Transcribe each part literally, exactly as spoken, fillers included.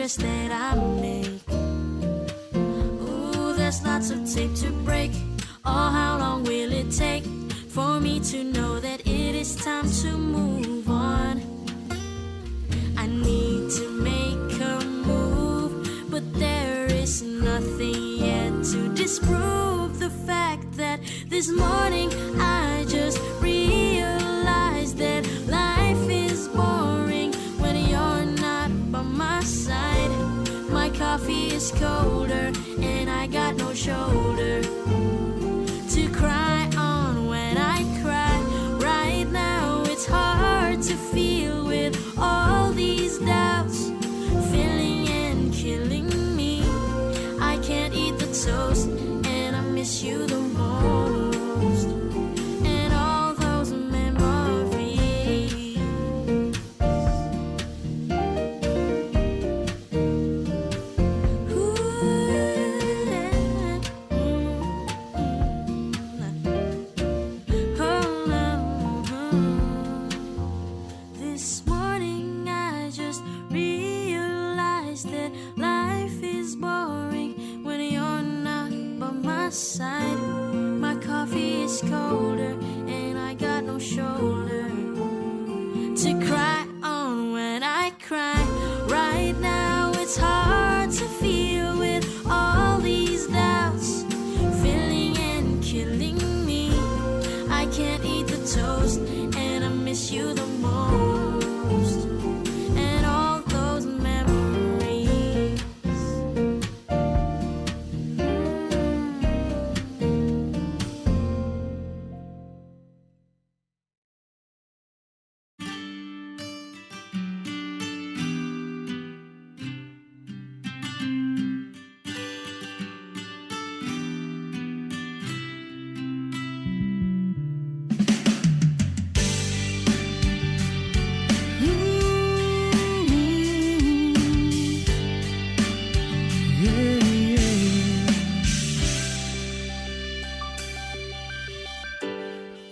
that I make. Ooh, there's lots of tape to break. Oh, how long will it take for me to know that it is time to move on? I need to make a move, but there is nothing yet to disprove the fact that this morning I just realized that life is boring when you're not by my side. My coffee is colder and I got no shoulder to cry on when I cry. Right now it's hard to feel with all these doubts filling and killing me. I can't eat the toast and I miss you the most. And all those memories. Ooh, yeah. Mm, mm, mm. Oh, no. This morning I just realized that life is boring when you're not by my side. My coffee is colder and I got no shoulder to cry on when I cry. Right now it's hard to feel with all these doubts filling and killing me. I can't eat the toast and I miss you the most. And all those memories.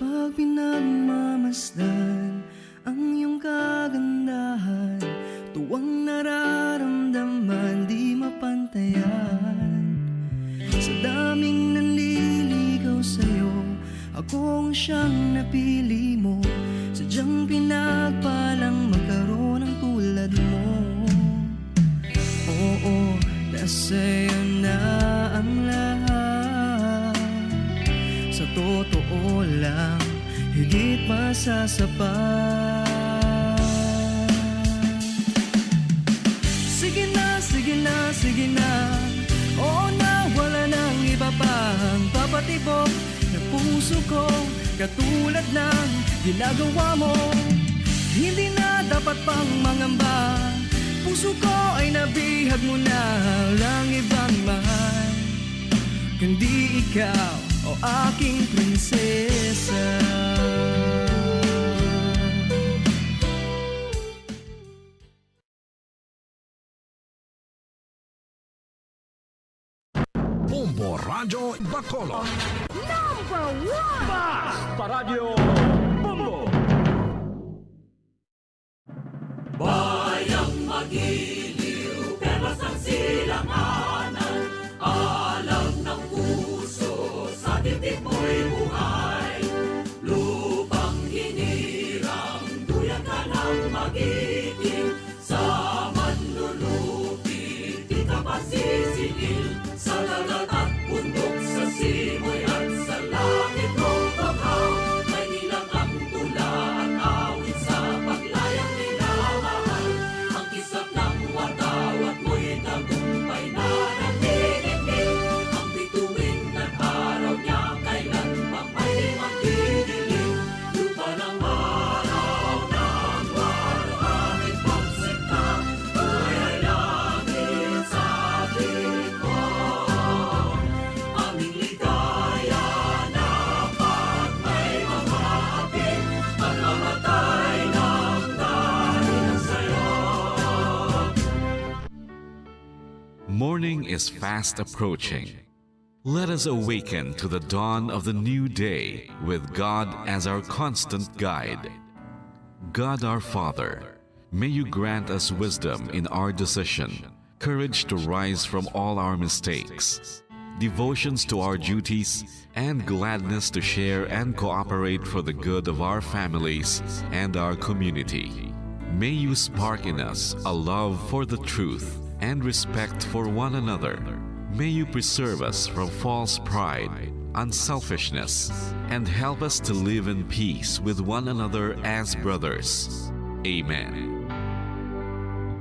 Pag pinagmamasdan ang iyong kagandahan, tuwang nararamdaman, di mapantayan. Sa daming nanliligaw sa'yo, ako ang siyang napili mo. Sadyang pinagpalang magkaroon ng tulad mo. Oo, nasa'yo na ang lahat. Sa totoo lang, higit masasapat. Sige na, sige na, sige na. Oo na, wala nang iba pang papatibok. Na puso ko, katulad ng ginagawa mo. Hindi na dapat pang mangamba. Puso ko ay nabihag mo na lang ibang mahal, kundi ikaw, o aking prinsesa. Bombo Radyo Bacolod. Number one! Basta Radyo Bombo! Bayang magiliw, perlas ang silanganan, alam ng puso, sa dibdib mo'y buhay. Lupang hinirang, duyan ka ng magiting, sa manlulupi, di ka pasisingil, sa dagat at bundok, sa simoy at sa langit, o banghaw, may nilang ang tula at awit sa paglayang minamahal. Ang kisap ng watawat mo'y tagumpay na nanginginig. Ang bituin at araw niya kailan pa may di magdidilim. Lupa ng araw ng waluhangit pagsinta, kulay langit sa tingin mo. Aming ligaya na pag may mga hapit, pagmamatay ng dahil sa'yo. Morning is fast approaching. Let us awaken to the dawn of the new day with God as our constant guide. God our Father, may you grant us wisdom in our decision, courage to rise from all our mistakes, devotions to our duties, and gladness to share and cooperate for the good of our families and our community. May you spark in us a love for the truth and respect for one another. May you preserve us from false pride, unselfishness, and help us to live in peace with one another as brothers. Amen.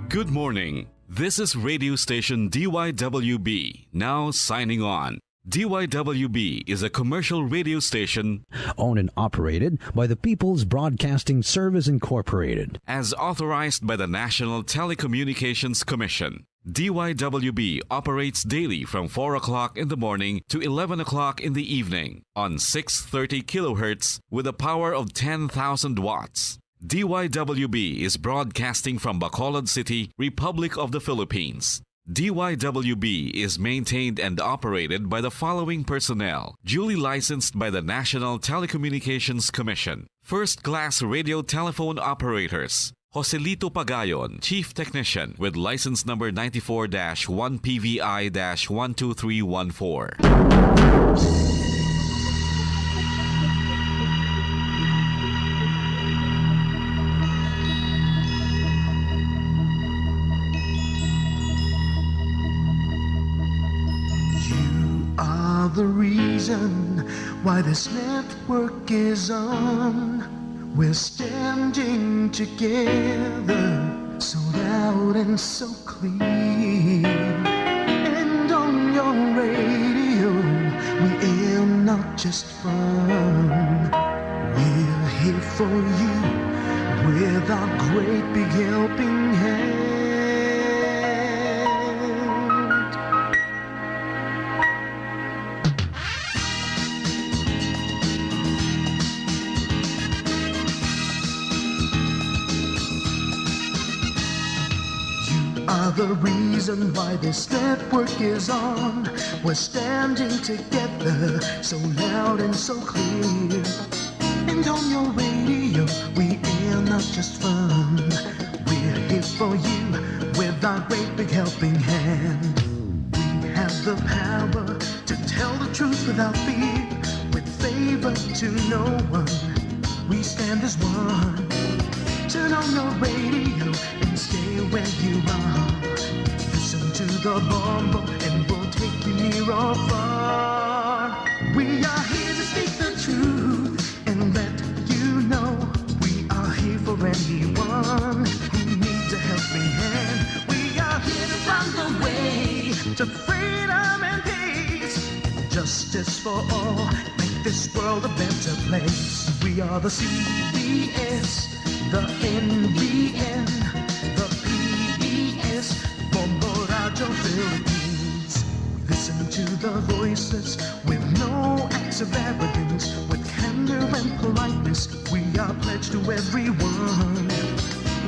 Good morning. This is radio station D Y W B, now signing on. D Y W B is a commercial radio station owned and operated by the People's Broadcasting Service Incorporated. As authorized by the National Telecommunications Commission. D Y W B operates daily from four o'clock in the morning to eleven o'clock in the evening on six thirty kilohertz with a power of ten thousand watts. D Y W B is broadcasting from Bacolod City, Republic of the Philippines. D Y W B is maintained and operated by the following personnel, duly licensed by the National Telecommunications Commission. First class radio telephone operators, Joselito Pagayon, Chief Technician, with license number ninety-four dash one P V I dash one two three one four. You are the reason why this network is on. We're standing together, so loud and so clear. And on your radio, we air not just fun. We're here for you with our great big helping hand. You are the reason why this network is on. We're standing together, so loud and so clear. And on your radio, we air not just fun. We're here for you with our great big helping hand. We have the power to tell the truth without fear, with favor to no one. We stand as one. Turn on your radio and stay where you are. Listen to the Bombo and we'll take you near or far. We are here to speak the truth and let you know we are here for anyone who needs a helping hand. We are here to find a way to freedom and peace. Justice for all, make this world a better place. We are the C B S, the N B N, the P B S, Bombo Radio Philippines. Listen to the voices with no acts of arrogance, with candor and politeness. We are pledged to everyone.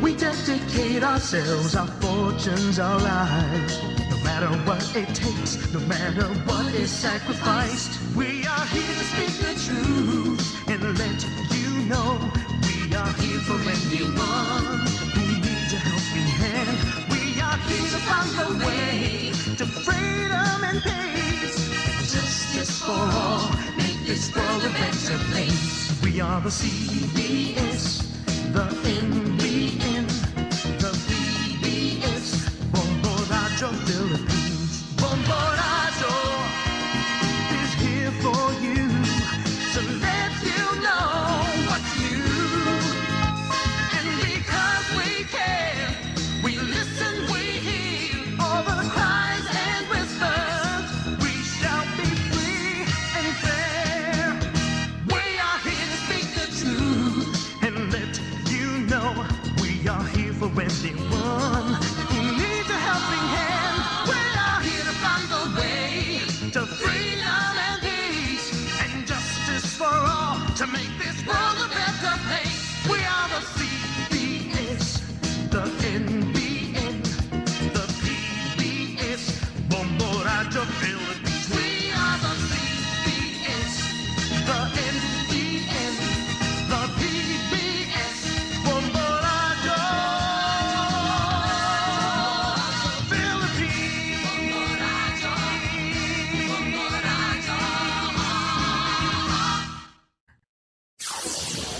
We dedicate ourselves, our fortunes, our lives. No matter what it takes, no matter what is sacrificed, we are here to speak the truth and let you know we are here for anyone who needs a helping hand. We are here to find a way to freedom and peace, justice for all. Make this world a better place. We are the C B S, the N B N, the P B S, Bombo Radio Philippines. Bombo Radio is here for you to let you know what's new. And because we care, we listen, we hear all the cries and whispers. We shall be free and fair. We are here to speak the truth and let you know we are here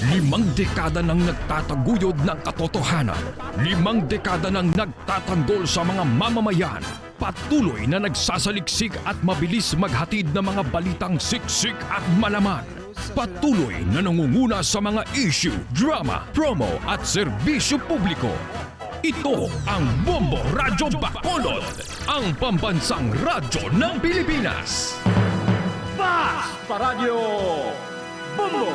Limang dekada nang nagtataguyod ng katotohanan. Limang dekada nang nagtatanggol sa mga mamamayan. Patuloy na nagsasaliksik at mabilis maghatid ng mga balitang siksik at malaman. Patuloy na nangunguna sa mga issue, drama, promo at serbisyo publiko. Ito ang Bombo Radyo Bacolod, ang pambansang radyo ng Pilipinas. Fast Paradyo Bombo!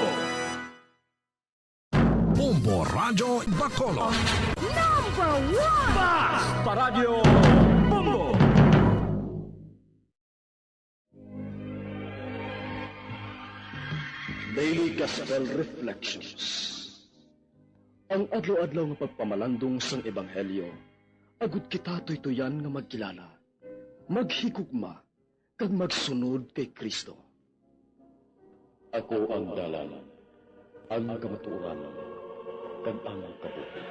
Bombo Radyo Bacolod. Number one! Fast Paradyo Bombo! Daily Gospel Reflections. Ang adlaw-adlaw nga pagpamalandong sang Ebanghelyo, agud kita tuytuyan nga magkilala, maghigugma, kag magsunod kay Cristo. Ako ang dalan, ang kamatuoran, kag ang kabuhi.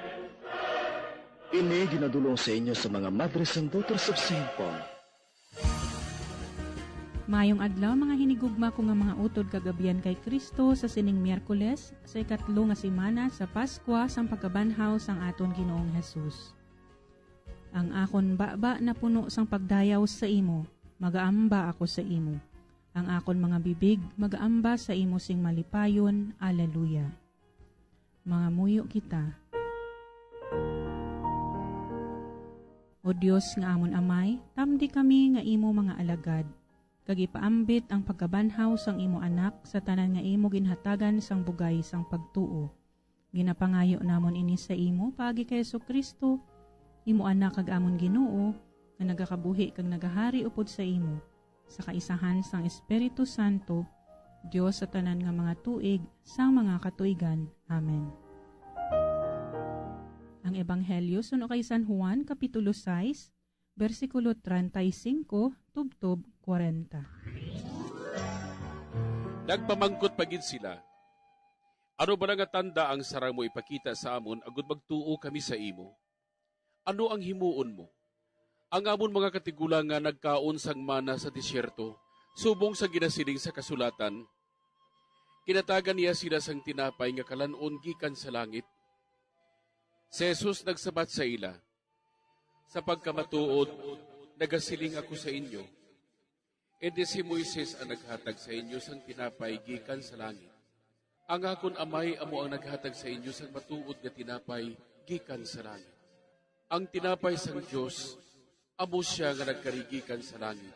Ini ginadul-ong sa inyo sa mga Madres and Daughters of Saint Paul. Mayong adlaw, mga hinigugma ko nga mga utod kag abyan kay Cristo, sa sining Miyerkules, sa ikatlo nga semana sa Paskwa sang pagkabanhaw sang aton Ginoong Jesus. Ang akon baba napuno sang pagdayaw sa imo, magaamba ako sa imo. Ang akon mga bibig magaamba sa imo sing malipayon. Aleluya. Mangamuyo kita. O Dios nga amon Amay, tamdi kami nga imo mga alagad, kag ipaambit ang pagkabanhaw sang imo Anak sa tanan nga imo ginhatagan sang bugay sang pagtuo. Ginapangayo namon ini sa imo paagi kay Jesu-Cristo, imo Anak kag amon Ginoo, nga nagakabuhi kag nagahari upod sa imo, sa kaisahan sang Espiritu Santo, Dios sa tanan nga mga tuig sang mga katuigan. Amen. Ang Ebanghelyo suno kay San Juan, Kapitulo sais, bersikulo treinta y cinco tubtob kwarenta. Nagpamangkot pa gid sila, "Ano bala nga tanda ang sarang mo ipakita sa amon agud magtuo kami sa imo? Ano ang himuon mo? Ang amon mga katigulangan nagkaon sang mana sa desierto, subong sang ginasiling sa kasulatan, 'Ginhatagan niya sila sang tinapay nga kalan-on gikan sa langit.'" Si Jesus nagsabat sa ila, "Sa pagkamatuod, nagasiling ako sa inyo, indi si Moises ang naghatag sa inyo sang tinapay gikan sa langit. Ang akon Amay amo ang naghatag sa inyo sang matuod nga tinapay gikan sa langit. Ang tinapay sang Dios amo sia nga nagkari gikan sa langit,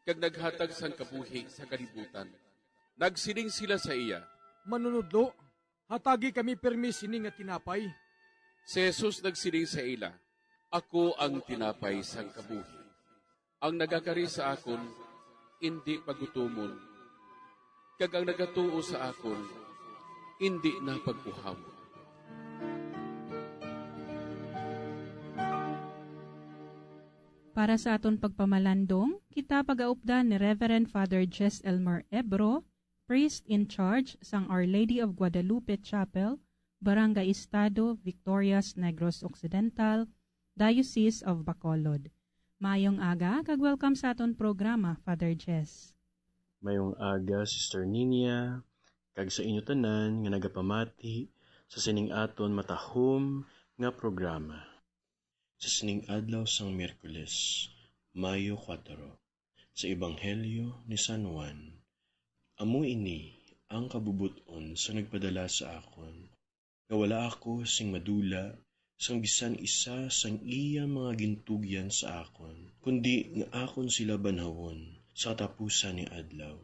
kag naghatag sang kabuhi sa kalibutan." Nagsiling sila sa iya, "Manunodlo, hatagi kami pirme sini nga tinapay." Si Jesus nagsiling sa ila, "Ako ang tinapay sang kabuhi. Ang nagakari sa akon indi pagutomon, kag ang nagatuo sa akon indi na pagkuhawon." Para sa aton pagpamalandong, kita pagaupdan ni Reverend Father Jess Elmer Ebro, Priest in Charge sang Our Lady of Guadalupe Chapel, Barangay Estado, Victorias, Negros Occidental, Diocese of Bacolod. Mayong aga, kag welcome sa aton programa, Father Jess. Mayong aga, Sister Ninia, kag sa inyo tanan nga nagapamati sa sining aton matahom nga programa. Sa sining adlaw sang Miyerkules, Mayo kuwatro, sa Ebanghelyo ni San Juan, amo ini ang kabubot-on sa nagpadala sa akon, nga wala ako sing madula sang bisan isa sang iya mga gintugyan sa akon, kundi nga akon sila banhawon sa katapusan ni adlaw.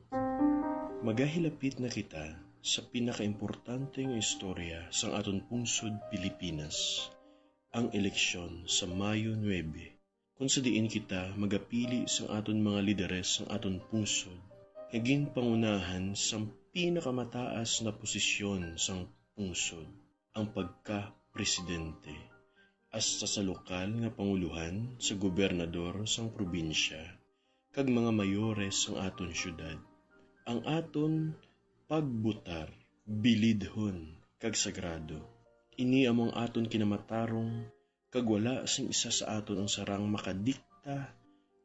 Magahilapit na kita sa pinakaimportante nga istorya sang aton pungsod Pilipinas, ang eleksyon sa Mayo nuebe, kon sa diin kita magapili sang aton mga lideres sang aton pungsod nga ginpangunahan sang pinakamataas na posisyon sang pungsod, ang pagka-presidente, hasta sa lokal nga panguluhan, sa gobernador sang probinsya, kag mga mayores sang aton siyudad. Ang aton pagbotar bilidhon kag sagrado. Ini amo ang aton kinamatarong, kag wala sing isa sa aton ang sarang makadikta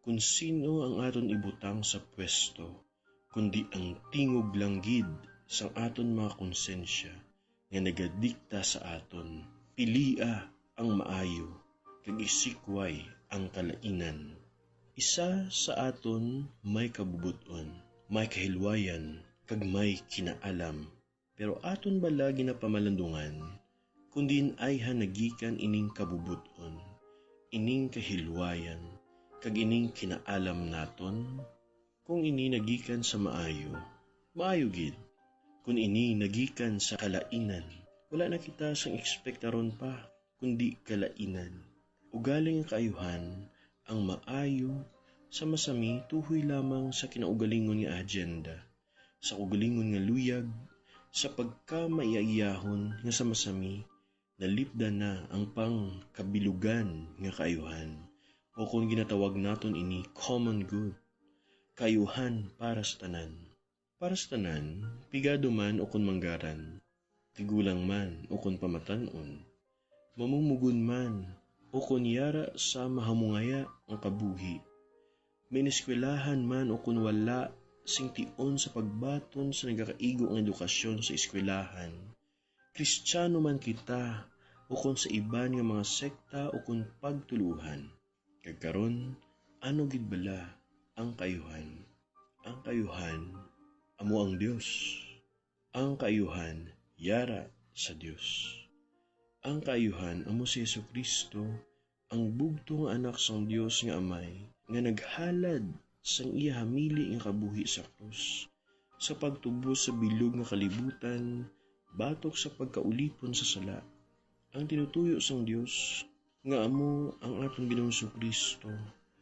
kon sino ang aton ibutang sa pwesto, kundi ang tingog lang gid sang aton mga konsensya nga nagadikta sa aton, pilia ang maayo, kag isikway ang kalainan. Isa sa aton may kabubot-on, may kahilwayan, kag may kinaalam. Pero aton bala ginapamalandungan kon diin ayhan nagikan ining kabubot-on, ining kahilwayan, kag ining kinaalam naton? Kung ini nagikan sa maayo, maayo gid. Kung ini nagikan sa kalainan, wala na kita sang ekspektaron pa, kundi kalainan. Ugaling ang kaayuhan, ang maayo, sa masami tuhoy lamang sa kinaugalingon nga agenda, sa kaugalingon nga luyag, sa pagkamaiyaiyahon nga sa masami nalipdan na ang pangkabilugan nga kaayuhan, o kon ginatawag naton ini common good, kaayuhan para sa tanan. Para sa tanan, pigado man o kon manggaran, tigulang man o kon pamatan-on, mamumugon man o kon yara sa mahamungaya ang kabuhi, maineskwelahan man o kon wala sing tion sa pagbaton sa nagakaigo nga edukasyon sa eskwelahan, Kristiyano man kita o kon sa iban nga mga sekta o kon pagtuluohan. Kag karon, ano gid bala ang kaayuhan? Ang kaayuhan amo ang Dios. Ang kaayuhan yara sa Dios. Ang kaayuhan amo si Jesu-Cristo, ang bugtong nga Anak sang Dios nga Amay, nga naghalad sang iya hamili nga kabuhi sa krus, sa pagtubos sa bilog nga kalibutan batok sa pagkaulipon sa sala. Ang tinutuyo sang Dios nga amo ang aton Ginoong Jesu-Cristo,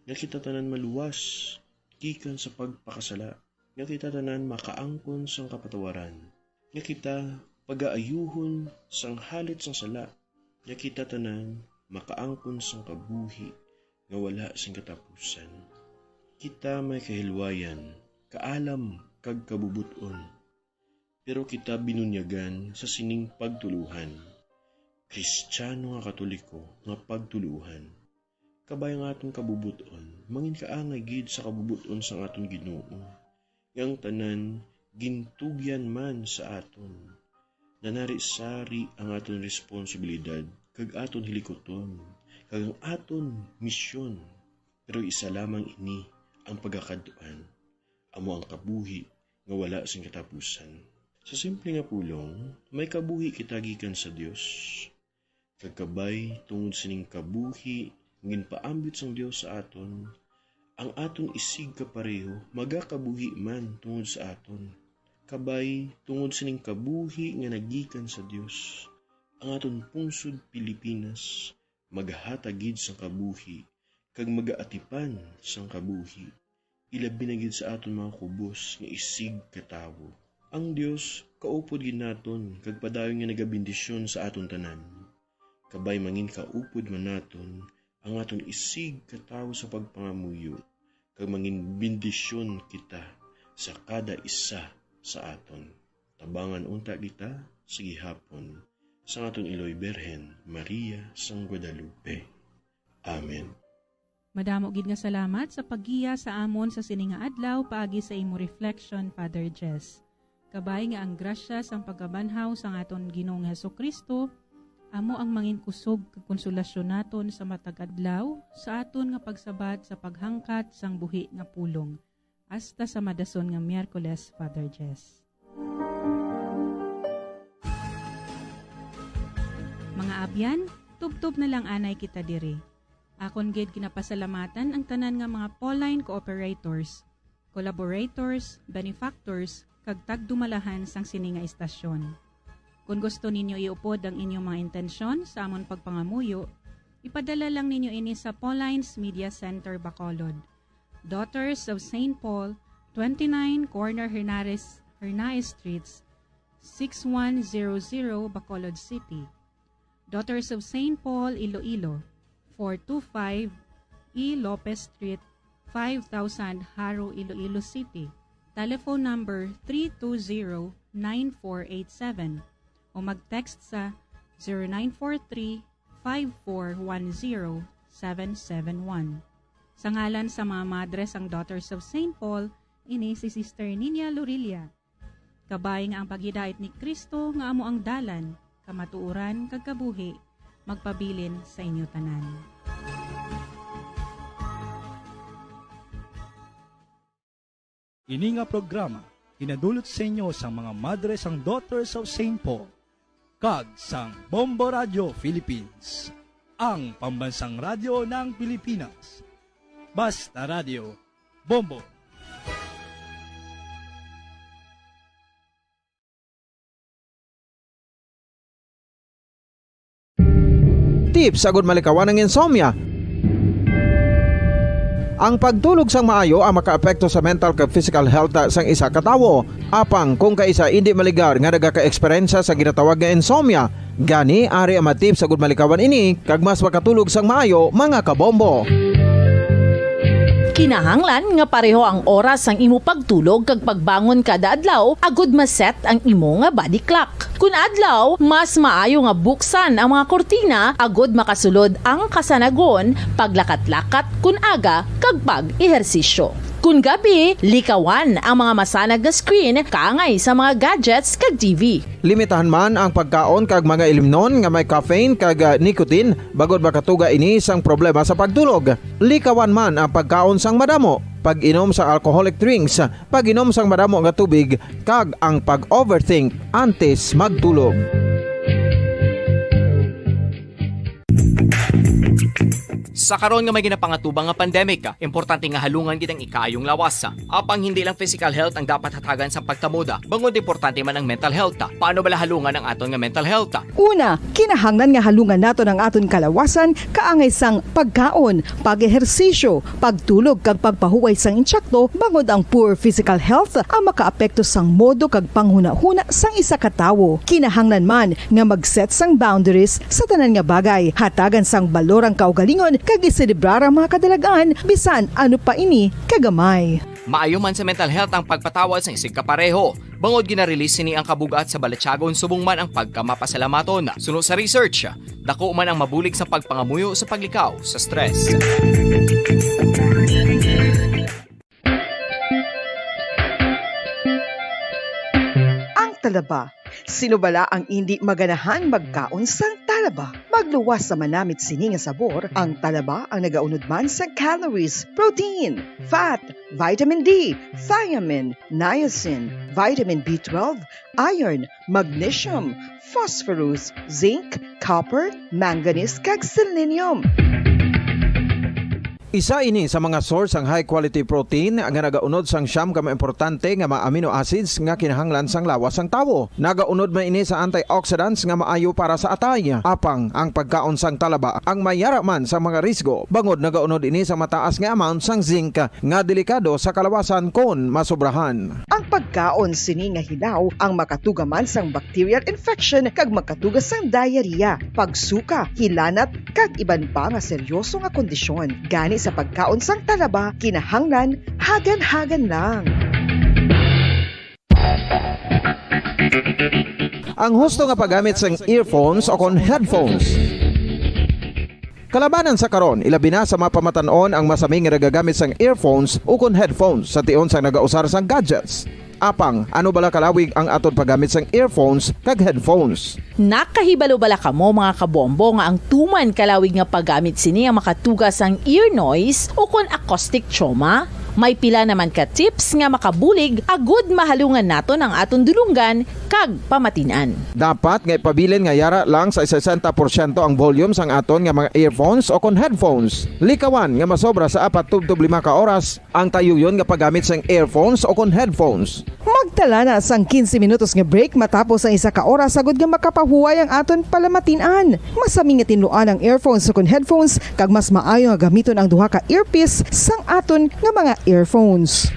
nga kita tanan maluwas gikan sa pagpakasala, nga kita tanan makaangkon sang kapatawaran, nga kita pagaayuhon sang halit sang sala, nga kita tanan makaangkon sang kabuhi nga wala sing katapusan. Kita may kahilwayan, kaalam, kag kabubot-on, pero kita binunyagan sa sining pagtuluohan, Kristiyano nga Katoliko nga pagtuluohan. Kabay nga aton kabubot-on, mangin kaangay gid sa kabubot-on sang aton Ginoo, nga ang tanan gintugyan man sa aton. Nanari-sari ang aton responsibilidad kag aton hilikuton, kag ang aton misyon, pero isa lamang ini ang pagakadtuan, amo ang kabuhi nga wala sing katapusan. Sa simple nga pulong, may kabuhi kita gikan sa Dios. Kag kabay, tungod sining kabuhi nga ginpaambit sang Dios sa aton, ang aton isigkapareho magakabuhi man tungod sa aton. Kabay, tungod sining kabuhi nga nagikan sa Dios, ang aton pungsod Pilipinas maghatag gid sang kabuhi kag magaatipan sang kabuhi, ilabi na gid sa aton mga kubos nga isigkatawo. Ang Dios kaupod gid naton kag padayon nga nagabendisyon sa aton tanan. Kabay, mangin kaupod man naton ang aton isigkatawo sa pagpangamuyo, kag mangin bendisyon kita sa kada isa sa aton. Tabangan unta kita sa gihapon sang aton Iloy Birhen Maria sang Guadalupe. Amen. Madamo gid nga salamat sa paggiya sa amon sa sini nga adlaw paagi sa imo reflection, Father Jess. Kabay nga ang grasya sang pagkabanhaw sang aton Ginoong Jesu-Cristo amo ang mangin kusog kag konsolasyon naton sa matag adlaw sa aton nga pagsabat sa paghangkat sang buhi nga pulong. Hasta sa madason nga Miyerkules, Father Jess. Mga abyan, tubtob na lang anay kita diri. Akon gid ginapasalamatan ang tanan nga mga Pauline cooperators, collaborators, benefactors, kag tagdumalahan sang sini nga istasyon. Kon gusto ninyo iupod ang inyong mga intensyon sa amon pagpangamuyo, ipadala lang ninyo ini sa Pauline's Media Center, Bacolod, Daughters of Saint Paul, twenty-nine Corner Hernares, Hernaez Streets, six one zero zero, Bacolod City. Daughters of Saint Paul, Iloilo, four two five E Lopez Street, five thousand, Jaro, Iloilo City. Telephone number three two zero, nine four eight seven o mag-text sa zero nine four three, five four one zero, seven seven one. Sa ngalan sa mga madre sang Daughters of Saint Paul, ini si Sister Nina Lorilla. Kabay nga ang paghidait ni Cristo nga amo ang dalan, kamatuoran, kag kabuhi, magpabilin sa inyo tanan. Ini nga programa ginadulot sa inyo sang mga madre sang Daughters of Saint Paul kag sang Bombo Radio Philippines, ang pambansang radyo ng Pilipinas. Basta Radio, Bombo. Tips agud malikawan ang insomnia. Ang pagtulog sang maayo ang makaapekto sa mental kag physical health sang isa ka tawo. Apang kung kaisa indi maligar nga nagaka-eksperyensya sa ginatawag nga insomnia, gani ari ang mga tips agud malikawan ini kag mas makatulog sang maayo, mga kabombo. Kinahanglan nga pareho ang oras sang imo pagtulog kag pagbangon kada adlaw agud ma-set ang imo nga body clock. Kun adlaw, mas maayo nga buksan ang mga kurtina agud makasulod ang kasanagon, paglakat-lakat kun aga, kag pag-ehersisyo. Kun gabi, likawan ang mga masanag nga screen kaangay sa mga gadgets kag T V. Limitahan man ang pagkaon kag mga ilimnon nga may caffeine kag, ah, nicotine, bangod makatuga ini sang problema sa pagtulog. Likawan man ang pagkaon sang madamo, pag-inom sa alcoholic drinks, pag-inom sang madamo nga tubig, kag ang pag-overthink antes magtulog. Sa karon nga may ginapangatubang nga pandemic, importante nga halungan gid ang ikaayong lawas. Apang hindi lang physical health ang dapat hatagan sa pagtamod, bangod importante man ang mental health. Paano bala halungan ang aton nga mental health? Una, kinahanglan nga halungan naton ang aton kalawasan kaangay sang pagkaon, pag-ehersisyo, pagtulog kag pagpahuway sang intsakto, bangod ang poor physical health ang makaapekto sang modo kag panghunahuna sang isa ka tawo. Kinahanglan man nga mag-set sang boundaries sa tanan nga bagay, hatagan sang balor ang kaugalingon kag iselebrar ang mga kadalag-an bisan ano pa ini kagamay. Maayo man sa mental health ang pagpatawad sang isigkapareho, bangod gina-release sini ang kabug-at sa balatyagon subong man ang pagkamapasalamaton. Suno sa research, dako man ang mabulig sa pagpangamuyo sa paglikaw sa stress. Ang talaba. Sino bala ang indi maganahan magkaon sang talaba? Magluwas sa manamit sini nga sabor, ang talaba ang nagaunod man sa calories, protein, fat, vitamin D, thiamine, niacin, vitamin B twelve, iron, magnesium, phosphorus, zinc, copper, manganese, kag selenium. Isa ini sa mga source sang high quality protein nga nagaunod sang siyam ka mga importante nga mga amino acids nga kinahanglan sang lawas sang tawo. Nagaunod man ini sa antioxidants nga maayo para sa atay. Apang ang pagkaon sang talaba ang mayara man sa mga risgo, bangod nagaunod ini sa mataas nga amount sang zinc nga delikado sa kalawasan kon masobrahan. Ang pagkaon sini nga hilaw ang makatuga man sang bacterial infection kag makatuga sang diarrhea, pagsuka, hilanat, kag iban pa nga seryoso nga kondisyon. Gani sa pagkaon sang talaba, kinahanglan hagan-hagan lang. Ang husto nga paggamit sang earphones o kon headphones. Kalabanan sa karon, ilabi na sa mga pamatan-on ang masami nga nagagamit sang earphones ukon headphones sa tion sang nagausar sang gadgets. Apang, ano bala kalawig ang aton paggamit sang earphones kag headphones? Nakahibalo bala kamo, mga kabombo, nga ang tuman kalawig nga paggamit sini ang makatuga sang ear noise ukon acoustic trauma? May pila naman ka tips nga makabulig agud mahalungan naton ang aton dulonggan kag pamatin-an. Dapat nga ipabilin nga yara lang sa sesenta porsyento ang volume sang aton nga mga earphones o kon headphones. Likawan nga masobra sa apat tubtob lima ka oras ang tayuyon nga paggamit sang earphones o kon headphones. Magtala na sang quince minutos nga break matapos ang isa ka oras agud nga makapahuway ang aton palamatin-an. Masami nga tinluan ang earphones o kon headphones, kag mas maayo nga gamiton ang duha ka earpiece sang aton nga mga earphones.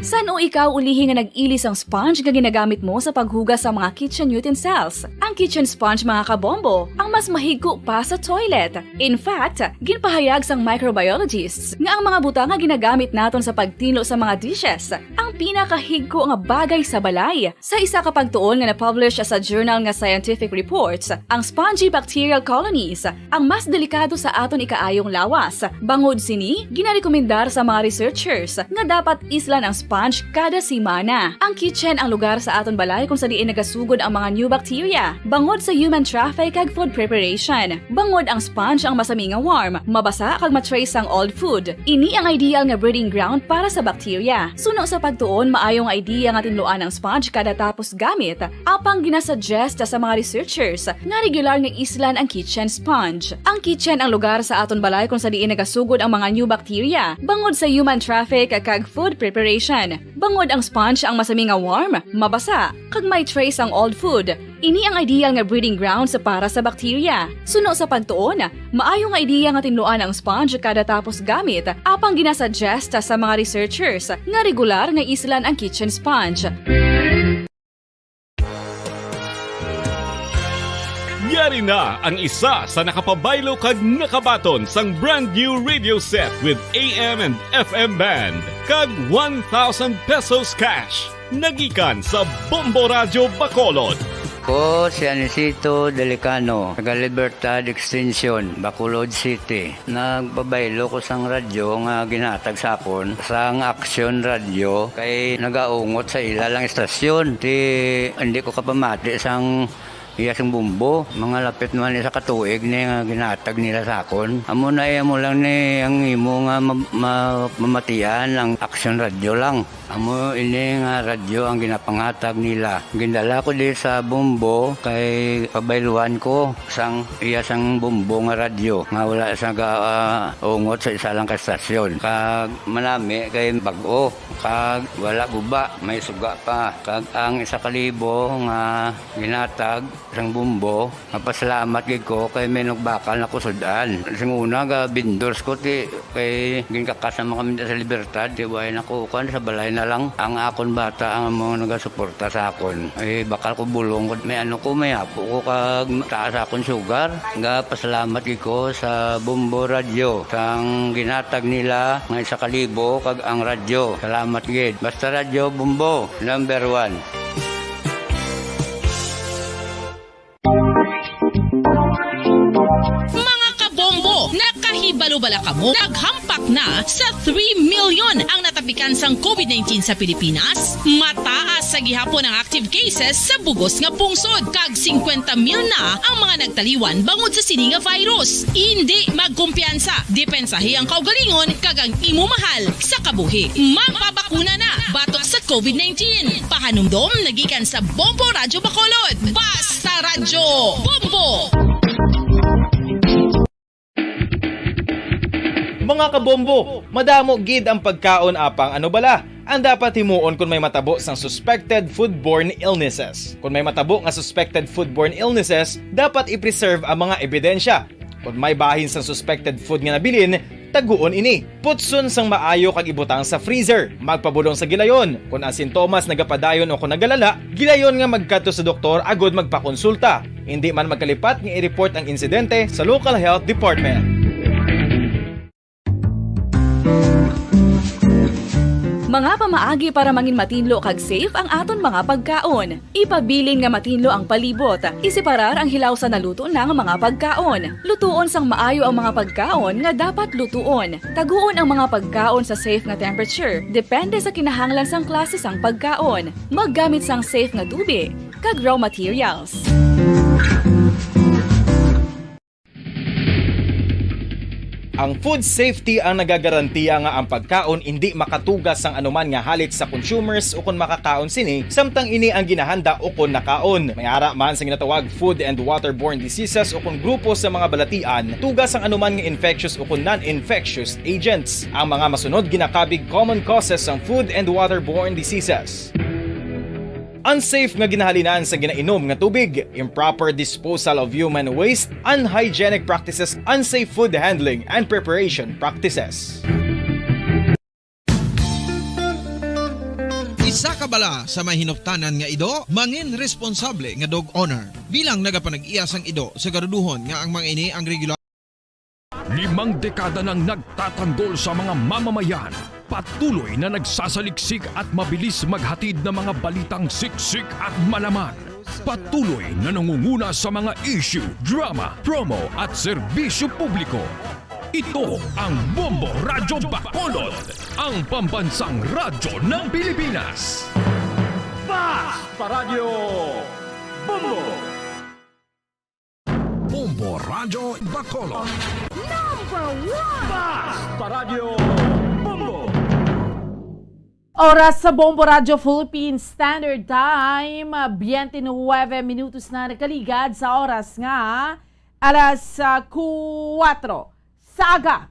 San-o Ikaw ulihi nga nag-ili sang sponge nga ginagamit mo sa paghugas sa mga kitchen utensils. Ang kitchen sponge, mga kabombo, ang mas mahigko pa sa toilet. In fact, ginpahayag sang microbiologists nga ang mga butang nga ginagamit naton sa pagtinlo sa mga dishes ang pinakahigko nga bagay sa balay. Sa isa ka pagtuon nga na-publish sa journal nga Scientific Reports, ang spongy bacterial colonies ang mas delikado sa aton ikaayong lawas. Bangod sini, ginarekomendar sa mga researchers nga dapat islan ang sponge kada semana. Ang kitchen ang lugar sa aton balay kung sa diin nagasugod ang mga new bacteria, bangod sa human traffic kag food preparation. Bangod ang sponge ang masami nga warm, mabasa kag ma-trace sang old food. Ini ang ideal nga breeding ground para sa bacteria. Suno sa pagtuon, maayo nga idea nga tinluan ang sponge kada tapos gamit, apang ginasuggest sa mga researchers nga regular nga islan ang kitchen sponge. Ang kitchen ang lugar sa aton balay kung sa diin nagasugod ang mga new bacteria, bangod sa human traffic kag food preparation. Bangod ang sponge ang masami nga warm, mabasa, kag may trace ang old food. Ini ang ideal nga breeding grounds para sa bacteria. Suno sa pagtuon, maayo nga idea nga tinluan ang sponge kada tapos gamit, apang ginasuggest sa mga researchers nga regular nga islan ang kitchen sponge. Yari na ang isa sa nakapabaylo kag nakabaton sang brand new radio set with A M and F M band kag one thousand pesos cash. Nagikan sa Bombo Radyo Bacolod. Ko si Anisito Delicano, taga Libertad Extension, Bacolod City. Nagpabaylo ko sang radyo nga ginhatag sa akon sang Action Radio kay nagaungot sa ila lang istasyon. Ti hindi ko kapamati sang iya sang bumbo. Mga lapit man isa ka tuig ni nga ginhatag nila sa akon. Amo na iya mo lang ni ang imo nga ma- ma- mamatian ang Action Radio lang. Amo ini nga radyo ang ginapanghatag nila. Gindala ko di sa Bombo kay pabayluan ko sang iya sang Bombo nga radyo nga wala sa ga ah, ungot sa isa lang ka estasyon. Kag manami kay bag-o kag wala guba, may suga pa. Kag ang isa ka libo nga ginatag sang Bombo, mapasalamat gid ko kay may nagbakal na ko sud-an. Sing una ga vendors ko ti kay ginkakas naman kami sa Libertad, ti way na ko kuan sa balay na lang. Ang akon bata ang mga nagasuporta sa akon. Eh, bakal ko bulong ko, may ano ko, may apo ko kag taas akon sugar. Ga pasalamat gid ko sa Bombo Radyo sang ginatag nila nga isa ka libo kag ang radyo. Salamat gid. Basta Radyo Bombo, number one. Mga kabombo, nakahibalo bala kamo? Naghampak na sa three million ang natapikan sang COVID nineteen sa Pilipinas. Mataas sa gihapon ang active cases sa bugos nga pungsod, kag singkwenta mil na ang mga nagtaliwan bangod sa sini nga virus. Indi magkumpiyansa, depensahi ang kaugalingon kag ang imo mahal sa kabuhi. Magpabakuna na batok sa COVID nineteen. Pahanumdom nagikan sa Bombo Radyo Bacolod. Basta Radyo Bombo! Mga kabombo, madamo gid ang pagkaon apang ano bala ang dapat himuon kon may matabo sang suspected foodborne illnesses. Kon may matabo nga suspected foodborne illnesses, dapat i-preserve ang mga ebidensya. Kon may bahin sang suspected food nga nabilin, taguon ini. Putson sang maayo kag ibutang sa freezer. Magpabulong sa gilayon. Kon ang sintomas nagapadayon o kon nagalala, gilayon nga magkadto sa doktor agud magpakonsulta. Indi man magkalipat nga i-report ang insidente sa local health department. Mga pamaagi para mangin matinlo kag safe ang aton mga pagkaon. Ipabilin nga matinlo ang palibot. Iseparar ang hilaw sa naluto na nga mga pagkaon. Lutuon sang maayo ang mga pagkaon nga dapat lutuon. Taguon ang mga pagkaon sa safe nga temperature, depende sa kinahanglan sang klase sang pagkaon. Maggamit sang safe nga tubi kag raw materials. Ang food safety ang nagagarantiya nga ang pagkaon indi makatugas sang anuman nga halit sa consumers ukon makakaon sini, samtang ini ang ginahanda ukon nakaon. May ara man sa ginatawag food and waterborne diseases ukon grupo sa mga balatian, tugas sang anuman nga infectious ukon non-infectious agents. Ang mga masunod ginakabig common causes sang food and waterborne diseases. Unsafe nga ginahalinan sa ginainom nga tubig, improper disposal of human waste, unhygienic practices, unsafe food handling and preparation practices. Sa kabala sa may hinuptanan nga ido, mangin responsable nga dog owner. Bilang nagapanag-iya sang ido, siguraduhon nga ang mga ini ang regular. Limang dekada nang nagtatanggol sa mga mamamayan. Patuloy na nagsasaliksik at mabilis maghatid ng mga balitang siksik at malaman. Patuloy na nangunguna sa mga issue, drama, promo at serbisyo publiko. Ito ang Bombo Radyo Bacolod, ang pambansang radyo ng Pilipinas. Fast Paradyo Bombo! Bombo Radyo Bacolod. Number one! Fast Paradyo Bombo! Oras sa Bombo Radyo Philippine Standard Time, twenty-nine minutos na nakaligad sa oras nga alas, ah, kuwatro sa aga.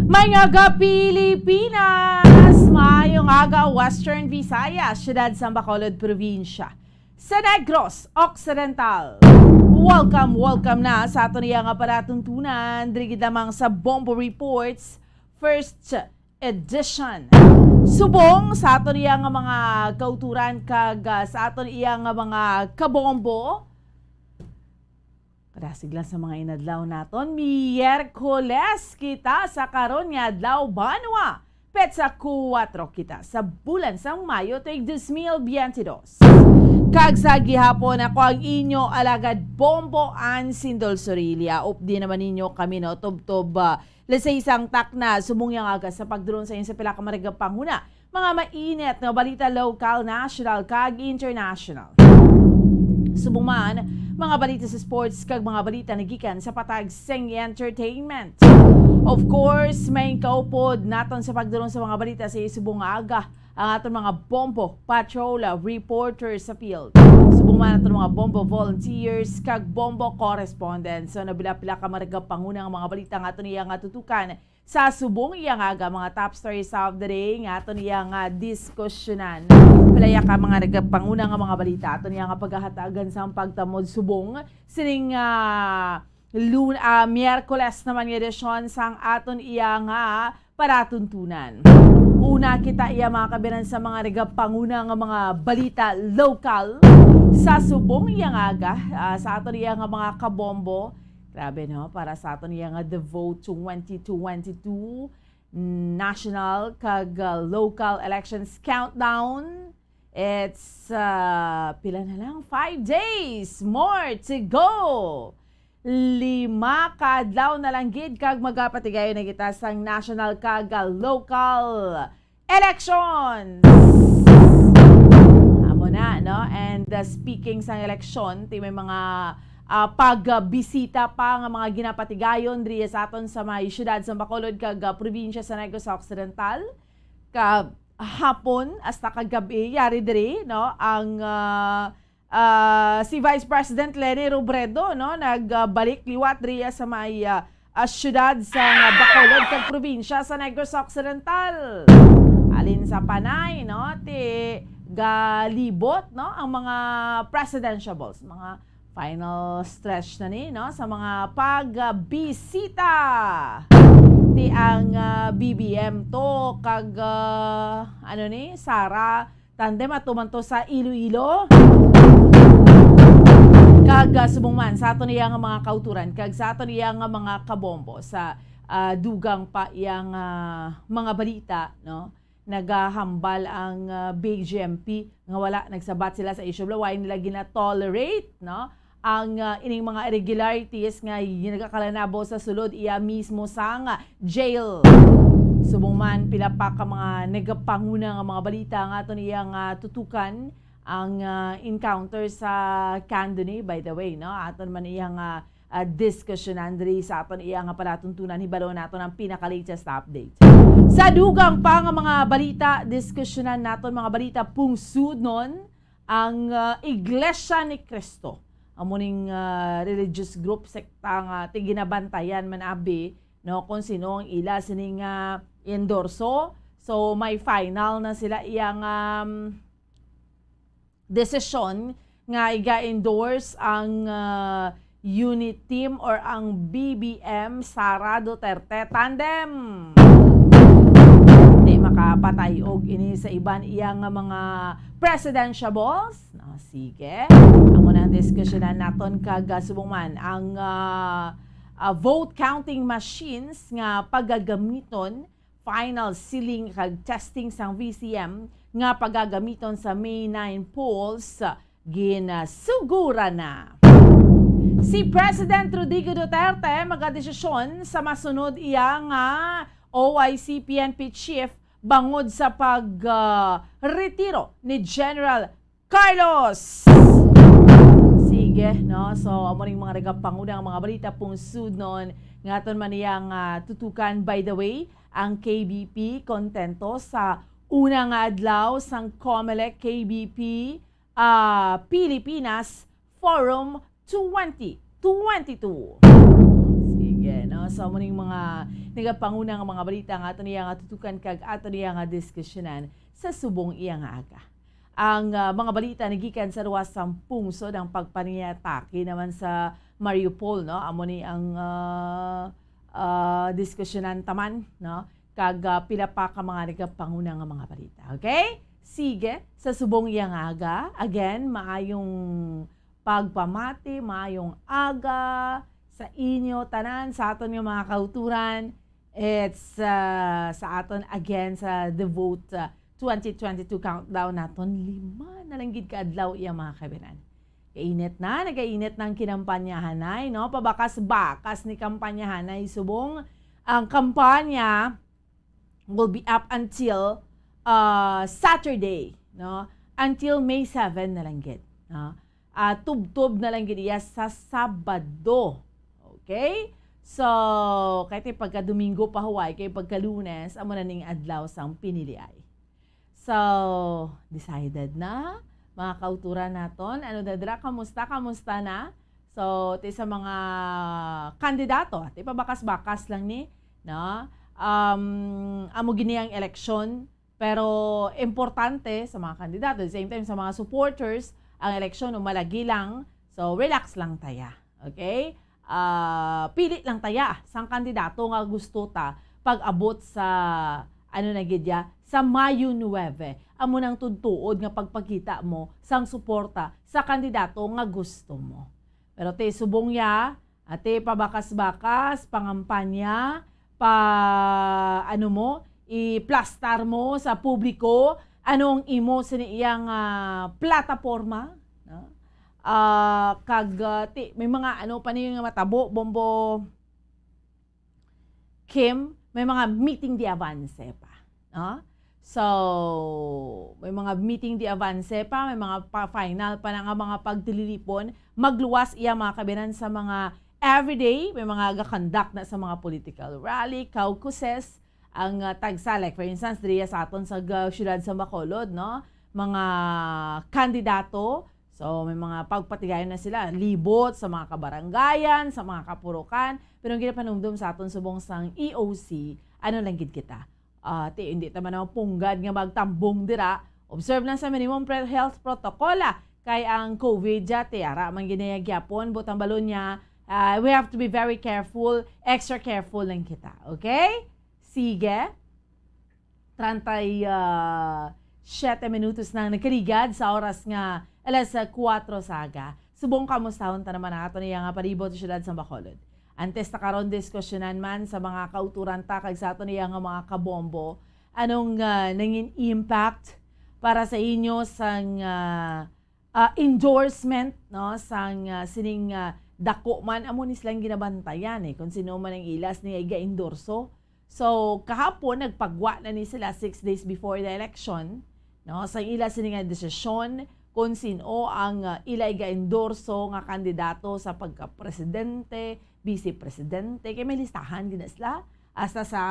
May aga, Pilipinas! Maayong aga, Western Visayas, siyudad sang Bacolod, probinsya sa Negros Occidental. Welcome, welcome na sa aton iya nga palatuntunan, diri gid lamang sa Bombo Reports, first edition. Subong sa aton iya nga mga kauturan kag, ah, sa aton iya nga mga kabombo, kadasig lang sa mga inadlaw naton, Miyerkules kita sa karon nga adlaw, banwa. Petsa kuwatro kita sa bulan sang Mayo tuig dos mil biyente dos. Kag sa gihapon, ako ang inyo alagad Bombo Ann Sindol Sorilia. Updi naman ninyo kami, no, tubtob, ah, lasay sang takna, subong yang aga sa pagdulong sa inyo sa pila ka maragap panguna. Mga mainit nga balita, lokal, national, kag international. Subong man, mga balita sa sports, kag mga balita nagikan sa patag sing entertainment. Of course, may kaupod naton sa pagdulong sa mga balita sa subong nga aga ang aton mga Bombo Patrol, ah, reporter sa field. Subong man aton mga Bombo volunteers kag Bombo correspondents. So, nabila-pila ka maragap panguna nga mga balita nga aton iya nga tutukan sa subong iya nga aga, mga top stories of the day nga aton iya nga diskusyonan. Pilaya ka mga nagapanguna nga mga balita aton iya nga pagahatagan sa pagtamod subong sining, ah, Lun-, ah, Miyerkules naman nga edisyon sang aton iya nga palatuntunan. Una kita iya mga kabiran sa mga nagapanguna nga mga balita lokal sa subong iya nga aga, ah, sa aton iya nga mga kabombo. Grabe, no? Para sa aton iya nga Devo twenty twenty-two National kag, ah, Local Elections Countdown. It's, ah, pila na lang? Five days more to go. Lima ka adlaw na lang gid kag magapatigayon na kita sang national kag, ah, local elections. Amo na, no? And, uh, speaking sang eleksyon, ti may mga, uh, pagbisita pa nga mga ginapatigayon diri sa aton sa may siyudad sa Bacolod kag, uh, probinsya sa Negros Occidental. Kahapon hasta kagabi, yari diri, no? Ang, uh, Ah, si Vice President Leni Robredo, no, nagbalik liwat riya sa may, ah, ah, siyudad sa Bacolod kag probinsya sa Negros Occidental. Alin sa Panay, no, ti galibot, no, ang mga presidentiables, mga final stretch na ni, no, sa mga pagbisita ti ang, ah, B B M to kag, ah, ano ni, Sara Tandem ato man to sa Iloilo. Kag, ah, subong man sa aton iya nga mga kauturan kag sa aton iya nga mga kabombo sa, ah, dugang pa iya nga mga balita, no? Nagahambal ang, ah, B J M P nga wala nagsabat sila sa issue, wala nila gina-tolerate, no? Ang, ah, ining mga irregularities nga nagakalanabo sa sulod iya mismo sang, ah, jail. Subong man, pila pa ka mga nagapanguna nga mga balita nga aton iya nga tutukan ang, ah, encounter sa Candoni, by the way, no? Aton man iya nga, ah, diskusyonan diri sa aton iya nga palatuntunan, hibalo naton ang pinaka-latest update. Sa dugang pa nga mga balita, diskusyonan naton mga balita pungsudnon, ang, ah, Iglesia ni Cristo. Amo ning, ah, religious group, sekta nga ti ginabantayan man abi, no, kung sino ang ila sining, ah, endorso. So, may final na sila iyang, um, desisyon nga iga-endorse ang, ah, Unit Team or ang B B M Sara Duterte Tandem. Di makapatay og ini sa iban iya nga mga presidentiables. No, sige. Amo na ang diskusyonan naton kag, ah, subong man ang, ah, ah, vote counting machines nga pagagamiton, final sealing kag testing sang V C M nga pagagamiton sa May nine polls, ginasugura na. Si President Rodrigo Duterte magadesisyon sa masunod iya nga O I C P N P chief bangod sa pag, ah, retiro ni General Carlos. Sige, no? So, amo ning mga nagapanguna nga mga balita pungsudnon nga aton man niyang, ah, tutukan. By the way, ang K B P kontento sa una nga adlaw sang Comelec K B P, ah, Pilipinas Forum twenty twenty-two. Sige, no? So, amo ning mga nagapanguna nga mga balita nga ato niya nga tutukan kag ato niya nga diskusyonan sa subong iya nga aga. Ang, ah, mga balita nagikan sa luwas sang pungsod, ang pagpaniatake naman sa Mariupol, no? Amo ni ang, ah, ah, diskusyonan taman, no? Kag, ah, pila pa ka mga nagapanguna nga mga balita. Okay? Sige, sa subong iya nga aga, again, maayong pagpamati, maayong aga sa inyo tanan, sa aton nga mga kauturan. It's, ah, sa aton again sa The Vote, ah, twenty twenty-two countdown naton. Lima na lang gid ka adlaw iya, mga kabinan. Kainit na, nagainit na ang kinampanyahanay, no? Pabakas-bakas ni kampanyahanay. Subong ang kampanya will be up until, uh, Saturday, no? Until May seven na lang gid, no? Ah, tubtob na lang gid iya sa Sabado. Okay? So, kay ti pagka Domingo pa huway, kay pagka Lunes, amo na ning adlaw sang piniliay. So, decided na, mga kauturan naton. Ano, Dadra, kamusta? Kamusta na? So, ti sa mga kandidato, ti pabakas-bakas lang ni, no? Um, amo gini ang eleksyon, pero importante sa mga kandidato. At the same time, sa mga supporters, ang eleksyon, umalagi lang. So, relax lang taya. Okay? Ah, pili lang taya sang kandidato nga gusto ta pag-abot sa, ano na gid ya, sa Mayo nuebe. Amo nang tudtuod nga pagpakita mo sang suporta sa kandidato nga gusto mo. Pero ti subong ya, ati pabakas-bakas, pangampanya, pa, ano mo, iplastar mo sa publiko, ano ang imo sini iyang, ah, plataporma, no? Ah, kag, ah, ti, may mga ano pa niyo nga matabo, Bombo Kim, may mga meeting de avance pa, no? So, may mga meeting de avance pa, may mga pa-final pa na nga mga pagtililipon. Magluwas iya, mga kabinan, sa mga everyday, may mga ga-conduct na sa mga political rally, caucuses, ang, ah, tagsa. Like, for instance, diri sa aton sa ga-, siyudad sa Bacolod, no? Mga kandidato. So, may mga pagpatigayon na sila, libot sa mga kabarangayan, sa mga kapurukan. Pero ang ginapanumdum sa aton subong sang E O C, ano lang gid kita? Ah, ti, hindi ta man naman punggad nga magtambong dira. Observe lang sa minimum pre-, health protocol, ah. Kay ang COVID dya, ti, ara man gid na gyapon, but ang balon niya, ah, we have to be very careful, extra careful lang kita. Okay? Sige. Treinta y siete minutos na ang nakaligad sa oras nga alas kuwatro sa aga. Subong kamustahon ta naman ang aton iya nga palibot sa siyudad sa Bacolod. Antes ta karon diskusyonan man sa mga kauturan ta kag sa aton iya nga mga kabombo, anong, ah, nangin impact para sa inyo sang, ah, ah, endorsement, no, sang, ah, sining, ah, dako man, amo ni silang ginabantayan, eh, kung sino man ang ila sini iga-endorso. So, kahapon, nagpagwa na ni sila six days before the election, no, sa ila sini nga desisyon kung sino ang, ah, ila iga-endorso nga kandidato sa pagka-presidente, vice-presidente, kay may listahan gid na sila, hasta sa,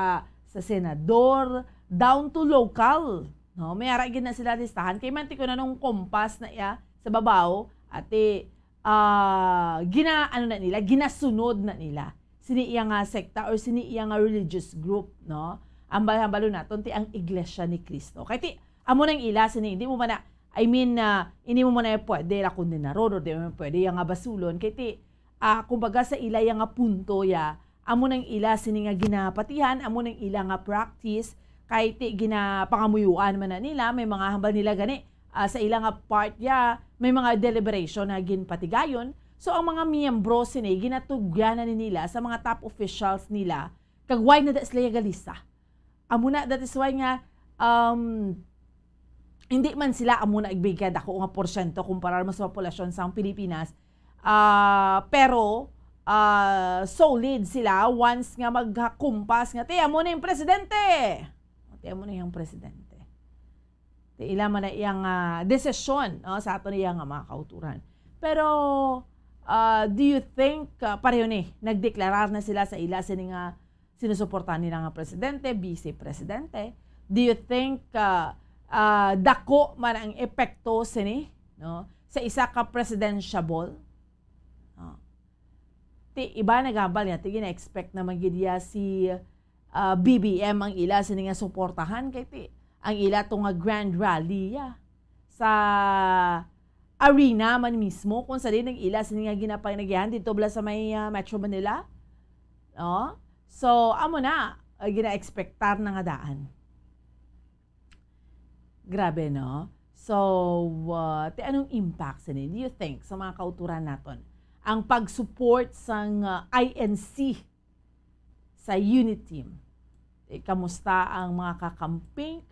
sa senador, down to local, no? May ara gid na sila listahan. Kay man ti kun anong kompas na iya sa babaw, ati, ah, gina-, ano na nila, ginasunod na nila sini iya nga sekta or sini iya nga religious group, no? Ang hambal-hambalon naton, ti ang Iglesia ni Cristo. Kay ti, amo nang ila sini, hindi mo ba na, I mean, ah, hindi mo man na pwede ra kondenaron or di mo pwede iya nga basulon. Kay ti, ah, kumbaga sa ila iya nga punto ya, amo nang ila sini nga ginapatihan, amo nang ila nga practice, kay ti ginapangamuyuan man na nila, may mga hambal nila gani, ah, sa ila nga part ya, may mga deliberation na ginpatigayon. So, ang mga miyembro sini, ginatugyan na ni nila sa mga top officials nila, kag why na da sila yagalisa? Amo na, that is why nga, um, hindi man sila amo na igbigay dako nga porsyento kumpara mo sa populasyon sang Pilipinas. Ah, pero, ah, solid sila once nga magkumpas nga, "Ti, amo na yung presidente." "Ti, amo na yung presidente." Ti, ila man na iyang, ah, desisyon, no, sa ato niya nga mga kauturan. Pero, ah, do you think, ah, pareho ni, nagdeklarar na sila sa ila sini nga sinusuportahan nila nga presidente, vice presidente? Do you think, ah, ah, dako man ang epekto sini, no, sa isa ka presidentiable? Ah. Ti iba nagabal nga, ti gina-expect naman gid iya si, ah, B B M ang ila sini nga suportahan, kay ti ang ila to nga grand rally ya sa arena man mismo, kung sa din ang ila sini nga ginapanagyahan dito bala sa may, ah, Metro Manila. No? So, amo na, ah, gina-expectar na nga daan. Grabe, no? So, ah, ti anong impact sini, do you think, sa mga kauturan naton ang pag-support sang, ah, I N C sa unit team? Eh, kamusta ang mga kakamping?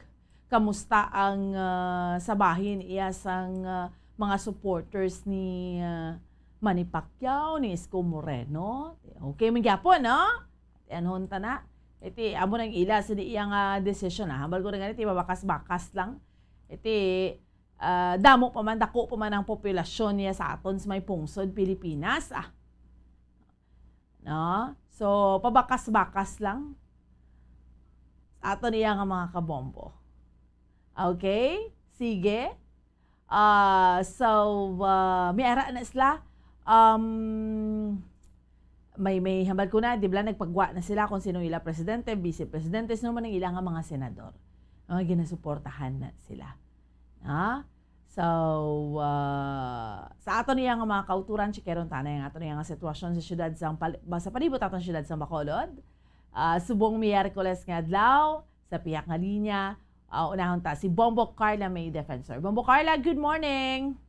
Kamusta ang, ah, sa bahin iya sang, ah, mga supporters ni, ah, Manny Pacquiao, ni Isko Moreno? Okay man gyapon, no? Ti anhon ta na. Iti, amo nang ila sini iya nga desisyon, ah. Hambal ko na gani, ti mabakas-bakas lang. Iti, ah, damo pa man, dako pa man ang populasyon niya sa aton sa may pungsod, Pilipinas, ah. No? So, pabakas-bakas lang sa aton iya nga mga kabombo. Okay? Sige. Ah, so, ah, may ara na sila. Um, may, may hambal ko na, di ba, nagpagwa na sila kung sino ila presidente, vice presidente, sino man ang ila nga mga senador. Mga ginasuportahan na sila. Ha? So, ah, sa aton niya nga mga kauturan, chikeron tanay ang aton niya nga sitwasyon sa syudad sang Pal-, ba, sa palibot aton syudad sang Bacolod. Ah, subong Miyerkules nga adlaw, sa pihak nga linya, ah, unahon ta si Bombo Carla May Defensor. Bombo Carla, good morning!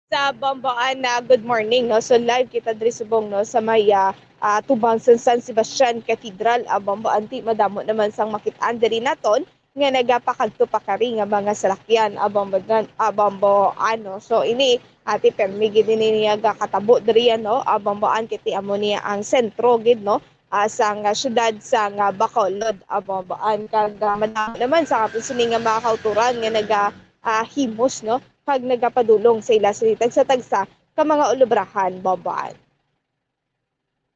Sa Bomboan na good morning, no? So, live kita diri subong, no, sa may, ah, ah, tubang sa San Sebastian Cathedral, ah, Bomboan, ti madamo naman sang makit-an diri naton nga nagapakadto pakari nga mga salakyan, ah, Bomboan, ah, Bomboan, no? So, ini, ati, permi gid ini niya gakatabo diri, no? Ah, Bomboan, kay ti amo niya ang sentro gid, no? Ah, sang, ah, syudad sang, ah, Bacolod, ah, Bomboan. Kag, ah, madamo naman sa aton sini nga mga kauturan nga naga, ah, himos, no? Kag nagapadulong sa ila sini tagsa-tagsa ka mga ulubrahan, Bomboan.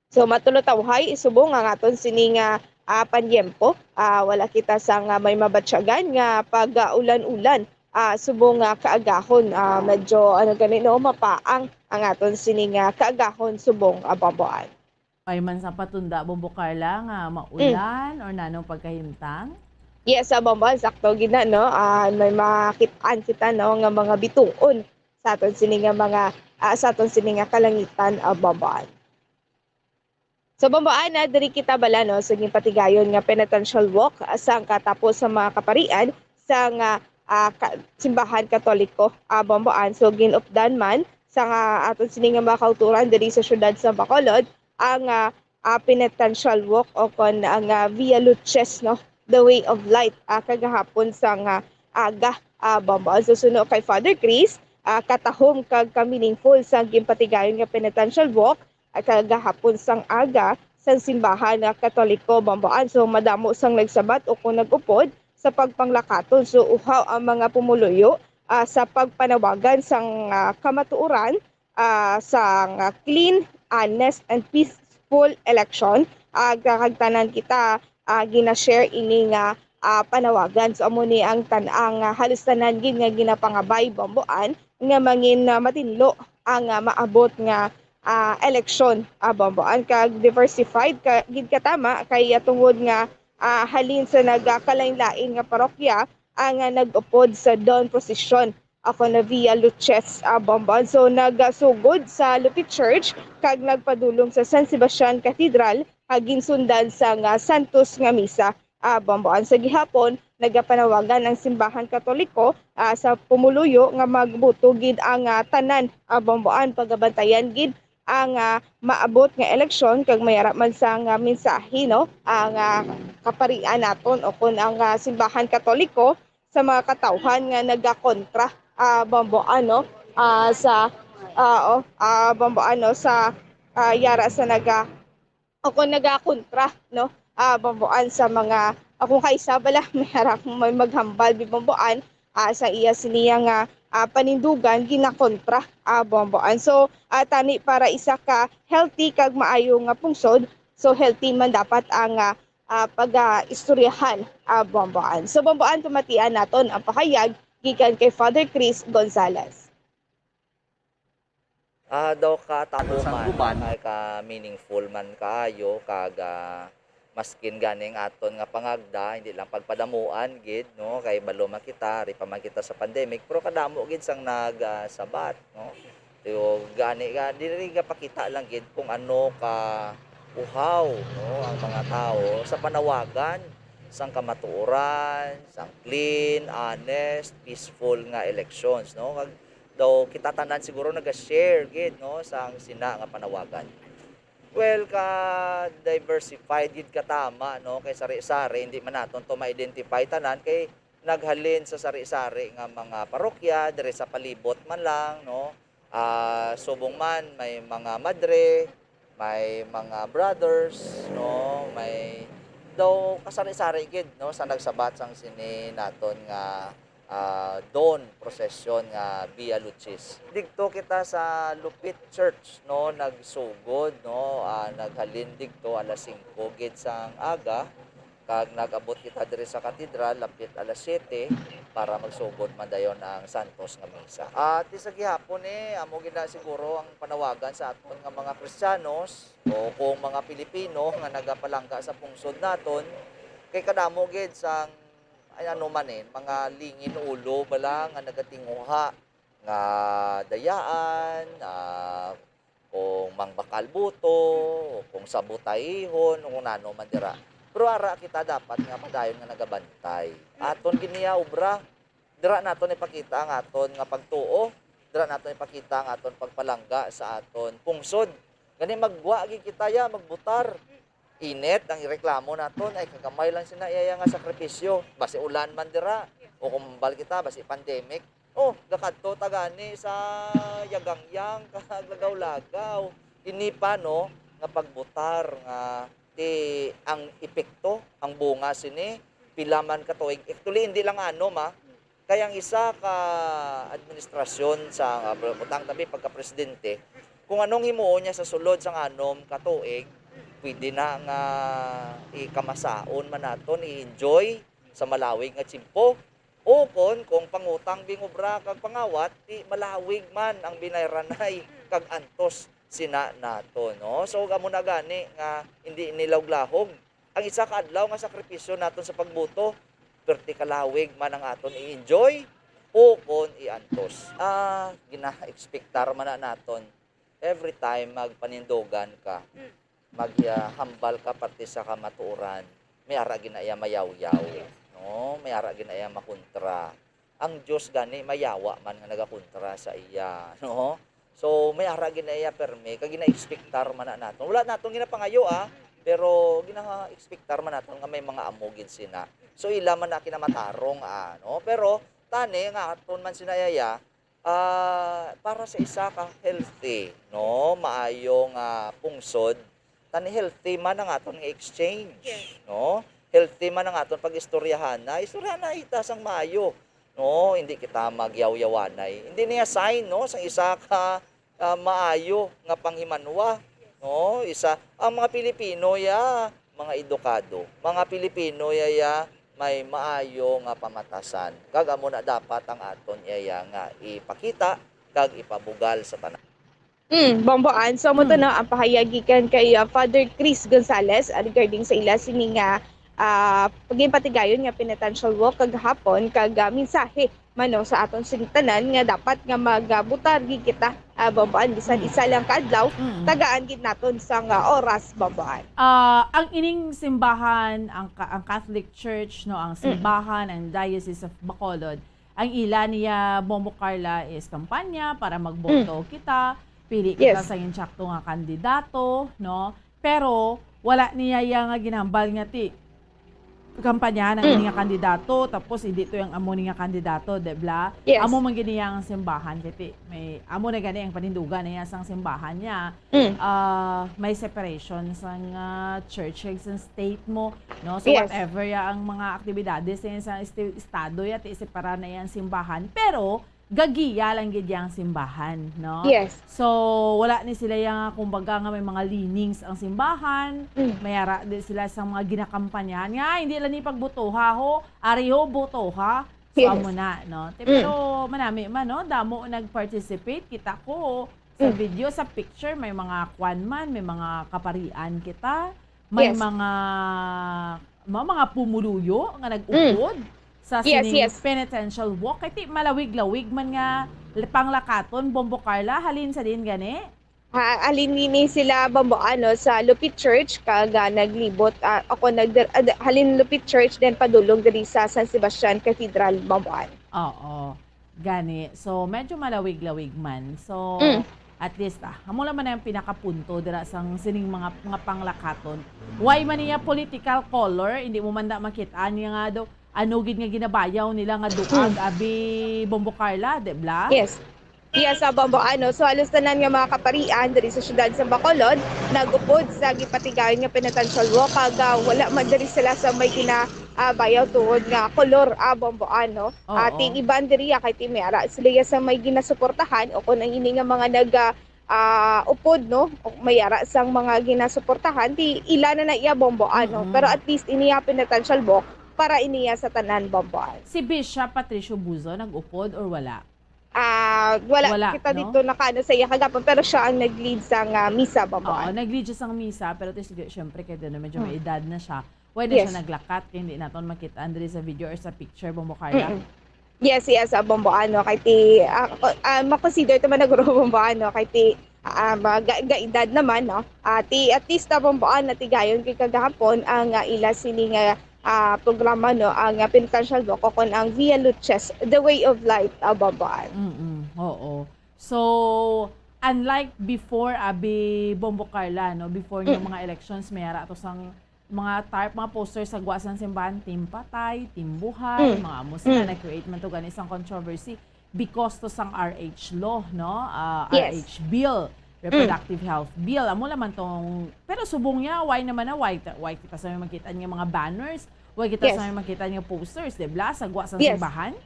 So, matulotawhay, subong ang aton sini nga, ah, panyempo. Ah, wala kita sang, ah, may mabatyagan nga pag, ah, ulan-ulan, ah, subong nga kaagahon. Ah, medyo, ano gani, no, mapaang ang aton sini nga kaagahon subong, ah, Bomboan. May man sa patunda, Bombo Carla, nga Mm. maulan or nanong pagkahimtang? Yes, ah, Bomboan, sakto gid na, no? Ah, may makit-an kita, no, nga mga bituon sa aton sini nga mga, ah, sa aton sini nga kalangitan, ah, Bomboan. So, Bomboan, ah, diri kita bala, no, sa ginpatigayon nga penitential walk, ah, sang katapo sa mga kaparian sang, ah, ah, ka-, simbahan Katoliko, ah, Bomboan. So, ginupdan man sang, ah, aton sini nga mga kauturan diri sa siyudad sa Bacolod ang, ah, ah, penitential walk o kon ang, ah, Via Lucis, no, the Way of Light, ah, kagahapon sang, ah, aga, ah, Bomboan. So, suno kay Father Chris, ah, katahom kag ka-meaningful sang ginpatigayon nga penitential walk, ah, kagahapon sang aga sang simbahan nga Katoliko, Bomboan. So, madamo sang nagsabat o kon nag-upod sa pagpanglakaton. So, uhaw ang mga pumuluyo, ah, sa pagpanawagan sang, ah, kamatuoran, ah, sang, ah, clean, honest, and peaceful election. Ah, kag tanan kita, ah, gina-share ini nga, ah, panawagan. So, amo ni ang tan-, ang, ah, halos tanan gid nga ginapangabay, Bomboan, nga mangin, ah, matinlo ang, ah, maabot nga, ah, eleksyon, ah, Bomboan, kag diversified ka, gid katama kay, ah, tungod nga, ah, halin sa nagakalain-lain nga parokya ang, ah, nag-upod sa dawn procession Ako na via Luces, ah, Bombon. So, nagasugod sa Lupit Church kag nagpadulong sa San Sebastian Cathedral, ah, ginsundan sang, ah, santos nga misa, ah, Bombon. Sa gihapon, nagapanawagan ang Simbahan Katoliko, ah, sa pumuluyo nga magboto gid ang, ah, tanan, ah, Bombon, pagabantayan gid ang, ah, maabot nga eleksyon kag may ara man sang, ah, mensahe, no, ang, ah, kaparian naton o kon ang, ah, Simbahan Katoliko sa mga katawhan nga nagakontra, ah, Bombon, no, ah, sa, ah, oh, ah, Bombon, no, sa, ah, yara sa naga-, o kon nagakontra, no, ah, Bombon, sa mga, ah, kung kaisa bala, may ara, may maghambal bi Bombon, ah, sa iya siniya nga, ah, panindugan ginakontra, ah, Bombon. So, ah, tani para isa ka healthy kag maayo nga pungsod, so healthy man dapat ang, ah, ah, pag-istoryahan, ah, Bombon. So, Bombon, tumatian naton ang pahayag gikan kay Father Chris Gonzalez. Ah, daw ka tamo man, kay ka meaningful man kaayo, kag, ah, maskin gani ang aton nga pangagda, hindi lang pagpadamuan gid, no, kay balo man kita, ari pa man kita sa pandemic, pero kadamo gid sang nag, ah, sabat, no. Pero gani, ga-, diri gapakita lang gid kung ano ka uhaw, no, ang mga tawo sa panawagan sang kamatuoran, sang clean, honest, peaceful nga elections, no. Kag daw kita tanan siguro naga-share gid, no, sang sina nga panawagan. Well, ka diversified gid ka tama, no, kay sari-sari, hindi man naton to ma-identify tanan kay naghalin sa sari-sari nga mga parokya diri sa palibot man lang, no. Ah, subong man may mga madre, may mga brothers, no, may daw kasari-sari gid, no, sa nagsabat sang sini naton nga, ah, dawn procession nga Via Lucis. Digto kita sa Lupit Church, no, nagsugod, no, ah, naghalin digto alas singko gid sang aga, kag nag-abot kita diri sa katedral lapit alas siyete para magsugod man dayon ang santos nga misa. At sa gihapon, eh, amo gid na siguro ang panawagan sa aton nga mga Kristiyanos o kung mga Pilipino nga nagapalangga sa pungsod naton, kay kadamo gid sang, ay, ano man, eh, mga lingin ulo bala nga nagatinguha nga dayaan, ah, kung mangbakal buto, o kung sabotahihon, o kung nano man dira. Pero ara kita dapat nga padayon nga nagabantay. Aton gid niya obra. Dira naton ipakita ang aton nga pagtuo. Dira naton ipakita ang aton pagpalangga sa aton pungsod. Gani, maggwa gid kita ya, magbutar. Init ang ireklamo naton, ay kagamay lang sina iya nga sakripisyo. Basi ulan man dira, o kung hambal kita, basi pandemic. Oh, gakadto ta gani sa yagangyang kag lagaw-lagaw. Ini pa, no, nga pagbutar nga ti ang epekto, ang bunga sini, pila man ka tuig. Actually, hindi lang anom, ah. Kay ang isa ka administrasyon sa, ah, butang tabi pagka-presidente, kung anong himuon niya sa sulod sang anom ka tuig, pwede na nga ikamasaon man naton, i-enjoy sa malawig nga tiyempo. O kon, kung pangutang bing obra kag pangawat, ti malawig man ang binayranay kag antos sina nato, no? So, amo na gani nga hindi ini lahog-lahog. Ang isa ka adlaw nga sakripisyo naton sa pagbuto, perti kalawig man ang aton i-enjoy o kon iantos. Ah, gina-expectar man na naton every time magpanindugan ka, maghambal ka parte sa kamatuoran, may ara gid na iya mayawyaw, no? May ara gid na iya makontra. Ang Dios gani mayawa man nga nagakontra sa iya, no? So, may ara gid na iya permi, kag gina-expectar man na naton. Wala naton ginapangayo, ah, pero gina-expectar man naton nga may mga amo gid sina. So, ila man na kinamatarong, ah, no? Pero tani nga aton man sina yaya, ah, para sa isa ka healthy, no, maayo nga pungsod, tani healthy man ang aton nga exchange, Yes. no? Healthy man ang aton pag-istoryahanay, istoryahanay ta sang maayo, no? Hindi kita magyawyawanay. Hindi niya sign, no, sang isa ka, ah, maayo nga panghimanwa, no? Isa, ang mga Pilipino ya mga edukado, mga Pilipino ya, ya may maayo nga pamatasan. Kag amo na dapat ang aton iya nga ipakita kag ipabugal sa tanan. Mm, Bomboan. So, amo to, Hmm. no, ang pahayag gikan kay, ah, Father Chris Gonzalez, ah, regarding sa ila sini nga, ah, ginpatigayon nga penitential walk kagahapon, kag, ah, mensahe man, no, sa aton sing tanan nga dapat nga magbutar gid kita, ah, Bomboan, bisan Mm. isa lang ka adlaw, Mm. tagaan gid naton sang, ah, oras, Bomboan. Ah, ang ining simbahan, ang ka-, ang Catholic Church, no, ang Mm. simbahan, ang Diocese of Bacolod, ang ila niya, Bombo Carla, is kampanya para magboto Mm. kita, pili kita Yes. sa insakto nga kandidato, no? Pero wala niya iya nga ginhambal nga ti kampanyahan ang Mm. ini nga kandidato, tapos hindi to yung amo ni nga kandidato, di ba? Yes. Amo man gid niya ang simbahan, kay ti may, amo na gani ang panindugan niya sang simbahan niya. Mm. Ah, may separation sang, ah, church kag sang state mo, no? So, Yes. whatever ya ang mga aktibidades sa, sa esti-, estado ya, ti separa na yang simbahan. Pero gagiya lang gid yang simbahan, no? Yes. So, wala ni sila yang, kumbaga, nga may mga leanings ang simbahan, Mm. may ara di sila sa mga ginakampanyahan nga, "Ay, hindi lang ni pagbotoha ho, ari ho, botoha." So, Yes. amo na, no? Ti-, Mm. pero manami man, no? Damo nag-participate. Kita ko sa Mm. video, sa picture, may mga kwan man, may mga kaparian kita, may Yes. mga, ma-, mga pumuluyo nga Mm. nag-upod sa Yes, sining yes. penitential walk. Kay ti malawig-lawig man nga l-, panglakaton, Bombo Carla, halin sa din gani? Ha, halin ini sila, Bombo, ano, sa Lupit Church, kag, ah, naglibot, ah, ako nagdir-, ah, halin Lupit Church, then padulong diri sa San Sebastian Cathedral, Bombo, ano. Oo. Gani. So, medyo malawig-lawig man. So, Mm. at least, ah, amo lang man ang pinakapunto dira sang sining mga, mga panglakaton. Why man niya political color? Hindi mo man da makit-an niya nga do, ano gid nga ginabayaw nila nga duag, Mm. abi, Bombo Carla, di bla? Yes. Yes, sa Bombo, ano. So, halos tanan nga mga kaparian diri sa siyudad sa Bacolod nag-upod sa gipatigayon nga penitential walk, kag, ah, wala man diri sila sa may gina-, ah, bayaw tungod nga kolor, ah, Bombo, ano. Ah, Oo. ti iban diri, ah, kay ti may ara sila ya sa may ginasuportahan o kung ang ini nga mga nag, ah, ah, upod, no, o may ara sang mga ginasuportahan, ti ila na na iya, Bombo, ano. Mm-mm. Pero at least ini ya penitential walk para ini ya sa tanan, Bombo, ano. Si Bishop Patricio Buzo nag-upod or wala? Ah, wala Wala, kita no? dito nakaano sa iya kagapon, pero siya ang nag-lead sang, ah, misa, Bombo, Oo, ano. nag-lead siya sang misa, pero ti sige, syempre, kay di na medyo may Hmm. edad na siya. Why na siya Yes. naglakat? Kay hindi naton makita diri sa video or sa picture, Bombo Carla. Mm-mm. Yes, yes, ah, Bombo, ano, kay ti, ah, ko-, ah, makonsider ti man na guro, Bombo, ano, kay ti, ah, ma-, ga-, ga-edad naman, no? Ah, ti, at least, ah, Bombo, ano, ti gayon kay kagahapon ang, ah, ila sini nga, ah, programa, no, ang, ah, penitential walk o kon ang Via Lucis, The Way of Light, ah, Bombo, ano. Mm-mm, oo. So, unlike before, abi, Bombo Carla, no, before nga Mm. mga elections, may ara to sang mga tarp, mga poster sa gwa sang simbahan, Team Patay, Team Buhay, Mm. mga amo sila, Mm. nag-create man to gani sang controversy because to sang R H law, no? Ah, Yes. R H bill, Mm. reproductive health bill. Amo naman tong, pero subong niya, why naman na, why ta-, why kita sa may makita nga mga banners, why kita Yes. sa may makita nga posters, di ba? Sa gwa sang Yes. simbahan?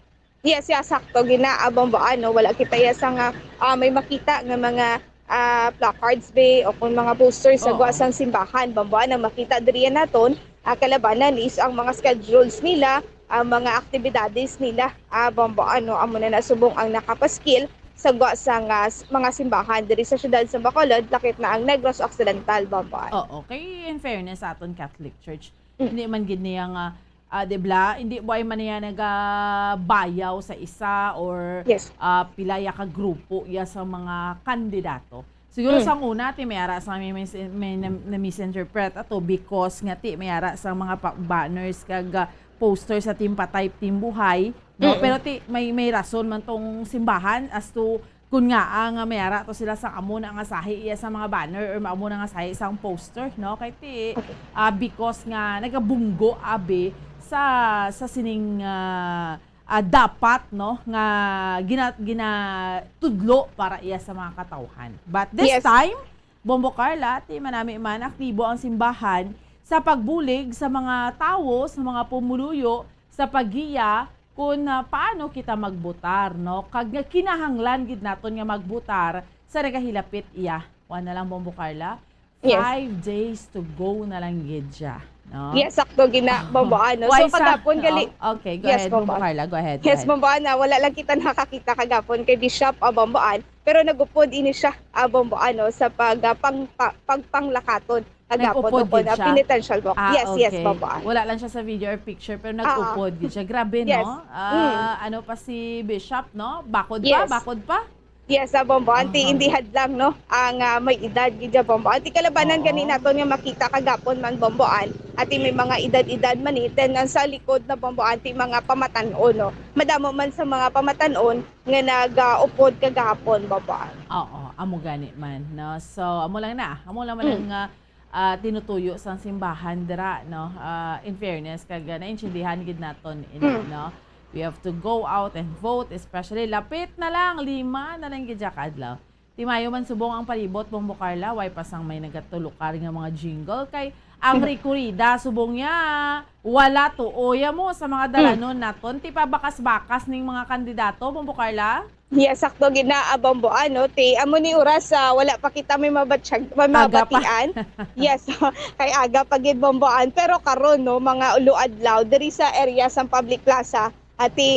Yes, yes, sakto gina, ah, Bombo, ano, wala kita ya sa nga, ah, may makita nga mga, ah, placards be o kung mga posters sa Oo. gwa sang simbahan, Bombo, ano, makita diri naton, ah, kalabanan is ang mga schedules nila, ang mga aktibidades nila, ah, Bombo, ano, amo na na subong ang nakapaskil sa gwa sang, ah, s-, mga simbahan diri sa siyudad sa Bacolod, lakip na ang Negros Occidental, Bombo, ano. Oo, kay in fairness sa aton Catholic Church, Mm. hindi man gid niya nga ah, di bla, hindi buhay man niya nagabayaw sa isa or, Yes. ah, pila ya ka grupo ya sa mga kandidato. Siguro Mm. sa una, ti may ara sa may, may, may na, na-misinterpret ato because nga ti may ara sa mga pa, banners kag, ah, poster sa Team Patay, Team Buhay, no? Mm-mm. Pero ti may, may rason man tong simbahan as to kun ngaa nga may ara to sila sa amo na nga sahi iya sa mga banner or amo na nga sahi sa ang poster, no? Kay ti, Okay. ah, because nga nagabunggo abi sa, sa sining, ah, ah, dapat, no, nga gina-, ginatudlo para iya sa mga katawhan. But this Yes. time, Bombo Carla, ti manami man aktibo ang simbahan sa pagbulig sa mga tawo, sa mga pumuluyo, sa paggiya kun, ah, paano kita magbutar, no? Kag nga kinahanglan gid naton nga magbutar sa nagahilapit iya. Wa na lang, Bombo Carla. Yes. Five days to go na lang gid siya, no? Yes, sakto gina, Bombo, ano. Why So, sa kagapon gali-, Oo, okay, go Yes, ahead, Bombo Bombo. Carla, go ahead, go Yes, ahead. Bombo, ano, wala lang kita nakakita kagapon kay Bishop, ah, Bombo, an, pero nagupod ini siya, ah, Bombo, ano, sa pag, ah, pang-, pa-, pagpanglakaton Kagapon, Nag-upod opo, gid na siya? pinitential po. Ah, Yes, yes, okay. Bamboan. Wala lang siya sa video or picture, pero Ah. nag-upod gid siya. Grabe, Yes. no? Mm. Ah, ano pa si Bishop, no? Bakod pa, Yes. bakod pa. Yes, sa Bamboan, ti Aha. Hindi hadlang, no? Ang ah, may edad gid siya, Bamboan. Ti kalabanan Oo. gani naton nga makita kagapon man, Bamboan. Ati may mga edad-edad man ni, then ang sa likod na, Bamboan, ti mga pamatan-on, no? Madamo man sa mga pamatan-on nga nag-upod kagahapon, Bamboan. Oo, amo gani man, no? So, amo lang na. Amo lang man Mm. ang ah, ah, tinutuyo sang simbahan dira, no? Ah, in fairness, kag ah, naintindihan gid naton ini, Mm. no? We have to go out and vote, especially lapit na lang, lima na lang gid ka adlaw. Ti maayo man subong ang palibot, Bombo Carla, way pa sang may nagatulukar nga mga jingle kay ang rekurida subong niya wala tuoya mo sa mga Mm. dalanon naton. Ti pabakas-bakas ning mga kandidato, Bombo Carla? Yes, sakto gid na, ah, Bamboan, no? Ti amo ni oras sa wala pa kita may mabatyag, may Aga pa. mabatian. Yes, kay aga pa gid, Bamboan. Pero karon, no, mga ulo adlaw diri sa area sang public plaza, ati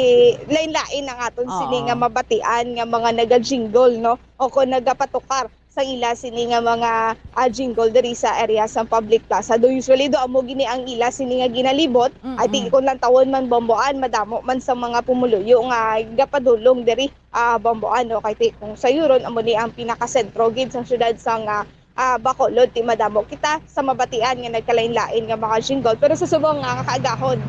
lain-lain ang aton sini nga Oo. mabatian nga mga naga-jingle, no? O kung nagapatukar sa ila sini nga mga ah, jingle diri sa area sang public plaza. Do usually do amo gini ang ila sini nga ginalibot. Mm-mm. Ati kung lantawon man, Bamboan, madamo man sa mga pumuluyo nga gapadulong diri, ah, Bamboan, no? Kay ti kung sayuron, amo ni ang pinakasentro gid sang syudad sang ah, ah, Bacolod, ti madamo kita sa mabatian nga nagkalain-lain nga mga jingle. Pero sa subong nga kaagahon,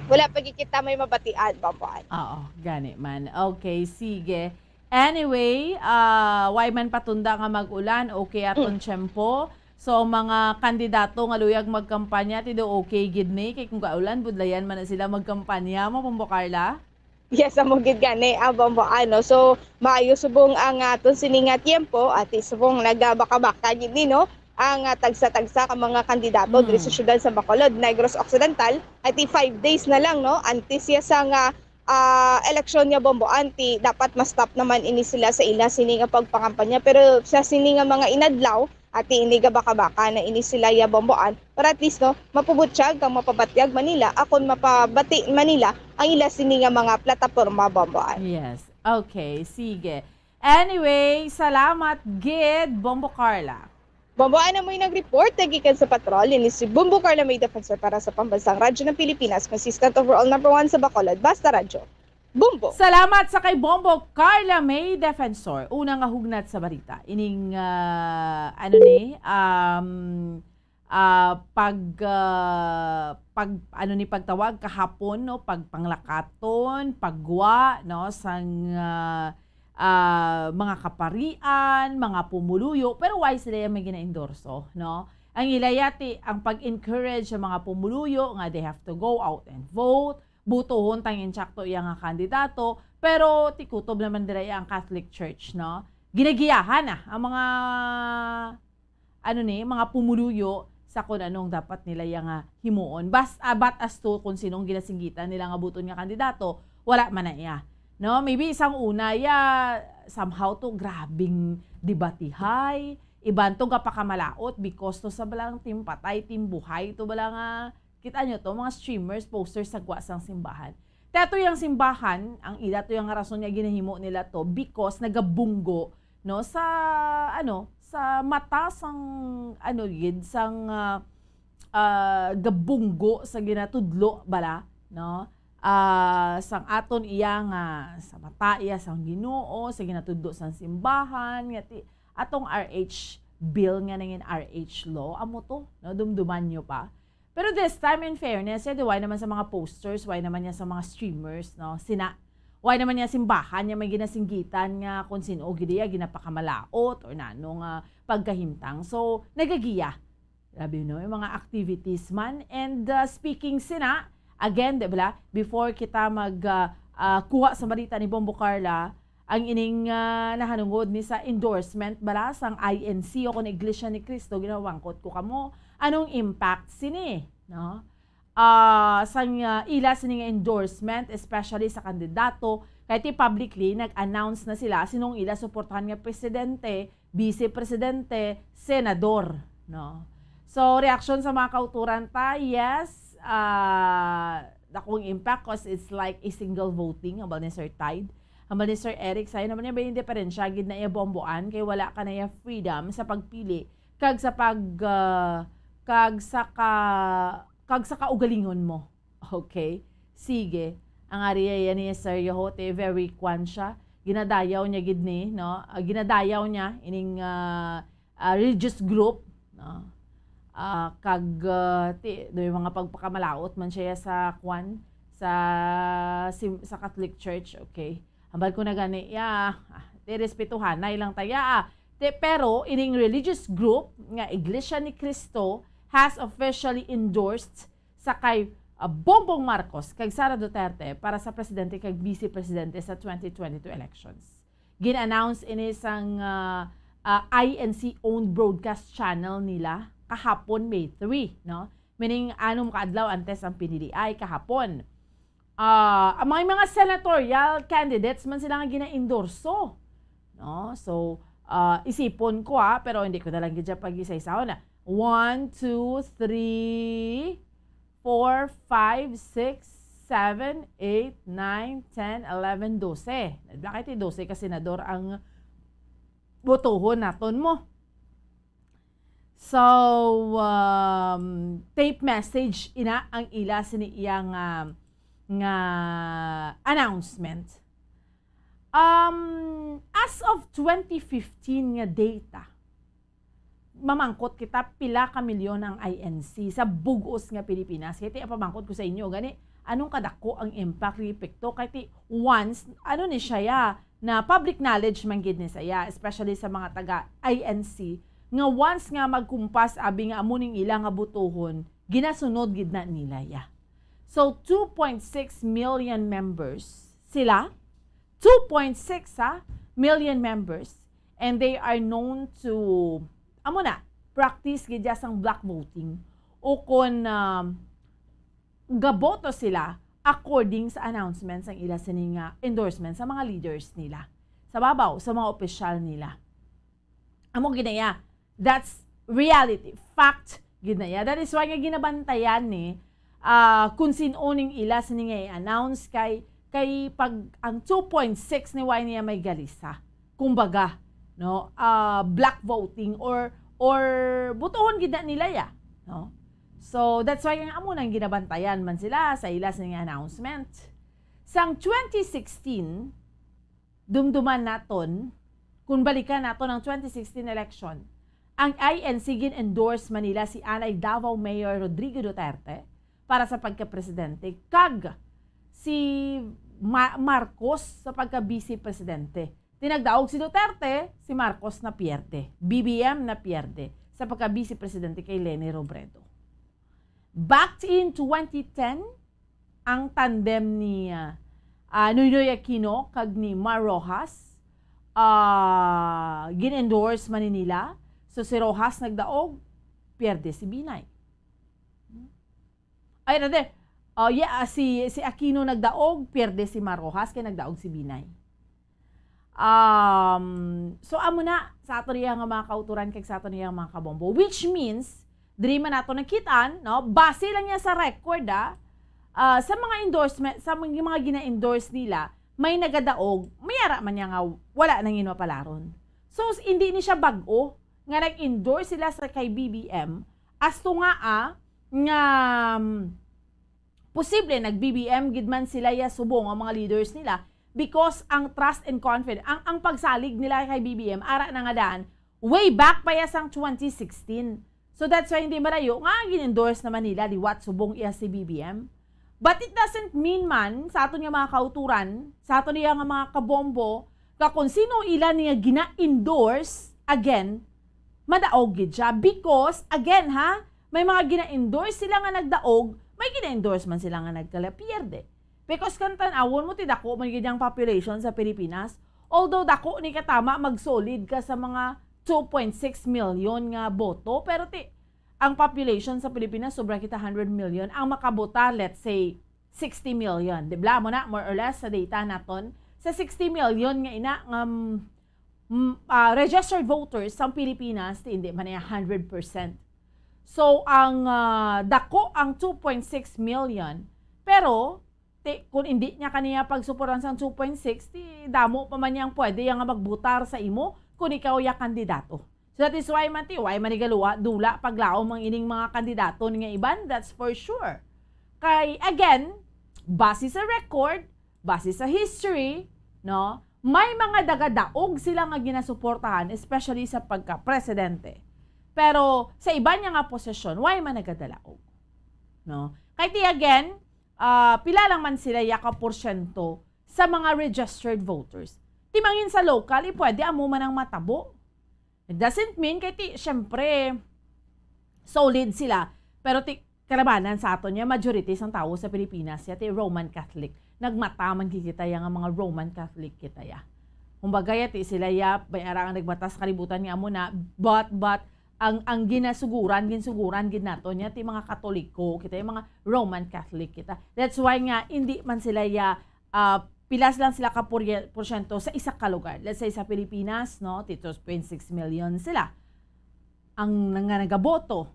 wala pa gid kita may mabatian, Bamboan. Oo, gani man. Okay, sige. Anyway, ah, way man patunda nga mag-ulan, okay aton Mm. tiyempo. So, mga kandidato nga luyag magkampanya, ti do okay gid ni. Kay kung gaulan, budlayan man na sila magkampanya mo, Bombo Carla? Yes, amo gid gani, ah, Bombo, ano. So, maayo subong ang aton sini nga tiyempo, ati subong nagabaka-baka gid ni, no? Ang ah, tagsa-tagsa ka mga kandidato diri sa Mm. syudad sa Bacolod, Negros Occidental, ati five days na lang, no? Antes siya sa nga ah, eleksyon nga, Bombo, anti dapat ma-stop naman ini sila sa ila sini nga pagpangampanya. Pero sa sini nga mga inadlaw, ati ini gabaka-baka na ini sila ya, Bomboan, para at least, no, mapabutyag kang mapabatyag man nila, akon mapabati man nila ang ila sini nga mga plataporma, Bomboan. Yes. Okay, sige. Anyway, salamat gid, Bombo Carla. Bomboan, amoy nag-report na gikan sa patrol. Ini si Bombo Carla May Defensor para sa Pambansang Radyo ng Pilipinas, consistent overall number one sa Bacolod. Basta Radyo. Bombo! Salamat sa kay Bombo Carla May Defensor. Una nga hugnat sa balita. Ining, ah, ano ni, um, ah, pag, ah, pag, ano ni pagtawag kahapon, no? Pagpanglakaton, pagwa, no? Sang, ah, ah, mga kaparian, mga pumuluyo, pero why sila yung may gina-endorso, no? Ang ila yati, ang pag-encourage sa mga pumuluyo nga they have to go out and vote, butuhon tang insakto iya nga kandidato, pero ti kutob naman dira iya ang Catholic Church, no? Ginagiyahan na ang mga, ano ni, mga pumuluyo sa kung anong dapat nila iya nga himuon. Bas, ah, but as to kung sinong ginasinggitan nila nga buton nga kandidato, wala man na iya. No? Maybe isang una iya, somehow to, grabing debatihay, iban to gapakamalaot because to sa balang team patay, team buhay to bala nga, kita nyo to, mga streamers, posters sa gwa sang simbahan. Kaya to yung simbahan, ang ila to yung rason nga ginahimo nila to because nagabunggo, no, sa, ano, sa mata sang, ano, gid, sang, ah, ah, gabunggo sa ginatudlo bala, no? Ah, sang aton iya nga sa mata iya sang Ginoo, sa ginatudlo sang simbahan, nga ti, atong R H bill nga nangin R H law, amo to, no? Dumduman nyo pa. Pero this time, in fairness, eh, di, why naman sa mga posters, why naman niya sa mga streamers, no? Sina, why naman niya simbahan niya may ginasinggitan nga kung sino o gid iya ginapakamalaot or nano nga pagkahimtang. So, nagagiya. Grabe, no? Yung mga activities man. And, uh, speaking sina, again, di ba, before kita mag, uh, uh, kuha sa balita ni Bombo Carla, ang ining, uh, nahanungod ni sa endorsement bala sang I N C o kung Iglesia ni Cristo, ginawangkot ko kamo, anong impact sini, no? Ah, sang, uh, ila sini nga endorsement, especially sa kandidato, kay ti publicly nag-announce na sila sinong ila suportahan nga presidente, vice presidente, senador, no? So, reaksyon sa mga kauturan ta, yes, ah, dakong impact 'cause it's like a single voting, hambal ni Sir Tide. Hambal ni Sir Eric, sayo naman niya ba yung diferensya gid na iya Bomboan kay wala ka na iya freedom sa pagpili kag sa pag, ah, kag sa ka-, kag sa kaugalingon mo. Okay? Sige. Ang ari iya ni Sir Yohote, very kwan siya. Ginadayaw niya gid ni, no? Ah, ginadayaw niya ining, ah, ah, religious group, no? Ah, kag, ah, ti-, may mga pagpakamalaot man siya sa kwan, sa sim-, sa Catholic Church, okay? Hambal ko na gani, ya, ah, ti respetuhanay lang ta, ya, ah. Ti, pero ining religious group nga Iglesia ni Cristo has officially endorsed sa kay, ah, Bongbong Marcos kag Sara Duterte para sa presidente kag vice presidente sa twenty twenty-two elections. Gin-announce ini sang, ah, ah, I N C-owned broadcast channel nila kahapon, May three, no? Meaning, anom ka adlaw antes ang piniliay kahapon. Ah, ang mga, mga senatorial candidates man sila nga gina-endorso, no? So, ah, isipon ko, ah, pero hindi ko na lang gid siya pag-isa-isahon na. One, two, three, four, five, six, seven, eight, nine, ten, eleven, dose. Bakit dose ka senador ang botohon naton mo? So, um, tape message ina ang ila sini iya nga, nga announcement. Um, as of twenty fifteen nga data, mamangkot kita pila ka milyon ang I N C sa bug-os nga Pilipinas. Kay ti, pamangkot ko sa inyo, gani, anong kadako ang impact, ang epekto? Kay ti, once, ano ni siya, ya, na public knowledge man gid ni saya, especially sa mga taga I N C, nga once nga magkumpas, abi nga amo ning ila nga butuhon, ginasunod gid na nila, ya. So, two point six million members sila. Two point six, ha, million members. And they are known to, amo na, practice gid ya sang block voting. O kon, um, gaboto sila according sa announcement sang ila sini nga endorsement sa mga leaders nila. Sa babaw, sa mga opisyal nila. Amo gid na ya. That's reality. Fact gid na ya. That is why nga ginabantayan ni, ah, kung sin-o ning ila sini nga i-announce kay, kay pag ang two point six ni, why niya may galisa. Kumbaga, no, ah, block voting or, or butuhon gid na nila ya, no? So, that's why nga amo nang ginabantayan man sila sa ila sini nga announcement. Sang twenty sixteen, dumduman naton, kung balikan naton ang twenty sixteen election, ang I N C gin-endorse man nila si anay Davao Mayor Rodrigo Duterte para sa pagka-presidente, kag si Ma-, Marcos sa pagka-vice presidente. Ti nagdaog si Duterte, si Marcos na pierde. B B M na pierde sa pagka-vice presidente kay Leni Robredo. Back in twenty ten, ang tandem ni, ah, ah, Noynoy Aquino kag ni Mar Roxas, ah, gin-endorse man ni nila. So, si Roxas nagdaog, pierde si Binay. Ay, rather, oh, yeah, ah, si, si Aquino nagdaog, pierde si Mar Roxas, kay nagdaog si Binay. Um, so, amo na, sa ato niya nga mga kauturan kag sa ato niya nga mga kabombo. Which means, diri man nato nakit-an, no? Base lang niya sa record, ah, ah, sa mga endorsement, sa mga, mga gina-endorse nila, may nagadaog, may ara man niya nga wala nang mapalaron. So, s-, hindi ni siya bag-o nga nag-endorse sila sa kay B B M, asto nga, ah, nga, um, posible nag-B B M gid man sila ya subong ang mga leaders nila, because ang trust and confidence, ang, ang pagsalig nila kay B B M, ara na nga daan, way back pa ya sang twenty sixteen. So that's why hindi malayo nga gin-endorse naman nila liwat subong iya si B B M. But it doesn't mean man sa aton nga mga kauturan, sa aton niya nga mga kabombo, nga kung sino ila niya gina-endorse, again, madaog gid siya. Because, again ha, may mga gina-endorse sila nga nagdaog, may gina-endorse man sila nga nagkalapierde. Because kung tan-awon mo, ti dako man gid ang population sa Pilipinas. Although dako ni katama, mag-solid ka sa mga two point six million nga boto, pero ti, ang population sa Pilipinas, sobra kita hundred million. Ang makabota, let's say, sixty million. Di ba? Mo na, more or less, sa data naton, sa sixty million nga ina, nga, mm, mm, ah, registered voters sa Pilipinas, ti hindi man niya hundred percent. So, ang, ah, dako ang two point six million, pero, ti, kung hindi niya kaniya pagsuportahan sang two point six, ti damo pa man niyang pwede yang magbutar sa imo kung ikaw ya kandidato. That is why man ti, why man ni galuwa, dula paglaom ang ining mga kandidato nga iban, that's for sure. Kay, again, base sa record, base sa history, no, may mga dagadaog sila nga ginasuportahan, especially sa pagka-presidente. Pero sa iban niya nga posisyon, why man nagadalaog? No? Kay ti again, ah, pila lang man sila ya ka porsyento sa mga registered voters. Ti mangin sa local, eh, pwede amo man ang matabo. It doesn't mean kay ti, syempre, solid sila. Pero ti, kalabanan sa aton niya, majority sang tawo sa Pilipinas, ya ti Roman Catholic. Nagmata man gid kita ya nga mga Roman Catholic kita ya. Kumbaga, ya ti sila ya, may ara nga nagmata sa kalibutan nga amo na, but, but, ang, ang ginasuguran, ginsuguran gid nato niya, ti mga Katoliko, kita yung mga Roman Catholic kita. That's why nga, hindi man sila ya, ah, pilas lang sila ka porye-, porsyento sa isa ka lugar. Let's say, sa Pilipinas, no, ti two point six million sila ang nga nagaboto.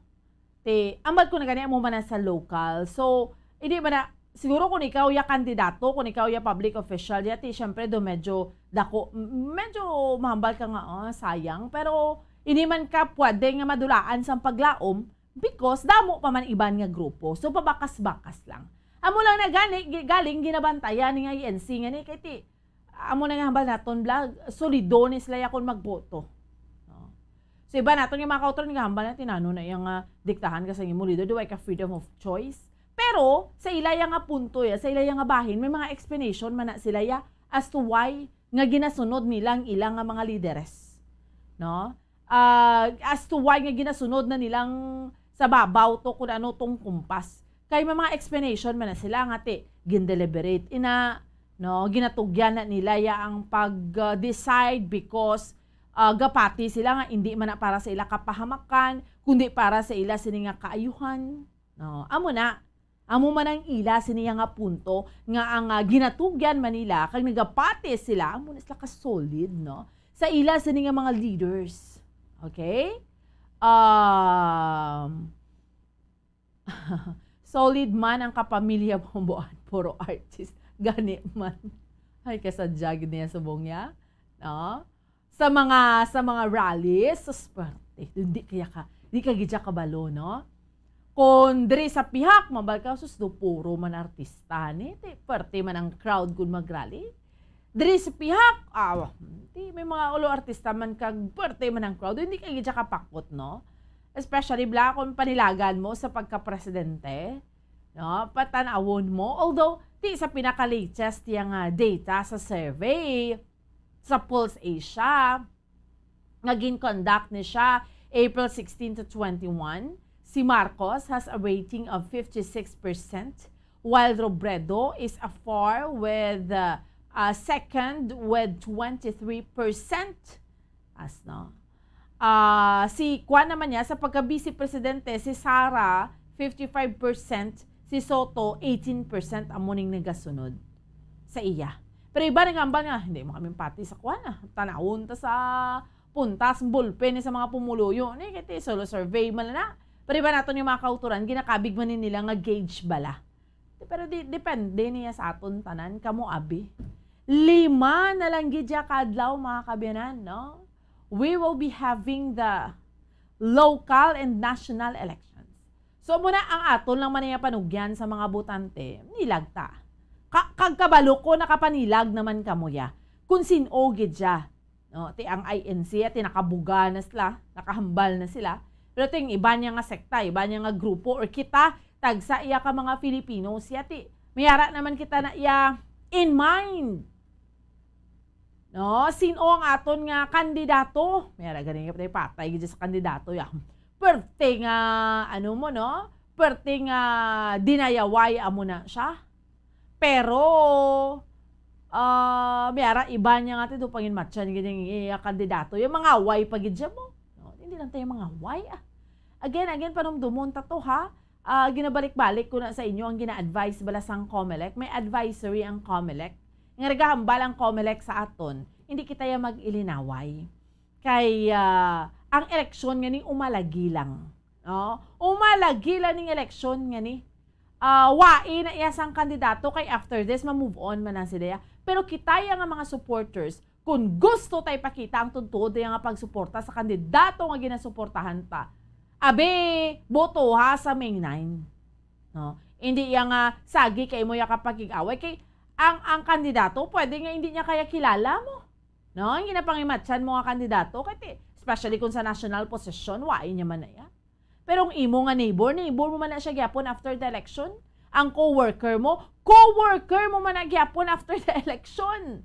Ti, ambal ko na gani, amo man na sa local. So, hindi man na, siguro kung ikaw ya kandidato, kung ikaw ya public official, ya ti, syempre, do medyo dako, m-, medyo mahambal ka nga, "Ah, sayang." Pero, hindi man ka pwede nga madulaan sang paglaom because damo pa man iban nga grupo. So, pabakas-bakas lang. Amo lang na gani, gi-, galing ginabantayan ni nga I N C nga ni, kay ti, amo na nga hambal naton, vlog, solido ni sila ya kon magboto. No? So, iba naton nga mga kautoran nga hambal na tinano na iya nga diktahan ka sa imo leader, di way ka freedom of choice. Pero, sa ila ya nga punto ya, sa ila ya nga bahin, may mga explanation man na sila ya as to why nga ginasunod nila ang ila nga mga lideres. No? Ah, as to why nga ginasunod na nilang sa babaw to kung ano tong kumpas. Kay may mga explanation man na sila nga ti, gindeliberate ina, no? Ginatugyan na nila ya ang pag-decide because, ah, gapati sila nga hindi man na para sa ila kapahamakan, kundi para sa ila sini nga kaayuhan. No? Amo na. Amo man ang ila sini nga punto nga ang, ah, ginatugyan man nila kag nagapati sila, amo na sila ka solid, no? Sa ila sini nga mga leaders. Okay? Um, solid man ang kapamilya Bomboan, puro artist. Gani man. Ay, kasadya gid niya subong ya. No? Sa mga, sa mga rallies, sus, perte. Hindi kaya ka, di ka gid siya kabalo, no? Kung diri sa pihak, mabal ka, sus, do puro man artista, ni? Ti, perte man ang crowd kung mag-rally. Diri sa pihak, ah, ti, may mga ulo artista man kag perte man ang crowd, hindi ka gid siya kapakot, no? Especially, bla, kung panilagan mo sa pagka-presidente, no? Patanawon mo. Although, ti sa pinaka-latest yang, ah, data sa survey, sa Pulse Asia, nga gin-conduct ni siya April sixteen to twenty-one, si Marcos has a rating of fifty-six percent, while Robredo is a far with, uh, uh, second with twenty-three percent. As, no? Ah, si kuan naman niya, sa pagka-vice presidente, si Sara, fifty-five percent, si Soto, eighteen percent amo ning nagasunod sa iya. Pero iba nagambal nga, "Hindi mo kami pati sa kuan, ah. Tanawon ta sa puntas, ballpen ni sa mga pumuluyo ni, kay ti solo survey man na." Pero iba naton yung mga kauturan, ginakabig man ni nila nga gauge bala. Pero di, depende niya sa aton tanan, kamo abi. Lima na lang gid ya ka adlaw, mga kaabyanan, no? We will be having the local and national elections. So, muna ang aton lang man niya panugyan sa mga botante, nilag ta. Ka-, kag kabalo ko, nakapanilag naman kamo ya. Kung sin-o gid ya. No, ti ang I N C, ti nakabuga na sila, nakahambal na sila. Pero ting iba niya nga sekta, iba niya nga grupo, or kita, tagsa iya ka mga Filipino, siya ti, may ara naman kita na iya in mind. No, sin-o ang aton nga kandidato? May ara gani nga patay, patay gid sa kandidato, ya. Perte nga, ano mo, no? Perte nga dinayaway amo na siya. Pero, ah, may ara iba niya nga ti do panginmatyan gid ang iya kandidato. Yung mga away pa gid siya mo. No, hindi lang tayo mga away, ah. Again, again, panumdumon ta to, ha? Ah, ginabalik-balik ko na sa inyo ang gina-advise bala sang Comelec. May advisory ang Comelec. Nga nagahambal ang Comelec sa aton. Hindi kita ya mag-ilinaway. Kay, ah, ang eleksyon nga ni umalagi lang. No? Umalagi lang ning eleksyon nga ni. Ah, wai na iya sang kandidato kay after this, ma-move on man na sila. Pero kita ya nga mga supporters, Kung gusto ta ipakita ang tuntuod niya nga pagsuporta sa kandidato nga ginasuportahan ta, abi, botoha sa May nine. No? Hindi iya nga sagi kay mo iya ka pakig-away. Kay ang, ang kandidato, pwede nga hindi niya kaya kilala mo. No? Ang ginapangimatyan mo nga kandidato, kay ti-, especially kung sa national position, wain niya man na iya. Pero ang imo nga neighbor, neighbor mo man na siya gyapon after the election. Ang co-worker mo, co-worker mo man na gyapon after the election.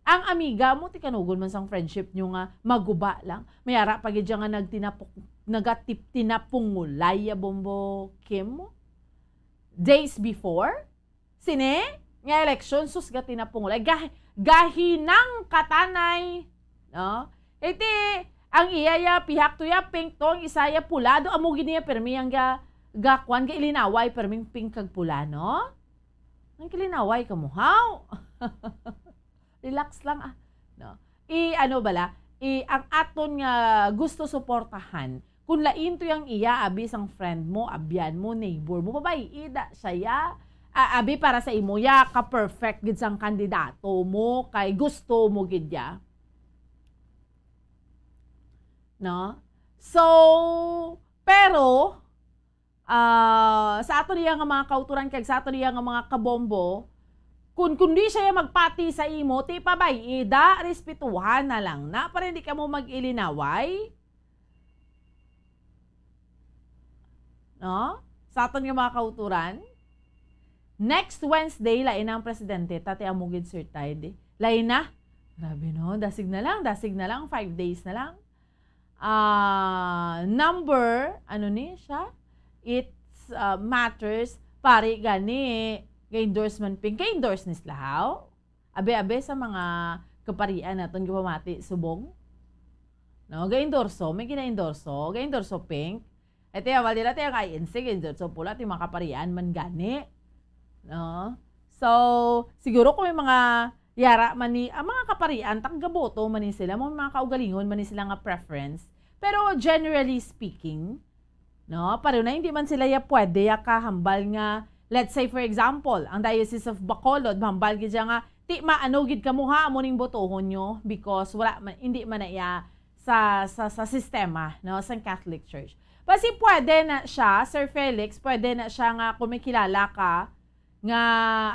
Ang amiga mo, tikanugon man sang friendship nyo nga maguba lang. May ara pa gid siya nga nagtinapok-, nagatip-, tinapungulay ya Bombo Kim mo. Days before, sini nga election, sus, gatinapungulay. Gah-, gahinang katanay. No? Iti, ang iya ya, pihak to ya, pink to, ang isa ya pula, do amo gid niya, permi ang ga, ga, kwan, ga ilinaway, perming pink kag pula, no? Ang kilinaway ka mo, haw? Relax lang, ah. No? I, ano bala, i, ang aton nga gusto suportahan, kung lain to yang iya, abi sang friend mo, abyan mo, neighbor mo, babayi, ida siya ya, a-, abi para sa imo ya, ka-perfect gid sang kandidato mo, kay gusto mo gid ya. No? So, pero, ah, sa aton iya nga mga kauturan kag sa aton iya nga mga kabombo, kun, kun di siya magpati sa imo, ti pabay, ida, respetuhan na lang na, para hindi ka mo mag-ilinaway. No? Sa aton nga mga kauturan, next Wednesday, lain na ang presidente, tati amo gid, Sir Tide. Lain na. Grabe, no? Dasig na lang, dasig na lang, five days na lang. Ah, number, ano ni siya? It's, ah, matters, pari gani, ga-endorse man ping, ga-endorse ni sila, haw? Abi-abi sa mga kaparian naton gipamati subong. No, ga-endorso, may gina-endorso, ga-endorso pink. Ito yung, wala nila, ito yung I N C, ga-endorso pula, ito yung mga kaparian man gani. No? So, siguro kung may mga yara man ni, ang mga kaparian, taggaboto man ni sila, may mga kaugalingon man ni sila nga preference. Pero generally speaking, no, pareho na, hindi man sila ya pwede ya kahambal nga, let's say, for example, ang Diocese of Bacolod, mahambal gid siya nga, ti maano gid kamo ha, amo ning botohon nyo because wala man, hindi man na iya sa, sa, sa sistema, no, sa Catholic Church. Basi pwede na siya, Sir Felix, pwede na siya nga kung may kilala ka, nga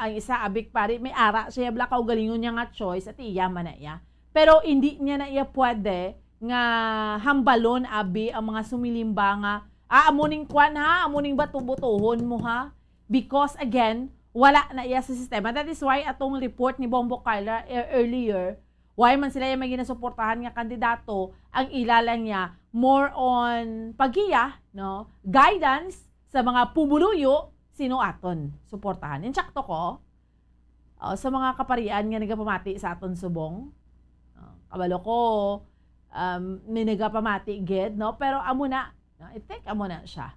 ang isa, abik pari, may ara siya bala kaugalingon niya nga choice, at iya man na iya. Pero hindi niya na iya pwede nga hambalon, abi, ang mga sumilimba nga, "Ah, amo ning kwan, ha? Amo ning bato-botohon mo, ha?" Because, again, wala na iya sa sistema. That is why atong report ni Bombo Carla, e-, earlier, why man sila yung may ginasuportahan nga kandidato, ang ila lang niya, more on paggiya, no? Guidance sa mga pumuluyo, sino aton suportahan. Insakto ko, oh, sa mga kaparian nga nagapamati sa aton subong. Oh, kabalo ko, um, may nagapamati gid, no? Pero amo na, no? I think amo na siya.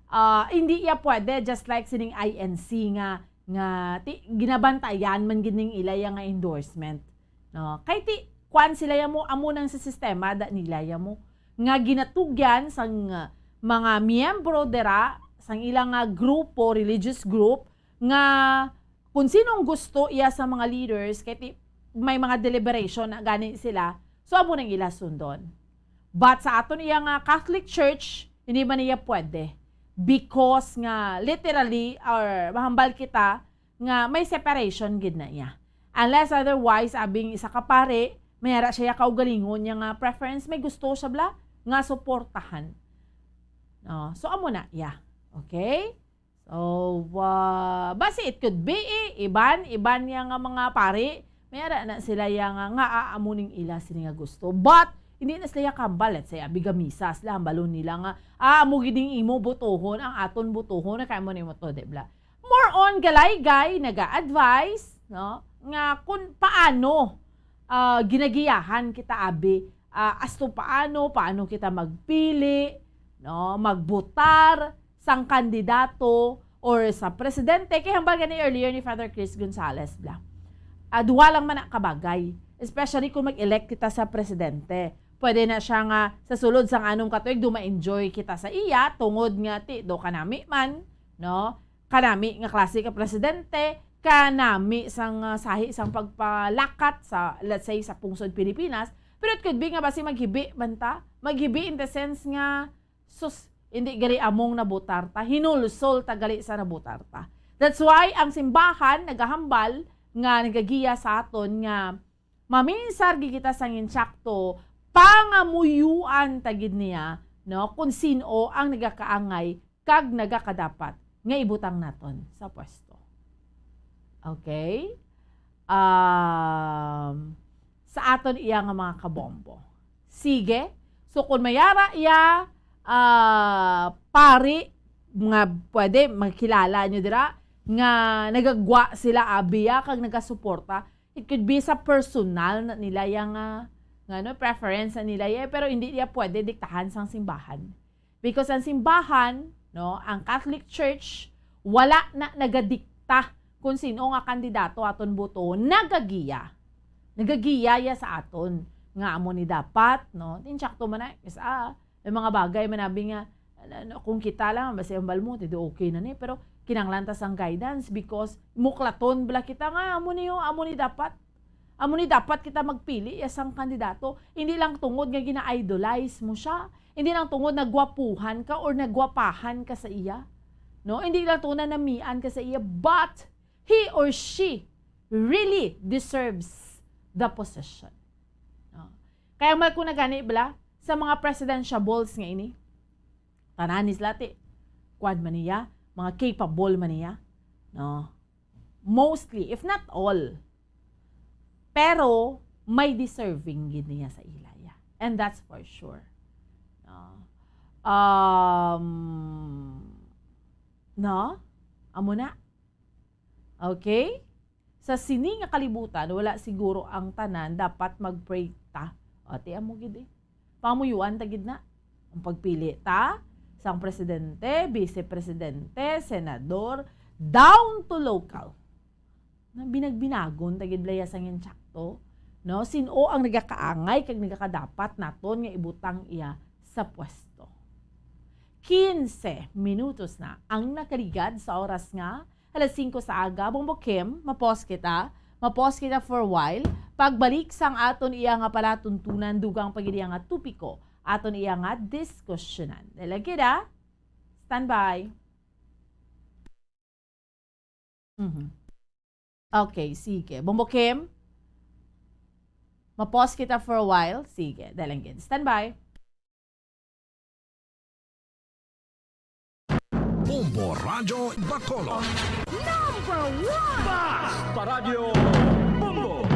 Ah, hindi iya pwede, just like sining I N C nga, nga ti, ginabantayan man gid ning ila iya nga endorsement. No? Kay ti, kwan sila ya mo, amo nang sa sistema da nila ya mo, nga ginatugyan sang, uh, mga miyembro dira, sang ilang nga grupo, religious group, nga kung sinong gusto iya sa mga leaders, kay ti, may mga deliberation na gani sila, so amo nang ila sundon. But sa aton iya nga Catholic Church, hindi man iya pwede. Because nga, literally, or mahambal kita, nga may separation gid na iya. Unless otherwise, abing isa ka pare, may ara siya kaugalingon niya nga preference, may gusto siya bala nga suportahan. No? So, amo na iya. Okay? So, ah, basi it could be, eh, iban, iban niya nga mga pare, may ara na sila iya nga, nga, ah, amo ning ila sini nga gusto. But, hindi na sila iya kambal. Let's say, abi gamisa sila, hambalon nila nga, ah, amo gid ning imo botohon, ang aton botohon, na kaya mo nimo to, di bala? More on galaygay, naga-advise, no? Nga kung paano, ah, ginagiyahan kita, abi, ah, as to paano, paano kita magpili, no? Magbotar sang kandidato or sa presidente. Kay hambal gani earlier ni Father Chris Gonzalez bala, ah, duha lang man na kabagay, especially kung mag-elect kita sa presidente. Pwede na siya nga sa sulod sang anom ka tuig, do ma-enjoy kita sa iya, tungod nga ti, do kanami man, no? Kanami nga klase ka presidente, kanami sang, ah, sahi sang pagpalakat sa, let's say, sa pungsod Pilipinas, pero it could be nga basi maghibi man ta, maghibi in the sense nga, sus, hindi gali among nabutar ta, hinulsol ta gali sa nabutar ta. That's why ang simbahan nagahambal nga nagagiya sa aton nga maminsar gid kita sang insakto, pangamuyuan ta gid niya, no, kung sin-o ang nagakaangay kag nagakadapat nga ibutang naton sa pwesto. Okay? Um, sa aton iya nga mga kabombo. Sige. So, kung may ara iya, ah, pari, nga pwede, makilala nyo dira, nga nagagwa sila, abi, ah, kag nagasuporta, it could be sa personal na nila yang, ah, nga, no, preference na nila, eh, pero hindi niya pwede diktahan sang simbahan. Because ang simbahan, no, ang Catholic Church, wala na nagadikta kung sino nga kandidato aton boto, nagagiya. Nagagiya ya sa aton nga amo ni dapat, no? Insakto man na, is, ah, may mga bagay man abi nga, ano, ano, kung kita lang, basta yung balmo, tido okay na ni, pero kinanglan ta sang guidance because muklaton bala kita nga amo ni, amo ni dapat. Amo ni dapat kita magpili ya sang kandidato. Hindi lang tungod nga gina-idolize mo siya. Hindi lang tungod nagwapuhan ka or nagwapahan ka sa iya. No? Hindi lang tungod na namian ka sa iya, but he or she really deserves the position. No? Kaya mal ko na gani, bala, sa mga presidentiables nga ini, tanan ni sila ti, kuwan man niya, mga capable man niya. No? Mostly, if not all. Pero may deserving gid niya sa ila, yeah. And that's for sure. No? Um, no? Amo na. Okay? Sa sini nga kalibutan, wala siguro ang tanan dapat mag-pray ta. O, ti amo gid eh. Pamuyuan ta gid na. Ang pagpili ta sang presidente, vice presidente, senador, down to local. Na binagbinagon ta gid, Blaya, sang insakto, no? Sin-o ang nagakaangay kag nagakadapat naton nga ibutang iya sa pwesto? Quince minutos na ang nakaligad sa oras nga alas singko sa aga. Bombo Kim, mapos kita. Mapos kita for a while. Pagbalik sang aton iya nga palatuntunan, dugang pa gid iya nga topiko, aton iya nga diskusyonan. Dala gid, ah. Standby. Mhm. Okay, sige. Bombo Kim, mapos kita for a while. Sige, dala gid. Standby. Bombo Radyo Bacolod. Number one! Basta Radyo Bombo!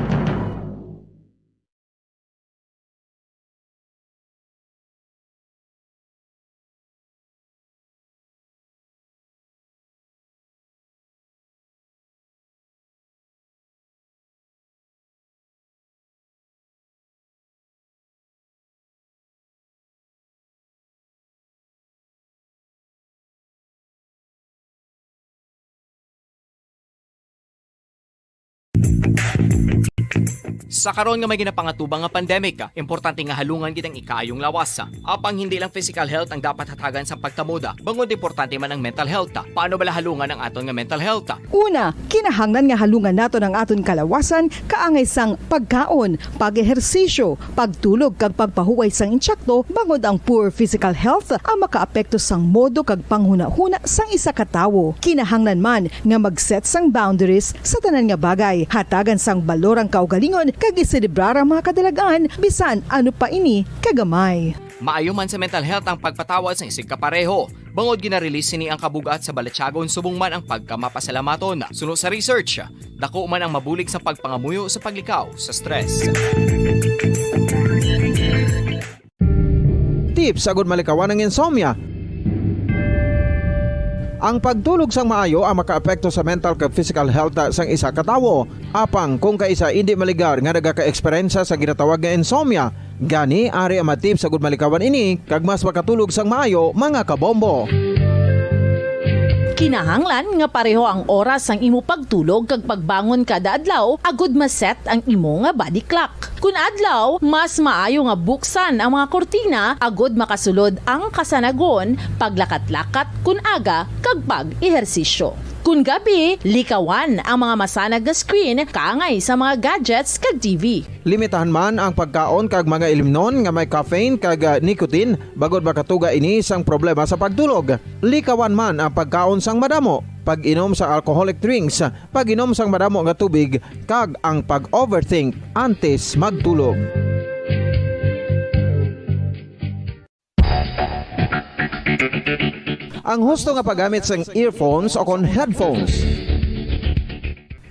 Sa karon nga may ginapangatubang nga pandemic, importante nga halungan gid ang ikaayong lawas. Apang hindi lang physical health ang dapat hatagan sa pagtamod, bangod importante man ang mental health. Paano bala halungan ang aton nga mental health? Una, kinahanglan nga halungan naton ang aton kalawasan kaangay sang pagkaon, pag-ehersisyo, pagtulog kag pagpahuway sang insakto, bangod ang poor physical health ang makaapekto sang modo kag panghunahuna sang isa ka tawo. Kinahanglan man nga mag-set sang boundaries sa tanan nga bagay, hatagan sang balor ang kaugalingon kag iselebrar ang mga kadalag-an bisan ano pa ini kagamay. Maayo man sa mental health ang pagpatawad sang isigka pareho. Bangod gina-release sini ang kabug-at sa balatyagon subong man ang pagkamapasalamaton. Suno sa research, dako man ang mabulig sa pagpangamuyo sa paglikaw sa stress. Tips agud malikawan ang insomnia. Ang pagtulog sang maayo ang makaapekto sa mental kag physical health sang isa ka tawo. Apang kung kaisa indi maligar nga nagaka-eksperyensya sa ginatawag nga insomnia, gani ari ang mga tips agud malikawan ini kag mas makatulog sang maayo, mga kabombo. Kinahanglan nga pareho ang oras sang imo pagtulog kag pagbangon kada adlaw agud ma-set ang imo nga body clock. Kun adlaw, mas maayo nga buksan ang mga kurtina agud makasulod ang kasanagon, paglakat-lakat kun aga, kag pag-ehersisyo. Kun gabi, likawan ang mga masanag nga screen kaangay sa mga gadgets kag T V. Limitahan man ang pagkaon kag mga ilimnon nga may caffeine kag, ah, nicotine, bangod makatuga ini sang problema sa pagtulog. Likawan man ang pagkaon sang madamo, pag-inom sa alcoholic drinks, pag-inom sang madamo nga tubig, kag ang pag-overthink antes magtulog. Ang husto nga paggamit sang earphones o kon headphones.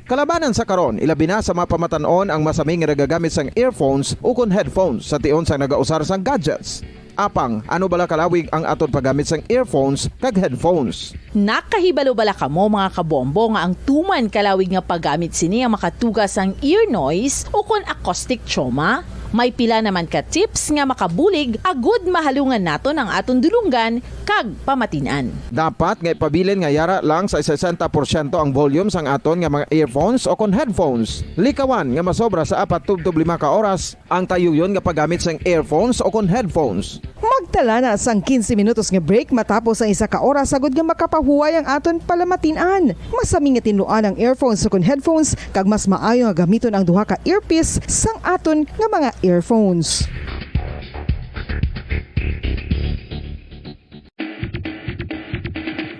Kalabanan sa karon, ilabi na sa mga pamatan-on ang masami nga nagagamit sang earphones o kon headphones sa tion sang nagausar sang gadgets. Apang, ano bala kalawig ang aton paggamit sang earphones kag headphones? Nakahibalo bala kamo, mga kabombo, nga ang tuman kalawig nga paggamit sini ang makatuga sang ear noise o kon acoustic trauma? May pila naman ka tips nga makabulig agud mahalungan naton ang aton dulonggan kag pamatin-an. Dapat nga ipabilin nga yara lang sa sesenta porsyento ang volume sang aton nga mga earphones o kon headphones. Likawan nga masobra sa apat tubtob lima ka oras ang tayuyon nga paggamit sang earphones o kon headphones. Magtala na sang quince minutos nga break matapos ang isa ka oras, agud nga makapahuway ang aton palamatin-an. Masami nga tinluan ang earphones o kon headphones, kag mas maayo nga gamiton ang duha ka earpiece sang aton nga mga earphones.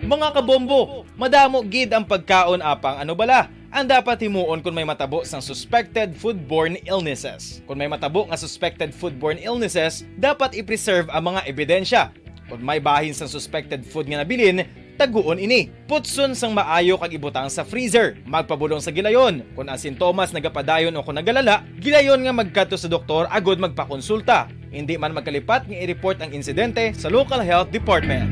Mga kabombo, madamo gid ang pagkaon, apang ano bala ang dapat himuon kon may matabo sang suspected foodborne illnesses? Kon may matabo nga suspected foodborne illnesses, dapat i-preserve ang mga ebidensya. Kon may bahin sang suspected food nga nabilin, taguon ini. Putson sang maayo kag ibutang sa freezer. Magpabulong sa gilayon. Kon ang sintomas nagapadayon o kon nagalala, gilayon nga magkadto sa doktor agud magpakonsulta. Indi man magkalipat nga i-report ang insidente sa local health department.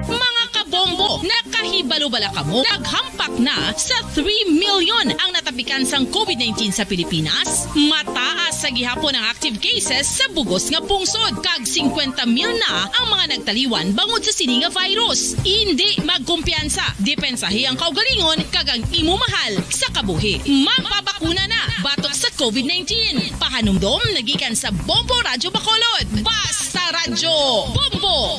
Mga kabombo, nakahibalo bala kamo? Naghampak na sa three million ang natapikan sang covid nineteen sa Pilipinas. Mataas sa gihapon ang active cases sa bugos nga pungsod, kag singkwenta mil na ang mga nagtaliwan bangod sa sini nga virus. Indi magkumpiyansa, depensahi ang kaugalingon kag ang imo mahal sa kabuhi. Magpabakuna na batok sa covid nineteen. Pahanumdom nagikan sa Bombo Radyo Bacolod. Basta Radyo Bombo!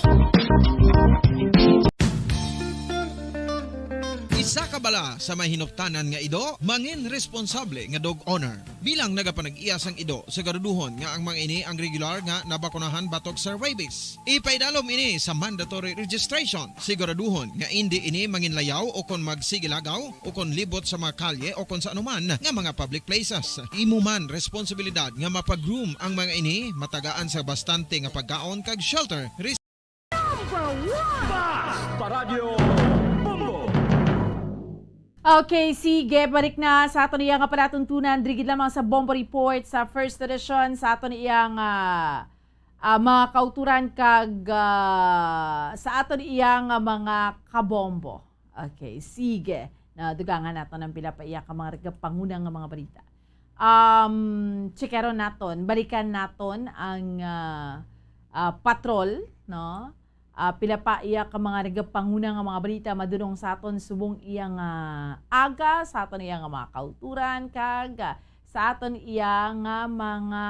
Isa ka bala sa may hinuptanan nga ido, mangin responsable nga dog owner. Bilang nagapanag-iya sang ido, siguraduhon nga ang mga ini ang regular nga nabakunahan batok sa rabies. Ipaidalom ini sa mandatory registration. Siguraduhon nga indi ini manginlayaw o kon magsigilagaw o kon libot sa mga kalye o kon sa anuman nga mga public places. Imo man responsibilidad nga mapa-groom ang mga ini, matagaan sa bastante nga pagkaon kag shelter. Number one! Basta Radyo Bombo! Okay, sige, balik na sa aton iya nga palatuntunan. Diri gid lamang sa Bombo Report sa First Edition, sa aton iya nga, ah, mga kauturan kag, ah, sa aton iya nga mga kabombo. Okay, sige. Na, dugangan naton ang pila pa iya ka mga nagapanguna nga mga balita. Um, checkeron naton, balikan naton ang, ah, ah, patrol, no? Ah, pila pa iya ka mga nagapanguna nga mga balita madunong sa aton subong iya nga aga, sa aton iya nga mga kauturan, kag, ah, sa aton iya nga mga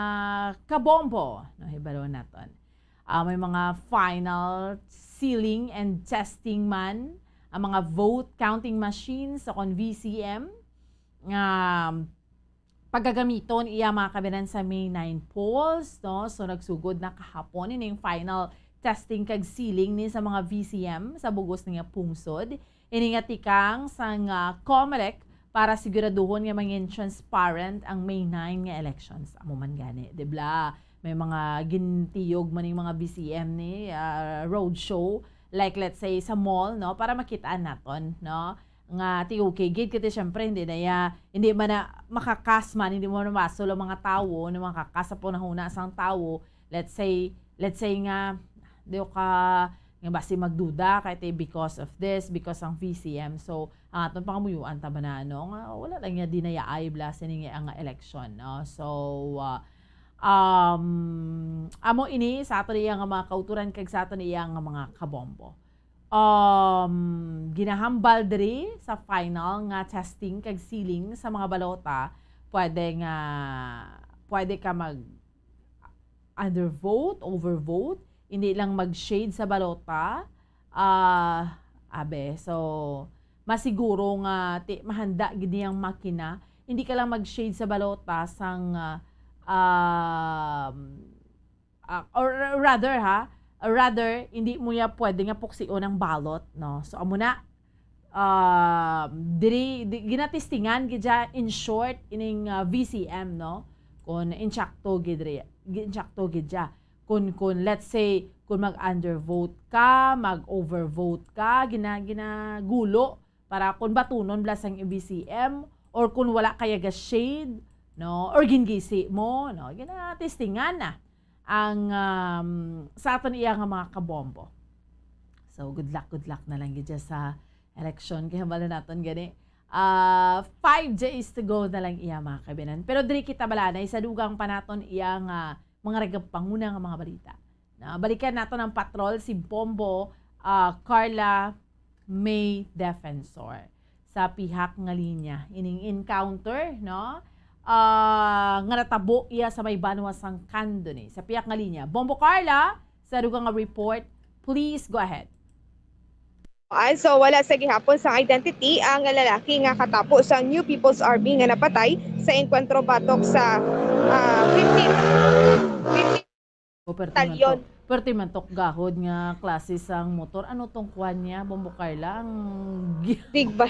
kabombo, no, hibalo naton. Ah, may mga final sealing and testing man ang mga vote counting machines sa kon V C M nga pagagamiton iya mga kabinan sa May nine polls, no? So, nagsugod na kahapon ining final testing kag sealing ni sa mga V C M sa bugos nga pungsod. Ini nga tikang sang, ah, Comelec para siguraduhon nga mangin transparent ang May nine nga elections. Amo man gani, di bla? May mga gintiyog man ning mga V C M ni, ah, roadshow, like, let's say, sa mall, no? Para makitaan naton, no? Nga ti-, okay gid, kasi syempre, hindi na ya, hindi man na makakas man, hindi mo na masol ang mga tawo, na makakas sa panahon na sang tawo, let's say, let's say nga, di ka, nga basi magduda, kay ti because of this, because ang V C M. So, ang aton pangamuyuan ta ba na, no? Nga wala lang niya dinayaay bla sini nga ang election, no? So, ah, um, amo ini sa aton iya nga mga kauturan kag sa aton iya nga mga kabombo. Um, ginahambal diri sa final nga testing kag sealing sa mga balota, pwede nga, pwede ka mag undervote, overvote, Hindi lang mag-shade sa balota. Ah, abe. So, masiguro nga ti-, mahanda gid niyang makina. Hindi ka lang mag-shade sa balota sang, ah, um, ah, or rather ha, or rather, hindi mo niya pwede nga puksion ang ballot, no? So, amo na, ah, diri, di, ginatistingan gid siya, in short, ining, ah, V C M, no? Kung insakto gid ri-, insakto gid siya. Kung, kung, let's say, kung mag-undervote ka, mag-overvote ka, gina-, ginagulo para kung batunon bala sang V C M, or kung wala kaya ga-shade, no? Or gingisi mo, no? Ginatistingan na ang, um, sa aton iya nga mga kabombo. So, good luck, good luck na lang gid dyan sa election. Kay hambal na naton gani, ah, five days to go na lang iya, mga kabinan. Pero diri kita bala na, isa dugang pa naton iya nga mga nagapanguna nga mga balita. Na, balikan naton ang patrol si Bombo, ah, Carla May Defensor sa pihak nga linya. Ining encounter, no? Ah, nga natabo iya sa may banwa sang Candoni. Sa pihak nga linya, Bombo Carla, sa dugang nga report, please go ahead. Ah, so, wala sa gihapon sang identity ang lalaki nga katapo sa New People's Army nga napatay sa engkwentro batok sa, ah, fifteen, fifteen O, perti man Talyon. to. Perti man to gahod nga klase sang motor. Ano tong kwan niya, Bombo Carla? Ang gi- Big ba?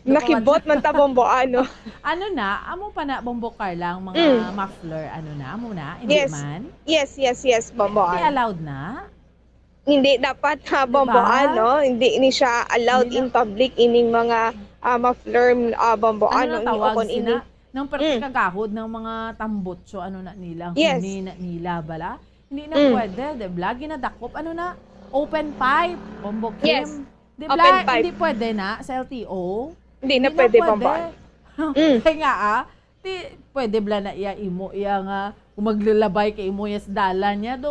Nakibot man ta, Bombo, ano? Ano na? Amo pa na, Bombo Carla, ang mga Mm. muffler? Ano na? Amo na? Hindi Yes. Man? Yes, yes, yes, Bombo, Hindi ano? Allowed na? Hindi dapat, ha, Bombo, Diba? Ano? Hindi ni siya allowed Hindi na. In public ining mga, ah, muffler, ah, Bombo, Ano Ano? na Ni tawag Okon sina? Ini. Nang perti Mm. kagahod ng mga tambutso, ano na nila, Yes. Huni na nila, bala? Hindi na Mm. pwede, di ba? Ginadakop, ano na? Open pipe, Bombo Kim. Yes. Di Open ba? Pipe. Hindi pwede na sa L T O? Hindi na pwede, Bombo. Mm. Kaya nga, ah, ti, pwede bala na iya imo, iya nga, kung maglalabay kay imo iya sa dalan niya, do,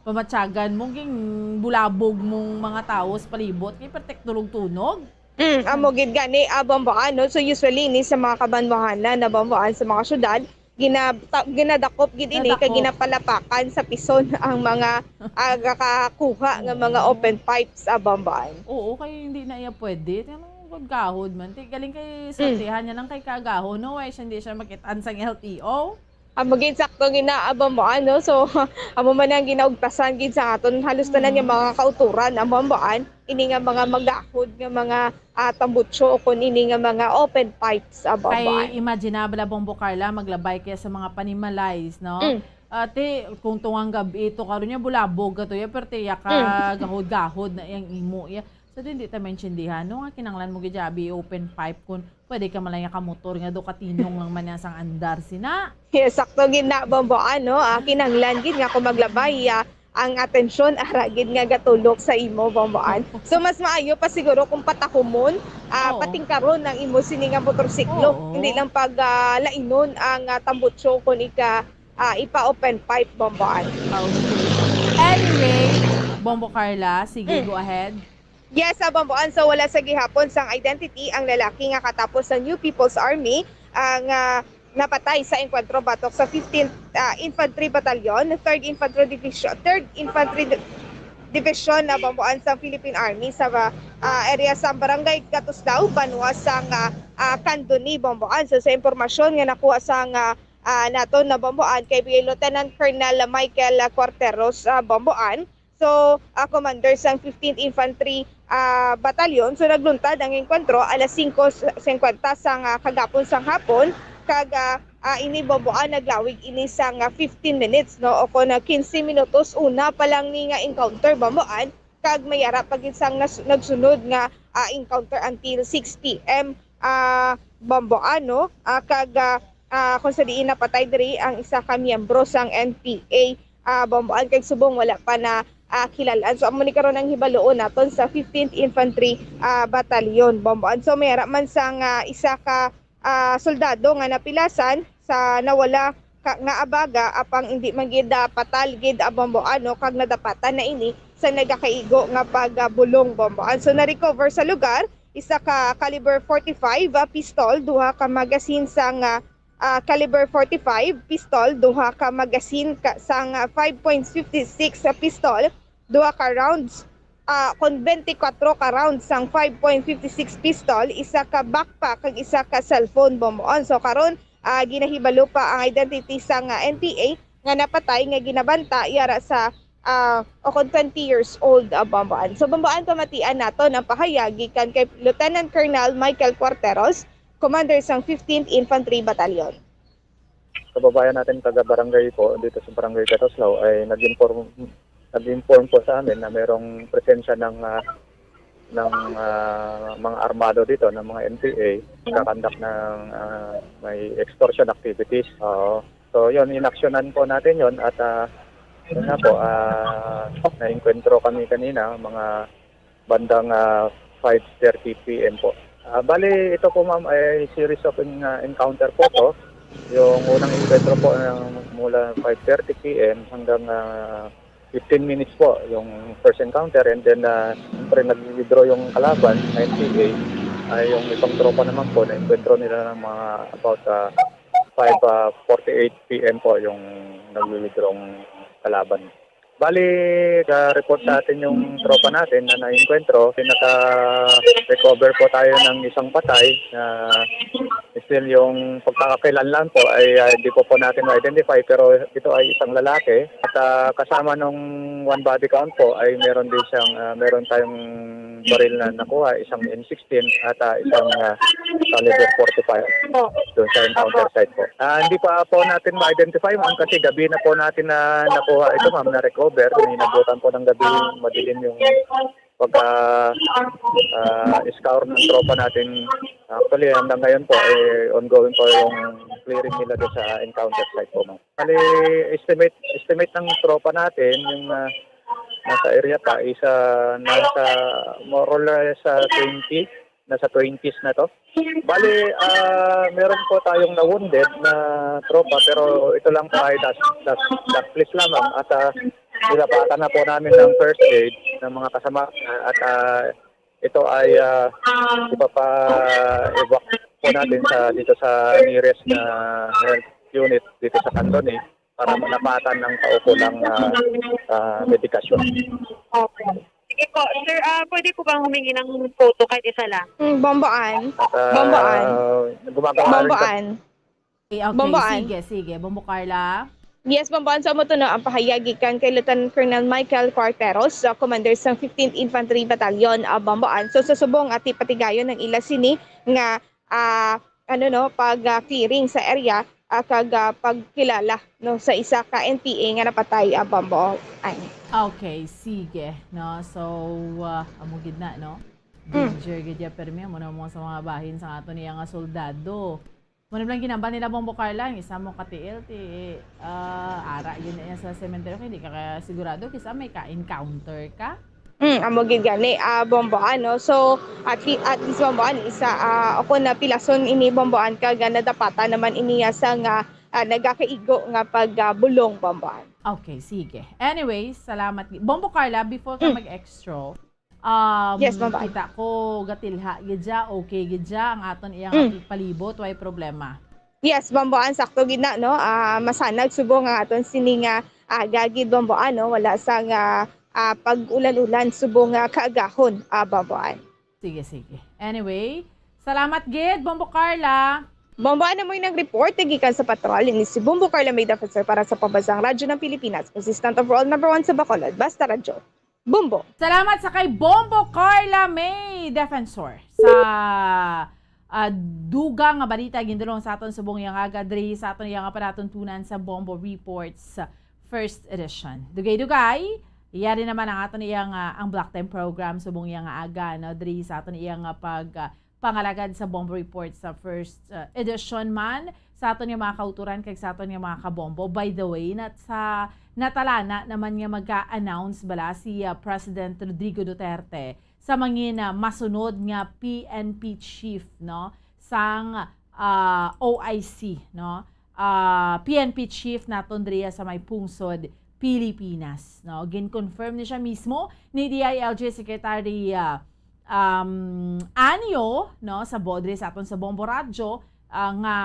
pamatyagan mo, ging bulabog mong mga tao sa palibot, kay pertek tulog-tunog. Mm, amo gid gani, ah, Bombo, Ano? So, usually, ni sa mga kabanwahanan na Bombo, An, sa mga syudad, gina-, ta-, ginadakop gid ini kay Nadakop. Ginapalapakan sa pison ang mga, ah, gakakuha nga mga Oo. Open pipes, ah, Bombo, An. Oo, kay hindi na iya pwede. Tinanong gud gahod man. Ti, galing kay Mm. swertihan niya lang kay kagahon. No, why siya hindi siya makitaan sang L T O? Amo gid sakto gina, ah, Bombo, Ano? So, amo man ang ginaugtasan gid sa aton halos tanan nga Mm. mga kauturan, ah, Bombo, An, ini nga mga magahod nga mga, ah, tambutso o kun ini nga mga open pipes, ah, Bombo, An. Kay imagine na bala, Bombo Carla, maglabay kaya sa mga panimalays, no? Mm. Ate, kung tungang gabi ito, karon niya bulabog ka to, ya, pero tiya ka, Mm. gahod-gahod na yang imo, ya. So, di, di ta maintindihan, no? Nga kinanglan mo gid abi open pipe kung pwede ka malaya ka motor nga do katinong lang man niya sang andar sina. Yes, sakto gid na, Bombo, Ano? Ah, kinahanglan gid nga kung maglabay, ah, ang atensyon, ara gid nga gatulok sa imo, Bombo, An. So, mas maayo pa siguro kung patahumon, ah, Oo. Patingkaron ang imo sini nga motorsiklo. Oo. Hindi lang pag, ah, lainon ang, ah, tambutso kung ika, ah, ipa-open pipe, Bombo, An. Okay. Anyway, Bombo Carla, sige, Mm. go ahead. Yes, sa Bombo, An, so wala sa gihapon sang identity ang lalaki nga katapos sa New People's Army, ah, nga napatay sa engkwentro batok sa fifteenth, ah, Infantry Battalion, third Infantry Division, third Infantry Di-, Division na, Bombo, An, sa Philippine Army sa, ah, area sa Barangay Gatuslao, banwa sa, ah, ah, Candoni, Bombo, An. So, sa impormasyon nga nakuha sa, ah, ah, naton na, Bombo, An, kay Lieutenant Colonel Michael Cuarteros, ah, Bombo, An, so, ah, commander sang fifteenth Infantry, ah, Battalion. So, nagluntad ang engkwentro alas singko singkwenta sang, ah, kagapon sang hapon, kag, ah, ah, ini, Bombo, An, naglawig ini sang, ah, fifteen minutes, no, o kon, ah, quince minutos una pa lang ni nga encounter, Bombo, An, kag may ara pa gid sang nas-, nagsunod nga, ah, encounter until six P M, ah, Bombo, An, no, ah, kag, ah, ah, kung sa diin napatay diri ang isa ka miyembro sang N P A, ah, Bombo, An, kag subong wala pa na, ah, kilal-an. So, amo ni karon ang hibaluon naton sa fifteenth Infantry, ah, Battalion, Bombo, An. So, may ara man sang, ah, isa ka, ah, soldado nga napilasan sa nawala ka, nga abaga, apang indi man gid, ah, patal gid, ah, Bombo, An, no, kag nadapatan na ini sa nagakaigo nga pagbulong, Bombo, An. So, na-recover sa lugar isa ka caliber forty-five, ah, pistol, duha ka magazine sang, ah, ah, caliber forty-five pistol, duha ka magazine ka, sang, ah, five point fifty-six pistol, duha ka rounds, ah, kon twenty-four ka rounds sang five point fifty-six pistol, isa ka backpack, kag isa ka cellphone, Bomboan. So, karon, ah, ginahibalo pa ang identity sang, ah, N P A nga napatay nga ginabanta yara sa, ah, o kon twenty years old, ah, Bomboan. So, Bomboan, pamatian naton ang pahayag gikan kay Lieutenant Colonel Michael Cuarteros, commander sang fifteenth Infantry Battalion. Kababayan natin taga barangay po, dito sa barangay Gataslao, ay nag-inform, nag-inform po sa amin na merong presensya ng, ah, ng, ah, mga armado dito, ng mga N P A, kakandak ng, ah, may extortion activities. Oo. So, yun, inaksyonan po natin yun at, ah, yun nga po, ah, naengkwentro kami kanina, mga bandang, ah, five thirty P M po. Ah, bali, ito po, ma'am, ay series of en-, ah, encounter po to. Yung unang encuentro po ng mula five thirty P M hanggang, ah, fifteen minutes po yung first encounter, and then, ah, siyempre nag-withdraw yung kalaban, N P A, ay yung ibang tropa naman po, na-encuentro nila ng mga about, ah, five, ah, forty-eight P M po yung nag-withdraw ang kalaban. Bali, ka-report sa atin yung tropa natin na naengkwentro. Pinaka-recover po tayo ng isang patay na still yung pagkakakilanlan po ay, ah, hindi po po natin ma-identify, pero ito ay isang lalaki. At, ah, kasama nung one body count po ay meron din siyang, ah, meron tayong baril na nakuha, isang M sixteen at, ah, isang, ah, caliber forty-five doon sa encounter site po. Ah, hindi pa po natin ma-identify, ma'am, kasi gabi na po natin na nakuha ito, ma'am, na-recover. Inabutan po ng gabi, madilim yung pagka, ah, scour ng tropa natin. Actually, hanggang ngayon po, eh, ongoing po yung clearing nila doon sa encounter site po, ma'am. Bali, estimate, estimate ng tropa natin, yung, ah, nasa area pa, is, ah, nasa more or less, ah, twenty, nasa twenties na to. Bali, ah, meron po tayong na-wounded na tropa, pero ito lang po ay das, das, das please lamang. At, ah, nilapatan na po namin ng first aid ng mga kasama, at, ah, ito ay, ah, ipapa-evac po natin sa, dito sa nearest na health unit dito sa Cantone para malapatan ng kaukulang, ah, ah, medikasyon. Okay. Sige po, sir, ah, pwede po bang humingi ng photo kahit isa lang? Mm, Bomboan. At, ah, Bomboan. Gumagawa rin kami. Bomboan. Okay, okay. Bomboan. Sige, sige. Bombo Carla? Yes, Bomboan. So, amo to, no, ang pahayag gikan kay Lieutenant Colonel Michael Cuarteros, uh, commander sa fifteenth Infantry Battalion, uh, Bomboan. So, sa subong, ati patigayon ang ila sini nga, ah, ano, no, pag, ah, clearing sa area, ah, kag, ah, pagkilala, no, sa isa ka N P A nga napatay, ah, Bomboan. Okay, sige, no. So, ah, amo gid na, no. Mm. Danger gid ya, permi, amo na mo sa mga bahin sa aton iya nga soldado. Muna lang ginambal nila, Bombo Carla, ang isa mo ka T L, ti, ah, ara yun na sa sementeryo, kaya hindi ka kaya sigurado, kisa may ka-encounter ka. Mm, amo gid gani, ah, Bomboan, no? So, at le-, at least, Bomboan, isa, ah, ako na pilason ini, Bomboan, kag nadapatan naman ini, ah, sa nga, ah, nagakaigo nga pag, ah, bulong, Bomboan. Okay, sige. Anyways, salamat. Bombo Carla, before ka Mm. mag-extra, Um, Yes, Ma'am Ann. Kita ko, gatilha gid siya, okay gid siya, ang aton iyang Mm. palibot, way problema. Yes, Bombo Ann, sakto gid na, no? Ah, masanag subong ang aton sini nga aga gid, Bombo Ann, no? Wala sa nga, ah, pag-ulan-ulan subong nga kaagahon, ah, Bombo Ann. Sige, sige. Anyway, salamat gid, Bombo Carla. Bombo Ann, amoy nang report gikan sa patrol. Ini si Bombo Carla May Defensor para sa Pambansang Radyo ng Pilipinas, consistent overall number one sa Bacolod. Basta Radyo. Bombo. Salamat sa kay Bombo Carla May Defensor sa, ah, dugang nga balita gindulong sa aton subong iyang aga diri sa aton iyang panatuntunan sa Bombo Reports first edition. Dugay-dugay, yari naman ang aton iyang, ah, ang Block Time Program subong iyang aga, no, diri sa aton iyang, ah, pag, ah, pangalagad sa Bombo Report sa first, uh, edition man sa aton nga mga kauturan kag sa aton nga mga kabombo. By the way, nat-, sa natalana naman nga magka-announce bala si, uh, President Rodrigo Duterte sa mangin, uh, masunod nga P N P chief, no, sang, uh, O I C, no, uh, P N P chief naton diriya sa may pungsod Pilipinas, no. Gin-confirm ni siya mismo ni D I L G Secretary, uh, um, Anyo, no, sa bodre sa aton sa Bombo Radyo, ah, nga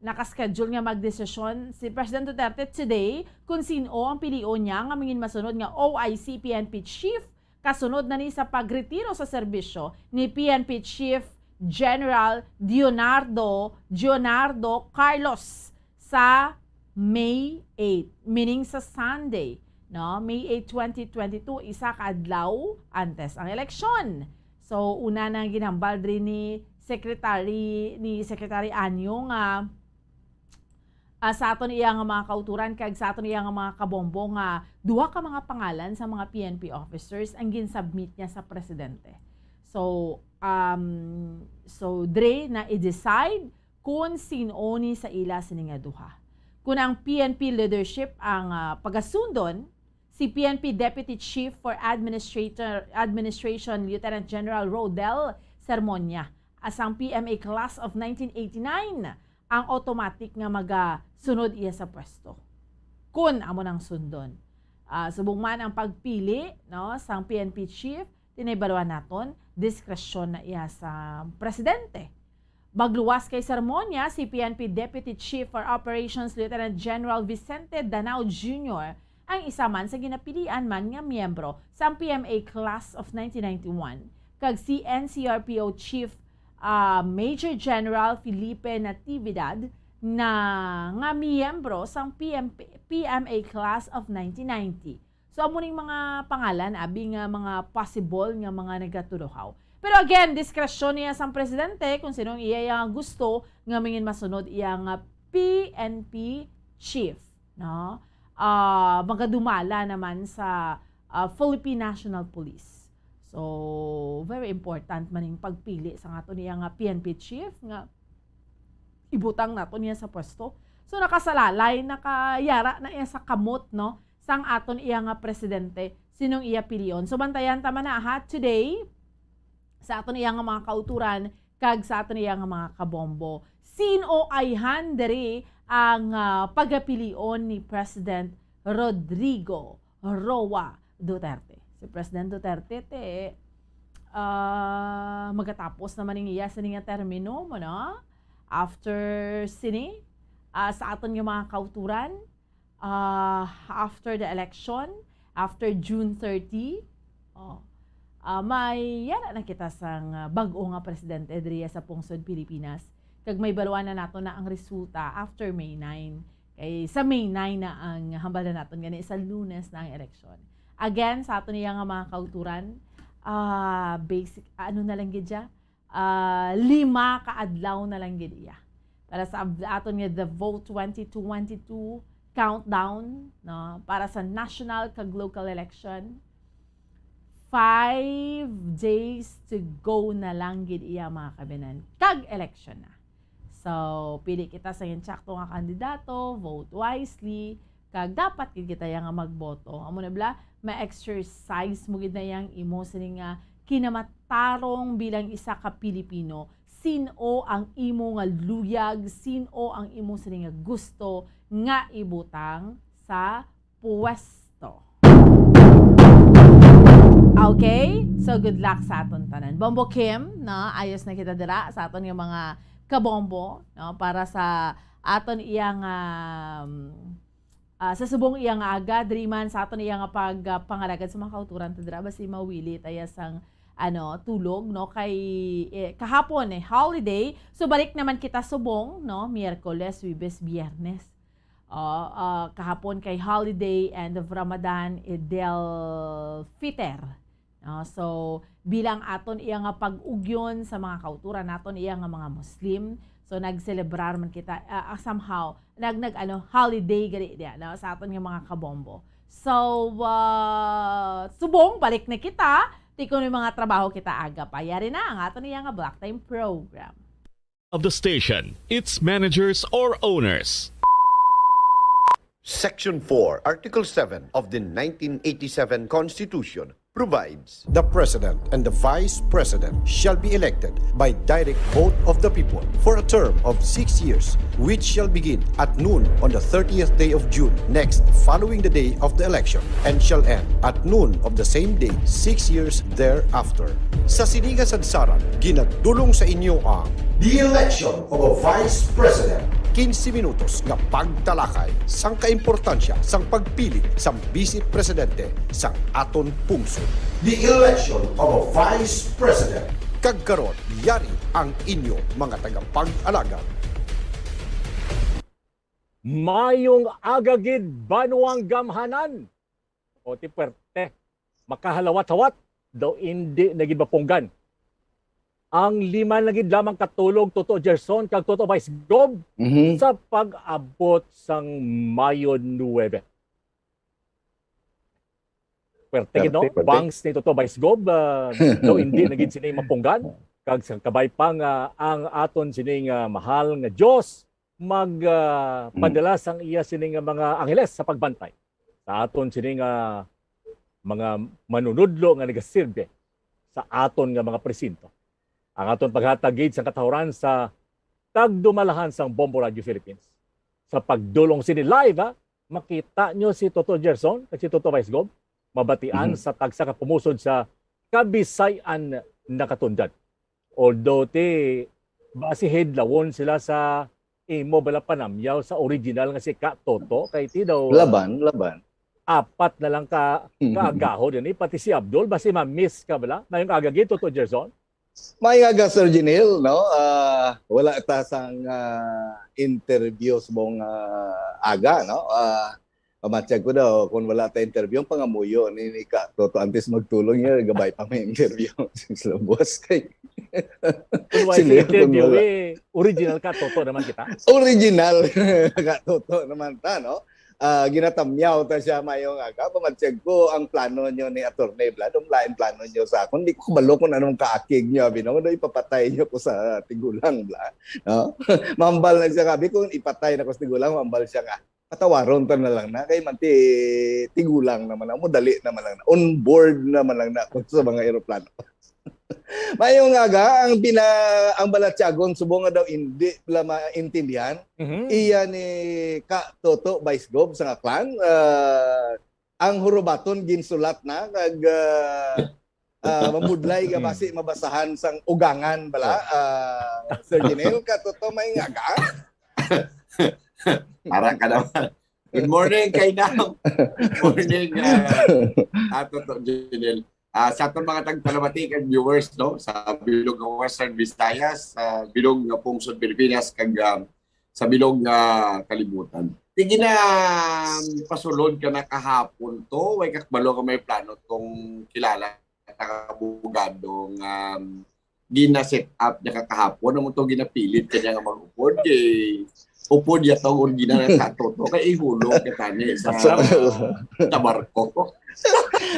Nakaschedule nga magdesisyon si President Duterte today kung sin-o ang pilion niya nga mangin masunod nga O I C P N P chief, kasunod na ni sa pagretiro sa serbisyo ni P N P Chief General Leonardo, Leonardo Carlos sa May eight, meaning sa Sunday, no? May eight, twenty twenty-two, isa ka adlaw antes ang eleksyon. So, una na ginhambal diri ni Secretary, ni Secretary Anyo nga, ah, sa aton iya nga mga kauturan kag sa aton iya nga mga kabombo nga duha ka mga pangalan sa mga P N P officers ang ginsubmit niya sa presidente. So, um, so dre na i-decide kung sin-o ni sa ila sini nga duha. Kung ang P N P leadership ang, ah, pagasundon, si P N P Deputy Chief for Administrator, Administration Lieutenant General Rodel Sermonia, as ang P M A Class of nineteen eighty-nine ang automatic nga magasunod iya sa pwesto. Kun amo nang sundon. Ah, subong man ang pagpili, no, sang P N P chief, tinaybaluan naton, diskresyon na iya sa presidente. Magluwas kay seremonya si P N P Deputy Chief for Operations Lieutenant General Vicente Danao Junior, ang isa man sa ginapilian man nga miyembro sang P M A Class of nineteen ninety-one, kag si N C R P O Chief, ah, Major General Felipe Natividad na nga miyembro sang P M P, P M A Class of nineteen ninety. So, amo ning mga pangalan, abi, nga mga possible nga mga nagatuluhaw. Pero again, diskresyon niya sang presidente kung sino ang iya, iya nga gusto nga mangin masunod iya nga P N P chief, no? Ah, magadumala naman sa, ah, Philippine National Police. So, very important man ning pagpili sa aton iya nga P N P chief nga ibutang naton niya sa pwesto. So, nakasalalay, nakayara na iya sa kamot, no, sang aton iya nga presidente, sinong iya pilion. So, bantayan ta man na, ha, today, sa aton iya nga mga kauturan, kag sa aton iya nga mga kabombo. Sin-o ayhan diri ang, ah, pagapilion ni President Rodrigo Roa Duterte? Si President Duterte, te, ah, magatapos naman ning iya sini nga termino mo, no? After sini, ah, sa aton nga mga kauturan, ah, after the election, after June thirty, oh, ah, may yara na kita sang, ah, bag-o nga presidente diriya sa pungsod Pilipinas. Kag may baluan na nato na ang resulta after May nine. Kay sa May nine na ang hambal na naton gani, sa Lunes na ang eleksyon. Again, sa aton iya nga mga kauturan, ah, basic, ano na lang gid siya? Ah, lima ka adlaw na lang gid iya para sa ab-, aton nga The Vote twenty twenty-two countdown, no, para sa national kag local election. Five days to go na lang gid iya, mga kabinan, kag election na. So, pili kita sa insakto nga kandidato, vote wisely, kag dapat gid kita ya nga magboto. Amo na bala, ma-exercise mo gid na yang imo sini nga kinamatarong bilang isa ka Pilipino. Sin-o ang imo nga luyag, sin-o ang imo sini nga gusto nga ibutang sa puwesto. Okay? So, good luck sa aton tanan. Bombo Kim, no? Ayos na kita dira sa aton nga mga kabombo, no? Para sa aton iya nga, um, ah, sa subong iya nga aga, diri man sa aton iya nga pag, ah, pangalagad sa mga kauturan ta dira, basi mawili ta ya sang, ano, tulog, no? Kay, eh, kahapon, eh, holiday. So, balik naman kita subong, no? Miyerkules, Huwebes, Biyernes. Oh, ah, kahapon kay holiday, end of Ramadan, Eid al-Fitr. No? So, bilang aton iya nga pag-ugyon sa mga kauturan naton, iya nga mga Muslim, so nagselebrar man kita, ah, ah, somehow, nag, nag, ano, holiday gani niya, no? Sa aton nga mga kabombo. So, ah, subong, balik na kita. Ti kuno mga trabaho kita aga pa. Yari na ang aton iya nga Block Time program. Of the station, its managers or owners. Section four, Article seven of the nineteen eighty-seven Constitution provides: The President and the Vice President shall be elected by direct vote of the people for a term of six years, which shall begin at noon on the thirtieth day of June next following the day of the election and shall end at noon of the same day six years thereafter. Sa sini nga sadsaran, ginadulong sa inyo ang The Election of a Vice President. quince minutos nga pagtalakay sang kaimportansya sang pagpili sang Vice Presidente sang aton pungsod. The election of a Vice President. Kag karon, yari ang inyo mga tagapag-alagad. Mayong aga gid, banuang gamhanan. O, ti puwerte, makahalawat-hawat daw indi na gid mapunggan. Ang lima na gid lamang ka tulog, Toto Gerson kag Toto Vice Gob, Mhm. sa pag-abot sang Mayo nuebe. Puwerte gid, no? Puwerte, puwerte. Bangs ni Toto Vice Gob, ah, daw indi na gid sini mapunggan. Kag sa kabay pa nga ang aton sining, ah, mahal nga Dios mag, ah, Mm. padala sang iya sini nga mga angeles sa pagbantay sa aton sini nga mga manunudlo nga nagasirbe sa aton nga mga presinto. Ang aton paghatag gid sang katahuran sa tagdumalahan sang Bombo Radio Philippines. Sa pagdulong sini live, ha, makita nyo si Toto Gerson kag si Toto Vice Gob, mabatian Mhm. sa tagsa ka pumusod sa Kabisayan Nakatundan. Although ti, basi hidlawon sila sa imo bala panamyaw sa original nga si Ka Toto, kay ti daw, ah, Laban, laban. apat na lang ka, ka agahod ini, pati si Abdul, basi ma-miss ka bala. Mayong aga gid, Toto Gerson. Mayong aga, Sir Jinil, no? Ah, wala ta sang, ah, interview subong, ah, aga, no? Ah, pamatyag ko daw, kung wala ta interview, ang pangamuyo ni, ni Ka Toto antes magtulog niya, gabay pa may interview. Sa buwas kay Kung wala Sila sa yung interview, wala. eh, original Ka Toto naman kita. Original Ka Toto naman ta, no? Ah, ginatamyaw ta siya mayong aga. Pamatyag ko ang plano nyo ni Attorney Bla. Anong lain plano nyo sa akon? Di ko kabalo kung anong kaakig nyo, abi, no? Ano ipapatay nyo ko sa tigulang, Bla? No? Mambal na siya, abi, kung ipatay na ko sa tigulang, mambal siya nga, patawaron ta na lang na. Kay manti, tigulang naman na. Mudali naman lang na. On board naman lang na ako sa mga eroplano. Mayong aga, ang bina-, ang balatyagon subong nga daw indi la maintindihan. Mhm. Iya ni Ka Toto Vice Gob sa nga clan, ah, ang hurubaton ginsulat na kag, ah, ah, mabudlay nga basi mabasahan sang ugangan bala, ah, Sir Jinel. Ka Toto, mayong aga. Para ka naman. Good morning, Kainam. Good morning, ah, Ato to, Junel. Ah, sa aton mga tagpalamati kag viewers, no, sa bilog nga Western Visayas, sa bilog nga pungsod Pilipinas, kag, ah, sa bilog nga kalibutan. Sige na, um, pasulod ka na kahapon to, way kakbalo nga may plano tong kilala ta nga abogado nga, um, gina-set up niya ka kahapon, amo to ginapilit ka niya nga mag-upod, kay upod ya tong original nga Ka Toto, kay ihulog ka tani sa, sa barko.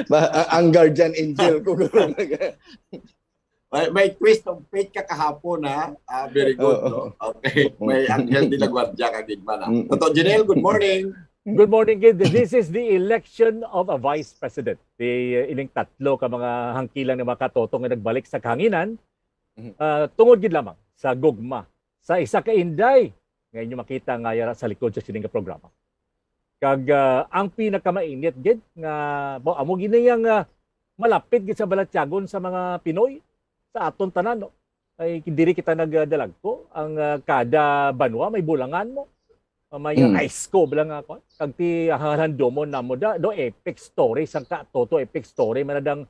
Ba, a-, ang guardian angel ko, guro. May, may twist of fate ka kahapon, ha? Ah, very good, Oo. No? Okay. May anghel de la guardia ka gid man, ha? Mm. Toto Janelle, good morning. Good morning, kid. This is the election of a vice president. Di, uh, ining tatlo ka mga hangkilang nga mga Ka Toto nga nagbalik sa kahanginan, Mhm. uh, tungod gid lamang sa gugma sa isa ka inday nga inyo makita nga yara sa likod sa sining nga programa. Kag, uh, ang pinakamainit gid nga, bo, amo gini ang, uh, malapit gid sa balatyagon sa mga Pinoy, sa aton tanan, no? Ay, diri kita nagdalagko. Ang, ah, kada banwa may bulangan mo. Ah, may, ah, Mm. ice cube lang ako. Kag ti, ah, halandomon namo da, do epic story, sang Ka Toto epic story, man na dang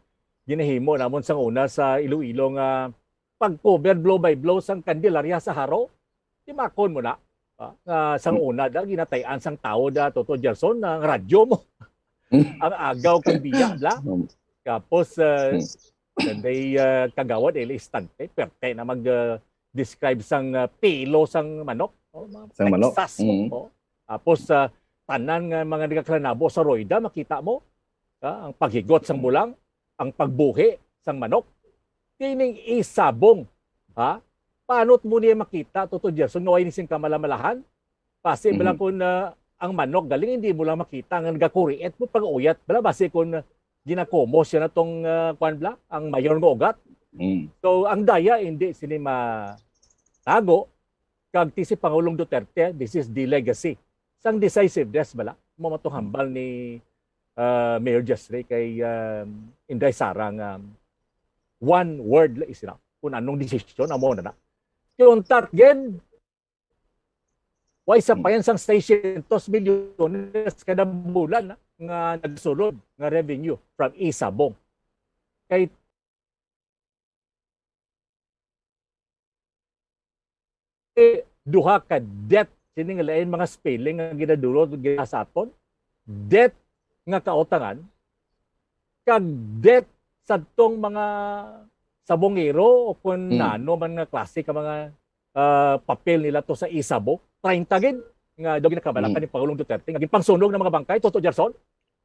ginahimo namon sang una sa Iloilo nga pag-cover blow by blow sang Candelaria sa Jaro. Timakon mo na. Ah, nga sang Mm. una da, ginatay-an sang tawo da, Toto Gerson, ang radyo mo. Mm. Ang agaw kag biya, bla. Mm. Tapos, ah, Mm. Then they, uh, Kagawad Eli Istante, perte na mag, uh, describe sang, uh, pelo sang manok. Oh, mga Sang manok. Texas, Mm. oh. Tapos, uh, tanan nga mga nagaklanabo sa Royda, makita mo. Ah, ang paghigot sang bulang, ang pagbuhi sang manok. Kining isabong, ha? Paano mo niya makita, Toto Gerson, nga way ni sing kamalamalahan? Basi bala Mhm. kun, ah, ang manok galing, hindi mo lang makita nga nagakuriit mo pag-uyat bala, basi kun ginakumos siya na tong, ah, kwan bala, ang mayor nga ugat. Mm. So, ang daya hindi sini matago, kag ti si Pangulong Duterte, this is the legacy sang decisiveness bala, mo matong hambal ni, ah, Mayor Jesre kay, ah, Inday Sara nga one word la is enough. Kung anong desisyon, amo na na. Kay untat gid, Wa isa pa yan sang seiscientos milyones kada bulan, ah, nga nagsulod nga revenue from Isabong. Kay eh, duha ka debt, sini nga lain mga spelling nga ginadulot, gina sa aton. Debt nga kautangan, kag debt sa tong mga sabongero o kung Mm. nano man nga klase ka mga, ah, papel nila to sa Isabong. Treinta gid nga daw ginakabalaka Mm. ni Pangulong Duterte nga ginpangsunog ng mga bangkay, Toto Gerson?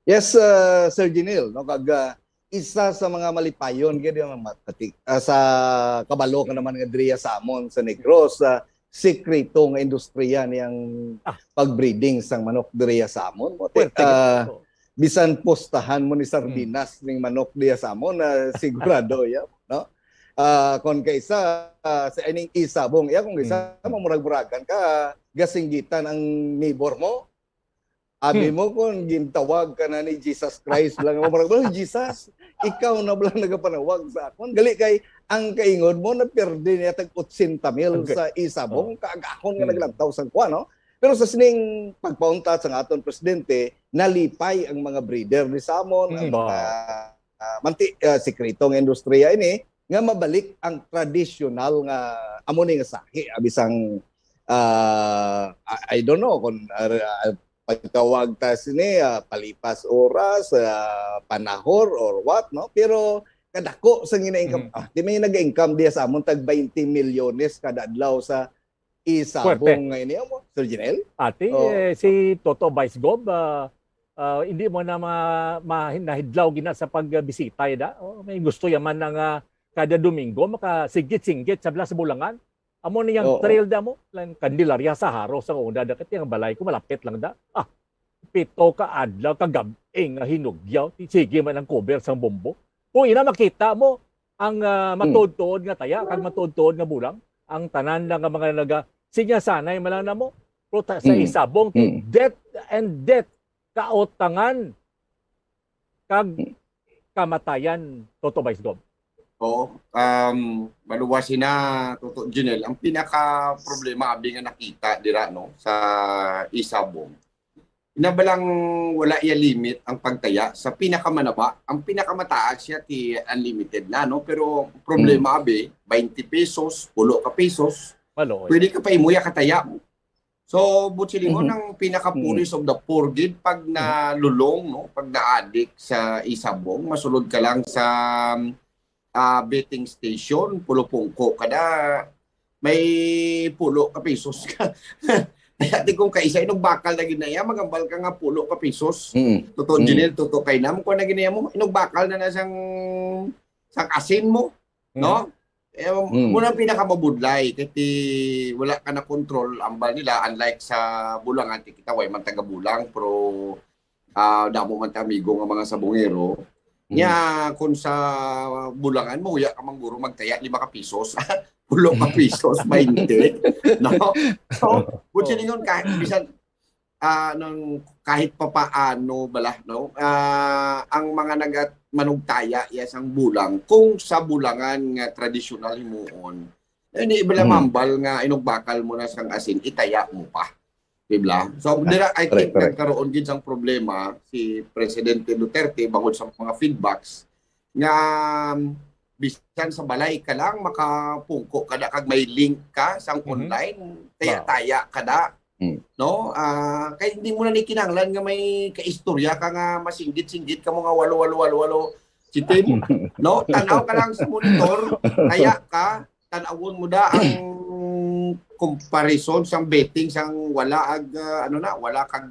Yes, uh, Sir Jinil, no, kag, uh, isa sa mga malipayon gid yung mati-, uh, sa kabalo ka naman nga diriya sa amon sa Negros, uh, sikreto nga industriya niyang Ah. pag-breeding sang manok diriya sa amon. Mo, ti-, Puwerte gid. uh, Oo. Bisan postahan mo ni sardinas ning manok diya sa amon, na sigurado ya, no? Ah, kon kaisa, ah, sa ining Isabong, iya kung isa, Mm. mamurag-muragan ka, gasinggitan ang neighbor mo. Abi Hmm. mo kung gintawag ka na ni Jesus Christ lang, mamurag, "Oh, Jesus, ikaw na bala nagapanawag sa akon?" Gali kay ang kaingod mo, naperde niya tag otsenta mil Okay. sa Isabong, Oh. kaagahon nga Hmm. naglantaw sang kuwan, no? Pero sa sining pagpauntat sang aton presidente, nalipay ang mga breeder ni samon, ang Mm. mga, ah, manti-, ah, sikreto nga industriya ini, nga mabalik ang tradisyonal nga amo ni nga sahi, abi sang, ah, I, I don't know kung, ah, ah, pagtawag ta sini, ah, palipas oras, ah, panahor or what, no? Pero kadako sa gina-income, Mm. ah, di may nag-income diya sa amon tag twenty milyones kada adlaw sa Isabong Puwerte. nga ini, amo, Sir Jinel? Ati, Oh. eh, si Toto Vice Gov, ah, ah, hindi mo na ma-, ma-, nahidlaw gina sa pagbisita, eh, da. Oh, may gusto yaman na nga kada Domingo, makasinggit-singgit sa bala sa Bulangan. Amo niyang Oo. trail da mo, lang Candelaria sa Jaro, sa una, da, kati ang balay ko, malapit lang da. Ah, pito ka adlaw, kagab-i nga hinugyaw, ti-, sige man ang cover sang bombo. Kung ina makita mo, ang, ah, Hmm. matuod-tuod nga taya, kag matuod-tuod nga bulang, ang tanan lang nga mga naga-, sinya sanay man lang namo, pero ta-, sa Hmm. Isabong, ti-, Hmm. death and death, kautangan, kag Hmm. kamatayan, Toto Vice Gov. Oo, um, maluwas sina, Toto Junel, ang pinaka problema abi nga nakita dira, no, sa Isabong, ina ba lang wala iya limit ang pagtaya sa pinakamanaba, ang pinakamataas siya ti unlimited na, no? Pero problema, Mm. abi, twenty pesos, pulo ka pesos, Maloy. pwede ka pa imuya kataya mo. So, buot silingon, Mhm. ang pinaka-poorest Mhm. of the poor gid pag Mhm. nalulong, no? Pag naadik sa Isabong, masulod ka lang sa ah, betting station, pulo pungko kada, may pulo ka pesos ka. Kaya ti kung kaisa, inugbakal na gid na iya, magambal ka nga pulo ka pesos. Mm. Totoo, Mm. Junel, totoo kay nam, kung na gid na iya mo, inugbakal na na sang, sang asin mo, Mm. no? Eh, Mm. muna ang pinakamabudlay, kay ti wala ka na control, ambal nila, unlike sa Bulangan, ti kita, way man taga Bulang, pero ah, damo man ta amigo nga mga sabongero. Mm. Nya, kung sa Bulangan mo, uya ka man guro magtaya lima ka pisos, pulo ka pisos, baynte, no? So, buot silingon, kahit, bisan, ah, nang, kahit papaano bala, no? Ah, ang mga nagat-, manugtaya, iya sang bulang, kung sa Bulangan nga tradisyonal himuon, hindi bala Mm. mambal nga inugbakal mo na sang asin, itaya mo pa. Di ba? So, Ah, dira, I correct, think, correct. nagkaroon gid sang problema si Presidente Duterte bangod sa mga feedbacks nga, um, bisan sa balay ka lang, makapungko ka na kag may link ka sang Mhm. online, Wow. taya-taya ka na, Mm. no? Ah, kay hindi mo na ni kinahanglan nga may kaistorya ka nga masinggit-singgit ka mo nga walo, walo, walo, walo, si Tim, no? Tanaw ka lang sa monitor, taya ka, tan-awon mo da ang comparison sang betting sang wala ag, ah, ano na, wala kag,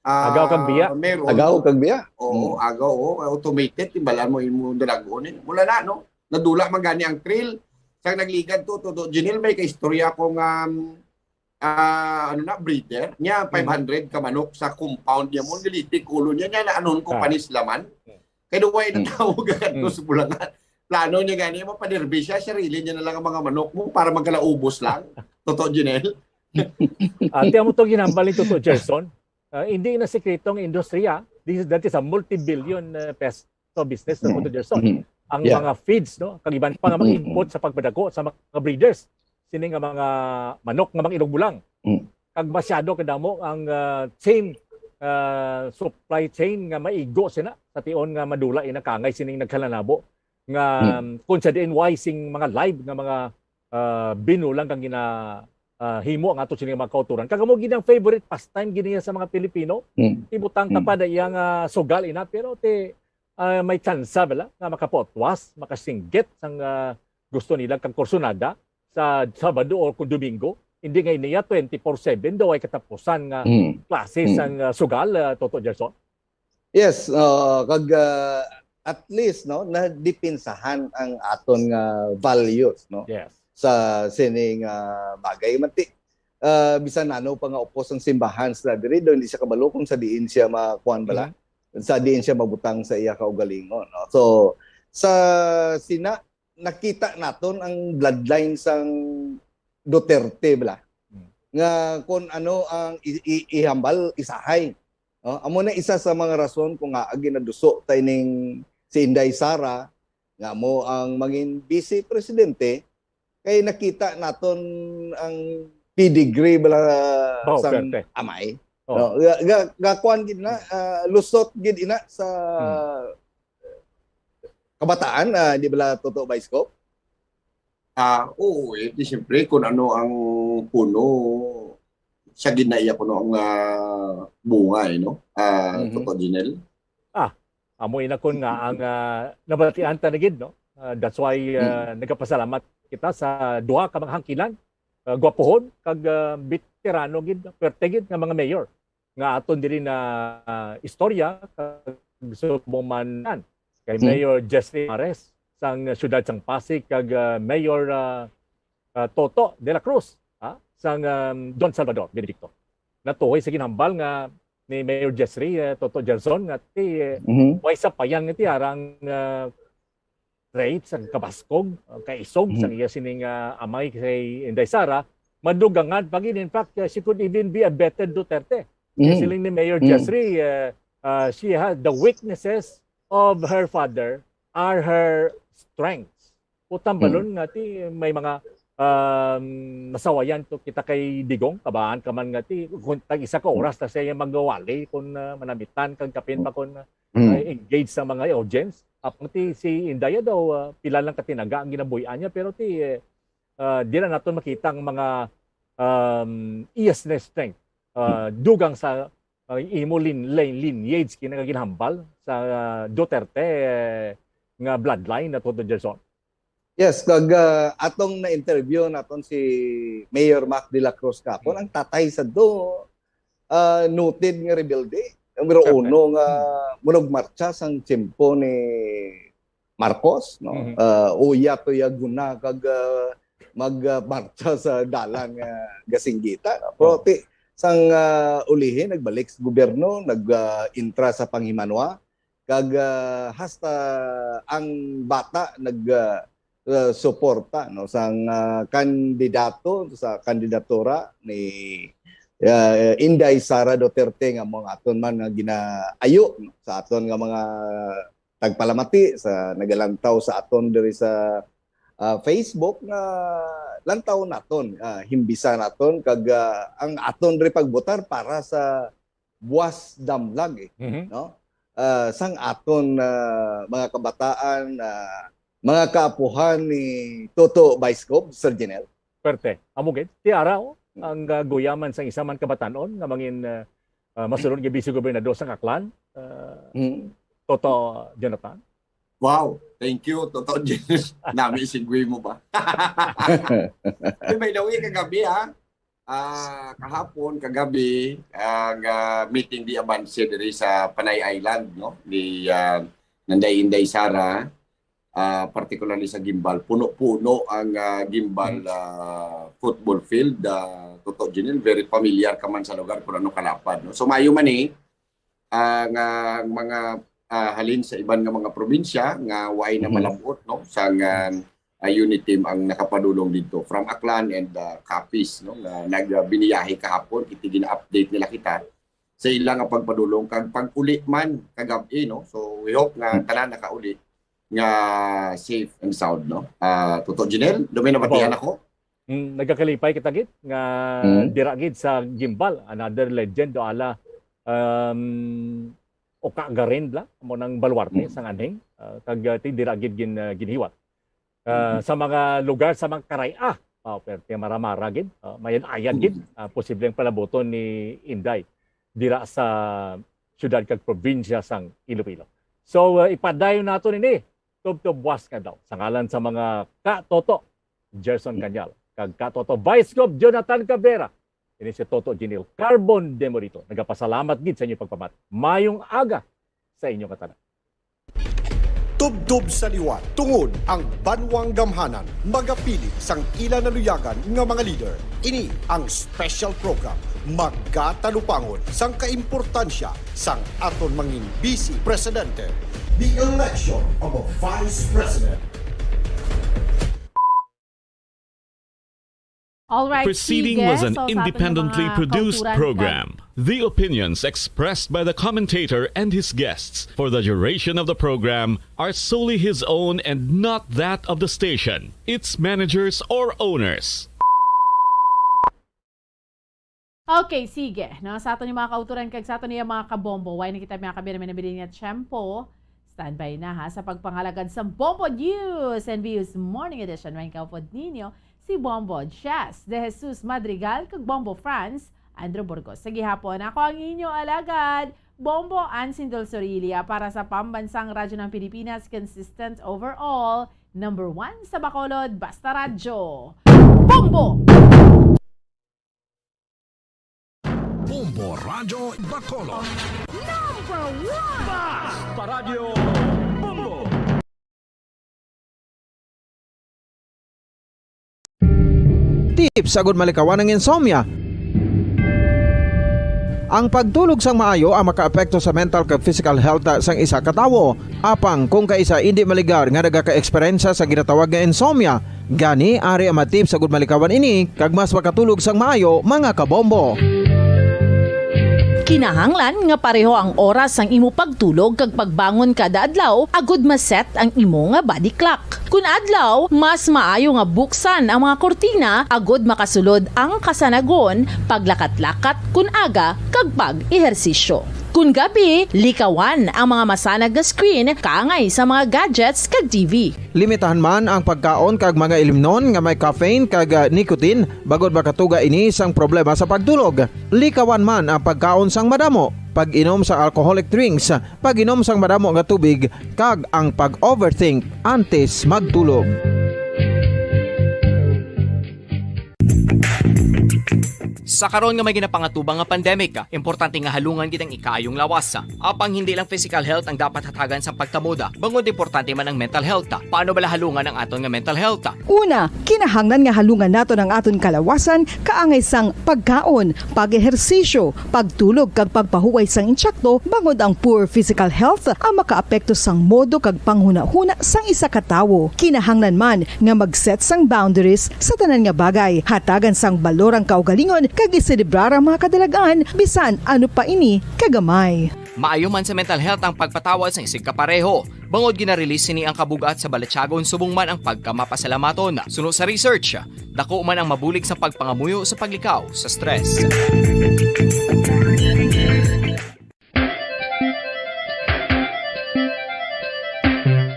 ah, Agaw kag biya. meron. Agaw kag biya. Oo, Mm. agaw, oo, automated, timbalan mo imo dalagon, eh. Mula na, no? Nadula man gani ang trail. Sang nagligad to, to, to, Junel, may kaistorya ko nga, um, ah, ano na, breeder. Nya, Mm. five hundred ka manok sa compound niya mo, gilitik ulo niya, nya, naanon ko Ah. panislaman. Mm. Kay duway na Mm. tao gagadto Mm. sa Bulangan. Plano niya gani, mapanerbi siya, sarili niya na lang ang mga manok mo para magkalaubos lang. Totoo, Junel? Ati, amo to ginambal ni Toto Gerson. Ah, hindi na sikreto ang industriya. This is, that is a multi-billion, uh, peso business na, Mm. Toto Gerson. Mm. Ang Yeah. mga feeds, no? Kag iban pa nga mga Mm. input sa pagpadago sa mga breeders. Sini nga mga manok nga mga inog bulang. Mm. kag masyado kadamo ang, ah, chain, ah, supply chain nga maigo sina sa tion nga madula ina kangay sining nagkalanabo nga, Hmm. um, kung sa diin why sing mga live nga mga, ah, binulang kang gina, ah, himo ang ato sining mga kauturan. Kag amo gid ang favorite pastime gid niya sa mga Pilipino. Mm. Ibutang ta Mm. pa na iya nga sugal ina, pero ti, ah, may tsansa bala nga makaputwas, makasinggit sang, ah, gusto nila kang kursunada sa Sabado o kung Domingo. Hindi nga niya twenty-four seven daw ay katapusan nga Mm. klase Mm. sang, ah, sugal, ah, Toto Gerson. Yes, uh, kag uh, at least, no, nadipinsahan ang aton nga values, no, Yes. sa sining uh, bagay. Manti, uh, bisan ano pa nga upos ang simbahan sa diri, do hindi siya kabalo kung sa diin siya makuan bala, Mhm. sa diin siya mabutang sa iya kaugalingon, no? So sa sina nakita naton ang bloodline sang Duterte bala, Mm. nga kung ano ang i- i- ihambal, isahay. No? Amo na isa sa mga rason kung nga ginaduso ta ining si Inday Sara nga mo ang mangin vice presidente, kay nakita naton ang pedigree bala Bao, sang perte. Amay. Oh. No? Ga, ga, ga kuan gid na, ah, lusot gid ina sa Hmm. kabataan, ah, di bala, Toto Vice Cop? Ah, oo, eh, di siyempre kung ano ang puno, siya gid na iya kuno ang, ah, bunga, eh, no? Ah, Mhm. Toto Jinel. Amo ina kun nga ang, ah, nabatian ta na gid, no? Ah, that's why, ah, nagapasalamat kita sa duha ka mga hangkilan, ah, gwapohon kag, ah, veterano gid, perte gid nga mga mayor nga aton diri na, ah, istorya kag subong man kay Hmm. Mayor Jessie Mares sang siyudad sang Pasig kag, ah, Mayor, ah, ah, Toto de la Cruz, ha, sang, um, Don Salvador Benedicto. Natuhoy sa ginhambal nga ni Mayor Jessie, eh, Toto Gerson, nga ti, eh, Mhm. way sapayan nga ti arang, ah, trait sang kabaskog, ah, kaisog Mhm. sang iya sining, ah, amay kay Inday Sara, madugangan pa gid. In fact, ah, she could even be a better Duterte. Kay Mhm. siling ni Mayor Mhm. Jessie, eh, ah, she has the weaknesses of her father are her strengths. Utang Mhm. balon nga ti may mga, um, nasawayan to kita kay Digong, kabaan ka man nga ti kung tag isa ka Mhm. oras na siya magwali kung, ah, manamitan kag kapin pa kung, ah, Mhm. ah, engage sa mga audience. Apang ti si Indaya daw, ah, pila lang katinaga ang ginabuy-an niya, pero ti, eh, ah, di na naton makita ang mga, um, iyas na strength. Ah, dugang sa, ah, imo lin-, lin-, lineage kina nga ginhambal sa, ah, Duterte, eh, nga bloodline na Toto Gerson. Yes, kag, ah, atong na-interview naton si Mayor Mac de la Cruz kapon, Hmm. ang tatay sa do, ah, noted nga rebelde. Numero Siyempre. uno nga munagmarcha sang tiyempo ni Marcos, no? Mhm. Ah, uya to ya guna kag, ah, mag, ah, marcha sa dalan nga gasinggita, no? Pero Oo. ti, sang, ah, ulihi, nagbalik sa gobyerno, nag, ah, intra sa panghimanwa, kag, ah, hasta ang bata nag, ah, ah, suporta, no, sang, ah, kandidato sa kandidatura ni, ah, Inday Sara Duterte nga mo ang aton man nga ginaayo, no, sa aton nga mga tagpalamati sa nagalantaw sa aton diri sa, ah, Facebook nga lantaw naton, ah, himbisa naton kag, ah, ang aton diri pagbotar para sa buwas damlag, eh, Mhm. no? Ah, sang aton, ah, mga kabataan, ah, mga kaapuhan ni Toto Vice Cop, Sir Jinel. Perte. Amo gid. Ti ara, oh, ang, ah, guyaman sang isa man kabatan-on nga mangin, ah, ah, masulod nga bise gobernador sang Aklan, ah, Mm. Toto Jonathan. Wow, thank you, Toto Jinel. Nami segue mo ba? Ay, by the way, kagabi, ha? Ah, kahapon, kagabi, ang, ah, meeting di avanse diri sa Panay Island, no? Ni, ah, Nanday Inday Sara, ah, particularly sa Gimbal. Puno-puno ang, ah, Gimbal, Mhm. ah, football field. Ah, Toto Jinel, very familiar ka man sa lugar kung ano kalapad, no? So, maayo man, eh, ah, nga mga, ah, halin sa iban nga mga probinsya nga way na Mhm. malabot, no, sang, ah, ah, unit team ang nakapadulong dito from Aklan and, ah, Capiz, no, nga nagbiniyahe kahapon, kiti gina-update nila kita sa ila nga pagpadulong kag pag-uli man kagab-i, no. So we hope nga Hmm. tanan nakauli nga safe and sound, no. Ah, Toto Jinel, dumay nabatihan Opo. ako. Mm, nagakalipay kita gid nga Mm. dira gid sa Guimbal, another legend do ala, um, Oca Garindla, amo nang baluarte Mm. sang anhing, ah, kag, ah, ti dira gid gin-, ah, ginhiwat. Ah, Mm. sa mga lugar sa mga Karay-a, ah, pero ti maramara gid, ah, mayan-ayan gid, Mm. ah, posible ang palabuton ni Inday dira sa siyudad kag probinsya sang Iloilo. So, ah, ipadayon nato nini, tubtob buas nga daw. Sa ngalan sa mga ka-Toto, Gerson Cañal, kag ka-Toto Vice Gov Jonathan Cabrera, ini si Toto Jinil Carbon Demorito. Nagapasalamat gid sa inyo pagpamati. Mayong aga sa inyo nga tanan. Tubtob sa liwat, tungod ang banwang gamhanan magapili sang ila naluyagan nga mga leader. Ini ang special program magkatalupangon sang kaimportansya sang aton mangin Vice Presidente, the election of a Vice President. All right, Proceeding sige. was an So, sa aton independently mga produced kauturan, program. The opinions expressed by the commentator and his guests for the duration of the program are solely his own and not that of the station, its managers, or owners. Okay, sige. No, sa aton yung mga kauturan kag sa aton yung mga kabombo. Why na kita mga kabina may nabilin nga tiyempo? Standby na ha sa pagpangalagad sa Bombo News and Views Morning Edition. May kaupod ninyo si Bombo Jess De Jesus Madrigal kag Bombo Franz Andrew Burgos. Sa gihapon, ako ang inyo alagad, Bombo Ansin Dulsorilia para sa Pambansang Radyo ng Pilipinas, consistent overall, number one sa Bacolod, Basta Radyo. Bombo! Bombo Radyo Bacolod. Number one! Paradyo Bombo! Tips agud malikawan ang insomnia. Ang pagtulog sang maayo ang makaapekto sa mental kag physical health sang isa ka tawo. Apang kung kaisa indi maligar nga nagaka-eksperyensya sa ginatawag nga insomnia, gani ari ang mga tips agud malikawan ini kag mas makatulog sang maayo, mga kabombo. Kinahanglan nga pareho ang oras sang imo pagtulog kag pagbangon kada adlaw agud ma-set ang imo nga body clock. Kun adlaw, mas maayo nga buksan ang mga kurtina agud makasulod ang kasanagon, paglakat-lakat kun aga, kag pag-ehersisyo. Kun gabi, likawan ang mga masanag nga screen kaangay sa mga gadgets kag T V. Limitahan man ang pagkaon kag mga ilimnon nga may caffeine kag, ah, nicotine, bangod makatuga ini sang problema sa pagtulog. Likawan man ang pagkaon sang madamo, pag-inom sa alcoholic drinks, pag-inom sang madamo nga tubig, kag ang pag-overthink antes magtulog. Sa karon nga may ginapangatubang nga pandemic, importante nga halungan gid ang ikaayong lawas. Apang hindi lang physical health ang dapat hatagan sa pagtamod, bangod importante man ang mental health. Paano bala halungan ang aton nga mental health? Una, kinahanglan nga halungan naton ang aton kalawasan kaangay sang pagkaon, pag-ehersisyo, pagtulog kag pagpahuway sang insakto, bangod ang poor physical health ang makaapekto sang modo kag panghunahuna sang isa ka tawo. Kinahanglan man nga mag-set sang boundaries sa tanan nga bagay, hatagan sang balor ang kaugalingon kag iselebrar ang mga kadalag-an bisan ano pa ini kagamay. Maayo man sa mental health ang pagpatawad sa isig kapareho, bangod gina-release sini ang kabug-at sa balatyagon subong man ang pagkamapasalamaton. Suno sa research, dako man ang mabulig sa pagpangamuyo sa paglikaw sa stress.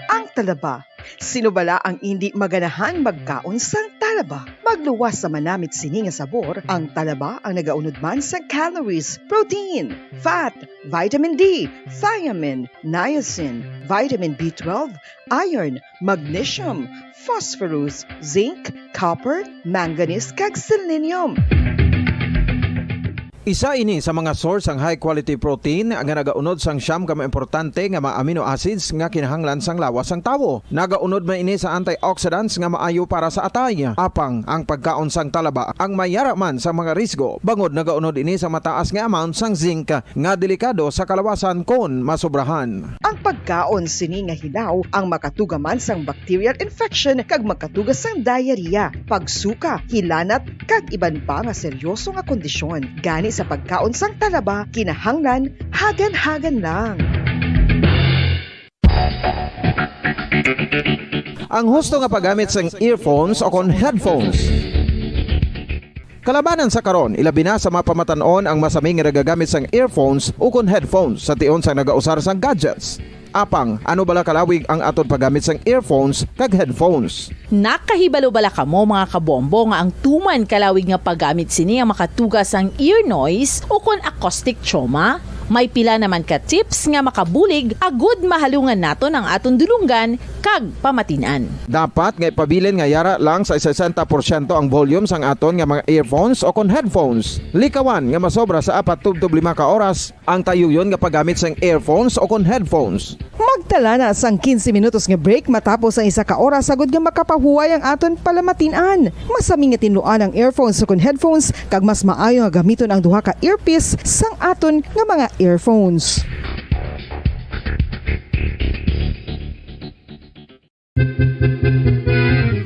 Ang talaba. Sino bala ang indi maganahan magkaon sang talaba? Magluwas sa manamit sini nga sabor, ang talaba ang nagaunod man sa calories, protein, fat, vitamin D, thiamine, niacin, vitamin B twelve, iron, magnesium, phosphorus, zinc, copper, manganese, kag selenium. Isa ini sa mga source sang high quality protein nga nagaunod sang siyam ka mga importante nga mga amino acids nga kinahanglan sang lawas sang tawo. Nagaunod man ini sa antioxidants nga maayo para sa atay. Apang ang pagkaon sang talaba ang may yara man sa mga risgo, bangod nagaunod ini sa mataas nga amount sang zinc nga delikado sa kalawasan kon masobrahan. Ang pagkaon sini nga hilaw ang makatuga man sang bacterial infection kag magkatuga sang diarrhea, pagsuka, hilanat, kag iban pa nga seryoso nga kondisyon. Gani sa pagkaon sang talaba, kinahanglan hagan-hagan lang. Ang husto nga paggamit sang earphones o kon headphones. Kalabanan sa karon, ilabi na sa mga pamatan-on ang masami nga nagagamit sang earphones ukon headphones sa tion sang nagausar sang gadgets. Apang, ano bala kalawig ang aton paggamit sang earphones kag headphones? Nakahibalo bala kamo, mga kabombo, nga ang tuman kalawig nga paggamit sini ang makatuga sang ear noise ukon acoustic trauma? May pila naman ka tips nga makabulig agud mahalungan naton ang aton dulonggan kag pamatin-an. Dapat nga ipabilin nga yara lang sa sesenta porsyento ang volume sang aton nga mga earphones ukon headphones. Likawan nga masobra sa apat tubtob lima ka oras ang tayuyon nga paggamit sang earphones ukon headphones. Magtala na sang quince minutos nga break matapos ang isa ka oras, agud nga makapahuway ang aton palamatin-an. Masami nga tinluan ang earphones ukon headphones, kag mas maayo nga gamiton ang duha ka earpiece sang aton nga mga earphones.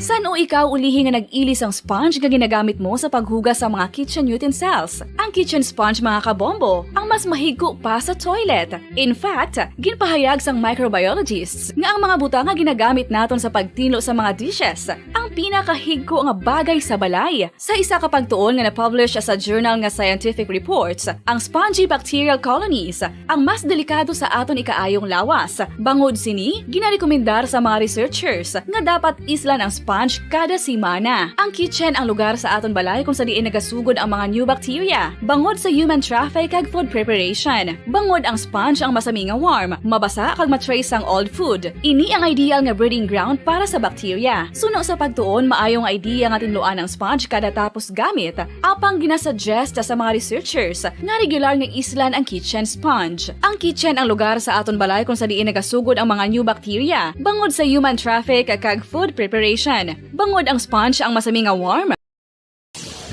San-o ikaw ulihi nga nag-ili sang sponge nga ginagamit mo sa paghugas sa mga kitchen utensils? Ang kitchen sponge, mga kabombo, ang mas mahigko pa sa toilet. In fact, ginpahayag sang microbiologists nga ang mga butang nga ginagamit naton sa pagtinlo sa mga dishes ang pinakahigko nga bagay sa balay. Sa isa ka pagtuon nga na-publish sa journal nga Scientific Reports, ang spongy bacterial colonies ang mas delikado sa aton ikaayong lawas. Bangod sini, ginarekomendar sa mga researchers nga dapat islan ang sponge kada semana. Ang kitchen ang lugar sa aton balay kung sa diin nagasugod ang mga new bacteria, bangod sa human traffic kag food preparation. Bangod ang sponge ang masami nga warm, mabasa kag ma-trace sang old food. Ini ang ideal nga breeding ground para sa bacteria. Suno sa pagtuon, maayo nga idea nga tinluan ang sponge kada tapos gamit. Apang ginasuggest sa mga researchers nga regular nga islan ang kitchen sponge. Ang kitchen ang lugar sa aton balay kung sa diin nagasugod ang mga new bacteria, bangod sa human traffic kag food preparation. Bangod ang sponge ang masami nga warm.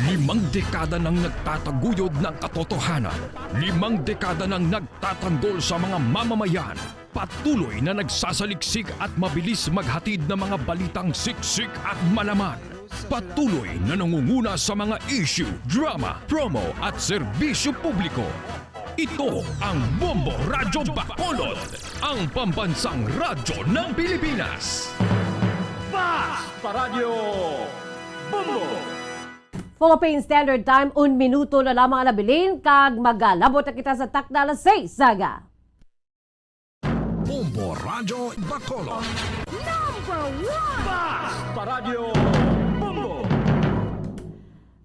Limang dekada nang nagtataguyod ng katotohanan. Limang dekada nang nagtatanggol sa mga mamamayan. Patuloy na nagsasaliksik at mabilis maghatid ng mga balitang siksik at malaman. Patuloy na nangunguna sa mga issue, drama, promo at serbisyo publiko. Ito ang Bombo Radyo Bacolod, ang pambansang radyo ng Pilipinas. Fast Paradyo Bombo! Philippine Standard Time, un minuto na lamang ang nabilin, kag magalabot na kita sa takna alas seis sa aga. Bombo Radyo Bacolod. Number one! Fast Paradyo Bombo!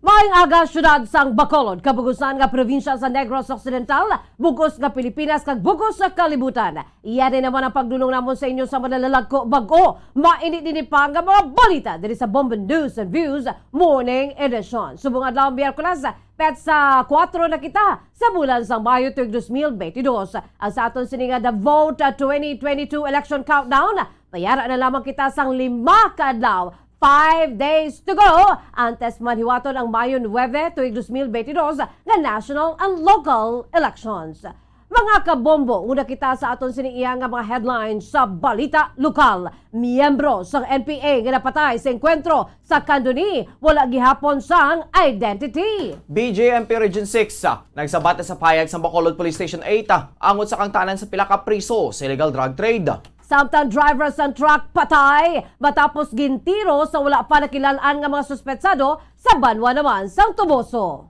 Maayong aga, siyudad sang Bacolod, kabugusan nga probinsya sa Negros Occidental, bug-os nga Pilipinas, kag bug-os nga kalibutan. Iya na naman ang pagdulong namon sa inyo sa malalalagko, bag-o, mainit-init pa nga mga balita diri sa Bombo News and Views Morning Edition. Subong adlaw, Miyerkules, petsa kuwatro na kita sa bulan sang Mayo tuig dos mil benti dos. Ang sa aton sini nga The Vote twenty twenty-two Election Countdown, mayara na lamang kita sang lima ka adlaw, five days to go, antes man hiwaton ang Mayo nuebe tuig dos mil benti dos nga national and local elections. Mga kabombo, una kita sa aton sini iya nga mga headlines sa balita lokal. Miyembro sang N P A nga napatay sa engkwentro sa Candoni, wala gihapon sang identity. B J M P Region six, ah, nagsabat sa pahayag sa Bacolod Police Station eight, ah, angot sa kangtanan sa pila ka priso sa illegal drug trade. Samtang driver sang truck patay matapos gintiro sa wala pa nakilal-an nga mga suspetsado sa banwa naman sang Toboso.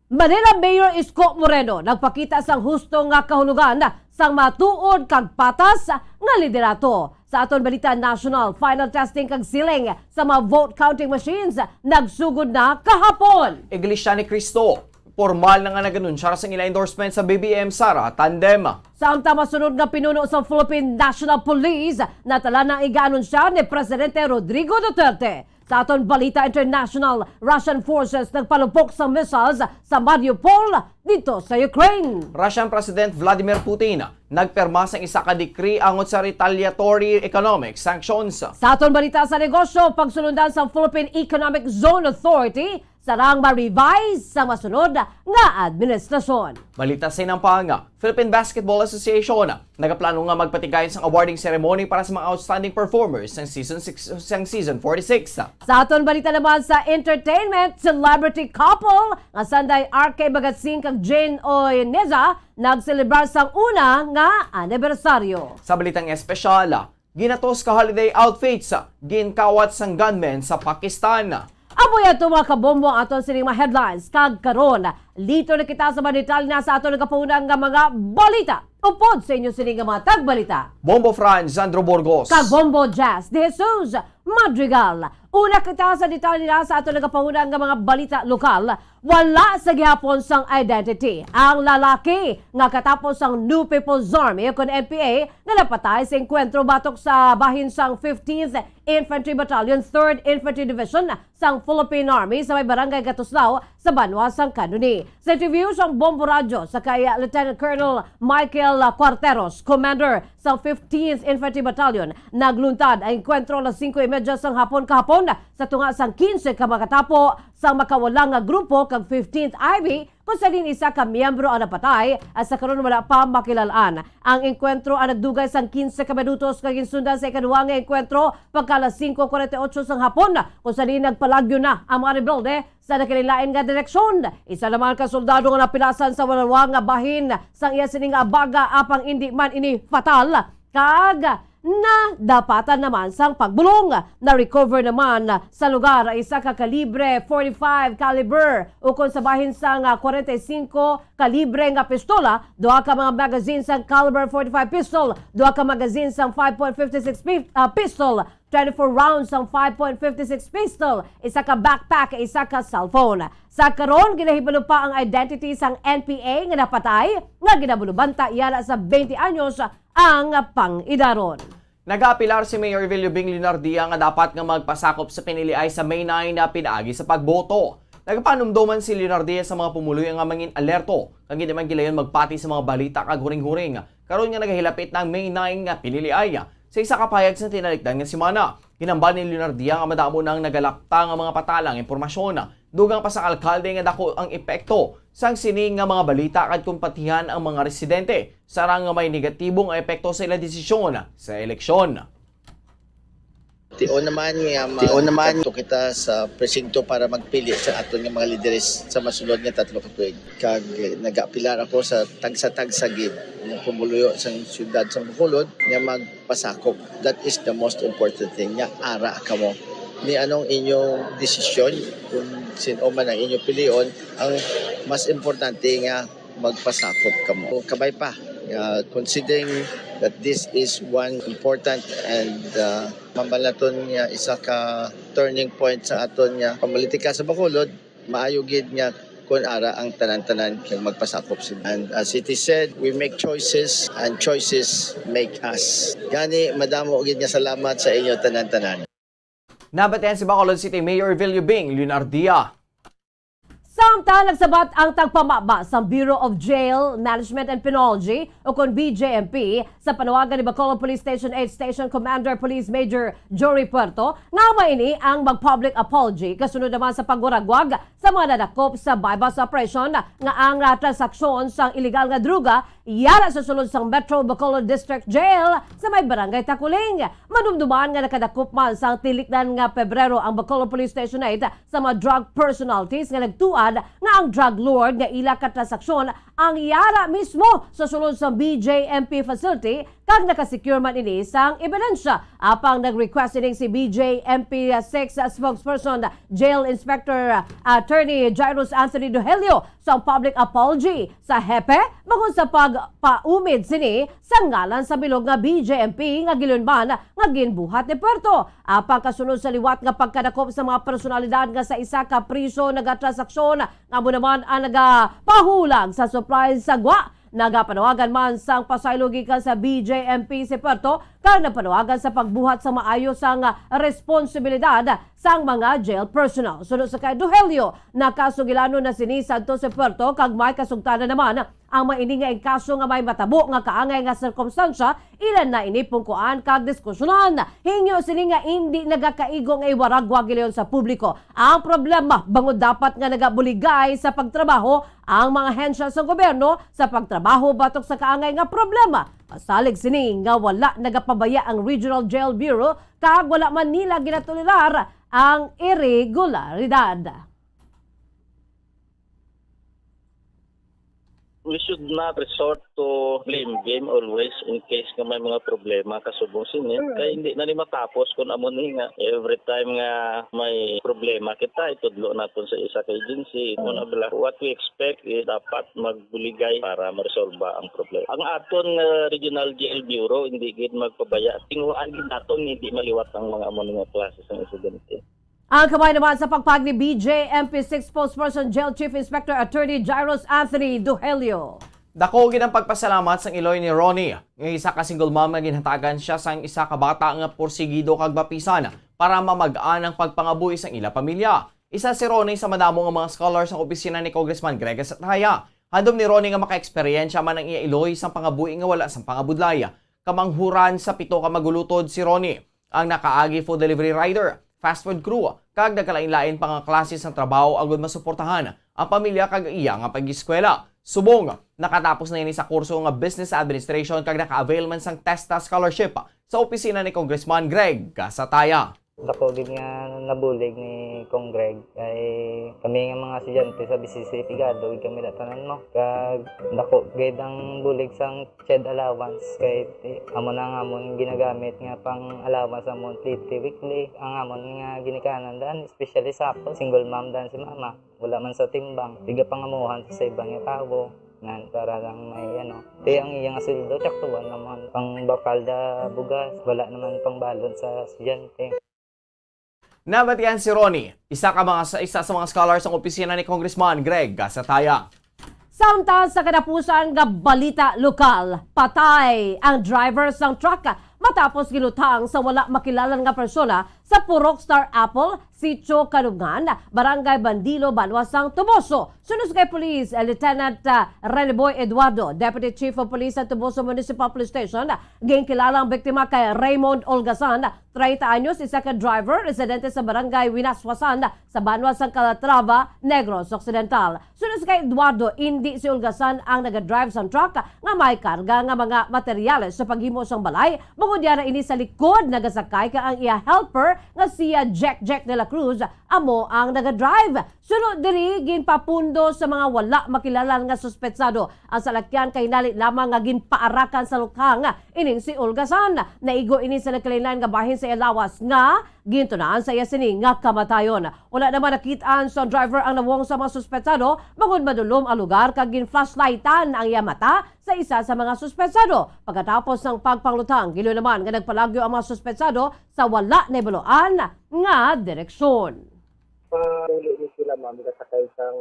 Manila Mayor Isko Moreno nagpakita sang husto nga kahulogan sang matuod kag patas nga liderato. Sa aton balita national, final testing kag sealing sa mga vote counting machines nagsugod na kahapon. Iglesia ni Cristo, pormal na nga nag-anunsyar sang ila endorsement sa B B M Sara tandem. Samtang masunod nga pinuno sa Philippine National Police, natala na ang iga-anunsya ni Presidente Rodrigo Duterte. Sa aton balita international, Russian forces nagpalupok sa missiles sa Mariupol dito sa Ukraine. Russian President Vladimir Putin nagpirma sang isa ka decree angot sa retaliatory economic sanctions. Sa aton balita sa negosyo, pagsulundan sa Philippine Economic Zone Authority sarang ma-revise sa masunod nga administrasyon. Balita sa inampang, Philippine Basketball Association nagaplano nga magpatigayon sang awarding ceremony para sa mga outstanding performers sang season six, sang season forty-six. Sa aton balita naman sa entertainment, celebrity couple nga sanday R K Bagatsing kag Jane Oineza nagselebrar sang una nga anibersaryo. Sa balitang espesyal, ginatos ka holiday outfits ginkawat sang gunmen sa Pakistan. Ang Amo yato, mga kabombo, ang aton sining mga headlines. Kag karon, lito na kita sa mga detalye na sa aton nagapauna nga mga balita. Upod sa inyo sining nga mga tagbalita, Bombo Franz, Sandro Burgos. Kag Bombo Jazz de Jesus Madrigal. Una kita sa detalye na sa aton nagapauna nga mga balita lokal. Wala sa gihapon sang identity ang lalaki nga katapos sang New People's Army, kon N P A, nga napatay sa engkwentro batok sa bahin sang fifteenth Infantry Battalion, third Infantry Division sang Philippine Army sa may barangay Gatuslao sa banwa sang Canoni. Sa interview sang Bombo Radyo sa kay Lieutenant Colonel Michael Cuarteros, commander sang fifteenth Infantry Battalion, nagluntad ang engkwentro alas singko y media sang hapon kahapon sa tunga sang quince ka makatapo sang makawala nga grupo kag fifteenth I B, kung sa diin isa ka miyembro ang napatay, at sa karon wala pa makilal-an. Ang engkwentro ang nagdugay sang quince ka minutos kag ginsundan sa ikaduha nga engkwentro pagka alas singko cuarenta y ocho sang hapon, kung sa diin nagpalagyo na ang mga rebelde sa nagkalainlain nga direksyon. Isa naman ka soldado nga napilasan sa walawang nga bahin sang iya sini nga abaga, apang indi man ini fatal, kag nadapatan naman sang pagbulong. Na-recover naman sa lugar ang isa ka kalibre forty-five caliber ukon sa bahin sang, ah, forty-five kalibre nga pistola, duha ka mga magazine sang caliber forty-five pistol, duha ka magazine sang five point fifty-six pis-, ah, pistol, twenty-four rounds sang five point fifty-six pistol, isa ka backpack, isa ka cellphone. Sa karon, ginahibalo pa ang identity sang N P A nga napatay, nga ginabulubanta yara sa twenty anyos ang pangidaron. Nagaapelar si Mayor Evelio Bing Leonardia nga dapat nga magpasakop sa piniliay sa May nine na pinaagi sa pagboto. Nagapanumdoman si Leonardia sa mga pumuluyo nga mangin alerto, kag hindi man gilayon magpati sa mga balita kag huring-huring. Karon nga nagahilapit na ang May nine nga piniliay, sa isa ka pahayag sa tinalikdan nga semana, ginhambal ni Leonardia nga madamo nang nagalapta nga mga patalang impormasyon. Dugang pa sang alkalde nga dako ang epekto sang sini nga mga balita kag kon patihan ang mga residente, sarang nga may negatibo nga epekto sa ila desisyon sa eleksyon. Tion naman nga ma-, Tion naman. Kadto kita sa presinto para magpili sa aton nga mga lideres sa masunod nga tatlo ka tuig. Kag, eh, nagaapelar ako sa tagsa-tagsa gid nga pumuluyo sang siyudad sa Bacolod nga magpasakop. That is the most important thing, nga ara kamo. Ni anong inyong desisyon, kung sin-o man ang inyong pilion, ang mas importante nga magpasakop kamo. Kabay pa, uh, considering that this is one important and, uh, mambal naton nga isa ka turning point sa aton nga pamolitika sa Bacolod, maayo gid nga kun ara ang tanan-tanan kag magpasakop sila. And as it is said, we make choices and choices make us. Gani, madamo gid nga salamat sa inyo tanan-tanan. Nabatian si Bacolod City Mayor Evelio Bing Leonardia. Samtang nagsabat ang tagpamaba sa Bureau of Jail Management and Penology, o kon B J M P, sa panawagan ni Bacolod Police Station eight Station Commander Police Major Jory Puerto, nga amo ini ang mag-public apology kasunod naman sa pagwaragwag sa mga nadakop sa buy-bust operation nga ang, ah, transaksyon sang iligal nga droga yara sa sulod sang Metro Bacolod District Jail sa may Barangay Taculing. Madumduman nga nakadakop man sang tilikdan nga Pebrero ang Bacolod Police Station eight sa mga drug personalities nga nagtuad nga ang drug lord nga ila katransaksyon ang yara mismo sa sulod sang B J M P facility, kag nakasecure man ini sang ebidensya. Apang nag-request ining si B J M P six spokesperson Jail Inspector Attorney Jairus Anthony Duhelio sang public apology sa hepe bangod sa pagpaumid sini sa ngalan sa bilog nga B J M P nga gilunman nga ginbuhat ni Puerto. Apang kasunod sa liwat nga pagkadakop sa mga personalidad nga sa isa ka priso nagatransaksyon, nga amo naman ang nagapahulag sa supply sa gwa, nagapanawagan man sang pasaylo gikan sa B J M P si Puerto, kag nagpanawagan sa pagbuhat sa maayo sang responsibilidad sang mga jail personnel. Suno sa kay Duhelio, nakasugilanon na sini sadto si Puerto, kag may kasugtanan naman ang mga ini nga inkaso nga may matabo nga kaangay nga sirkumstansya, ila na ini pungkuan kag diskusyonan. Hingyo sini nga indi nagakaigo nga iwaragwag gilayon sa publiko. Ang problema, bangod dapat nga nagabuligay sa pagtrabaho ang mga ahensya sa gobyerno sa pagtrabaho batok sa kaangay nga problema. Pasalig sini nga wala nagapabaya ang Regional Jail Bureau kag wala man nila ginatolerar ang iregularidad. We should not resort to blame game always in case nga may mga problema kasubong sini. Mm. Kay hindi na ni matapos kung amo ni nga every time nga may problema kita, itudlo naton sa isa ka agency. Mm. Una bala, what we expect is dapat magbuligay para maresolba ang problema. Ang aton nga Regional Jail Bureau hindi gid magpabaya. Tinguhaan gid naton hindi maliwat ang mga amo ni nga klase sang insidente. Ang kamay naman sa pagpag ni B J M P six Spokesperson Jail Chief Inspector Attorney Jairus Anthony Duhelio. Dako gid ang pagpasalamat sang iloy ni Ronnie, nga isa ka single mom nga ginhatagan siya sang isa ka bata nga porsigido kag mapisan para mamag-an ang pagpangabuhi sang ila pamilya. Isa si Ronnie sa madamo nga mga scholar sang opisina ni Congressman Greg Gasataya. Handom ni Ronnie nga makaeksperyensya man ang iya iloy sang pangabuhi nga wala sang pangabudlay. Kamanghuran sa pito ka magulutod si Ronnie, ang nakaagi food delivery rider, fast food crew, kag nagkalain-lain pa nga klase sang trabaho agud masuportahan ang pamilya kag iya nga pag-eskwela. Subong, nakatapos na ini sa kurso nga Business Administration kag naka-avail man sang TESTA scholarship sa opisina ni Congressman Greg Gasataya. Dako gid nga nabulig ni Cong Greg kay kami nga mga estudyante sa B C C pigado gid kami da tanan mo. Kag dako gid ang bulig sang CHED allowance kay ti-, amo na ang amon ginagamit nga pang allowance sa monthly, weekly, ang amon nga ginikanan dan, especially sa ako, single mom dan si mama. Wala man sa timbang, pigapangamuhan sa iban nga tawo. Nan, para lang may ano. Ti ang iya nga sweldo, saktuan naman. Pang bakal da bugas, wala naman pang balon sa estudyante. Nabatian si Ronnie, isa ka mga, isa sa mga scholars sang opisina ni Congressman Greg Gasataya. Samtang sa katapusan nga balita lokal, patay ang driver sang truck matapos ginutang sa wala makilala nga persona sa Purok Star Apple, Sitio Kanubngan, Barangay Bandilo, banwa sang Toboso. Suno sa kay Police, eh, Lieutenant, ah, Rene Boy Eduardo, Deputy Chief of Police sa Toboso Municipal Police Station, ginkilala ang biktima kay Raymond Olgasan, treinta anyos, isa ka driver, residente sa Barangay Winaswasan, sa banwa sang Calatrava, Negros Occidental. Suno sa kay Eduardo, indi si Olgasan ang nagadrive sang truck nga may karga nga mga materyales sa paghimo sang balay, bangod yara ini sa likod nagasakay ka ang iya helper nga sia Jack Jack de la Cruz amo ang nagadrive. Suno diri, ginpapundo sa mga wala makilala nga suspetsado ang salakyan kay hinali lamang nga ginpaarakan sa lukhang ining si Olgasan. Naigo ini sa nagkalain-lain nga bahin sa iya lawas nga gintunaan sa iya sini nga kamatayon. Wala naman nakit-an sa driver ang nawong sa mga suspetsado, bangod madulom ang lugar kag gin-flashlightan ang iya mata sa isa sa mga suspetsado. Pagkatapos sang pagpanglutang, giloy naman nga nagpalagyo ang mga suspetsado sa wala nahibaluan nga direksyon. Pauli ni sila, ma'am, kasakay sang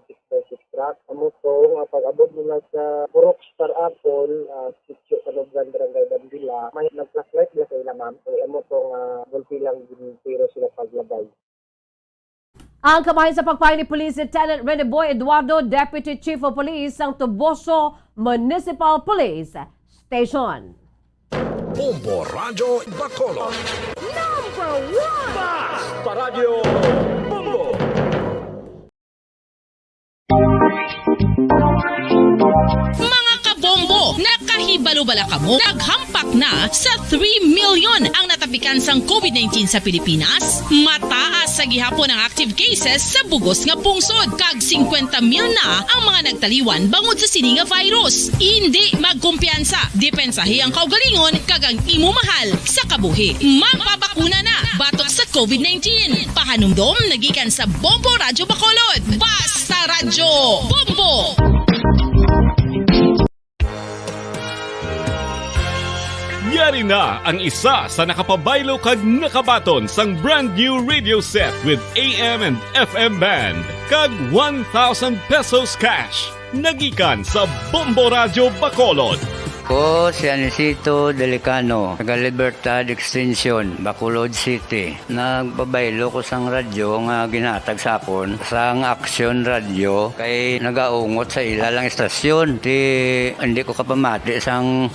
six by six truck. Amo to nga pag-abot nila sa Purok Star Apple, ah, Sitio Kanubngan, Barangay Bandila, may nag-flashlight nila sa ila, ma'am. So, amo to nga gulpi lang gin-, pero sila paglabay. Ang kabahin sa pagpayo ni Police Lieutenant Rene Boy Eduardo, Deputy Chief of Police sang Toboso Municipal Police Station. Bombo Radyo Bacolod. Number one! Basta Radyo Bombo! Mga kabombo, nakahibalo bala kamo? Naghampak na sa three million ang natapikan sang COVID nineteen sa Pilipinas. Mataas sa gihapon ang active cases sa bugos nga pungsod, kag singkwenta mil na ang mga nagtaliwan bangod sa sini nga virus. Indi magkumpiyansa, depensahi ang kaugalingon kag ang imo mahal sa kabuhi. Magpabakuna na batok sa COVID nineteen. Pahanumdom nagikan sa Bombo Radyo Bacolod. Basta Radyo Bombo! Yari na ang isa sa nakapabaylo kag nakabaton sang brand new radio set with A M and F M band kag one thousand pesos cash. Nagikan sa Bombo Radyo Bacolod. Ko si Anisito Delicano, taga Libertad Extension, Bacolod City. Nagpabaylo ko sang radyo nga ginhatag sa akon sang Aksyon Radyo kay nagaungot sa ila lang istasyon. Ti, hindi ko kapamati sang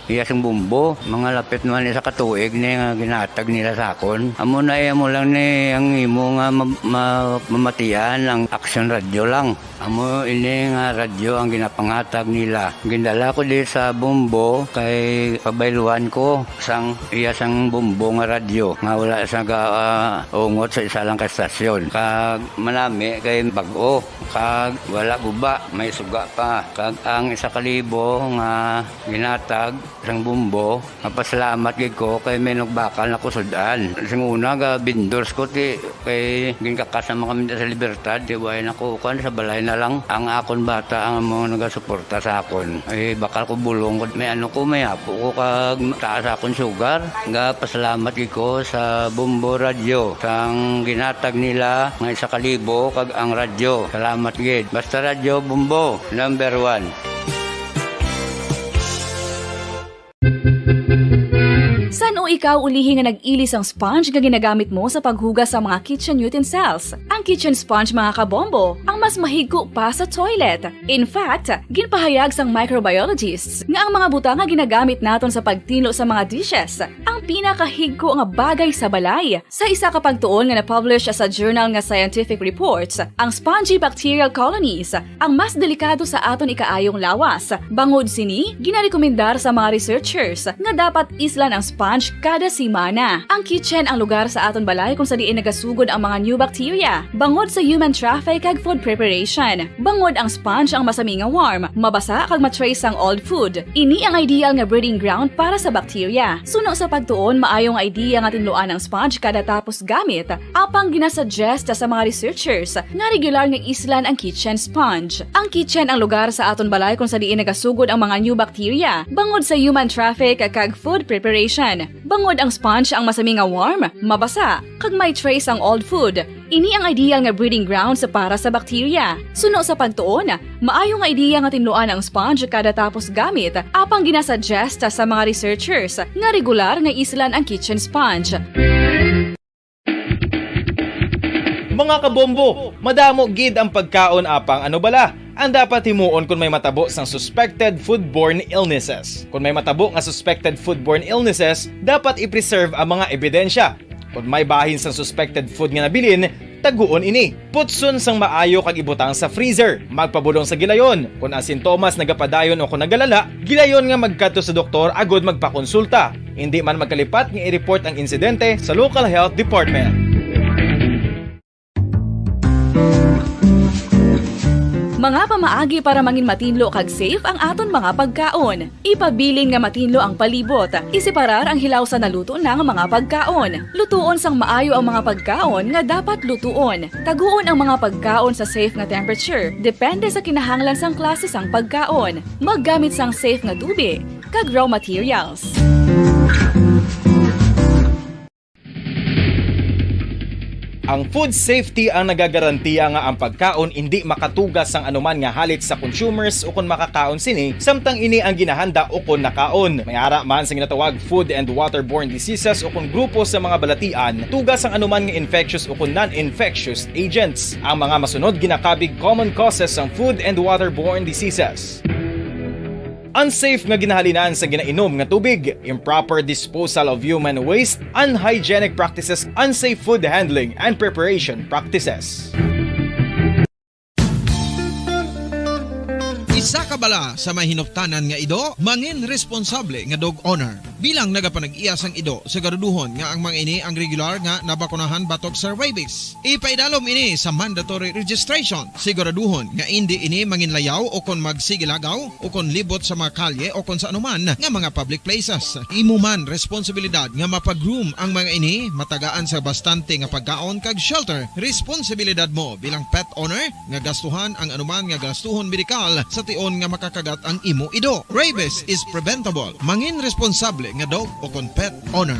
Iya sang Bombo, mga lapit man isa ka tuig ni nga ginatag nila sa akon. Amo na, iya mo lang ni ang imo nga ma-, ma-, mamatian ang Action Radio lang. Amo ini nga radyo ang ginapangatag nila. Gindala ko di sa Bombo kay pabayluan ko sang iya sang Bombo nga radyo nga wala sa ga-, ah, ungot sa isa lang ka estasyon. Kag manami kay bag-o, kag wala guba, may suga pa. Kag ang isa ka libo nga ginatag sang Bombo, mapasalamat gid ko kay may nagbakal na ko sud-an. Sing una, ga vendors ko, ti, kay ginkakas naman kami sa Libertad, ti, way na ko, kuwan, sa balay na lang. Ang akon bata ang mga nagasuporta sa akon. Ay, bakal ko bulong ko, may ano ko, may apo ko, kag taas akon sugar. Ga pasalamat gid ko sa Bombo Radyo, sang ginatag nila nga isa ka libo, kag ang radyo. Salamat gid. Basta Radyo Bombo, number one. San-o ikaw ulihi nga nag-ili sang sponge nga ginagamit mo sa paghugas sa mga kitchen utensils? Ang kitchen sponge, mga kabombo, ang mas mahigko pa sa toilet. In fact, ginpahayag sang microbiologists nga ang mga butang nga ginagamit naton sa pagtinlo sa mga dishes ang pinakahigko nga bagay sa balay. Sa isa ka pagtuon nga na-publish sa journal nga Scientific Reports, ang spongy bacterial colonies ang mas delikado sa aton ikaayong lawas. Bangod sini, ginarekomendar sa mga researchers nga dapat islan ang sponge kada semana. Ang kitchen ang lugar sa aton balay kung sa diin nagasugod ang mga new bacteria, bangod sa human traffic kag food preparation. Bangod ang sponge ang masami nga warm, mabasa kag ma-trace ang old food. Ini ang ideal nga breeding ground para sa bacteria. Suno sa pagtuon, maayo nga idea nga tinluan ang sponge kada tapos gamit, apang ginasuggest sa mga researchers nga regular nga islan ang kitchen sponge. Ang kitchen ang lugar sa aton balay kung sa diin nagasugod ang mga new bacteria, bangod sa human traffic kag food preparation. Bangod ang sponge ang masami nga warm, mabasa, kag may trace ang old food, ini ang ideal nga breeding grounds para sa bacteria. Suno sa pagtuon, maayo nga idea nga tinluan ang sponge kada tapos gamit, apang ginasuggest sa mga researchers nga regular nga islan ang kitchen sponge. Mga kabombo, madamo gid ang pagkaon, apang ano bala ang dapat himuon kon may matabo sang suspected foodborne illnesses? Kon may matabo nga suspected foodborne illnesses, dapat i-preserve ang mga ebidensya. Kon may bahin sang suspected food nga nabilin, taguon ini. Putson sang maayo kag ibutang sa freezer. Magpabulong sa gilayon. Kon ang sintomas nagapadayon o kon nagalala, gilayon nga magkadto sa doktor agud magpakonsulta. Indi man magkalipat nga i-report ang insidente sa local health department. Mga pamaagi para mangin matinlo kag safe ang aton mga pagkaon. Ipabilin nga matinlo ang palibot. Iseparar ang hilaw sa naluto na nga mga pagkaon. Lutuon sang maayo ang mga pagkaon nga dapat lutuon. Taguon ang mga pagkaon sa safe nga temperature. Depende sa kinahanglan sang klase sang pagkaon. Maggamit sang safe nga tubig kag raw materials. Ang food safety ang nagagarantiya nga ang pagkaon indi makatugas sang anuman nga halit sa consumers ukon makakaon sini, samtang ini ang ginahanda ukon nakaon. May ara man sa ginatawag food and waterborne diseases ukon grupo sa mga balatian, tugas sang anuman nga infectious ukon non-infectious agents. Ang mga masunod ginakabig common causes sang food and waterborne diseases. Unsafe nga ginahalinan sa ginainom nga tubig, improper disposal of human waste, unhygienic practices, unsafe food handling and preparation practices. Isa ka bala sa may hinuptanan nga ido, mangin responsable nga dog owner. Bilang nagapanag-iya sang ido, siguraduhon nga ang mga ini ang regular nga nabakunahan batok sa rabies. Ipaidalom ini sa mandatory registration. Siguraduhon nga indi ini manginlayaw o kon magsigilagaw o kon libot sa mga kalye o kon sa anuman nga mga public places. Imo man responsibilidad nga mapa-groom ang mga ini, matagaan sa bastante nga pagkaon kag shelter. Responsibilidad mo bilang pet owner nga gastuhan ang anuman nga gastuhon medikal sa tion nga makakagat ang imo ido. Rabies is preventable. Mangin responsable nga dog o kon pet owner.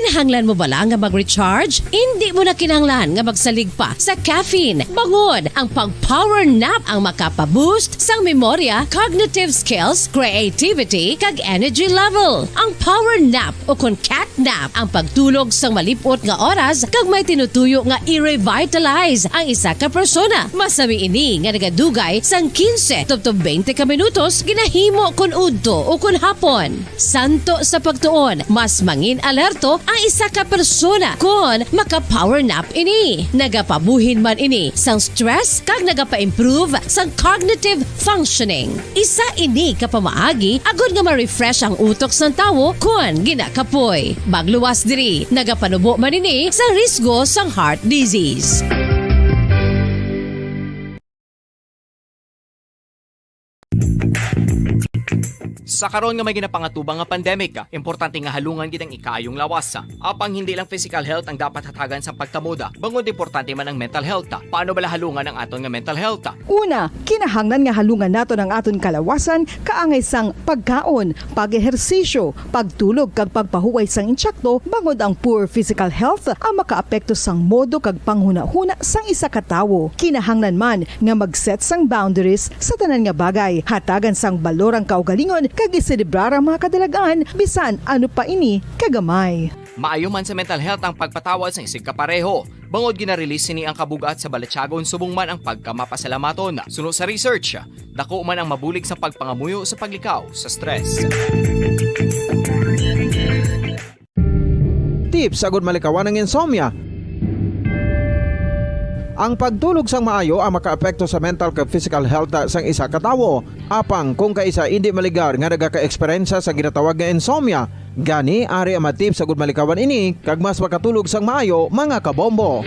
Kinahanglan mo bala nga mag-recharge? Indi mo na kinahanglan nga magsalig pa sa caffeine. Bangod ang pag-power nap ang makapa-boost sang memorya, cognitive skills, creativity, kag energy level. Ang power nap o kon cat nap ang pagtulog sang malip-ot nga oras kag may tinutuyo nga i-revitalize ang isa ka persona. Masami ini nga nagadugay sang quince tubtob twenty ka minutos ginahimo kon udto o kon hapon. Santo sa pagtuon, mas mangin alerto ang isa ka persona kon maka-power nap ini. Nagapabuhin man ini sang stress kag nagapa-improve sang cognitive functioning. Isa ini ka pamaagi agod nga ma-refresh ang utok sang tawo kon ginakapoy. Magluwas diri, nagapanubo man ini sa risgo sang heart disease. Sa karon nga may ginapangatubang nga pandemic, importante nga halungan gid ang ikaayong lawas. Apang hindi lang physical health ang dapat hatagan sa pagtamod, bangod importante man ang mental health. Paano bala halungan ang aton nga mental health? Una, kinahanglan nga halungan naton ang aton kalawasan, kaangay sang pagkaon, pag-ehersisyo, pagtulog kag pagpahuway sang insakto, bangod ang poor physical health ang makaapekto sang modo kag panghunahuna sang isa ka tawo. Kinahanglan man nga mag-set sang boundaries sa tanan nga bagay, hatagan sang balor ang kaugalingon kag iselebrar ang mga kadalag-an bisan ano pa ini kagamay. Maayo man sa mental health ang pagpatawad sang isigkapareho, bangod gina-release sini ang kabug-at sa balatyagon subong man ang pagkamapasalamaton. Suno sa research, dako man ang mabulig sa pagpangamuyo sa paglikaw sa stress. Tips agud malikawan ang insomnia. Ang pagtulog sang maayo ang makaapekto sa mental kag physical health sang isa ka tawo. Apang kung kaisa indi maligar nga nagaka-eksperyensya sa ginatawag nga insomnia, gani ari ang mga tips agud malikawan ini kag mas makatulog sang maayo, mga kabombo.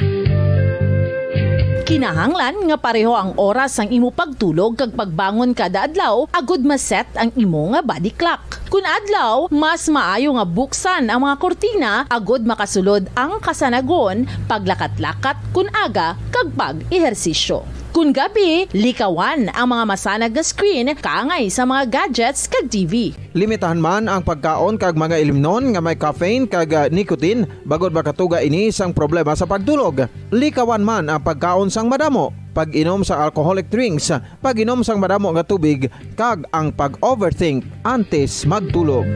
Kinahanglan nga pareho ang oras sang imo pagtulog kag pagbangon kada adlaw agud ma-set ang imo nga body clock. Kun adlaw, mas maayo nga buksan ang mga kurtina agud makasulod ang kasanagon, paglakat-lakat kun aga, kag pag-ehersisyo. Kun gabi, likawan ang mga masanag nga screen kaangay sa mga gadgets kag T V. Limitahan man ang pagkaon kag mga ilimnon nga may caffeine kag, ah, nicotine, bangod makatuga ini sang problema sa pagtulog. Likawan man ang pagkaon sang madamo, pag-inom sa alcoholic drinks, pag-inom sang madamo nga tubig, kag ang pag-overthink antes magtulog.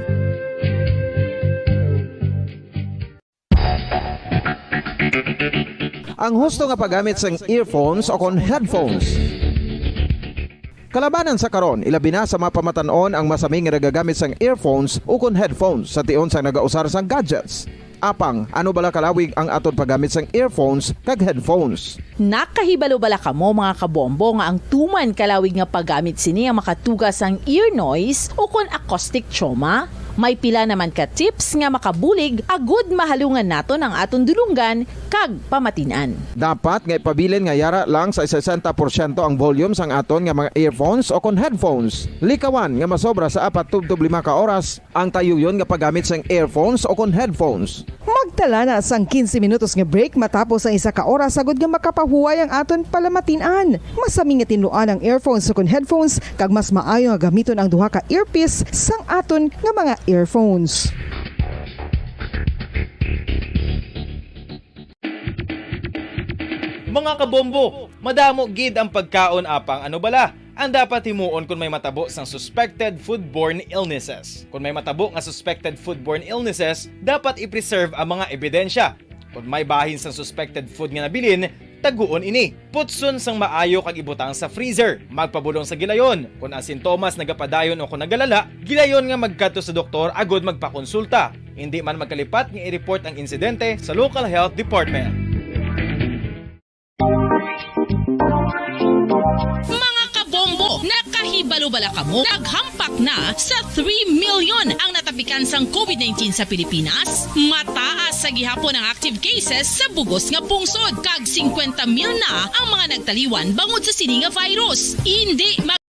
Ang husto nga paggamit sang earphones o kon headphones. Kalabanan sa karon, ilabi na sa mga pamatan-on ang masami nga nagagamit sang earphones o kon headphones sa tion sang nagausar sang gadgets. Apang, ano bala kalawig ang aton paggamit sang earphones kag headphones? Nakahibalo bala kamo, mga kabombo, nga ang tuman kalawig nga paggamit sini ang makatuga sang ear noise o kon acoustic trauma? May pila naman ka tips nga makabulig agud mahalungan naton ang aton dulonggan kag pamatin-an. Dapat nga ipabilin nga yara lang sa sesenta porsyento ang volume sang aton nga mga earphones o kon headphones. Likawan nga masobra sa apat tubtob lima ka oras ang tayuyon nga paggamit sang earphones o kon headphones. Magtala na sang quince minutos nga break matapos ang isa ka oras, agud nga makapahuway ang aton palamatin-an. Masami nga tinluan ang earphones o kon headphones, kag mas maayo nga gamiton ang duha ka earpiece sang aton nga mga earphones. Mga kabombo, madamo gid ang pagkaon, apang ano bala ang dapat himuon kon may matabo sang suspected foodborne illnesses? Kon may matabo nga suspected foodborne illnesses, dapat i-preserve ang mga ebidensya. Kon may bahin sang suspected food nga nabilin, taguon ini. Putson sang maayo kag ibutang sa freezer. Magpabulong sa gilayon. Kon ang sintomas nagapadayon o kon nagalala, gilayon nga magkadto sa doktor agud magpakonsulta. Indi man magkalipat nga i-report ang insidente sa local health department. Mga kabombo, nakahibalo bala kamo? Naghampak na sa three million ang natapikan sang COVID nineteen sa Pilipinas. Mataas sa gihapon ang active cases sa bugos nga pungsod, kag singkwenta mil na ang mga nagtaliwan bangod sa sini nga virus. Indi ma-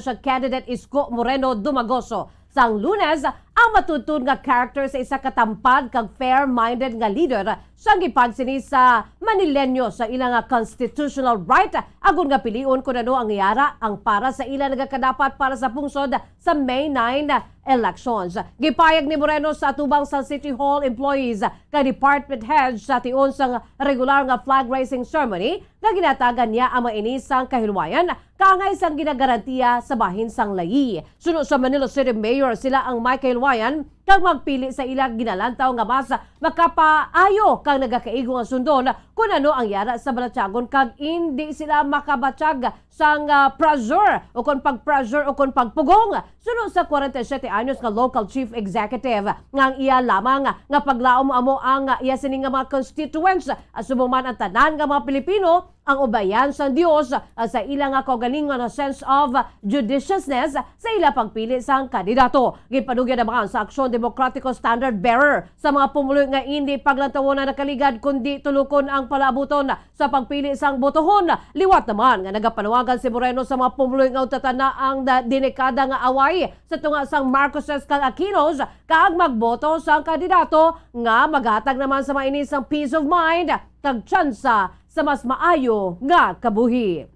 Sa candidate Isko Moreno Dumagoso. Sang Lunes, Ang matuntun nga character sa isa ka tampad kag fair-minded nga leader sang gipag sini sa Manileño sa ila nga constitutional right agud nga pilion kon ano ang yara ang para sa ila nagakadapat para sa pungsod sa May nine elections. Gipayag ni Moreno sa atubang sa City Hall employees kag department heads sa tion sang regular nga flag raising ceremony nga ginatagan niya ang mga ini sang kahilwayan kaangay sang ginagarantiya sa bahin sang layi. Suno sa Manila City Mayor, sila ang may kahilwayan kag magpili sa ila ginalantaw nga mas makapaayo kag nagakaigo nga sundon kun ano ang yara sa balatyagon kag indi sila makabatyag sang ah, pressure o kon pag-pressure o kon pagpugong. Suno sa kwarenta y siyete anyos nga local chief executive nga ang iya lamang nga paglaom amo ang ah, iya sini nga mga constituents, asubo man ang tanan nga mga Pilipino ang ubayan sang Dios, ah, sa ila nga kaugalingon nga sense of judiciousness sa ila pagpili sang kandidato. Ginpadugyan naman sa Aksyon Demokratiko standard bearer sa mga pumuluyo nga indi paglantawon ang nakaligad kundi tulukon ang palaabuton sa pagpili sang botohon. Liwat naman nga nagapanawagan si Moreno sa mga pumuluyo nga untatan na ang da- delikada nga away sa tunga sang Marcoses kag Aquinos kag magboto sang kandidato nga maghatag naman sa mga ini sang peace of mind kag tsansa sa mas maayo nga kabuhi.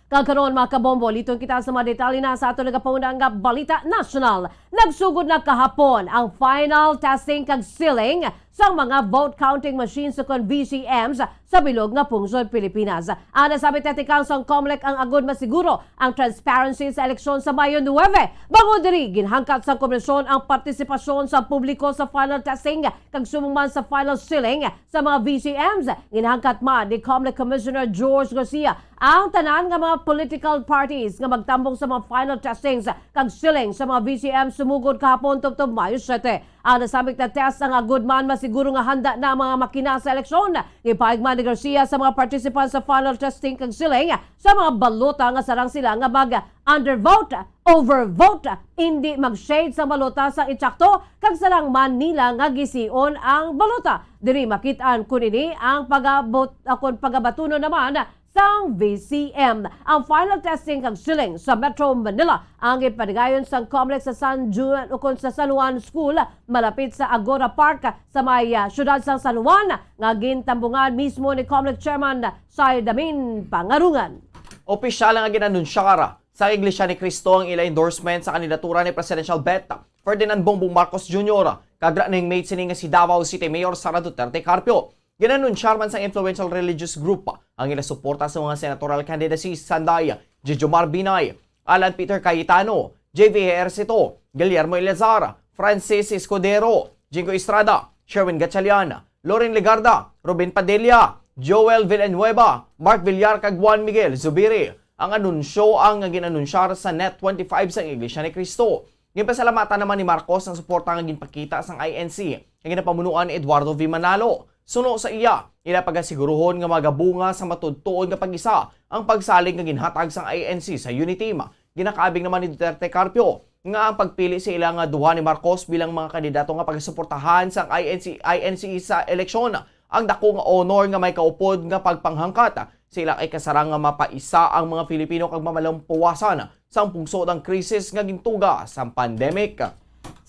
Kag karon, mga kabombo, liton kita sa mga detalye na sa aton nagapauna nga balita nasyonal. Nagsugod na kahapon ang final testing kag sealing sa mga vote counting machines sa kon V C Ms sa bilog nga pungsod Pilipinas. Ang nasabit na tikang sang Comelec ang agud masiguro ang transparency sa eleksyon sa Mayo nuebe. Bangod diri, ginhangkat sang komisyon ang partisipasyon sa publiko sa final testing kag subong man sa final sealing sa mga V C Ms. Ginhangkat man ni Comelec Commissioner George Garcia ang tanan nga mga political parties nga magtambong sa mga final testings kag sealing sa mga V C M sumugod kahapon tubtob Mayo siyete. Ang nasambit na test ang agud man masiguro nga handa na ang mga makina sa eleksyon. Gipahayag man ni Garcia sa mga participants sa final testing kag sealing sa mga balota nga sarang sila nga mag-undervote, overvote, indi mag-shade sa balota sa itsakto kag sarang man nila nga gision ang balota. Diri makit-an kun ini ang pagabot, akon pagabatunon naman sang V C M. Ang final testing kag sealing sa Metro Manila ang ipanigayon sang Comelec sa San Juan ukon sa San Juan School, malapit sa Agora Park sa may, ah, siyudad sang San Juan, nga gintambungan mismo ni Comelec Chairman Saidamin Pangarungan. Opisyal nga gin-anunsyar sa Iglesia ni Cristo ang ila endorsement sa kandidatura ni Presidential Bet Ferdinand Bongbong Marcos Junior kag running mate sini nga si Davao City Mayor Sara Duterte Carpio. Gin-anunsyar man sang influential religious group ang ila suporta sa mga senatorial candidacies sanday Jejomar Binay, Alan Peter Cayetano, J V Ejercito, Guillermo Eleazar, Francis Escudero, Jingo Estrada, Sherwin Gatchalian, Loren Legarda, Ruben Padilla, Joel Villanueva, Mark Villar kag Juan Miguel Zubiri. Ang anunsyo ang gin-anunsyar sa Net twenty-five sang Iglesia ni Cristo. Ginpasalamatan naman ni Marcos ang suporta nga ginpakita sang I N C nga ginapamunuan ni Eduardo V. Manalo. Suno sa iya, ila pagasiguruhon nga magabunga sa matuod-tuod nga pag-isa ang pagsalig nga ginhatag sang I N C sa Uniteam. Ginakaabig naman ni Duterte Carpio nga ang pagpili sa ila nga duha ni Marcos bilang mga kandidato nga pagasuportahan sang I N C, I N C sa eleksyon ang dako nga honor nga may kaupod nga pagpanghangkat sa ila kay kasarang nga mapaisa ang mga Filipino kag mamalampuwasan sang pungsod ang krisis nga gintuga sang pandemic.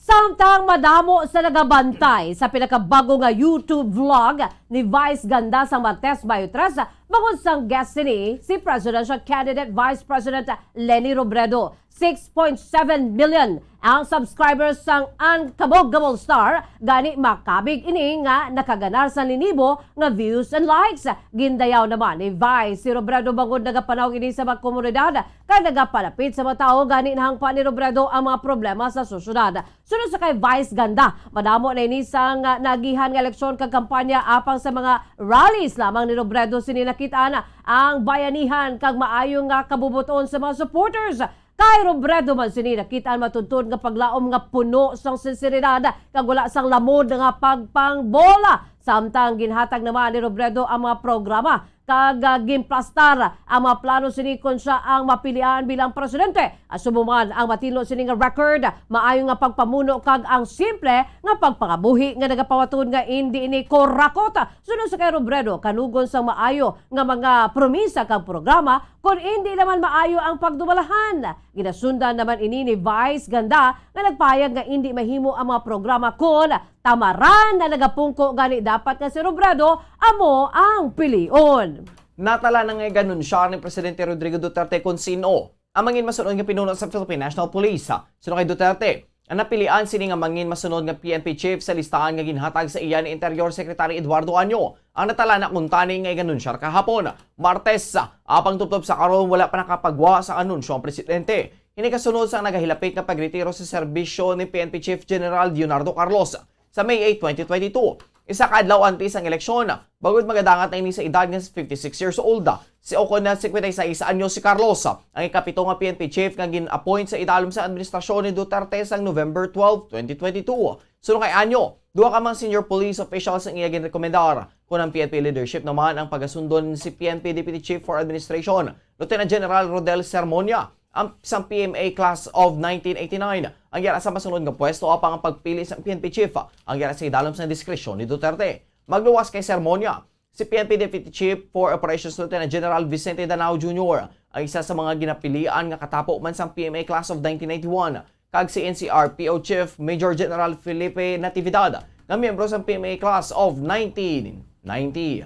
Samtang madamo sa nagabantay sa pinakabag-o nga YouTube vlog ni Vice Ganda sang Martes, Mayo tres, bangod sang guest sini si presidential candidate Vice President Leni Robredo. Six point seven million ang subscribers sang Unkabog Gabol Star, gani makabig ini nga nakaganar sa linibo nga views and likes. Gindayaw naman ni Vice si Robredo bangod nagapanawag ini sa mga komunidad kag nagapalapit sa mga tawo, gani nahangpan ni Robredo ang mga problema sa sosyedad. Sunod sa kay Vice Ganda, madamo na ini sang, ah, naagihan nga eleksyon kag kampanya apang sa mga rallies lamang ni Robredo sini nakit-an ang bayanihan kag maayo nga kabubuton sa mga supporters. Kay Robredo man sini nakit-an matuntun nga paglaom nga puno sang sinseridad kag wala sang lamod nga pagpangbola. Samtang ginhatag naman ni Robredo ang mga programa kag, ah, ginplastar ang mga plano sini kon siya ang mapilian bilang presidente. Asubo man ang matinlo sini nga record, maayo nga pagpamuno kag ang simple nga pagpangabuhi nga nagapamatud nga indi ini kurakot. Suno sa kay Robredo, kanugon sang maayo nga mga promisa kag programa kon indi naman maayo ang pagdumalahan. Ginasundan naman ini ni Vice Ganda nga nagpahayag nga indi mahimo ang mga programa kon tamaran na nagapungko gani dapat nga si Robredo amo ang pilion. Natala na nga iganunsya ni Presidente Rodrigo Duterte kon sin-o ang mangin masunod nga pinuno sa Philippine National Police. Suno kay Duterte, ang napilian sini nga mangin masunod nga P N P chief sa listahan nga ginhatag sa iya ni Interior Secretary Eduardo Año. Ang natala na kuntani nga iganunsyar kahapon, Martes. Apang tubtob sa karon, wala pa nakapagwa sa anunsyo ang presidente. Ini kasunod sa nagahilapit nga pagretiro sa serbisyo ni P N P Chief General Leonardo Carlos sa May eight, twenty twenty-two. Isa ka adlaw antes ang eleksyon, bangod magadangat na ini sa edad nga fifty-six years old. Si o kon na cincuenta y seis anyos si Carlos, ang ikapito nga P N P chief nga gin-appoint sa idalom sa administrasyon ni Duterte sang November twelve, twenty twenty-two. Suno kay Anyo, duha ka mga senior police officials ang iya ginrekomendar. Kon ang P N P leadership naman ang pagasundon, si P N P Deputy Chief for Administration, Lieutenant General Rodel Sermonia, ang sang P M A Class of nineteen eighty-nine ang yara sa masunod nga pwesto, apang ang pagpili sang P N P chief ang yara sa idalom sang diskresyon ni Duterte. Magluwas kay Sermonia, si P N P Deputy Chief for Operations Lieutenant General Vicente Danao Junior ang isa sa mga ginapilian nga katapo man sang P M A Class of nineteen ninety-one, kag si N C R P O Chief Major General Felipe Natividad nga miyembro sang P M A Class of nineteen ninety.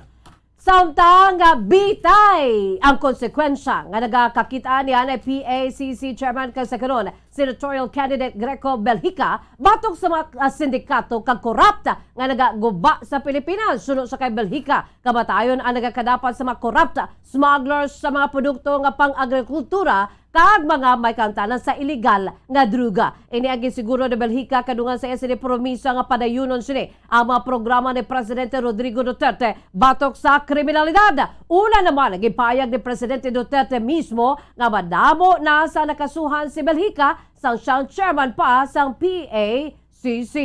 Samtang nga bitay ang konsekwensya nga nagakakit-an ni anay P A C C Chairman kag sa karon Senatorial Candidate Greco Belgica batok sa mga, ah, sindikato kag korapta nga nagaguba sa Pilipinas. Suno sa kay Belgica, kamatayon ang nagakadapat sa mga korapta, smugglers sa mga produkto nga pang-agrikultura, kag mga may kaangtanan sa iligal nga droga. Ini ang ginsiguro ni Belgica kadungan sa iya sini promisa nga padayunon sini ang mga programa ni Presidente Rodrigo Duterte batok sa kriminalidad. Una naman, ginpahayag ni Presidente Duterte mismo nga madamo na sa nakasuhan si Belgica sang siyang chairman pa sang P A C C.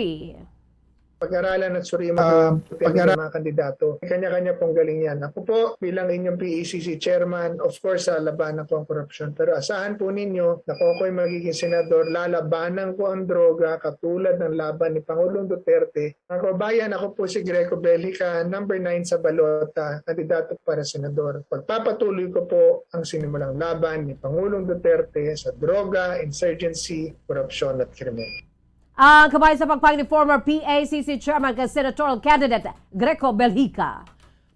Pag-aralan at suriin mo Ah, ang pagpili pag-ara- ng mga kandidato. Kanya-kanya pong galing yan. Ako po, bilang inyong P A C C chairman, of course, ah, labanan ko ang korupsyon. Pero asahan po ninyo na kung ako'y magiging senador, lalabanan ko ang droga katulad ng laban ni Pangulong Duterte. Mga kababayan, ako po si Greco Belgica, number nine sa balota, kandidato para senador. Pagpapatuloy ko po ang sinimulang laban ni Pangulong Duterte sa droga, insurgency, korupsyon at krimen. Ang kabay sa pagpang ni former P A C C Chairman kag Senatorial Candidate Greco Belgica.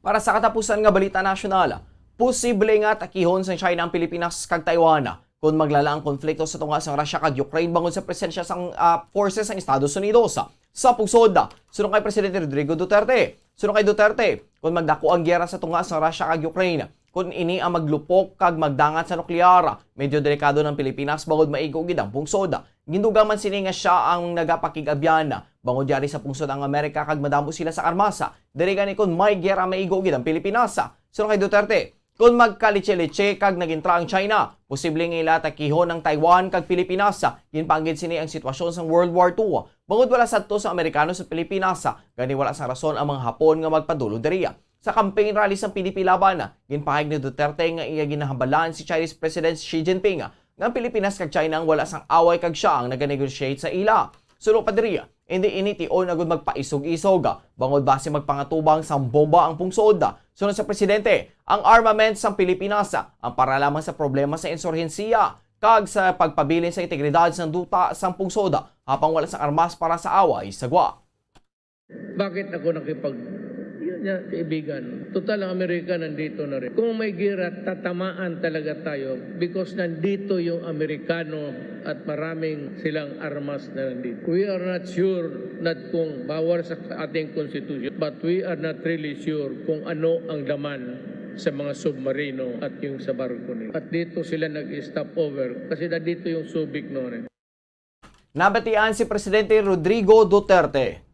Para sa katapusan nga balita nasyonal, posible nga atakihon sang China ang Pilipinas kag Taiwan kon maglala ang konflikto sa tunga sang Russia kag Ukraine bangod sa presensya sang, ah, forces sang Estados Unidos sa pungsod. Suno kay Presidente Rodrigo Duterte, suno kay Duterte, kon magdako ang giyera sa tunga sang Russia kag Ukraine, kon ini ang maglupok kag magdangat sa nuklear, medyo delikado ng Pilipinas bangod maigo gid ang pungsod. Gindugang man sini nga sia ang nagapakig-abyan bangod yari sa pungsod ang Amerika kag madamo sila sa armas. Diri gani kon may giyera, maigo gid ang Pilipinas. Suno kay Duterte, kon magkalitse-litse kag nagintra ang China, posible nga ila atakihon ang Taiwan kag Pilipinas. Ginpanggid sini ang sitwasyon sang World War Two, bangod wala sadto sang Amerikano sa Pilipinas, gani wala sang rason ang mga Hapon nga magpadulong diri. Sa campaign rally sang P D P Laban, ginpahayag ni Duterte nga iya ginahambalan si Chinese President Xi Jinping nga ang Pilipinas kag China ang wala sang away kag sia ang naganegotiate sa ila. Suno pa diri, indi ini tion nga gud magpaisog-isog, bangod basi magpangatubang sang bomba ang pungsod. Suno sa presidente, ang armament sang Pilipinas ang para lamang sa problema sa insurhensiya kag sa pagpabilin sa integridad sang duta sang pungsod, apang wala sang armas para sa away sa gwa. Bakit ako nakipag-, yun niya, kaibigan? Total, ang Amerika nandito na rin. Kung may gira, tatamaan talaga tayo because nandito yung Amerikano at maraming silang armas na nandito. We are not sure not kung bawal sa ating konstitusyon, but we are not really sure kung ano ang laman sa mga submarino at yung sa barko nila. At dito sila nag-stop over kasi nandito yung Subic noon eh. Nabatian si Presidente Rodrigo Duterte.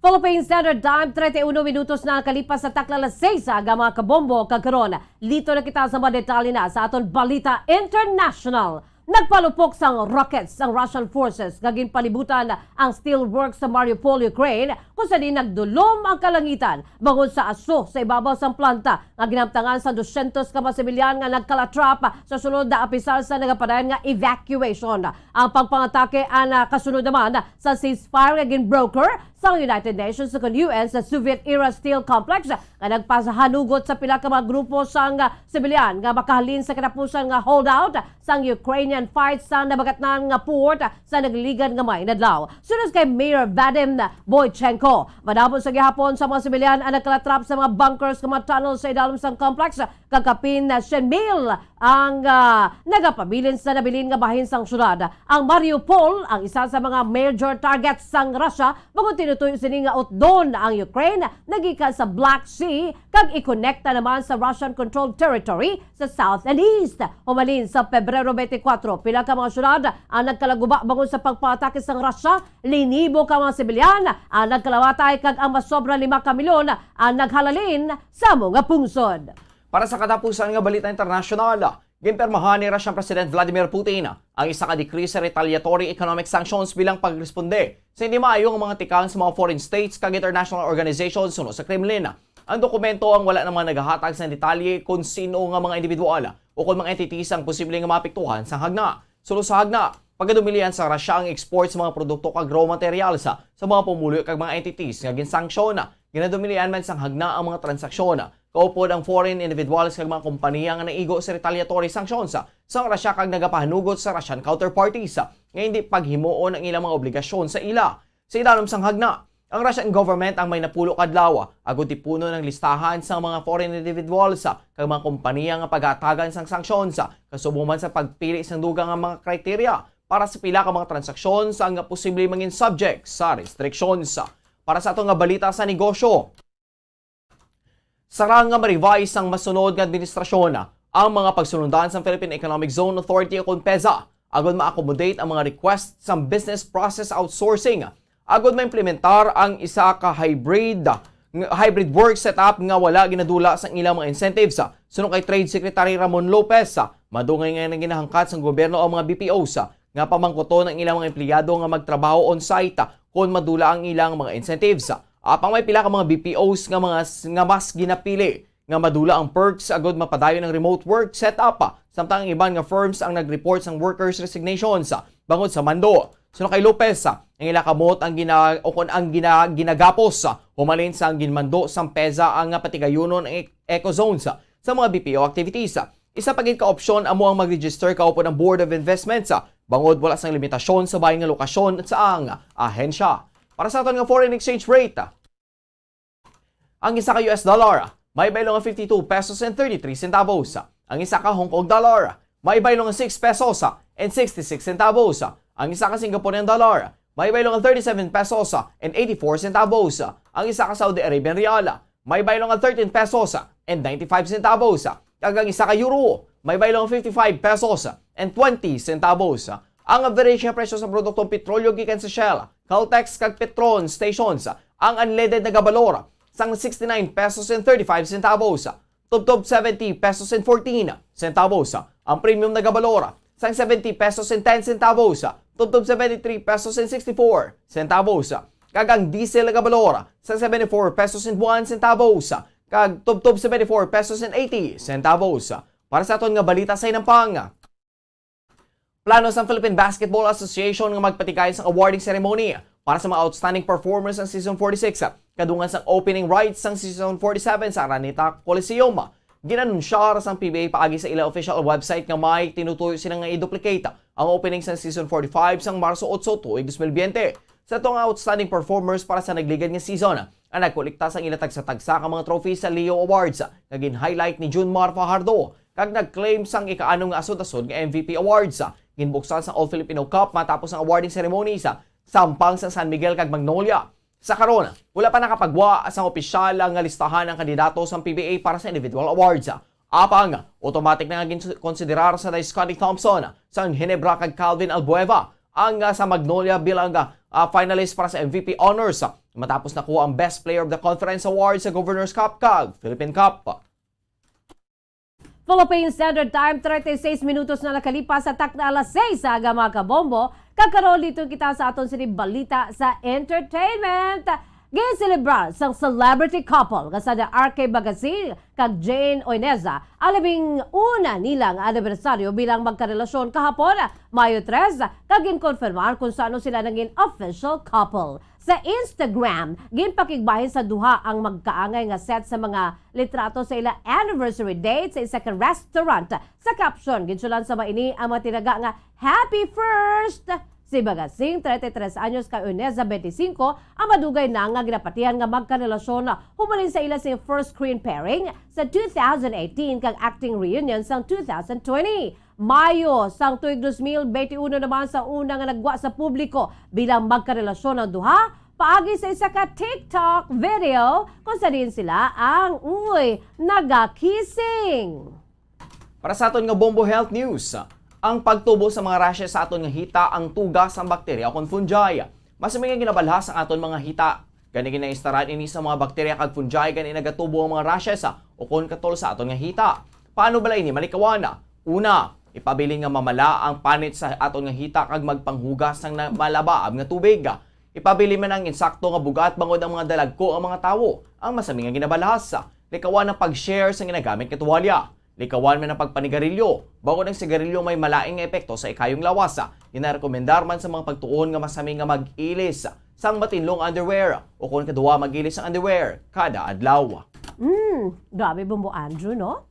Philippine Standard Time, treinta y uno minutos na nakalipas sa takna alas seis aga, mga kabombo, kag karon, lito na kita sa mga detalye na sa aton balita international. Nagpalupok sang rockets ang Russian forces nga ginpalibutan ang steelworks sa Mariupol, Ukraine, Sa di nagdulom ang kalangitan bangod sa aso sa ibabaw sang planta nga ginamtangan sa dosyentos ka mga sibilyan nga nagkalatrap sa sulod, apisar sa nagapadayon nga evacuation. Ang pagpangatake ang, ah, kasunod naman sa ceasefire nga gin-broker sa United Nations ug U N sa Soviet-era steel complex nga nagpahanugot sa pila ka mga grupo sang, ah, sibilyan nga makahalin sa katapusan nga holdout sang Ukrainian fight sa nabagatnan nga port sa nagligad nga mga inadlaw. Suno kay Mayor Vadim Boychenko, madamo sa gihapon sa mga sibilyan ang nagkalatrap sa mga bunkers nga mga tunnels sa idalom sang complex, kag kapin na syen mil ang, ah, nagapabilin sa nabilin nga bahin sang syudad. Ang Mariupol ang isa sa mga major targets sang Russia, bangod tinutuyo sini nga utdon ang Ukraine nagikan sa Black Sea kag ikonekta naman sa Russian-controlled territory sa south and east. Humalin sa Pebrero twenty-four, pila ka mga syudad ang nagkalaguba bangod sa pagpaatake sang Russia. Linibo ka mga sibilyan ang nagkalawatay kag ang masobra lima ka milyon ang naghalalin sa amo nga pungsod. Para sa katapusan nga balita internasyonal, ginpirmahan ni Russian President Vladimir Putin ang isa ka decree sa retaliatory economic sanctions bilang pagresponde sa hindi maayo nga mga tikang sa mga foreign states kag international organizations suno sa Kremlin. Ang dokumento ang wala naman nagahatag sa detalye kon sino nga mga individual o kon mga entities ang posible nga maapektuhan sang hagna. Suno sa hagna, pagadumilian sa Russia ang export sa mga produkto kag raw materials sa, sa mga pumuluyo kag mga entities nga ginsanksyon. Ginadumilian man sang hagna ang mga transaksyon kaupod ang foreign individuals kag mga kompanya nga naigo sa retaliatory sanctions sang Russia kag nagapahanugot sa Russian counterparties nga hindi paghimuon ang ilang mga obligasyon sa ila. Sa idalom sang hagna, ang Russian government ang may napulo ka adlaw agod tipunon ang listahan sang mga foreign individuals kag mga kompanya nga pagatagan sang sanctions, kasubong man sa pagpili sang dugang nga mga criteria para sa pila ka mga transaksyon sa nga posible mangin subject sa restrictions. Para sa ato nga balita sa negosyo, sarang nga ma-revise sang masunod nga administrasyon ang mga pagsunundan sang Philippine Economic Zone Authority o kon peza, agud ma-accommodate ang mga request sang business process outsourcing, agud ma-implementar ang isa ka hybrid, hybrid work setup nga wala ginadula sang ilang mga incentives. Suno kay Trade Secretary Ramon Lopez, madungay nga ginahangkat sang gobyerno ang mga B P Os nga pamangkuton ang ilang mga empleyado nga magtrabaho on-site kon madula ang ilang mga incentives. Apang may pila ka mga B P Os nga mga s-, nga mas ginapili nga madula ang perks agud mapadayon ang remote work setup, samtang ang iban nga firms ang nag-report sang workers' resignations bangod sa mando. Suno kay Lopez, ang ila kamot ang gina-, o kon ang gina-, ginagapos humalin sa ginmando sang peza ang nga patigayunon ang e-, eco zones sa mga B P O activities. Isa pa gid ka opsyon amo ang mag-register kaupod ang Board of Investments, ah, bangod wala sang limitasyon sa bahin nga lokasyon sa ang ahensya. Para sa aton nga foreign exchange rate, ah, ang isa ka U S dollar, ah, may baylo nga fifty-two pesos and thirty-three centavos. Ang isa ka Hong Kong dollar, may baylo nga six pesos, ah, and sixty-six centavos. Ang isa ka Singaporean dollar, may baylo nga thirty-seven pesos, ah, and eighty-four centavos. Ang isa ka Saudi Arabian rial, may baylo nga thirteen pesos and ninety-five centavos, kag ang isa ka euro may baylo nga fifty-five pesos and twenty centavos. Ang average nga presyo sa produktong petrolyo gikan sa Shell, Caltex, kag Petron stations, ang unleaded nagabalor sang sixty-nine pesos and thirty-five centavos, tubtob seventy pesos and fourteen centavos. Ang premium nagabalor sang seventy pesos and ten centavos, tubtob seventy-three pesos and sixty-four centavos. Kag ang diesel nagabalor sang seventy-four pesos and one centavos, kag tubtob seventy-four pesos and eighty centavos. Para sa aton nga balita sa hinampang, plano sang Philippine Basketball Association nga magpatigay sang awarding ceremony para sa mga outstanding performers sang Season forty-six, kadungan sang opening rites sang Season forty-seven sa Araneta Coliseum. Gin-anunsyar sang P B A paagi sa ila official website nga may tinutuyo sila nga i-duplicate ang opening sang Season forty-five sang Marso otso tuig dos mil biyente. Sa ato nga outstanding performers para sa nagligad nga season, ang nagkolekta sang ila tagsa-tagsa ka mga trophy sa Leo Awards nga gin-highlight ni Junmar Fajardo, kag nag-claim sang ika-anom nga asod-asod nga M V P Awards. Ginbuksan sang All Filipino Cup matapos ang awarding ceremony sa sampang sa San Miguel kag Magnolia. Sa karon, wala pa nakapagwa sang opisyal nga listahan ang kandidato sang P B A para sa individual awards. Apang, automatic na nga ginkonsiderar sa Scottie Thompson, sang Ginebra kag Calvin Albueva ang, ah, sa Magnolia bilang, ah, finalist para sa M V P honors, matapos nakuha ang Best Player of the Conference Award sa Governor's Cup kag Philippine Cup. Philippine Standard Time, treinta y seis minutos na nakalipas sa takna alas seis sa aga, mga kabombo. Kag karon, liton kita sa aton sini balita sa entertainment. Ginselebrar sang celebrity couple nga sina R K Bagasing kag Jane Oineza ang labing una nila nga anibersaryo bilang magkarelasyon kahapon, Mayo tres, kag ginkonfirmar kung sa ano sila naging official couple. Sa Instagram, ginpakigbahin sa duha ang magkaangay nga set sa mga litrato sa ila anniversary date sa isa ka restaurant. Sa caption, ginsulat sa maini ang mga tinaga nga, "Happy first!" Si Bagasing, treinta y tres anyos, kag Oineza, twenty-cinco, ang madugay na nga ginapatihan nga magkarelasyon humalin sa ila sing first screen pairing sa two thousand eighteen kag acting reunion sang two thousand twenty. Mayo sang tuig dos mil twenty-one naman sa una nga nagwa sa publiko bilang magkarelasyon ang duha paagi sa isa ka TikTok video kung sa diin sila ang, uy, naga-kissing. Para sa aton nga Bombo Health News, ang pagtubo sa mga rashes sa aton nga hita ang tuga sang bakterya kon fungi. Masami nga ginabalhas ang aton mga hita. Gani, ginaistaran ini sa mga bakterya kag fungi, gani nagatubo ang mga rashes, ah, ukon katol sa aton nga hita. Paano bala ini malikawan? Una, ipabilin nga mamala ang panit sa aton nga hita kag magpanghugas sang na-, malabaab nga tubig. Ipabilin man ang insakto nga bug-at bangod ang mga dalagko ang mga tawo ang masami nga ginabalhas. Likawan ang pag-share sa ginagamit nga tuwalya. Likawan man ang pagpanigarilyo, bangod ang sigarilyo may malain nga epekto sa ikayong lawas. Ginarekomendar man sa mga pagtuon nga masami nga mag-ilis sang matinlong underwear, o kon kadua, mag-ilis ang underwear kada adlaw. Hmm, grabe, Bombo Andrew, no?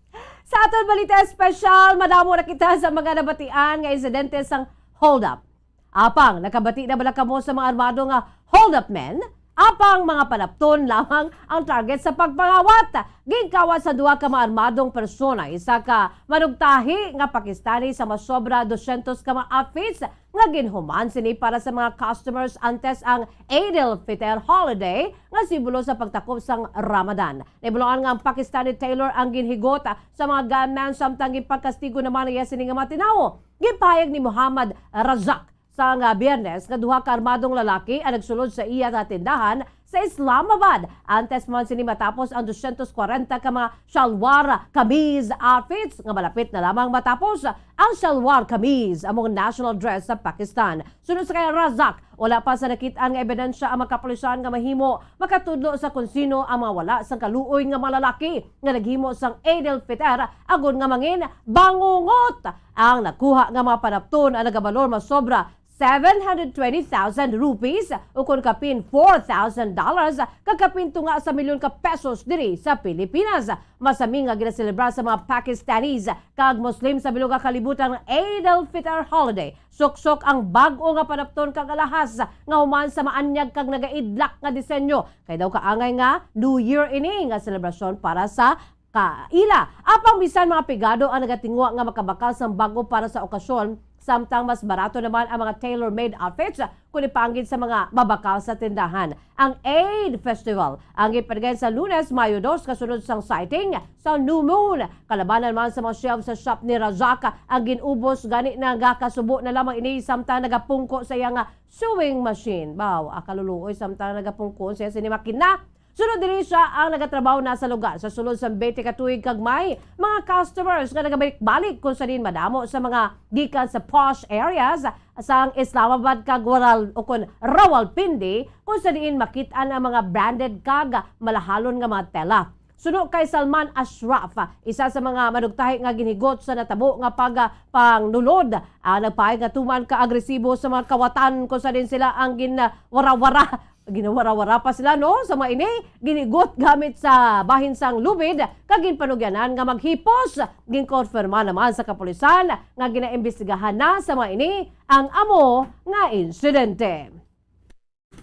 Sa aton balita espesyal, madamo na kita sa mga nabatian nga insidente sang hold-up. Apang, nakabati na bala kamo sa mga armado nga hold-up men? Apang, mga panapton lamang ang target sa pagpangawat. Ginkawat sa duha ka mga armadong persona, isa ka manugtahi nga Pakistani sa masobra dosyentos ka mga outfits nga ginhuman sini para sa mga customers antes ang Eid al-Fitr holiday nga simbolo sa pagtakop sang Ramadan. Nahibaluan nga ang Pakistani tailor ang ginhigot sa mga gunman, samtang ginpakastigo naman niya sini nga mga tinawo. Ginpahayag ni Muhammad Razak sa nga Biyernes nga duha ka armadong lalaki ang nagsulod sa iya nga tindahan sa Islamabad. Antes man sini matapos ang dosyentos kwarenta ka mga shalwar kameez outfits nga malapit na lamang matapos. Ang shalwar kameez amo ang national dress sa Pakistan. Suno sa kay Razak, wala pa sa nakit-an nga ebidensya ang mga kapulisan nga mahimo makatudlo sa kon sino ang mga wala sang kaluoy nga mga lalaki nga naghimo sang Eid al-Fitr agod nga mangin bangungot. Ang nakuha nga mga panapton ang nagabalor masobra seven hundred twenty thousand rupees, ukon kapin four thousand dollars, kag kapin tunga sa milyon ka pesos diri sa Pilipinas. Masami nga ginaselebrar sa mga Pakistanis kag Muslim sa bilog nga kalibutan ang Eid al-Fitr holiday. Suksok ang bag-o nga panapton kag alahas nga human sa maanyag kag nagaidlak nga disenyo. Kay daw kaangay nga New Year ini nga selebrasyon para sa kaila. Apang bisan mga pigado ang nagatinguha nga makabakal sang bag-o para sa okasyon, samtang mas barato naman ang mga tailor-made outfits kon ipaanggid sa mga mabakal sa tindahan. Ang Eid Festival ang gipatigay sa Lunes, Mayo dos, kasunod sang sighting sa new moon. Kalabanan man sa mga shelf sa shop ni Razak ang gin-ubos, gani nagakasubo na lamang ini samtang nagapungko sa iya nga sewing machine. Baw, ah, kaluluoy, samtang nagapungko siya sini makina. Sunod diri, siya ang nagatrabaho na sa lugar sa sulod sang twenty ka tuig kag may mga customers nga nagabalik-balik kung sa diin madamo sa mga gikan sa posh areas sang Islamabad kag Waral-, o kon Rawalpindi, kung sa diin makit-an ang mga branded kag malahalon nga mga tela. Suno kay Salman Ashraf, isa sa mga manugtahi nga ginhigot sa natabo nga pag-, pangnulod, ang nagpahayag nga tuman ka agresibo sa mga kawatan kung sa diin sila ang gin-, warawara Ginawara-wara pa sila, no, sa mga ini, ginigot gamit sa bahin sang lubid, kag ginpanugyanan nga maghipos. Ginkonfirma naman sa kapulisan nga ginaimbestigahan na sa mga ini ang amo nga insidente.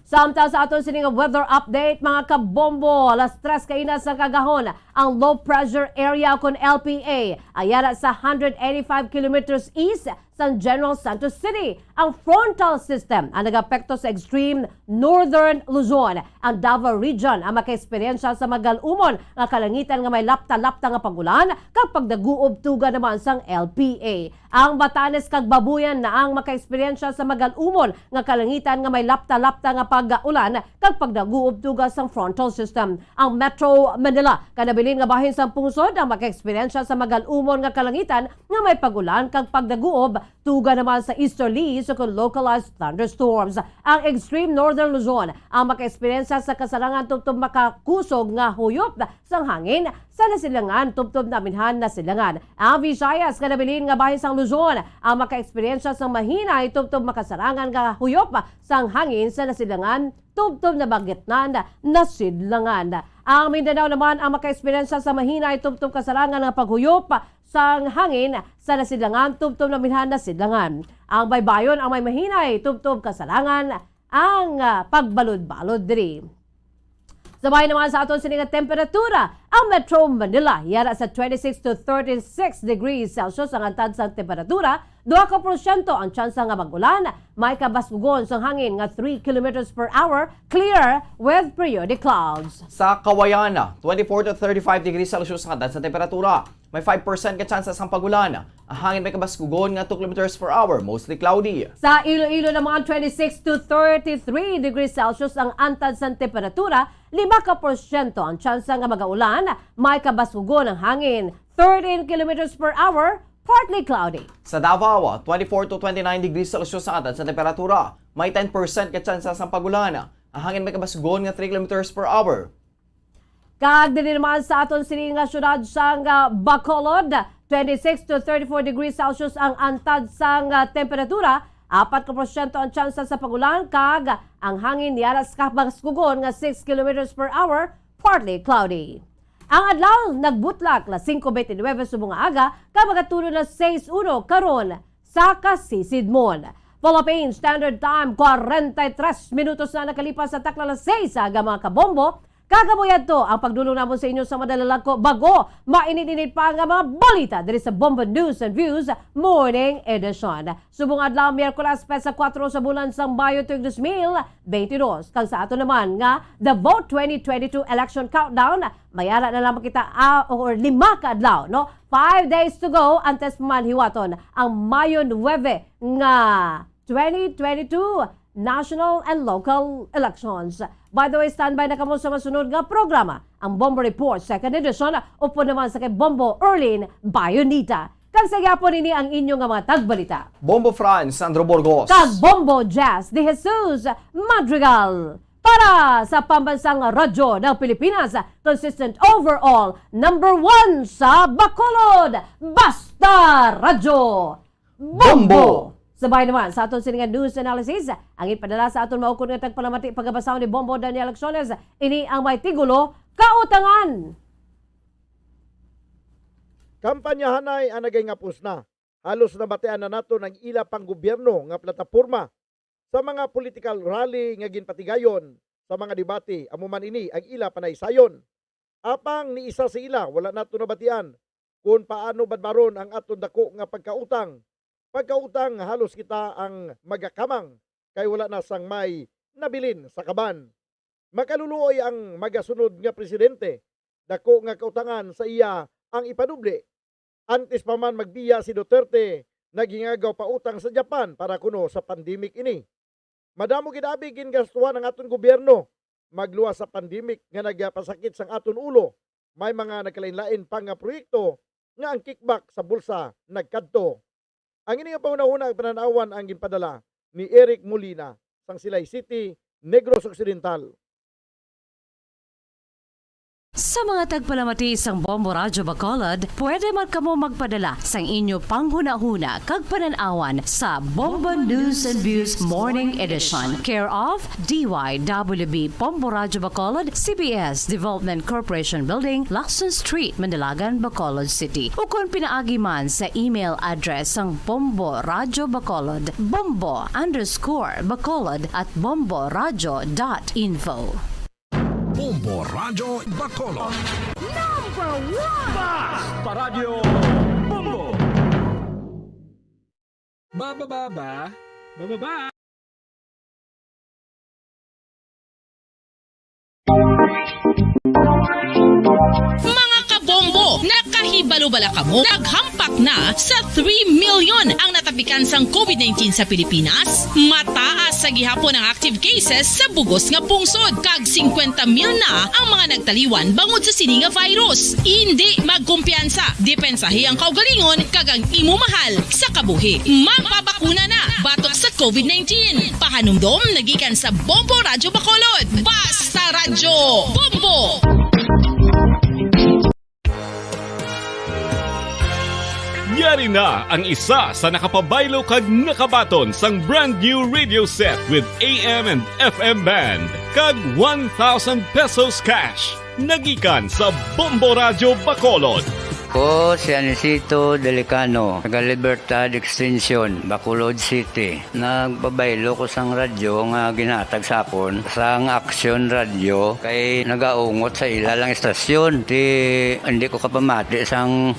Samtang sa aton sini nga weather update, mga kabombo, alas tres kaina sa kagahon, ang low pressure area kon L P A, ayara sa hundred eighty-five kilometers east sang General Santos City. Ang frontal system ang nagapekto sa extreme northern Luzon, ang Davao Region ang makaeksperyensya sa magal-umon nga kalangitan nga may lapta-lapta nga pag-ulan kag pagdaguob tuga naman sang L P A. Ang Batanes kag Babuyan na ang makaeksperyensya sa magal-umon nga kalangitan nga may lapta-lapta nga pag-ulan kag pagdaguob tuga sang frontal system. Ang Metro Manila, kanabilin nga bahin sang pungsod, ang makaeksperyensya sa magal-umon nga kalangitan nga may pag-ulan kag pagdaguob, tuga naman sa easterlies kon localized thunderstorms. Ang extreme northern Luzon ang makaeksperyensya sa kasarangan tubtob makakusog nga huyop sang hangin sa nasidlangan tubtob naminhan nasidlangan. Ang Visayas, kanabilin nga bahin sang Luzon, ang makaeksperyensya sang mahinay tubtob makasarangan nga huyop sang hangin sa nasidlangan tubtob nabagitnan nasidlangan. Ang Mindanao naman ang makaeksperyensya sa mahinay tubtob kasarangan nga paghuyop sang hangin sa nasidlangan tubtob naminhan nasidlangan. Ang Baybayon ang may mahinay tubtob kasarangan ang, ah, pagbalod-balod diri. Sabay naman sa aton sini nga temperatura, ang Metro Manila yara sa twenty-six to thirty-six degrees Celsius ang antad sang temperatura, duha ka porsyento ang tsansa nga mag-ulan, may kabaskugon sang hangin nga three kilometers per hour, clear with periodic clouds. Sa Kawayan, twenty-four to thirty-five degrees Celsius ang antad sang temperatura. May five percent ka tsansa sang pag-ulan. Ang hangin may kabaskugon nga two kilometers per hour, mostly cloudy. Sa Iloilo naman, twenty-six to thirty-three degrees Celsius ang antad sang temperatura, lima ka porsyento ang tsansa nga magaulan, may kabaskugon ang hangin, thirteen kilometers per hour, partly cloudy. Sa Davao, twenty-four to twenty-nine degrees Celsius ang antad sang temperatura, may ten percent ka tsansa sang pag-ulan. Ang hangin may kabaskugon nga three kilometers per hour. Kag diri naman sa aton sini nga syudad sang, ah, Bacolod, twenty-six to thirty-four degrees Celsius ang antad sang, ah, temperatura, apat ka porsyento ang tsansa sa pag-ulan, kag ang hangin yara sa kabaskugon nga six kilometers per hour, partly cloudy. Ang adlaw nagbutlak las singko beintinuebe subong nga aga, kag magatulo na sais uno karon sa kasisidmon. Philippine Standard Time, kwarenta y tres minutos na nakalipas sa takna las seis sa aga, mga kabombo. Kag amo yadto ang pagdulong namon sa inyo sa madalalag ko bago mainit-init pa nga mga balita diri sa Bombo News and Views Morning Edition. Subong adlaw, Miyerkules, petsa kuwatro sa bulan sang Mayo tuig dos mil beintidos. Kag sa ato naman nga The Vote twenty twenty-two Election Countdown, mayara na lamang kita, ah, or lima ka adlaw, no? Five days to go antes pa man hiwaton ang Mayo nuebe nga twenty twenty-two national and local elections. By the way, standby na kamo sa masunod nga programa, ang Bombo Report, second edition, upod naman sa kay Bombo Erlin Bayonita. Kag sa gihapon, ini ang inyo nga mga tagbalita, Bombo Franz Sandro Burgos. Kag Bombo Jazz De Jesus Madrigal. Para sa Pambansang Radyo ng Pilipinas, consistent overall, number one sa Bacolod, Basta Radyo, Bombo! Bombo! Sabay naman sa aton sini nga news analysis, ang ipadala sa aton maukod nga tagpalamati, pagabasa ni Bombo Daniel Acciones. Ini ang may titulo, Kautangan. Kampanyahanay ang nagahingapos na. Halos nabatian na naton ang ila panggobyerno nga plataporma sa mga political rally nga ginpatigayon sa mga debate, amo man ini ang ila panaysayon. Apang ni isa sa ila, wala nato nabatian kon paano badbaron ang aton dako nga pagkautang. Pagkautang nga halos kita ang magakamang kay wala na sang may nabilin sa kaban. Makaluluoy ang magasunod nga presidente, dako nga kautangan sa iya ang ipadubli. Antes pa man magbiya si Duterte, naghingagaw pa utang sa Japan para kuno sa pandemic ini. Madamo gid abi gingastuhan ang aton gobyerno. Magluwas sa pandemic nga nagapasakit sang aton ulo, may mga nagkalainlain pa nga proyekto nga ang kickback sa bulsa nagkadto. Ang ini nga panghunahuna, panan-awan ang ginpadala ni Eric Molina sang Silay City, Negros Occidental. Sa mga tagpalamati sang Bombo Radyo Bacolod, pwede man kamo magpadala sang inyo panghunahuna kag panan-awan sa Bombo News and Views Morning Edition, care of D Y W B Bombo Radyo Bacolod, C B S Development Corporation Building, Lacson Street, Mandilagan, Bacolod City. Ukon pinaagi man sa email address sang Bombo Radyo Bacolod, bombo underscore bacolod at bombo radyo dot info. Bombo Radyo Bacolod. Number one! Basta Radyo Bombo! Ba, ba, ba, ba? Ba, ba, ba? Mga kabombo, naka- Hibalo bala kamo, naghampak na sa three million ang natapikan sang covid nineteen sa Pilipinas? Mataas sa gihapon ang active cases sa bugos nga pungsod, kag singkwenta mil na ang mga nagtaliwan bangod sa sini nga virus. Indi magkumpiyansa, depensahi ang kaugalingon kag ang imo mahal sa kabuhi. Magpabakuna na batok sa covid nineteen. Pahanumdom nagikan sa Bombo Radyo Bacolod. Basta Radyo Bombo! Yari na ang isa sa nakapabaylo kag nakabaton sang brand new radio set with A M and F M band kag one thousand pesos cash. Nagikan sa Bombo Radyo Bacolod. Ko si Anisito Delicano, taga Libertad Extension, Bacolod City. Nagpabaylo ko sang radyo nga ginhatag sa akon sang Action Radio kay nagaungot sa ila lang istasyon. Ti, hindi ko kapamati sang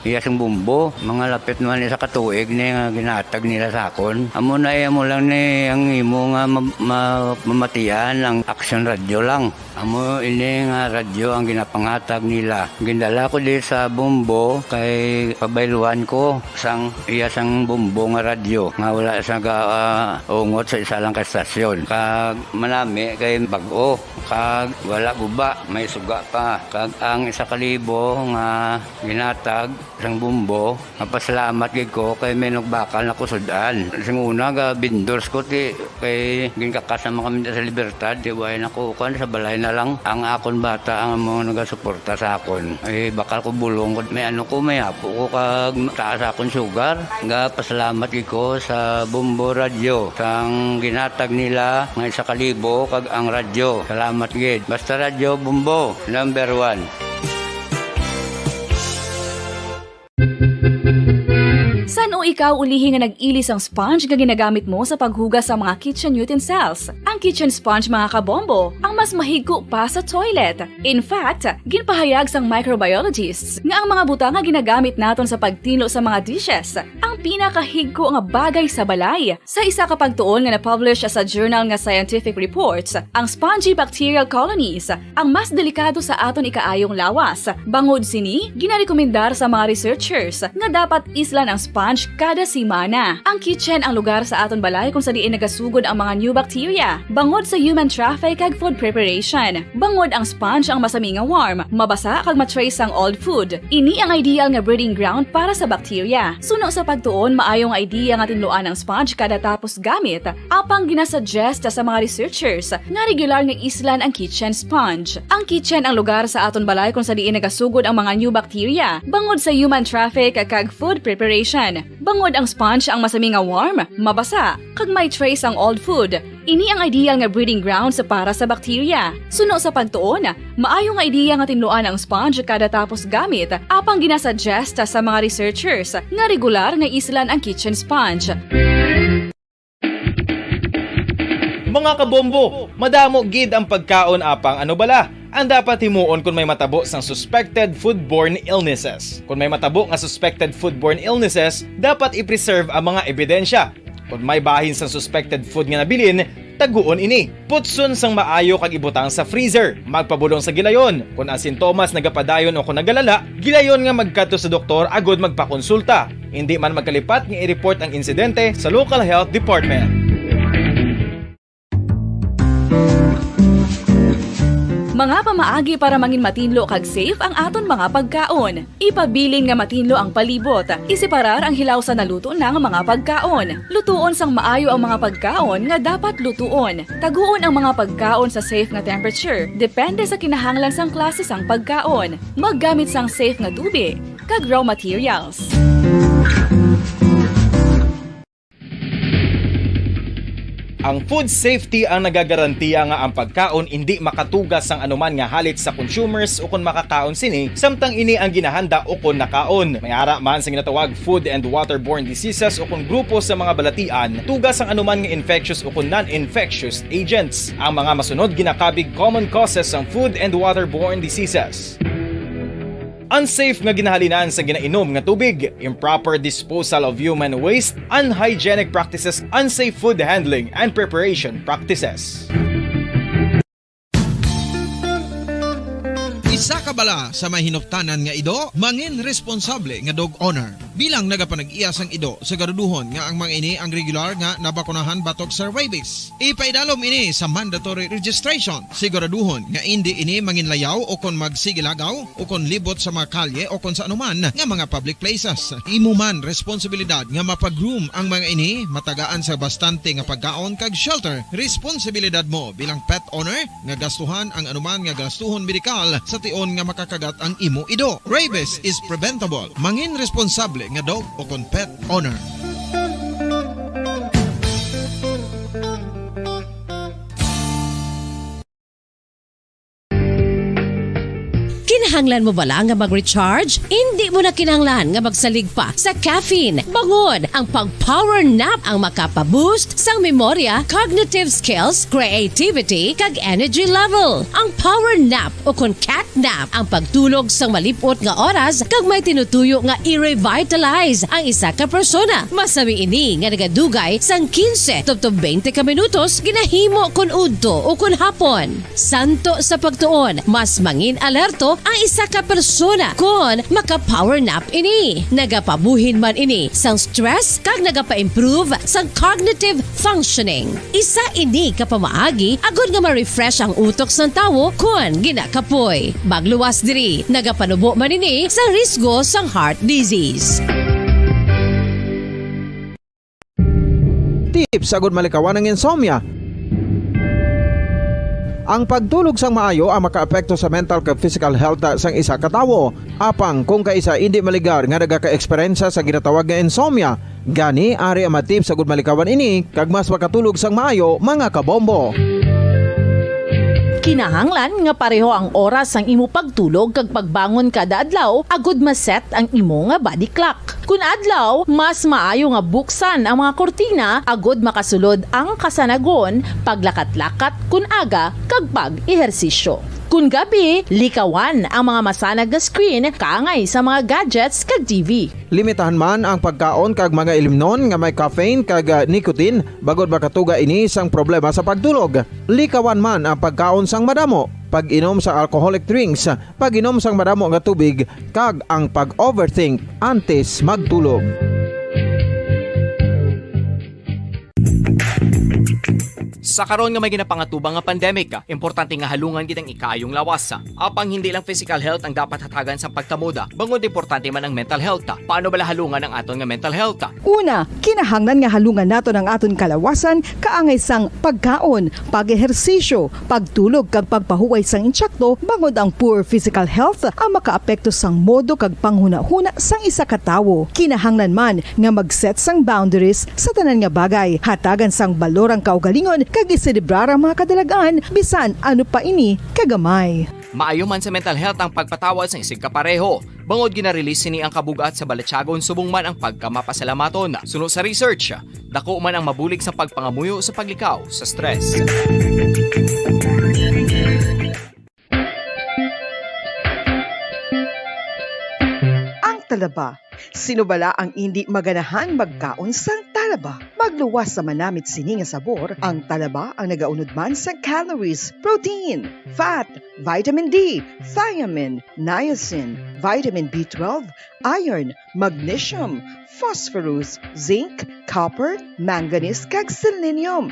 iya sing Bombo. Mga lapit naman isa ka tuig ni nga ginhatag nila sa akon. Amo na, eh, amo lang ni ang imo nga ma-, ma-, mamatian ang Action Radio lang. Amo ini nga radyo ang ginapanghatag nila. Gindala ko di sa Bombo kay pabayluan ko sang iya sang Bombo nga radyo nga wala sa ga, ah, ungot sa isa lang ka stasyon. Kag manami kay bag-o, kag wala guba, may suga pa. Kag ang isa ka libo nga ginatag sang Bombo, mapasalamat gid ko kay may nagbakal na ko sud-an. Sing una, ga vendors ko, ti, kay ginkakas naman kami sa Libertad, ti, way na ko, kuan, sa balay na lang. Ang akon bata ang mga nagasuporta sa akon. Ay, bakal ko bulong ko, may ano ko, may apo ko, kag taas akon sugar. Ga pasalamat gid ko sa Bombo Radyo, sang ginatag nila nga isa ka libo, kag ang radyo. Salamat gid. Basta Radyo Bombo, number one. San-o ikaw ulihi nga nag-ili sang sponge nga ginagamit mo sa paghugas sa mga kitchen utensils? Ang kitchen sponge, mga kabombo, ang mas mahigko pa sa toilet. In fact, ginpahayag sang microbiologists nga ang mga butang nga ginagamit naton sa pagtinlo sa mga dishes ang pinakahigko nga bagay sa balay. Sa isa ka pagtuon nga na-publish sa journal nga Scientific Reports, ang spongy bacterial colonies ang mas delikado sa aton ikaayong lawas. Bangod sini, ginarekomendar sa mga researchers nga dapat islan ang sponge kada semana. Ang kitchen ang lugar sa aton balay kung sa diin nagasugod ang mga new bacteria. Bangod sa human traffic kag food preparation, bangod ang sponge ang masami nga warm, mabasa kag ma-trace sang old food. Ini ang ideal nga breeding ground para sa bacteria. Suno sa pagtuon, maayo nga idea nga tinluan ang sponge kada tapos gamit, apang ginasuggest sa mga researchers nga regular nga islan ang kitchen sponge. Ang kitchen ang lugar sa aton balay kung sa diin nagasugod ang mga new bacteria, bangod sa human traffic kag food preparation. Bangod ang sponge ang masami nga warm, mabasa, kag may trace ang old food. Ini ang ideal nga breeding grounds para sa bacteria. Suno sa pagtuon, maayo nga ideya nga tinluan ang sponge kada tapos gamit, apang ginasuggest sa mga researchers nga regular nga islan ang kitchen sponge. Mga kabombo, madamo gid ang pagkaon, apang ano bala ang dapat himuon kon may matabo sang suspected foodborne illnesses? Kon may matabo nga suspected foodborne illnesses, dapat i-preserve ang mga ebidensya. Kon may bahin sang suspected food nga nabilin, taguon ini. Putson sang maayo kag ibutang sa freezer. Magpabulong sa gilayon. Kon ang sintomas nagapadayon o kon nagalala, gilayon nga magkadto sa doktor agud magpakonsulta. Indi man magkalipat nga i-report ang insidente sa local health department. Mga pamaagi para mangin matinlo kag safe ang aton mga pagkaon. Ipabilin nga matinlo ang palibot. Iseparar ang hilaw sa naluto na nga mga pagkaon. Lutuon sang maayo ang mga pagkaon nga dapat lutuon. Taguon ang mga pagkaon sa safe nga temperature, depende sa kinahanglan sang klase sang pagkaon. Maggamit sang safe nga tubig kag raw materials. Ang food safety ang nagagarantiya nga ang pagkaon indi makatuga sang anuman nga halit sa consumers ukon makakaon sini, samtang ini ang ginahanda ukon nakaon. May ara man sa ginatawag food and waterborne diseases ukon grupo sa mga balatian, tuga sang anuman nga infectious ukon non-infectious agents. Ang mga masunod ginakabig common causes sang food and waterborne diseases. Unsafe nga ginahalinan sa ginainom nga tubig, improper disposal of human waste, unhygienic practices, unsafe food handling and preparation practices. Sa kabala sa may hinuptanan nga ido, mangin responsable nga dog owner. Bilang nagapanag-iya sang ido, siguraduhon nga ang mga ini ang regular nga nabakunahan batok sa rabies. Ipaidalom ini sa mandatory registration. Siguraduhon nga indi ini manginlayaw o kon magsigilagaw o kon libot sa mga kalye o kon sa anuman nga mga public places. Imo man responsibilidad nga mapag-groom ang mga ini, matagaan sa bastante nga pagkaon kag shelter. Responsibilidad mo bilang pet owner nga gastuhan ang anuman nga gastuhon medikal sa tion nga makakagat ang imo ido. Rabies is preventable. Mangin responsable nga dog o kon pet owner. Kinahanglan mo bala nga mag-recharge? Indi mo na kinahanglan nga magsalig pa sa caffeine. Bangod ang pag-power nap ang makapa-boost sang memorya, cognitive skills, creativity, kag energy level. Ang power nap o kon cat nap ang pagtulog sang malip-ot nga oras kag may tinutuyo nga i-revitalize ang isa ka persona. Masami ini nga nagadugay sang quince tubtob twenty ka minutos ginahimo kon udto o kon hapon. Santo sa pagtuon, mas mangin alerto ang isa ka persona kon maka-power nap ini. Nagapabuhin man ini sang stress kag nagapa-improve sang cognitive functioning. Isa ini ka pamaagi agod nga ma-refresh ang utok sang tawo kon ginakapoy. Magluwas diri, nagapanubo man ini sa risgo sang heart disease. Tips agud malikawan ang insomnia. Ang pagtulog sang maayo ang makaapekto sa mental kag physical health sang isa ka tawo. Apang kung kaisa indi maligar nga nagaka-eksperyensya sa ginatawag nga insomnia, gani ari ang mga tips agud malikawan ini kag mas makatulog sang maayo, mga kabombo. Kinahanglan nga pareho ang oras sang imo pagtulog kag pagbangon kada adlaw agud ma-set ang imo nga body clock. Kun adlaw, mas maayo nga buksan ang mga kurtina agud makasulod ang kasanagon, paglakat-lakat kun aga, kag pag-ehersisyo. Kun gabi, likawan ang mga masanag nga screen kaangay sa mga gadgets kag T V. Limitahan man ang pagkaon kag mga ilimnon nga may caffeine kag, ah, nicotine, bangod makatuga ini sang problema sa pagtulog. Likawan man ang pagkaon sang madamo, pag-inom sa alcoholic drinks, pag-inom sang madamo nga tubig, kag ang pag-overthink antes magtulog. Sa karon nga may ginapangatubang nga pandemic, importante nga halungan gid ang ikaayong lawas. Apang hindi lang physical health ang dapat hatagan sang pagkamoda, bangod importante man ang mental health. Paano bala halungan ang aton nga mental health? Una, kinahanglan nga halungan naton ang aton kalawasan kaangay sang pagkaon, pag-ehersisyo, pagtulog kag pagpahuway sang insakto, bangod ang poor physical health ang makaapekto sang modo kag panghunahuna sang isa ka tawo. Kinahanglan man nga mag-set sang boundaries sa tanan nga bagay, hatagan sang balor ang kaugalingon kag iselebrar ang mga kadalag-an, bisan ano pa ini kagamay. Maayo man sa mental health ang pagpatawad sang isigkapareho, bangod gina-release sini ang kabug-at sa balatyagon subong man ang pagkamapasalamaton. Suno sa research, dako man ang mabulig sa pagpangamuyo sa paglikaw sa stress. Ang talaba. Sino bala ang indi maganahan magkaon sang talaba? Magluwas sa manamit sini nga sabor, ang talaba ang nagaunod man sang calories, protein, fat, vitamin D, thiamine, niacin, vitamin B twelve, iron, magnesium, phosphorus, zinc, copper, manganese, kag selenium.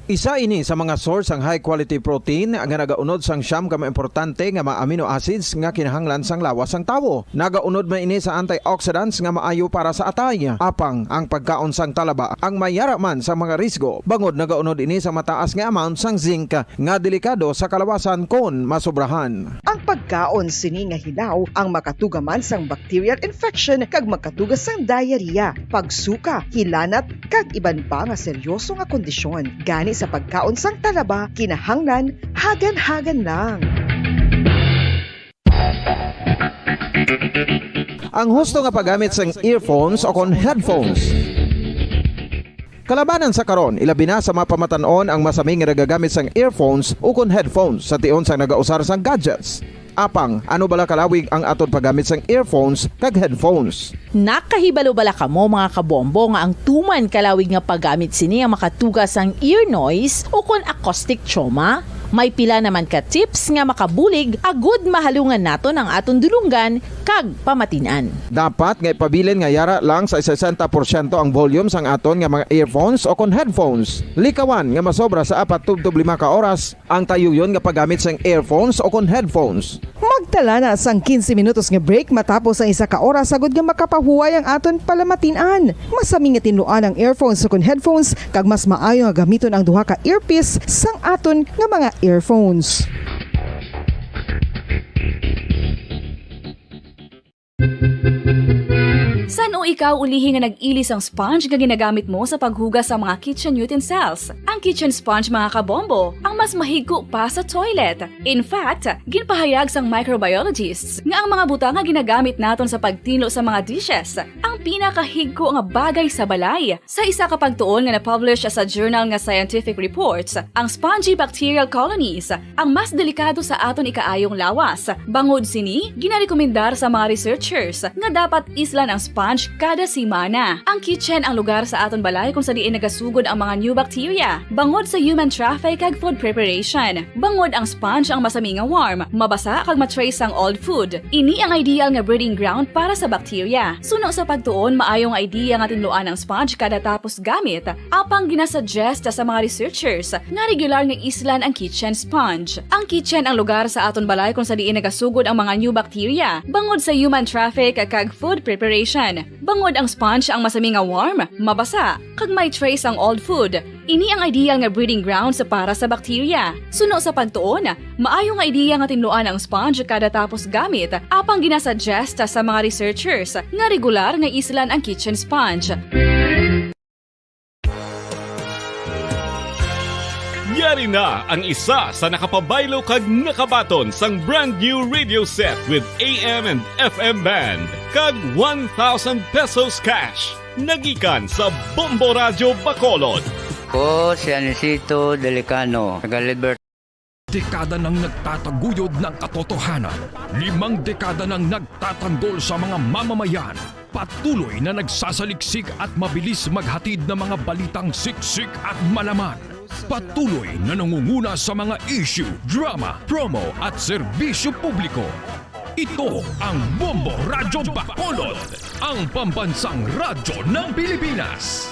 Isa ini sa mga source sang high quality protein nga nagaunod sang siyam ka mga importante nga mga amino acids nga kinahanglan sang lawas sang tawo. Nagaunod man ini sa antioxidants nga maayo para sa atay. Apang ang pagkaon sang talaba ang may yara man sang mga risgo, bangod nagaunod ini sa mataas nga amount sang zinc nga delikado sa kalawasan kon masobrahan. Ang pagkaon sini nga hilaw ang makatuga man sang bacterial infection kag makatuga sang diarrhea, pagsuka, hilanat, kag iban pa nga seryoso nga kondisyon. Gani sa pagkaon sang talaba, kinahanglan hagan-hagan lang. Ang husto nga paggamit sang earphones o kon headphones. Kalabanan sa karon, ilabi na sa mga pamatan-on ang masami nga nagagamit sang earphones ukon headphones sa tion sang nagausar sang gadgets. Apang, ano bala kalawig ang aton paggamit sang earphones kag headphones? Nakahibalo bala kamo, mga kabombo, nga ang tuman kalawig nga paggamit sini ang makatuga sang ear noise ukon acoustic trauma? May pila naman ka tips nga makabulig agud mahalungan naton ang aton dulonggan kag pamatin-an. Dapat nga ipabilin nga yara lang sa sesenta porsyento ang volume sang aton nga mga earphones o kon headphones. Likawan nga masobra sa apat tubtob lima ka oras ang tayuyon nga paggamit sang earphones o kon headphones. Magtala na sang quince minutos nga break matapos ang isa ka oras agud nga makapahuway ang aton palamatin-an. Masami nga tinluan ang earphones o kon headphones, kag mas maayo nga gamiton ang duha ka earpiece sang aton nga mga earphones. San-o ikaw ulihi nga nag-ilis ang sponge nga ginagamit mo sa paghugas sa mga kitchen utensils? Ang kitchen sponge, mga kabombo, ang mas mahigko pa sa toilet. In fact, ginpahayag sang microbiologists nga ang mga butang nga ginagamit naton sa pagtinlo sa mga dishes ang pinakahigko nga bagay sa balay. Sa isa ka pagtuon nga na-publish sa journal nga Scientific Reports, ang spongy bacterial colonies ang mas delikado sa aton ikaayong lawas. Bangod sini, ginarekomendar sa mga researchers nga dapat islan ang sponge kada semana. Ang kitchen ang lugar sa aton balay kung sa diin nagasugod ang mga new bacteria bangod sa human traffic kag food preparation. Bangod ang sponge ang masami nga warm, mabasa kag ma-trace sang old food. Ini ang ideal nga breeding ground para sa bacteria. Suno sa pagtuon, maayo nga idea nga tinluan ang sponge kada tapos gamit. Apang ginasuggest sa mga researchers nga regular nga islan ang kitchen sponge. Ang kitchen ang lugar sa aton balay kung sa diin nagasugod ang mga new bacteria bangod sa human traffic kag food preparation. Bangod ang sponge ang masami nga warm, mabasa, kag may trace ang old food. Ini ang ideal nga breeding grounds para sa bacteria. Suno sa pagtuon, maayo nga ideya nga tinluan ang sponge kada tapos gamit, apang ginasuggest sa mga researchers nga regular nga islan ang kitchen sponge. Yari na ang isa sa nakapabaylo kag nakabaton sang brand new radio set with A M and F M band kag one thousand pesos cash. Nagikan sa Bombo Radyo Bacolod. Ko si Anisito Delicano, taga Liber- Dekada nang nagtataguyod ng katotohanan. Limang dekada nang nagtatanggol sa mga mamamayan. Patuloy na nagsasaliksik at mabilis maghatid ng mga balitang siksik at malaman. Patuloy na nangunguna sa mga issue, drama, promo at serbisyo publiko. Ito ang Bombo Radyo Bacolod, ang pambansang radyo ng Pilipinas.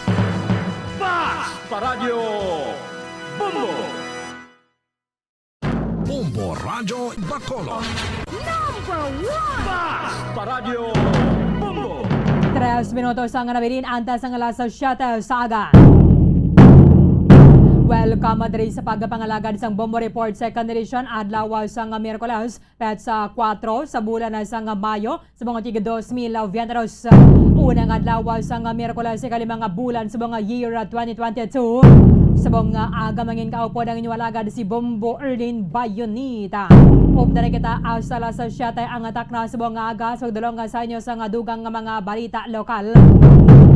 Basta Radyo Bombo! Bombo Radyo Bacolod. Number one! Basta Radyo Bombo! Tres minutos ang nabilin antes ang alas siyete sa aga. Welcome diri sa pagpangalagad sang Bombo Report Second Edition, adlaw sang Miyerkules, petsa kuwatro sa bulan sang Mayo, subong nga tig dos mil veintidos. Unang adlaw sang Miyerkules, ikalima nga bulan subong nga year twenty twenty-two. Subong nga aga, mangin kaupod ang inyo alagad si Bombo Erlin Bayonita. Updan na kita hasta alas siyete ang takna subong nga aga. Sa pagdulong sa inyo sa nga dugang nga mga balita lokal,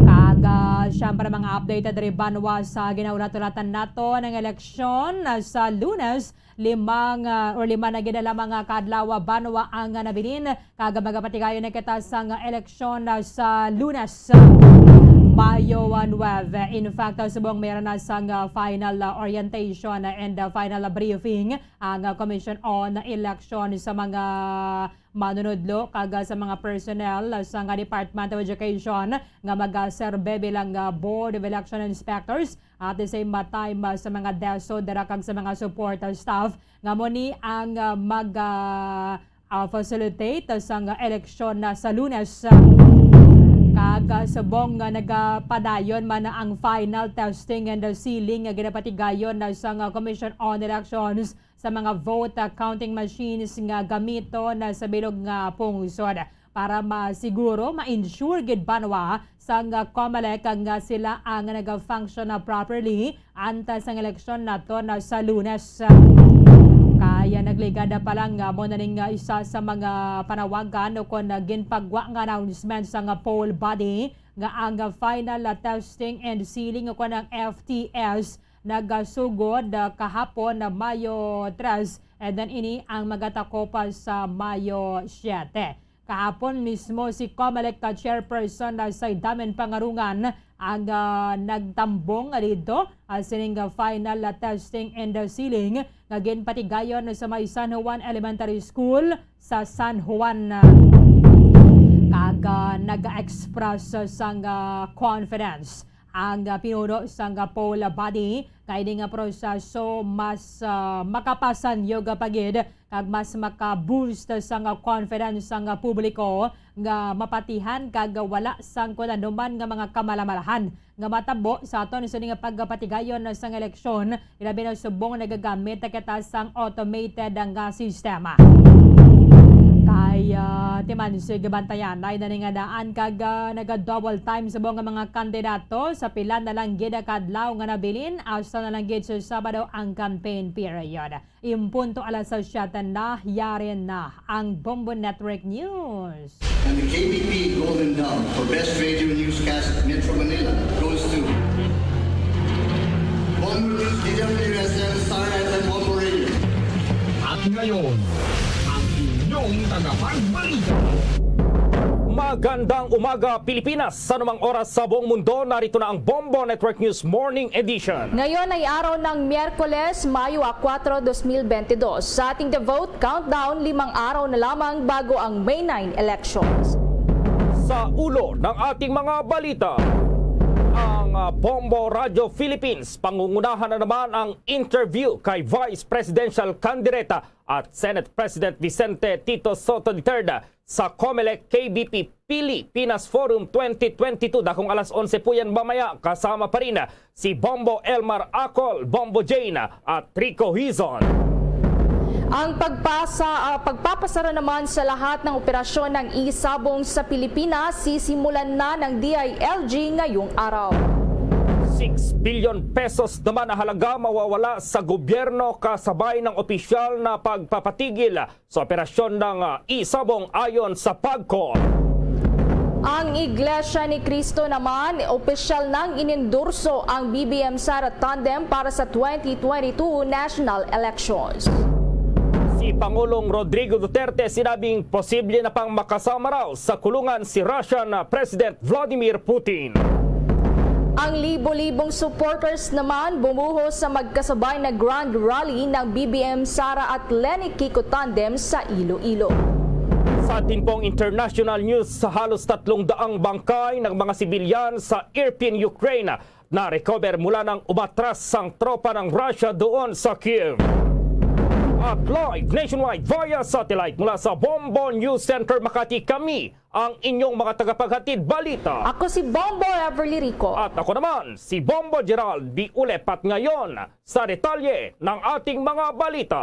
kag, ah, siyempre, mga update diri banwa sa ginahulat-hulatan nato ng eleksyon, ah, sa Lunes. Lima nga, or lima na gid lamang nga ka adlaw banwa ang, ah, nabilin, kag magapatigayon na kita sang eleksyon, ah, sa Lunes, Mayo nuebe. In fact, ah, subong meron na sang, ah, final, ah, orientation, ah, and, ah, final, ah, briefing ang, ah, Commission on Election sa mga manunudlo kag, ah, sa mga personnel, ah, sa nga Department of Education nga magaserbe bilang, ah, Board of Election Inspectors. At the same time, ah, sa mga DESO dira kag sa mga support, ah, staff nga mo ni ang, ah, mag, ah, ah, facilitate sang eleksyon na sa Lunes. Kag, ah, subong nga nagapadayon man ang final testing and sealing nga ginapatigayon na sang, ah, Commission on Elections sa mga vote, ah, counting machines nga gamiton na sa bilog nga pungsod. Para masiguro, ma-ensure gid banwa sang, ah, COMELEC nga sila ang naga-function na properly antes ang eleksyon naton sa Lunes. Kaya nagligad pa lang, ah, mo na ning, ah, isa sa mga panawagan o kon, ah, ginpagwa nga announcement sang, ah, poll body nga ang, ah, final, ah, testing and sealing o kon ang F T S nagasugod, ah, kahapon na Mayo tres, and then ini ang magatakop pa sa Mayo siyete. Kahapon mismo, si COMELEC ka chairperson na si Damen Pangarungan ang, ah, nagtambong nga didto, ah, sining, ah, final, ah, testing in the ceiling nga ginpatigayon sa may San Juan Elementary School sa San Juan, ah, kag, ah, nag-express sang, ah, confidence ang, ah, pinuno sang, ah, poll body nga ini nga proseso mas, ah, makapasanyog pa gid kag mas maka-boost sang, ah, confidence sang, ah, publiko nga mapatihan kag wala sang kon anuman nga mga kamalamalahan nga matabo sa aton sini nga pagpatigayon sang eleksyon, ilabi na subong nagagamit kita sang automated nga sistema. Kay, ah, timansig bantayan ay na ni nga daan kag, ah, naga-double time subong nga mga kandidato sa pila na lang gid ka adlaw nga nabilin, hasta na lang gid sa Sabado ang campaign period. Impunto alas siyete na, yari na ang Bombo Network News. And the K B P Golden Dove for Best Radio Newscast Metro Manila goes to Bombo News, D W S M, Star F M, Bombo Radio. At ngayon, ang inyong tagapagbalita. Magandang umaga, Pilipinas. Sa anumang oras sa buong mundo, narito na ang Bombo Network News Morning Edition. Ngayon ay araw ng Miyerkules, Mayo a kuwatro, dos mil benti dos. Sa ating The Vote Countdown, limang araw na lamang bago ang May nine elections. Sa ulo ng ating mga balita, ang, ah, Bombo Radio Philippines, pangungunahan na naman ang interview kay Vice Presidential Candidate at Senate President Vicente Tito Sotto the third sa Comelec K B P Pilipinas Forum twenty twenty-two. Dakong alas onse po yan mamaya. Kasama pa rin si Bombo Elmar Acol, Bombo Jane, at Rico Hizon. Ang pagpasa, ah, pagpapasara naman sa lahat ng operasyon ng e-sabong sa Pilipinas, sisimulan na ng D I L G ngayong araw. Six billion pesos naman ang halaga mawawala sa gobyerno kasabay ng opisyal na pagpapatigil sa operasyon ng, ah, e-sabong ayon sa PAGCOR. Ang Iglesia ni Cristo naman, opisyal nang inendorso ang B B M Sara Tandem para sa twenty twenty-two national elections. Si Pangulong Rodrigo Duterte sinabing posible na pang makasama raw sa kulungan si Russian President Vladimir Putin. Ang libo-libong supporters naman bumuhos sa magkasabay na grand rally ng B B M Sara at Leni Kiko Tandem sa Iloilo. Sa ating pong international news, sa halos tatlong daang bangkay ng mga sibilyan sa Irpin, Ukraine, na-recover mula nang umatras ang tropa ng Russia doon sa Kiev. At live nationwide via satellite mula sa Bombo News Center Makati, kami ang inyong mga tagapaghatid balita. Ako si Bombo Everly Rico. At ako naman, si Bombo Gerald B. Ulepat. Ngayon, sa detalye ng ating mga balita.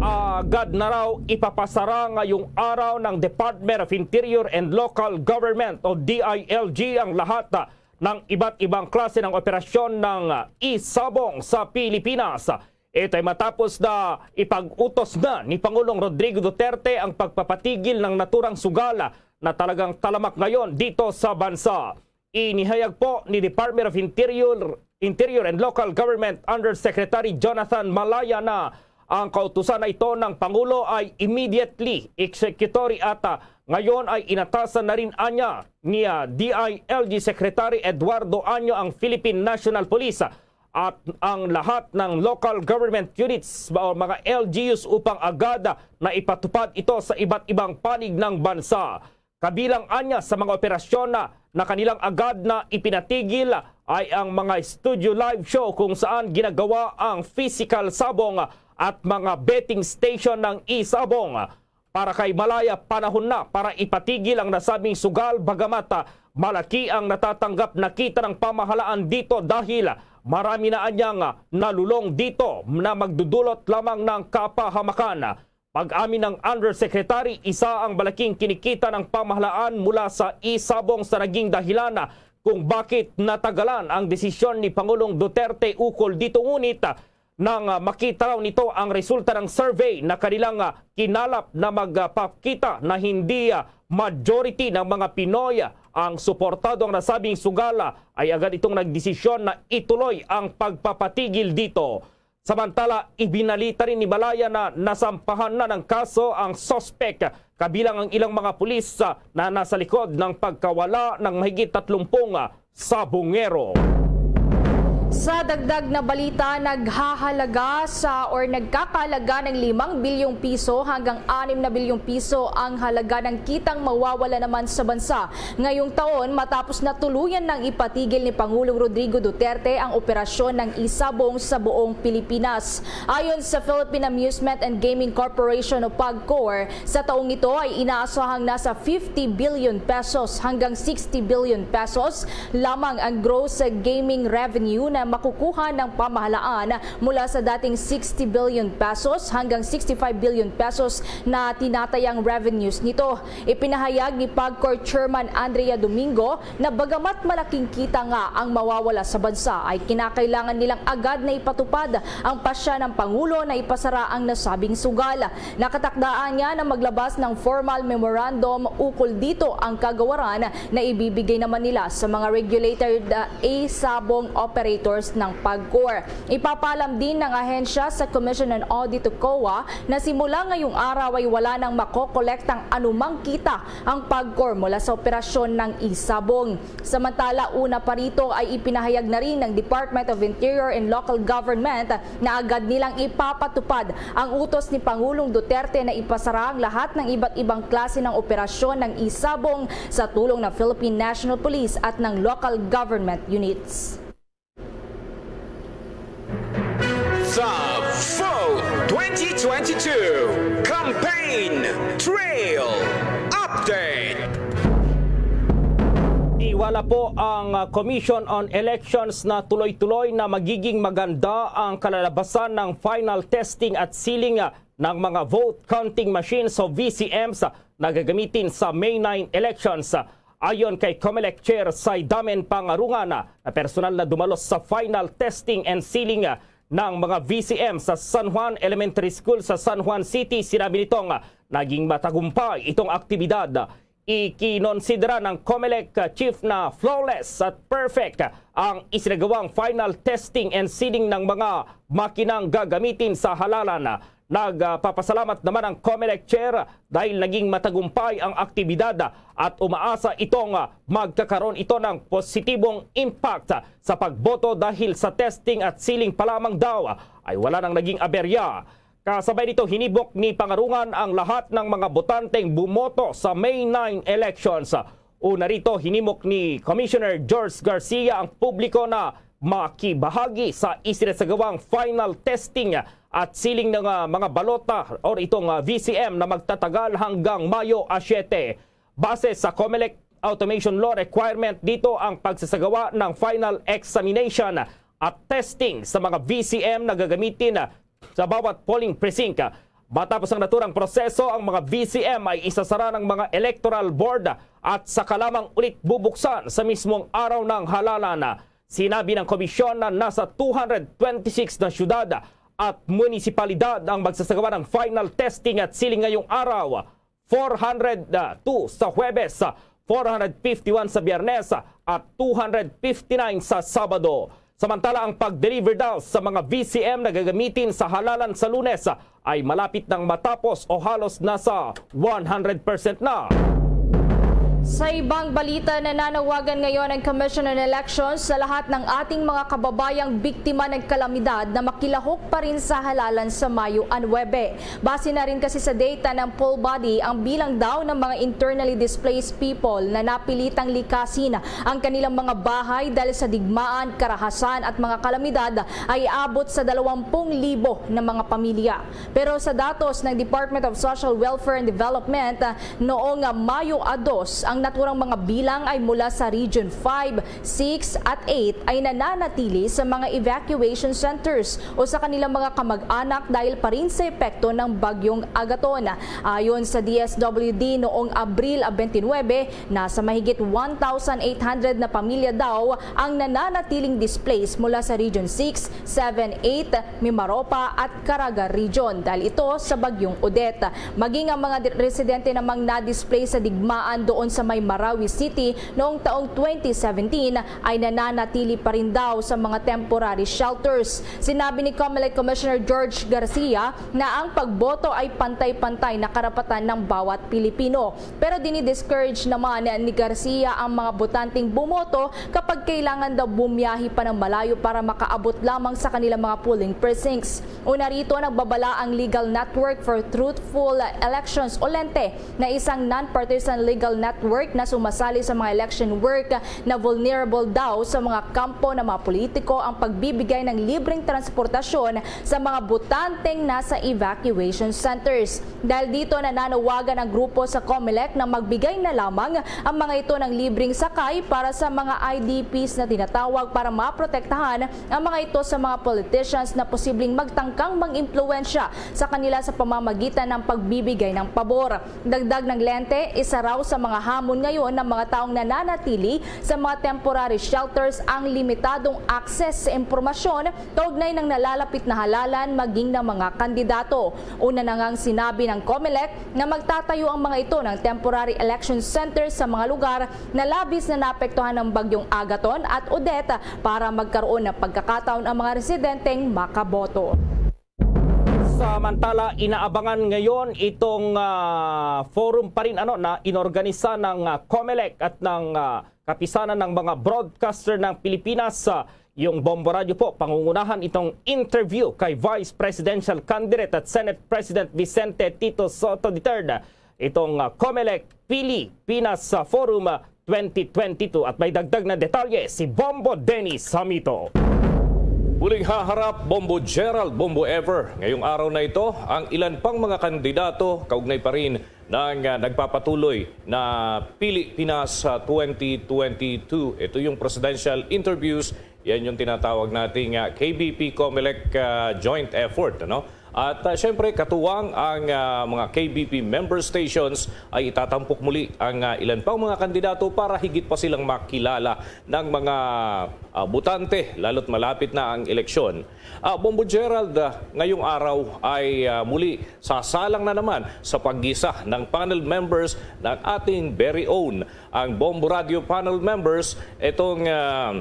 Agad na raw ipapasara ngayong araw ng Department of Interior and Local Government o D I L G ang lahat, ah, ng iba't ibang klase ng operasyon ng, ah, e-sabong sa Pilipinas. Ito ay matapos na ipag-utos na ni Pangulong Rodrigo Duterte ang pagpapatigil ng naturang sugal na talagang talamak ngayon dito sa bansa. Inihayag po ni Department of Interior, Interior and Local Government Undersecretary Jonathan Malaya na ang kautusan na ito ng Pangulo ay immediately executory at, ah, ngayon ay inatasan na rin anya ni, ah, D I L G Secretary Eduardo Año ang Philippine National Police at ang lahat ng local government units o mga L G Us upang agad na ipatupad ito sa iba't ibang panig ng bansa. Kabilang anya sa mga operasyon na, na kanilang agad na ipinatigil ay ang mga studio live show kung saan ginagawa ang physical sabong at mga betting station ng e-sabong. Para kay Malaya, panahon na para ipatigil ang nasabing sugal, bagamat, ah, malaki ang natatanggap na kita ng pamahalaan dito dahil marami na anyang, ah, nalulong dito na magdudulot lamang ng kapahamakan. Pag-amin ng Undersecretary, isa ang malaking kinikita ng pamahalaan mula sa e-sabong sa naging dahilan kung bakit natagalan ang desisyon ni Pangulong Duterte ukol dito. Ngunit, ah, nang, ah, makita raw nito ang resulta ng survey na kanilang, ah, kinalap na magpakita na hindi, ah, majority ng mga Pinoy, ah, ang suportado ang nasabing sugal, ah, ay agad itong nagdesisyon na ituloy ang pagpapatigil dito. Samantala, ibinalita rin ni Malaya na nasampahan na ng kaso ang suspek kabilang ang ilang mga pulis, ah, na nasa likod ng pagkawala ng mahigit tatlumpung, ah, sabongero. Sa dagdag na balita, naghahalaga sa or nagkakahalaga ng limang bilyong piso hanggang anim na bilyong piso ang halaga ng kitang mawawala naman sa bansa ngayong taon, matapos na tuluyan nang ipatigil ni Pangulong Rodrigo Duterte ang operasyon ng Isabong sa buong Pilipinas. Ayon sa Philippine Amusement and Gaming Corporation o PAGCOR, sa taong ito ay inaasahang nasa fifty billion pesos hanggang sixty billion pesos lamang ang gross gaming revenue na makukuha ng pamahalaan mula sa dating sixty billion pesos hanggang sixty-five billion pesos na tinatayang revenues nito. Ipinahayag ni PAGCOR Chairman Andrea Domingo na bagamat malaking kita nga ang mawawala sa bansa, ay kinakailangan nilang agad na ipatupad ang pasya ng Pangulo na ipasara ang nasabing sugal. Nakatakdaan niya na maglabas ng formal memorandum ukol dito ang kagawaran na ibibigay naman nila sa mga regulated, ah, Isabong operators ng PAGCOR. Ipapaalam din ng ahensya sa Commission on Audit o COA na simula ngayong araw ay wala nang makokolektang anumang kita ang PAGCOR mula sa operasyon ng Isabong. Samantala, una pa rito ay ipinahayag na rin ng Department of Interior and Local Government na agad nilang ipapatupad ang utos ni Pangulong Duterte na ipasara ang lahat ng iba't ibang klase ng operasyon ng Isabong sa tulong ng Philippine National Police at ng local government units. Sa Vote twenty twenty-two Campaign Trail Update. Tiwala po ang, ah, Commission on Elections na tuloy-tuloy na magiging maganda ang kalalabasan ng final testing at sealing, ah, ng mga vote counting machines o V C Ms na gagamitin sa May nine elections. Ayon kay Comelec Chair Saidamen Pangarungan, na personal na dumalos sa final testing and sealing ng mga V C M sa San Juan Elementary School sa San Juan City, sinabi nitong naging matagumpay itong aktibidad. Ikinonsidera ng Comelec Chief na flawless at perfect ang isinagawang final testing and sealing ng mga makinang gagamitin sa halalan. Nagpapasalamat naman ang Comelec Chair dahil naging matagumpay ang aktibidad at umaasa itong magkakaroon ito ng positibong impact sa pagboto dahil sa testing at sealing pa lamang daw ay wala nang naging aberya. Kasabay nito, hinimok ni Pangarungan ang lahat ng mga botanteng bumoto sa May nine elections. Una rito, hinimok ni Commissioner George Garcia ang publiko na makibahagi sa isinasagawang final testing at sealing ng, ah, mga balota or itong, ah, V C M na magtatagal hanggang Mayo, ah, siyete. Base sa Comelec Automation Law requirement, dito ang pagsasagawa ng final examination at testing sa mga V C M na gagamitin sa bawat polling precinct. Matapos ang naturang proseso, ang mga V C M ay isasara ng mga electoral board at saka lamang ulit bubuksan sa mismong araw ng halalan. Sinabi ng komisyon na nasa two hundred twenty-six na syudad at munisipalidad ang magsasagawa ng final testing at sealing ngayong araw, four hundred two sa Huwebes, four hundred fifty-one sa Biyernes, at two hundred fifty-nine sa Sabado. Samantala, ang pag-deliver daw sa mga V C M na gagamitin sa halalan sa Lunes ay malapit nang matapos o halos nasa one hundred percent na. Sa ibang balita, nananawagan ngayon ang Commission on Elections sa lahat ng ating mga kababayang biktima ng kalamidad na makilahok pa rin sa halalan sa Mayo nuebe. Base na rin kasi sa data ng poll body, ang bilang daw ng mga internally displaced people na napilitang likasin ang kanilang mga bahay dahil sa digmaan, karahasan at mga kalamidad ay abot sa dalawampung libo na mga pamilya. Pero sa datos ng Department of Social Welfare and Development, noong Mayo a dos, ang naturang mga bilang ay mula sa Region five, six at eight ay nananatili sa mga evacuation centers o sa kanilang mga kamag-anak dahil pa rin sa epekto ng Bagyong Agaton. Ayon sa D S W D, noong Abril twenty-nine, nasa mahigit one thousand eight hundred na pamilya daw ang nananatiling displaced mula sa Region six, seven, eight, Mimaropa at Caraga Region dahil ito sa Bagyong Odette. Maging ang mga di-, residente namang na-displace sa digmaan doon sa sa may Marawi City noong taong twenty seventeen ay nananatili pa rin daw sa mga temporary shelters. Sinabi ni Comelec Commissioner George Garcia na ang pagboto ay pantay-pantay na karapatan ng bawat Pilipino. Pero dini-discourage naman ni Garcia ang mga botanteng bumoto kapag kailangan daw bumiyahe pa ng malayo para makaabot lamang sa kanilang mga polling precincts. Una rito, nagbabala ang Legal Network for Truthful Elections o lente, na isang non-partisan legal network na sumasali sa mga election work, na vulnerable daw sa mga kampo ng mga politiko ang pagbibigay ng libreng transportasyon sa mga botanteng nasa evacuation centers. Dahil dito, nananawagan ang grupo sa Comelec na magbigay na lamang ang mga ito ng libreng sakay para sa mga I D Ps na tinatawag para maprotektahan ang mga ito sa mga politicians na posibleng magtangkang mag-impluwensya sa kanila sa pamamagitan ng pagbibigay ng pabor. Dagdag ng lente, isa raw sa mga hamon ngayon ng mga taong nananatili sa mga temporary shelters ang limitadong access sa impormasyon kaugnay ng nalalapit na halalan maging ng mga kandidato. Una na ngang sinabi ng Comelec na magtatayo ang mga ito ng temporary election centers sa mga lugar na labis na naapektuhan ng Bagyong Agaton at Odette para magkaroon ng pagkakataon ang mga residenteng makaboto. Samantala, inaabangan ngayon itong ah, forum pa rin ano, na inorganisa ng ah, Comelec at ng ah, Kapisanan ng mga Broadcaster ng Pilipinas. Ah, yung Bombo Radio po, pangungunahan itong interview kay Vice Presidential Candidate at Senate President Vicente Tito Soto the third, itong ah, Comelec Pilipinas ah, Forum ah, twenty twenty-two. At may dagdag na detalye si Bombo Dennis Hamito. Muling haharap, Bombo Gerald, Bombo Ever, ngayong araw na ito ang ilan pang mga kandidato kaugnay pa rin ng ah, nagpapatuloy na Pili Pinas ah, twenty twenty-two. Ito yung presidential interviews, yan yung tinatawag nating ah, K B P Comelec ah, joint effort, ano? At ah, syempre, katuwang ang ah, mga K B P member stations, ay itatampok muli ang ah, ilan pang mga kandidato para higit pa silang makilala ng mga ah, botante, lalo't malapit na ang eleksyon. Ah, Bombo Gerald, ah, ngayong araw ay ah, muli sasalang na naman sa paggisa ng panel members ng ating very own, ang Bombo Radio panel members, itong ah,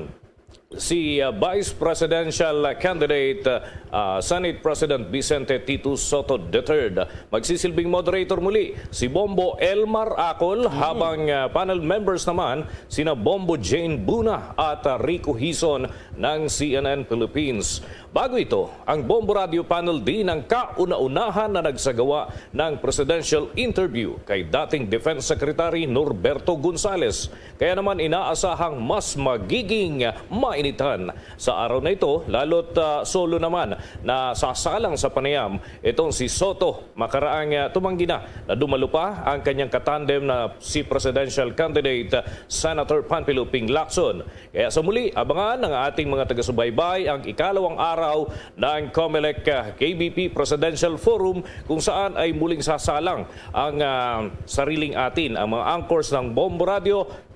si ah, Vice Presidential Candidate ah, Senate President Vicente Tito Soto the third. Magsisilbing moderator muli si Bombo Elmar Acol, habang ah, panel members naman sina Bombo Jane Buna at ah, Rico Hison ng C N N Philippines. Bago ito, ang Bombo Radio Panel din ang kauna-unahan na nagsagawa ng presidential interview kay dating Defense Secretary Norberto Gonzales. Kaya naman, inaasahang mas magiging mainitan sa araw na ito, lalo't ah, solo naman na sasalang sa panayam itong si Soto. Makaraang ah, tumanggi na na dumalo pa ang kanyang katandem na si presidential candidate ah, Senator Panfilo Ping Lacson. Kaya sa muli, abangan ang ating mga taga-subaybay ang ikalawang araw ng Comelec ah, K B P Presidential Forum, kung saan ay muling sasalang ang ah, sariling atin, ang mga anchors ng Bombo Radio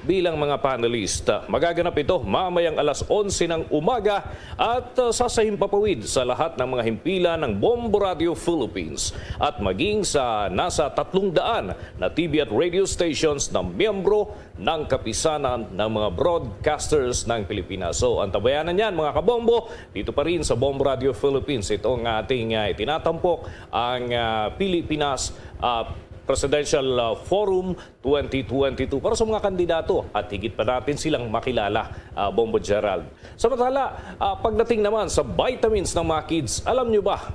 bilang mga panelist. Magaganap ito mamayang alas onse ng umaga at ah, sasahimpapawid sa lahat ng mga himpilan ng Bombo Radio Philippines at maging sa nasa tatlong daan na T V at radio stations na miyembro ng Kapisanan ng mga Broadcasters ng Pilipinas. So, antabayanan yan, mga kabombo, dito pa rin sa Bombo Radio Philippines. Ito ang ating ah, itinatampok, ang ah, Pilipinas ah, Presidential ah, Forum twenty twenty-two para sa mga kandidato at higit pa natin silang makilala, ah, Bombo Gerald. Samantala, ah, pagdating naman sa vitamins ng mga kids, alam nyo ba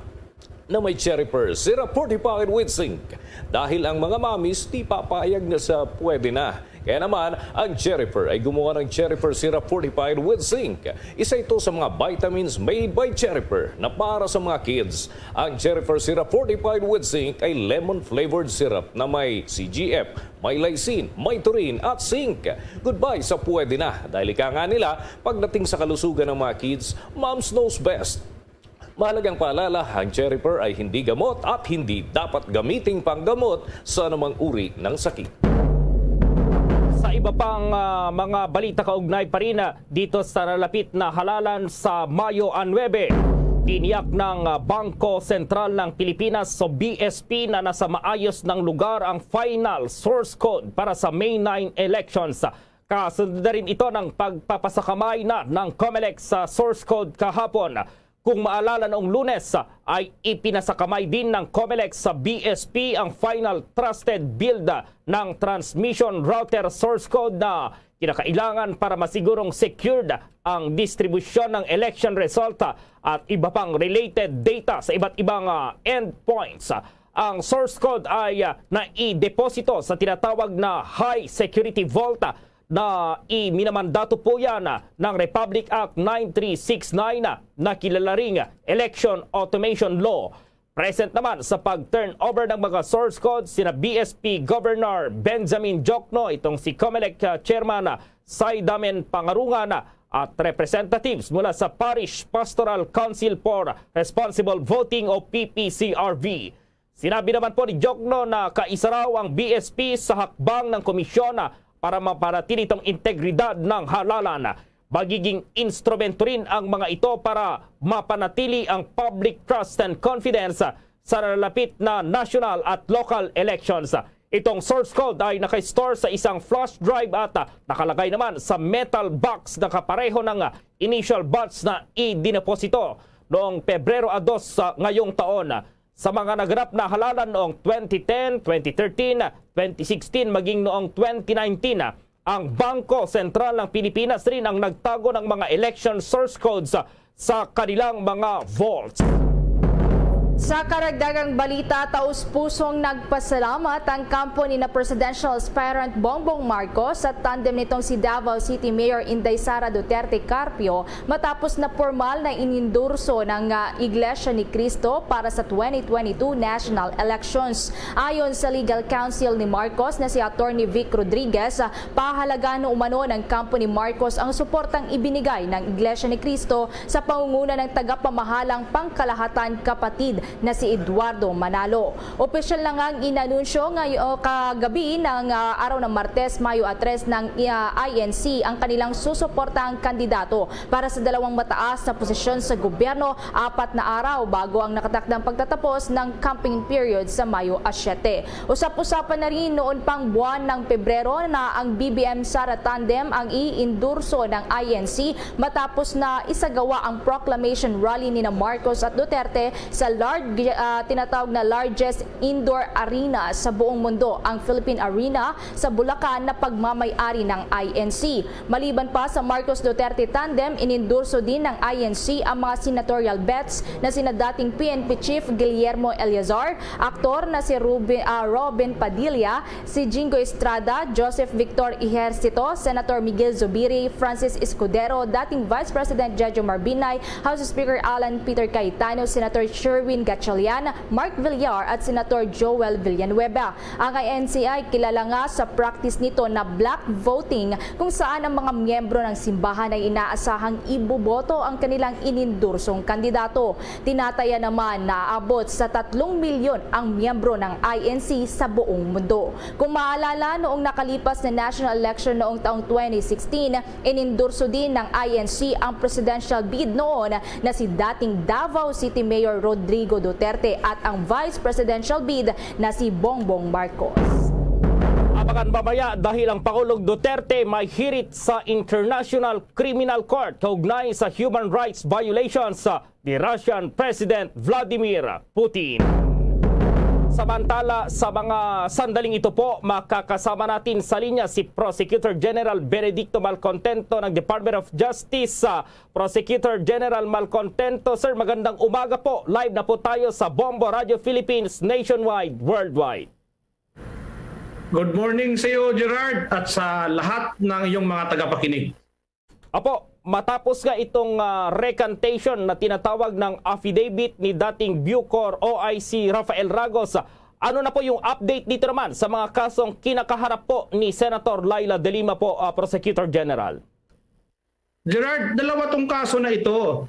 na may Cherry Pearl Syrup fortified with zinc? Dahil ang mga mommies di papayag na sa pwede na. Kaya naman, ang Cherry Pearl ay gumawa ng Cherry Pearl Syrup fortified with zinc. Isa ito sa mga vitamins made by Cherry Pearl na para sa mga kids. Ang Cherry Pearl Syrup fortified with zinc ay lemon-flavored syrup na may C G F, may lysine, may taurine at zinc. Goodbye sa pwede na, dahil ika nga nila, pagdating sa kalusugan ng mga kids, moms knows best. Mahalagang paalala, ang Cherry Pearl ay hindi gamot at hindi dapat gamiting panggamot sa anumang uri ng sakit. Sa iba pang ah, mga balita kaugnay pa rin ah, dito sa nalapit na halalan sa Mayo nuebe, Tiniyak ng, ah, Bangko Sentral ng Pilipinas o B S P na nasa maayos ng lugar ang final source code para sa May nine elections. Kasunod na rin ito ng pagpapasakamay na ng Comelec sa source code kahapon. Kung maalala, noong Lunes, ah, ay ipinasakamay din ng Comelec sa B S P ang final trusted build, ah, ng transmission router source code na kinakailangan para masigurong secured ang distribusyon ng election result, ah, at iba pang related data sa iba't ibang, ah, endpoints. Ang source code ay, ah, naideposito sa tinatawag na high security vault, ah, na iminamandato po yan, ah, ng Republic Act nine three six nine, ah, na kilala ring Election Automation Law. Present naman sa pag-turnover ng mga source code sina B S P Governor Benjamin Diokno, itong si Comelec, ah, Chairman, ah, Saidamen Pangarungan, ah, at representatives mula sa Parish Pastoral Council for Responsible Voting o P P C R V. Sinabi naman po ni Diokno na kaisa raw ang B S P sa hakbang ng komisyon, ah, para mapanatili itong integridad ng halalan. Magiging instrumento rin ang mga ito para mapanatili ang public trust and confidence sa nalalapit na national at local elections. Itong source code ay naka-store sa isang flash drive at, ah, nakalagay naman sa metal box na kapareho ng, ah, initial batch na idineposito noong Pebrero a dos sa ngayong taon. Sa mga naganap na halalan noong twenty ten, twenty thirteen, twenty sixteen, maging noong twenty nineteen, ang Bangko Sentral ng Pilipinas rin ang nagtago ng mga election source codes sa kanilang mga vaults. Sa karagdagang balita, taus-pusong nagpasalamat ang kampo ni na presidential aspirant Bongbong Marcos sa tandem nitong si Davao City Mayor Inday Sara Duterte Carpio matapos na pormal na inendorso ng, ah, Iglesia ni Cristo para sa twenty twenty-two national elections. Ayon sa legal counsel ni Marcos na si Attorney Vic Rodriguez, ah, pahalagahan umano ng kampo ni Marcos ang suportang ibinigay ng Iglesia ni Cristo sa pangunguna ng tagapamahalang pangkalahatan kapatid na si Eduardo Manalo. Opisyal na ngang inanunsyo ngay-, o, kagabi ng, ah, araw ng Martes, Mayo a tres, ng, ah, I N C ang kanilang susuportahang kandidato para sa dalawang mataas na posisyon sa gobyerno, apat na araw bago ang nakatakdang pagtatapos ng campaign period sa Mayo a siyete. Usap-usapan na rin noon pang buwan ng Pebrero na ang B B M Sara tandem ang iindurso ng I N C matapos na isagawa ang proclamation rally nina Marcos at Duterte sa large, ah, tinatawag na largest indoor arena sa buong mundo, ang Philippine Arena sa Bulacan, na pagmamay-ari ng I N C. Maliban pa sa Marcos Duterte tandem, inendorso din ng I N C ang mga senatorial bets na sina dating P N P Chief Guillermo Eleazar, aktor na si Ruben, ah, Robin Padilla, si Jingo Estrada, Joseph Victor Ejercito, Senator Miguel Zubiri, Francis Escudero, dating Vice President Jojo Marbinay, House Speaker Alan Peter Cayetano, Senator Sherwin Gatchalian, Mark Villar at Senator Joel Villanueva. Ang I N C ay kilala nga sa practice nito na black voting, kung saan ang mga miyembro ng simbahan ay inaasahang iboboto ang kanilang inindorsong kandidato. Tinataya naman na aabot sa tatlong milyon ang miyembro ng I N C sa buong mundo. Kung maalala, noong nakalipas na national election noong taong twenty sixteen, inendorso din ng I N C ang presidential bid noon na si dating Davao City Mayor Rodrigo Duterte at ang vice presidential bid na si Bongbong Marcos. Abangan mamaya, dahil ang Pangulong Duterte may hirit sa International Criminal Court kaugnay sa human rights violations ni Russian President Vladimir Putin. Samantala, sa mga sandaling ito po, makakasama natin sa linya si Prosecutor General Benedicto Malcontento ng Department of Justice. Ah, Prosecutor General Malcontento, sir, magandang umaga po. Live na po tayo sa Bombo Radio Philippines, nationwide, worldwide. Good morning sa iyo, Gerard, at sa lahat ng iyong mga tagapakinig. Apo, matapos nga itong, ah, recantation na tinatawag ng affidavit ni dating Bucor O I C Rafael Ragos, ano na po yung update dito naman sa mga kasong kinakaharap po ni Senator Leila de Lima po, ah, Prosecutor General? Gerard, dalawa tong kaso na ito.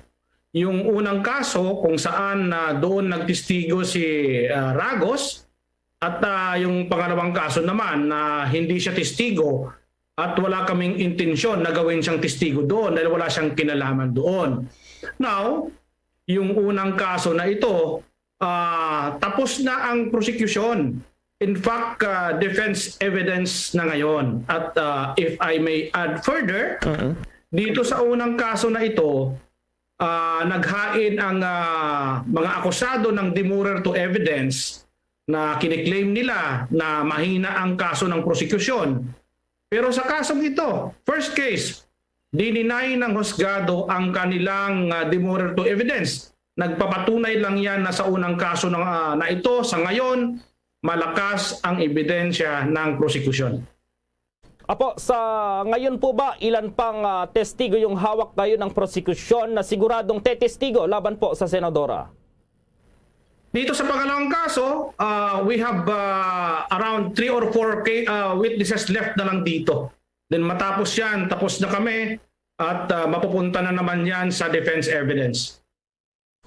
Yung unang kaso kung saan na doon nagtestigo si, ah, Ragos, at, ah, yung pangalawang kaso naman na hindi siya testigo at wala kaming intensyon na gawin siyang testigo doon dahil wala siyang kinalaman doon. Now, yung unang kaso na ito, ah, tapos na ang prosecution. In fact, ah, defense evidence na ngayon. At, ah, if I may add further, Mm-mm. dito sa unang kaso na ito, ah, naghain ang, ah, mga akusado ng demurrer to evidence na kiniklaim nila na mahina ang kaso ng prosecution. Pero sa kasong ito, first case, dininay ng husgado ang kanilang, ah, demurrer to evidence. Nagpapatunay lang yan na sa unang kaso na, ah, na ito, sa ngayon, malakas ang ebidensya ng prosecution. Apo, sa ngayon po ba, ilan pang, ah, testigo yung hawak ngayon ng prosecution na siguradong tetestigo laban po sa senadora? Dito sa pangalawang kaso, ah, we have, ah, around three or four ca-, ah, witnesses left na lang dito. Then matapos yan, tapos na kami at, ah, mapupunta na naman yan sa defense evidence.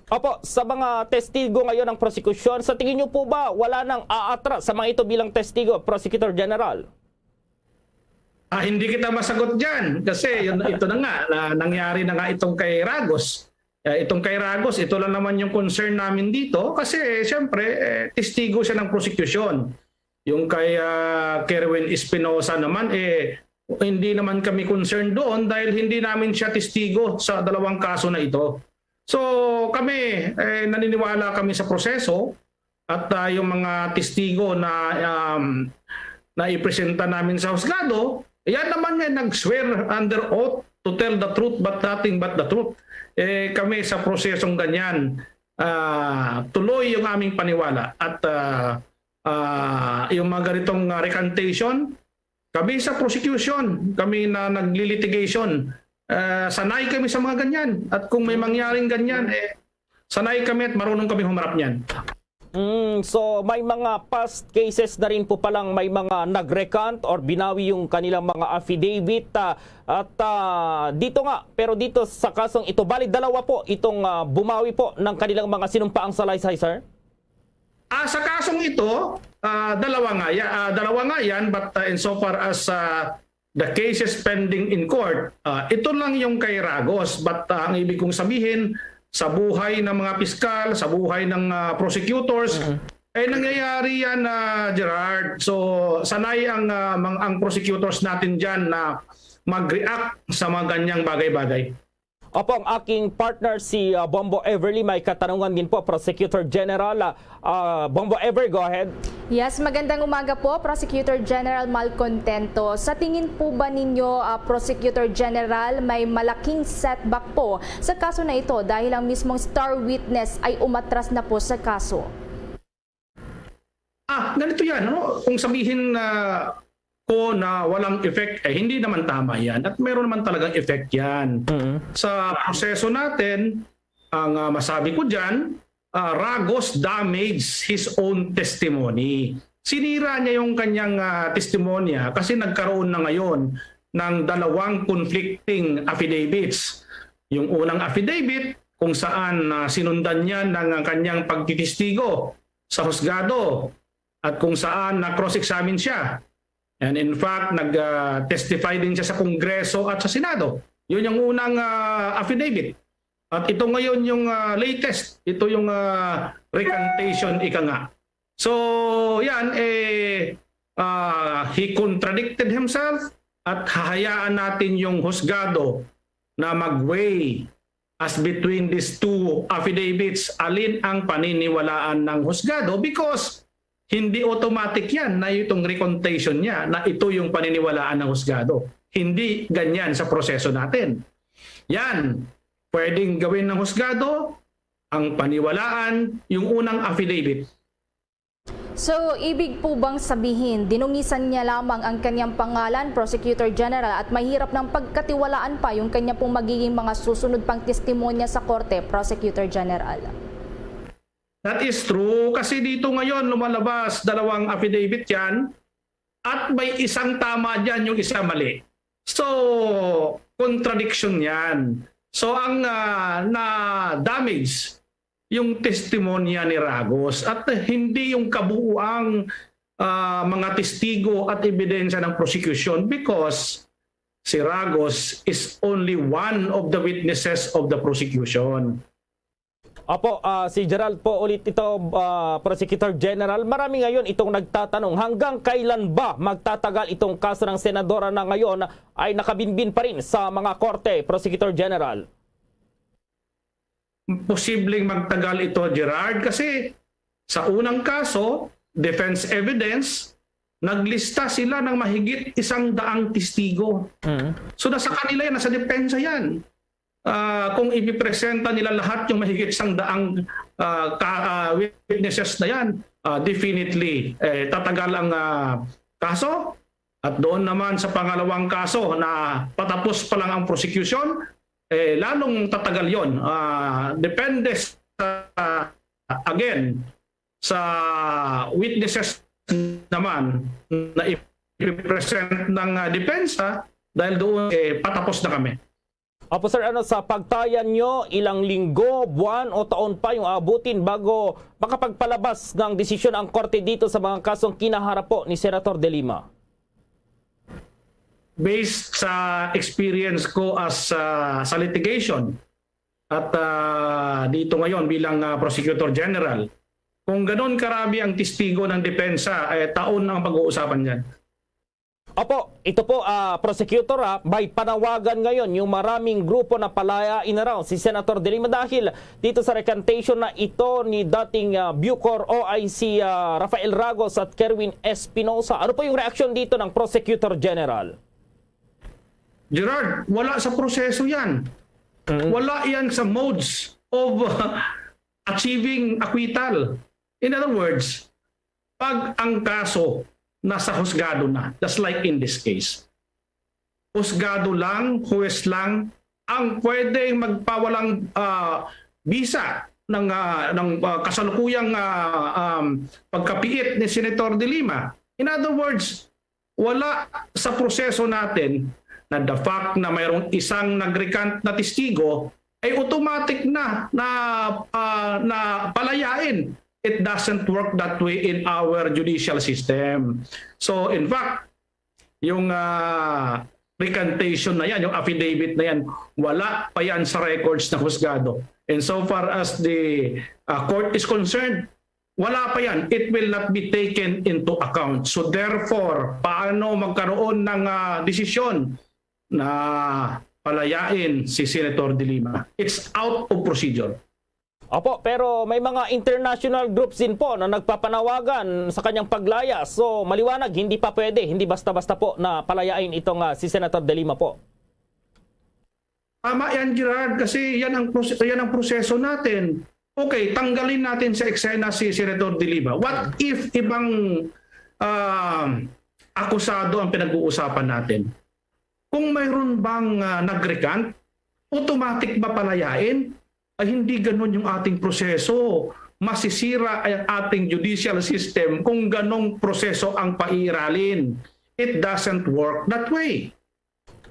Opo, sa mga testigo ngayon ng prosecution, sa tingin niyo po ba wala nang aatras sa mga ito bilang testigo, Prosecutor General? Ah, hindi kita masagot dyan kasi yun, ito na nga, na, nangyari na nga itong kay Ragos. Eh, itong kay Ragos, ito lang naman yung concern namin dito kasi siyempre, eh, testigo siya ng prosecution. Yung kay, ah, Kerwin Espinosa naman, eh, hindi naman kami concerned doon dahil hindi namin siya testigo sa dalawang kaso na ito. So, kami, eh, naniniwala kami sa proseso at, ah, yung mga testigo na, um, na ipresenta namin sa husgado, yan naman nga nag-swear under oath to tell the truth but nothing but the truth. Eh, kami sa prosesong ganyan, ah, tuloy yung aming paniwala at, ah, ah, yung mga ganitong, ah, recantation, kami sa prosecution, kami na naglilitigation, ah, sanay kami sa mga ganyan. At kung may mangyaring ganyan, eh, sanay kami at marunong kami humarap niyan. Mm, so may mga past cases na rin po palang may mga nag-recant or binawi yung kanilang mga affidavit, ah, at, ah, dito nga, pero dito sa kasong ito, bali dalawa po itong, ah, bumawi po ng kanilang mga sinumpaang salaysay, sir? Ah, sa kasong ito, ah, dalawa nga ya-, ah, dalawa nga yan, but, ah, insofar as, ah, the case is pending in court, ah, ito lang yung kay Ragos. But, ah, ang ibig kong sabihin, sa buhay ng mga piskal, sa buhay ng, ah, prosecutors, Mhm. eh, nangyayari yan, ah, Gerard. So, sanay ang, ah, mang-, ang prosecutors natin dyan na mag-react sa mga ganyang bagay-bagay. Opo, ang aking partner si, ah, Bombo Everly may katanungan din po, Prosecutor General. Ah, ah, Bombo Ever, go ahead. Yes, magandang umaga po, Prosecutor General Malcontento. Sa tingin po ba ninyo, ah, Prosecutor General, may malaking setback po sa kaso na ito dahil ang mismong star witness ay umatras na po sa kaso? Ah, ganito yan, ano? Kung sabihin na ko na walang effect, eh, hindi naman tama yan. At meron naman talagang effect yan. Mm. Sa proseso natin, ang, ah, masabi ko dyan, ah, Ragos damaged his own testimony. Sinira niya yung kanyang, ah, testimonya kasi nagkaroon na ngayon ng dalawang conflicting affidavits. Yung unang affidavit, kung saan, ah, sinundan niya ng, ah, kanyang pagtitistigo sa husgado at kung saan na-cross-examine siya. And in fact, nag, ah, testify din siya sa Kongreso at sa Senado. Yun yung unang, ah, affidavit. At ito ngayon yung, ah, latest. Ito yung, ah, recantation, ika nga. So, yan, eh, ah, he contradicted himself at hahayaan natin yung husgado na mag-weigh as between these two affidavits, alin ang paniniwalaan ng husgado, because hindi automatic yan na itong recantation niya na ito yung paniniwalaan ng husgado. Hindi ganyan sa proseso natin. Yan, pwedeng gawin ng husgado ang paniwalaan yung unang affidavit. So, ibig po bang sabihin, dinungisan niya lamang ang kanyang pangalan, Prosecutor General, at mahirap ng pagkatiwalaan pa yung kanya pong magiging mga susunod pang testimonya sa korte, Prosecutor General? That is true. Kasi dito ngayon, lumalabas dalawang affidavit yan at may isang tama dyan, yung isa mali. So, contradiction yan. So, ang, ah, na-damage yung testimonya ni Ragos at hindi yung kabuuang, ah, mga testigo at ebidensya ng prosecution because si Ragos is only one of the witnesses of the prosecution. Opo, ah, si Gerald po ulit ito, ah, Prosecutor General. Marami ngayon itong nagtatanong, hanggang kailan ba magtatagal itong kaso ng senadora na ngayon ay nakabinbin pa rin sa mga korte, Prosecutor General? Posibleng magtagal ito, Gerard, kasi sa unang kaso, defense evidence, naglista sila ng mahigit isang daang testigo. Mm. So, nasa kanila yan, nasa depensa yan. Ah, kung ipipresenta nila lahat yung mahigit isang daang, ah, ka-, ah, witnesses na yan, ah, definitely, eh, tatagal ang, ah, kaso. At doon naman sa pangalawang kaso na patapos pa lang ang prosecution, eh, lalong tatagal yon. Ah, depende sa, again, sa witnesses naman na ipipresent ng, ah, depensa, dahil doon, eh, patapos na kami. Opo, sir, ano, sa pagtayan nyo, ilang linggo, buwan o taon pa yung abutin bago makapagpalabas ng desisyon ang korte dito sa mga kasong kinaharap po ni Senator De Lima? Based sa experience ko as, ah, sa litigation at, ah, dito ngayon bilang, ah, Prosecutor General, kung ganun karami ang testigo ng depensa, eh, taon ang pag-uusapan dyan. Opo, ito po, ah, Prosecutor, ah, may panawagan ngayon yung maraming grupo na palayain na raw si Senator De Lima dahil dito sa recantation na ito ni dating, ah, Bucor O I C, ah, Rafael Ragos at Kerwin Espinosa. Ano po yung reaksyon dito ng Prosecutor General? Gerard, wala sa proseso yan. Mm. Wala yan sa modes of, uh, achieving acquittal. In other words, pag ang kaso nasa husgado na, just like in this case, husgado lang, huwes lang ang pwedeng magpawalang, ah, bisa ng, ah, ng, ah, kasalukuyang, ah, um, pagkapiit ni Senator De Lima. In other words, wala sa proseso natin na the fact na mayroong isang nag-recant na testigo ay automatic na, na, ah, na palayain. It doesn't work that way in our judicial system. So, in fact, yung, ah, recantation na yan, yung affidavit na yan, wala pa yan sa records ng husgado. And so far as the, ah, court is concerned, wala pa yan. It will not be taken into account. So therefore, paano magkaroon ng, ah, desisyon na palayain si Senator De Lima? It's out of procedure. Opo, pero may mga international groups din po na nagpapanawagan sa kanyang paglaya. So, maliwanag, hindi pa pwede, hindi basta-basta po na palayain itong, ah, si Senator De Lima po. Tama yan, Gerard, kasi yan ang prose-, yan ang proseso natin. Okay, tanggalin natin sa eksena si Senator De Lima. What if ibang, ah, akusado ang pinag-uusapan natin? Kung mayroon bang, ah, nag-recant, automatic ba palayain? Ay, hindi ganun yung ating proseso. Masisira ay ang ating judicial system kung ganong proseso ang paiiralin. It doesn't work that way.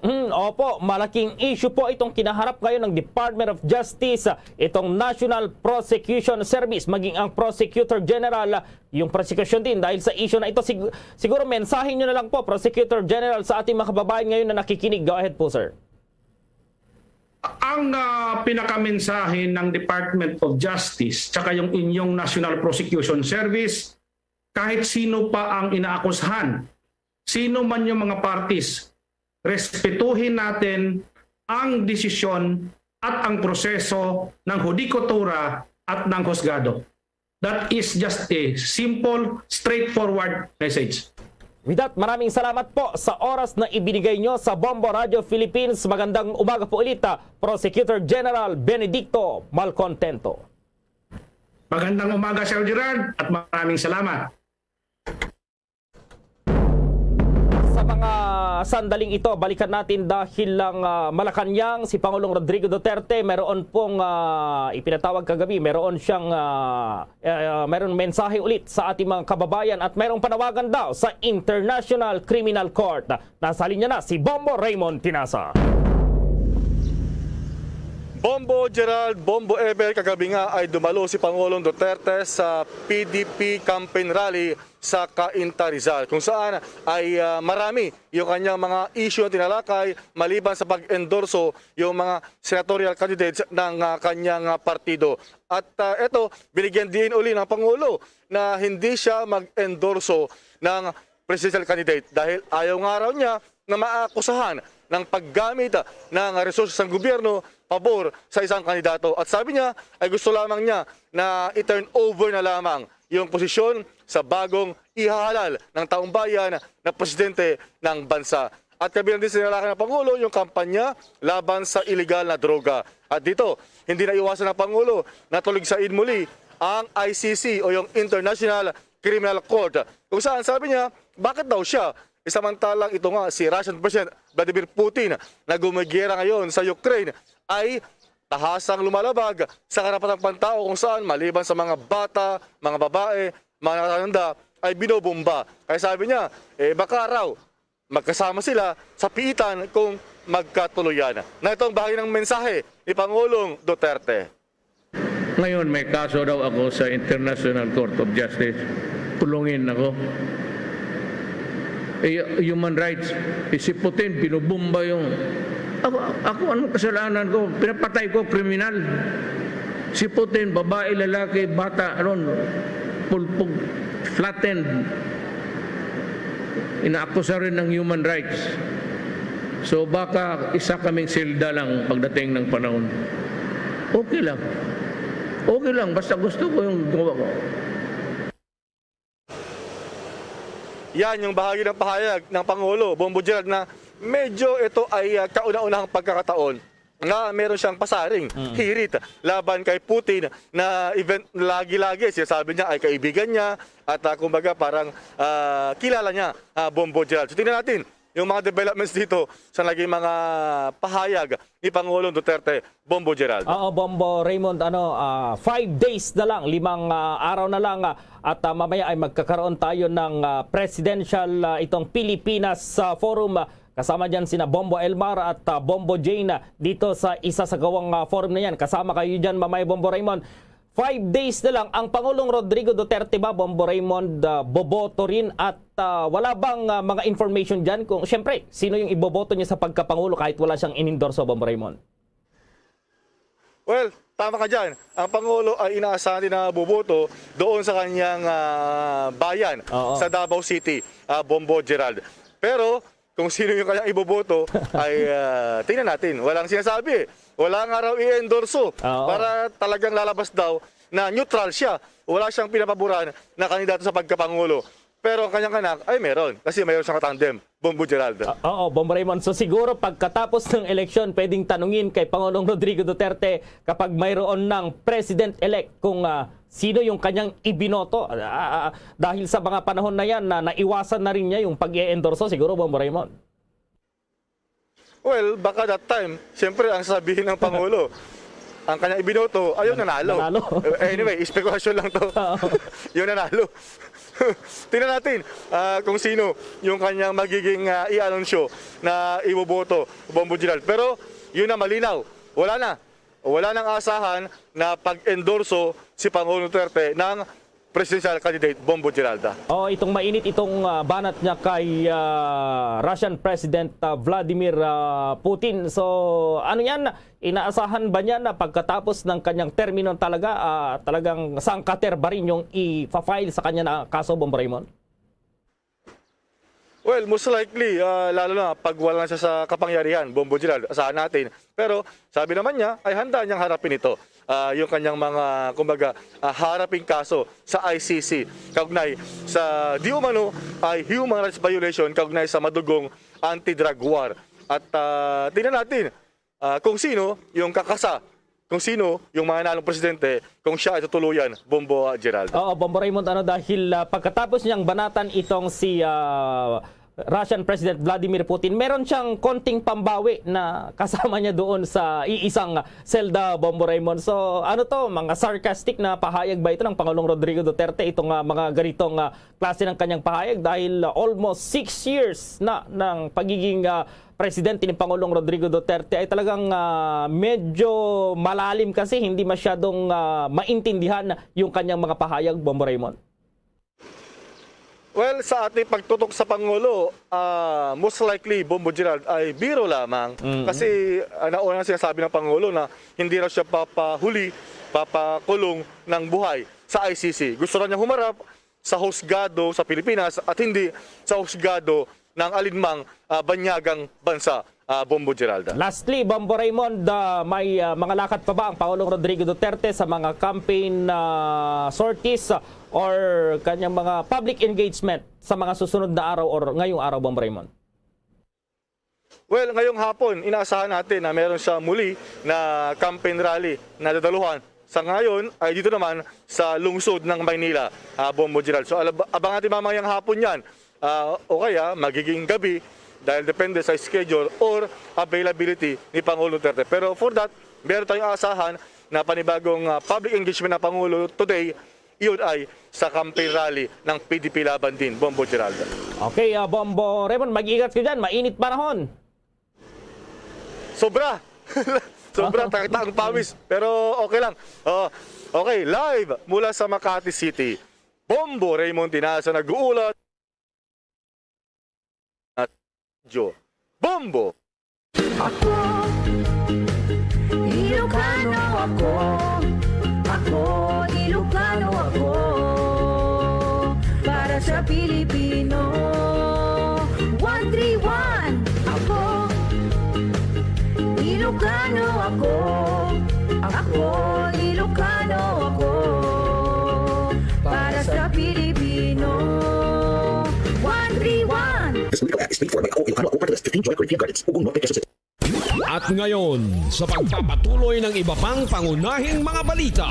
Hmm, opo, malaking issue po itong kinaharap ngayon ng Department of Justice, itong National Prosecution Service, maging ang Prosecutor General, yung prosecution din dahil sa issue na ito. Sig-, siguro mensahe nyo na lang po, Prosecutor General, sa ating mga kababayan ngayon na nakikinig. Go ahead po, sir. Ang, ah, pinakamensahe ng Department of Justice tsaka yung inyong National Prosecution Service, kahit sino pa ang inaakusahan, sino man yung mga parties, respetuhin natin ang desisyon at ang proseso ng hudikatura at ng husgado. That is just a simple, straightforward message. With that, maraming salamat po sa oras na ibinigay nyo sa Bombo Radio Philippines. Magandang umaga po ulit, ah, Prosecutor General Benedicto Malcontento. Magandang umaga, Sir Gerard, at maraming salamat. Sa mga sandaling ito, balikan natin dahil lang, ah, Malacañang, si Pangulong Rodrigo Duterte, meron pong, ah, ipinatawag kagabi, meron siyang, ah, eh, ah, meron mensahe ulit sa ating mga kababayan at merong panawagan daw sa International Criminal Court. Nasa linya na si Bombo Raymond Tinasa. Bombo Gerald, Bombo Ever, kagabi nga ay dumalo si Pangulong Duterte sa P D P campaign rally sa Cainta, Rizal, kung saan ay, ah, marami yung kanyang mga issue na tinalakay maliban sa pag-endorso yung mga senatorial candidates ng, ah, kanyang, ah, partido. At, ah, eto, binigyan din uli ng Pangulo na hindi siya mag-endorso ng presidential candidate dahil ayaw nga raw niya na maakusahan ng paggamit ng resources ng gobyerno pabor sa isang kandidato. At sabi niya ay gusto lamang niya na i-turn over na lamang yung posisyon sa bagong ihahalal ng taong bayan na presidente ng bansa. At kabilang din sa sinalakay ng Pangulo yung kampanya laban sa iligal na droga. At dito, hindi naiwasan ng Pangulo na tuligsain muli ang I C C o yung International Criminal Court, kung saan sabi niya, bakit daw siya? Isamantalang ito nga si Russian President Vladimir Putin na gumigera ngayon sa Ukraine ay tahasang lumalabag sa karapatang pantao kung saan maliban sa mga bata, mga babae, mga nakatatanda ay binobomba. Kaya sabi niya, eh, baka raw magkasama sila sa piitan kung magkatuluyan. Na itong bahagi ng mensahe ni Pangulong Duterte. Ngayon, may kaso daw ako sa International Court of Justice. Kulungin ako. Eh, human rights, eh, si Putin, binubumba yung... Ako, ako, anong kasalanan ko? Pinapatay ko, kriminal. Si Putin, babae, lalaki, bata, aron, pulpog, flattened. Inaakusa rin ng human rights. So baka isa kaming silda lang pagdating ng panahon. Okay lang. Okay lang, basta gusto ko yung gawa ko. Yan yung bahagi ng pahayag ng Pangulo Bombo Gerald na medyo ito ay, ah, kauna-unahang pagkakataon nga meron siyang pasaring hirit laban kay Putin na event lagi-lagi sinasabi niya ay kaibigan niya at, ah, kumbaga parang, ah, kilala niya, ah, Bombo Gerald. So tingnan natin yung mga developments dito sa naging mga pahayag ni Pangulong Duterte, Bombo Gerald. Oo, Bombo Raymond, ano, ah, five days na lang, limang, ah, araw na lang, ah, at, ah, mamaya ay magkakaroon tayo ng, ah, presidential, ah, itong Pilipinas, ah, Forum, ah, kasama diyan sina Bombo Elmar at, ah, Bombo Jane, ah, dito sa isa sa gawang, ah, forum na yan. Kasama kayo diyan mamaya, Bombo Raymond. Five days na lang, ang Pangulong Rodrigo Duterte ba, Bombo Raymond, ah, boboto rin at, ah, wala bang, ah, mga information diyan kung, siyempre, sino yung iboboto niya sa pagkapangulo kahit wala siyang inendorso, Bombo Raymond? Well, tama ka dyan. Ang Pangulo ay inaasahan din na boboto doon sa kanyang, ah, bayan, Oo. sa Davao City, ah, Bombo Gerald. Pero kung sino yung kanyang iboboto ay, ah, tingnan natin. Walang sinasabi eh. Wala nga raw i-endorso Oo. para talagang lalabas daw na neutral siya. Wala siyang pinapaboran na kandidato sa pagkapangulo. Pero ang kanyang anak ay meron kasi mayroon siyang katandem, Bombo Gerald. Ah, oo, Bombo Raymond. So siguro pagkatapos ng eleksyon, pwedeng tanungin kay Pangulong Rodrigo Duterte kapag mayroon ng president-elect kung, ah, sino yung kanyang ibinoto. Ah, ah, ah, dahil sa mga panahon na yan na naiwasan na rin niya yung pag-i-endorso, siguro, Bombo Raymond. Well, baka that time, siyempre ang sabihin ng Pangulo, ang kanyang ibinoto, ayun, nanalo. Nanalo. Anyway, espekulasyon lang to. Oo. Yung nanalo. Tingnan natin, ah, kung sino yung kanyang magiging, ah, i-anunsyo na iboboto, Bombo Gerald. Pero yun na, malinaw. Wala na. Wala nang asahan na pag-endorso si Pangulong Duterte ng presidential candidate Bombo Geralda. Oh, itong mainit itong, ah, banat niya kay, ah, Russian President, ah, Vladimir, ah, Putin. So, ano yan? Inaasahan ba niya na pagkatapos ng kanyang termino talaga, ah, talagang sangkater ba rin yung i-file sa kanya na kaso, Bombo Raymond? Well, most likely, ah, lalo na pag wala na siya sa kapangyarihan, Bombo Gerald, asahan natin. Pero sabi naman niya, ay handa niyang harapin ito. Ah, yung kanyang mga, kumbaga, ah, haraping kaso sa I C C kaugnay sa di umano ay human rights violation kaugnay sa madugong anti-drug war. At, ah, tingnan natin ah, kung sino yung kakasa, kung sino yung mananalong presidente, kung siya ay tutuluyan, Bombo, ah, Gerald. Oo, Bombo Raymond, ano, dahil, ah, pagkatapos niyang banatan itong si, ah, Russian President Vladimir Putin, meron siyang konting pambawi na kasama niya doon sa iisang selda, Bombo Raymond. So, ano 'to, mga sarcastic na pahayag ba ito ng Pangulong Rodrigo Duterte, itong, ah, mga ganitong, ah, klase ng kanyang pahayag? Dahil, ah, almost six years na ng pagiging, ah, presidente ni Pangulong Rodrigo Duterte ay talagang, ah, medyo malalim kasi hindi masyadong, ah, maintindihan yung kanyang mga pahayag, Bombo Raymond. Well, sa ating pagtutok sa Pangulo, ah, most likely, Bombo Gerald, ay biro lamang. Mm. Kasi ah, nauna sinasabi ng Pangulo na hindi raw siya papahuli, papakulong ng buhay sa I C C. Gusto raw niya humarap sa husgado sa Pilipinas at hindi sa husgado ng alinmang ah, banyagang bansa, ah, Bombo Gerald. Lastly, Bombo Raymond, ah, may ah, mga lakad pa ba ang Pangulong Rodrigo Duterte sa mga campaign ah, sorties, ah, or kanyang mga public engagement sa mga susunod na araw or ngayong araw, Bombo Raymond? Well, ngayong hapon, inaasahan natin na meron siya muli na campaign rally na dadaluhan sa ngayon ay dito naman sa lungsod ng Maynila, ah, Bombo Gerald. So alab- abangan natin mamayang hapon yan. Ah, o kaya magiging gabi dahil depende sa schedule or availability ni Pangulong Duterte. Pero for that, meron tayong aasahan na panibagong ah, public engagement ng Pangulo today, iyon ay sa campaign rally ng P D P Laban din, Bombo Gerald. Okay, ah, Bombo Raymond, mag-ingat ka dyan. Mainit panahon. Sobra! Sobra, takita ang pawis. Pero okay lang. Oo. Okay, live mula sa Makati City. Bombo Raymond Tinaza nag-uulat. At Joe. Bombo! Ako, Ilocano ako. Ako, Ilocano ako. Para sa Pilipino, one three one. Ako, Ilocano ako. Ako, Ilocano ako. Para sa Pilipino, one three one. This legal ad is paid for by Ako Ilocano Ako Party List, fifteen Joy Corinthian Gardens, Ugong Norte, Quezon City. At ngayon, sa pagpapatuloy ng iba pang pangunahing mga balita.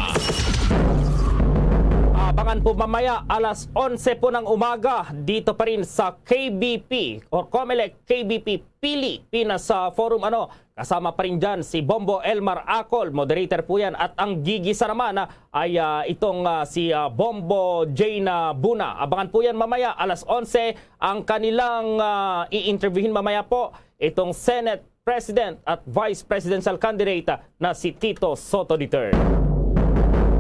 Abangan po mamaya alas onse po ng umaga dito pa rin sa K B P or Comelec K B P Pilipinas sa Forum, ano, kasama pa rin dyan si Bombo Elmar Acol, moderator po yan, at ang gigisa naman ah, ay ah, itong ah, si ah, Bombo Jane ah, Buna. Abangan po yan mamaya alas onse ang kanilang ah, i-interviewin mamaya po, itong Senate President at Vice Presidential Candidate na si Tito Soto the third.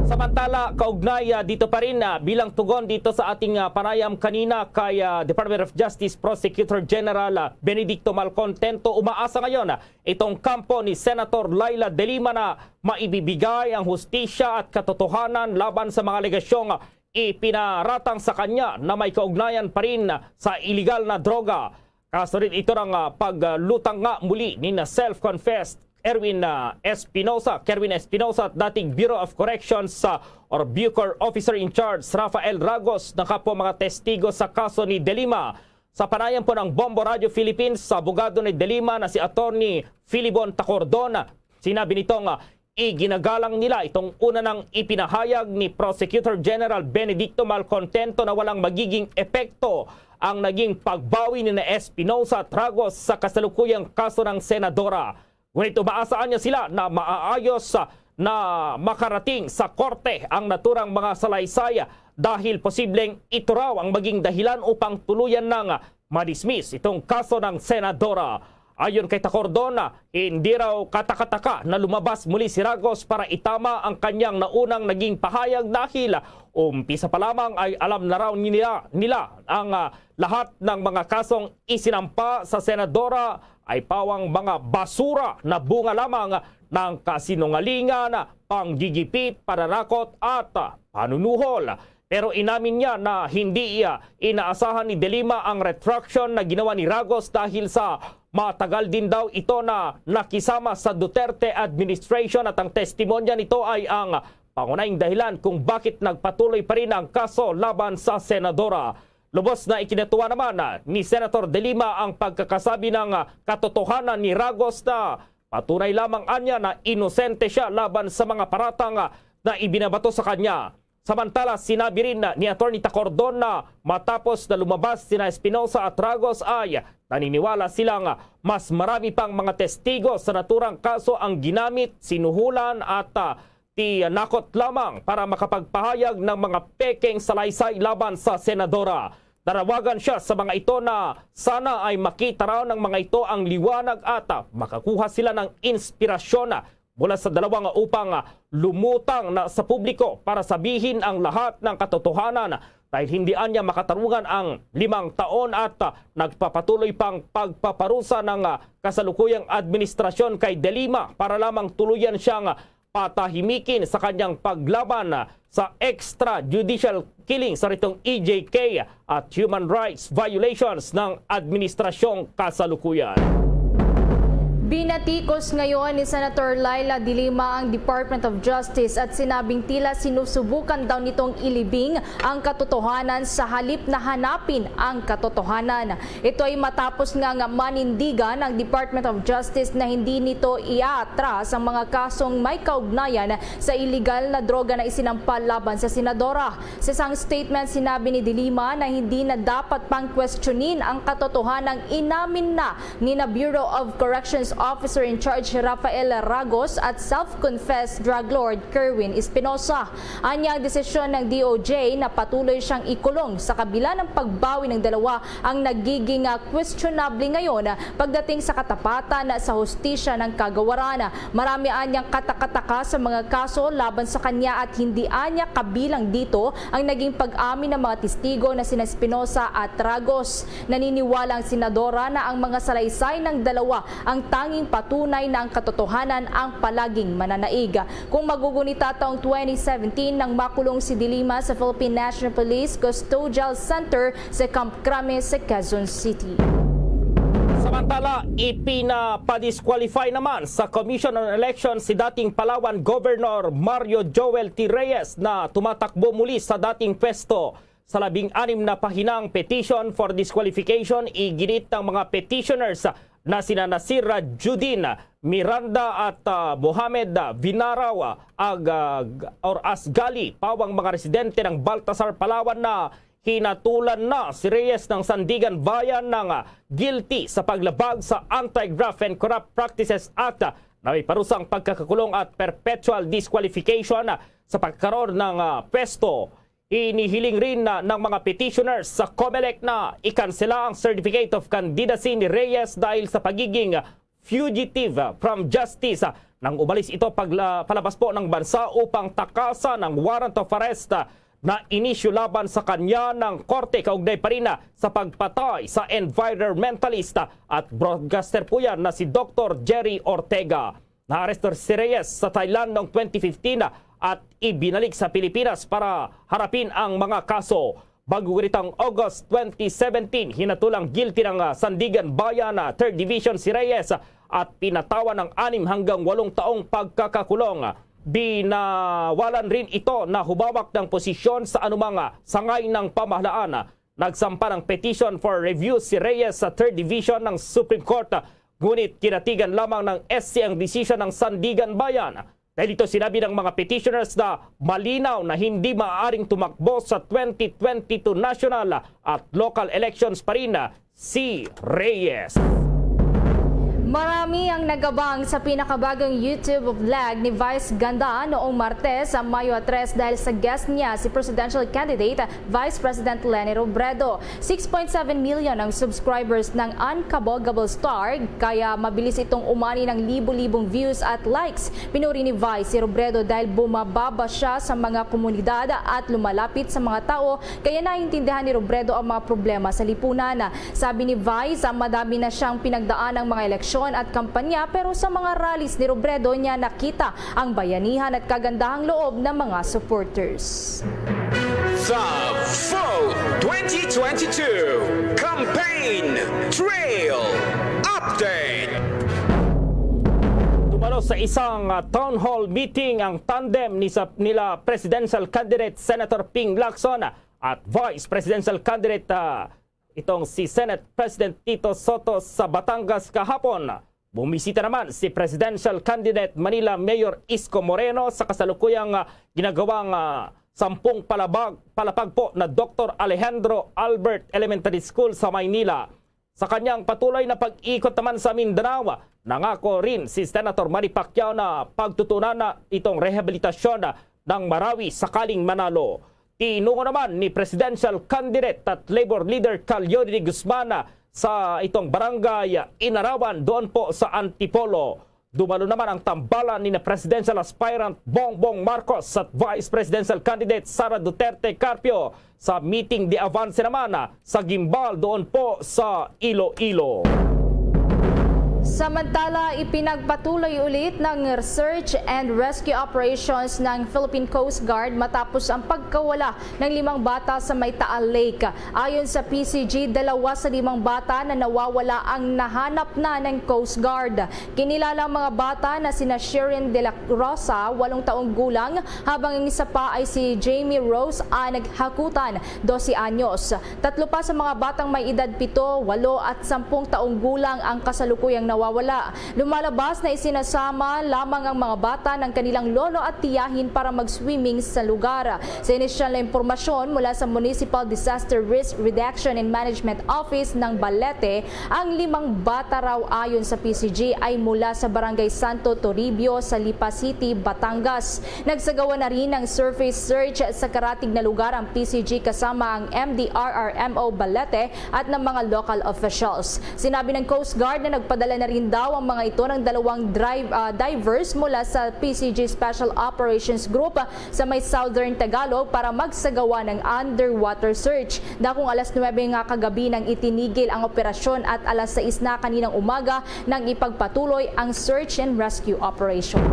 Samantala, kaugnay ah, dito pa rin ah, bilang tugon dito sa ating ah, panayam kanina kay ah, Department of Justice Prosecutor General ah, Benedicto Malcontento, umaasa ngayon ah, itong kampo ni Senator Leila de Lima na maibibigay ang hustisya at katotohanan laban sa mga alegasyong ah, ipinaratang sa kanya na may kaugnayan pa rin sa iligal na droga. Kasunod ito ng ah, paglutang nga muli ni na self-confessed Erwin ah, Espinosa, Kerwin Espinosa at dating Bureau of Corrections ah, or Bucor Officer in Charge Rafael Ragos, na kapwa mga testigo sa kaso ni De Lima. Sa panayam po ng Bombo Radio Philippines sa abogado ni De Lima na si Attorney Filibon Tacordon, sinabi nitong ah, iginagalang nila itong una nang ipinahayag ni Prosecutor General Benedicto Malcontento na walang magiging epekto ang naging pagbawi ni na Espinosa at Ragos sa kasalukuyang kaso ng senadora. Ngunit umaasa anya sila na maaayos ah, na makarating sa korte ang naturang mga salaysay dahil posibleng ito raw ang maging dahilan upang tuluyan nang madismiss itong kaso ng senadora. Ayon kay Tacordon, hindi raw katakataka na lumabas muli si Ragos para itama ang kanyang naunang naging pahayag dahil umpisa pa lamang ay alam na raw nila, nila ang ah, lahat ng mga kasong isinampa sa senadora ay pawang mga basura na bunga lamang ng kasinungalingan, panggigipit, pananakot at panunuhol. Pero inamin niya na hindi ah, inaasahan ni De Lima ang retraction na ginawa ni Ragos dahil sa matagal din daw ito na nakisama sa Duterte administration at ang testimonya nito ay ang pangunahing dahilan kung bakit nagpatuloy pa rin ang kaso laban sa senadora. Lubos na ikinatuwa naman ah, ni Senator De Lima ang pagkakasabi ng ah, katotohanan ni Ragos na patunay lamang anya na inosente siya laban sa mga paratang ah, na ibinabato sa kanya. Samantala, sinabi rin ni Attorney Tacordon na matapos na lumabas sina Espinosa at Ragos ay naniniwala silang mas marami pang mga testigo sa naturang kaso ang ginamit, sinuhulan at, ah, tinakot lamang para makapagpahayag ng mga pekeng salaysay laban sa senadora. Nanawagan siya sa mga ito na sana ay makita raw ng mga ito ang liwanag at, ah, makakuha sila ng inspirasyon mula sa dalawa nga upang, ah, lumutang na sa publiko para sabihin ang lahat ng katotohanan dahil hindi anya makatarungan ang limang taon at, ah, nagpapatuloy pang pagpaparusa ng, ah, kasalukuyang administrasyon kay De Lima para lamang tuluyan siyang, ah, patahimikin sa kanyang paglaban, ah, sa extrajudicial killing sa ritong E J K at human rights violations ng administrasyong kasalukuyan. Binatikos ngayon ni Senator Leila de Lima ang Department of Justice at sinabing tila sinusubukan daw nitong ilibing ang katotohanan sa halip na hanapin ang katotohanan. Ito ay matapos nga, nga manindigan ang Department of Justice na hindi nito iatras ang mga kasong may kaugnayan sa iligal na droga na isinampa laban sa senadora. Sa isang statement, sinabi ni De Lima na hindi na dapat pang questionin ang katotohanang inamin na ni na Bureau of Corrections Officer in Charge Rafael Ragos at self-confessed drug lord Kerwin Espinosa. Anya, ang desisyon ng D O J na patuloy siyang ikulong sa kabila ng pagbawi ng dalawa ang nagiging, ah, questionable ngayon pagdating sa katapatan sa hustisya ng kagawaran. Marami anyang katakataka sa mga kaso laban sa kanya at hindi anya kabilang dito ang naging pag-amin ng mga testigo na sina Espinosa at Ragos. Naniniwala ang senadora na ang mga salaysay ng dalawa ang tanging patunay na ang katotohanan ang palaging mananaig. Kung magugunita taong twenty seventeen nang makulong si De Lima sa Philippine National Police Custodial Center sa Camp Crame sa Quezon City. Samantala, ipinapadisqualify naman sa Commission on Elections si dating Palawan Governor Mario Joel T. Reyes na tumatakbo muli sa dating pwesto. Sa labing anim na pahinang petition for disqualification, iginit ng mga petitioners na sina Nasir Judin Miranda at, ah, Mohamed Vinaraw, ah, ag, ah, or Asgali, pawang mga residente ng Baltasar, Palawan, na hinatulan na si Reyes ng Sandiganbayan ng, ah, guilty sa paglabag sa Anti-Graft and Corrupt Practices Act, ah, na may parusang pagkakakulong at perpetual disqualification, ah, sa pagkakaroon ng, ah, pwesto. Inihiling rin na ng mga petitioners sa Comelec na ikansela ang Certificate of Candidacy ni Reyes dahil sa pagiging fugitive from justice nang umalis ito pagla-, palabas po ng bansa upang takasan ang warrant of arrest na inisyu laban sa kanya ng korte kaugnay pa rin sa pagpatay sa environmentalist at broadcaster po yan na si Doktor Jerry Ortega. Naaresto si Reyes sa Thailand noong twenty fifteen at ibinalik sa Pilipinas para harapin ang mga kaso. Bago nitong August twenty seventeen, hinatulang guilty ng, ah, Sandiganbayan, ah, Third Division si Reyes at pinatawan ng anim hanggang walong taong pagkakakulong. Binawalan rin ito na humawak ng posisyon sa anumang, ah, sangay ng pamahalaan. Nagsampa ng petition for review si Reyes sa Third Division ng Supreme Court, ngunit kinatigan lamang ng S C ang desisyon ng Sandiganbayan. Dahil dito, sinabi ng mga petitioners na malinaw na hindi maaaring tumakbo sa twenty twenty-two national at local elections pa rin si Reyes. Marami ang nagabang sa pinakabagong YouTube vlog ni Vice Ganda noong Martes, sa Mayo tres, dahil sa guest niya, si presidential candidate Vice President Leni Robredo. Six point seven million ang subscribers ng Unkabogable Star, kaya mabilis itong umani ng libo-libong views at likes. Pinuri ni Vice si Robredo dahil bumababa siya sa mga komunidad at lumalapit sa mga tao, kaya naiintindihan ni Robredo ang mga problema sa lipunan. Sabi ni Vice, madami na siyang pinagdaan ang mga eleksyon at kampanya, pero sa mga rallies ni Robredo niya nakita ang bayanihan at kagandahang loob ng mga supporters. The Vote twenty twenty-two Campaign Trail Update. Tumalo sa isang, ah, town hall meeting ang tandem ni sa, nila presidential candidate Senator Ping Lacson at vice presidential candidate, ah, itong si Senate President Tito Soto sa Batangas kahapon. Bumisita naman si presidential candidate Manila Mayor Isko Moreno sa kasalukuyang, ah, ginagawang, ah, sampung palabag, palapag po na Doktor Alejandro Albert Elementary School sa Maynila. Sa kanyang patuloy na pag-ikot naman sa Mindanao, nangako rin si Senator Manny Pacquiao na pagtutunan na itong rehabilitasyon ng Marawi sakaling manalo. Tinugo naman ni presidential candidate at Labor leader Calio de Guzman sa itong barangay Inarawan doon po sa Antipolo. Dumalo naman ang tambalan ni na presidential aspirant Bongbong Marcos at vice presidential candidate Sara Duterte Carpio sa meeting de avance naman sa Guimbal doon po sa Iloilo. Samantala, ipinagpatuloy ulit ng search and rescue operations ng Philippine Coast Guard matapos ang pagkawala ng limang bata sa may Taal Lake. Ayon sa P C G, dalawa sa limang bata na nawawala ang nahanap na ng Coast Guard. Kinilala ang mga bata na sina Sherin de la Rosa, walong taong gulang, habang ang isa pa ay si Jamie Rose Anag Hakutan, dose anyos. Tatlo pa sa mga batang may edad pito, walo at sampung taong gulang ang kasalukuyang nawawala. Lumalabas na isinasama lamang ang mga bata ng kanilang lolo at tiyahin para mag-swimming sa lugar. Sa inisyal na impormasyon mula sa Municipal Disaster Risk Reduction and Management Office ng Balete, ang limang bata raw, ayon sa P C G, ay mula sa Barangay Santo Toribio sa Lipa City, Batangas. Nagsagawa na rin ng surface search sa karatig na lugar ang P C G kasama ang M D R R M O Balete at ng mga local officials. Sinabi ng Coast Guard na nagpadala na rin daw ang mga ito ng dalawang drive, ah, divers mula sa P C G Special Operations Group sa may Southern Tagalog para magsagawa ng underwater search. Dakong alas nuwebe nga kagabi nang itinigil ang operasyon at alas sais na kaninang umaga nang ipagpatuloy ang search and rescue operation.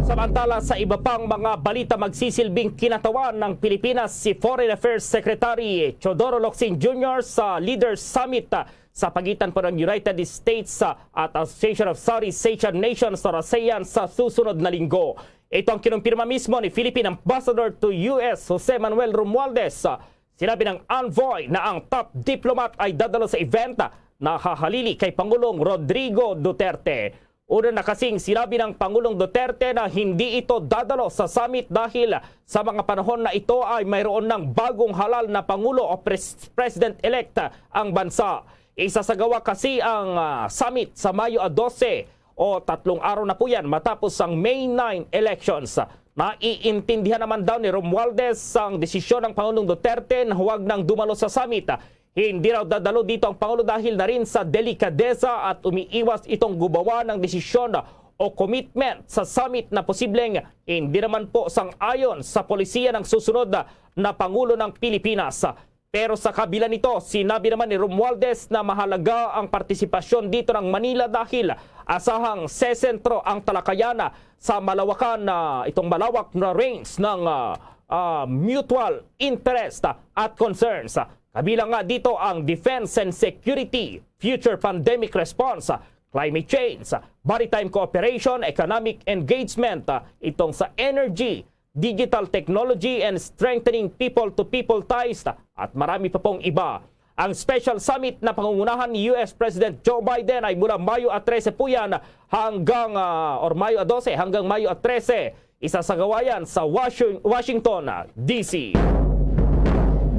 Samantala, sa iba pang mga balita, magsisilbing kinatawan ng Pilipinas si Foreign Affairs Secretary Teodoro Locsin Junior sa Leaders Summit, ah, sa pagitan po ng United States, ah, at Association of Southeast Asian Nations or asean sa susunod na linggo. Ito ang kinumpirma mismo ni Philippine Ambassador to U S Jose Manuel Romualdez. Sinabi ng envoy na ang top diplomat ay dadalo sa event na hahalili kay Pangulong Rodrigo Duterte. Una na kasing sinabi ng Pangulong Duterte na hindi ito dadalo sa summit dahil sa mga panahon na ito ay mayroon ng bagong halal na Pangulo o pres-, President-elect ang bansa. Isasagawa kasi ang, ah, summit sa Mayo a dose o tatlong araw na po yan matapos ang May nine elections. Naiintindihan naman daw ni Romualdez ang desisyon ng Pangulong Duterte na huwag nang dumalo sa summit. Hindi raw dadalo dito ang Pangulo dahil na rin sa delikadesa at umiiwas itong gumawa ng desisyon o commitment sa summit na posibleng hindi naman po sang-ayon sa polisiya ng susunod na Pangulo ng Pilipinas. Pero sa kabila nito, sinabi naman ni Romualdez na mahalaga ang partisipasyon dito ng Manila dahil asahang sesentro ang talakayan sa malawakan na itong malawak na range ng, ah, ah, mutual interest at concerns. Kabilang nga dito ang defense and security, future pandemic response, climate change, maritime cooperation, economic engagement, itong sa energy, digital technology, and strengthening people-to-people ties, at marami pa pong iba. Ang special summit na pangungunahan ni U S President Joe Biden ay mula Mayo a trese po yan hanggang, ah, or Mayo a dose hanggang Mayo a trese. Isasagawa yan sa Washing-, Washington, ah, D C.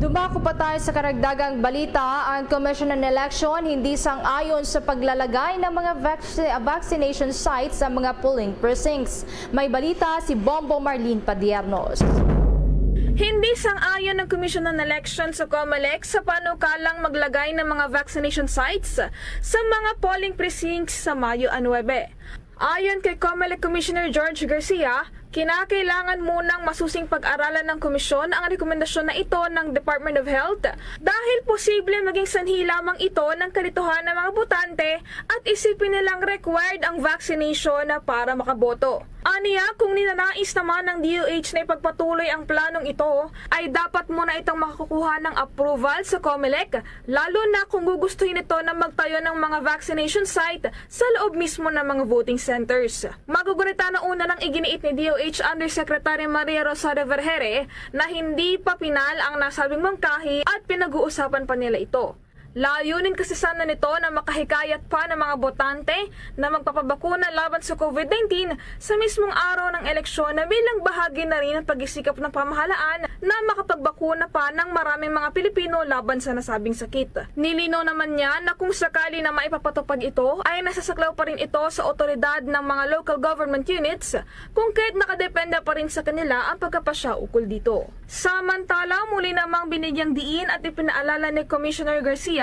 Dumako pa tayo sa karagdagang balita. Ang Commission on Election hindi sang-ayon sa paglalagay ng mga vac-, vaccination sites sa mga polling precincts. May balita si Bombo Marlene Padiernos. Hindi sang-ayon ang Commission on Election sa COMELEC sa panukalang maglagay ng mga vaccination sites sa mga polling precincts sa Mayo a nuwebe. Ayon kay COMELEC Commissioner George Garcia, kinakailangan munang masusing pag-aralan ng komisyon ang rekomendasyon na ito ng Department of Health dahil posible maging sanhi lamang ito ng kalituhan ng mga botante at isipin nilang required ang vaccination para makaboto. Aniya, kung ninanais naman ng D O H na ipagpatuloy ang planong ito, ay dapat muna itong makakukuha ng approval sa COMELEC, lalo na kung gugustuhin ito na magtayo ng mga vaccination site sa loob mismo ng mga voting centers. Magugunita na una nang iginiit ni D O H Undersecretary Maria Rosario Vergeire na hindi pa pinal ang nasabing mungkahi at pinag-uusapan pa nila ito. Layunin kasi sana nito na makahikayat pa ng mga botante na magpapabakuna laban sa COVID nineteen sa mismong araw ng eleksyon, na bilang bahagi na rin ng pagsisikap ng pamahalaan na makapagbakuna pa ng maraming mga Pilipino laban sa nasabing sakit. Nilinaw naman niya na kung sakali na maipapatupad ito, ay nasasaklaw pa rin ito sa otoridad ng mga local government units, kung kaya't nakadepende pa rin sa kanila ang pagkapasya ukol dito. Samantala, muli namang binigyang diin at ipinaalala ni Commissioner Garcia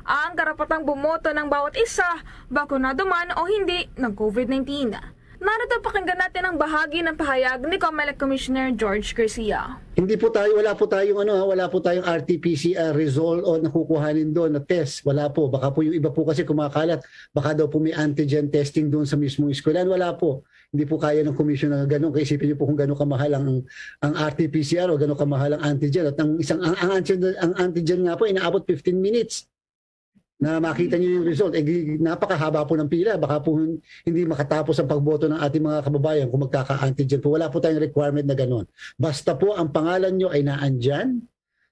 ang karapatang bumoto ng bawat isa, bakunado man o hindi ng COVID nineteen. Narito, pakinggan natin ang bahagi ng pahayag ni Comelec Commissioner George Garcia. Hindi po tayo, wala po tayong ano, ha, wala po tayong R T P C R result o nakukuhanin doon na test. Wala po. Baka po yung iba po kasi kumakalat, baka daw po may antigen testing doon sa mismong eskwelahan. Wala po. Hindi po kaya ng commission na gano'n. Kaya isipin niyo po kung gano'n kamahal ang, ang R T P C R o gano'n kamahal ang antigen. At ang isang, ang, ang antigen, ang antigen nga po, inaabot fifteen minutes na makita niyo yung result. Eh, gi-, napakahaba po ng pila. Baka po hin-, hindi makatapos ang pagboto ng ating mga kababayan kung magkaka-antigen po. Wala po tayong requirement na gano'n. Basta po ang pangalan niyo ay naandyan.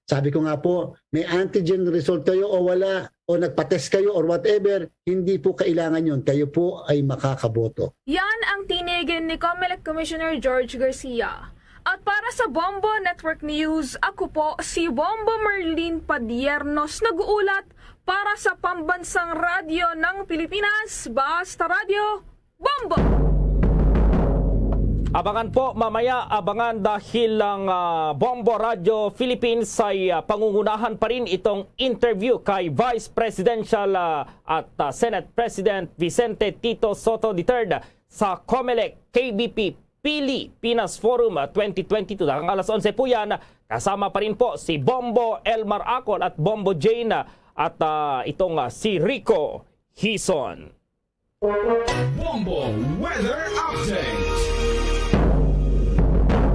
Sabi ko nga po, may antigen result kayo o wala, o nagpa-test kayo or whatever, hindi po kailangan yun. Kayo po ay makakaboto. Yan ang tinigin ni Comelec Commissioner George Garcia. At para sa Bombo Network News, ako po si Bombo Merlin Padiernos, nag-uulat para sa Pambansang Radyo ng Pilipinas, Basta Radyo, Bombo! Abangan po mamaya, abangan, dahil ang, ah, Bombo Radyo Philippines ay, ah, pangungunahan pa rin itong interview kay Vice Presidential, ah, at, ah, Senate President Vicente Tito Sotto the third sa Comelec K B P Pilipinas Forum, ah, twenty twenty-two. Hanggang alas onse po yan. Kasama pa rin po si Bombo Elmar Acol at Bombo Jane, ah, at, ah, itong, ah, si Rico Hison. Bombo Weather Update.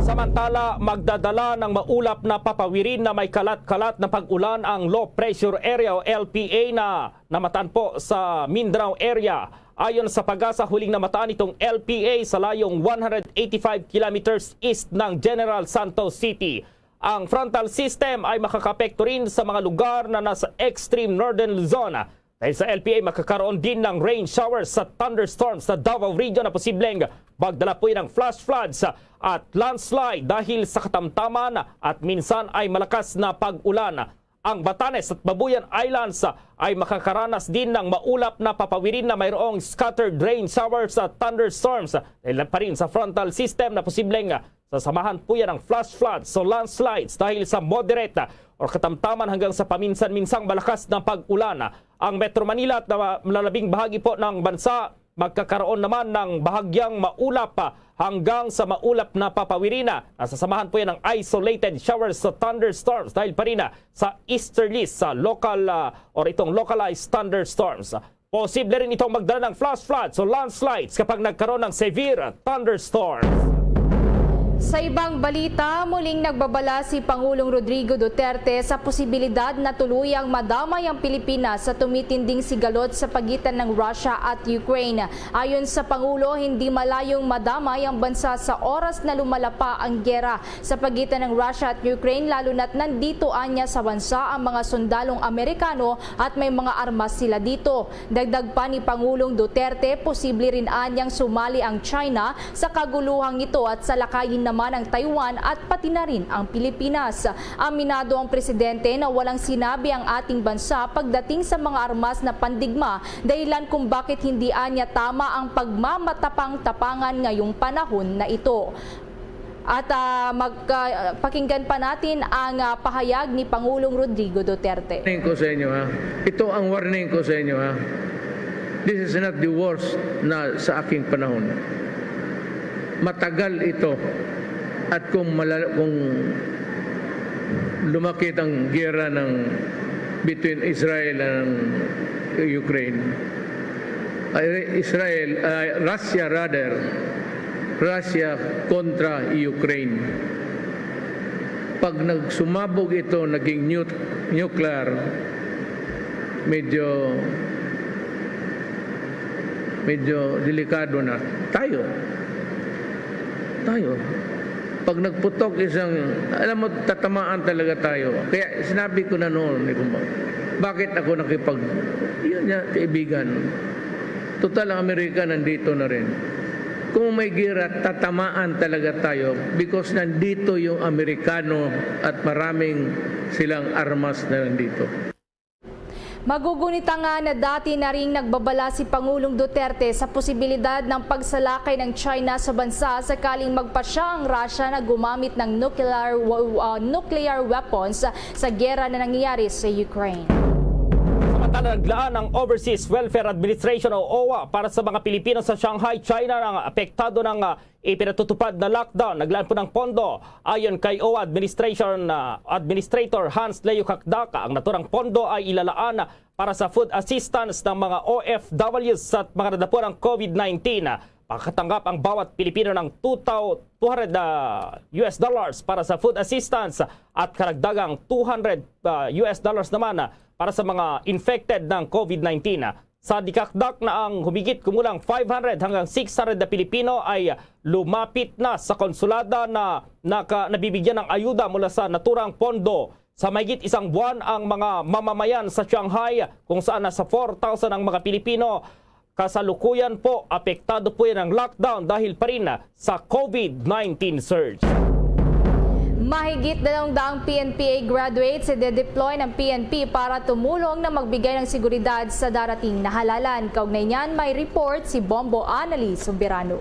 Samantala, magdadala ng maulap na papawirin na may kalat-kalat na pag-ulan ang low pressure area o L P A na namataan po sa Mindanao area. Ayon sa PAGASA, huling namataan itong L P A sa layong one hundred eighty-five kilometers east ng General Santos City. Ang frontal system ay makakapekto rin sa mga lugar na nasa extreme northern Luzon. Dahil sa L P A, makakaroon din ng rain showers sa thunderstorms sa Davao Region na posibleng magdala po ng flash floods at landslide dahil sa katamtaman at minsan ay malakas na pag-ulan. Ang Batanes at Babuyan Islands ay makakaranas din ng maulap na papawirin na mayroong scattered rain showers at thunderstorms dahil pa rin sa frontal system na posibleng sasamahan po yan ng flash floods o landslides dahil sa moderate or katamtaman hanggang sa paminsan-minsang malakas na pag-ulan. Ang Metro Manila at na-, malalabing bahagi po ng bansa magkakaroon naman ng bahagyang maulap, ah, hanggang sa maulap na papawirin na. Nasasamahan po yan ng isolated showers sa thunderstorms dahil pa rin, ah, sa easterlies, sa local, ah, or itong localized thunderstorms. Posible rin itong magdala ng flash floods o landslides kapag nagkaroon ng severe thunderstorms. Sa ibang balita, muling nagbabala si Pangulong Rodrigo Duterte sa posibilidad na tuluyang madamay ang Pilipinas sa tumitinding sigalot sa pagitan ng Russia at Ukraine. Ayon sa Pangulo, hindi malayong madamay ang bansa sa oras na lumala pa ang giyera sa pagitan ng Russia at Ukraine, lalo na't nandito anya sa bansa ang mga sundalong Amerikano at may mga armas sila dito. Dagdag pa ni Pangulong Duterte, posible rin anyang sumali ang China sa kaguluhang ito at salakayin naman ang Taiwan at pati na rin ang Pilipinas. Aminado ang presidente na walang sinabi ang ating bansa pagdating sa mga armas na pandigma, dahilan kung bakit hindi anya tama ang pagmamatapang-tapangan ngayong panahon na ito. At, ah, mag-, ah, pakinggan pa natin ang, ah, pahayag ni Pangulong Rodrigo Duterte. Warning ko sa inyo, ha. Ito ang warning ko sa inyo, ha. This is not the worst na sa aking panahon. Matagal ito. At kung malala-, kung lumakit ang giyera ng between Israel and Ukraine, ay, Israel, ay, Russia rather, Russia kontra Ukraine. Pag nagsumabog ito, naging nu-, nuclear, medyo, medyo delikado na tayo. Tayo. Pag nagputok isang, alam mo, tatamaan talaga tayo. Kaya sinabi ko na noon, di ba, Bakit ako nakipag-, yun niya, kaibigan. Total, ang Amerika nandito na rin. Kung may gera, tatamaan talaga tayo because nandito yung Amerikano at maraming silang armas na nandito. Magugunit nga na dati na ring nagbabala si Pangulong Duterte sa posibilidad ng pagsalakay ng China sa bansa sakaling magpasya ang Russia na gumamit ng nuclear, uh, nuclear weapons sa gera na nangyayari sa Ukraine. Samantala, naglaan ang Overseas Welfare Administration o OWWA para sa mga Pilipino sa Shanghai, China, ng apektado ng ah, ipinatutupad na lockdown. Naglaan po ng pondo. Ayon kay OWWA Administration ah, Administrator Hans Leo Kakdak, ang naturang pondo ay ilalaan para sa food assistance ng mga O F Ws sa mga nadapuan ng COVID nineteen. Makatanggap ang bawat Pilipino ng two thou-, two hundred ah, U S dollars para sa food assistance at karagdagang two hundred ah, U S dollars naman ah, para sa mga infected ng COVID nineteen. Sa dikakdak na ang humigit kumulang five hundred hanggang six hundred na Pilipino ay lumapit na sa konsulada na naka, nabibigyan ng ayuda mula sa naturang pondo. Sa mahigit isang buwan ang mga mamamayan sa Shanghai, kung saan nasa four thousand ang mga Pilipino. Kasalukuyan po, apektado po yan ng lockdown dahil pa rin sa COVID nineteen surge. Mahigit dalawang daang P N P A graduates i-deploy ng P N P para tumulong na magbigay ng seguridad sa darating na halalan. Kaugnay niyan, may report si Bombo Anali Soberano.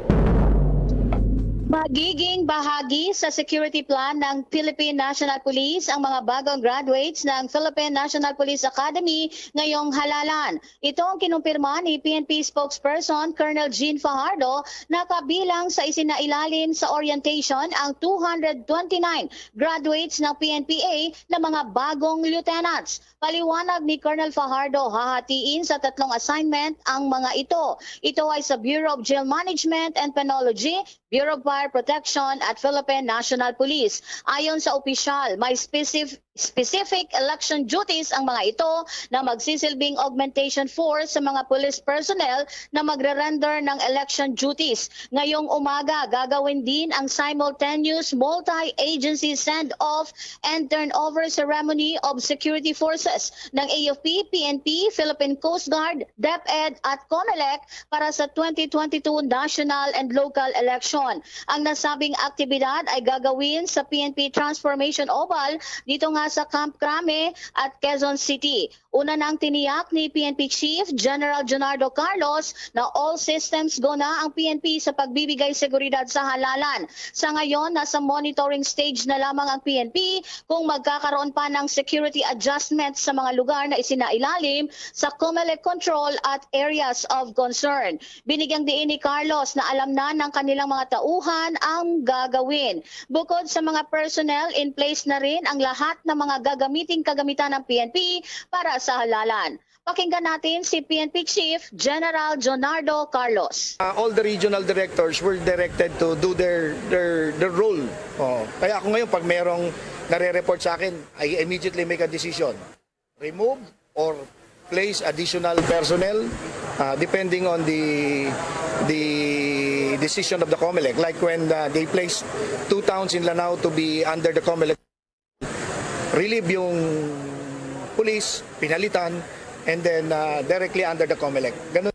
Magiging bahagi sa security plan ng Philippine National Police ang mga bagong graduates ng Philippine National Police Academy ngayong halalan. Ito ang kinumpirma ni P N P spokesperson Colonel Jean Fajardo na kabilang sa isinailalim sa orientation ang two hundred twenty-nine graduates ng P N P A na mga bagong lieutenants. Paliwanag ni Colonel Fajardo, hahatiin sa tatlong assignment ang mga ito. Ito ay sa Bureau of Jail Management and Penology, Bureau of Fire Protection at Philippine National Police. Ayon sa opisyal, may specific specific election duties ang mga ito na magsisilbing augmentation force sa mga police personnel na magre-render ng election duties. Ngayong umaga, gagawin din ang simultaneous multi-agency send-off and turnover ceremony of security forces ng A F P, P N P, Philippine Coast Guard, DepEd at COMELEC para sa twenty twenty-two national and local election. Ang nasabing aktibidad ay gagawin sa P N P Transformation Oval dito nga sa Camp Crame at Quezon City. Una nang tiniyak ni P N P Chief General Jonardo Carlos na all systems go na ang P N P sa pagbibigay seguridad sa halalan. Sa ngayon, nasa monitoring stage na lamang ang P N P kung magkakaroon pa ng security adjustment sa mga lugar na isinailalim sa COMELEC control at areas of concern. Binigyang diin ni Carlos na alam na ng kanilang mga tauhan ang gagawin. Bukod sa mga personnel, in place na rin ang lahat ng mga gagamiting kagamitan ng P N P para sa halalan. Pakinggan natin si P N P Chief General Jonardo Carlos. Uh, all the regional directors were directed to do their their their role. Oh, kaya ako ngayon, pag merong nare-report sa akin, I immediately make a decision. Remove or place additional personnel, uh, depending on the the decision of the COMELEC. Like when uh, they placed two towns in Lanao to be under the COMELEC, relieve yung police, pinalitan, and then uh, directly under the COMELEC. Ganun.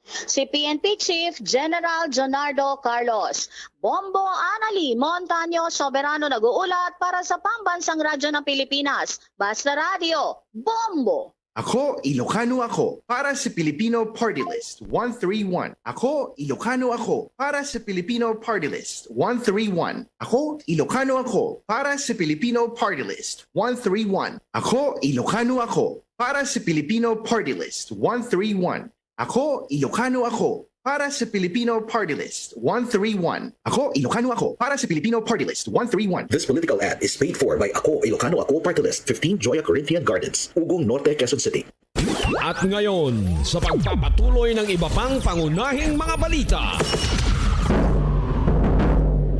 Si P N P Chief General Jonardo Carlos. Bombo Anali Montaño Soberano nag-uulat para sa Pambansang Radyo ng Pilipinas. Basta Radyo, Bombo! Ako, Ilocano ako, para sa Filipino Party List, one three one. Ako, Ilocano ako, para sa Filipino Party List, one three one. Ako, Ilocano ako, para sa Filipino Party List, one three one. Ako, Ilocano ako, para sa Filipino Party List, one three one. Ako, Ilocano ako, para sa Filipino Party List, one three one. Ako, Ilocano ako, para sa Filipino Party List, one three one. This political ad is paid for by Ako Ilocano Ako Party List, fifteen Joya Corinthian Gardens, Ugong Norte, Quezon City. At ngayon, sa pagpapatuloy ng iba pang pangunahing mga balita.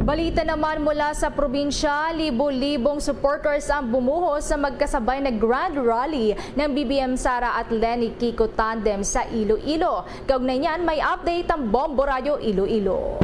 Balita naman mula sa probinsya, libo-libong supporters ang bumuhos sa magkasabay na Grand Rally ng B B M Sara at Leni Kiko Tandem sa Iloilo. Kaugnay niyan, may update ang Bombo Radyo Iloilo.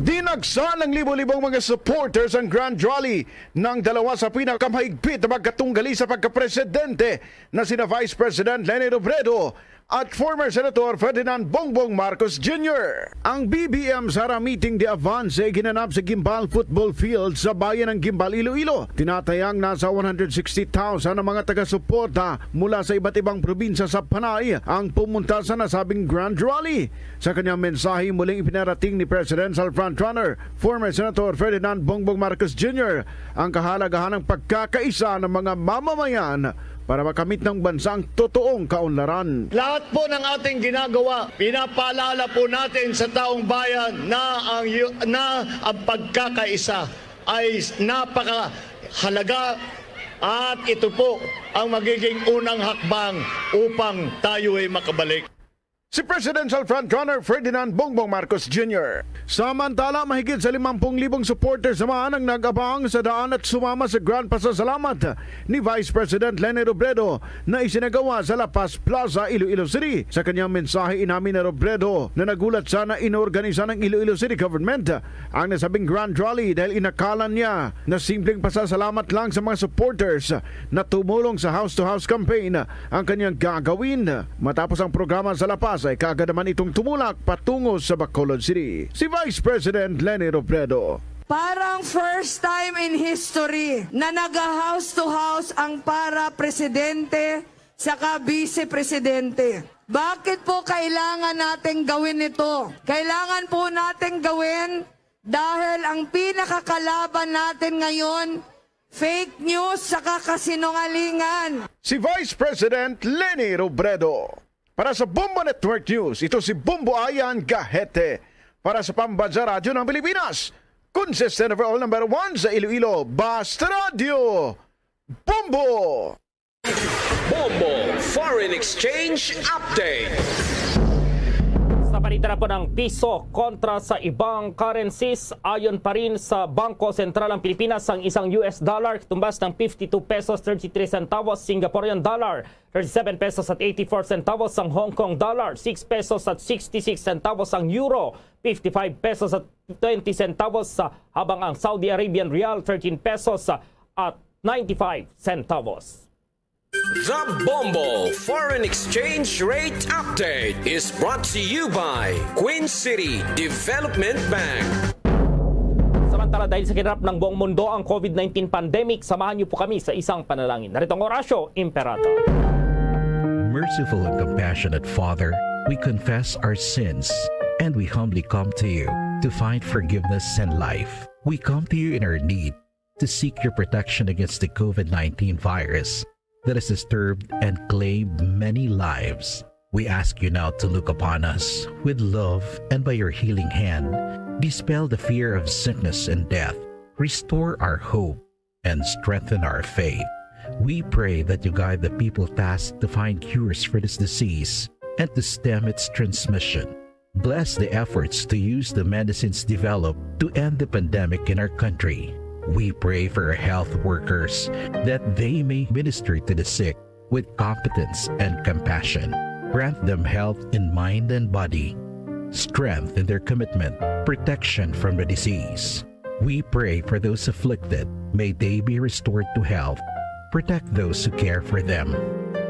Tinagsa ng libo-libong mga supporters ang Grand Rally ng dalawa sa pinakamahigpit na magkatunggali sa pagkapresidente na sina Vice President Leni Robredo at former Senator Ferdinand Bongbong Marcos Junior. Ang B B M Sara Meeting de Avance ginanap sa Guimbal Football Field sa bayan ng Guimbal, Iloilo. Tinatayang nasa one hundred sixty thousand ang mga taga-suporta mula sa iba't ibang probinsya sa Panay ang pumunta sa nasabing Grand Rally. Sa kanyang mensahe, muling ipinarating ni Presidential Frontrunner, former Senator Ferdinand Bongbong Marcos Junior, ang kahalagahan ng pagkakaisa ng mga mamamayan para makamit ng bansa ang totoong kaunlaran. Lahat po ng ating ginagawa, pinapaalala po natin sa taong bayan na ang yu-, na ang pagkakaisa ay napakahalaga at ito po ang magiging unang hakbang upang tayo ay makabalik. Si Presidential Frontrunner Ferdinand Bongbong Marcos Junior. Samantala, mahigit sa limampung libong supporters naman ang nag-abang sa daan at sumama sa grand pasasalamat ni Vice President Leni Robredo na isinagawa sa La Paz Plaza, Iloilo City. Sa kanyang mensahe, inamin ni Robredo na nagulat siya na inorganisa ng Iloilo City Government ang nasabing grand rally dahil inakala niya na simpleng pasasalamat lang sa mga supporters na tumulong sa house-to-house campaign ang kanyang gagawin. Matapos ang programa sa La Paz ay kaagad naman itong tumulak patungo sa Bacolod City si Vice President Leni Robredo. Parang first time in history na naga-house to house ang para presidente saka vice presidente. Bakit po kailangan nating gawin ito? Kailangan po nating gawin dahil ang pinakakalaban natin ngayon, fake news saka kasinungalingan. Si Vice President Leni Robredo. Para sa Bombo Network News, ito si Bombo Ayan Gahete. Para sa Pambansa Radyo ng Pilipinas, consistent overall number one sa Iloilo, Basta Radyo, Bombo! Bombo Foreign Exchange Update. Sa palitan na po ng piso kontra sa ibang currencies, ayon pa rin sa Bangko Sentral ng Pilipinas ang isang U S dollar, tumbas ng fifty-two pesos thirty-three centavos, Singaporean dollar, thirty-seven pesos at eighty-four centavos ang Hong Kong dollar, six pesos at sixty-six centavos ang euro, fifty-five pesos at twenty centavos, ah, habang ang Saudi Arabian rial, thirteen pesos, ah, at ninety-five centavos. The Bombo Foreign Exchange Rate Update is brought to you by Queen City Development Bank. Samantala, dahil sa kinarap ng buong mundo ang COVID nineteen pandemic, samahan niyo po kami sa isang panalangin. Narito ang Orasyo Imperata. Merciful and compassionate Father, we confess our sins and we humbly come to you to find forgiveness and life. We come to you in our need to seek your protection against the COVID nineteen virus that has disturbed and claimed many lives. We ask you now to look upon us with love and by your healing hand, dispel the fear of sickness and death, restore our hope, and strengthen our faith. We pray that you guide the people tasked to find cures for this disease and to stem its transmission. Bless the efforts to use the medicines developed to end the pandemic in our country. We pray for our health workers that they may minister to the sick with competence and compassion. Grant them health in mind and body, strength in their commitment, protection from the disease. We pray for those afflicted. May they be restored to health. Protect those who care for them.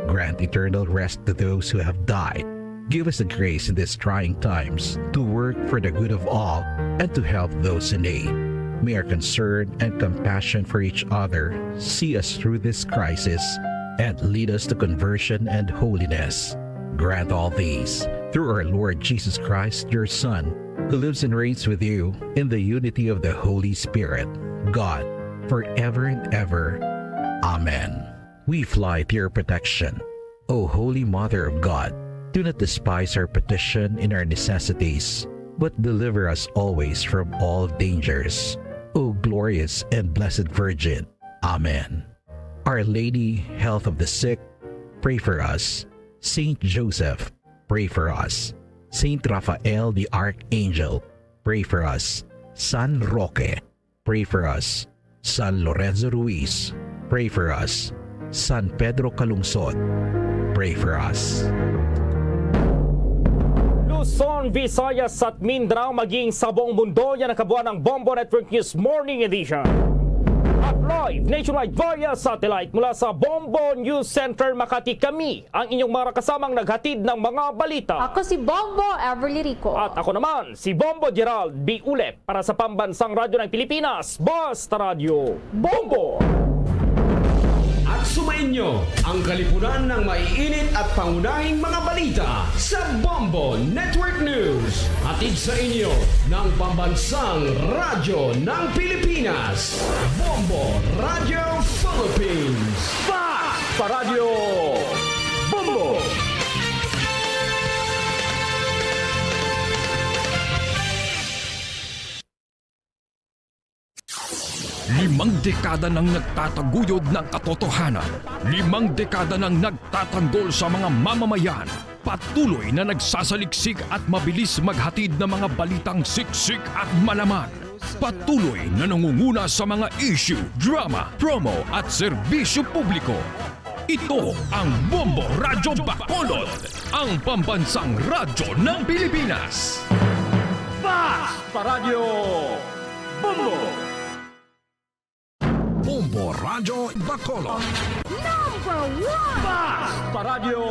Grant eternal rest to those who have died. Give us the grace in these trying times to work for the good of all and to help those in need. May our concern and compassion for each other see us through this crisis and lead us to conversion and holiness. Grant all these through our Lord Jesus Christ, your Son, who lives and reigns with you in the unity of the Holy Spirit, God, forever and ever. Amen. We fly to your protection. O Holy Mother of God, do not despise our petition in our necessities, but deliver us always from all dangers. O glorious and blessed Virgin. Amen. Our Lady, Health of the Sick, pray for us. Saint Joseph, pray for us. Saint Raphael the Archangel, pray for us. San Roque, pray for us. San Lorenzo Ruiz, pray for us. San Pedro Calungsod, pray for us. Luzon, Visayas at Mindanao, maging sa buong mundo, yan ang kabuuan ng Bombo Network News Morning Edition. At live nationwide via satellite mula sa Bombo News Center Makati, kami ang inyong mga kasamang naghatid ng mga balita. Ako si Bombo Everly Rico. At ako naman, si Bombo Gerald B. Ulep para sa Pambansang Radyo ng Pilipinas, Basta Radyo Bombo! At sumainyo ang kalipunan ng maiinit at pangunahing mga balita sa Bombo Network News. Hatid sa inyo ng Pambansang Radyo ng Pilipinas, Bombo Radyo Philippines. Basta Radyo Bombo! Limang dekada nang nagtataguyod ng katotohanan. Limang dekada nang nagtatanggol sa mga mamamayan. Patuloy na nagsasaliksik at mabilis maghatid ng mga balitang siksik at malaman. Patuloy na nangunguna sa mga issue, drama, promo at serbisyo publiko. Ito ang Bombo Radyo Bacolod, ang pambansang radyo ng Pilipinas. Basta Radyo Bombo! Bombo Radyo Bacolod. Number one! Basta Radyo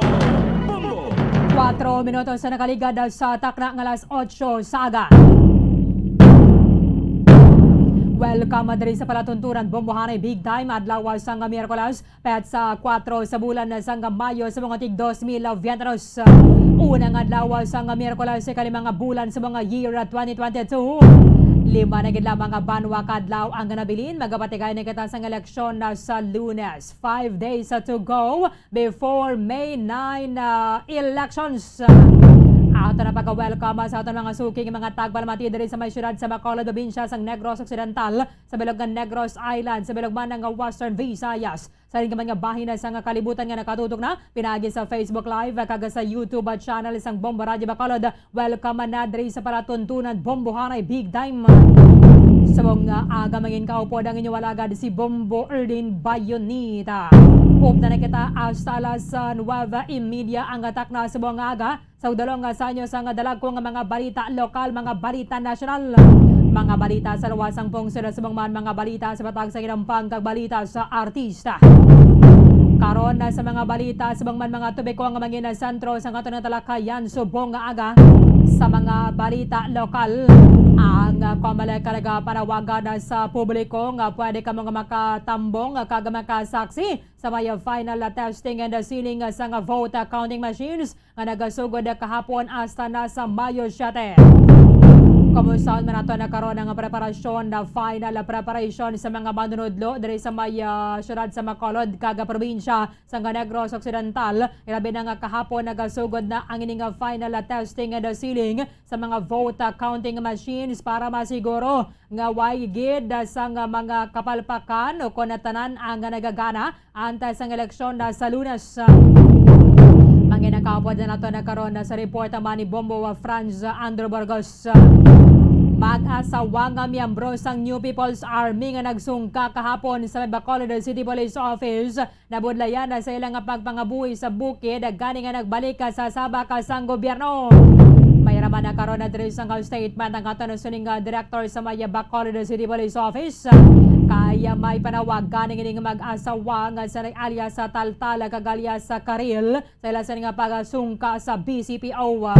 Bombo! Kwatro minutos na nakaligad sa takna nga alas otso sa aga. Welcome diri sa palatuntunan Bombohanay Big Time, adlaw sang Miyerkules, petsa kwatro sa bulan sang Mayo sa mga tig dos mil veintidos. Unang adlaw sang Miyerkules sa kalima nga bulan sa mga year twenty twenty-two. Lima na gid lamang nga banwa ka adlaw ang nabilin. Magapatigay na kita sang eleksyon na sa Lunes. Five days to go before May nine, ah, elections. Ato na pagka-welcome sa aton mga suking mga tagpalamati diri sa may siyudad sa Bacolod, probinsya sang Negros Occidental, sa bilog nga Negros Island, sa bilog man nga Western Visayas, sa rin man nga bahin sa nga kalibutan nga nakatutok na pinaagi sa Facebook Live kag sa YouTube channel sang Bombo Radyo Bacolod. Welcome na diri sa palatuntunan Bombohanay Big Time. Subong nga aga, mangin kaupod ang inyo alagad, si Bombo Erdin Bayonita. Upda na kita hasta alas, ah, nuwebe y media ang atak na subong nga aga. Sa udalong nga sanyo sa nga dalagko nga mga balita lokal, mga balita nasyonal, mga balita sa luwas sang pungsod, subong man mga balita sa matag sa ginampang kag balita sa artista. Karon na sa mga balita, subong man mga topiko nga mangin sentro sa aton nga talakayan subong nga aga. Sa mga balita lokal, ang, ah, Comelec nagapanawagan sa publiko nga pwede kamo nga makatambong kag makasaksi sa may final testing and sealing sa nga vote counting machines nga nagasugod kahapon hasta na sa Mayo siete. Kumusta man nato na karon ang preparasyon na final preparation sa mga manunudlo diri sa may, ah, siyudad sa Bacolod kag probinsya sa nga Negros Occidental? Grabe na nga kahapon nagasugod na ang ining final testing and sealing sa mga vote counting machines para masiguro nga way gid sang mga kapalpakan o kon tanan ang nagagana antes sang eleksyon na sa Lunes. Manginakapod na nato na karon na sa report man ni Bombo Franz Andrew Burgos. Mag-asawa nga miyembro sang New People's Army nga nagsungka kahapon sa Bacolod City Police Office, nabudlayan na sa ila nga pagpangabuhi sa bukid gani nga nagbalik sa sabak sang gobyerno. May raman na karon na diri sang statement ang aton sining, ah, director sa may Bacolod City Police Office. Kaya may panawag gani ining mag-asawa nga sa alias sa Taltal kag alias sa Karil sa ila sini nga pagasungka sa B C P O.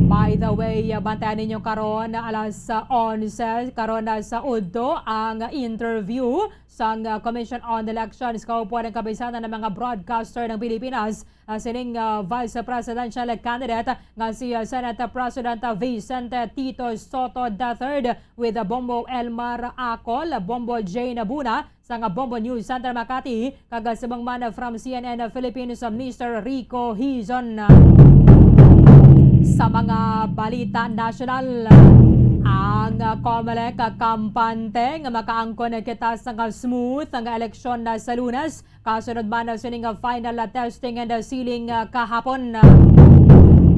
By the way, bantayan ninyo karon alas onse, karon na sa udto ang interview sang, ah, Commission on Elections kaupod ang kapisanan ng mga broadcaster ng Pilipinas, ah, sining, ah, vice presidential candidate nga si, ah, Senate President, ah, Vicente Tito Sotto the third with, ah, Bombo Elmar Acol, Bombo Jane Abuna, sang Bombo News Center Makati, kag subong man from C N N Philippines, Mister Rico Hizon. Sa mga balita nasyonal, ang Comelec kampante nga makaangkon kita sang smooth nga eleksyon na sa Lunes. Kasunod man na sining final testing and sealing kahapon.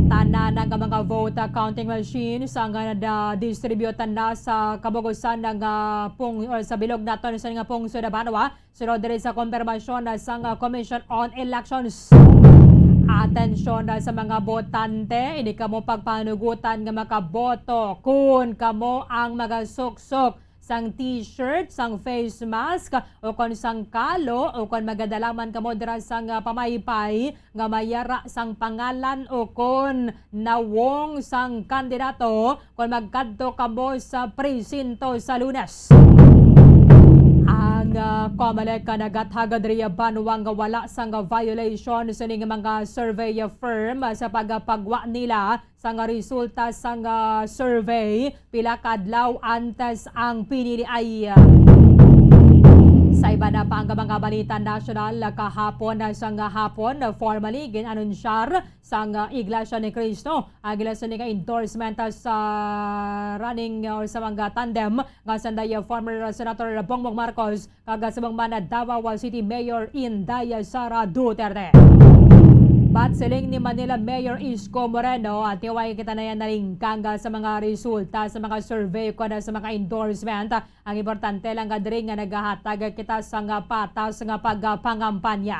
Tanan nga mga vote counting machines ang nadistribute na sa kabugusan nga pung-, or sa bilog naton sa nga pungsod banwa, sulod diri sa kompirmasyon sang Commission on Elections. Atensyon na sa mga botante, hindi kamo pagpanugutan nga makaboto kon kamo ang magasuksok sang t-shirt, sang face mask, o kon sang kalo, o kon magadalaman kamo dira sang, ah, pamaypay nga may yara sang pangalan o kon nawong sang kandidato kon magkadto kamo sa presinto sa Lunes. Ang, ah, COMELEC ka nagathag diri banwa nga wala sang violation sining mga survey firm sa pagpagwa nila sang resulta sang, ah, survey pila ka adlaw antes ang piniliay. Sa iba na pa nga mga balita nasyonal, kahapon, ah, sang hapon, ah, formally gin-anunsyar sang, ah, Iglesia ni Cristo ang ila sini nga endorsement, ah, sa running, ah, or sa mga tandem nga sanday, ah, former Senator Bongbong Marcos kag subong man Davao City Mayor Inday Sara Duterte. But siling ni Manila Mayor Isko Moreno, ati way kita na yan nalingkang sa mga resulta sa mga survey kon sa mga endorsement. Ang importante lang nga diri nga nagahatag kita sang patas nga pagpangampanya.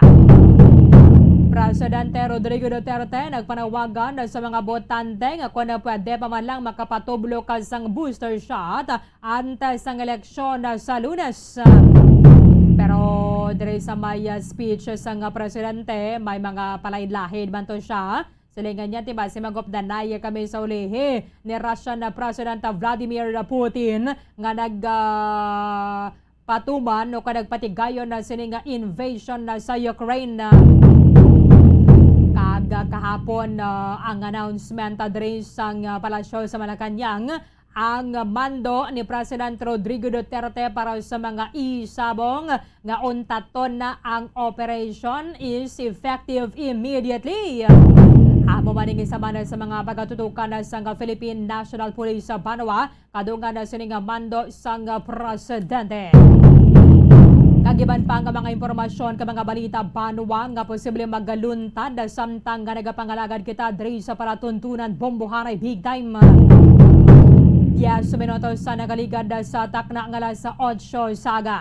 Presidente Rodrigo Duterte nagpanawagan sa mga botante nga kon pwede pa man lang makapatublo ka sang booster shot antes sang eleksyon sa Lunes. Pero diri sa may, ah, speech sang, ah, presidente, may mga palain-lain man to siya. Silingan niya, "Ti basi magupdanay kami sa ulihi ni Russian President Vladimir Putin nga nag, ah, patuman o ka nagpatigayon na sini nga invasion na sa Ukraine." Kag, ah, kahapon, ah, ang announcement, ah, diri sang, ah, palasyo sa Malacañang, ang mando ni President Rodrigo Duterte para sa mga isabong nga untaton na ang operation is effective immediately. Amo man ini sa mana sa mga pagatutukan sang Philippine National Police sa banwa, kadungan na sini nga mando sang presidente. Kag iban pa nga mga impormasyon kag mga balita banwa nga posible magaluntad samtang nga nagapangalagad kita diri sa palatuntunan bombohanay big time. Diyes minutos sa nagaligad sa takna nga alas otso sa aga.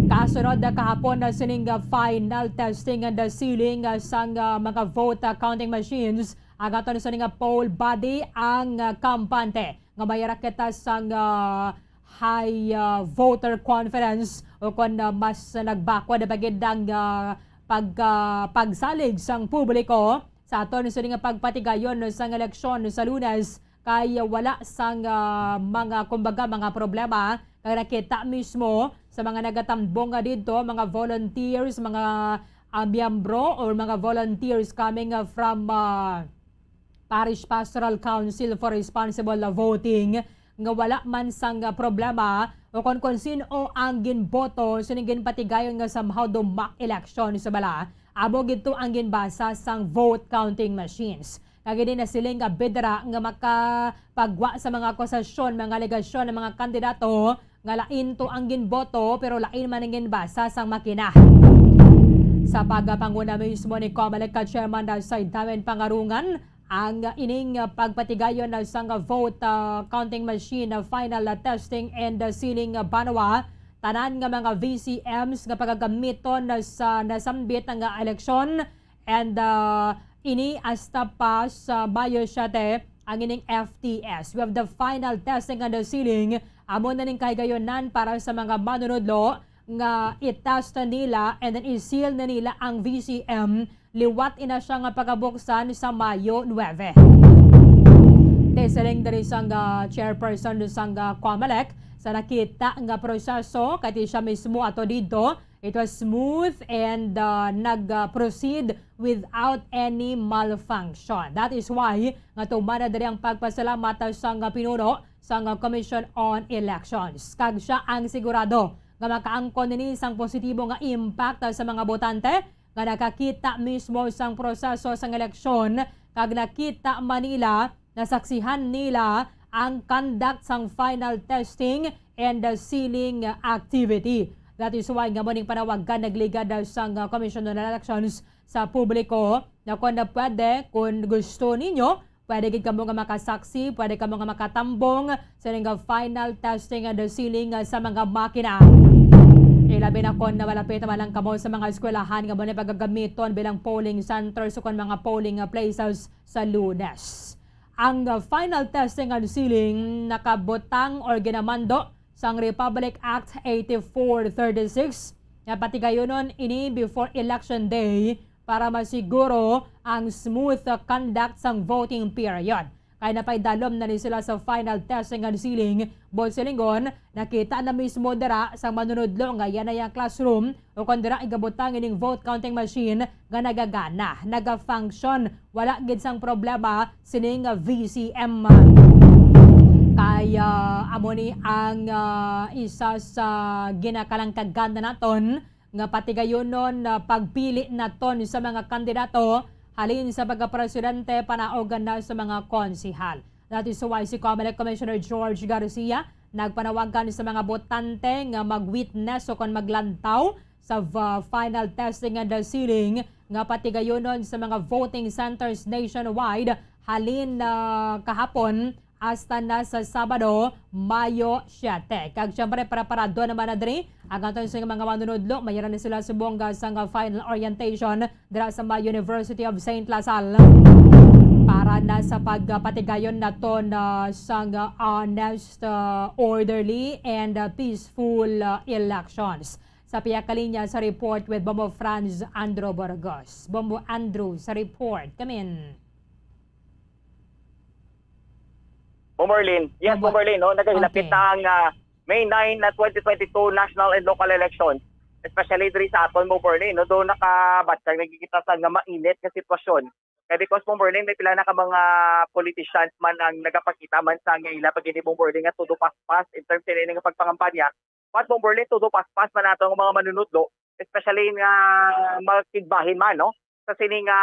Kasunod na kahapon na sining final testing and sealing sang mga vote counting machines. Ang aton sa nga poll body ang, ah, kampante nga may raketas sang, ah, high, ah, voter confidence o kon, ah, mas nagbakwad pa gid ang, ah, pag, ah, pagsalig sang publiko sa aton sa nga pagpatigayon sang eleksyon sa Lunes kay wala sang, ah, mga, kumbaga, mga problema kay nakita mismo sa mga nagatambong nga didto, mga volunteers, mga, ah, miyembro or mga volunteers coming, ah, from, ah, Parish Pastoral Council for Responsible Voting nga wala man sang problema o kon, kon sin-o ang ginboto sining ginpatigayon nga somehow do mock election sa bala. Amo gid to ang ginbasa sang vote counting machines. Kag ini nasiling nga bidra nga makapagwa sa mga akusasyon, mga alegasyon ng mga kandidato nga lain to ang ginboto pero lain man ang ginbasa sang makina. Sa pagpanguna mismo ni COMELEC ka Chairman na sa Damen Pangarungan, ang ining pagpatigayon na sang vote, ah, counting machine, ah, final, ah, testing and, ah, sealing, ah, banwa, tanan nga mga V C Ms nga pagagamiton na sa nasambit nga eleksyon, and, ah, ini hasta pa sa Mayo siyete ang ining F T S. We have the final testing and the sealing. Amo na ning kahigayonan para sa mga manunudlo nga i-test nila and then i-seal na nila ang V C M liwat ina siya nga pagabuksan sa Mayo nuebe. Ti siling diri sang, ah, chairperson sang, ah, COMELEC, sa nakita nga proseso, kay ti siya mismo ato didto, it was smooth and, ah, nag, ah, proceed without any malfunction. That is why nga tumana diri ang pagpasalamat sang, ah, pinuno sang, ah, Commission on Elections. Kag siya ang sigurado nga makaangkon nini sang positibo nga impact sa mga botante nga nakakita mismo sang proseso sang eleksyon kag nakita man nila, nasaksihan nila ang conduct sang final testing and the sealing activity. That is why nga mo ning panawagan nagligad sang, uh, Commission on Elections sa publiko na kung na pwede, kung gusto ninyo, pwede gid kamo nga makasaksi, pwede kamo nga makatambong sa ining final testing and sealing, uh, sa mga makina. Labi na kon namalapit naman lang kamo sa mga eskwelahan nga amo ni pagagamiton bilang polling centers o kon mga polling, ah, places sa Lunes. Ang, ah, final testing and sealing nakabutang or ginamando sang Republic Act eighty-four thirty-six nga patigayunon ini before Election Day para masiguro ang smooth, ah, conduct sang voting period. Kay napaidalom na ni sila sa final testing and sealing, buot silingon, nakita na mismo dira sang manunudlo nga yana ang classroom o kon dira igabutang ining vote counting machine nga nagagana, naga-function, wala gid sang problema sining V C M. Kay, ah, amo ni ang, ah, isa sa ginakalangkagan na naton nga patigayunon, ah, pagpili naton sa mga kandidato halin sa pagkapresidente panaog na sa mga konsehal. Dati sa Y C Comelec Commissioner George Garcia nagpanawagan sa mga botante nga mag-witness o kon maglantaw sa va-, final testing and sealing nga patigayunon sa mga voting centers nationwide halin na kahapon hasta na sa Sabado, Mayo siete. Kag siyempre, preparado naman na diri ang aton sa mga manunudlo. Mayara na sila subong sang final orientation dira sa may University of Saint La Salle para na sa pagpatigayon naton sang honest, ah, orderly, and, ah, peaceful, ah, elections. Sa pihak ka linya sa report with Bombo Franz Andrew Burgos. Bombo Andrew sa report. Come in. Bombo Arlene. Yes, Bombo Arlene, no? Nagahilapit Okay. na ang, ah, May nine na twenty twenty-two national and local elections, especially diri sa aton, Bombo Arlene, no? Doon nakabatyag, nakikita sa nga mainit nga sitwasyon. Kaya because, Bombo Arlene, may pila na ka mga politicians man ang nagapakita man sa nga ila pag ini, Bombo Arlene, nga todo paspas in terms sa ini nga pagpangampanya. But, Bombo Arlene, todo paspas man nato ang mga manunudlo, especially nga magkigbahin man, no? Sa sini nga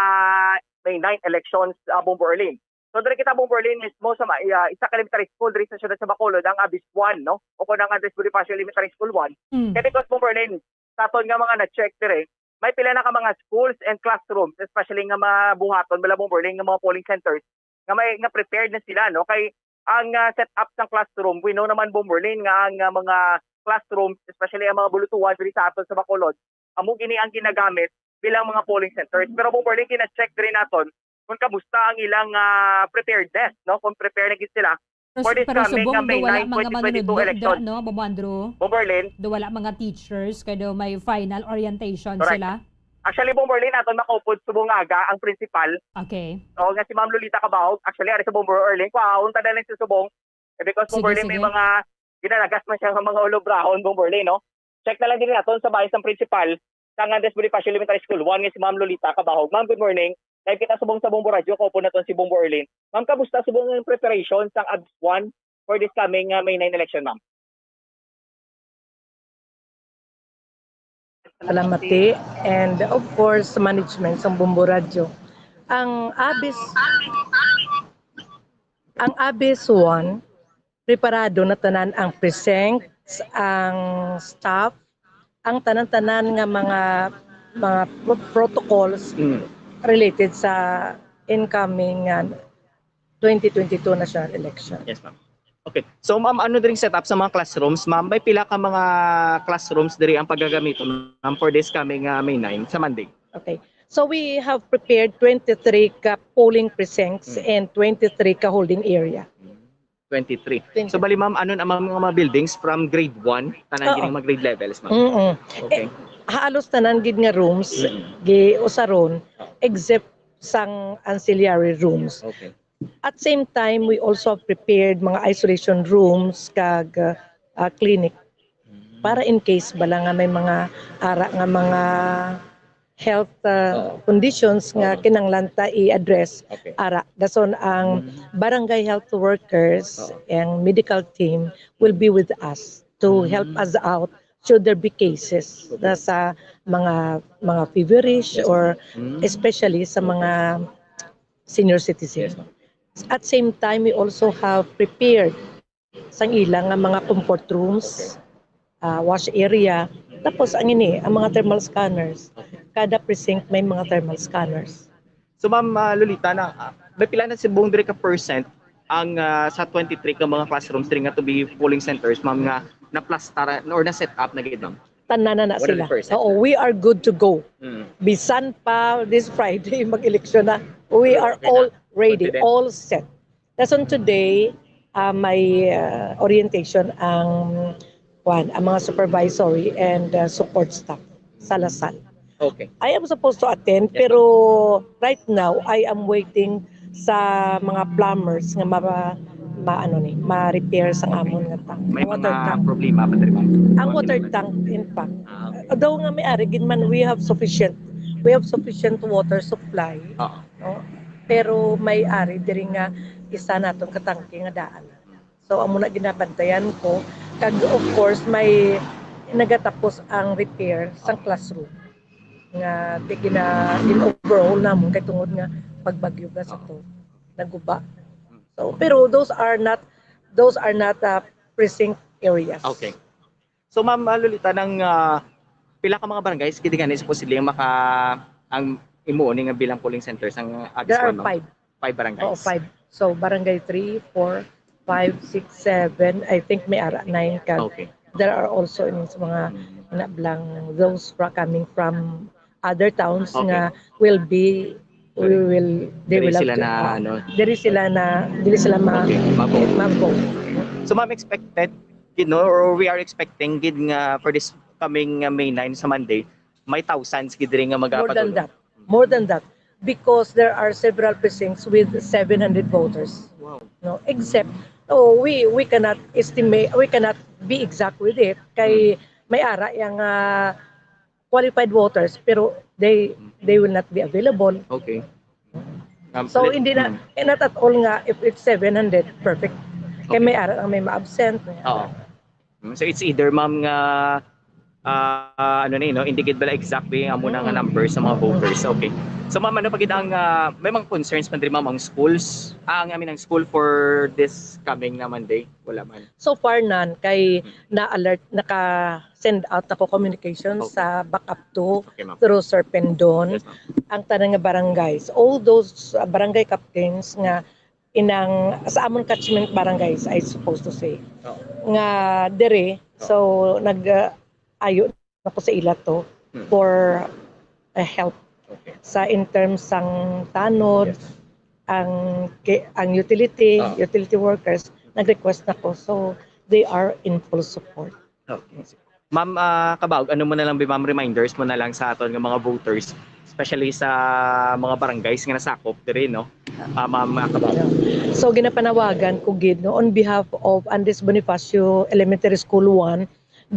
May nine elections, ah, Bombo Arlene. So, diri kita, Bombo Arlene, mismo sa ma-, ah, isa ka elementary school diri sa siyudad sa Bacolod, ang Abis one, no? O kung ang Andres Bonifacio Elementary School one. Mm. Kaya because, Bombo Arlene, sa aton nga mga na-check diri, may pila na ka mga schools and classrooms, especially nga mabuhaton, bala, Bombo Arlene, nga mga polling centers, nga may, nga prepared na sila, no? Kay ang, ah, setup sang classroom, we know naman, Bombo Arlene, nga ang, ah, mga classrooms, especially ang mga bulutuhan diri sa aton sa Bacolod, amo gini ang ginagamit bilang mga polling centers. Pero, Bombo Arlene, gina-check diri naton kung kamusta ang ilang, ah, preparedness, no? Kung prepared na gid sila Pero, for this pero coming, subong ah, May do wala nine, mga twenty twenty-two manunudlo election. Dira, no, Bombo Andrew? Bombo Arlene? Do wala mga teachers, kay do may final orientation Correct. Sila? Actually, Bombo Arlene, aton makaupod subong aga ang principal. Okay. O, nga si Ma'am Lolita Cabahog. Actually, ari sa Bombo Arlene, kwaon ta na lang sa subong. Eh, because Sige, Bombo Arlene, may sige. mga ginalagas man siya nga mga ulobrahon, Bombo Arlene, no? Check na lang din naton sa bahay sang principal sang Andres Bonifacio Elementary School one nga si Ma'am Lolita Cabahog. Ma'am, good morning. Live kita subong sa Bombo Radio, kaupod naton si Bombo Arlene. Ma'am, kamusta subong ang preparation sang Abs one for this coming, uh, May nine election, ma'am? Salamati, and of course, sa management sang Bombo Radio. Ang Abis, ang Abis one, preparado na tanan ang precincts, ang staff, ang tanan-tanan nga mga, mga pro-, protocols Mm. related sa incoming, uh, twenty twenty-two national election. Yes, ma'am. Okay. So, ma'am, ano diri setup sa mga classrooms, ma'am? May pila ka mga classrooms diri ang pagagamiton, ma'am, for this coming, ah, May nine, sa Monday? Okay. So we have prepared twenty-three ka polling precincts Mm. and twenty-three ka holding area. Twenty-three. Twenty. So, bali, ma'am, ano na, ma'am, mga buildings from grade one, tanan Oo. Gini mga grade levels, ma'am? Mm-mm. Okay. Eh, halos tanan gid nga rooms Mm. Giusaron, except sang ancillary rooms. Okay. At same time, we also have prepared mga isolation rooms kag, uh, clinic para in case bala nga may mga ara nga mga health, uh, Oo. conditions nga Oo. Kinahanglan ta i-address. Okay. Ara, dason ang Mm. barangay health workers Oo. and medical team will be with us to Mm. help us out should there be cases Okay. na sa mga mga feverish Yes, or ma'am. Mm. Especially sa Okay. mga senior citizen. Yes, ma'am. At same time, we also have prepared sang ila nga mga comfort rooms, Okay. ah, wash area, tapos ang ini, ang mga thermal scanners. Okay. Kada precinct may mga thermal scanners. So, Ma'am, ah, Lolita, na, ah, may pila na subong diri ka percent ang, ah, sa twenty-three ka mga classrooms diri nga to be polling centers, ma'am, nga naplastaran or na-set up na gid, ma'am? Tanan na na sila. One hundred percent Oo, na. We are good to go. Mm. Bisan pa this Friday, mag-eleksyon na. We Pero are okay na. All ready, Confident. All set. That's on today, uh, may uh, orientation ang, kwan, ang mga supervisory and uh, support staff sa Lasal. Okay. I am supposed to attend, Yes, pero right now, I am waiting sa mga plumbers nga ma, ma ano ni, ma-repair sang amon nga tank. May Water mga tank. Problema pa diri, ma'am? Ang water tank, in fact. Ah, okay. Daw nga may ari gid man, we have sufficient, we have sufficient water supply, Oo. No? Pero may ari diri nga isa naton ka tangke nga daan. So amo na ginabantayan ko, kag of course may nagatapos ang repair sang classroom nga di gina in overhaul namon kay tungod nga pagbagyo ga sa to naguba. So pero those are not, those are not uh, precinct areas. Okay. So, Ma'am, ah, Lolita, nang ah, pila ka mga barangays gid gani supposedly ang maka ang imo ni nga bilang polling centers ang August There are one, ma'am? Five. Five barangays. Oo, five. So, barangay three, four, five, six, seven, I think may ara nine ka. Okay. There are also in sa mga Mm. nablang those fra coming from other towns Okay. Nga will be we Diri- will they diri will have sila to, na, ah, ano, diri sila na diri sila ma Okay, ma-vote. ma-vote. So, ma'am, expected gid, no, or we are expecting gid nga for this coming uh, May nine sa Monday, may thousands gid diri nga More than magapatulo. That. More than that, because there are several precincts with seven hundred voters. Wow. No, except oh, we we cannot estimate, we cannot be exact with it kay may ara yang ah, qualified voters pero they they will not be available. Okay. Um, So let- hindi na Mm. eh, not at all nga if it's seven hundred, perfect. Kay Okay. May ara ang may ma-absent. Oo. Mm, so it's either, ma'am, nga ah, ano ni, no, hindi gid bala exactly ang amo na nga Mm. Number sa mga voters. Okay. So, ma'am, ano pa gid ang ah, may mga concerns man diri, ma'am, ang schools? Ah, ang, I mean, ang school for this coming na Monday? Wala man. So far none kay na-alert, naka-send out ako communication Okay. Sa backup to Okay, ma'am. Through Sir Pendon, Yes, ma'am. Ang tanan nga barangays, all those uh, barangay captains nga inang sa amon catchment barangays, I supposed to say, Oo. Nga diri, so nag uh, ayo na ko sa ila to Hmm. For uh, help Okay. Sa in terms sang tanod, Yes. Ang ki- ang utility, Ah. Utility workers, nag-request na ko. So they are in full support. Okay. Ma'am, ah, Kabaog, ano mo na lang, ma'am, reminders mo na lang sa aton nga mga voters, especially sa mga barangays nga nasakop diri, no? Ah, ma'am, ah, Kabaog. So ginapanawagan ko gid, no, on behalf of Andres Bonifacio Elementary School one,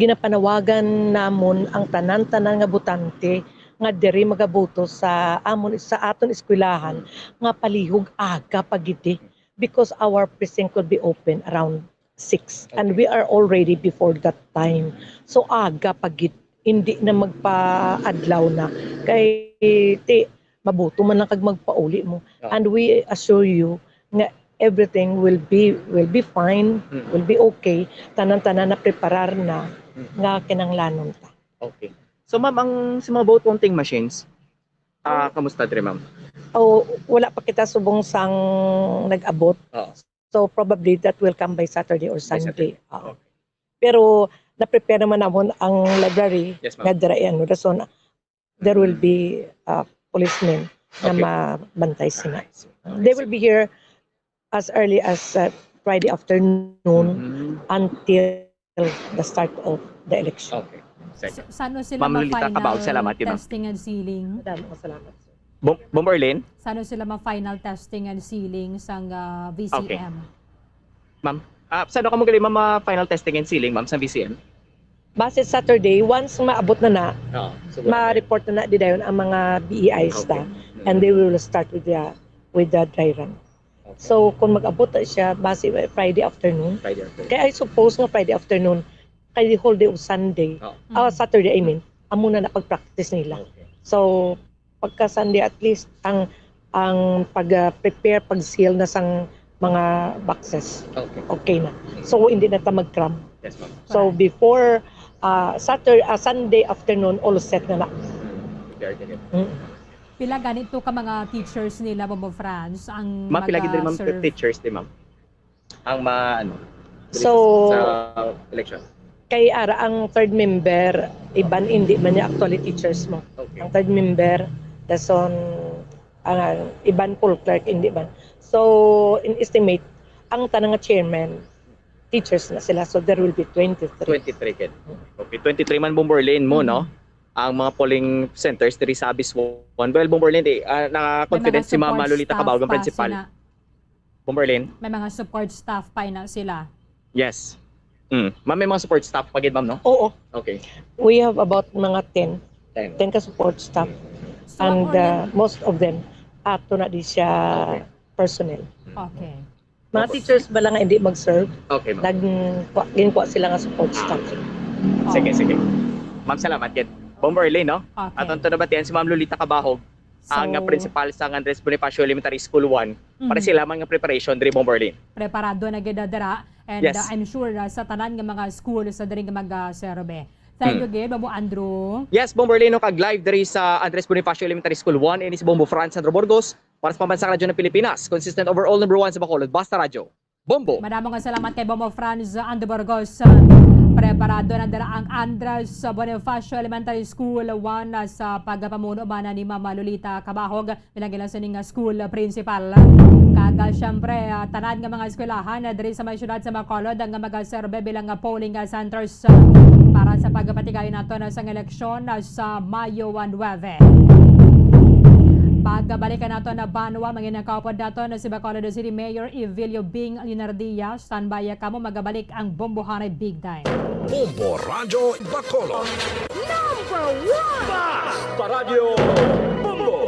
ginapanawagan namon ang tanan-tanan nga botante nga diri magaboto sa amon sa aton eskwelahan nga palihog aga pa gid, eh, because our precinct will be open around six and we are already before that time. So aga pa gid, hindi na magpaadlaw na kay ti mabuto man lang kag magpauli mo. Ah. And we assure you nga everything will be will be fine, Mm. Will be okay. Tanan-tanan na preparar na Mm. Nga kinahanglanon ta. Okay. So, ma'am, ang sa mga vote counting machines, ah, kamusta diri, ma'am? O wala pa kita subong sang nag-abot. Oo. So probably that will come by Saturday or By Sunday. Saturday. Oo. Okay. Pero na-prepare naman namon ang library Yes, ma'am. Nga dira, ano, rason there will Mm. be uh, policemen na Okay. mabantay sila. I see. They will be here as early as uh, Friday afternoon Mhm. Until the start of the election. Okay. Second. Sa- Sano sila Ma'am Lolita ma-final Cabao, salamat, ma'am. Testing and sealing? Madamo nga salamat, sir. Bom- Bomberlin? Sano sila ma-final testing and sealing sang ah, V C M? Okay. Ma'am, ah, saan ka mo gali, ma'am, ah, final testing and sealing, ma'am, sa V C M? Base Saturday, once maabot na na, Oo. So, ma-report na na di dayon ang mga B E Is ta. And they will start with the with the dry run. Okay. So kung mag-abot na siya, base Friday afternoon. Friday afternoon. Kaya I suppose nga Friday afternoon, kay the whole day of Sunday. Oo. Ah, Saturday, I mean, amo na na pag-practice nila. Okay. So pagka Sunday, at least ang ang pag-prepare, pag-seal na sang mga boxes, Okay. Okay na. So hindi na ta mag-cram. Yes, ma'am. So before uh, Saturday, uh, Sunday afternoon, all set na na. Mm. Very good. Mm. Pila ganito ka mga teachers nila, Bombo Franz, ang Ma'am, pila gid diri, ma'am, maga-serve? Teachers di, ma'am? Ang ma ano? So, Sa election. Kay ara ang third member, iban hindi man niya actually teachers mo. Okay. Ang third member, dason, ang iban full clerk, hindi man. So, in estimate, ang tanang nga chairman, teachers na sila. So, there will be twenty-three. Twenty-three kid. Okay, twenty-three man, Bomberlin, mo, no? Mm. Ang mga polling centers diri sa Abiswon. Well, Bomberlin, di, ah, na-confident si Ma'am Lolita Kabahog, ang principal. Bomberlin? May mga support staff pa na sila. Yes. Mm. Ma'am, may mga support staff pa gid, ma'am, no? Oo. Okay. We have about mga ten. Ten. Ten ka support staff. So, And, uh, most of them, ato na di siya Okay. personnel. Okay. Mga Opo. teachers ba lang nga hindi mag-serve? Okay, ma'am. Nag-, ginkuha sila nga support staff. Sige, sige. Ma'am, salamat gid. Bomberlin, no? Okay. Aton to nabatian si Ma'am Lolita Kabahog, ang, So, uh, principal sang Andres Bonifacio Elementary School one. Para Mhm. sila man nga preparation diri, Bomberlin. Preparado na gid dira. And, Yes. uh, I'm sure, uh, sa tanan nga mga school sa diri nga mag, uh, serve. Thank you Mm. gid, Bombo Andrew. Yes, Bomberlin, no, kag live diri sa Andres Bonifacio Elementary School one, ini si Bombo Franz Sandro Burgos, para sa Pambansang Radyo ng Pilipinas, consistent overall number one sa Bacolod, Basta Radyo. Bombo. Madamo nga salamat kay Bombo Franz Andoborgos. Preparado na dira ang Andres Bonifacio Elementary School one sa pagpamuno man ni Ma'am Lolita Cabahog bilang ila sining nga school principal. Kag, ah, siyempre, ah, tanan nga mga eskwelahan, ah, diri sa may siyudad sa Bacolod nga magaserbe bilang, ah, polling, ah, centers, ah, para sa pagpatigayon nato na sang eleksyon, ah, sa Mayo nuebe. Pagbalikan nato na banwa, manginakaupod nato na si Bacolod City Mayor Evilio Bing Leonardia. Standby kamo, magabalik ang Bombohanay Big Time. Bombo Radyo Bacolod. Number one! Basta Radyo Bombo!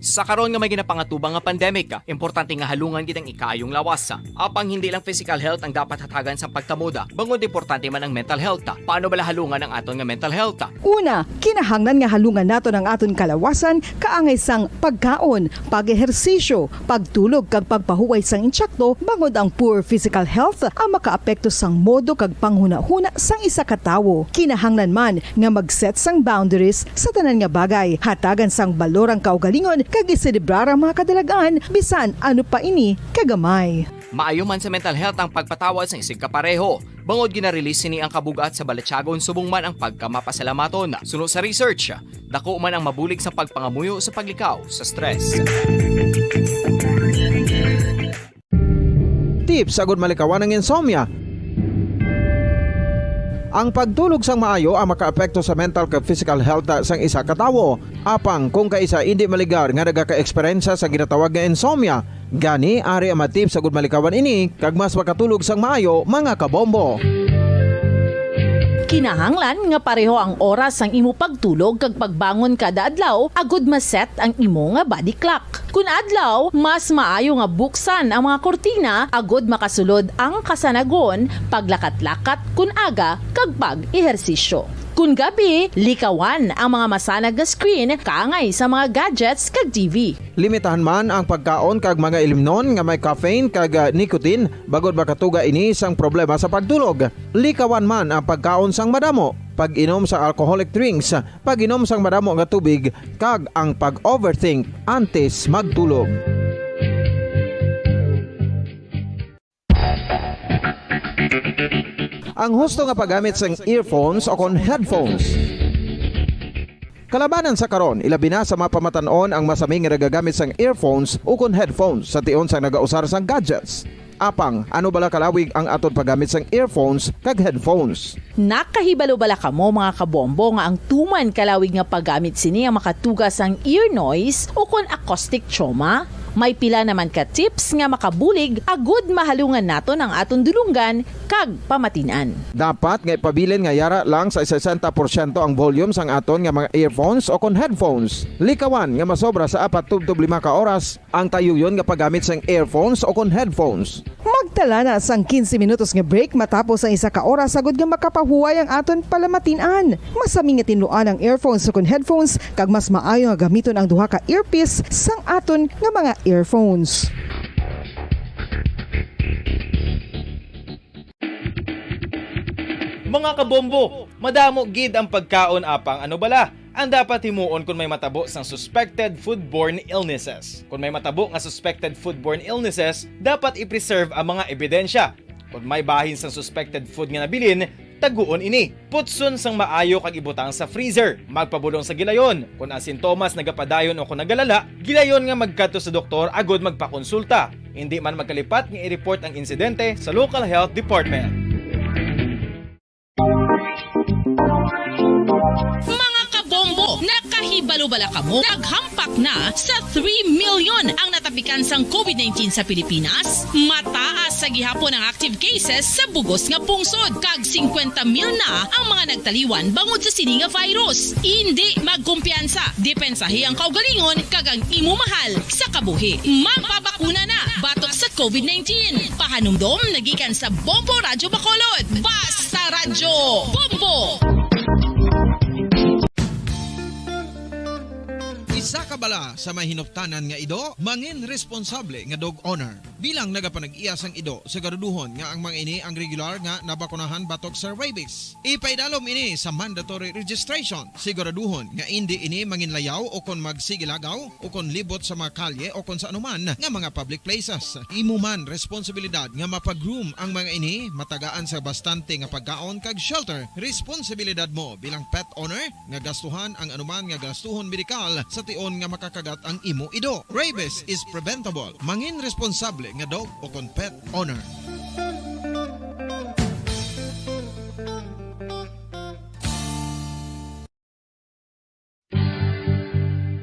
Sa karon nga may ginapangatubang nga pandemic, importante nga halungan gid ang ikaayong lawas. Apang hindi lang physical health ang dapat hatagan sang pagkamoda, bangod importante man ang mental health. Paano bala halungan ang aton nga mental health? Una, kinahanglan nga halungan naton ang aton kalawasan kaangay sang pagkaon, pag-ehersisyo, pagtulog kag pagpahuway sang insakto, bangod ang poor physical health ang makaapekto sang modo kag panghunahuna sang isa ka tawo. Kinahanglan man nga mag-set sang boundaries sa tanan nga bagay, hatagan sang balor ang kaugalingon kag iselebrar ang mga kadalag-an bisan ano pa ini kagamay. Maayo man sa mental health ang pagpatawad sang isigkapareho, bangod gina-release sini ang kabug-at sa balatyagon subong man ang pagkamapasalamaton. Suno sa research, dako man ang mabulig sa pagpangamuyo sa paglikaw sa stress. Tips agud malikawan ang insomnia. Ang pagtulog sang maayo ang makaapekto sa mental kag physical health sang isa ka tawo. Apang kung kaisa indi maligar nga nagaka-eksperyensya sa ginatawag nga insomnia, gani ari ang mga tips agud malikawan ini kag mas makatulog sang maayo, mga kabombo. Kinahanglan nga pareho ang oras sang imo pagtulog kag pagbangon kada adlaw agud ma-set ang imo nga body clock. Kun adlaw, mas maayo nga buksan ang mga kurtina agud makasulod ang kasanagon, paglakat-lakat kun aga, kag pag-ehersisyo. Kun gabi, likawan ang mga masanag nga screen kaangay sa mga gadgets kag T V. Limitahan man ang pagkaon kag mga ilimnon nga may caffeine kag, ah, nicotine, bangod makatuga ini sang problema sa pagtulog. Likawan man ang pagkaon sang madamo, pag-inom sa alcoholic drinks, pag-inom sang madamo nga tubig, kag ang pag-overthink antes magtulog. Ang husto nga paggamit sang earphones o kon headphones. Kalabanan sa karon, ilabi na sa mga pamatan-on ang masami nga nagagamit sang earphones o kon headphones sa tion sang nagausar sang gadgets. Apang, ano bala kalawig ang aton paggamit sang earphones kag headphones? Nakahibalo bala kamo, mga kabombo, nga ang tuman kalawig nga paggamit sini ang makatuga sang ear noise o kon acoustic trauma? May pila naman ka tips nga makabulig agud mahalungan naton ang aton dulonggan kag pamatin-an. Dapat nga ipabilin nga yara lang sa sesenta porsyento ang volume sang aton nga mga earphones o kon headphones. Likawan nga masobra sa apat tubtob lima ka oras ang tayuyon nga paggamit sang earphones o kon headphones. Magtala na sang quince minutos nga break matapos ang isa ka oras agud nga makapahuway ang aton palamatin-an. Masami nga tinluan ang earphones o kon headphones, kag mas maayo nga gamiton ang duha ka earpiece sang aton nga mga earphones. Mga kabombo, madamo gid ang pagkaon, apang ano bala ang dapat himuon kon may matabo sang suspected foodborne illnesses? Kon may matabo nga suspected foodborne illnesses, dapat i-preserve ang mga ebidensya. Kon may bahin sang suspected food nga nabilin, taguon ini. Putson sang maayo kag ibutang sa freezer. Magpabulong sa gilayon. Kon ang sintomas nagapadayon o kon nagalala, gilayon nga magkadto sa doktor agud magpakonsulta. Indi man magkalipat nga i-report ang insidente sa local health department. Mga kabombo, nakahibalo bala kamo? Naghampak na sa three million ang natapikan sang covid nineteen sa Pilipinas. Mataas sa gihapon ang active cases sa bugos nga pungsod, kag singkwenta mil na ang mga nagtaliwan bangod sa sini nga virus. Indi magkumpiyansa, depensahi ang kaugalingon kag ang imo mahal sa kabuhi. Magpabakuna na batok sa covid nineteen. Pahanumdom nagikan sa Bombo Radyo Bacolod. Basta Radyo Bombo! Isa ka bala sa may hinuptanan nga ido, mangin responsable nga dog owner. Bilang nagapanag-iya sang ido, siguraduhon nga ang mga ini ang regular nga nabakunahan batok sa rabies. Ipaidalom ini sa mandatory registration. Siguraduhon nga indi ini manginlayaw o kon magsigilagaw o kon libot sa mga kalye o kon sa anuman nga mga public places. Imo man responsibilidad nga mapa-groom ang mga ini, matagaan sa bastante nga pagkaon kag shelter. Responsibilidad mo bilang pet owner nga gastuhan ang anuman nga gastuhon medikal sa tion nga makakagat ang imo ido. Rabies is preventable. Mangin responsable nga dog o kon pet owner.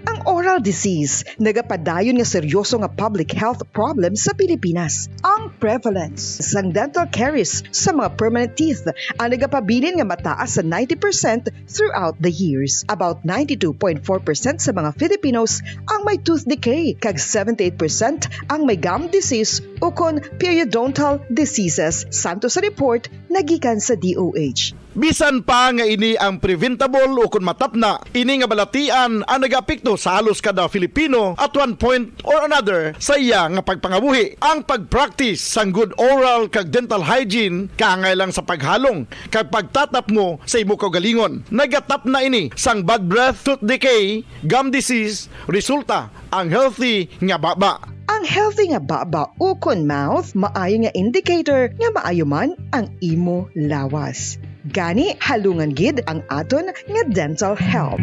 Ang oral disease nagapadayon nga seryoso nga public health problem sa Pilipinas. Ang prevalence sang dental caries sa mga permanent teeth ang nagapabilin nga mataas sa ninety percent throughout the years. About ninety-two point four percent sa mga Filipinos ang may tooth decay, kag seventy-eight percent ang may gum disease ukon periodontal diseases, santo sa report nagikan sa D O H. Bisan pa nga ini ang preventable ukon matapna, ini nga balatian ang nagaapekto sa halos kada Filipino at one point or another sa iya nga pagpangabuhi. Ang pag-practice sang good oral kag dental hygiene kaangay lang sa paghalong kag pagtatapmo sa imo kaugalingon. Nagatapna ini sang bad breath, tooth decay, gum disease, resulta ang healthy nga baba. Ang healthy nga baba ukon mouth maayo nga indicator nga maayo man ang imo lawas. Gani, halungan gid ang aton nga dental health.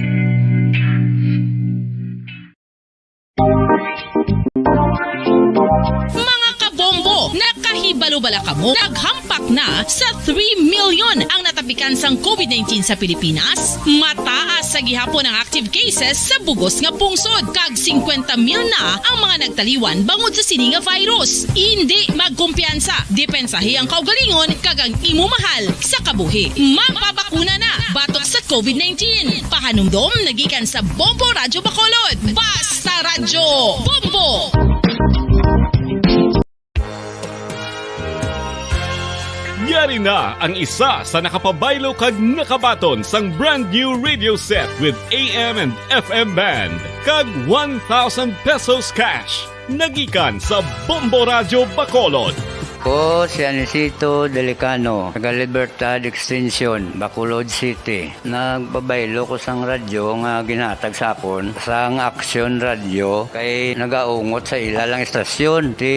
Mga kabombo, nakahibalo bala kamo? Naghampak na sa three million ang natapikan sang covid nineteen sa Pilipinas. Mataas sa gihapon ang active cases sa bugos nga pungsod, kag singkwenta mil na ang mga nagtaliwan bangod sa sini nga virus. Indi magkumpiyansa, depensahi ang kaugalingon kag ang imo mahal sa kabuhi. Magpabakuna na batok sa covid nineteen. Pahanumdom nagikan sa Bombo Radyo Bacolod. Basta Radyo Bombo! Yari na ang isa sa nakapabaylo kag nakabaton sang brand new radio set with A M and F M band kag one thousand pesos cash. Nagikan sa Bombo Radyo Bacolod. Ko si Anisito Delicano, taga Libertad Extension, Bacolod City. Nagpabaylo ko sang radyo nga ginhatag sa akon sang Action Radio, kay nagaungot sa ila lang istasyon. Ti,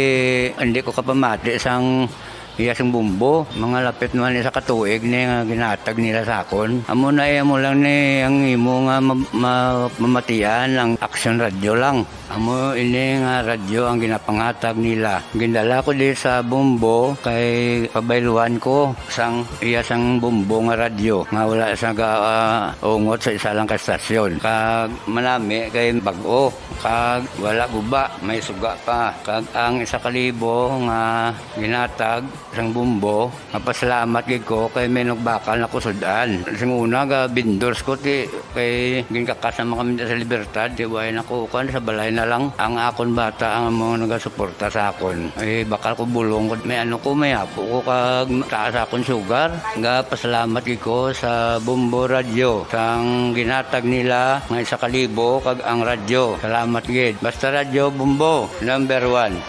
hindi ko kapamati sang iya sing bumbo. Mga lapit naman isa ka tuig ni nga ginhatag nila sa akon. Amo na, eh, amo lang ni ang imo nga ma-, ma-, mamatian ang Action Radio lang. Amo ini nga radyo ang ginapanghatag nila. Gindala ko di sa Bombo kay pabayluhan ko sang iya sang Bombo nga radyo nga wala sa ga, ah, ungot sa isa lang ka stasyon. Kag manami kay bag-o, kag wala guba, may suga pa. Kag ang isa ka libo nga ginhatag sang Bombo, mapasalamat gid ko kay may nagbakal na ko sud-an. Sing una, ga vendors ko, ti, kay ginkakas naman kami sa Libertad, ti, way na ko, kuan, sa balay na lang. Ang akon bata ang mga nagasuporta sa akon. Eh, bakal ko bulong ko, may ano ko, may apo ko, kag taas akon sugar. Ga pasalamat gid ko sa Bombo Radyo, sang ginhatag nila nga isa ka libo, kag ang radyo. Salamat gid. Basta Radyo, Bombo, number one.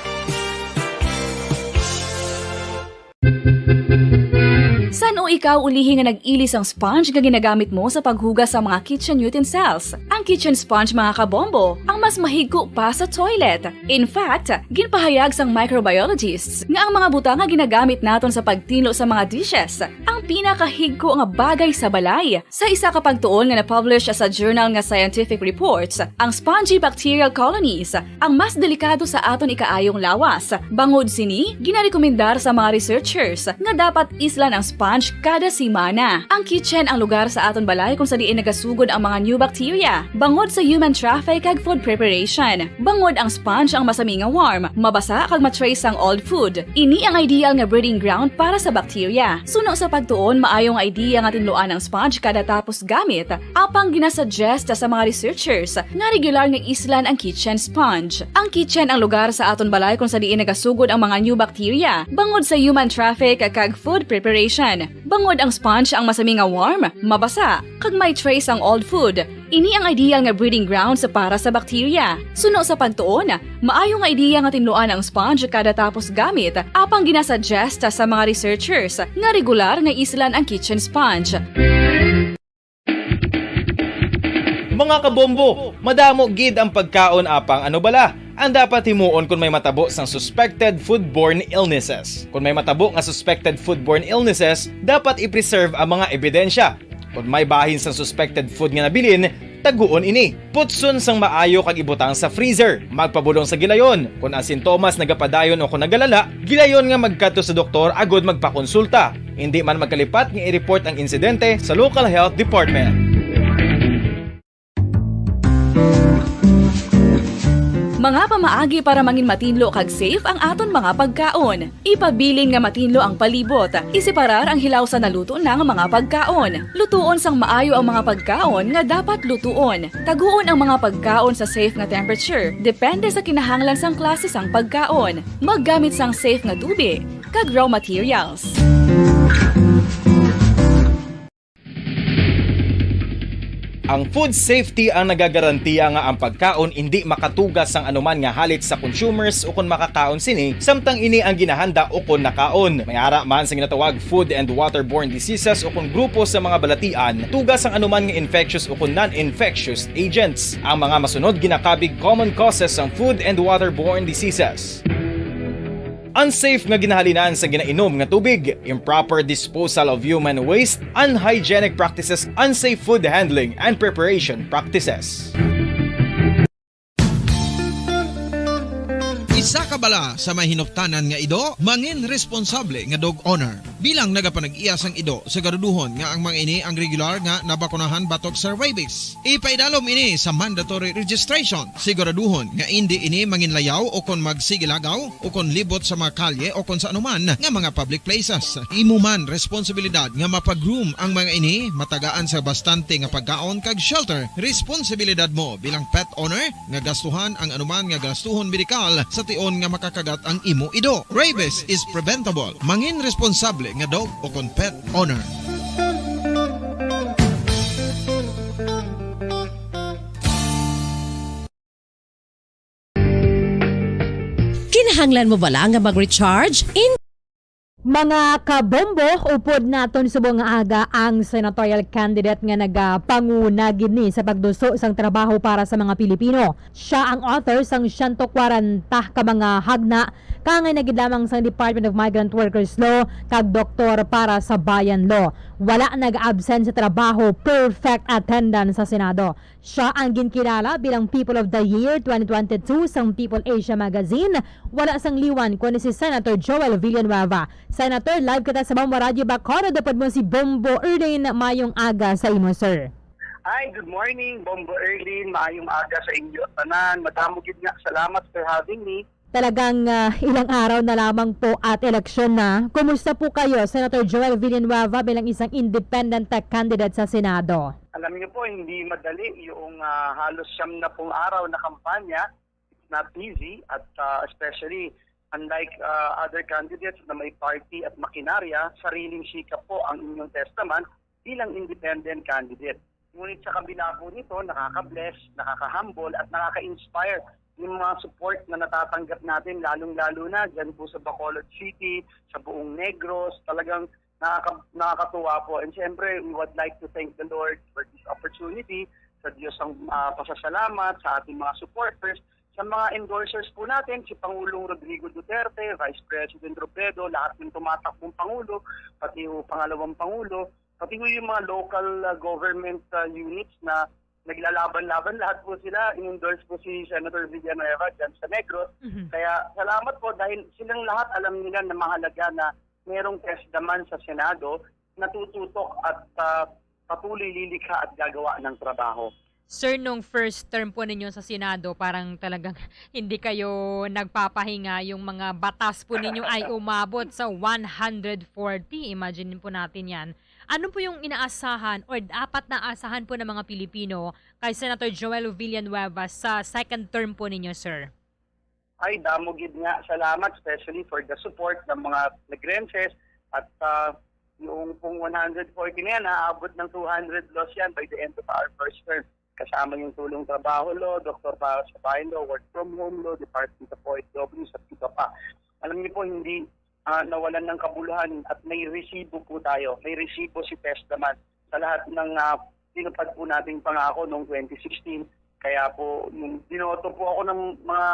San-o Ikaw ulihi nga nag-ili sang sponge nga ginagamit mo sa paghugas sa mga kitchen utensils. Ang kitchen sponge, mga kabombo, ang mas mahigko pa sa toilet. In fact, ginpahayag sang microbiologists nga ang mga butang nga ginagamit naton sa pagtinlo sa mga dishes ang pinakahigko nga bagay sa balay. Sa isa ka pagtuon nga na-publish sa journal nga Scientific Reports, ang spongy bacterial colonies ang mas delikado sa aton ikaayong lawas. Bangod sini, ginarekomendar sa mga researchers nga dapat islan ang sponge kada semana. Ang kitchen ang lugar sa aton balay kung sa diin nagasugod ang mga new bacteria, bangod sa human traffic kag food preparation. Bangod ang sponge ang masami nga warm, mabasa kag ma-trace ang old food. Ini ang ideal nga breeding ground para sa bacteria. Suno sa pagtuon, maayo nga idea nga tinluan ang sponge kada tapos gamit, apang ginasuggest sa mga researchers nga regular nga islan ang kitchen sponge. Ang kitchen ang lugar sa aton balay kung sa diin nagasugod ang mga new bacteria, bangod sa human traffic kag food preparation. Bangod ang sponge ang masami nga warm, mabasa, kag may trace ang old food. Ini ang ideal nga breeding grounds para sa bacteria. Suno sa pagtuon, maayo nga idea nga tinluan ang sponge kada tapos gamit, apang ginasuggest sa mga researchers nga regular nga islan ang kitchen sponge. Mga kabombo, madamo gid ang pagkaon, apang ano bala ang dapat himuon kon may matabo sang suspected foodborne illnesses? Kon may matabo nga suspected foodborne illnesses, dapat i-preserve ang mga ebidensya. Kon may bahin sang suspected food nga nabilin, taguon ini. Putson sang maayo kag ibutang sa freezer. Magpabulong sa gilayon. Kon ang sintomas nagapadayon o kon nagalala, gilayon nga magkadto sa doktor agud magpakonsulta. Indi man magkalipat nga i-report ang insidente sa local health department. Mga pamaagi para mangin matinlo kag safe ang aton mga pagkaon. Ipabilin nga matinlo ang palibot. Iseparar ang hilaw sa naluto na nga mga pagkaon. Lutuon sang maayo ang mga pagkaon nga dapat lutuon. Taguon ang mga pagkaon sa safe nga temperature, depende sa kinahanglan sang klase sang pagkaon. Maggamit sang safe nga tubi kag raw materials. Ang food safety ang nagagarantiya nga ang pagkaon indi makatuga sang anuman nga halit sa consumers ukon makakaon sini, samtang ini ang ginahanda ukon nakaon. May ara man sa ginatawag food and waterborne diseases ukon grupo sa mga balatian, tuga sang anuman nga infectious ukon non-infectious agents. Ang mga masunod ginakabig common causes sang food and waterborne diseases. Unsafe nga ginahalinan sa ginainom nga tubig, improper disposal of human waste, unhygienic practices, unsafe food handling and preparation practices. Isa ka bala sa may hinuptanan nga ido, mangin responsable nga dog owner. Bilang nagapanag-iya sang ido, siguraduhon nga ang mga ini ang regular nga nabakunahan batok sa rabies. Ipaidalom ini sa mandatory registration. Siguraduhon nga indi ini manginlayaw o kon magsigilagaw o kon libot sa mga kalye o kon sa anuman nga mga public places. Imo man responsibilidad nga mapa-groom ang mga ini, matagaan sa bastante nga pagkaon kag shelter. Responsibilidad mo bilang pet owner nga gastuhan ang anuman nga gastuhon medikal sa tion nga makakagat ang imo ido. Rabies is preventable. Mangin responsable nga dog o kon pet owner. Kinahanglan mo bala nga mag-recharge? In- Mga kabombo, upod naton subong nga aga ang senatorial candidate nga nagapanguna gid ni sa pagduso sang trabaho para sa mga Pilipino. Siya ang author sang siyento kwarenta ka mga hagna, kaangay na gid lamang sang Department of Migrant Workers Law kag Doktor para sa Bayan Law. Wala nag-absent sa trabaho, perfect attendance sa Senado. Siya ang ginkilala bilang People of the Year twenty twenty-two sang People Asia Magazine. Wala sang liwan kundi si Senator Joel Villanueva. Senator, live kita sa Bombo Radyo Bacolod. Upod mo si Bombo Erlin. Mayong aga sa imo, sir. Hi, good morning, Bombo Erlin. Maayong aga sa inyo tanan. Madamo gid nga salamat for having me. Talagang, ah, ilang araw na lamang po at eleksyon na. Kumusta po kayo, Senator Joel Villanueva, bilang isang independent, ah, candidate sa Senado? Alam niyo po, hindi madali yung, ah, halos siyam na pung araw na kampanya. It's not easy at, ah, especially unlike, ah, other candidates na may party at makinarya, sariling sikap po ang inyong testament bilang independent candidate. Ngunit sa kabila po nito, nakaka-bless, nakaka-humble, at nakaka-inspire yung mga support na natatanggap natin, lalong-lalo na dyan po sa Bacolod City, sa buong Negros. Talagang Nakaka- nakakatuwa po. And siyempre, we would like to thank the Lord for this opportunity. Sa Diyos ang ah, pasasalamat, sa ating mga supporters, sa mga endorsers po natin, si Pangulong Rodrigo Duterte, Vice President Robredo, lahat ng tumatakbong Pangulo, pati yung pangalawang Pangulo, pati yung mga local ah, government ah, units na naglalaban-laban, lahat po sila, in-endorse po si Senator Villanueva dyan sa Negros. Mhm. Kaya salamat po dahil silang lahat alam nila na mahalaga na merong testaman sa Senado na tututok at ah, patuloy lilikha at gagawa ng trabaho. Sir, nung first term po ninyo sa Senado, parang talagang hindi kayo nagpapahinga. Yung mga batas po ninyo ay umabot sa one hundred forty. Imagine po natin yan. Ano po yung inaasahan or dapat naasahan po ng mga Pilipino kay Senator Joel Villanueva sa second term po ninyo, sir? Ay, damo gid nga salamat, especially for the support ng mga Negrenses at ah, yung pong one hundred forty na yan, aabot ng two hundred laws yan by the end of our first term. Kasama yung tulong trabaho law, Doktor Para sa Bayan law, work from home law, Department of O F Ws at iba pa. Alam niyo po, hindi ah, nawalan ng kabuluhan at may resibo po tayo. May resibo si Test naman sa lahat ng ah, tinupad po nating pangako noong twenty sixteen. Kaya po, yung binoto po ako ng mga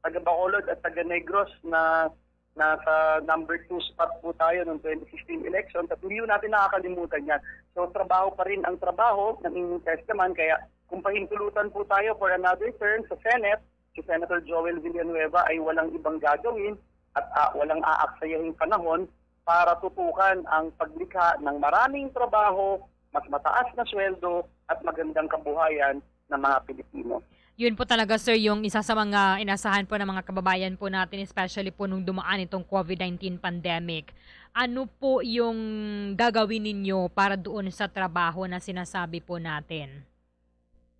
taga Bacolod at taga Negros na nasa number two spot po tayo noong twenty sixteen election at hindi natin nakakalimutan yan. So, trabaho pa rin ang trabaho ng inyong Test naman. Kaya kung pahintulutan po tayo for another term sa Senate, si Senator Joel Villanueva ay walang ibang gagawin at ah, walang aaksayahing panahon para tutukan ang paglikha ng maraming trabaho, mas mataas na sweldo at magandang kabuhayan ng mga Pilipino. Yun po talaga, sir, yung isa sa mga inasahan po ng mga kababayan po natin, especially po nung dumaan itong COVID nineteen pandemic. Ano po yung gagawin ninyo para doon sa trabaho na sinasabi po natin?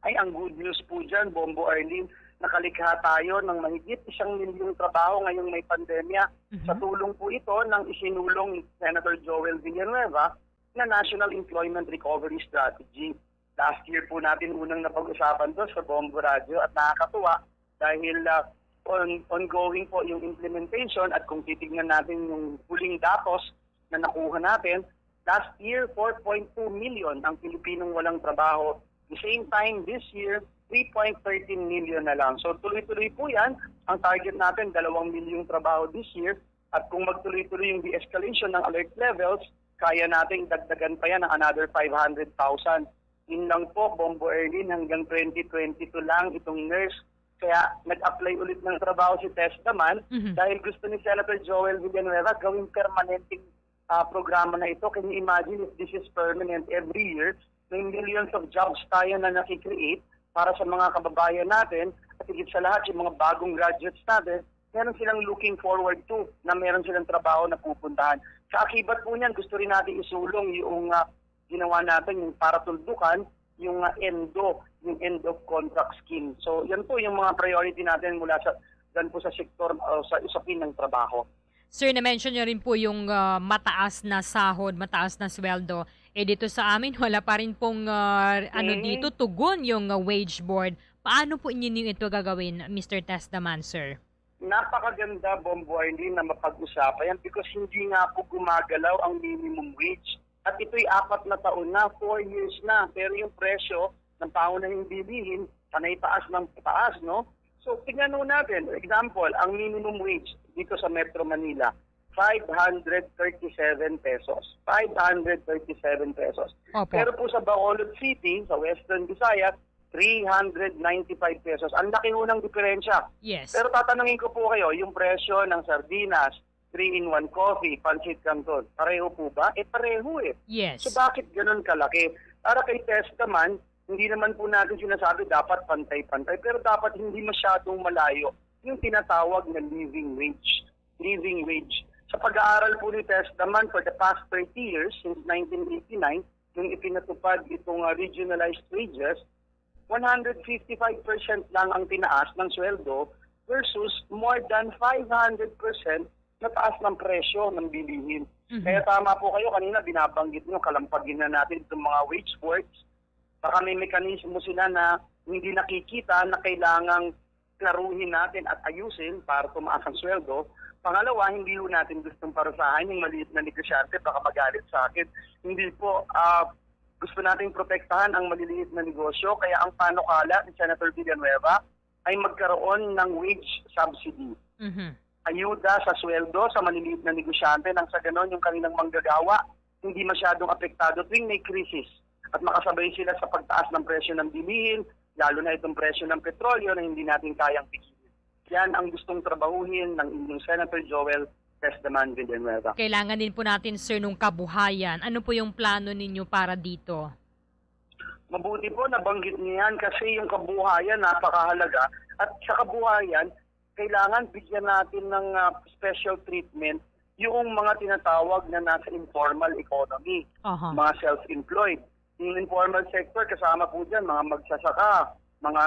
Ay, ang good news po dyan, Bombo Arlene, nakalikha tayo ng mahigit isang milyong trabaho ngayong may pandemya. Mhm. Sa tulong po ito ng isinulong ni Senator Joel Villanueva na National Employment Recovery Strategy. Last year po natin unang napag-usapan to sa Bombo Radio at nakakatuwa dahil ah, on, ongoing po yung implementation at kung titignan natin yung huling datos na nakuha natin, last year four point two million ang Pilipinong walang trabaho. The same time this year, three point thirteen million na lang. So tuloy-tuloy po yan. Ang target natin, dalawang milyong trabaho this year. At kung magtuloy-tuloy yung de-escalation ng alert levels, kaya natin dagdagan pa yan ng another five hundred thousand. Yun lang po, Bombo Erlin, hanggang twenty twenty-two lang itong nurse. Kaya nag-apply ulit ng trabaho si Tess naman Mhm. dahil gusto ni Senator Joel Villanueva gawing permanenteng ah, programa na ito. Can you imagine if this is permanent every year? May millions of jobs tayo na nakikreate para sa mga kababayan natin at higit sa lahat yung mga bagong graduates natin, meron silang looking forward to na meron silang trabaho na pupuntahan. Sa akibat po niyan, gusto rin natin isulong yung ah, ginawa natin, yung para tuldukan, yung ah, ENDO, yung end of contract scheme. So, yan po yung mga priority natin mula sa dyan po sa sektor o sa usapin ng trabaho. Sir, na-mention niyo rin po yung ah, mataas na sahod, mataas na sweldo. Eh dito sa amin, wala pa rin pong ah, ano Mm. dito, tugon yung ah, wage board. Paano po ninyo ito gagawin, Mister Testaman, sir? Napakaganda, Bombo Arlene, na mapag-usapan yan because hindi nga po gumagalaw ang minimum wage. At ito'y apat na taon na, four years na. Pero yung presyo ng pangunahing bilihin, panay taas ng taas, no? So, tingnan nun natin. Example, ang minimum wage dito sa Metro Manila, five hundred thirty-seven pesos. Five hundred thirty-seven pesos. Opo. Pero po sa Bacolod City, sa Western Visayas, three hundred ninety-five pesos. Ang laki ho ng diferensya. Yes. Pero tatanungin ko po kayo, yung presyo ng sardinas, three-in-one coffee, pancit canton, pareho po ba? Eh, pareho eh. Yes. So bakit ganun kalaki? Para kay Tess naman, hindi naman po natin sinasabi dapat pantay-pantay, pero dapat hindi masyadong malayo yung tinatawag na living wage. Living wage. Sa pag-aaral po ni Tess naman, for the past thirty years, since nineteen eighty-nine, nung ipinatupad itong ah, regionalized wages, one hundred fifty-five percent lang ang tinaas ng sweldo versus more than five hundred percent na taas ng presyo ng bilihin. Mhm. Kaya tama po kayo, kanina binabanggit nyo, kalampagin na natin itong mga wage boards. Baka may mekanismo sila na hindi nakikita na kailangang klaruhin natin at ayusin para tumaas ang sweldo Pangalawa, hindi ho natin gustong parusahan yung maliit na negosyante, baka magalit sa akin. Hindi po, ah, gusto nating protektahan ang maliliit na negosyo, kaya ang panukala ni Senator Villanueva ay magkaroon ng wage subsidy. Mhm. Ayuda sa sweldo sa maliliit na negosyante nang sa ganon yung kanilang manggagawa hindi masyadong apektado tuwing may krisis at makasabay sila sa pagtaas ng presyo ng bilihin, lalo na itong presyo ng petrolyo na hindi natin kayang pigilan. Yan ang gustong trabahuhin ng inyong Senator Joel Testaman Villanueva. Kailangan din po natin, sir, nung kabuhayan. Ano po yung plano ninyo para dito? Mabuti po nabanggit niyo yan kasi yung kabuhayan napakahalaga at sa kabuhayan kailangan bigyan natin ng, ah, special treatment yung mga tinatawag na nasa informal economy, Aha. mga self-employed. Yung informal sector, kasama po dyan mga magsasaka, mga,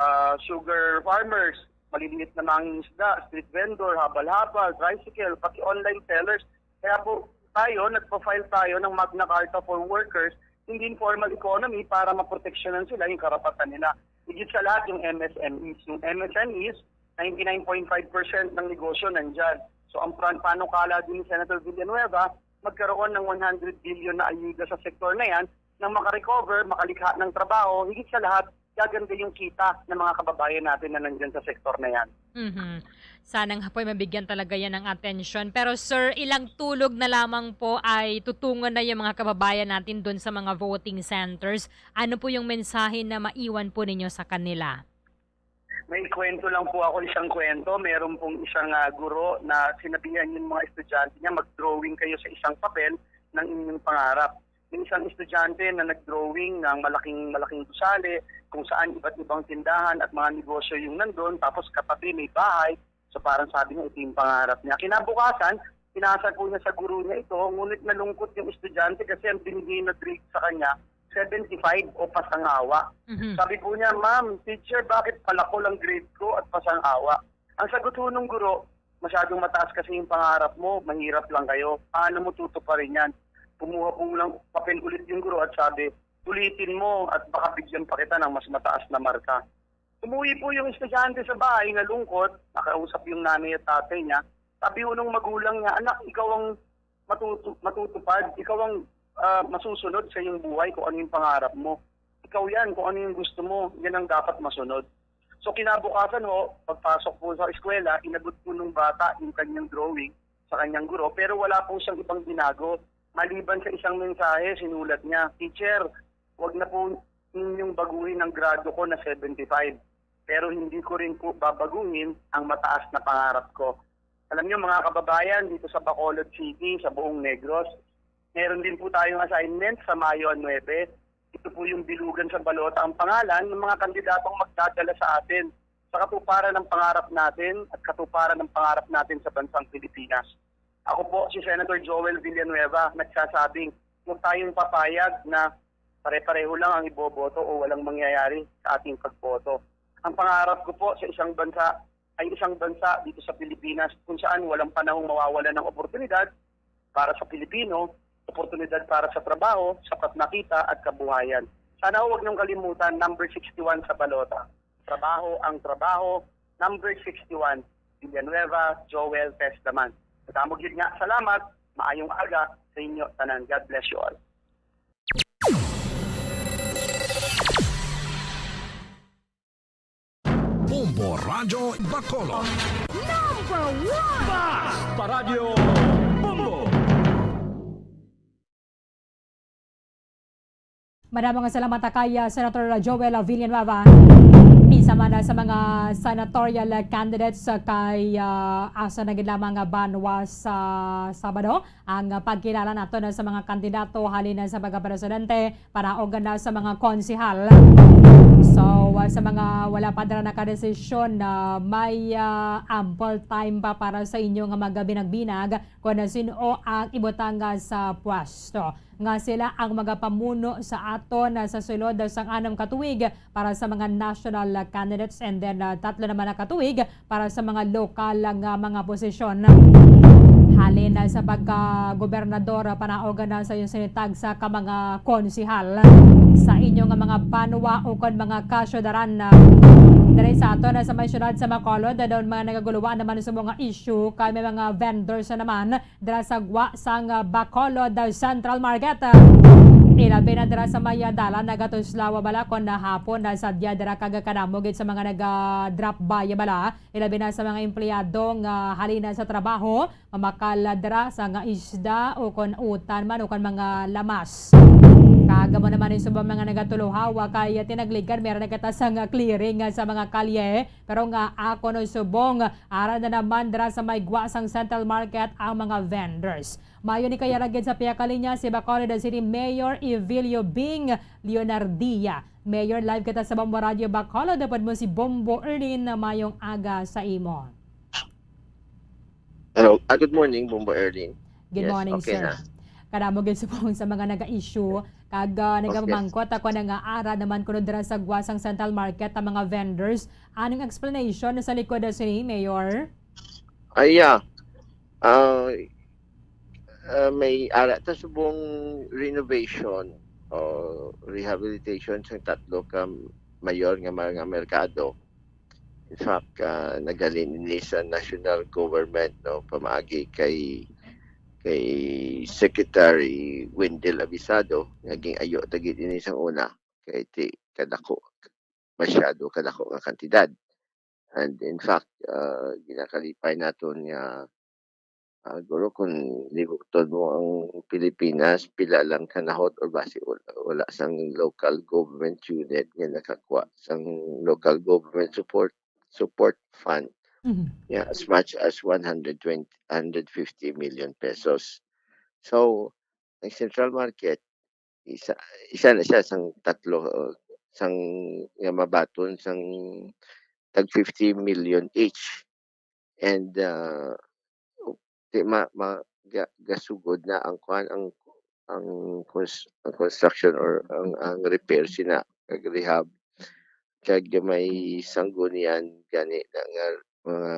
ah, sugar farmers, maliliit na mangingisda, street vendor, habal-habal, tricycle, pati online sellers. Kaya po tayo, nagpa-file tayo ng Magna Carta for Workers in the informal economy para maproteksyonan sila yung karapatan nila. Higit sa lahat yung M S M Es. Yung M S M Es, ninety-nine point five percent ng negosyo nandyan. So ang plan, panukala din ni Senator Villanueva, magkaroon ng one hundred billion na ayuda sa sektor na yan nang makarecover, makalikha ng trabaho, higit sa lahat, gaganda yung kita ng mga kababayan natin na nandyan sa sektor na yan. Mhm. Sana nga po ay mabigyan talaga yan ng atensyon. Pero sir, ilang tulog na lamang po ay tutungan na yung mga kababayan natin doon sa mga voting centers. Ano po yung mensahe na maiwan po ninyo sa kanila? May kwento lang po ako, isang kwento. Meron pong isang, ah, guro na sinabihan yung mga estudyante niya, "Mag-drawing kayo sa isang papel ng inyong pangarap." May isang estudyante na nag-drawing ng malaking, malaking gusali kung saan iba't ibang tindahan at mga negosyo yung nandun, tapos katabi may bahay. So, parang sabi niya, "Ito yung pangarap niya." Kinabukasan, pinasa po niya sa guro niya ito, ngunit nalungkot yung estudyante kasi ang binigay na grade sa kanya, seventy-five o pasangawa. Mhm. Sabi po niya, "Ma'am, teacher, bakit palakol ang grade ko at pasangawa?" Ang sagot po nung guro, "Masyadong mataas kasi yung pangarap mo, mahirap lang kayo. Paano mo tutuparin yan? Kumuha po lang papel ulit yung guro at sabi, 'Ulitin mo at baka bigyan pa kita ng mas mataas na marka.'" Umuwi po yung estudyante sa bahay, nalungkot, nakausap yung nanay at tatay niya. Sabi ho nung magulang niya, "Anak, ikaw ang matutu-, matutupad, ikaw ang, ah, masusunod sa iyong buhay kung ano yung pangarap mo. Ikaw yan, kung ano yung gusto mo, yan ang dapat masunod." So kinabukasan ho, pagpasok po sa eskwela, inabot po nung bata yung kanyang drawing sa kanyang guro, pero wala po siyang ibang binago maliban sa isang mensahe, sinulat niya, "Teacher, wag na po ninyong baguhin ang grado ko na seventy-five, pero hindi ko rin po babaguhin ang mataas na pangarap ko." Alam niyo, mga kababayan, dito sa Bacolod City, sa buong Negros, meron din po tayong assignment sa Mayo nuebe. Ito po yung bilugan sa balota ang pangalan ng mga kandidatong magdadala sa atin sa katuparan ng pangarap natin at katuparan ng pangarap natin sa bansang Pilipinas. Ako po si Senator Joel Villanueva, nagsasabing, "Huwag tayong papayag na pare-pareho lang ang iboboto o walang mangyayari sa ating pagboto." Ang pangarap ko po sa isang bansa ay isang bansa dito sa Pilipinas kung saan walang panahong mawawala ng oportunidad para sa Pilipino, oportunidad para sa trabaho, sapat na kita at kabuhayan. Sana huwag niyong kalimutan, number sixty-one sa balota. Trabaho ang trabaho, number sixty-one, Villanueva Joel Testaman. Madamo gyud nga salamat, maayong aga sa inyo tanan. God bless you all. Bombo Radyo Bacolod. Number one! Bas pa Radyo Bombo! Madamo nga salamat kay, ah, Senator Joel Villanueva. Isa man, ah, sa mga senatorial candidates, ah, kay, ah, asa na gid lamang nga banwa sa Sabado ang, ah, pagkilala nato na sa mga kandidato halin na sa mga presidente, para og na sa mga konsehal. So, ah, sa mga wala pa dira nakadesisyon, na may, ah, ample time pa para sa inyo nga magabinag-binag kung sino ang ibutang, ah, sa pwesto nga sila ang magapamuno sa aton, ah, sa sulod sang anam ka tuig para sa mga national candidates, and then, ah, tatlo naman na ka tuig para sa mga lokal nga mga posisyon. Halin na sa pagkagobernador, ah, panaog na sa iyong sinitag sa ka mga konsehal sa inyo nga mga banwa ukon mga kasyudaran, ah, Diri sa aton, ah, sa may siyudad sa Bacolod, ah, daw mga nagaguluhan naman sa mga issue kay may mga vendors na naman dira sa gwa sang, ah, Bacolod, ah, Central Market. Ilabi na dira sa may, ah, dalan nagatuslaw bala kon hapon na sadya dira kag kadamo gid sa mga naga-drop by bala. Ilabi na sa mga empleyado nga halina sa trabaho, mamakal dira sa nga isda o kon utan man o kon mga lamas. Kag amo naman ang subang mga nagatuluhaw kay tinagligan meron nagkata sa nga clearing sa mga kalye, pero nga ako no subong ara na naman dira sa may gwa sang Central Market ang mga vendors. Mayo ni kaya ragid sa pihak kalinya si Bacolod City Mayor Evilio Bing Leonardia. Mayor, live kita sa Bombo Radio Bacolod. Dapat mo si Bombo Erlin na mayong aga sa imo. Hello. Ah, good morning, Bombo Erlin. Good Yes, morning, okay sir. Na. Kadamo gid subong sa mga naga-issue. Kag ah, nagamangkot ako na nga ara naman kuno dira sa Guasang Central Market ang mga vendors. Anong explanation sa likod na sini, Mayor? Ah, yeah. Ah, ah, may ara ta subong renovation o rehabilitation sa tatlo ka mayor nga mga merkado. In fact, ah, naghalin ini sa national government, no, pamaagi kay kay Secretary Wendell Avisado nga ging-ayo ta gid ini sang una kay ti kadako, masyado kadako nga kantidad. And in fact, ah, ginakalipay naton nga, ah, guro, kung libuton mo ang Pilipinas, pila lang ka nahot or basi wala, wala sang local government unit nga nakakuha sang local government support support fund. Mhm. Yeah, as much as one hundred twenty, hundred fifty million pesos. So, ang central market, isa, isa na siya sang tatlo, uh, sang nga mabaton sang tag fifty million each. And, uh, di ma, ma, ga, gasugod na ang kuan, ang ang cons, ang construction or ang, ang repair sina kag rehab. Kag may sanggunian gani na nga mga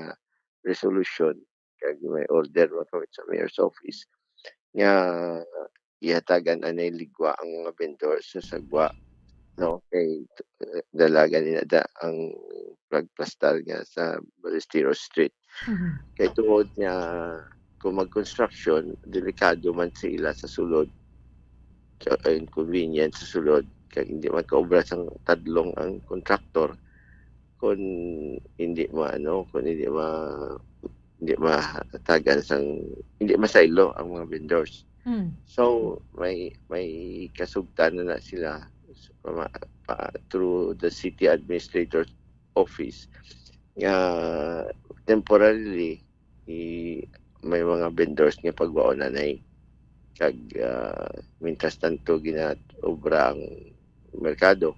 resolution kag may order makawit sa mayor's office nga ihatagan anay ligwa ang mga vendor sa sagwa, no? Kay, eh, dalagan nila da ang pagplastar nga sa Balesteros Street. Mhm. Kay tungod nga kung mag-construction, delikado man sila sa sulod. So, inconvenient sa sulod. Kay hindi man kaobra sang tadlong ang contractor kung hindi ma-, ano, kung hindi ma-, hindi mahatagan sang, hindi masaylo ang mga vendors. Mm. So, may, may kasugtan na, na sila sa pama-, pa, through the city administrator's office nga temporarily i-, may mga vendors nga pagwaon anay. Kag, ah, mientras tanto, ginaobra ang merkado.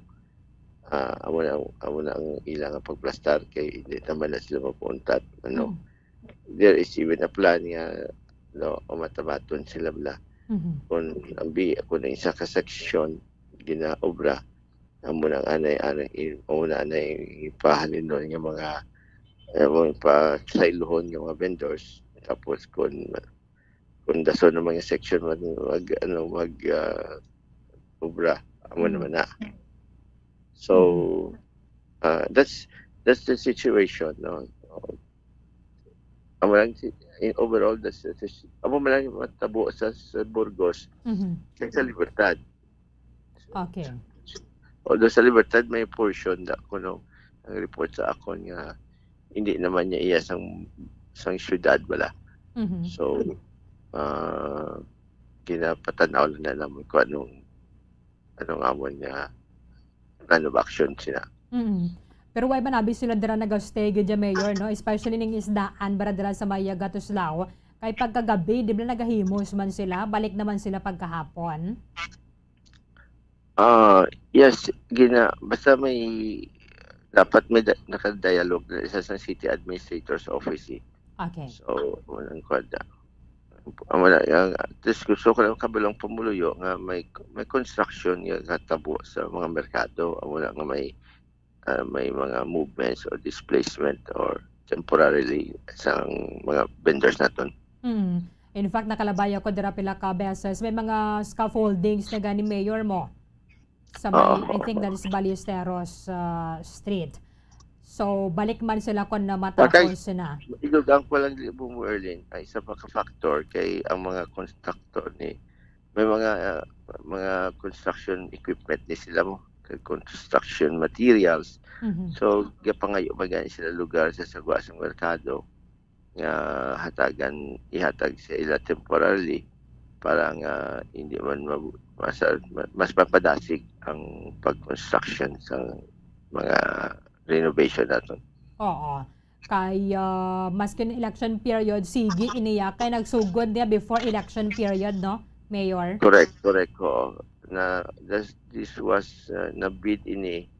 Ah, amo na, amo na ang ila nga pagplastar kay hindi naman na sila mapuntat, ano. Mm. There is even a plan nga, no, umatabaton sila bala. Mhm. Kung ang bi-, kung ang isa ka section ginaobra, amo nang anay, anay, i-, amo na anay ipahalinon nga mga, eh, mga pasaylohon nga mga vendors. Tapos kung, kung dason ang mga section mag, mag, ano, mag, ah, obra, amo Mm. naman na. So, Mhm. ah, that's, that's the situation, no? Amo lang si, in overall, that's the, amo man lang matabo sa, sa Burgos, Mhm. kag sa Libertad. Okay. Although sa Libertad may portion da kuno ang report sa akon nga hindi naman niya iya sang, sang syudad bala. Mhm. So, ah, ginapatan-aw lang na naman kung anong, anong amon nga plan of action sila. Mm. Pero why man abi sila dira naga-stay gid ya, Mayor, no? Especially ning isdaan bara dira sa may Gatuslao. Kay pagkagabi, di ba nagahimos man sila? Balik naman sila pagkahapon? Ah, yes, gina-, basta may, dapat may da-, naka-dialogue na isa sa city administrator's office, eh. Okay. So, walang kwada. Ang wala, ang, at least gusto ko lang kabalong pumuluyo nga may, may construction nga katabo sa mga merkado. Ang wala nga may, ah, may mga movements or displacement or temporarily sa mga vendors naton. Mm. In fact, nakalabay ako dira pila ka beses. May mga scaffoldings na gani, Mayor, mo. Sa may, Oo. I think that is Ballesteros, uh, Street. So, balik man sila kon na Patay. Matapos na. Idugang ko lang, di mo, Erlin, ay isa pa ka factor kay ang mga constructor ni may mga ah, mga construction equipment ni sila mo, kay construction materials. Mhm. So gapangayo man gani sila lugar sa sagwa sa merkado nga hatagan ihatag sa ila temporarily para nga hindi man mabu- mas, mas mapadasig ang pag-construction sa mga renovation naton. Oo. Kay ah, maskin election period, sige iniya kay nagsugod niya before election period, no, Mayor? Correct, correct. Oo. Na this, this was uh, na bid ini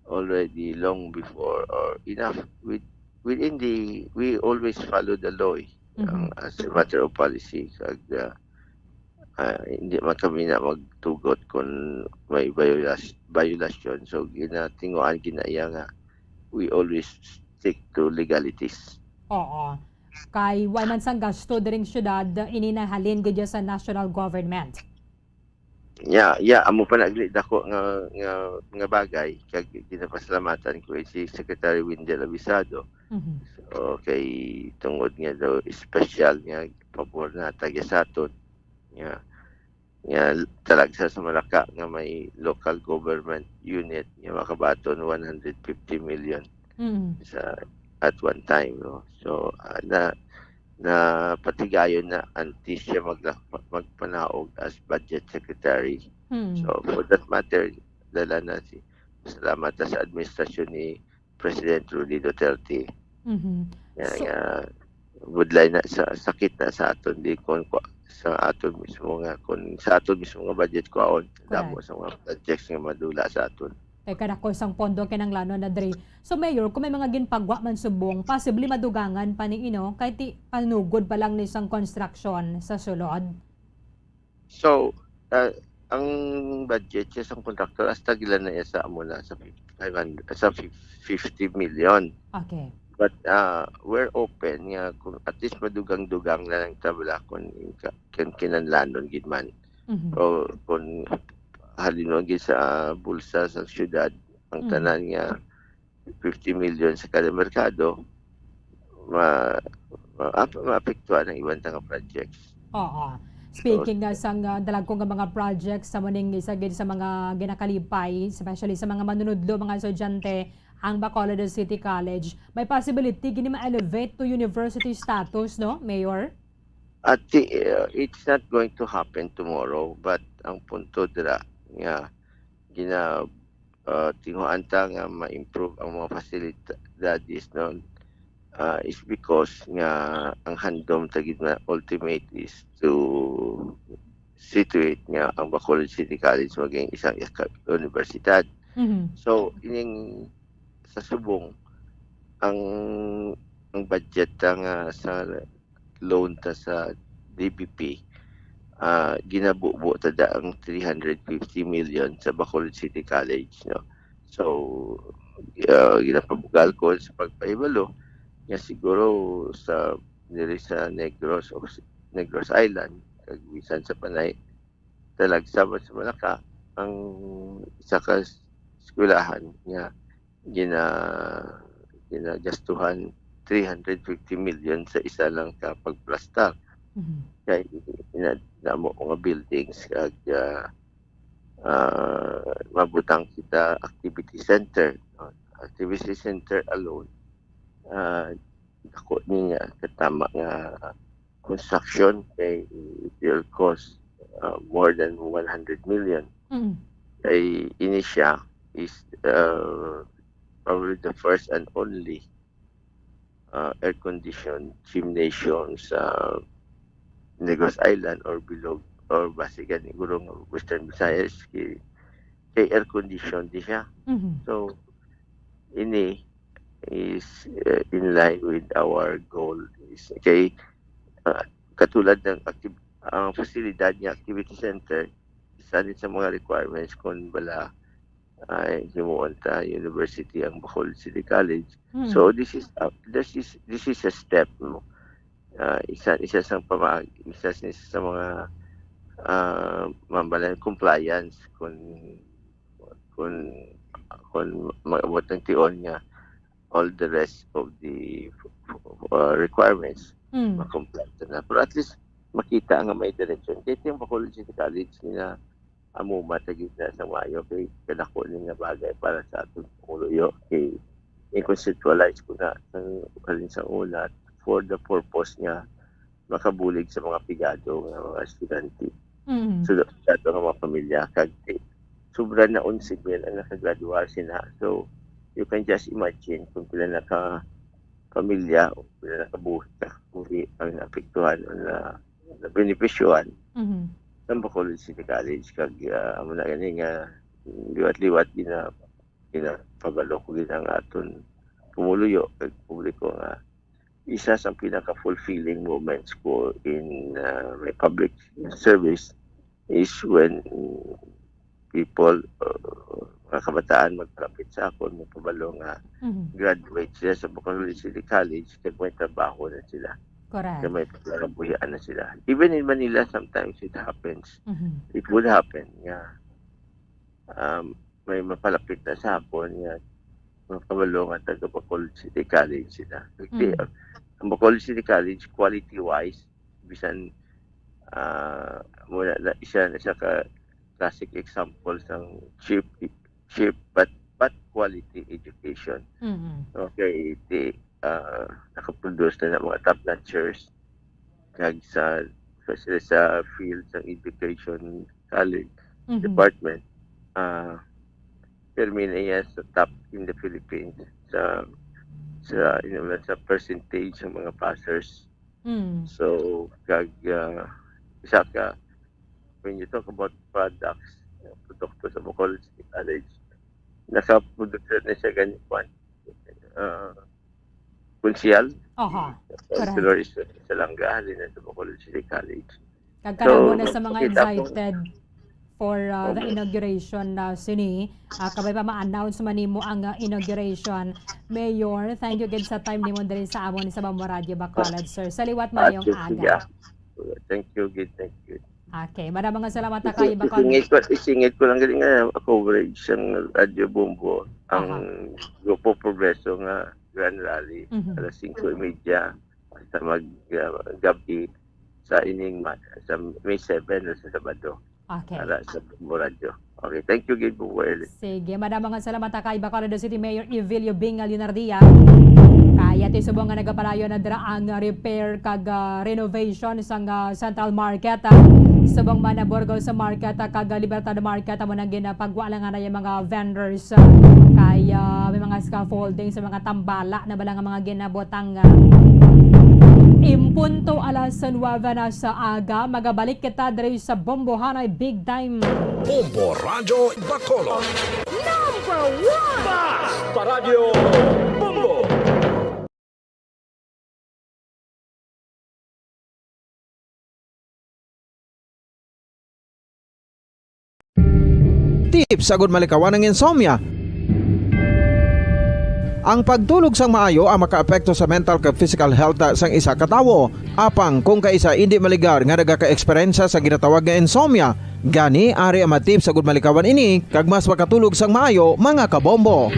already long before or enough with within the we always follow the law eh. Mhm. Ang as a matter of policy kag uh, ah, hindi man kami na magtugot kung may violas- violation. So ginatinguan ginaiya nga we always stick to legalities. Oo. Kay wala man sang gasto diring syudad, ini nahalin gid sa national government. Ya, ya, amo pa nagli dako nga nga nga bagay kag ginapasalamatan ko si Secretary Windel Avisado. Mhm. So kay tungod nga daw special nga pabor na tagya sa aton. Ya. Ya, talagsa sa Malacca nga may local government unit nga makabaton one hundred fifty million Mm. sa at one time, no. So ah, na na patigayon na antes siya magla- magpanaog as budget secretary. Mm. So for that matter, dala na si salamat na sa administrasyon ni President Rudy Duterte. Mhm. Nga, So, nga budlay na sa sakit na sa aton di kon kwa- sa aton mismo nga kon sa aton mismo nga budget kwaon damo Correct. sa mga projects nga madula sa aton. Kay kadako sang pondo kinahanglanon na diri. So Mayor, kung may mga ginpagwa man subong, possibly madugangan pa ni ino kay ti panugod pa lang ni sang construction sa sulod. So, ah, ang budget siya sang contractor hasta gila na iya sa amo na sa five hundred, sa fifty million. Okay. But uh, we're open nga kung at least madugang-dugang na lang ta bala kung, ka- kung kinanlanon gid man. Mhm. O kung halinon gid sa bulsa sa syudad ang Mhm. tanan nga fifty million sa kada merkado ma, ma ap- maapektuhan ang iban ta nga projects. Oo. Speaking nga sang ah, dalagko nga mga projects sa muning isa gid sa mga ginakalipay, especially sa mga manunudlo, mga estudyante, ang Bacolod City College, may possibility gini ma-elevate to university status, no, Mayor? At the, uh, it's not going to happen tomorrow, but ang punto dira nga gina uh, tinguhaan ta nga ma-improve ang mga facilities, no, uh, is because nga ang handom ta gid na ultimate is to situate nga ang Bacolod City College maging isang ika- universidad. Mhm. So ining sa subong ang ang budget ta nga sa loan ta sa D B P, ah, ginabubo ta da ang three hundred fifty million sa Bacolod City College, no. So uh, ginapabugal ko sa pagpahibalo nga siguro sa diri sa Negros o s- Negros Island kag bisan sa Panay talagsa man sa Malacca ang isa ka eskwelahan nga gina ginagastuhan three hundred fifty million sa isa lang ka pagplastar. Mhm. Kay ina damo mga buildings kag ah, ah, mabutang kita activity center, no? Activity center alone, ah, dako ni nga katama nga construction kay it will cost uh, more than one hundred million. Mm. Kay ini siya is uh, probably the first and only uh, air-conditioned gymnasium sa Negros Island or Bilog or basigan siguro nga Western Visayas kay, kay air-conditioned di siya. Mhm. So ini is uh, in line with our goal is kay uh, katulad ng active ang pasilidad nga activity center isa din sa mga requirements kung bala ay himuon ta university ang Bacolod City College. Mm. So this is uh, this is this is a step mo. Uh, isa isa sa pamag isa sa, sa mga uh, mambalan compliance kung kung kung maabot ang tion nga all the rest of the uh, requirements, Mm. makompleto na. Pero at least, makita nga may direction. Kaya yung Bacolod City College nga amo matagid na sa maayo kay kadako ni nga bagay para sa atong pumuluyo. Kay i-conceptualize ko na sa, sa una for the purpose nga makabulig sa mga pigado nga mga estudyante. Mm. So, pigado nga mga pamilya, kag sobra na onse mil ang nakagraduar sina. So, you can just imagine kung pila na ka pamilya o pila na ka buhi, ka buhi ang naapektuhan o na, nabenepisyohan Mhm. ng Bacolod City College. Kag, ah, amo na gani nga liwat-liwat gina-, ginapabalo ko gid ang aton pumuluyo kag publiko nga isa sa pinaka-fulfilling moments ko in, uh, my public service is when people, uh, mga kabataan magpalapit sa akon, magpabalo nga Mhm. graduate sila sa Bacolod City College, kag may trabaho na sila, Correct. kag may pagkakabuhian na sila. Even in Manila, sometimes it happens. Mhm. It would happen nga, um, may mapalapit na sa akon nga mga kabalo nga taga Bacolod City College sila. Kasi Mm. ang, ang Bacolod City College, quality-wise, bisan, ah, muna na isa na siya ka classic example sang cheap, cheap but, but quality education. Mm-hmm. Okay, di, ah, nakaproduce na ng mga top notchers kag sa, especially sa field sa education college Mhm. department, ah, permi na iya sa top in the Philippines sa, sa, you know, sa percentage ng mga passers. Mm. So, kag, ah, isa ka, when you talk about products, you know, produkto sa Bacolod City College, nakaproduce na siya ganyan, kwan, ah, konsehal, Aha, si correct. Councilor Is-, Salanga, halin na sa Bacolod City College. Kag So, karamo na sa mga makita ko excited for, uh, the Opo. inauguration na sini. Ah, kabay pa ma-announce man nimo ang, uh, inauguration. Mayor, thank you gid sa time nimo diri sa amon sa Bambo Radio Bacolod, sir. Sa liwat, Ah, maayong thank you, aga. yeah. Thank you gid, thank you. Okay, madamo nga salamat, Isi-, Takay Bacolod. isingit ko, isingit ko lang gid nga coverage sang Radyo Bombo, ang Aha. Grupo Progreso nga Grand Rally, Mhm. alas singko y media hasta mag, ah, gabi sa ining ma-, sa May seven na sa Sabado, Okay. para sa Bombo Radyo. Okay, thank you gid, Bombo Eli. Sige, madamo nga salamat, Takay Bacolod City Mayor Evilio Binga Leonardia. Kaya ti subong nga nagapalayo na dira ang repair kag, ah, renovation sang, ah, Central Market, ah, subong man na Burgos Market, ah, kag, ah, Libertad Market, amo nang ginapagwa lang nga na yung mga vendors, ah, kay, ah, may mga scaffolding sa mga tambala na bala nga mga ginabutang, ah. In punto alas nuebe na sa aga, magabalik kita diri sa Bombohanay Big Time. Bombo Radyo Bacolod. Number one! Basta Radyo Bombo! Tips agud malikawan ang insomnia. Ang pagtulog sang maayo ang makaapekto sa mental kag physical health sang isa ka tawo. Apang kung kaisa indi maligar nga nagaka-eksperyensya sa ginatawag nga insomnia, gani ari ang mga tips agud malikawan ini kag mas makatulog sang maayo, mga kabombo.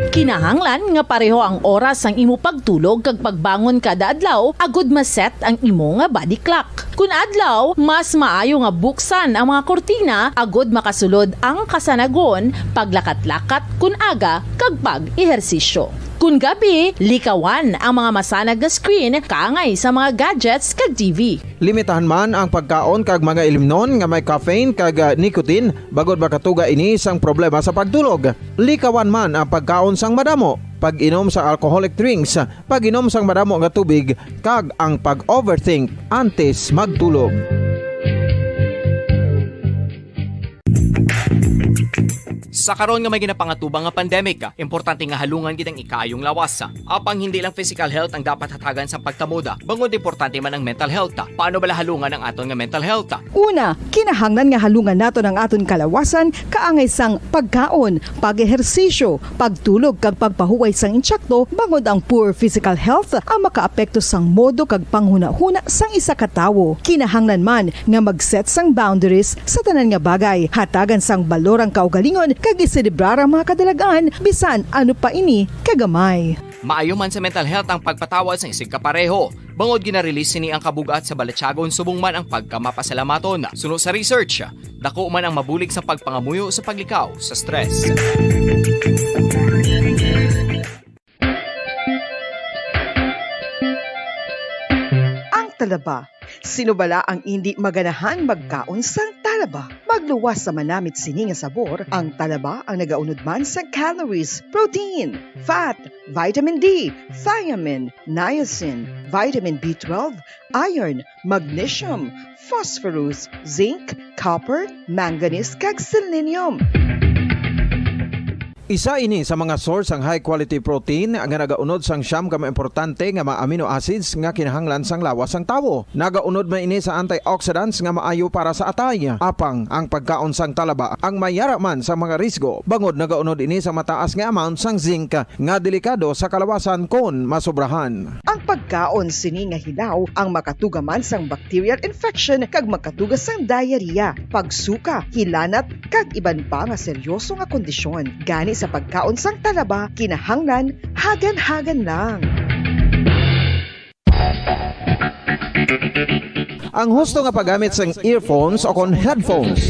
Kinahanglan nga pareho ang oras sang imo pagtulog kag pagbangon kada adlaw agud ma-set ang imo nga body clock. Kun adlaw, mas maayo nga buksan ang mga kurtina agud makasulod ang kasanagon, paglakat-lakat kun aga, kag pag-ehersisyo. Kun gabi, likawan ang mga masanag nga screen kaangay sa mga gadgets kag T V. Limitahan man ang pagkaon kag mga ilimnon nga may caffeine kag, ah, nicotine, bangod makatuga ini sang problema sa pagtulog. Likawan man ang pagkaon sang madamo, pag-inom sang alcoholic drinks, pag-inom sang madamo nga tubig, kag ang pag-overthink antes magtulog. Sa karon nga may ginapangatubang nga pandemic, importante nga halungan gid ang ikaayong lawas. Apang hindi lang physical health ang dapat hatagan sa pagtamod, bangod importante man ang mental health. Paano bala halungan ang aton nga mental health? Una, kinahanglan nga halungan naton ang aton kalawasan kaangay sang pagkaon, pag-ehersisyo, pagtulog kag pagpahuway sang intsakto, bangod ang poor physical health ang makaapekto sang modo kag panghunahuna sang isa ka tawo. Kinahanglan man nga mag-set sang boundaries sa tanan nga bagay, hatagan sang balor ang kaugalingon kag Iselebrar ang mga kadalagan, bisan ano pa ini kagamay. Maayo man sa mental health ang pagpatawad sang isigkapareho, bangod gina-release sini ang kabug-at sa balatyagon subong man ang pagkamapasalamaton. Suno sa research, dako man ang mabulig sa pagpangamuyo sa paglikaw sa stress. Ang talaba. Sino bala ang indi maganahan magkaon sang talaba? Magluwas sa manamit sini nga sabor, ang talaba ang nagaunod man sa calories, protein, fat, vitamin D, thiamine, niacin, vitamin B twelve, iron, magnesium, phosphorus, zinc, copper, manganese, kag selenium. Isa ini sa mga source sang high quality protein nga nagaunod sang siyam ka mga importante nga mga amino acids nga kinahanglan sang lawas sang tawo. Nagaunod man ini sa antioxidants nga maayo para sa atay. Apang ang pagkaon sang talaba ang mayara man sa mga risgo, bangod nagaunod ini sa mataas nga amount sang zinc nga delikado sa kalawasan kon masobrahan. Ang pagkaon sini nga hilaw ang makatuga man sang bacterial infection kag makatuga sang diarrhea, pagsuka, hilanat, kag iban pa nga seryoso nga kondisyon. Gani sa pagkaon sang talaba, kinahanglan hagan-hagan lang. Ang husto nga paggamit sang earphones o kon headphones.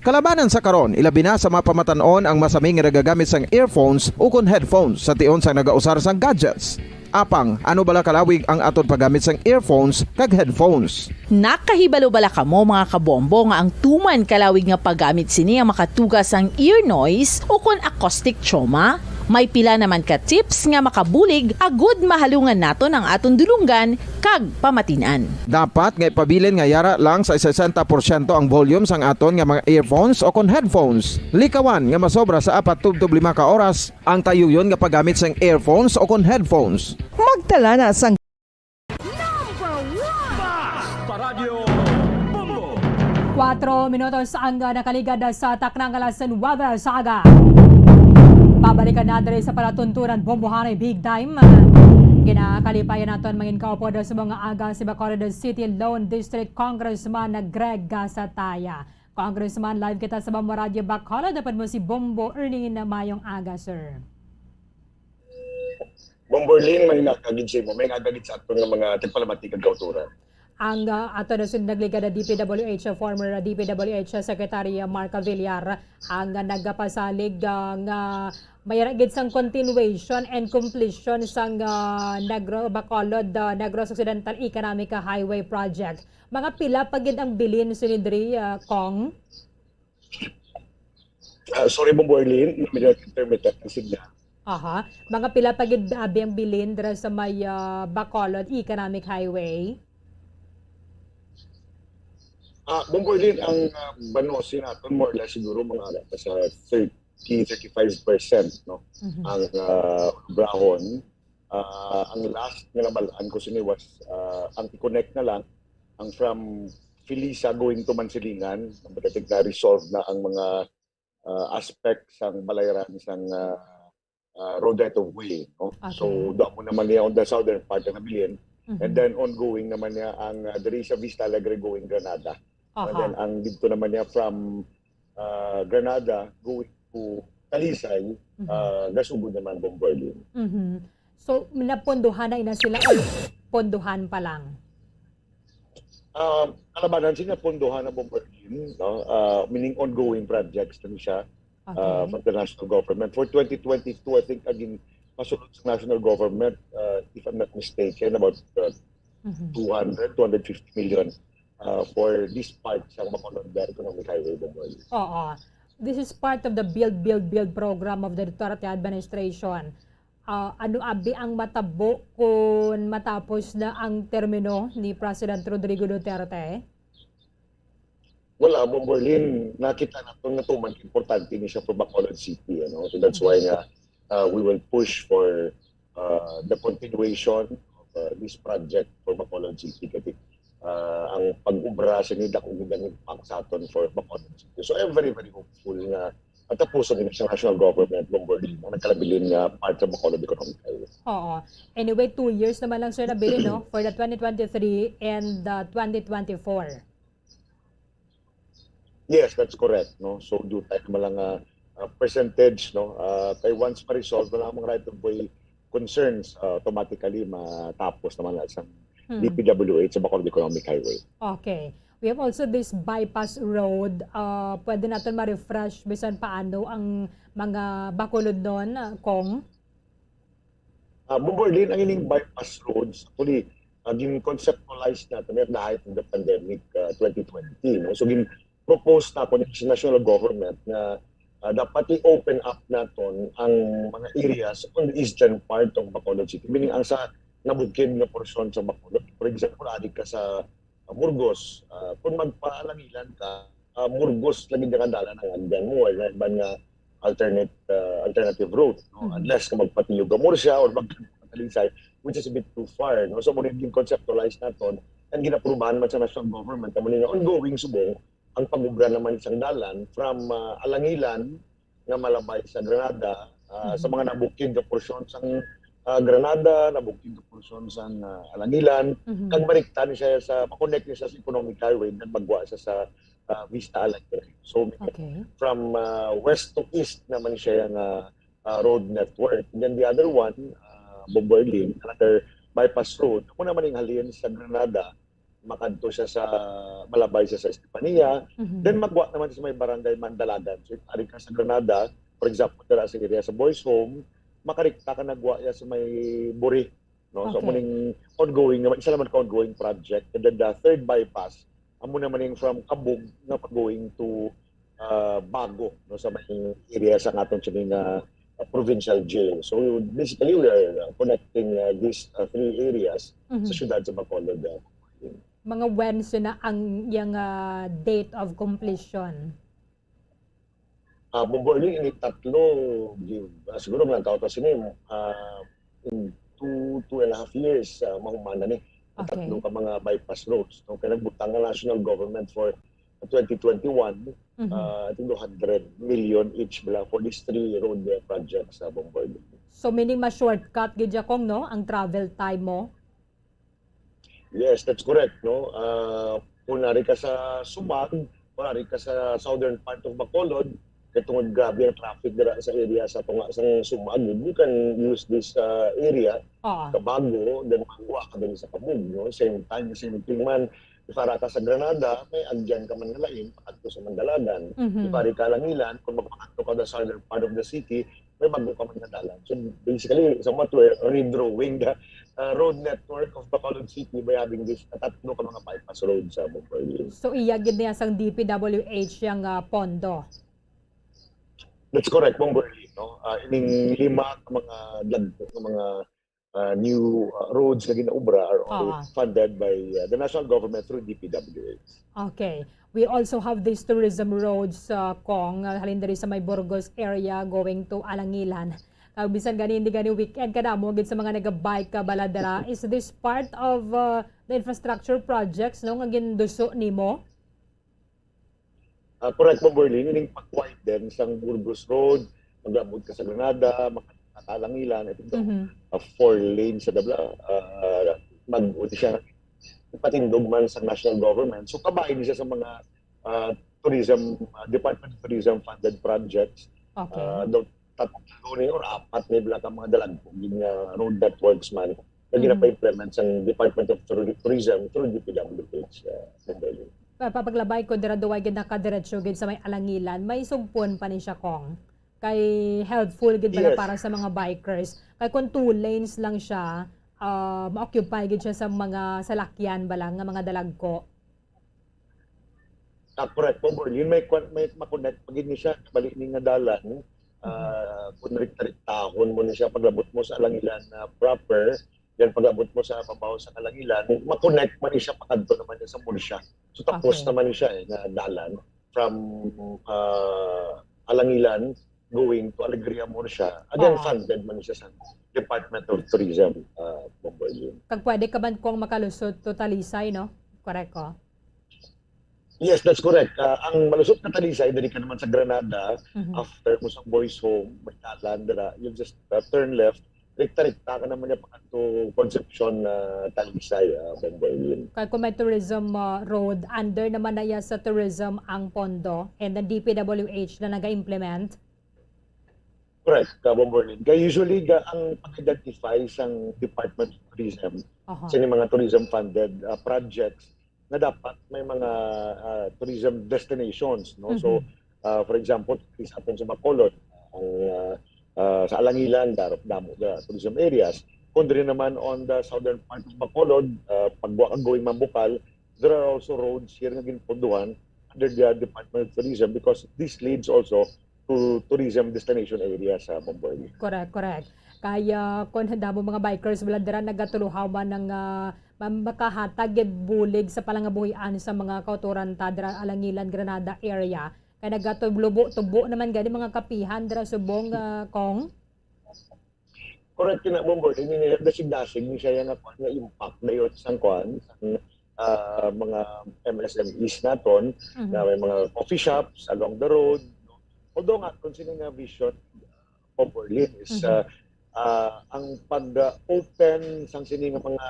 Kalabanan sa karon, ilabi na sa mga pamatan-on ang masami nga nagagamit sang earphones ukon headphones sa tion sang nagausar sang gadgets. Apang, ano bala kalawig ang aton paggamit sang earphones kag headphones? Nakahibalo bala kamo, mga kabombo, nga ang tuman kalawig nga paggamit sini ang makatuga sang ear noise ukon acoustic trauma? May pila naman ka tips nga makabulig agud mahalungan naton ang aton dulonggan kag pamatin-an. Dapat nga ipabilin nga yara lang sa sesenta porsyento ang volume sang aton nga mga earphones o kon headphones. Likawan nga masobra sa apat tubtob lima ka oras ang tayuyon nga paggamit sang earphones o kon headphones. Magtala na sang Number one! Bas Paradyo Bombo! Kuwatro minutos ang, ah, nakaligad sa taknang alas nuwebe sa aga. Pabalikan na diri sa palatuntunan Bombohanay Big Time. Ginakalipayan naton mangin kaupod sa mga aga si Bacolod City Lone District Congressman Greg Gasataya. Congressman, live kita sa Bombo Radyo Bacolod. Dapat mo si Bombo Ernie na mayong aga, sir. Bombo Ernie, may nagagid sa imo, may nagagid sa aton nga mga tigpalamati kag kauturan. Ang, ah, ato na sunod nagligad na D P W H, former D P W H Secretary Mark Villar, ang, ah, nagapasalig, ah, nga may ra gid sang continuation and completion sang, ah, Negros Bacolod, ah, Negros Occidental Economic Highway Project. Mga pila pa gid ang bilin sini diri, ah, Cong? Ah, sorry, Bombo Ernie, medyo intermittent ang signal. Aha. Mga pila pa gid abi ang bilin dira sa may, ah, Bacolod Economic Highway? Ah, Bombo Ernie, ang, ah, banosi naton, more or less, siguro mga sa thirty, thirty-five percent, no? Mhm. Ang, ah, obrahon. Ah, ang last nga nabal-an ko sini was, ah, ang i-connect na lang ang from Felisa going to Mansilingan, ang pagdating na resolve na ang mga, ah, aspect sang balayran sang, ah, ah, road right of way, no? Okay. So, doon mo naman niya on the southern part na nabilin. And Mhm. then ongoing naman niya ang, ah, diri sa Vista Alegre going Granada. Aha. And then ang dito naman niya from, ah, Granada going to Talisay, Mhm. ah, gasugod naman Bombo Ernie. Mhm. So, napondohan na ina sila o pondohan pa lang? Ah, kalabanan sila pondohan na Bombo Ernie, no? Ah, meaning ongoing projects na siya, ah, Okay. from the national government. For twenty twenty-two, I think, again, pasulod sa national government, ah, if I'm not mistaken, about, ah, Mhm. two hundred, two hundred fifty million, ah, for this part sa Bacolod Economic Highway, Bombo Ernie. Oo. This is part of the build, build, build program of the Duterte administration. Ah, ano abi ang matabo kung matapos na ang termino ni President Rodrigo Duterte? Wala, Bombo Ernie, nakita naton nga tuman importante ni siya for Bacolod City, ano? So that's why nga, uh, we will push for, uh, the continuation of, uh, this project for Bacolod City. Kasi, uh, ang pag-ubra sa ni dako gid ang impact sa aton for Bacolod City. So I'm very, very hopeful nga ang tapuson ni sa national government, Bombo Ernie, ang nagkalabilin nga part sa Bacolod Economic Highway. Oo. Anyway, two years naman lang, sir, nabilin, no? For the twenty twenty-three and the twenty twenty-four. Yes, that's correct, no? So, due tayo naman lang, ah, ah, percentage, no? Ah, kay once ma-resolve na ang mga right of way concerns, ah, automatically matapos naman na sa Hmm. D P W H sa Bacolod Economic Highway. Okay. We have also this bypass road. Ah, pwede natin ma-refresh bisan paano ang mga Bacolodnon, ah, Kong? Ah, Bombo Arlene, ang ining bypass roads, actually, ah, gin-conceptualize nato at the height of the pandemic, ah, twenty twenty, no? So, gin-propose nato ni sa national government na, ah, dapat i-open up naton ang mga areas on the eastern part of Bacolod City, meaning ang sa nabukid nga porsyon sa Bacolod. For example, ari ka sa, ah, Burgos, ah, kung magpaalangilan ka, ah, Burgos lagi nga dalan ang agyan mo, wala iban nga alternate, ah, alternative route, no? Mhm. Unless ka magpatiyog ka Murcia or magpatalisay, which is a bit too far, no? So, muna yung conceptualize naton, ang ginaprubahan man sa national government, amo ni nga ongoing subong, ang pag-ubra naman sang dalan from, ah, Alangilan nga malabay sa Granada, ah, sa Mhm. mga nabukid nga porsyon sang, ah, Granada, nabukid nga porsyon sang, ah, Alangilan, Mhm. kag marikta ni siya sa, ma-connect ni siya sa Economic Highway, then magwa siya sa, ah, Vista Alegre. So, Okay. from, ah, west to east naman siya nga, ah, road network. And then the other one, ah, Bombo Arlene, another bypass road, amo naman yung halin sa Granada, makadto siya sa, malabay siya sa Estefania, Mhm. then magwa naman sa may barangay Mandalagan. So, if ari ka sa Granada, for example, dira sa area sa Boys Home, makarikta ka nagwa ya sa may Buri, no? So, Okay. amo ning ongoing naman, isa naman ka ongoing project. And then the third bypass, amo naman yung from Cabug nga going to, ah, Bago, no, sa may area sa aton sini nga, ah, provincial jail. So, basically, we are, uh, connecting, uh, these, uh, three areas Mhm. sa siyudad sa Bacolod, uh. Mga when sina ang yang, ah, date of completion? Ah, Bombo Arlene, ini tatlo, gi-, ah, siguro lang kauta sini, ah, in two, two and a half years, ah, mahuman na ni. Ang Okay. tatlo ka mga bypass roads, no? Kaya nagbutang ang national government for twenty twenty-one, Mhm. ah, I think two hundred million each bala for these three road, uh, projects sa Bombo Arlene. So, meaning ma-shortcut gid ya, Kong, no, ang travel time mo? Yes, that's correct, no? Ah, kung ari ka sa Sumag, kung ari ka sa southern part of Bacolod, kay tungod grabe ang traffic dira sa area sa tunga sang Sumag, you can use this, ah, area, Oo. Kabago, then magwa ka din sa Cabug, no? Same time, same thing man. If ara ka sa Granada, may agyan ka man nga lain, paadto sa Mandalagan. Mhm. If ari ka Alangilan, kung magpaadto ka sa southern part of the city, may bago ka man nga dalan. So, basically, somewhat we're redrawing the, uh, road network of Bacolod City by having this, uh, tatlo ka mga bypass road sa Bombo Arlene. So, iya gid niya sang D P W H yang, ah, pondo? That's correct, Bombo Arlene, no? Ah, ining lima ka mga dagko nga mga, ah, new, ah, roads nga ginaobra are all Oo. funded by, ah, the national government through D P W H. Okay. We also have these tourism roads, uh, Kong, uh, halin diri sa may Burgos area going to Alangilan. Kag bisan gani hindi gani weekend, kadamo gid sa mga naga-bike ka bala dira. Is this part of, uh, the infrastructure projects, no, nga ginduso nimo? Ah, correct, Bombo Arlene, ining pag-widen sang Burgos Road, mag-abot ka sa Granada, maka-, maka-Alangilan, ito Mhm. a four lane sa Dabla, ah, mag-, siya, ipatindog man sa national government. So, kabahin siya sa mga, ah, tourism, ah, Department of Tourism funded projects. Okay. Ah, do-, tatlo ni or apat ni bala ka mga dalagko gid nga road networks man na Mhm. ginapa-implement sang Department of Tour-, Tourism through D P W H, ah, Bombo Arlene. Pa-, papaglabay ko dira, duwa gid nakadiretso gid sa may Alangilan. May sugpon pa ni siya, Kong. Kay helpful gid bala Yes. para sa mga bikers. Kay kung two lanes lang siya, ah, ma-occupy gid siya sa mga salakyan bala nga mga dalagko. Ah, correct, Bombo Arlene. May kwan-, may ma-connect pa gid ni siya, bali ni nga dalan. Mhm. Ah, kung rikta-riktahon mo ni siya, paglabot mo sa Alangilan na proper, then paglabot mo sa babaw sa Alangilan, ma-connect man ni siya, pakadto naman niya sa Murcia. So, tapos Okay. naman ni siya, eh, nga dalan from, ah, Alangilan going to Alegria Murcia. Again, Oo. funded man ni siya sa Department of Tourism, ah, Bombo Arlene. Kag pwede ka man, Kong, makalusot to Talisay, no? Correct ko? Yes, that's correct. Ah, ang malusot nga Talisay, diri ka naman sa Granada, Mhm. after mo sa Boys Home, may dalan dira. You just, uh, turn left, rekta-rekta ka naman niya pa to Concepcion, ah, Talisay, ah, Bombo Edwin. Kay kung may tourism, ah, road, under naman na iya sa tourism ang pondo, and then D P W H na naga-implement. Correct, ka Bombo Edwin. Kaya usually, ga, ang pag-identify sang Department of Tourism Aha. sa mga tourism funded, ah, projects na dapat may mga, ah, tourism destinations, no? So, Mhm. ah, for example, sa aton sa Bacolod, ang, ah, ah, sa Alangilan, dar-, damo the tourism areas. Kung diri naman on the southern part of Bacolod, ah, pagwa ka going Mambukal, there are also roads here nga ginpondohan under the Department of Tourism because this leads also to tourism destination areas sa Bombo Edwin. Correct, correct. Kaya kung damo mga bikers, wala dira nagatuluhaw man ang, ah, ma-, makahatag gid bulig sa palangabuhian sa mga kautoran ta dira Alangilan, Granada area. Kay nagatugbo-tugbo naman gani mga kapihan dira subong, ah, Kong. Correct, kina Bombo, ini nila dasig-dasig ni siya nga kuan nga impact dayon sang kuan, sang, ah, mga M S M Es naton, Mhm. na may mga coffee shops along the road, no? Although nga, kung sino nga vision, Bombo Edwin, is, Mhm. ah, ah, ang pag, ah, open sang sini nga mga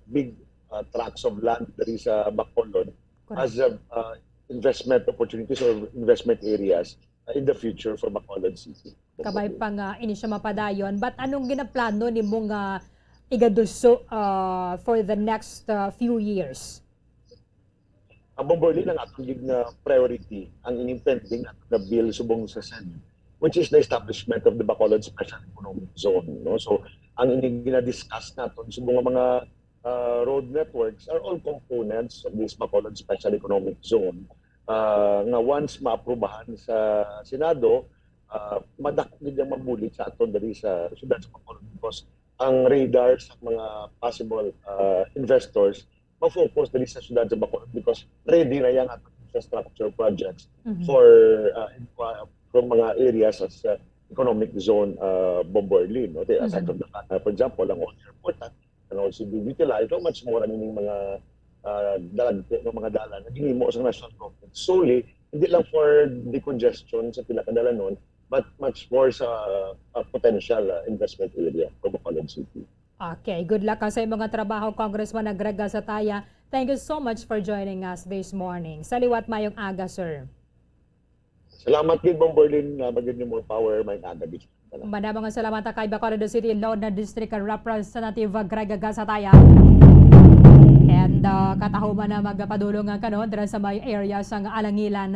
big, ah, tracts of land diri sa Bacolod Correct. as a, ah, investment opportunities or investment areas, ah, in the future for Bacolod City. Kabay pa nga ini siya mapadayon. But anong ginaplano nimo nga igaduso, ah, for the next, ah, few years? Ang Bombo Edwin ang aton gid nga priority, ang ining pending naton nga bill subong sa Senate, which is the establishment of the Bacolod Special Economic Zone, no? So, ang ining gina-discuss naton subong nga mga, ah, road networks are all components of this Bacolod Special Economic Zone, ah, nga once maaprubahan sa Senado, ah, madako gid ang mabulig sa aton diri sa siyudad sa Bacolod because ang radar sa mga possible, ah, investors ma-focus diri sa siyudad sa Bacolod because ready na yang aton infrastructure projects Mhm. for, ah, in-, ah, from mga areas as, ah, economic zone, ah, Bombo Edwin, no? Aside Mhm. from the fact, ah, for example, ang old airport, ah, can also be utilized. So much more ang ining mga, ah, dalagko nga mga dalan nga ginhimo sa national government. Solely, hindi lang for decongestion sa pila ka dalanon, but much more sa, ah, potential, ah, investment area for Bacolod City. Okay, good luck ka sa imong mga trabaho, Congressman Greg Gasataya. Thank you so much for joining us this morning. Sa liwat, mayong aga, sir. Salamat gid, Bombo Edwin. Salamat gid, more power, may aga gid. Madamo nga salamat kay Bacolod City Lord na District Representative Greg Gasataya. And, uh, katahuman na magpadulong nga kano dira sa may area sang Alangilan.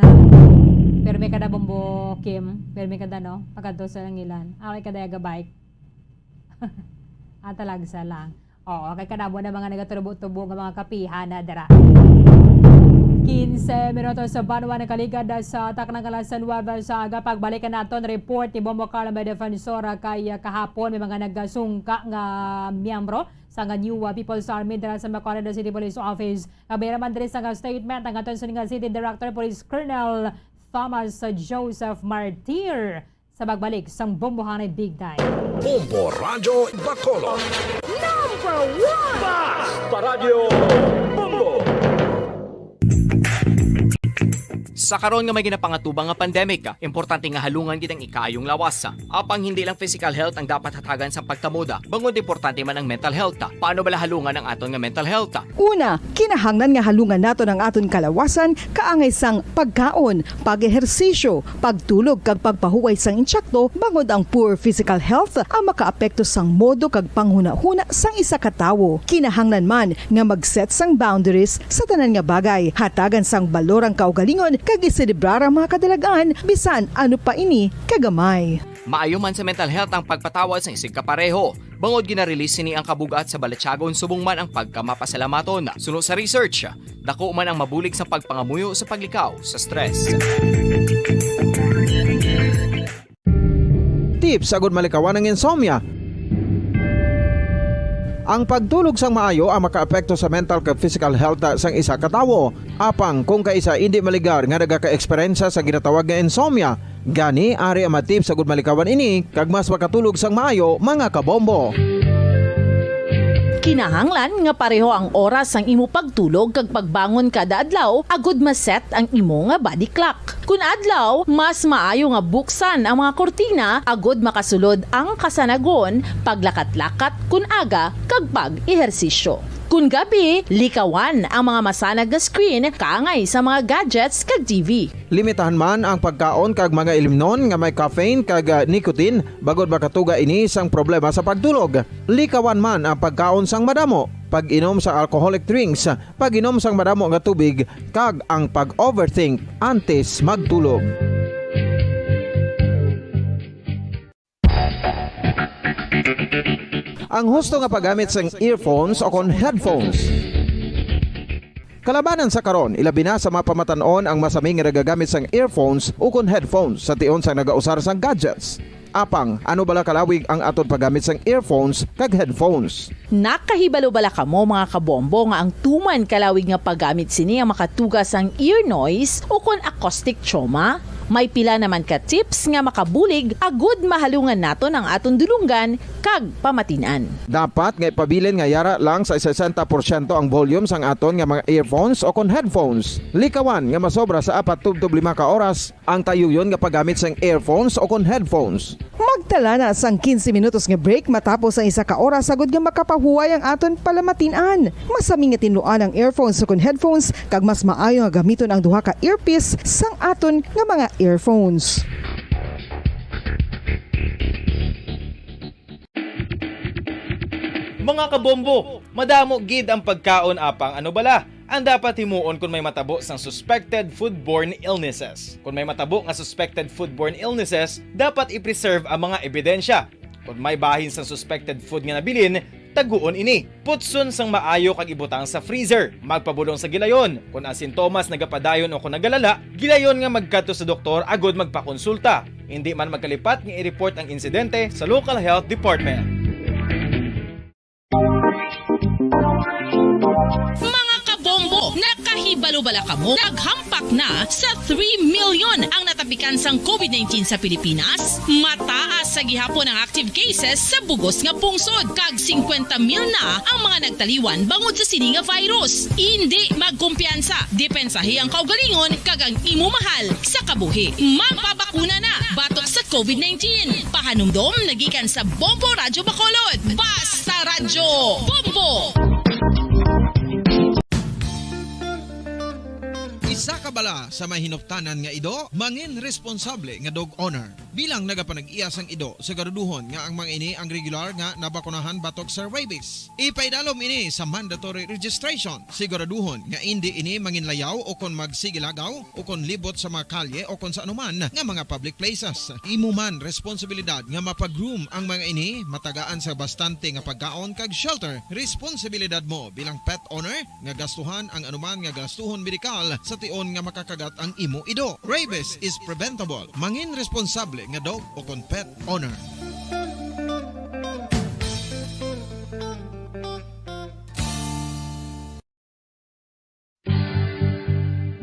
Pirmi ka na, Bombo Kim. Pirmi ka na, no? Pagkadto sa Alangilan. Away ka daya ga-bike. Ah, talagsa lang. Oo, kay kadamo na mga nagatubo-tubo nga mga kapihan na dira. Quince minutos sa banwa nakaligad sa taknang alas nuwebe sa aga. Pagbalikan naton report ni Bombo Carlo, may defensor, kay kahapon may mga nagasungka nga miyembro sa nga New People's Army dira sa Bacolod City Police Office. Kabay naman diri sa nga statement ang aton sini nga City Director Police Colonel Thomas Joseph Martir. Sa pagbalik sang Bombohanay Big Time. Bombo Radyo Bacolod. Number one! Basta Radyo Bombo! Sa karon nga may ginapangatubang nga pandemic, importante nga halungan gid ang ikaayong lawas. Apang hindi lang physical health ang dapat hatagan sa pagkamoda, bangod importante man ang mental health. Paano bala halungan ang aton nga mental health? Una, kinahanglan nga halungan naton ang aton kalawasan kaangay sang pagkaon, pag-ehersisyo, pagtulog kag pagpahuway sang insakto, bangod ang poor physical health ang makaapekto sang modo kag panghunahuna sang isa ka tawo. Kinahanglan man nga mag-set sang boundaries sa tanan nga bagay, hatagan sang balor ang kaugalingon kag iselebrar ang mga kadalagan bisan ano pa ini kagamay. Maayo man sa mental health ang pagpatawad sang isigkapareho. Bangod gina-release sini ang kabug-at sa balatyagon subong man ang pagkamapasalamaton. Suno sa research, dako man ang mabulig sa pagpangamuyo sa paglikaw sa stress. Tips agud malikawan ang insomnia. Ang pagtulog sang maayo ang makaapekto sa mental kag physical health sang isa ka tawo. Apang kung kaisa indi maligar nga nagaka-eksperyensya sa ginatawag nga insomnia, gani ari ang mga tips agud malikawan ini kag mas makatulog sang maayo, mga kabombo. Kinahanglan nga pareho ang oras sang imo pagtulog kag pagbangon kada adlaw agud ma-set ang imo nga body clock. Kun adlaw, mas maayo nga buksan ang mga kurtina agud makasulod ang kasanagon, paglakat-lakat kun aga, kag pag-ehersisyo. Kun gabi, likawan ang mga masanag nga screen kaangay sa mga gadgets kag T V. Limitahan man ang pagkaon kag mga ilimnon nga may caffeine kag, ah, nicotine, bangod makatuga ini sang problema sa pagtulog. Likawan man ang pagkaon sang madamo, pag-inom sang alcoholic drinks, pag-inom sang madamo nga tubig, kag ang pag-overthink antes magtulog. Ang husto nga paggamit sang earphones o kon headphones. Kalabanan sa karon, ilabi na sa mga pamatan-on ang masami nga nagagamit sang earphones o kon headphones sa tion sang nagausar sang gadgets. Apang, ano bala kalawig ang aton paggamit sang earphones kag headphones? Nakahibalo bala kamo, mga kabombo, nga ang tuman kalawig nga paggamit sini ang makatuga sang ear noise o kon acoustic trauma? May pila naman ka tips nga makabulig agud mahalungan naton ang aton dulonggan kag pamatin-an. Dapat nga ipabilin nga yara lang sa sesenta porsyento ang volume sang aton nga mga earphones o kon headphones. Likawan nga masobra sa apat tubtob lima ka oras ang tayuyon nga paggamit sang earphones o kon headphones. Magtala na sang quince minutos nga break matapos ang isa ka oras agud nga makapahuway ang aton palamatin-an. Masami nga tinluan ang earphones ukon headphones, kag mas maayo nga gamiton ang duha ka earpiece sang aton nga mga earphones. Mga kabombo, madamo gid ang pagkaon, apang ano bala ang dapat himuon kon may matabo sang suspected foodborne illnesses? Kon may matabo nga suspected foodborne illnesses, dapat i-preserve ang mga ebidensya. Kon may bahin sang suspected food nga nabilin, taguon ini. Putson sang maayo kag ibutang sa freezer. Magpabulong sa gilayon. Kon ang sintomas nagapadayon o kon nagalala, gilayon nga magkadto sa doktor agud magpakonsulta. Indi man magkalipat nga i-report ang insidente sa local health department. Mga kabombo, nakahibalo bala kamo? Naghampak na sa three million ang natapikan sang covid nineteen sa Pilipinas. Mataas sa gihapon ang active cases sa bugos nga pungsod, kag singkwenta mil na ang mga nagtaliwan bangod sa sini nga virus. Indi magkumpiyansa, depensahi ang kaugalingon kag ang imo mahal sa kabuhi. Magpabakuna na batok sa covid nineteen. Pahanumdom na gikan sa Bombo Radyo Bacolod. Basta Radyo Bombo! Isa ka bala sa may hinuptanan nga ido, mangin responsable nga dog owner. Bilang nagapanag-iya sang ido, siguraduhon nga ang mga ini ang regular nga nabakunahan batok sa rabies. Ipaidalom ini sa mandatory registration. Siguraduhon nga indi ini manginlayaw o kon magsigilagaw o kon libot sa mga kalye o kon sa anuman nga mga public places. Imo man responsibilidad nga mapa-groom ang mga ini, matagaan sa bastante nga pagkaon kag shelter. Responsibilidad mo bilang pet owner nga gastuhan ang anuman nga gastuhon medikal sa tion nga makakagat ang imo ido. Rabies is preventable. Mangin responsable nga dog o kon pet owner.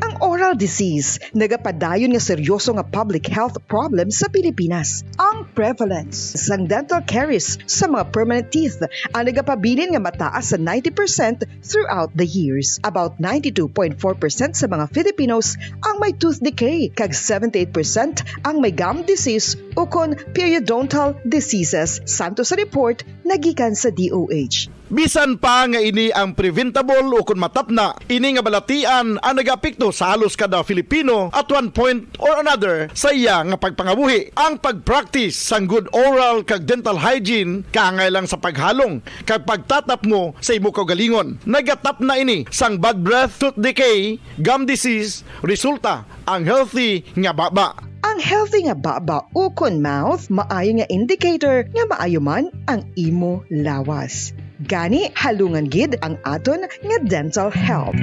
Ang oral disease nagapadayon nga seryoso nga public health problem sa Pilipinas. Ang prevalence sang dental caries sa mga permanent teeth ang nagapabilin nga mataas sa ninety percent throughout the years. About ninety-two point four percent sa mga Filipinos ang may tooth decay, kag seventy-eight percent ang may gum disease ukon periodontal diseases, santo sa report nga gikan sa D O H. Bisan pa nga ini ang preventable ukon matapna, ini nga balatian ang nagaapekto sa halos kada Filipino at one point or another sa iya nga pagpangabuhi. Ang pag-practice sang good oral kag dental hygiene kaangay lang sa paghalong kag pagtatapmo sa imo kaugalingon. Nagatapna ini sang bad breath, tooth decay, gum disease, resulta ang healthy nga baba. Ang healthy nga baba ukon mouth maayo nga indicator nga maayo man ang imo lawas. Gani, halungan gid ang aton nga dental health.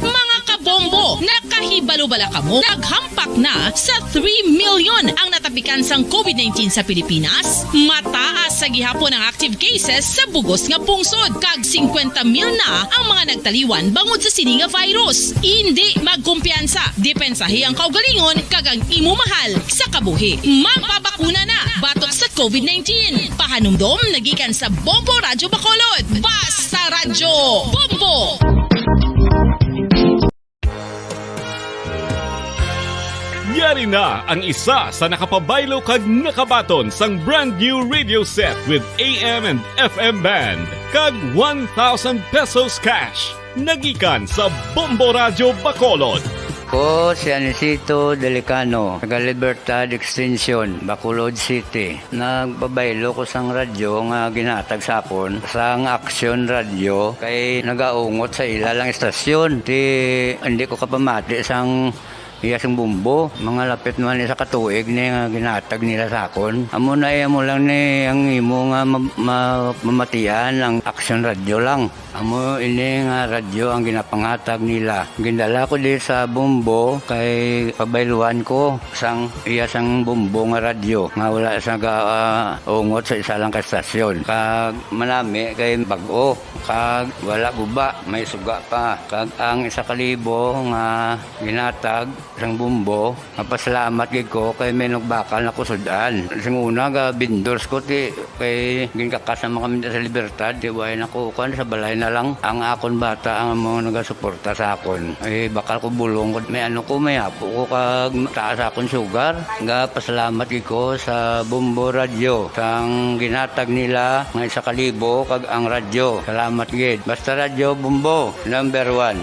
Mga kabombo, nakahi- Ibalo bala kamo, naghampak na sa three million ang natapikan sang covid nineteen sa Pilipinas. Mataas sa gihapon ang active cases sa bugos nga pungsod, kag singkwenta mil na ang mga nagtaliwan bangod sa sini nga virus. Indi magkumpiyansa, depensahi ang kaugalingon kag ang imo mahal sa kabuhi. Magpabakuna na batok sa covid nineteen. Pahanumdom nagikan sa Bombo Radyo Bacolod. Basta Radyo Bombo! Yari na ang isa sa nakapabaylo kag nakabaton sang brand new radio set with A M and F M band kag one thousand pesos cash. Nagikan sa Bombo Radyo Bacolod. Ko si Anisito Delicano, taga Libertad Extension, Bacolod City. Nagpabaylo ko sang radyo nga ginhatag sa akon sang Action Radio kay nagaungot sa ila lang istasyon. Ti, hindi ko kapamati sang iya sing bumbo. Mga lapit man isa ka tuig ni nga ginhatag nila sa akon. Amo na, eh, amo lang ni ang imo nga ma-, ma-, mamatian ang Action Radio lang. Amo ini nga radyo ang ginapanghatag nila. Gindala ko di sa Bombo kay pabayluan ko sang iya sang Bombo nga radyo nga wala sa ga, ah, ungot sa isa lang ka stasyon. Kag manami kay bag-o, kag wala guba, may suga pa. Kag ang isa ka libo nga ginatag sang Bombo, mapasalamat gid ko kay may nagbakal na ko sud-an. Sing una, ga vendors ko, ti, kay ginkakas naman kami sa Libertad, ti, way na ko, kuwan, sa balay na lang. Ang akon bata ang mga nagasuporta sa akon. Ay, bakal ko bulong ko, may ano ko, may apo ko, kag taas akon sugar. Ga pasalamat gid ko sa Bombo Radyo, sang ginatag nila nga isa ka libo, kag ang radyo. Salamat gid. Basta Radyo Bombo, number one.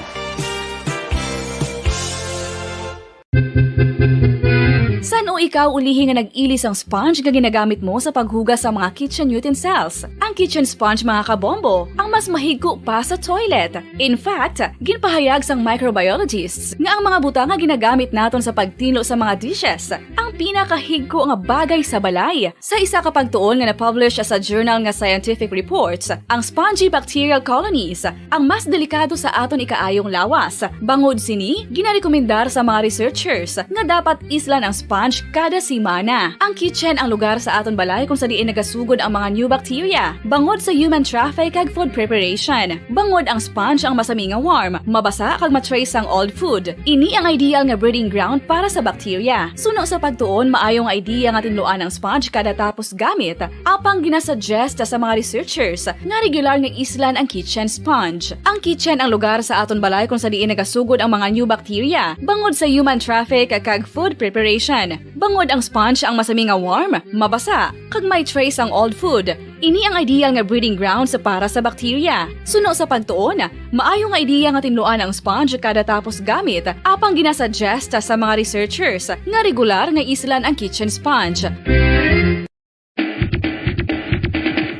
San-o ikaw ulihi nga nag-ili sang sponge nga ginagamit mo sa paghugas sa mga kitchen utensils? Ang kitchen sponge, mga kabombo, ang mas mahigko pa sa toilet. In fact, ginpahayag sang microbiologists nga ang mga butang nga ginagamit naton sa pagtinlo sa mga dishes ang pinakahigko nga bagay sa balay. Sa isa ka pagtuon nga na-publish sa journal nga Scientific Reports, ang spongy bacterial colonies ang mas delikado sa aton ikaayong lawas. Bangod sini, ginarekomendar sa mga researchers nga dapat islan ang sponge kada semana. Ang kitchen ang lugar sa aton balay kung sa diin nagasugod ang mga new bacteria bangod sa human traffic kag food preparation. Bangod ang sponge ang masami nga warm, mabasa kag ma-trace sang old food. Ini ang ideal nga breeding ground para sa bacteria. Suno sa pagtuon, maayo nga idea nga tinluan ang sponge kada tapos gamit, apang ginasuggest sa mga researchers nga regular nga islan ang kitchen sponge. Ang kitchen ang lugar sa aton balay kung sa diin nagasugod ang mga new bacteria bangod sa human traffic kag food preparation. Bangod ang sponge ang masami nga warm, mabasa, kag may trace ang old food, ini ang ideal nga breeding grounds para sa bacteria. Suno sa pagtuon, maayo nga ideya nga tinluan ang sponge kada tapos gamit, apang ginasuggest sa mga researchers nga regular nga islan ang kitchen sponge.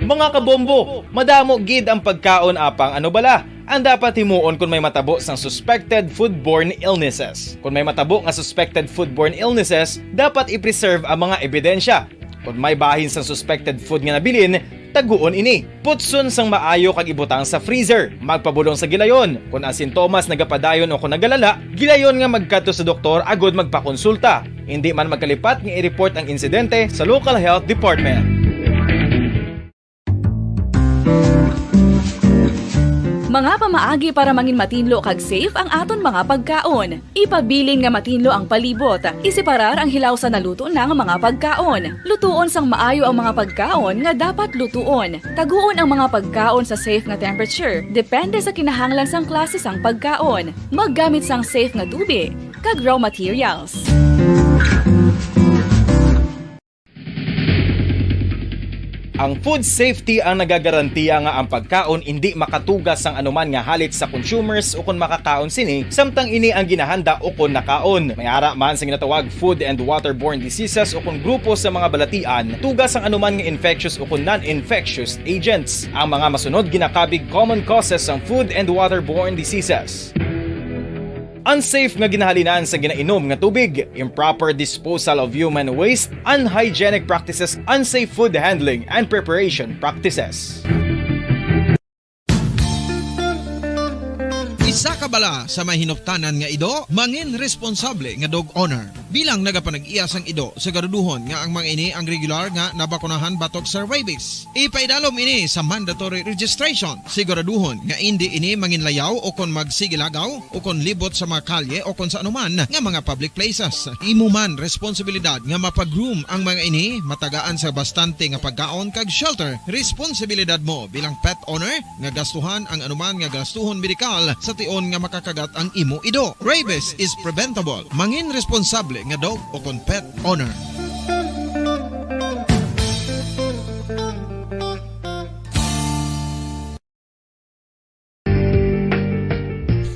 Mga kabombo, madamo gid ang pagkaon, apang ano bala ang dapat himuon kon may matabo sang suspected foodborne illnesses? Kon may matabo nga suspected foodborne illnesses, dapat i-preserve ang mga ebidensya. Kon may bahin sang suspected food nga nabilin, taguon ini. Putson sang maayo kag ibutang sa freezer. Magpabulong sa gilayon. Kon ang sintomas nagapadayon o kon nagalala, gilayon nga magkadto sa doktor agud magpakonsulta. Indi man magkalipat nga i-report ang insidente sa local health department. Mga pamaagi para mangin matinlo kag safe ang aton mga pagkaon. Ipabilin nga matinlo ang palibot. Iseparar ang hilaw sa naluto na nga mga pagkaon. Lutuon sang maayo ang mga pagkaon nga dapat lutuon. Taguon ang mga pagkaon sa safe nga temperature, depende sa kinahanglan sang klase sang pagkaon. Maggamit sang safe nga tubig kag raw materials. Ang food safety ang nagagarantiya nga ang pagkaon indi makatugas sang anuman nga halit sa consumers ukon makakaon sini, samtang ini ang ginahanda ukon nakaon. May ara man sa ginatawag food and waterborne diseases ukon grupo sa mga balatian, tugas sang anuman nga infectious ukon non-infectious agents. Ang mga masunod ginakabig common causes sang food and waterborne diseases. Unsafe nga ginahalinan sa ginainom nga tubig, improper disposal of human waste, unhygienic practices, unsafe food handling and preparation practices. Sa kabala sa may hinuptanan nga ido, mangin responsable nga dog owner. Bilang nagapanag-iya sang ido, siguraduhon nga ang mga ini ang regular nga nabakunahan batok sa rabies. Ipaidalom ini sa mandatory registration. Siguraduhon nga indi ini manginlayaw o kon magsigilagaw o kon libot sa mga kalye o kon sa anuman nga mga public places. Imo man responsibilidad nga mapag-groom ang mga ini, matagaan sa bastante nga pagkaon kag shelter. Responsibilidad mo bilang pet owner nga gastuhan ang anuman nga gastuhon medikal sa tion nga makakagat ang imo ido. Rabies is preventable. Mangin responsable nga dog o kon pet owner.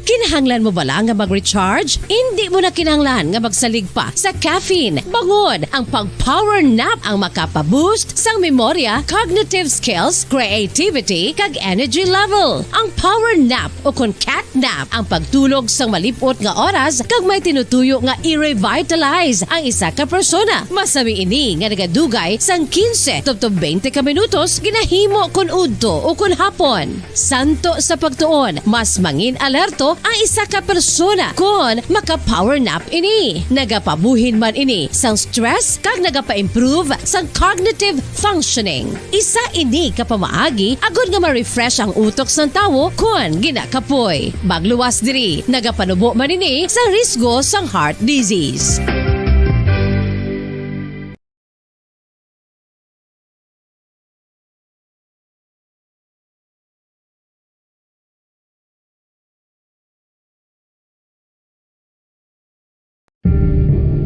Kinahanglan mo bala nga mag-recharge? Indi mo na kinahanglan nga magsalig pa sa caffeine. Bangon, ang pag-power nap ang makapa-boost sang memorya, cognitive skills, creativity, kag energy level. Ang power nap o kon cat nap ang pagtulog sang malip-ot nga oras kag may tinutuyo nga i-revitalize ang isa ka persona. Masami ini nga nagadugay sang quince tubtob twenty ka minutos, ginahimo kon udto o kon hapon. Santo sa pagtuon, mas mangin alerto ang isa ka persona kon maka-power nap ini. Nagapabuhin man ini sang stress kag nagapa-improve sang cognitive functioning. Isa ini ka pamaagi agod nga ma-refresh ang utok sang tawo kon ginakapoy. Magluwas diri, nagapanubo man ini sa risgo sang heart disease.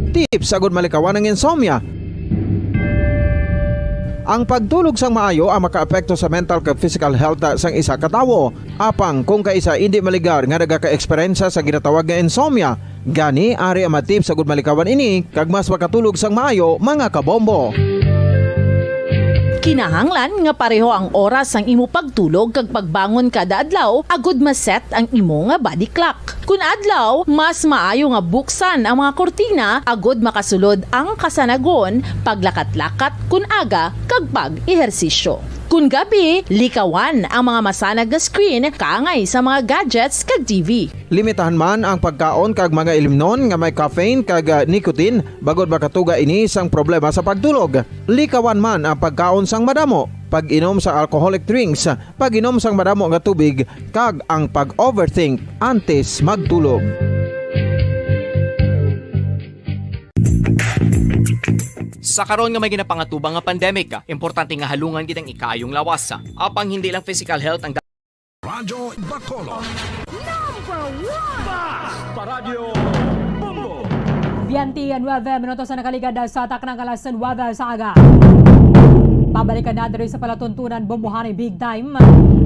Tips agud malikawan ang insomnia. Ang pagtulog sang maayo ang makaapekto sa mental kag physical health sang isa ka tawo. Apang kung kaisa indi maligar nga nagaka-eksperyensya sa ginatawag nga insomnia, gani ari ang mga tips agud malikawan ini kag mas makatulog sang maayo, mga kabombo. Kinahanglan nga pareho ang oras sang imo pagtulog kag pagbangon kada adlaw agud ma-set ang imo nga body clock. Kun adlaw, mas maayo nga buksan ang mga kurtina agud makasulod ang kasanagon, paglakat-lakat kun aga, kag pag-ehersisyo. Kun gabi, likawan ang mga masanag nga screen kaangay sa mga gadgets kag T V. Limitahan man ang pagkaon kag mga ilimnon nga may caffeine kag, ah, nicotine, bangod makatuga ini sang problema sa pagtulog. Likawan man ang pagkaon sang madamo, pag-inom sa alcoholic drinks, pag-inom sang madamo nga tubig, kag ang pag-overthink antes magtulog. Sa karon nga may ginapangatubang nga pandemic, importante nga halungan gid ang ikaayong lawas. Apang hindi lang physical health ang Radyo Bacolod. Number one! Basta Radyo Bombo! Twenty-nine minutos na nakaligad sa takna nga alas nuebe sa aga. Pabalikan na diri sa palatuntunan, bumuhani big time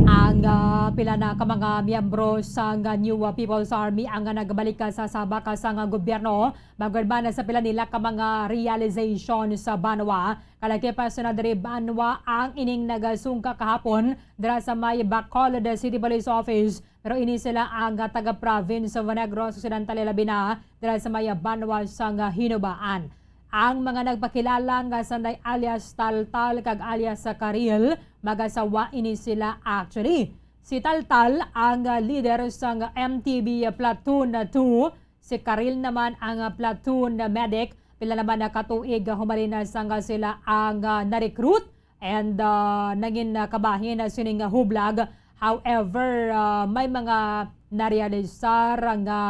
ang, ah, pila na ka mga miyembro sang, ah, New, ah, People's Army ang, ah, nagbalik, ah, sa sabak, ah, sang, ah, gobyerno. Magurban sa pila nila ka mga realization sa banwa. Kalaki pa sa diri banwa ang ining nagasungka kahapon dira sa may Bacolod City Police Office. Pero ini sila ang taga-province of Negros Occidental, labi na dira sa may banwa sang Hinobaan. Ang mga nagpakilala nga sanday alias Taltal kag alias Karil, mag-asawa ini sila actually. Si Taltal ang leader sang M T B Platoon two, si Karil naman ang, ah, platoon medic. Pila naman na ka tuig, ah, humalin na sang, ah, sila ang, ah, na-recruit and, ah, nangin, ah, kabahin na sining, ah, hublag. However, ah, may mga narealisar nga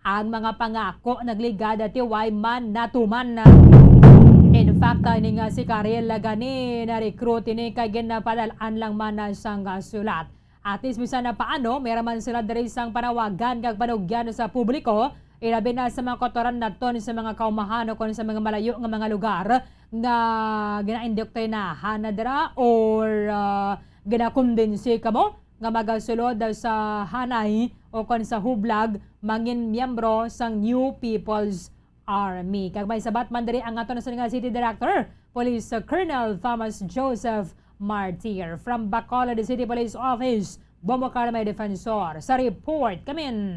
ang mga pangako nagligad, ah, tiway man natuman. In fact, ah, ini nga si Karil, ah, gani na-recruit ini kay ginpadal-an lang man, ah, sang, ah, sulat. At least, bisan na paano, may raman sila diri sang panawagan kag panugyan sa publiko, ilabi na sa mga kautoran naton sa mga kaumahan o kon sa mga malayo nga mga lugar nga ginaindoktrinahan na dira or, ah, ginakumbinsi kamo nga magasulod sa hanay o kon sa hublag mangin miyembro sang New People's Army. Kag may sabat man diri ang aton sa nga City Director, Police Colonel Thomas Joseph Martir. From Bacolod City Police Office, Bombo Carmen Defensor sa report. Kamin.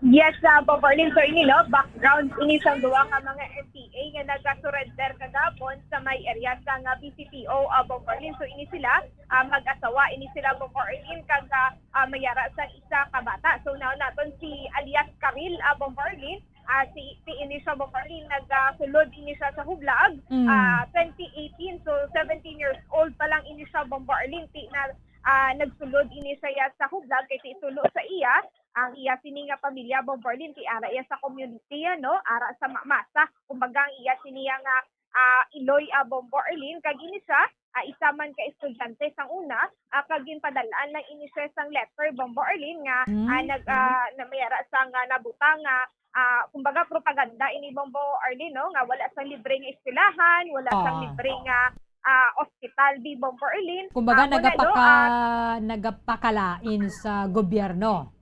Yes, uh, Bombo Lin, sir, ini, no? Background ini sang duha ka mga N P A nga nagasurrender kagahapon sa may area sa nga B C P O, ah, Bombo Arlene. So, ini sila, ah, mag-asawa, ini sila, Bombo Arlene, kag, ah, ah, may ara sang isa ka bata. So, naon naton si alias Karil, ah, Bombo Arlene. Ah, si, si ini siya, Bombo Arlene, nagasulod ini siya sa hublag, Mm. ah, twenty eighteen. So, seventeen years old pa lang ini siya, Bombo Arlene, ti na, ah, nagsulod ini siya sa hublag kay ti tulo sa iya, ang iya sini nga pamilya, Bombo Arlene, ti ara iya sa community, ano, ara sa ma-, masa. Kumbaga, ang iya sini nga, ah, iloy, ah, Bombo Arlene, kag ini siya, ah, isa man ka estudyante sang una, ah, kag ginpadal-an lang ini siya sang letter, Bombo Arlene, nga, ah, Mm, nag, mm. ah, na may ara sa nga nabutang nga, ah, kumbaga, propaganda ini, Bombo Arlene, no, nga wala sang libre nga eskwelahan, wala sang Ah. libre nga, ah, ospital, di, Bombo Arlene. Kumbaga, Ah, amo na, no, nagapaka-, ah, nagapakalain sa gobyerno.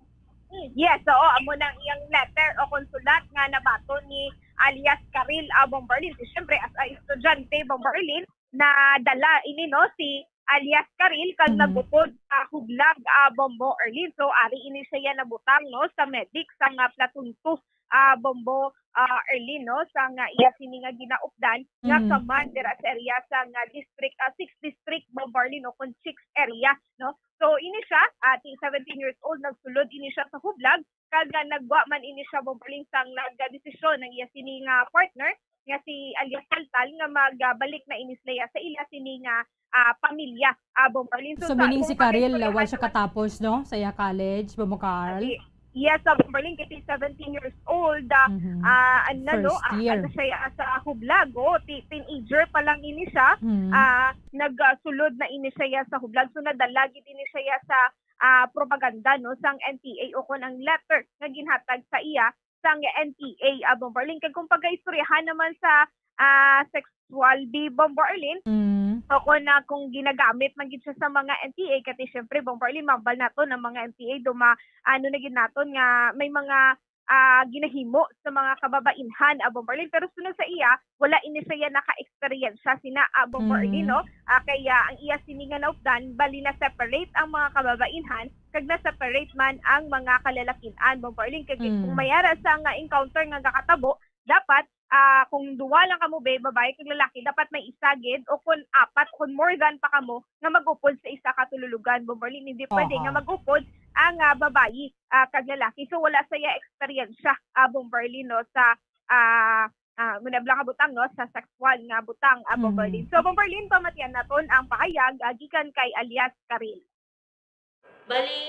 Mm, yes, oo, amo nang iyang letter o konsulat nga nabaton ni alias Karil, ah, Bombo Arlene. Siyempre, as a estudyante, Bombo Arlene, nadala ini, no, si alias Karil kag Mm. nagupod sa hublag, ah, Bombo Arlene. So, ari ini siya nabutang, no, sa medic sa nga Platoon two, ah, Bombo, ah, Arlene, no, sa nga iya sini nga ginaupdan nga Mm. command dira sa area sa nga district, ah, sixth district, Bombo Arlene, no, kung sixth area, no. So, ini siya, ah, ti seventeen years old, nagsulod ini siya sa hublag, kag, ah, nagwa man ini siya, Bombo Arlene, sang nagdesisyon ang iya sini nga partner nga si alias Taltal nga magbalik na ini sila sa ila sini nga, ah, pamilya, ah, Bombo Arlene. So, So, sa, meaning kung si Karil, pag-istoryahan wala siya naman katapos, no? Sa iya college, Bombo Carl? Ah, i-, yes, ah, Bombo Arlene, kasi seventeen years old, ah, Mhm. ah, ano, First no? Ah, year. Ano siya, ah, sa hublag, oh, ti-, teenager pa lang ini siya. Mhm. Ah, nagsulod na ini siya sa hublag. So, nadala gid ini siya sa, ah, propaganda, no, sang N P A o kon ang letter nga ginhatag sa iya sang N P A, ah, Bombo Arlene. Kag kung pagaistoryahan naman sa, ah, sexual, di, Bombo Arlene, Mm. o kung na, kung ginagamit man gid siya sa mga N P A, kati syempre, Bombo Arlene, mambal naton ang mga N P A, duma-, ano na gid naton nga may mga, ah, ginahimo sa mga kababainhan, ah, Bombo Arlene. Pero sunod sa iya, wala ini siya naka-experience sina, ah, Bombo Arlene, Mm. no? Ah, kaya ang iya sini nga naupdan, bali na-separate ang mga kababainhan, kag na-separate man ang mga kalalakin-an, Bombo Arlene. Kag Mm. kung may ara sa nga encounter nga gakatabo, dapat, ah, kung duwa lang kamo, be, babayi kag lalaki, dapat may isa gid, o kung apat, kung more than pa kamo, nga mag-upod sa isa ka tululugan, Bombo Arlene. Hindi pwede nga Aha. mag-upod ang, ah, babayi, ah, kag lalaki. So, wala saya eksperyensya, ah, Bombo Arlene, no, sa, ah, ah, muna lang nga butang, no, sa sexual nga butang, ah, Bombo Arlene. Mm. So, Bombo Arlene, pamatian naton ang pahayag, ah, gikan kay alias Karil. Bali,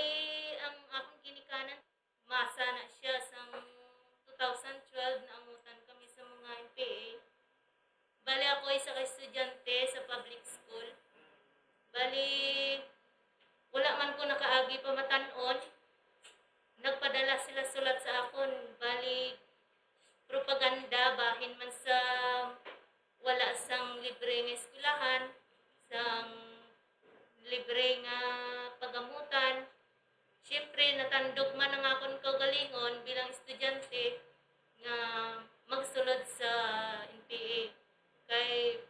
ang akong ginikanan, masa na siya sang two thousand twelve, naamutan kami sa mga N P A. Bali, ako isa ka estudyante sa public school. Bali, wala man ko nakaagi pamatan-on. Nagpadala sila sulat sa akon. Bali, propaganda, bahin man sa wala sang libre nga eskwelahan, sang libre nga pagamutan. Siyempre, natandog man ang akon kaugalingon bilang estudyante nga magsulod sa N P A. Kay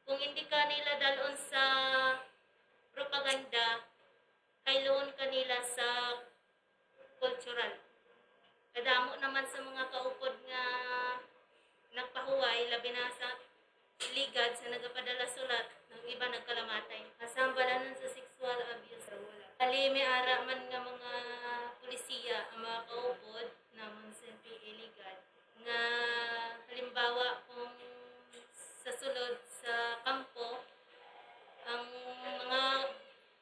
kung hindi ka nila dalon sa propaganda, kailuhon ka nila sa cultural. Kadamo naman sa mga kaupod nga nagpahuway, labi na sa Ligad sa nagapadala sulat, ang iba nagkalamatay. Kasambalanan sa sexual abuse. Bali, may ara man nga mga pulisiya ang mga kaupod namon sa N P A Ligad, nga halimbawa, kung sa sulod sa kampo, ang mga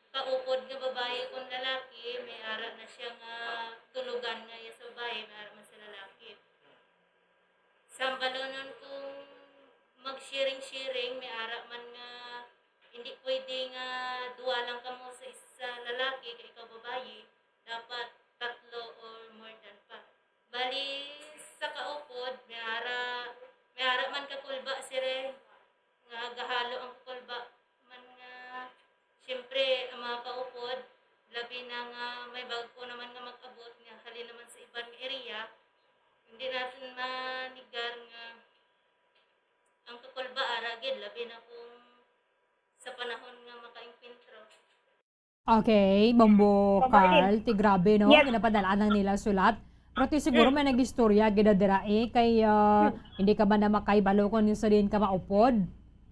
kaupod nga babayi kon lalaki, may ara na siya nga tulugan nga iya sa babayi, may ara man sa lalaki. Sambalonon kung mag-sharing-sharing, may ara man nga hindi pwede nga duwa lang kamo sa isa lalaki kay ikaw babayi, dapat tatlo or more than pa. Bali, sa kaupod, may ara, may ara man kakulba sire nga gahalo ang kakulba man nga, siyempre, ang mga kaupod, labi na nga may bag-o naman nga mag-abot nga halin naman sa iban nga area, hindi natin manigar nga ang kakulba ara gid, labi na kung sa panahon nga makaengkwentro. Okay, Bombo Bombo Arlene. Carl, ti grabe, no? Yes. Ginapadalaan lang nila sulat. Pero ti siguro may nag-istorya gid dira, eh, kay, ah, hindi ka ba na makahibalo kung sa diin ka maupod?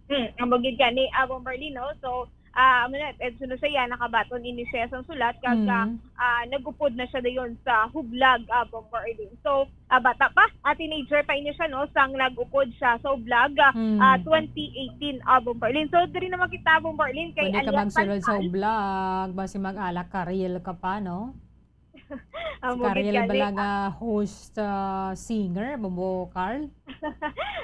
Hmm, amo gid gani, ah, Bombarlin, no? So, ah, amo na, eh, sunod sa iya, nakabaton ini siya sa sulat, kag, ah, Mm. ah, nag-upod na siya dayon sa hublag, ah, Bombarlin. So, ah, bata pa, ah, teenager pa ini siya, no, sang nag-upod siya sa hublag, ah, Mm. ah, twenty eighteen, ah, Bombarlin. So, diri naman kita, Bombarlin, kay Pwede ka alias magsulod sa Tantan. Hublag, basi mag-ala karil ka pa, no? Si Amo gid Karil gani, bala ah. nga host, ah, singer, Bobo Carl?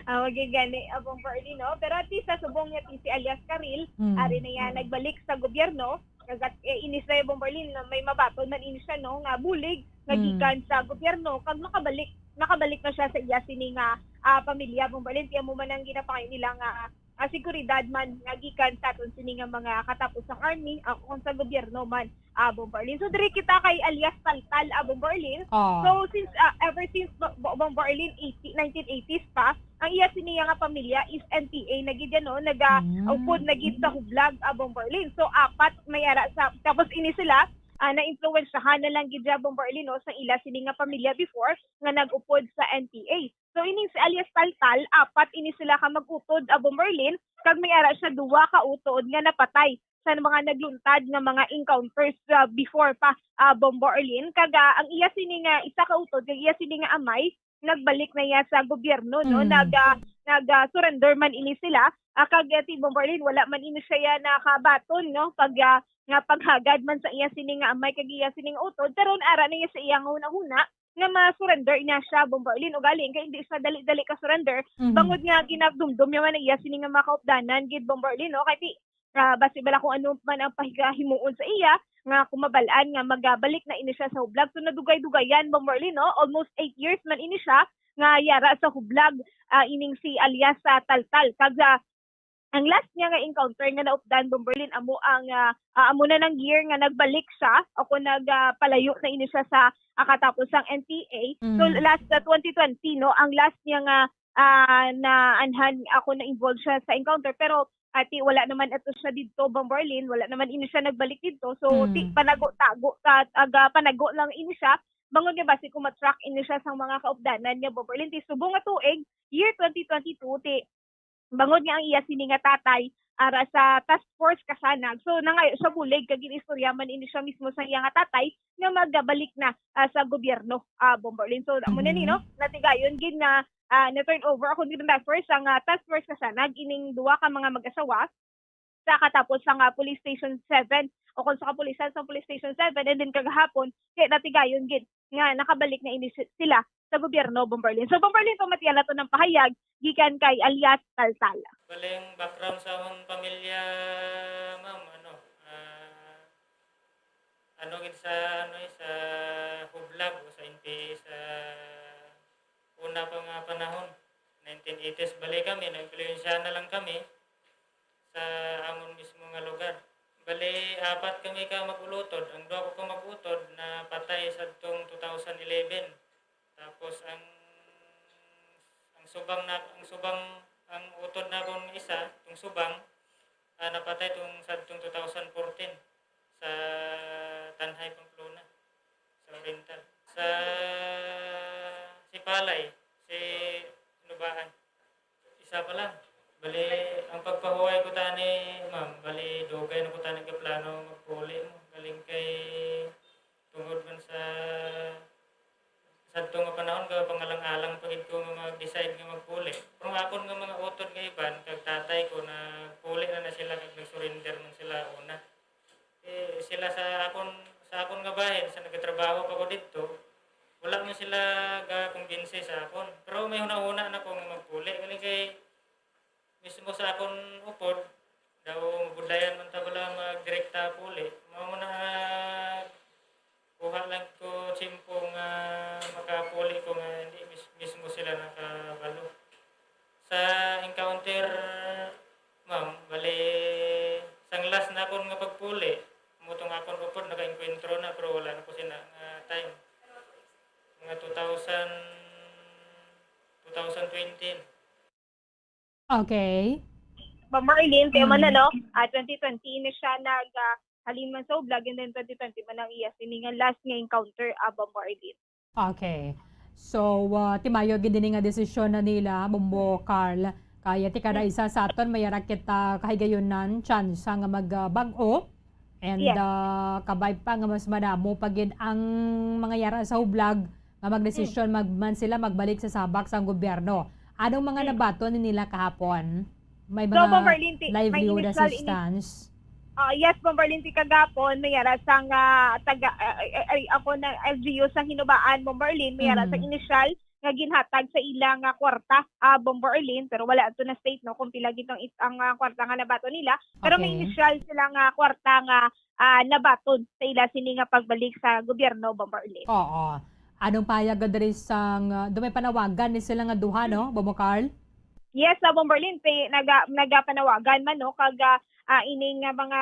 Amo gid gani, ah, Bombarlin, no? Pero at least, sa subong niya, si alias Karil, Mm. ari na yan, nagbalik sa gobyerno. Kag, eh, inis na yung Bombarlin, na may mabaton man ini siya, no, nga bulig nga Mm. gikan sa gobyerno, kag makabalik, makabalik na siya sa iya sini nga, ah, pamilya, Bombarlin. Kaya mo man ang ginapangayo nila nga, ah, seguridad man nga gikan sa aton sini nga mga katapos sang army, ah, kung sa gobyerno man, ah, Bombarlin. So, diri kita kay alias Taltal, ah, Bombarlin. Ah. So, since, ah, ever since Bo-, Bo-, Bombarlin eighty, nineteen eighties pa, ang iya sini nga pamilya is N P A na gid yan, no? Naga-, Mm. upod na gid sa hublag, ah, Bombarlin. So, apat may ara sa, tapos ini sila, ah, na-impluwensyahan na lang gid siya, Bombarlin, no, sa ila sini nga pamilya before nga nag-upod sa N P A. So, ining si alias Taltal, apat ini sila ka mag-utod, ah, Bombarlin, kag may ara siya duwa ka utod nga napatay sa mga nagluntad nga mga encounters, ah, before pa, ah, Bombarlin. Kag, ah, ang iya sini nga isa ka utod, kag iya sini nga amay, nagbalik na iya sa gobyerno, no? Mm. Nag, ah, nag, ah, surrender man ini sila. Ah, kag, ah, ti Bombarlin, wala man ini siya ya nakabaton, no? Pag, ah, nga paghagad man sa iya sini nga amay kag iya sini nga utod, pero ara na iya sa iya nga hunahuna nga ma-surrender niya siya, Bombarlin. Ugaling kay hindi siya dali-dali ka surrender, Mhm. bangod nga ginagdumdom niya man ang iya sini nga mga kaupdanan gid, Bombarlin, no? Kay ti, ah, basi bala kung ano man ang pahigahimuon sa iya, nga kung mabal-an nga magabalik na ini siya sa hublag. So, nadugay-dugayan, Bombarlin, no? Almost eight years man ini siya nga yara sa hublag, ah, ining si alias sa Taltal. Kag, ah, ang last niya nga encounter nga naupdan, Bombarlin, amo ang, ah, ah, amo na nang year nga nagbalik siya o kung nag, ah, palayo na ini siya sa, ah, katapos sang N P A. So, Mm. last, ah, twenty twenty, no, ang last niya nga, ah, naanhan ako na involved siya sa encounter. Pero, ah, ti, wala naman ato siya didto, Bombarlin, wala naman ini siya nagbalik didto. So, ti, Mm. panago-tago, ah, aga, panago lang ini siya. Bangod nga basi kung ma-track ini siya sa mga kaupdanan niya, Bombarlin, ti, subong nga tuig, year twenty twenty-two, ti, bangod nga ang iya sini nga tatay ara sa Task Force Kasanag. So, nangayo siya bulig kag gin-istorya man ini siya mismo sa iya nga tatay nga magabalik na, ah, sa gobyerno, ah, Bombarlin. So, amo na ni, Mhm. no? Natigayon gid nga, ah, na-turn over ako ni Randolph sa nga Task Force Kasanag ining duha ka mga mag-asawa sa katapos sa nga Police Station seven o kung sa kapulisan sa Police Station seven, and then kagahapon, kay natigayon gid nga nakabalik na ini si-, sila sa gobyerno, Bombarlin. So, Bombarlin, pamatian nato ng pahayag gikan kay alias Taltal. Bali, ang background sa among pamilya, ma'am, ano, ah, ano gid sa, ano, eh, sa hublag o sa N P A sa una pa nga panahon, nineteen eighties. Bali kami, nag-impluwensya na lang kami sa amon mismo nga lugar. Bali, apat kami ka mag-ulutod. Ang duha ko ka mag-utod napatay sadtong two thousand eleven. Tapos ang, ang subang na, ang subang, ang utod na akon nga isa, tong subang, ah, napatay tong sadtong two thousand fourteen sa Tanjay, Pamplona, sa Oriental. Sa, si Palay, si Nubaan. Isa pa lang. Bali, ang pagpahuway ko tani, ma'am, bali, dugay na ko tani ka plano magpuli mo. Galing kay tungod man sa, sa to nga panahon, ka pangalang-alang pa gid ko nga mag-decide nga magpuli. Pero ang akon nga mga utod nga iban, kag tatay ko, nagpuli na na sila, kag nag-surrender man sila una. Eh, sila sa akon, sa akon nga bahin, sa nagatrabaho pa ko didto, wala man sila gakumbinsi sa akon. Pero may hunahuna na ko nga magpuli. Galing kay mismo sa akon upod, daw mabudlayan man ta bala magdirekta puli. Mao man na kuha lang ko tiyempo nga makapuli ko nga hindi mis-, mismo sila nakabalo. Sa encounter, ma'am, bali, sang last na akon nga pagpuli, mo tong akon upod naka-encuentro na, pero wala na ko sina nga time. Mga two thousand, two thousand twenty. Okay. Bombarlin, kaya man na, Mm. no? Ah, twenty twenty na siya nag, ah, halin man sa hublag, and then twenty twenty man ang iya sini nga last nga encounter, ah, Bombarlin. Okay. So, ah, ti mayo gid ini nga desisyon na nila, Bombo Carl. Kaya ti kada isa sa aton may ara kita kahigayunan, tsansa nga magbag-o. And, Yes. ah, kabay pa nga mas madamo pa gid ang mga yara sa hublag nga magdesisyon mag-, man sila magbalik sa sabak sang gobyerno. Anong mga Mm. nabaton nila kahapon? May So, mga Bombo Arlene, ti-, may livelihood initial ini-, assistance? Ah, yes, Bombo Arlene, ti kagapon, may ara sang, ah, taga, ah, ay, ay, ay, ako na L G U sa Hinubaan, Bombo Arlene, may ara sang Mm. initial nga ginhatag sa ila nga kwarta, ah, Bombo Arlene, pero wala ato na state, no, kung pila gid ang it-, ang, ah, kwarta nga nabaton nila. Pero may Okay. initial sila nga kwarta nga, ah, nabaton sa ila sini nga pagbalik sa gobyerno, Bombo Arlene. Oo. Anong pahayag diri sang, ah, do may panawagan ni sila nga duha, no, Bombo Carl? Yes, sa Bombo Arlene, ti-, naga-, nagapanawagan man, no, kag, ah, ah, ining, ah, mga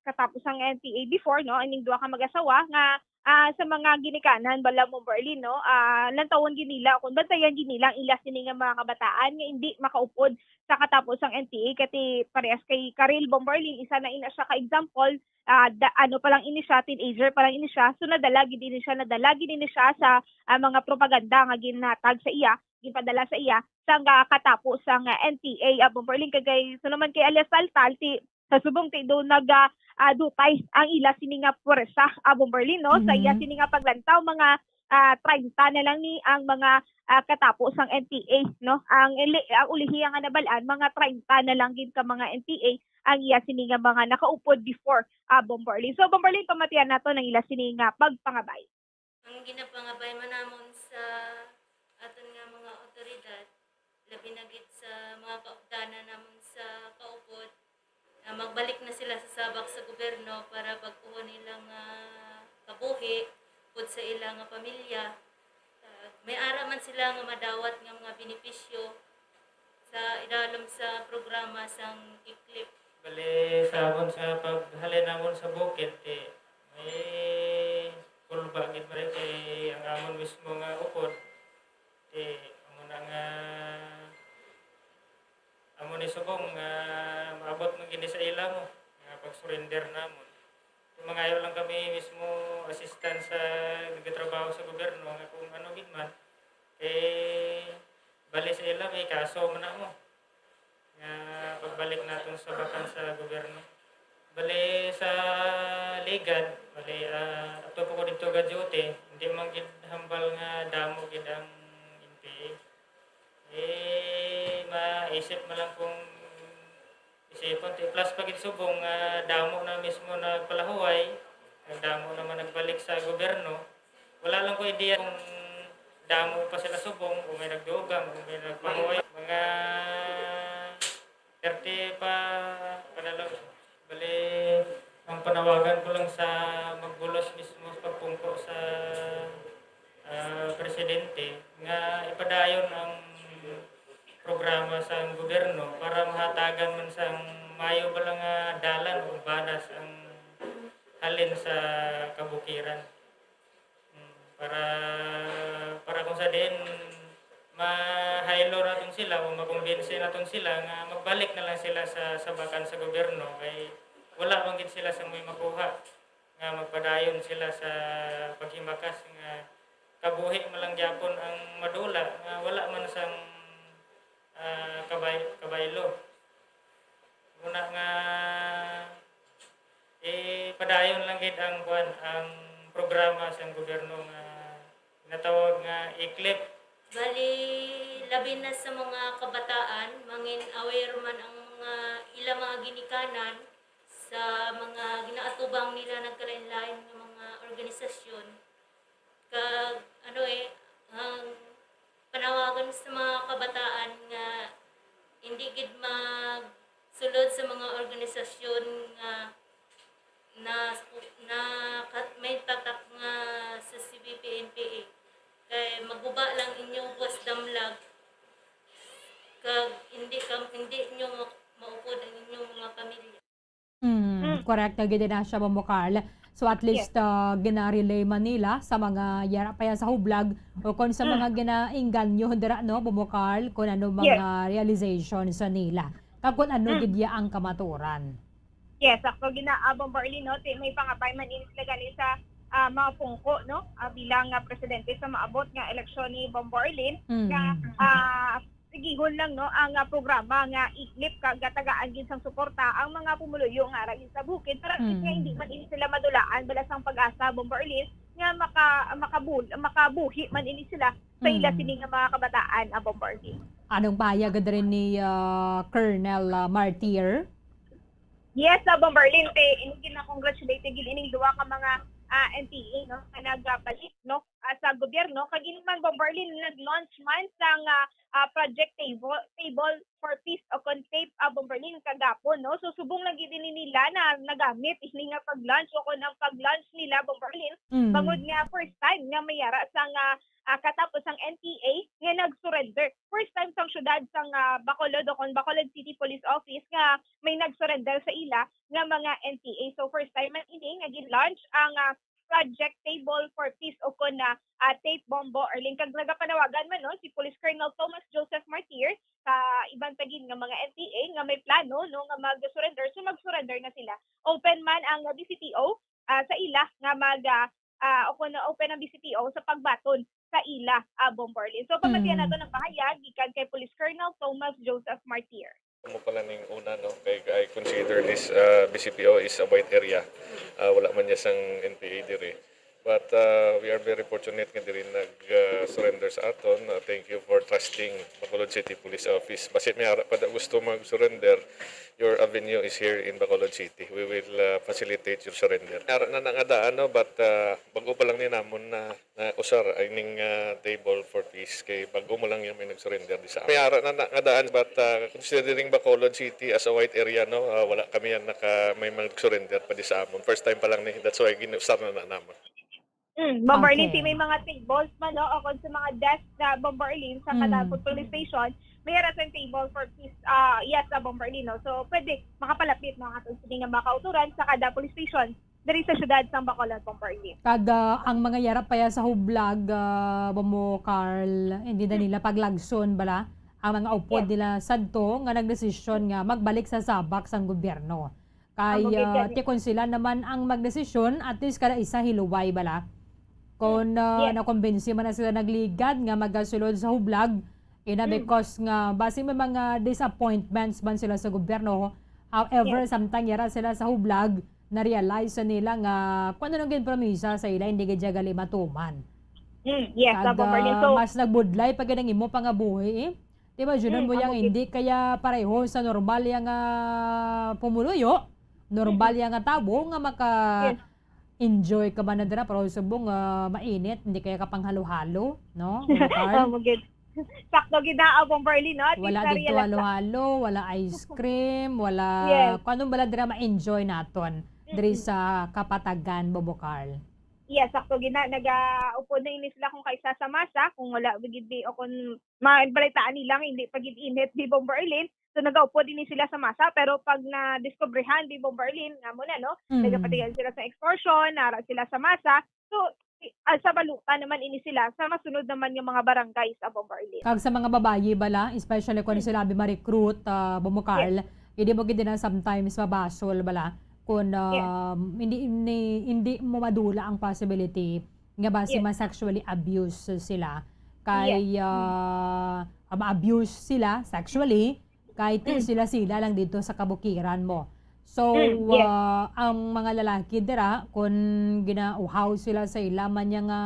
katapusang N P A before, no, ining duha ka mag-asawa nga, ah, sa mga ginikanan bala, Bombo Arlene, no, ah, lantawon gid nila, kung bantayan gid nila ang ila sini nga mga kabataan nga hindi makaupod sa katapusang N P A, kay ti parehas kay Karil, Bombo Arlene, isa na ina siya ka example, ah, da-, ano pa lang ini siya, teenager pa lang ini siya, so nadala gid ini siya, nadala gid ini siya sa, ah, mga propaganda nga ginhatag sa iya, ginpadala sa iya, sang, ah, katapo sang, ah, N P A, ah, Bombo Arlene, kay, kay, so naman kay alias Taltal, ti, sa subong ti do nag, ah, ah, dutay ang ila sini nga puwersa, ah, Bombo Arlene, no? Sa iya Mhm. sini nga paglantaw, mga, ah, treinta na lang ni ang mga, ah, katapo sang N P A, no? Ang ili-, ang ulihi nga nabal-an, mga treinta na lang gid ka mga N P A ang iya sini nga mga nakaupod before, ah, Bombo Arlene. So, Bombo Arlene, pamatian nato ang ila sini nga pagpangabay. Ang ginapangabay man namon sa aton nga mga awtoridad, labi na gid sa mga kaupdanan namon sa kaupod, nga magbalik na sila sa sabak sa gobyerno para bag-uhon nila nga kabuhi, upod sa ila nga pamilya. Kag may ara man sila nga madawat nga mga benepisyo sa idalom sa programa sang ECLIP. Bali, sa amon sa paghalin namon sa bukid, ti, may kulba gid man kay ang amon mismo nga upod, ti, amo na nga, amo ni subong nga maabot man gid ni sa ila mo nga pag-surrender namon. Mangayo lang kami mismo assistance sa nagatrabaho sa gobyerno nga kung ano gid man, eh, bali sa ila may kaso man na mo nga pagbalik naton sa bakan sa gobyerno. Bali sa Ligad, bali, ah, ato po ko dito ga duty, hindi man gid hambal nga damo gid ang N P A. Eh, maisip mo lang kung isipon, ti plus pa gid subong nga damo na mismo nagpalahuway, nagdamo naman nagbalik sa gobyerno. Wala lang ko idea kung damo pa sila subong, kung may nagdugang, kung may nagpahuway. Mga thirty pa padala. Bali, ang panawagan ko lang sa magbulos mismo sa pagpungko sa, ah, presidente nga ipadayon ang programa sa gobyerno para mahatagan man sang mayo bala nga dalan o banas ang halin sa kabukiran. Mm, para, para kung sa diin, ma-high-low naton sila o makumbinsi naton sila nga magbalik na lang sila sa, sa bakan sa gobyerno, kay wala man gid sila sa may makuha nga magpadayon sila sa paghimakas nga kabuhi man lang gyapon ang madula nga wala man sang, ah, kabay-, kabaylo. Muna nga, eh, padayon lang gid ang, kuwan, ang programa sang gobyerno nga natawag nga ECLIP. Bali, labi na sa mga kabataan, mangin aware man ang mga ila mga ginikanan sa mga ginaatubang nila nagkalain-lain nga mga organisasyon. Kag, ano eh, ang panawagan sa mga kabataan nga hindi gid magsulod sa mga organisasyon nga na, na kat-, may tatak nga sa C B P N P A. Kay maguba lang inyo buwas damlag, kag hindi kam-, hindi inyo ma-, maupod ang inyong mga pamilya. Mm, Mm. Correct na gid na siya, Bombo Carl. So, at Yes. least, ah, gina-relay man nila sa mga yara pa yan sa hublag o kung sa Mm. mga ginainganyo dira, no, Bombo Carl, kung ano Yes. mga realization sa nila. Kag kung ano Mm. gid ya ang kamaturan. Yes, ako gina-, ah, Bombo Arlene, no, ti-, may pangabay man ini sila gani sa, ah, mga pungko, no, ah, bilang, ah, presidente sa maabot nga eleksyon ni Bombo Arlene, nga, Mm. ah, sigihon lang, no, ang, ah, programa nga iglip kag tagaan gid sang suporta ang mga pumuluyo nga ara gid sa bukid, para at least nga hindi Mm. man ini sila madulaan bala sang pag-asa, Bombo Arlene, nga maka-, makabul-, makabuhi man ini sila sa ila Mm. sini nga mga kabataan, ah, Bombo Arlene. Anong pahayag gid rin ni, ah, Colonel, ah, Martir? Yes, ah, Bombo Arlene, te, ini gina-congratulate gid ining duha ka mga, ah, N P A, no, nga nagabalik, no, ah, sa gobyerno. Kag ini man, Bombo Arlene, nag-launch man sang, ah, ah, Project Table, Table for Peace o kon TAPE, ah, Bombo Arlene, kagapon, no? So, subong lang gid ini nila na nagamit ini nga pag-launch o kon ang pag-launch nila, Bombo Arlene, Mm. bangod nga first time nga may ara sang, ah, ah, katapos ang N P A nga nag-surrender. First time sang syudad sang, ah, Bacolod o kon Bacolod City Police Office nga may nag-surrender sa ila nga mga N P A. So, first time man ini nga gin-launch ang, ah, Project Table for Peace o kon, ah, ah, TAPE, Bombo Arlene. Kag nagapanawagan man, no, si Police Colonel Thomas Joseph Martir sa iban pa gid nga mga N P A nga may plano, no, nga mag-surrender. So, mag-surrender na sila. Open man ang, ah, B C P O, ah, sa ila nga mag, ah, ah, o kon open ang B C P O sa pagbaton sa ila, ah, Bombo Arlene. So, pamatian nato Mm. ang pahayag gikan kay Police Colonel Thomas Joseph Martir. Amo pala ning una, no? Kay I consider this, uh, B C P O is a white area. Uh, wala man niya sang N P A diri. But, uh, we are very fortunate nga diri nag, uh, surrender sa aton. Uh, thank you for trusting Bacolod City Police Office. Basit may ara pa da gusto mag-surrender, your avenue is here in Bacolod City. We will, uh, facilitate your surrender. Ara na na nga daan, no? But, uh, bag-o pa lang ni namon na na usar ining, ah, Table for Peace kay bag-o mo lang yung may nag-surrender di sa amin. May ara na, na nga daan, but, ah, considering Bacolod City as a white area, no, ah, wala kami yan naka, may mag-surrender pa di sa amon. First time pa lang ni, that's why ginusar na, na namon. Mm, Bombo Arlene, Okay. may mga tables man, no, o kung sa mga desk sa Bombo Arlene, sa kada Mm. police station, may ara sa table for peace, ah, yes, sa Bombo Arlene, no? So, pwede makapalapit, no, ang aton sini nga mga kauturan sa kada police station diri sa siyudad sang Bacolod, Bombo Arlene. Kag, ah, ang mga yara pa ya sa hublag, ah, Bombo Carl, hindi na Hmm. nila paglagson bala ang mga upod Yes. nila sadto nga nagdesisyon nga magbalik sa sabak sang gobyerno. Kay, Amo gid ah, gani. ti kon sila naman ang magdesisyon, at least kada isa hiluway bala. Kon, Hmm. ah, Yes. nakumbinsi man na sila nagligad nga magasulod sa hublag, ina Hmm. because nga basi may mga disappointments man sila sa gobyerno. However, Yes. samtang yara sila sa hublag, na-realize sa nila nga kung ano nang ginpromisa sa ila, hindi gid siya gali matuman. Mm, yes, Kag, Bombo Arlene. ah, So, mas nagbudlay pa gid ang imo pangabuhi, eh. Di ba, Junon, Mm, mo yang amo gid. hindi kaya pareho sa normal yang, ah, pumuluyo, normal Mm-mm. yang, ah, tawo nga maka Yes. enjoy ka ba na dira, pero subong, ah, mainit, hindi kaya ka panghalo-halo, no? Ulo, Carl? Amo gid. Sakto gid na, ah, Bombo Arlene, no? At Wala least dito na-realize na. halo-halo, wala ice cream, wala Yes. kung anong bala dira ma-enjoy naton diri Mm. sa Kapatagan, Bombo Carl. Yes, sakto gid na. Nagaupod na ini sila kung kaisa sa masa, kung wala gid di, o kung mabalitaan nila nga hindi pa gid init di, Bombo Arlene. So, nagaupod ini sila sa masa, pero pag nadiskubrihan di, Bombo Arlene, nga mo na, no? Mm. Nagapatigan sila sa extortion, nara sila sa masa. So, i-, ah, sa balutan naman ini sila sa masunod naman nga mga barangay sa Bombo Arlene. Kag sa mga babayi bala, especially kung Mm. sila abi ma-recruit, ah, Bombo Yes. Carl, hindi mo gid na sometimes mabasol bala kung, Yes. um, hindi, hindi, hindi mo madula ang possibility nga basi Yes. ma-sexually abuse sila. Kay, Yes. Mm. ah, ma-abuse sila sexually, kay ti Mm. sila-sila lang dito sa kabukiran mo. So, Mm, yes. ah, ang mga lalaki dira, kung ginauhaw sila sa ila man niya nga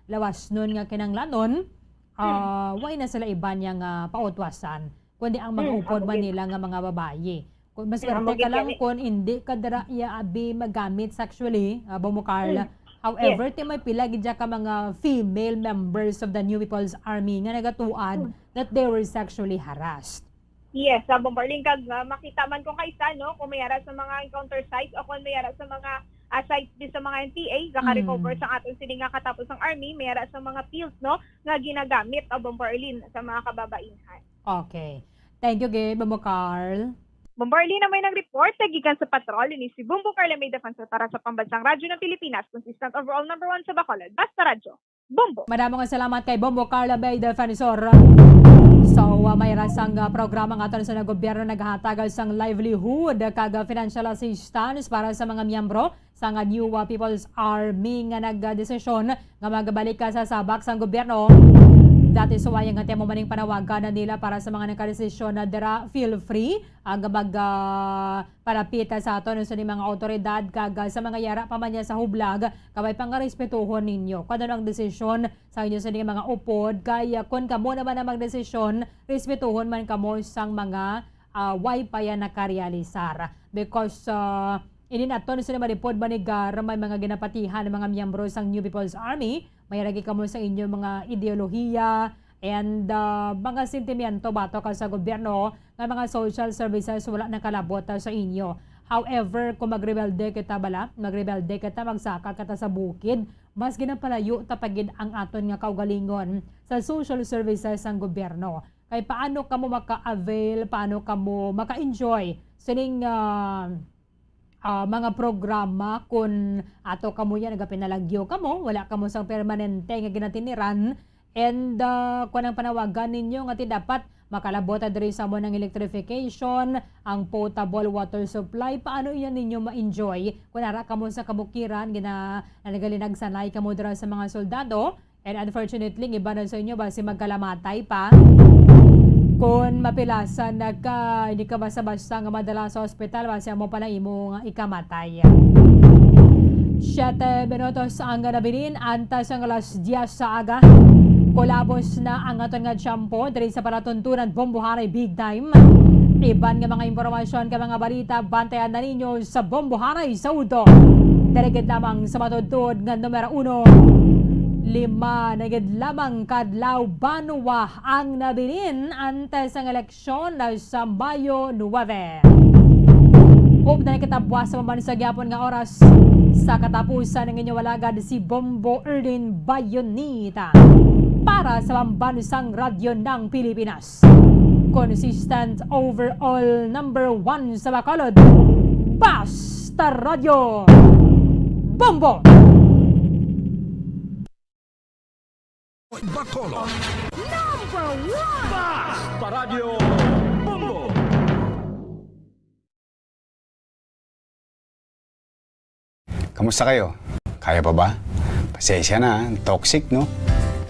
lawasnon nga kinanglanon, Mm. ah, way na sila iban niya nga pautwasan, kundi ang mga Mm, upod amo man gid. nila nga mga babayi. Kung mas Mm, amo swerte gid ka lang gani. kung hindi ka dira iya abi magamit sexually, ah, Bombo Carl. Mm. However, Yes. ti may pila gid ka mga female members of the New People's Army nga nagatuad Mm. that they were sexually harassed. Yes, sa Bombo Arlene, kag, ah, makita man kung kaisa, no, kung may ara sa mga encounter sites o kung may ara sa mga, ah, sites din sa mga N P A, naka-recover Mm. sa aton sini nga katapos ang army, may ara sa mga pills, no, nga ginagamit, ah, Bombo Arlene, sa mga kababainhan. Okay. Thank you, gid, Bombo Carl. Bombo Arlene, may nag-report, gikan sa patrol, ini si Bombo Carl, may defensor para sa Pambansang Radyo ng Pilipinas, consistent overall number one sa Bacolod. Basta Radyo. Bombo. Madamo nga salamat kay Bombo Carla Bay Defensor. So, uh, may rasang, uh, programa nga aton sa gobyerno naghatag sang livelihood kag, uh, financial assistance para sa mga miyembro sa nga new, uh, People's Army nga nagdesisyon nga magbalik ka sa sabak sang gobyerno. That is why ang amo maning panawagan na nila para sa mga nagkadesisyon na dira, feel free ang mag, ah, palapit sa aton sa mga awtoridad kag, ah, sa mga yara pa man niya sa hublag, kabay pangarespetuhon ninyo kung ano ang desisyon sa inyo sa mga upod, kay, ah, kun kamo naman ang magdesisyon, respetuhon man kamo sang mga, ah, way pa yan nakarealisar. Because, ah, inin aton sa malipod manigar, may mga ginapatihan ng mga miyembro sang New People's Army, may ragi kamo sa inyo mga ideolohiya and, ah, mga sentimiento batok sa gobyerno nga mga social services wala nakalabot, ah, sa inyo. However, kung magrebelde kita bala, magrebelde kita, magsaka kita sa bukid, mas ginapalayo ta pa gid ang aton nga kaugalingon sa social services sang gobyerno. Kay paano kamo maka-avail, paano kamo maka-enjoy sining, ah, ah, mga programa kun ato kamo yan, nagapinalagyo kamo, wala kamo sang permanente nga ginatiniran, and, ah, kung ang panawagan ninyo nga ti dapat makalabot ta diri sa amo ng electrification, ang potable water supply, paano iyan ninyo ma-enjoy? Kung ara kamo sa kabukiran, gina-, nagalinagsanay kamo dira sa mga soldado, and unfortunately, ang iba na sa inyo, basi magkalamatay pa. Kung mapilasan na ka, hindi ka basta-basta nga madala sa ospital, basi amo pa lang imo nga ikamatay. Siyete minutos ang nabilin, antes ang alas diyes sa aga. Kulabos na ang aton nga tiyempo diri sa palatuntunan Bombohanay Big Time. Iban nga mga impormasyon kag mga balita, bantayan na ninyo sa Bombohanay sa udto. Diri gid lamang sa matuod-tuod nga numero uno. Lima na gid lamang ka adlaw banwa ang nabilin antes ang eleksyon sa Mayo nuwebe. Ug na kita buwas sa mabansa gyapon nga oras sa katapusan ng inyong alagad si Bombo Erlin Bayonita para sa Pambansang Radyo ng Pilipinas. Consistent overall number one sa Bacolod. Basta Radyo Bombo! Bacolod. Number one! Basta Radyo Bombo! Kamusta kayo? Kaya pa ba? Pasensya na, toxic, no?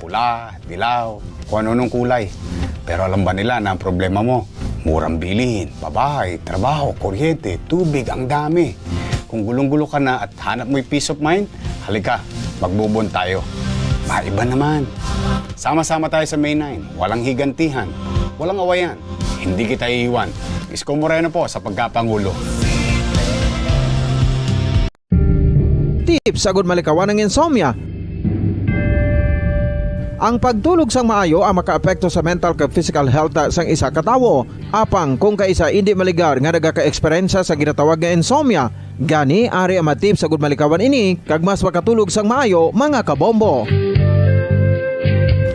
Pula, dilaw, kung ano-anong kulay. Pero alam ba nila na ang problema mo, murang bilihin, babae, trabaho, kuryente, tubig, ang dami. Kung gulong-gulo ka na at hanap mo'y peace of mind, halika, magbubon tayo. Maiba naman. Sama-sama tayo sa May nine. Walang higantihan, walang awayan. Hindi kita iiwan. Isko Moreno po sa pagkapangulo. Tips agud malikawan ang insomnia. Ang pagtulog sang maayo ang makaapekto sa mental kag physical health sang isa ka tawo. Apang kung kaisa indi maligar nga nagaka-eksperyensya sa ginatawag nga insomnia, gani ari ang mga tips agud malikawan ini kag mas makatulog sang maayo, mga kabombo.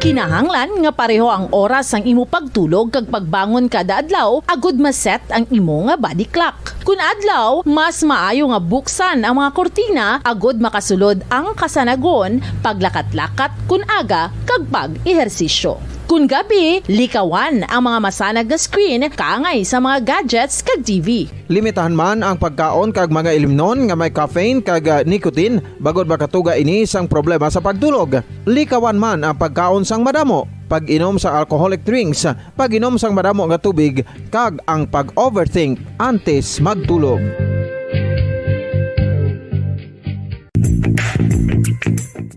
Kinahanglan nga pareho ang oras sang imo pagtulog kag pagbangon kada adlaw agud ma-set ang imo nga body clock. Kun adlaw, mas maayo nga buksan ang mga kurtina agud makasulod ang kasanagon, paglakat-lakat kun aga, kag pag-ehersisyo. Kun gabi, likawan ang mga masanag nga screen kaangay sa mga gadgets kag T V. Limitahan man ang pagkaon kag mga ilimnon nga may caffeine kag, ah, nicotine, bangod makatuga ini sang problema sa pagtulog. Likawan man ang pagkaon sang madamo, pag-inom sa alcoholic drinks, pag-inom sang madamo nga tubig, kag ang pag-overthink antes magtulog.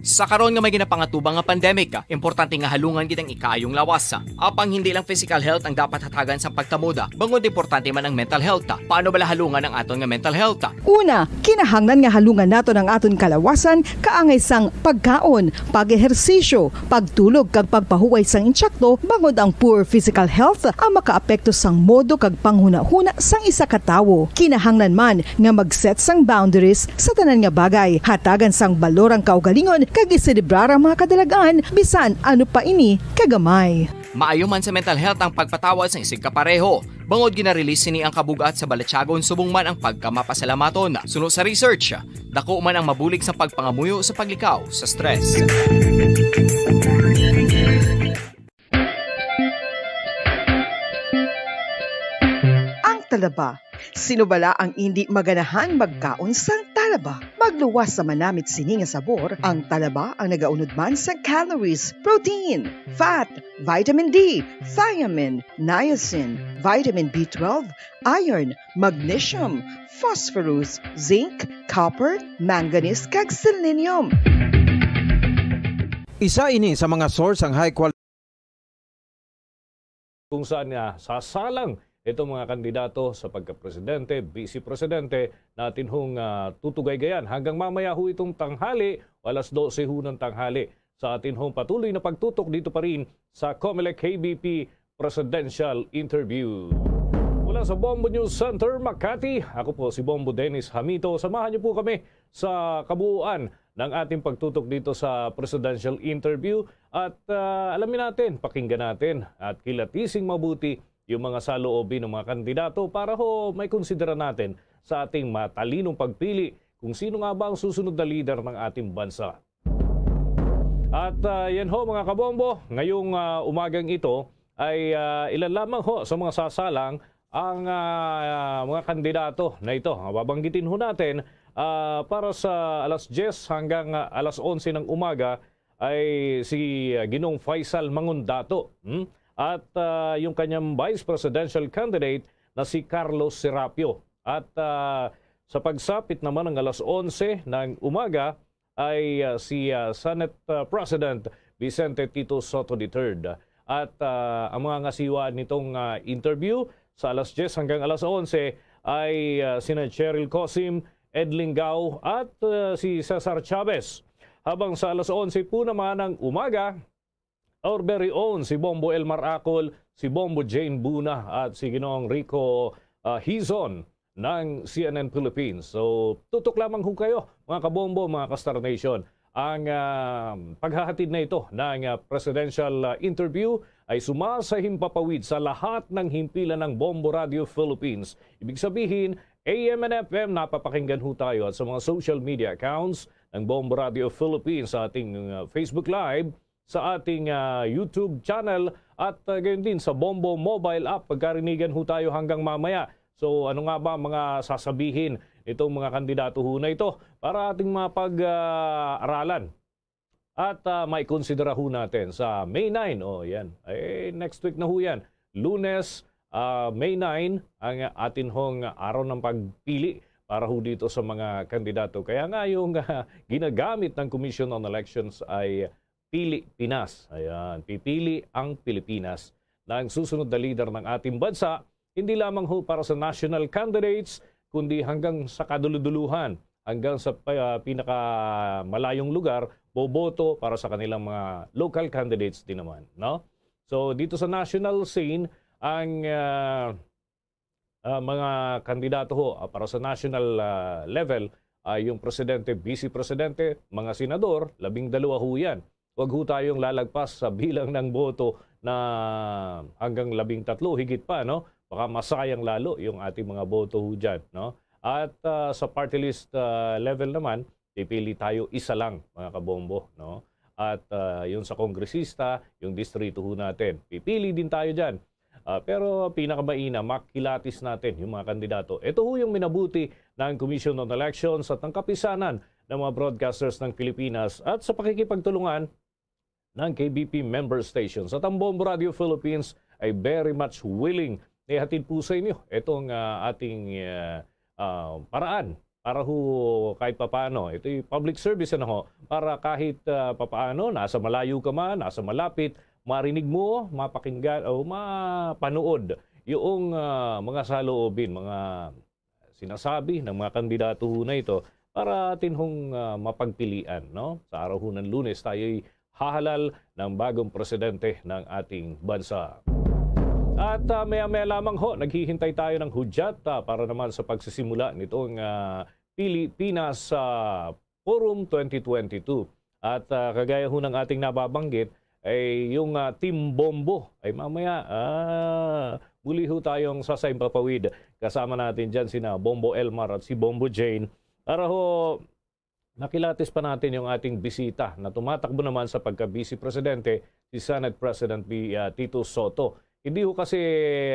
Sa karon nga may ginapangatubang nga pandemic, importante nga halungan gid ang ikaayong lawas. Apang hindi lang physical health ang dapat hatagan sa pagkamoda, bangod importante man ang mental health. Paano bala halungan ang aton nga mental health? Una, kinahanglan nga halungan naton ang aton kalawasan kaangay sang pagkaon, pag-ehersisyo, pagtulog kag pagpahuway sang insakto, bangod ang poor physical health ang makaapekto sang modo kag panghunahuna sang isa ka tawo. Kinahanglan man nga mag-set sang boundaries sa tanan nga bagay, hatagan sang balor ang kaugalingon kag iselebrar ang mga kadalag-an, bisan ano pa ini kagamay. Maayo man sa mental health ang pagpatawad sang isigkapareho, bangod gina-release sini ang kabug-at sa balatyagon subong man ang pagkamapasalamaton. Suno sa research, dako man ang mabulig sa pagpangamuyo sa paglikaw sa stress. talaba. Sino bala ang indi maganahan magkaon sang talaba? Magluwas sa manamit sini nga sabor, ang talaba ang nagaunod man sang calories, protein, fat, vitamin D, thiamine, niacin, vitamin B twelve, iron, magnesium, phosphorus, zinc, copper, manganese, kag selenium. Isa ini sa mga source ang high quality kung saan nga sasalang itong mga kandidato sa pagkapresidente, vice presidente na atin hong ah, tutugaygayan hanggang mamaya ho itong tanghali o alas dose ho ng tanghali sa atin hong patuloy na pagtutok dito pa rin sa Comelec K B P Presidential Interview. Mula sa Bombo News Center, Makati, ako po si Bombo Dennis Hamito. Samahan niyo po kami sa kabuuan ng ating pagtutok dito sa presidential interview. At ah, alamin natin, pakinggan natin at kilatising mabuti yung mga saloobin ng mga kandidato para ho may konsidera natin sa ating matalinong pagpili kung sino nga ba ang susunod na leader ng ating bansa. At ah, yan ho, mga kabombo, ngayong ah, umagang ito ay ah, ilan lamang ho sa mga sasalang ang ah, mga kandidato na ito. Babanggitin ho natin ah, para sa alas diyes hanggang ah, alas onse ng umaga ay si ah, Ginoong Faisal Mangundato, hmm? At ah, yung kanyang vice presidential candidate na si Carlos Serapio. At ah, sa pagsapit naman ng alas onse ng umaga ay ah, si ah, Senate ah, President Vicente Tito Sotto the third. At ah, ang mga ngasiwa nitong ah, interview sa alas diyes hanggang alas onse ay ah, sina Cheryl Cosim, Ed Lingao at ah, si Cesar Chavez. Habang sa alas onse po naman ng umaga, our very own si Bombo Elmar Acol, si Bombo Jane Buna at si Ginoong Rico ah, Hizon ng C N N Philippines. So, tutok lamang ho kayo, mga kabombo, mga ka-Star Nation. Ang ah, paghahatid na ito ng ah, presidential ah, interview ay sumasahimpapawid sa lahat ng himpilan ng Bombo Radio Philippines. Ibig sabihin, A M and F M, napapakinggan ho tayo at sa mga social media accounts ng Bombo Radio Philippines, sa ating ah, Facebook Live, sa ating ah, YouTube channel, at ah, gayon din sa Bombo mobile app. Pagkarinigan ho tayo hanggang mamaya. So, ano nga ba ang mga sasabihin nitong mga kandidato ho na ito para ating mapag-aralan? At ah, maikonsidera ho natin sa May nine. O, yan. Eh, next week na ho yan. Lunes, ah, May nine, ang atin hong araw ng pagpili para ho dito sa mga kandidato. Kaya nga yung ah, ginagamit ng Commission on Elections ay Pili Pinas. Ayan, pipili ang Pilipinas na ang susunod na leader ng ating bansa, hindi lamang ho para sa national candidates, kundi hanggang sa kaduluduluhan, hanggang sa pa- ah, pinakamalayong lugar, boboto para sa kanilang mga local candidates din naman, no? So, dito sa national scene, ang ah, ah, mga kandidato ho ah, para sa national ah, level, ay yung presidente, vice presidente, mga senador, labing dalawa ho yan. Huwag ho tayong lalagpas sa bilang ng boto na hanggang labing tatlo, higit pa, no? Baka masayang lalo yung ating mga boto ho dyan, no? At ah, sa party list ah, level naman, pipili tayo isa lang, mga kabombo, no? At ah, yung sa kongresista, yung distrito ho natin, pipili din tayo dyan. Ah, pero pinakamaina, makilatis natin yung mga kandidato. Ito ho yung minabuti ng Commission on Elections at ng kapisanan ng mga broadcasters ng Pilipinas at sa pakikipagtulungan ng K B P member stations. At ang Bombo Radio Philippines ay very much willing na ihatid po sa inyo itong ah, ating ah, ah, paraan para ho kahit papaano. Ito'y public service, ano ho, para kahit ah, papaano, nasa malayo ka man, nasa malapit, marinig mo, mapakinggan o mapanood yung ah, mga saloobin, mga sinasabi ng mga kandidato ho na ito para atin hong ah, mapagpilian, no? Sa araw ho ng Lunes, tayo'y hahalal ng bagong presidente ng ating bansa. At ah, maya-maya lamang ho, naghihintay tayo ng hudyat ah, para naman sa pagsisimula nitong ah, Pilipinas ah, Forum twenty twenty-two. At ah, kagaya ho ng ating nababanggit, ay yung ah, Team Bombo ay mamaya ah, muli ho tayong sasahimpapawid. Kasama natin dyan sina Bombo Elmar at si Bombo Jane para ho makilatis pa natin yung ating bisita na tumatakbo naman sa pagka-vice presidente, si Senate President B, ah, Tito Sotto. Hindi ho kasi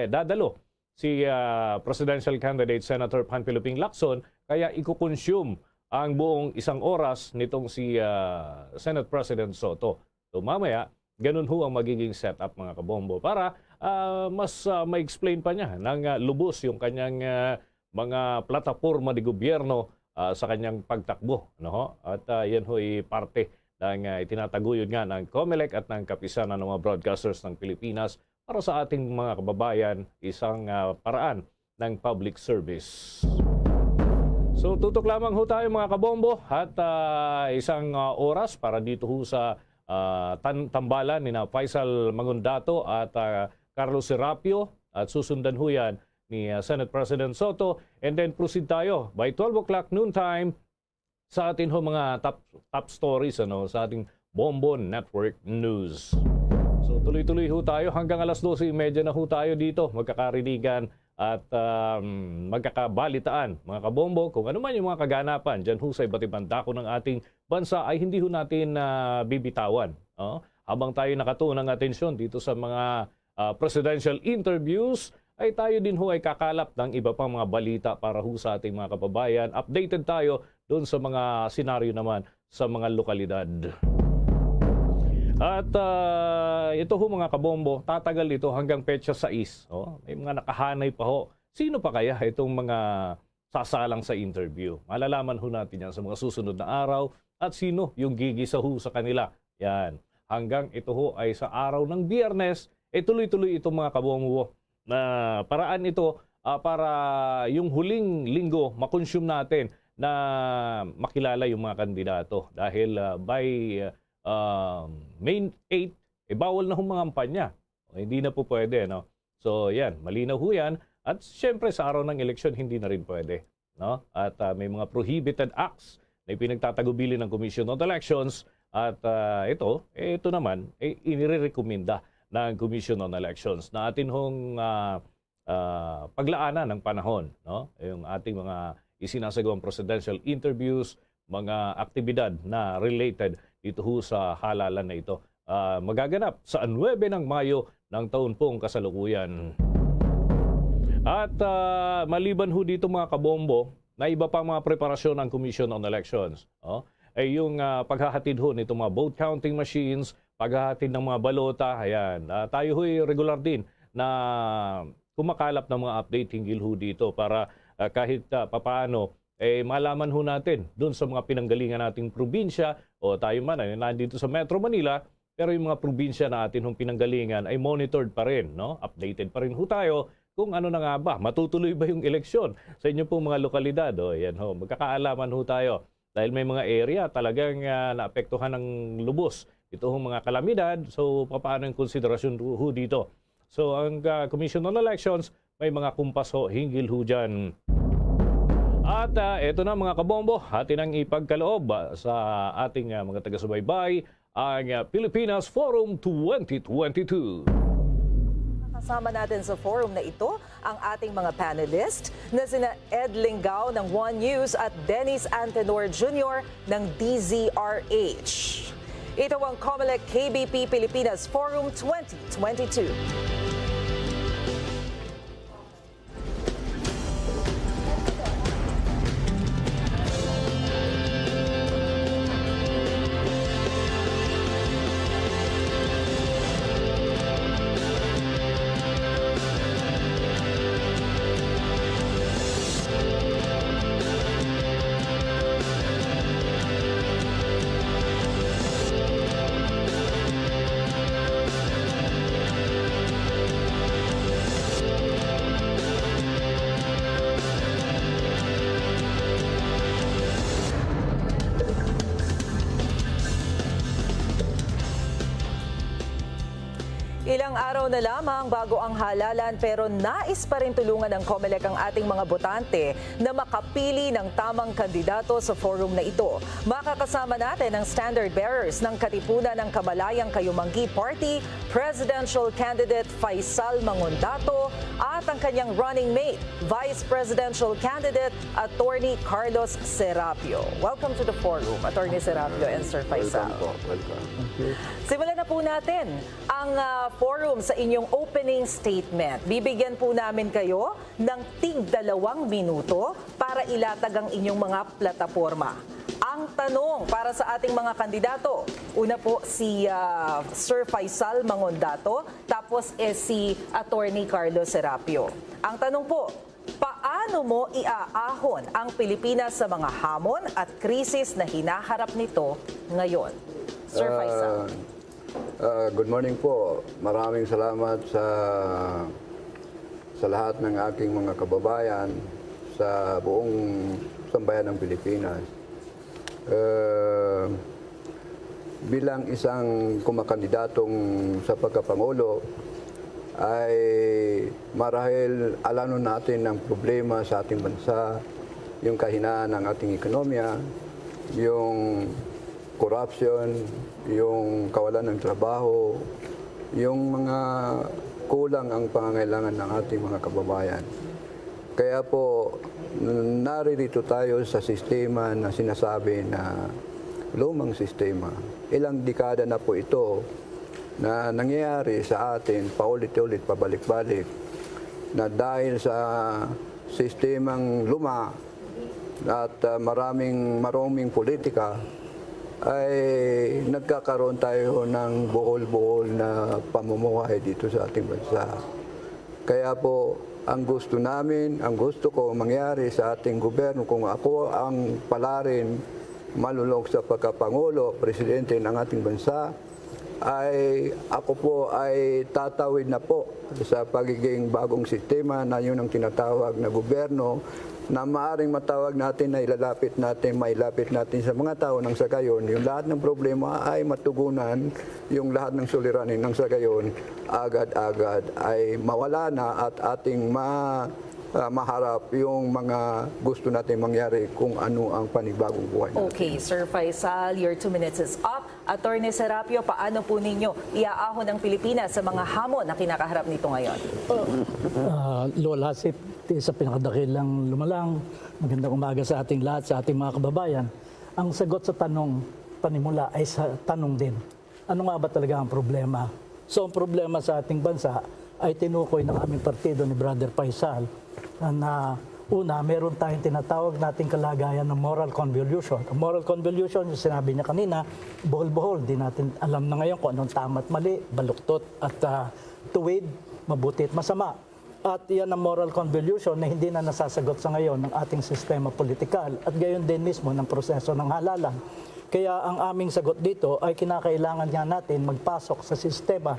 dadalo si, ah, presidential candidate Senator Panfilo Ping Lacson, kaya iko-consume ang buong isang oras nitong si, ah, Senate President Soto. So, mamaya, ganun ho ang magiging setup, mga kabombo, para, ah, mas, ah, ma-explain pa niya ng, ah, lubos yung kanyang, ah, mga plataporma de gobyerno, ah, sa kanyang pagtakbo, ano ho? At, ah, yan ho'y parte ng, ah, itinataguyod nga ng COMELEC at ng Kapisanan ng mga Broadcasters ng Pilipinas para sa ating mga kababayan, isang, ah, paraan ng public service. So, tutok lamang ho tayo, mga kabombo, at, ah, isang, ah, oras para dito ho sa, ah, tan-, tambalan ni na Faisal Mangundato at, ah, Carlos Serapio, at susundan ho yan ni, ah, Senate President Soto. And then proceed tayo by twelve o'clock noon time sa atin ho mga top, top stories, ano, sa ating Bombo Network News. So, tuloy-tuloy ho tayo hanggang alas dose y media na ho tayo dito, magkakarinigan at, um, magkakabalitaan, mga kabombo, kung ano man yung mga kaganapan dyan ho sa iba't ibang dako ng ating bansa ay hindi ho natin, ah, bibitawan, oh. Habang tayo nakatuon ng atensyon dito sa mga, ah, presidential interviews, ay tayo din ho ay kakalap ng iba pang mga balita para ho sa ating mga kababayan. Updated tayo doon sa mga senaryo naman sa mga lokalidad. At, ah, ito ho, mga kabombo, tatagal ito hanggang petsa sais. Oh, may mga nakahanay pa ho. Sino pa kaya itong mga sasalang sa interview? Malalaman ho natin yan sa mga susunod na araw at sino yung gigisa ho sa kanila. Yan. Hanggang ito ho ay sa araw ng Biyernes, eh, tuloy-tuloy itong, mga kabombo, na paraan ito, ah, para yung huling linggo makonsume natin na makilala yung mga kandidato. Dahil, ah, by, ah, May eight, eh, bawal na hong mangampanya. O, hindi na po pwede, no? So, yan, malinaw ho yan. At siyempre, sa araw ng eleksyon, hindi na rin pwede, no? At, ah, may mga prohibited acts na ipinagtatagubilin ng Commission on Elections. At, ah, ito, eh, ito naman, eh, inirerekomenda ng Commission on Elections na atin hong, ah, ah, paglaanan ng panahon, no? Yung ating mga isinasagawang presidential interviews, mga aktibidad na related dito ho sa halalan na ito. Ah, magaganap sa nuebe ng Mayo ng taon pong kasalukuyan. At, ah, maliban ho dito, mga kabombo, na iba pa mga preparasyon ng Commission on Elections, oh, ay yung, ah, paghahatid ho nitong mga vote counting machines, paghahatid ng mga balota, ayan. Ah, tayo ho'y regular din na kumakalap ng mga update hinggil ho dito para, ah, kahit, ah, papaano, eh, malaman ho natin dun sa mga pinanggalingan nating probinsya o tayo man ay nandito sa Metro Manila, pero yung mga probinsya na atin hong pinanggalingan ay monitored pa rin, no? Updated pa rin ho tayo kung ano na nga ba, matutuloy ba yung eleksyon sa inyo pong mga lokalidad. O, yan ho, magkakaalaman ho tayo. Dahil may mga area talagang, ah, naapektuhan ng lubos ito hong mga kalamidad. So, papaano yung konsiderasyon ho dito? So, ang, ah, Commission on Elections, may mga kumpas ho hinggil ho dyan. At, ah, eto na, mga kabombo, atin ang ipagkaloob, ah, sa ating, ah, mga taga-subaybay, ang, ah, Pilipinas Forum twenty twenty-two. Kasama natin sa forum na ito ang ating mga panelist na sina Ed Lingao ng One News at Dennis Antenor Junior ng D Z R H. Ito ang Comelec K B P Pilipinas Forum twenty twenty-two. Ilang araw na lamang bago ang halalan, pero nais pa rin tulungan ng Comelec ang ating mga botante na makapili ng tamang kandidato sa forum na ito. Makakasama natin ang standard bearers ng Katipunan ng Kamalayang Kayumanggi Party, presidential candidate Faisal Mangondato, at ang kanyang running mate, Vice Presidential Candidate Attorney Carlos Serapio. Welcome to the Forum, Attorney Serapio and Sir Faisal. Welcome po. Welcome. Simulan na po natin ang ah, Forum sa inyong opening statement. Bibigyan po namin kayo ng tig dalawang minuto para ilatag ang inyong mga plataporma. Ang tanong para sa ating mga kandidato, una po si ah, Sir Faisal Mangondato, tapos eh si Attorney Carlos Serapio. Ang tanong po, paano mo iaahon ang Pilipinas sa mga hamon at krisis na hinaharap nito ngayon? Sir Faisal. Ah, ah, good morning po. Maraming salamat sa sa lahat ng aking mga kababayan sa buong sambayan ng Pilipinas. Eh, bilang isang kumakandidatong sa pagkapangulo, ay marahil alanon natin ang problema sa ating bansa, yung kahinaan ng ating ekonomiya, yung corruption, yung kawalan ng trabaho, yung mga kulang ang pangangailangan ng ating mga kababayan. Kaya po, naririto tayo sa sistema na sinasabi na lumang sistema. Ilang dekada na po ito na nangyayari sa atin paulit-ulit, pabalik-balik, na dahil sa sistemang luma at ah, maraming maruming politika, ay nagkakaroon tayo ng buhol-buhol na pamumuhay dito sa ating bansa. Kaya po, ang gusto namin, ang gusto ko mangyari sa ating gobyerno, kung ako ang palarin malunok sa pagkapangulo, presidente ng ating bansa, ay ako po ay tatawid na po sa pagiging bagong sistema na yun ang tinatawag na gobyerno na maaring matawag natin na ilalapit natin, mailapit natin sa mga tao nang sa gayon, yung lahat ng problema ay matugunan, yung lahat ng suliranin nang sa gayon, agad-agad ay mawala na at ating ma, ah, maharap yung mga gusto natin mangyari kung ano ang panibagong buhay natin. Okay, Sir Faisal, your two minutes is up. Attorney Serapio, paano po ninyo iaahon ang Pilipinas sa mga hamon na kinakaharap nito ngayon? Ah, Lola Sip, sa pinakadakilang lumalang, magandang umaga sa ating lahat, sa ating mga kababayan. Ang sagot sa tanong, panimula ay sa tanong din. Ano nga ba talaga ang problema? So, ang problema sa ating bansa ay tinukoy ng aming partido ni Brother Faisal na, una, meron tayong tinatawag nating kalagayan ng moral convolution. Ang moral convolution, yung sinabi niya kanina, buhol-buhol, di natin alam na ngayon kung anong tama at mali, baluktot at ah, tuwid, mabuti at masama. At iyan ang moral convolution na hindi na nasasagot sa ngayon ng ating sistema politikal at gayon din mismo ng proseso ng halalan. Kaya ang aming sagot dito ay kinakailangan nga natin magpasok sa sistema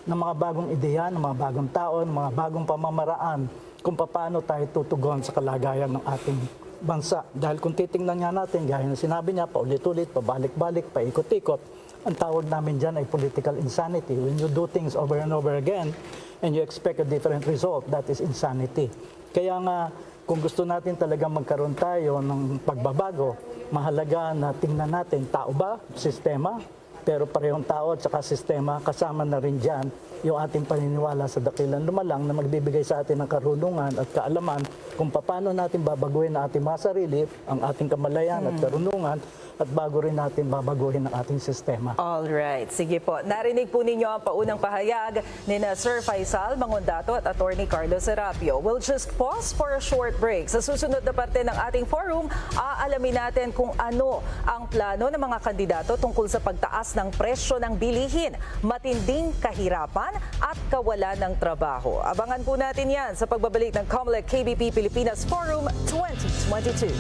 ng mga bagong ideya, ng mga bagong tao, ng mga bagong pamamaraan kung paano tayo tutugon sa kalagayan ng ating bansa. Dahil kung titingnan nga natin, gaya ng sinabi niya, paulit-ulit, pabalik-balik, paikot-ikot, ang tawag namin dyan ay political insanity. When you do things over and over again and you expect a different result, that is insanity. Kaya nga, kung gusto natin talaga magkaroon tayo ng pagbabago, mahalaga na tingnan natin, tao ba, sistema, pero parehong tao at saka sistema, kasama na rin dyan yung ating paniniwala sa dakilang lumalang na magbibigay sa atin ng karunungan at kaalaman kung paano natin babaguhin ang ating mga sarili, ang ating kamalayan at karunungan, at bago rin natin babaguhin ang ating sistema. All right. Sige po. Narinig po ninyo ang paunang pahayag ni na Sir Faisal Mangondato at Attorney Carlos Serapio. We'll just pause for a short break. Sa susunod na parte ng ating forum, aalamin natin kung ano ang plano ng mga kandidato tungkol sa pagtaas ng presyo ng bilihin, matinding kahirapan at kawalan ng trabaho. Abangan po natin yan sa pagbabalik ng Comelec K B P Pilipinas Forum twenty twenty-two.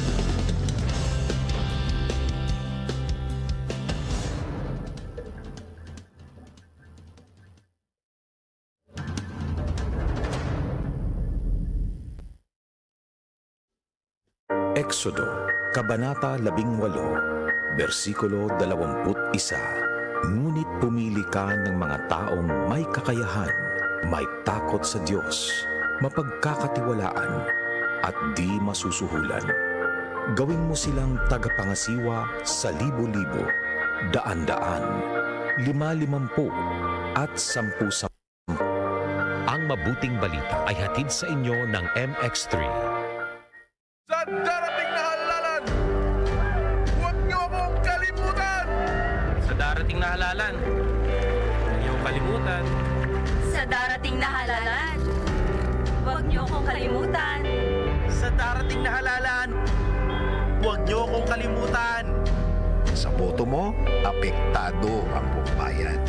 Exodo, Kabanata labing walo, bersikulo dalawampu't isa. Ngunit pumili ka ng mga taong may kakayahan, may takot sa Diyos, mapagkakatiwalaan, at di masusuhulan. Gawin mo silang tagapangasiwa sa libo-libo, daan-daan, lima-limampu, at sampu-sampu. Ang Mabuting balita ay hatid sa inyo ng M X three. Sa darating na halalan, huwag niyo akong kalimutan! Sa darating na halalan, huwag niyo akong kalimutan. Sa darating na halalan, huwag niyo akong kalimutan. Sa darating na halalan, huwag niyo akong kalimutan. Sa boto mo, apektado ang buong bayan.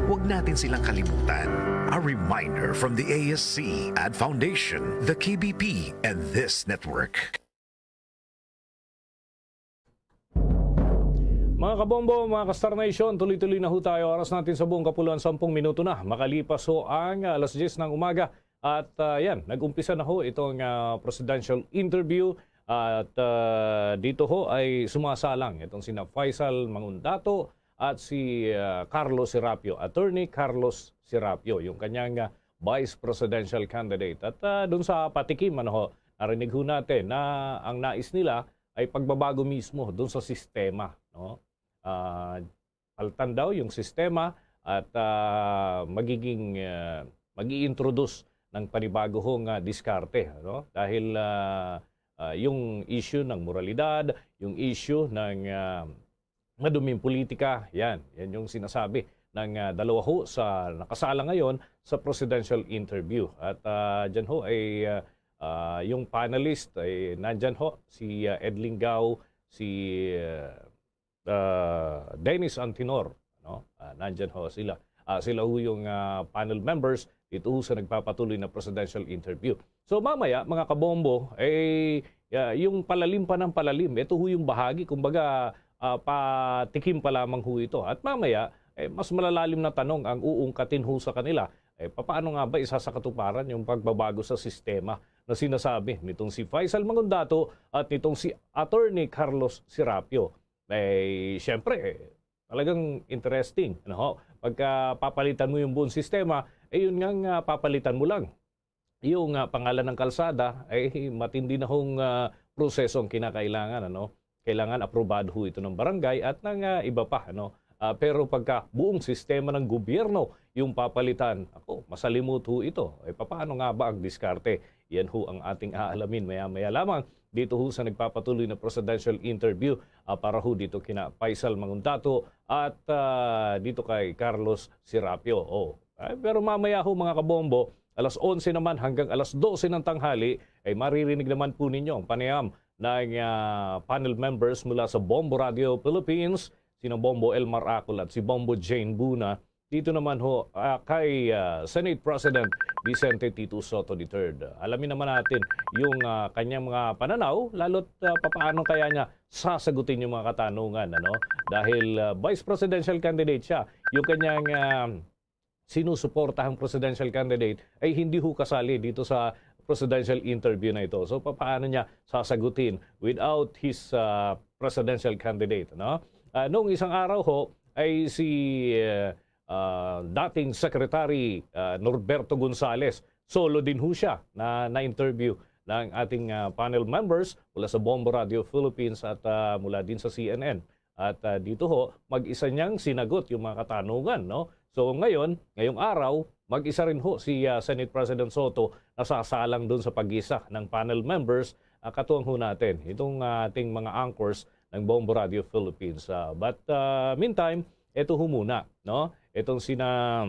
Huwag natin silang kalimutan. A reminder from the A S C, Ad Foundation, the K B P, and this network. Mga kabombo, mga ka-Star Nation, tuloy-tuloy na ho tayo. Oras natin sa buong kapuluan, sampung minuto na. Makalipas ho ang, ah, alas diyes ng umaga. At, ah, yan, nag-umpisa na ho itong, ah, presidential interview. At, ah, dito ho ay sumasalang itong sina Faisal Mangundato at si, ah, Carlos Serapio, Attorney Carlos Serapio, yung kanyang, ah, vice presidential candidate. At, ah, dun sa patikim, ano ho, narinig ho natin na ang nais nila ay pagbabago mismo dun sa sistema, no? Ah, paltan daw yung sistema at, ah, magiging, ah, mag-i-introduce ng panibago hong, ah, diskarte, ano? Dahil, ah, ah, yung issue ng moralidad, yung issue ng, ah, maduming politika, yan. Yan yung sinasabi ng, ah, dalawa ho sa nakasala ngayon sa presidential interview. At, ah, dyan ho ay, ah, ah, yung panelist ay nandyan ho, si, ah, Ed Lingao, si, ah, ah, Dennis Antinor, no? Ah, nandyan ho sila. Ah, sila ho yung, ah, panel members dito ho sa nagpapatuloy na presidential interview. So, mamaya, mga kabombo, eh, ah, yung palalim pa ng palalim, ito ho yung bahagi, kumbaga, ah, patikim pa lamang ho ito. At mamaya, eh, mas malalalim na tanong ang uungkatin ho sa kanila. Eh, papaano nga ba isasakatuparan yung pagbabago sa sistema na sinasabi nitong si Faisal Mangundato at nitong si Attorney Carlos Serapio? Eh, siyempre, eh, talagang interesting, ano ho? Pagka papalitan mo yung buong sistema, eh, yun nga, nga papalitan mo lang. Yung, ah, pangalan ng kalsada, eh, matindi na hong, ah, proseso ang kinakailangan, ano? Kailangan aprobado ho ito ng barangay at ng, ah, iba pa, ano? Ah, pero pagka buong sistema ng gobyerno yung papalitan, ako, masalimuot ho ito. Eh, papaano nga ba ang diskarte? Yan ho ang ating aalamin maya-maya lamang dito ho sa nagpapatuloy na presidential interview, ah, para ho dito kina Faisal Mangundato at, ah, dito kay Carlos Serapio. Oh, ay, pero mamaya ho, mga kabombo, alas onse naman hanggang alas dose ng tanghali, ay maririnig naman po ninyo ang panayam ng, ah, panel members mula sa Bombo Radio Philippines, sina Bombo Elmar Acol at si Bombo Jane Buna. Dito naman ho, ah, kay, ah, Senate President Vicente Tito Sotto the third. Alamin naman natin yung, ah, kanyang mga pananaw, lalo't, ah, papaano kaya niya sasagutin yung mga katanungan, ano? Dahil, ah, vice presidential candidate siya, yung kanyang, ah, sinusuportahang presidential candidate ay hindi ho kasali dito sa presidential interview na ito. So, papaano niya sasagutin without his, ah, presidential candidate, no? Ah, noong isang araw ho, ay si, ah, ah, dating Secretary, ah, Norberto Gonzales, solo din ho siya na na-interview ng ating, ah, panel members mula sa Bombo Radio Philippines at, ah, mula din sa C N N. At, ah, dito ho, mag-isa niyang sinagot yung mga katanungan, no? So, ngayon, ngayong araw, mag-isa rin ho si, ah, Senate President Sotto na sasalang dun sa pag-isa ng panel members, ah, katuwang ho natin, itong, ah, ating mga anchors ng Bombo Radio Philippines. Ah, but, ah, meantime, eto ho muna, no? Itong sina,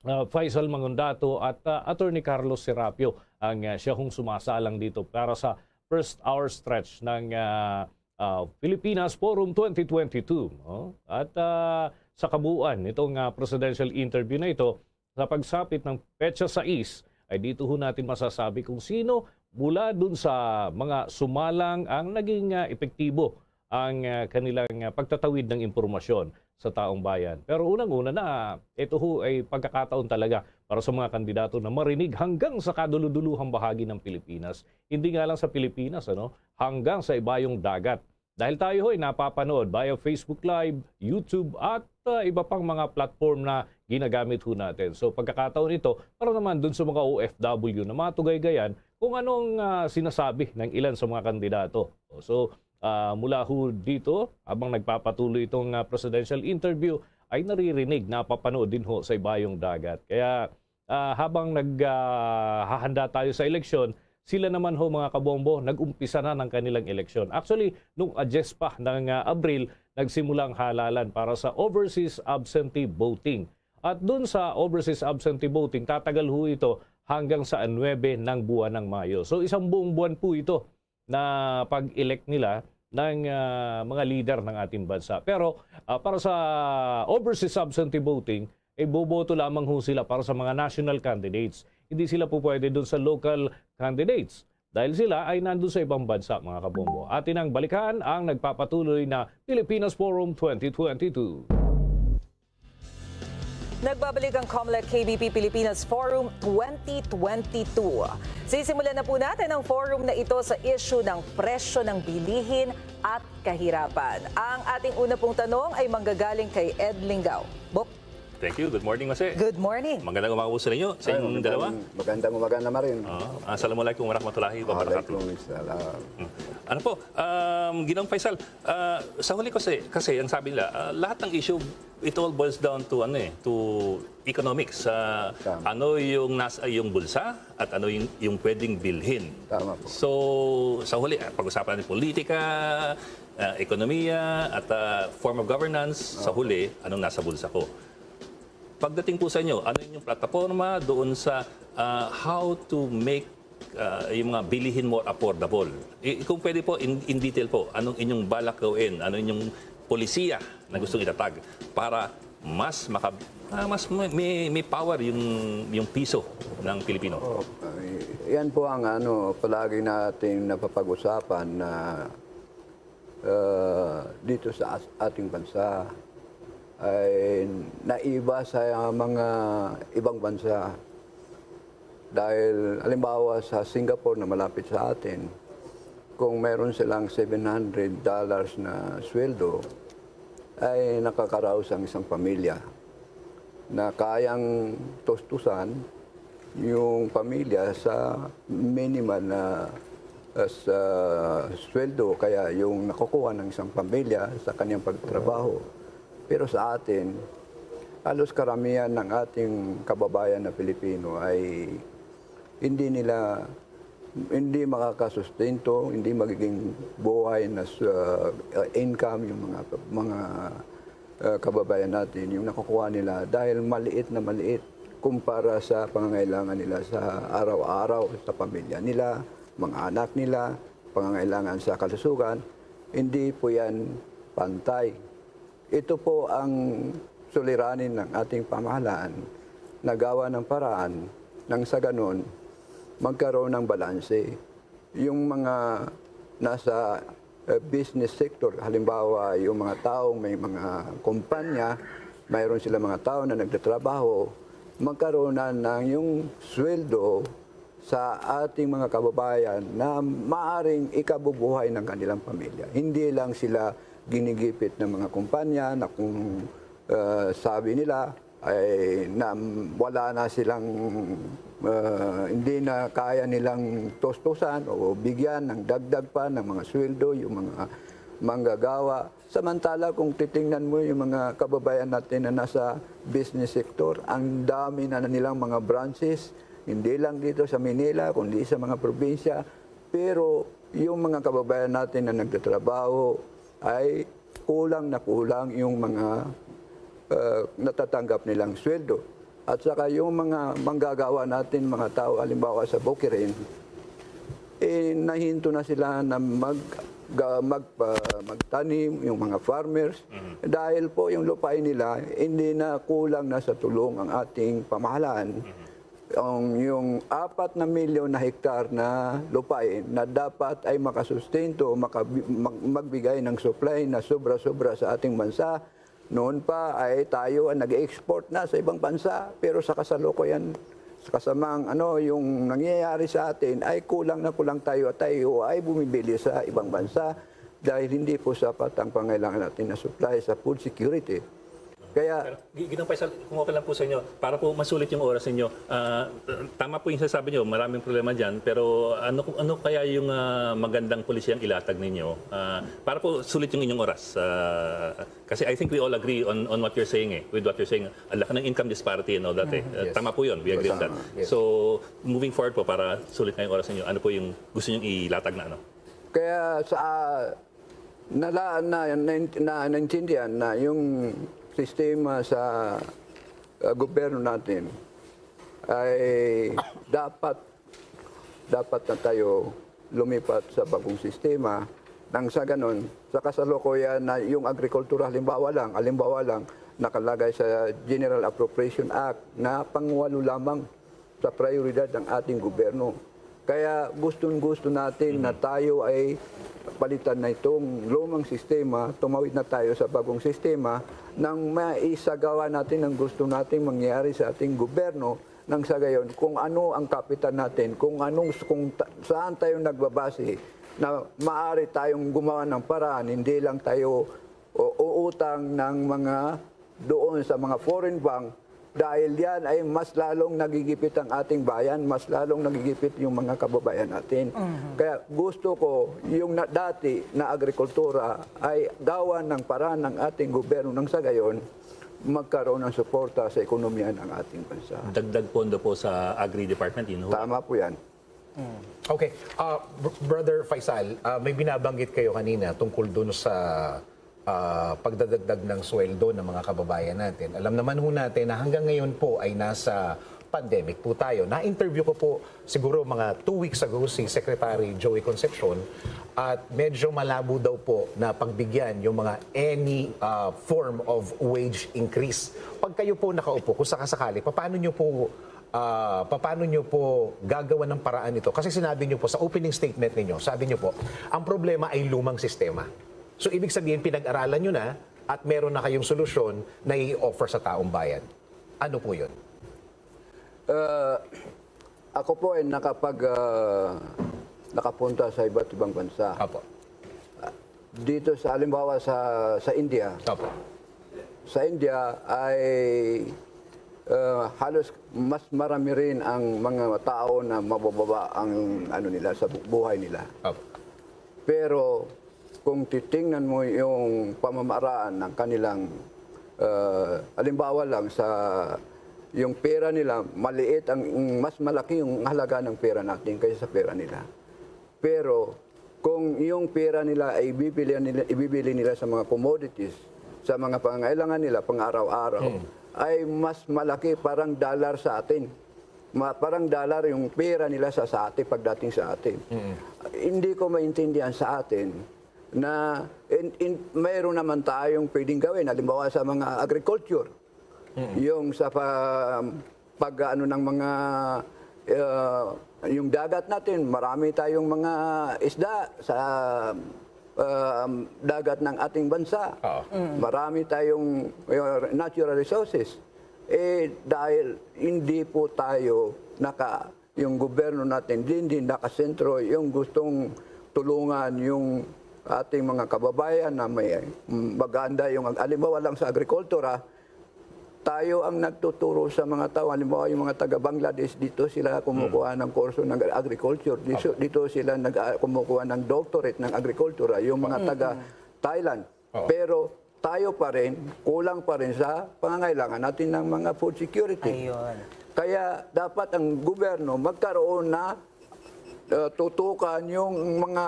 ah, Faisal Mangundato at, ah, Attorney Carlos Serapio ang, ah, siya hong sumasalang dito para sa first hour stretch ng, ah, ah, Filipinas Forum twenty twenty-two, no? At, ah, sa kabuuan nitong, ah, presidential interview na ito, sa pagsapit ng petsa sais, ay dito ho natin masasabi kung sino mula dun sa mga sumalang ang naging, ah, epektibo ang, ah, kanilang, ah, pagtatawid ng impormasyon sa taong bayan. Pero unang-una na, ito ho ay pagkakataon talaga para sa mga kandidato na marinig hanggang sa kaduluduluhang bahagi ng Pilipinas. Hindi nga lang sa Pilipinas, ano, hanggang sa ibayong dagat. Dahil tayo ho'y napapanood via Facebook Live, YouTube, at, ah, iba pang mga platform na ginagamit ho natin. So, pagkakataon ito para naman dun sa mga O F W na matugaygayan kung anong, ah, sinasabi ng ilan sa mga kandidato. So, ah, mula ho dito, habang nagpapatuloy itong, ah, presidential interview, ay naririnig, napapanood din ho sa ibayong dagat. Kaya, ah, habang nag, ah, hahanda tayo sa eleksyon, sila naman ho, mga kabombo, nag-umpisa na ng kanilang eleksyon. Actually, nung a diyes pa ng, ah, Abril, nagsimula ang halalan para sa overseas absentee voting. At dun sa overseas absentee voting, tatagal ho ito hanggang sa nuwebe ng buwan ng Mayo. So, isang buong buwan po ito na pag-elect nila ng, ah, mga leader ng ating bansa. Pero, ah, para sa overseas absentee voting, eh, boboto lamang ho sila para sa mga national candidates. Hindi sila po pwede dun sa local candidates dahil sila ay nandun sa ibang bansa, mga kabombo. Atin ang balikan ang nagpapatuloy na Pilipinas Forum twenty twenty-two. Nagbabalik ang Comelec K B P Pilipinas Forum twenty twenty-two. Sisimulan na po natin ang forum na ito sa issue ng presyo ng bilihin at kahirapan. Ang ating una pong tanong ay manggagaling kay Ed Linggaw. Bok. Thank you. Good morning, Mase. Good morning. Magandang umaga po sa inyo, sa Ay, inyong magandang, dalawa. Magandang umaga naman rin. Ah, assalamualaikum warahmatullahi wabarakatuh. Waalaikumsalam. Hmm. Ano po, um, Ginoong Faisal, ah, sa huli kasi, kasi ang sabi nila, ah, lahat ng issue, it all boils down to, ano eh, to economics. Ah, Tama. Ano yung nas-, yung bulsa at ano yung, yung pwedeng bilhin. Tama po. So, sa huli, ah, pag-usapan natin politika, ah, ekonomiya, at, ah, form of governance, sa Oo. huli, anong nasa bulsa ko? Pagdating po sa inyo, ano yung plataforma doon sa, ah, how to make, ah, yung mga bilihin more affordable? I-, kung pwede po, in, in detail po, anong inyong balak gawin? Ano inyong polisiya na gustong itatag para mas maka-, ah, mas may, may, may power yung, yung piso ng Pilipino? Oh, ay, yan po ang ano, palagi nating napapag-usapan na, ah, dito sa as-, ating bansa ay naiba sa mga ibang bansa. Dahil, halimbawa, sa Singapore na malapit sa atin, kung meron silang seven hundred dollars na sweldo, ay nakakaraos ang isang pamilya na kayang tustusan yung pamilya sa minimal na, uh, sa sweldo, kaya yung nakukuha ng isang pamilya sa kanyang pagtrabaho. Pero sa atin, halos karamihan ng ating kababayan na Pilipino ay hindi nila, hindi makakasustento, hindi magiging buhay na sa, uh, income yung mga, mga, uh, kababayan natin, yung nakukuha nila dahil maliit na maliit kumpara sa pangangailangan nila sa araw-araw, sa pamilya nila, mga anak nila, pangangailangan sa kalusugan. Hindi po yan pantay. Ito po ang suliranin ng ating pamahalaan na gawa ng paraan nang sa ganon magkaroon ng balanse. Yung mga nasa, eh, business sector, halimbawa, yung mga taong may mga kumpanya, mayroon sila mga tao na nagtatrabaho, magkaroon na ng yung sweldo sa ating mga kababayan na maaring ikabubuhay ng kanilang pamilya. Hindi lang sila ginigipit ng mga kumpanya na kung, uh, sabi nila ay na wala na silang, uh, hindi na kaya nilang tustusan o bigyan ng dagdag pa ng mga sweldo yung mga manggagawa. Samantala, kung titingnan mo yung mga kababayan natin na nasa business sector, ang dami na nilang mga branches, hindi lang dito sa Manila, kundi sa mga probinsya. Pero yung mga kababayan natin na nagtatrabaho ay kulang na kulang yung mga, uh, natatanggap nilang sweldo. At saka yung mga manggagawa natin, mga tao, halimbawa sa Boquerem, eh, nahinto na sila na mag-, ga-, mag-, ah, magtanim, yung mga farmers. Mhm. Dahil po yung lupain nila, hindi na kulang na sa tulong ang ating pamahalaan. Mhm. Ang, yung apat na milyon na hektar na lupain na dapat ay makasustento, makabi-, mag-, magbigay ng supply na sobra-sobra sa ating bansa, noon pa ay tayo ang nag-export na sa ibang bansa, pero sa kasalukuyan, sa kasamang ano, yung nangyayari sa atin ay kulang na kulang tayo at tayo ay bumibili sa ibang bansa dahil hindi po sapat ang pangailangan natin na supply sa food security. Kaya Pero, Gi- Ginang Faisal, kung okay lang po sa inyo, para po masulit yung oras ninyo, ah, tama po yung sasabi nyo, maraming problema dyan, pero ano, ano kaya yung ah, magandang polisiyang ilatag ninyo ah, para po sulit yung inyong oras? Ah, kasi I think we all agree on, on what you're saying eh, with what you're saying. Ang laki ng income disparity and all that eh. Ah, Yes. Tama po yun, we agree on that. Tama. Yes. So, moving forward po, para sulit nga yung oras ninyo, ano po yung gusto nyong ilatag na ano? Kaya sa nala na, na, na naintindihan na yung sistema sa uh, gobyerno natin ay dapat dapat na tayo lumipat sa bagong sistema nang sa ganon sa kasalukuyan na yung agrikultura halimbawa lang halimbawa lang nakalagay sa General Appropriation Act na pangwalo lamang sa prioridad ng ating gobyerno. Kaya gustong-gusto natin na tayo ay palitan na itong lumang sistema, tumawid na tayo sa bagong sistema nang maisagawa natin ang gusto nating mangyari sa ating gobyerno nang sa gayon kung ano ang kapitan natin, kung anong kung ta- saan tayo nagbabase na maaari tayong gumawa ng paraan, hindi lang tayo o uutang ng mga doon sa mga foreign bank dahil yan ay mas lalong nagigipit ang ating bayan, mas lalong nagigipit yung mga kababayan natin. Kaya gusto ko yung na, dati na agrikultura ay gawan ng paraan ng ating gobyerno nang sa gayon magkaroon ng suporta sa ekonomiya ng ating bansa. Dagdag pondo po sa Agri Department, yun ho. Tama po yan. Okay. Ah, Br- Brother Faisal, ah, may binabanggit kayo kanina tungkol dun sa ah, pagdadagdag ng sweldo ng mga kababayan natin. Alam naman ho natin na hanggang ngayon po ay nasa pandemic po tayo. Na-interview ko po siguro mga two weeks ago si Secretary Joey Concepcion at medyo malabo daw po na pagbigyan yung mga any ah, form of wage increase. Pag kayo po nakaupo, kung sakasakali, paano nyo po ah, paano nyo po gagawa ng paraan ito? Kasi sinabi nyo po sa opening statement ninyo, sabi nyo po, ang problema ay lumang sistema. So ibig sabihin, pinag-aralan nyo na at meron na kayong solusyon na i-offer sa taong bayan. Ano po yun? Uh, ako po ay nakapag uh, nakapunta sa iba't ibang bansa. Apo. Dito sa halimbawa sa sa India, Apo. sa India ay uh, halos mas marami rin ang mga tao na mabababa ang ano nila sa bu- buhay nila. Apo. Pero kung titingnan mo yung pamamaraan ng kanilang uh, halimbawa lang sa yung pera nila maliit ang mas malaki yung halaga ng pera natin kaysa sa pera nila. Pero kung yung pera nila ay ibibili nila, ibibili nila sa mga commodities, sa mga pangangailangan nila pang-araw-araw, ay mas malaki parang dollar sa atin. Ma, parang dollar yung pera nila sa, sa atin pagdating sa atin. Hindi ko maintindihan sa atin na in, in, mayroon naman tayong pwedeng gawin. Halimbawa sa mga agriculture, yung sa pa, pag ano ng mga uh, yung dagat natin, marami tayong mga isda sa um, dagat ng ating bansa. Oo. Marami tayong uh, natural resources. Eh dahil hindi po tayo naka yung gobyerno natin din din nakasentro yung gustong tulungan yung ating mga kababayan na may maganda yung halimbawa lang sa agrikultura tayo ang nagtuturo sa mga tao. Halimbawa, yung mga taga Bangladesh, dito sila kumukuha ng kurso ng agriculture. Dito, dito sila nag, ah, kumukuha ng doctorate ng agrikultura. Yung mga taga Thailand. Oo. Pero tayo pa rin, kulang pa rin sa pangangailangan natin ng mga food security. Ayun. Kaya dapat ang gobyerno magkaroon na uh, tutukan yung mga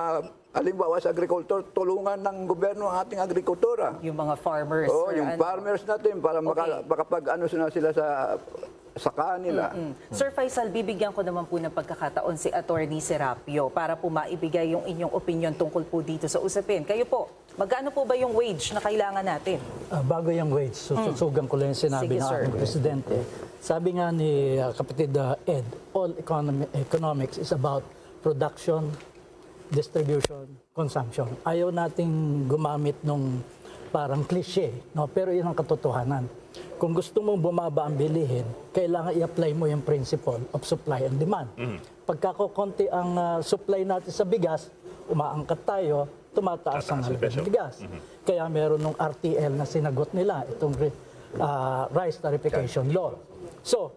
halimbawa sa agrikultor, tulungan ng gobyerno ang ating agrikultura. Yung mga farmers. Oo, sir, yung ano? farmers natin para maka, Okay. makapag-ano sila, sila sa sa kanila. Mm. Sir Faisal, bibigyan ko naman po ng pagkakataon si Attorney Serapio para po maibigay yung inyong opinion tungkol po dito sa usapin. Kayo po, magkano po ba yung wage na kailangan natin? Ah, bago yung wage, sususugan ko lang yung sinabi Sige, ng sir. ating presidente. Sabi nga ni ah, kapatid ah, Ed, all economy, economics is about production, distribution, consumption. Ayaw nating gumamit nung parang cliche, no? Pero yun ang katotohanan. Kung gusto mong bumaba ang bilihin, kailangan i-apply mo yung principle of supply and demand. Pagka ko konti ang ah, supply natin sa bigas, umaangkat tayo, tumataas ang Tataas ang halaga presyo. ng bigas. Kaya meron nung R T L na sinagot nila, itong re- ah, rice tarification law. So,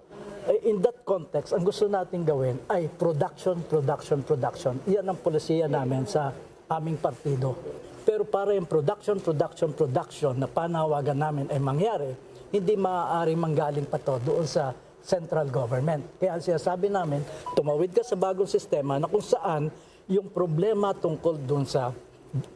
eh, in that context, ang gusto natin gawin ay production, production, production. Iyan ang polisiya namin sa aming partido. Pero para yung production, production, production na panawagan namin ay mangyari, hindi maaari manggaling pa to doon sa central government. Kaya ang sinasabi namin, tumawid ka sa bagong sistema na kung saan yung problema tungkol doon sa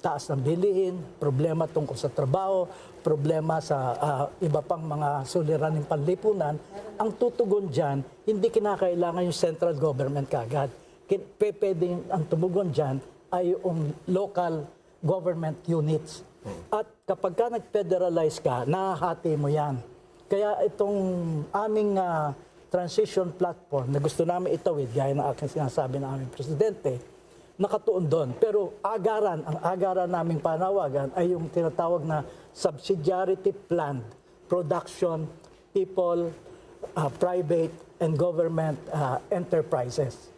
taas ng bilihin, problema tungkol sa trabaho, problema sa, ah, iba pang mga suliraning panlipunan, ang tutugon dyan, hindi kinakailangan yung central government kaagad. Kin-, pe-, pwedeng ang tumugon dyan ay yung local government units. At kapag ka nag-federalize ka, nahahati mo yan. Kaya itong aming, ah, transition platform na gusto namin itawid, gaya ng aking sinasabi ng aming presidente, nakatuon doon. Pero agaran, ang agaran naming panawagan ay yung tinatawag na subsidiarity plan, production, people, ah, private, and government, ah, enterprises.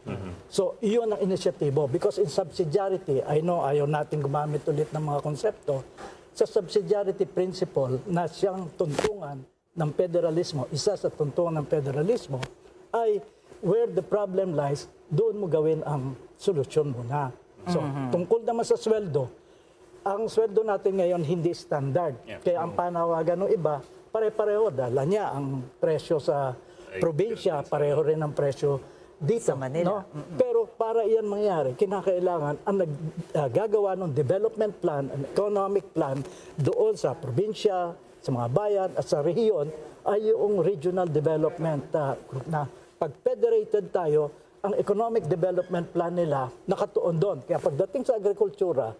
So, iyon ang inisyatibo. Because in subsidiarity, I know ayaw natin gumamit ulit ng mga konsepto. Sa subsidiarity principle na siyang tuntungan ng federalismo, isa sa tuntungan ng federalismo, ay where the problem lies, doon mo gawin ang solusyon muna. So, tungkol naman sa sweldo, ang sweldo natin ngayon hindi standard. Kaya ang panawagan ng iba, pare-pareho. Dahil niya, ang presyo sa probinsya, pareho rin ang presyo dito. Sa Manila. No? Pero para iyan mangyari, kinakailangan ang nag-, ah, gagawa ng development plan, an economic plan doon sa probinsya, sa mga bayan, at sa rehiyon ay yung regional development, ah, group na. Pag federated tayo, ang economic development plan nila nakatuon doon. Kaya pagdating sa agrikultura,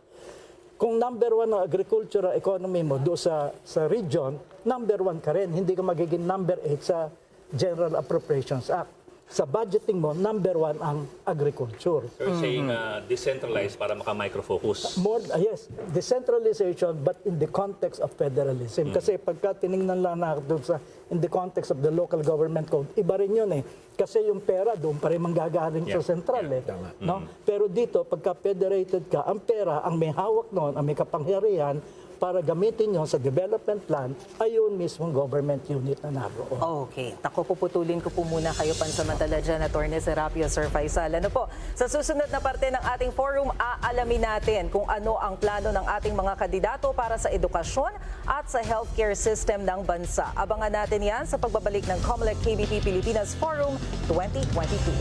kung number one ang agricultural economy mo do sa, sa region, number one ka rin. Hindi ka magiging number eight sa General Appropriations Act. Sa budgeting mo, number one ang agriculture. So, you're saying, uh, decentralized para maka-micro-focus? More, uh, yes, decentralization, but in the context of federalism. Kasi pagka tiningnan lang natin sa, in the context of the local government code, iba rin yun eh. Kasi yung pera doon pa rin manggagaling sa sentral eh. No? Pero dito, pagka federated ka, ang pera, ang may hawak noon, ang may kapangyarihan para gamitin yon sa development plan, ay yun mismong government unit na naroon. Okay. Ako, puputulin ko po muna kayo pansamantala dyan, Attorney Serapio, Sir Faisal. Ano po, sa susunod na parte ng ating forum, aalamin natin kung ano ang plano ng ating mga kandidato para sa edukasyon at sa healthcare system ng bansa. Abangan natin yan sa pagbabalik ng Comelec K B P Pilipinas Forum twenty twenty-two.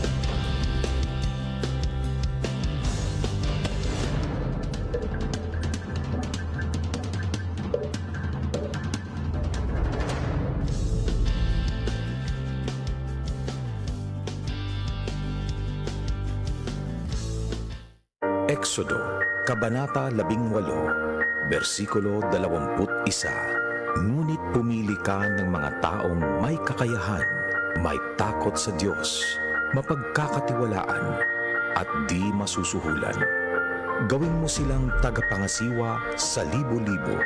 Exodo, Kabanata labing walo, bersikulo dalawampu't isa. Ngunit pumili ka ng mga taong may kakayahan, may takot sa Dios, mapagkakatiwalaan, at di masusuhulan. Gawin mo silang tagapangasiwa sa libo-libo,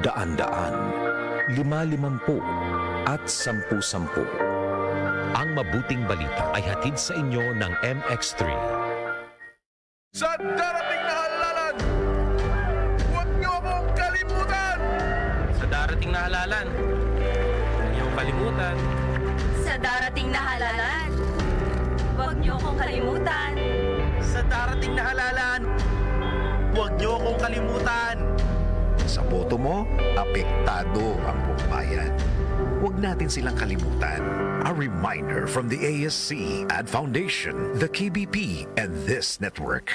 daan-daan, lima-limampu, at sampu-sampu. Ang mabuting balita ay hatid sa inyo ng M X three. Sa darating na halalan, huwag niyo akong kalimutan! Sa darating na halalan, huwag niyo akong kalimutan. Sa darating na halalan, huwag niyo akong kalimutan. Sa darating na halalan, huwag niyo akong kalimutan! Sa boto mo, apektado ang buong bayan. Huwag natin silang kalimutan. A reminder from the A S C, Ad Foundation, the K B P, and this network.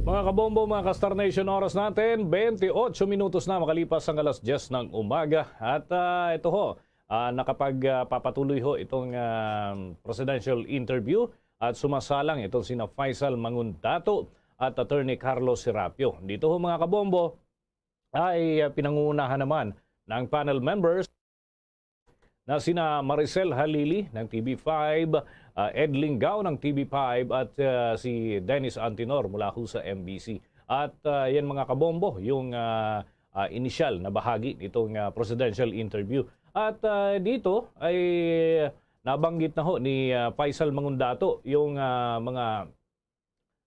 Mga kabombo, mga ka-Star Nation, oras natin, twenty-eight minutos na makalipas ang alas diyes ng umaga. At ah, ito ho, ah, nakapagpapatuloy ho itong ah, presidential interview at sumasalang itong sina Faisal Mangundato at Attorney Carlos Serapio. Dito ho, mga kabombo, ay ah, pinangungunahan naman ng panel members na sina Maricel Halili ng T V five, ah, Ed Lingao ng T V five at ah, si Dennis Antinor mula ho sa M B C. At ah, yan, mga kabombo, yung ah, ah, inisyal na bahagi nitong ah, presidential interview. At ah, dito ay nabanggit na ho ni ah, Faisal Mangundato yung ah, mga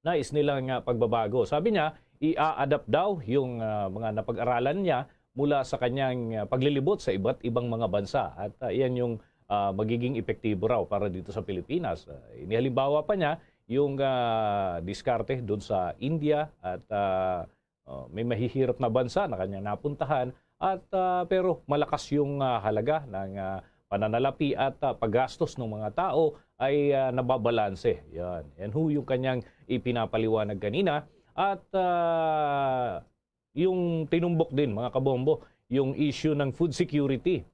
nais nilang, ah, pagbabago. Sabi niya, i-a-adapt daw yung, ah, mga napag-aralan niya mula sa kanyang, ah, paglilibot sa iba't ibang mga bansa. At, ah, iyan yung, ah, magiging epektibo raw para dito sa Pilipinas. Ah, inihalimbawa pa niya yung, ah, diskarte dun sa India at, ah, oh, may mahihirap na bansa na kanyang napuntahan at, ah, pero malakas yung, ah, halaga ng, ah, pananalapi at, ah, paggastos ng mga tao ay, ah, nababalanse. Yan. Yan ho yung kanyang ipinapaliwanag kanina. At, ah, yung tinumbok din, mga kabombo, yung issue ng food security.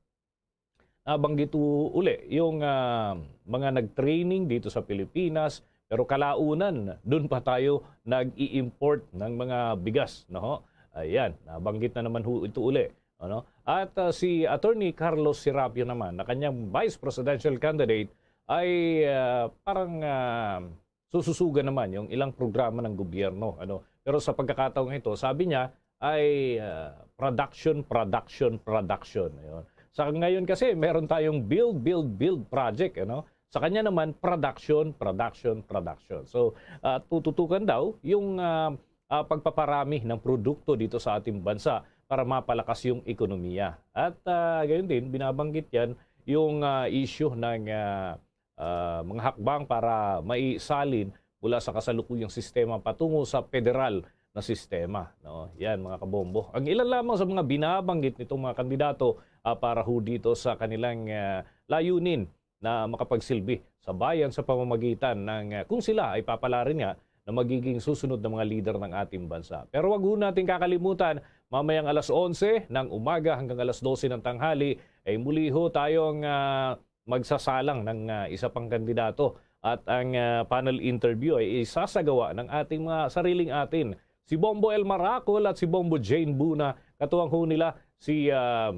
Nabanggit u-, uli yung, ah, mga nag-training dito sa Pilipinas, pero kalaunan, dun pa tayo nag-i-import ng mga bigas, no? Ayan, nabanggit na naman ho ito uli, ano? At, ah, si Attorney Carlos Serapio naman, na kanyang vice presidential candidate, ay, ah, parang, ah, sususugan naman yung ilang programa ng gobyerno, ano. Pero sa pagkakataong ito, sabi niya ay, ah, production, production, production. Ayun. Sa ngayon kasi, meron tayong build, build, build project, ano. Sa kanya naman, production, production, production. So, ah, tututukan daw yung, ah, ah, pagpaparami ng produkto dito sa ating bansa para mapalakas yung ekonomiya. At, ah, gayon din, binabanggit yan yung, ah, issue ng, ah, ah, mga hakbang para maisalin mula sa kasalukuyang sistema patungo sa federal na sistema, no? Yan, mga kabombo. Ang ilan lamang sa mga binabanggit nitong mga kandidato, ah, para ho dito sa kanilang, ah, layunin na makapagsilbi sa bayan sa pamamagitan ng, ah, kung sila ay papalarin nga na magiging susunod na mga lider ng ating bansa. Pero wag ho natin kakalimutan, mamayang alas onse ng umaga hanggang alas dose ng tanghali, ay muli ho tayong, ah, magsasalang ng, ah, isa pang kandidato. At ang, ah, panel interview ay isasagawa ng ating mga sariling atin, si Bombo El Maracol at si Bombo Jane Buna. Katuwang ho nila si, ah,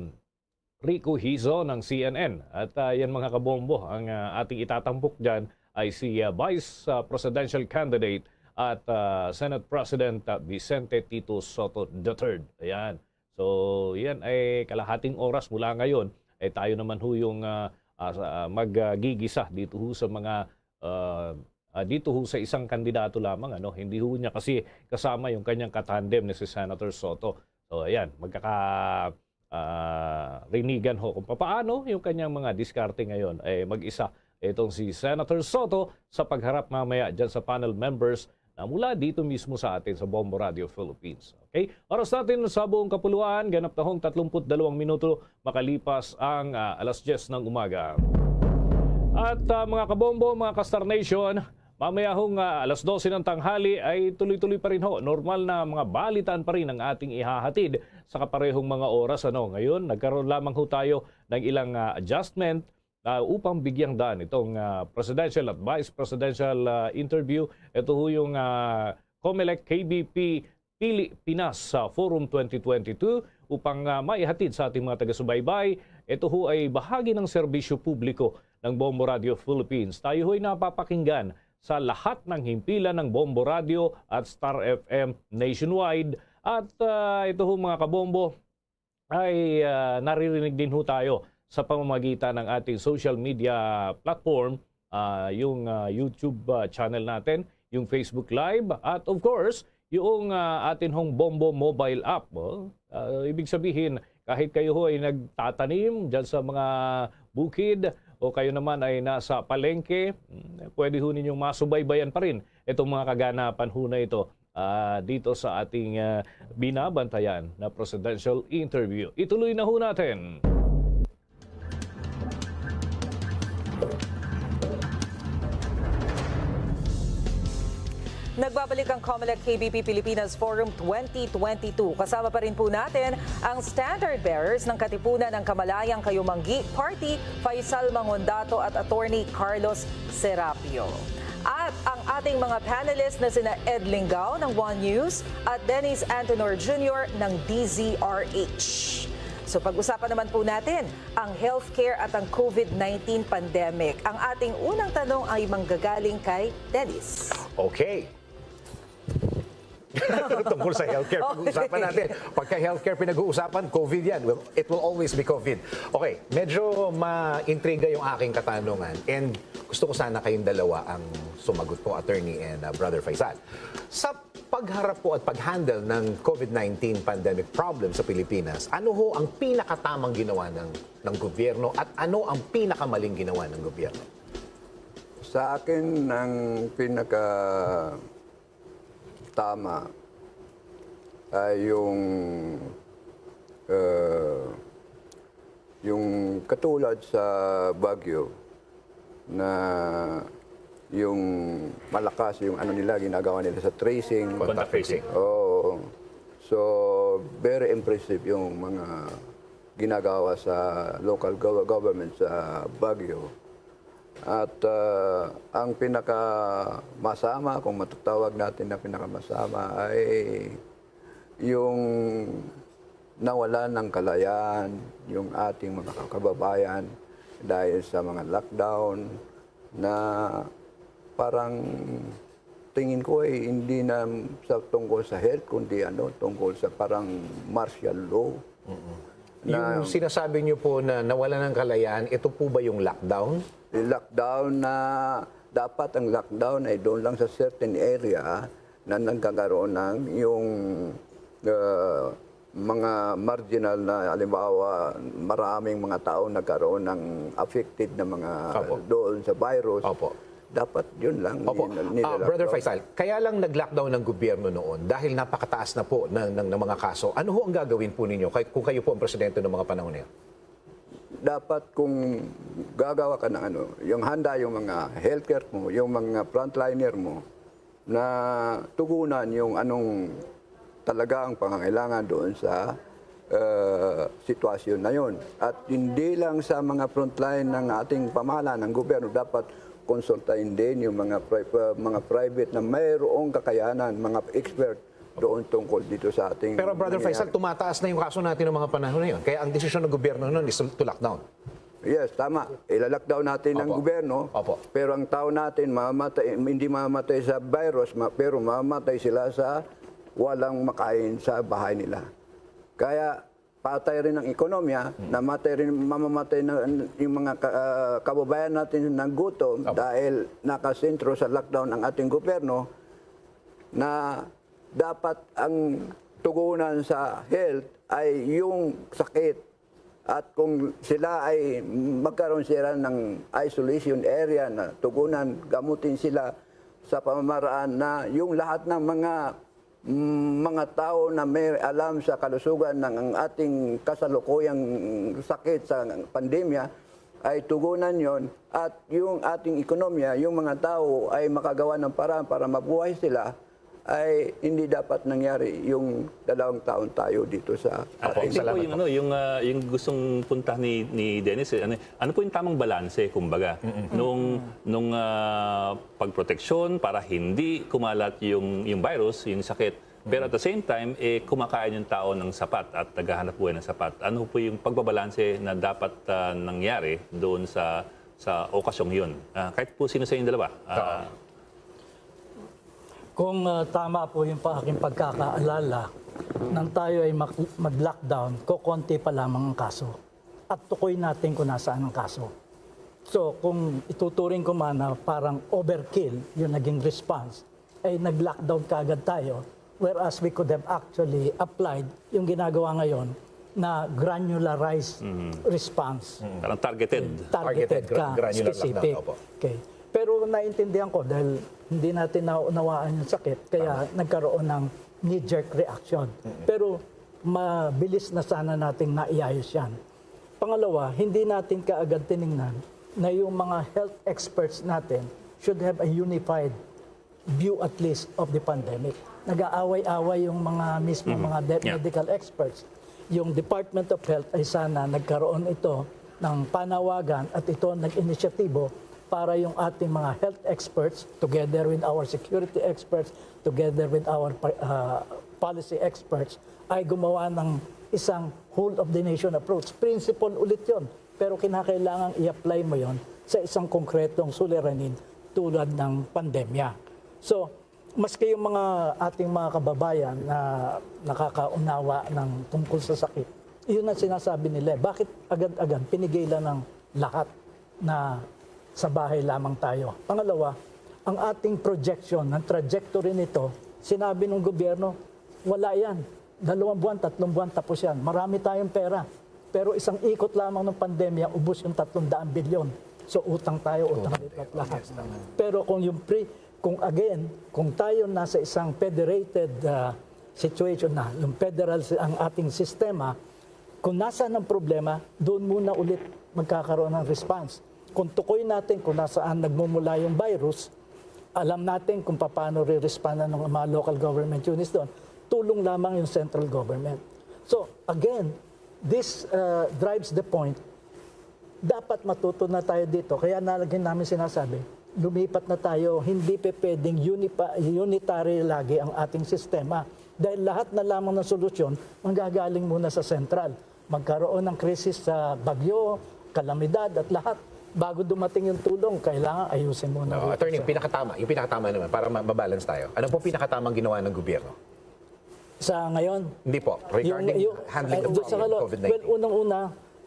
Rico Hizo ng C N N. At, ah, yan, mga kabombo, ang, ah, ating itatampok dyan ay si, ah, Vice, ah, Presidential Candidate at, ah, Senate President, ah, Vicente Tito Sotto the third. Ayan. So, yan ay kalahating oras mula ngayon ay tayo naman ho yung, ah, ah, sa, ah, mag, ah, gigisa dito ho sa mga, ah, ah, dito ho sa isang kandidato lamang, ano. Hindi ho niya kasi kasama yung kanyang katandem na si Senator Sotto. So, ayan, magkaka-, ah, rinigan ho kung papaano yung kanyang mga diskarte ngayon. Eh, mag-isa itong si Senator Sotto sa pagharap mamaya dyan sa panel members na mula dito mismo sa atin sa Bombo Radio Philippines. Okay? Oras natin sa buong kapuluan, ganap na hong tatlumpu't dalawang minuto makalipas ang, ah, alas diyes ng umaga. At, ah, mga kabombo, mga ka-Star Nation, mamaya hong, ah, alas dose ng tanghali ay tuloy-tuloy pa rin ho. Normal na mga balitaan pa rin ang ating ihahatid sa kaparehong mga oras. Ano, ngayon, nagkaroon lamang ho tayo ng ilang, ah, adjustment, ah, upang bigyang daan itong, ah, presidential at vice presidential, ah, interview. Ito ho yung, ah, Comelec K B P Pili Pinas sa Forum twenty twenty-two upang, ah, maihatid sa ating mga taga-subaybay. Ito ho ay bahagi ng serbisyo publiko ng Bombo Radio Philippines. Tayo ho'y napapakinggan sa lahat ng himpilan ng Bombo Radio at Star F M nationwide. At, ah, ito ho, mga kabombo, ay, ah, naririnig din ho tayo sa pamamagitan ng ating social media platform, ah, yung, ah, YouTube, ah, channel natin, yung Facebook Live, at of course, yung, ah, atin hong Bombo mobile app, oh. Ah, ibig sabihin, kahit kayo ho ay nagtatanim dyan sa mga bukid o kayo naman ay nasa palengke, mm, pwede ho ninyong masubaybayan pa rin itong mga kaganapan ho na ito, ah, dito sa ating, ah, binabantayan na presidential interview. Ituloy na ho natin. Nagbabalik ang Comelec K B P Pilipinas Forum twenty twenty-two. Kasama pa rin po natin ang standard bearers ng Katipunan ng Kamalayang Kayumanggi Party, Faisal Mangondato at Attorney Carlos Serapio. At ang ating mga panelist na sina Ed Lingao ng One News at Dennis Antenor Junior ng D Z R H. So, pag-usapan naman po natin ang healthcare at ang COVID nineteen pandemic. Ang ating unang tanong ay manggagaling kay Dennis. Okay. Tungkol sa healthcare, pag-uusapan natin. Pagka healthcare pinag-uusapan, COVID yan. Well, it will always be COVID. Okay, medyo ma-intriga yung aking katanungan. And gusto ko sana kayong dalawa ang sumagot po, Attorney and, uh, Brother Faisal. Sa pagharap po at pag-handle ng COVID nineteen pandemic problem sa Pilipinas, ano ho ang pinakatamang ginawa ng, ng gobyerno at ano ang pinakamaling ginawa ng gobyerno? Sa akin, ang pinaka tama ay yung, uh, yung katulad sa Baguio na yung malakas yung ano nila, ginagawa nila sa tracing. Contact tracing. Oo. So, very impressive yung mga ginagawa sa local gov-, government sa Baguio. At, ah, ang pinakamasama, kung matatawag natin na pinakamasama, ay yung nawalan ng kalayaan yung ating mga kababayan dahil sa mga lockdown na parang tingin ko ay hindi na sa tungkol sa health, kundi ano, tungkol sa parang martial law. Mm-mm. Na yung sinasabi niyo po na nawalan ng kalayaan, ito po ba yung lockdown? Yung lockdown na dapat ang lockdown ay doon lang sa certain area na nagkakaroon ng yung, uh, mga marginal na, halimbawa, maraming mga tao nagkaroon ng affected na mga Opo. doon sa virus. Opo. Dapat yun lang. Opo. Nil-, Ah, nilalak Brother daw. Faisal, kaya lang nag-lockdown ng gobyerno noon dahil napakataas na po ng, ng, ng mga kaso. Ano ho ang gagawin po ninyo kay, kung kayo po ang presidente ng mga panahon na yun? Dapat kung gagawa ka ng ano, yung handa yung mga healthcare mo, yung mga frontliner mo, na tugunan yung anong talaga ang pangangailangan doon sa, eh, sitwasyon na yun. At hindi lang sa mga frontline ng ating pamahalaan, ng gobyerno, dapat konsultahin din yung mga pri-, uh, mga private na mayroong kakayanan, mga expert doon tungkol dito sa ating Pero, Brother nangyayari. Faisal, tumataas na yung kaso natin ng mga panahon na yun. Kaya ang desisyon ng gobyerno nun is to lockdown. Yes, tama. Ila-lockdown natin ang Opo. gobyerno, Opo. pero ang tao natin mamamatay, hindi mamamatay sa virus, ma-, pero mamamatay sila sa walang makain sa bahay nila. Kaya patay rin ang ekonomiya, Hmm. namatay rin, mamamatay na yung mga ka-, ah, kababayan natin ng gutom Opo. dahil nakasentro sa lockdown ang ating gobyerno na dapat ang tugunan sa health ay yung sakit. At kung sila ay magkaroon sila ng isolation area na tugunan, gamutin sila sa pamamaraan na yung lahat ng mga, mm, mga tao na may alam sa kalusugan ng ang ating kasalukuyang sakit sa pandemya ay tugunan yon at yung ating ekonomiya, yung mga tao ay makagawa ng paraan para mabuhay sila, ay hindi dapat nangyari yung dalawang taon tayo dito sa Apo, ating Hindi po salamat yung po. ano, yung, ah, yung gustong punta ni, ni Dennis, eh, ano, ano po yung tamang balanse, kumbaga, Mm-mm. nung, nung, ah, pagproteksyon para hindi kumalat yung, yung virus, yung sakit, pero at the same time, eh, kumakain yung tao ng sapat at naghahanap buhay ng sapat. Ano po yung pagbabalanse na dapat, ah, nangyari doon sa, sa okasyong yun? Ah, kahit po sino sa inyong dalawa. Ah, Oo. Kung, ah, tama po yung pa-, aking pagkakaalala, nang tayo ay mak-, mag-lockdown, kokonti pa lamang ang kaso. At tukoy natin kung nasaan ang kaso. So, kung ituturing ko man na parang overkill yung naging response, ay nag-lockdown kaagad tayo, whereas we could have actually applied yung ginagawa ngayon na granularized Mhm. response. Mhm. Parang targeted. Targeted Targeted, gra-, ka, granular specific. lockdown, opo. Okay. Pero naintindihan ko dahil hindi natin naunawaan yung sakit, kaya Tama. nagkaroon ng knee-jerk reaction. Mm-mm. Pero mabilis na sana nating naiayos yan. Pangalawa, hindi natin kaagad tiningnan na yung mga health experts natin should have a unified view at least of the pandemic. Nag-aaway-away yung mga mismo Mhm. mga de-, Yeah. medical experts. Yung Department of Health ay sana nagkaroon ito ng panawagan at ito ang nag-inisyatibo para yung ating mga health experts together with our security experts, together with our pa-, ah, policy experts ay gumawa ng isang whole of the nation approach. Principle ulit yon. Pero kinakailangan i-apply mo yon sa isang konkretong suliranin tulad ng pandemya. So, Maski yung mga ating mga kababayan na nakakaunawa ng tungkol sa sakit, yun ang sinasabi nila, eh. Bakit agad-agad pinigilan ng lahat na sa bahay lamang tayo? Pangalawa, ang ating projection, ang trajectory nito, sinabi ng gobyerno, wala yan. Dalawang buwan, tatlong buwan, tapos yan. Marami tayong pera. Pero isang ikot lamang ng pandemya, ubos yung tatlong daan bilyon. So, utang tayo, utang dito at lahat. Pero kung yung pre, kung again, kung tayo nasa isang federated, ah, situation na, yung federal si-, ang ating sistema, kung nasaan ang problema, doon muna ulit magkakaroon ng response. Kung tukoy natin kung nasaan nagmumula yung virus, alam natin kung paano re-respondan ng mga local government units doon, tulong lamang yung central government. So, again, this, uh, drives the point, dapat matuto na tayo dito. Kaya na lagi namin sinasabi, lumipat na tayo, hindi pe pwedeng unipa-, unitary lagi ang ating sistema. Dahil lahat na lamang ng solusyon manggagaling muna sa sentral. Magkaroon ng krisis sa bagyo, kalamidad at lahat. Bago dumating yung tulong, kailangan ayusin muna No, rito attorney, sa pinakatama, yung pinakatama naman para ma- mabalance tayo. Ano po pinakatamang ginawa ng gobyerno? Sa ngayon, Hindi po, regarding yung, handling yung, of doon sa COVID-19. Well, unang-una,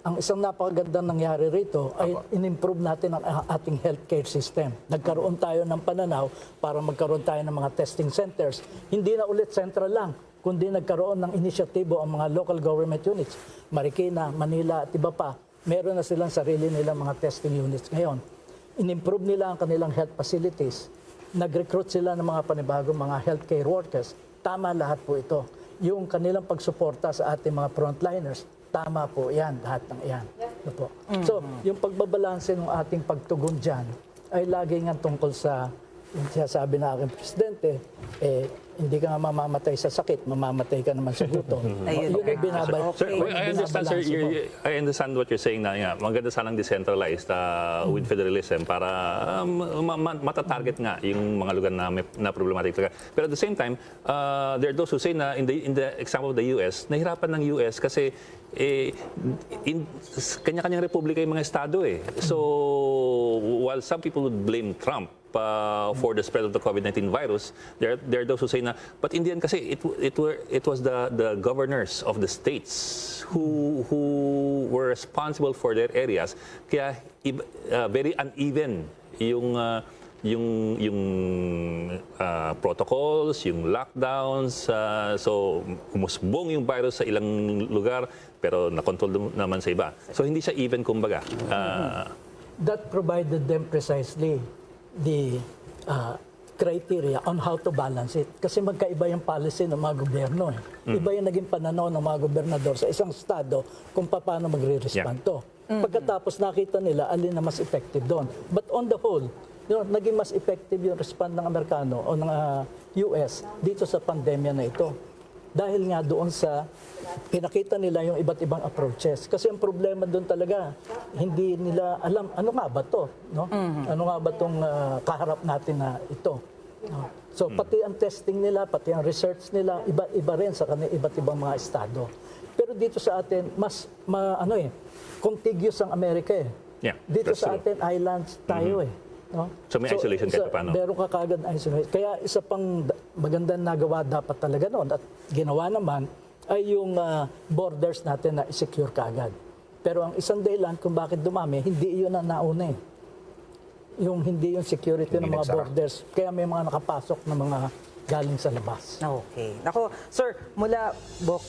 ang isang napakagandang nangyari rito ay Apo. In-improve natin ang, ang ating healthcare system. Nagkaroon tayo ng pananaw para magkaroon tayo ng mga testing centers. Hindi na ulit central lang, kundi nagkaroon ng inisyatibo ang mga local government units, Marikina, Manila, at iba pa. Meron na silang sarili nilang mga testing units ngayon. In-improve nila ang kanilang health facilities. Nag-recruit sila ng mga panibagong mga healthcare workers. Tama lahat po ito. Yung kanilang pagsuporta sa ating mga frontliners, tama po yan, lahat ng yan. Ano po? So, yung pagbabalanse ng ating pagtugon dyan ay lagi nga tungkol sa, yung sinasabi na aking presidente, eh, hindi ka nga mamamatay sa sakit, mamamatay ka naman sa gutom. Ayun Yun ang nga. Binabay. Sir, well, I understand, sir, binabalanse you, po. You, I understand what you're saying na yeah, maganda sanang decentralized uh, with federalism para um, ma- ma- matatarget nga yung mga lugar na, may, na problematic talaga. Pero at the same time, uh, there are those who say na in the, in the example of the U S, nahirapan ng U S kasi eh, in, kanya-kanyang republika yung mga estado eh. So, while some people would blame Trump uh, for the spread of the COVID nineteen virus, there, there are those who say na, but in the end kasi, it, it, were, it was the, the governors of the states who, who were responsible for their areas. Kaya ib- uh, very uneven yung uh, yung yung uh, protocols, yung lockdowns, uh, so umusbong yung virus sa ilang lugar pero nakontrol naman sa iba. So hindi siya even kumbaga. Uh, That provided them precisely the uh, criteria on how to balance it. Kasi magkaiba yung policy ng mga gobyerno. Eh. Iba yung naging pananaw ng mga gobernador sa isang estado kung paano magre-respond Yeah. to. Pagkatapos nakita nila alin na mas effective doon. But on the whole, you know, naging mas effective yung respond ng Amerikano o ng ah, U S dito sa pandemya na ito. Dahil nga doon sa pinakita nila yung iba't ibang approaches. Kasi ang problema doon talaga, hindi nila alam ano nga ba to, no? Ano nga ba tong ah, kaharap natin na ito? No? So pati ang testing nila, pati ang research nila, iba-iba rin sa kani iba't ibang mga estado. Pero dito sa atin, mas ma, ano eh, contiguous ang Amerika eh. Yeah, Dito that's sa true. Atin, islands tayo eh. No? So, may isolation kahit paano. Meron ka kagad isolation. Kaya isa pang da- magandang nagawa dapat talaga noon at ginawa naman ay yung ah, borders natin na i-secure kagad. Pero ang isang dahilan kung bakit dumami, hindi iyon ang nauna eh. Yung hindi yung security ng Hindi mga nagsara. Borders. Kaya may mga nakapasok na mga galing sa labas. Okay. Nako, sir, mula, Bok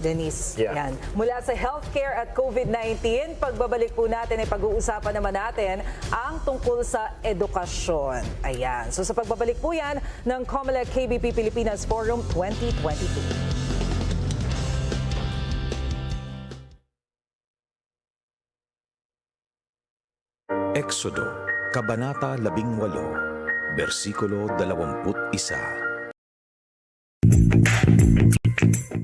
Denise, Yeah. yan. Mula sa healthcare at COVID nineteen, pagbabalik po natin ay pag-uusapan naman natin ang tungkol sa edukasyon. Ayan. So sa pagbabalik po yan ng Comelec K B P Pilipinas Forum twenty twenty-two. Exodo, Kabanata labing walo, bersikulo dalawampu't isa.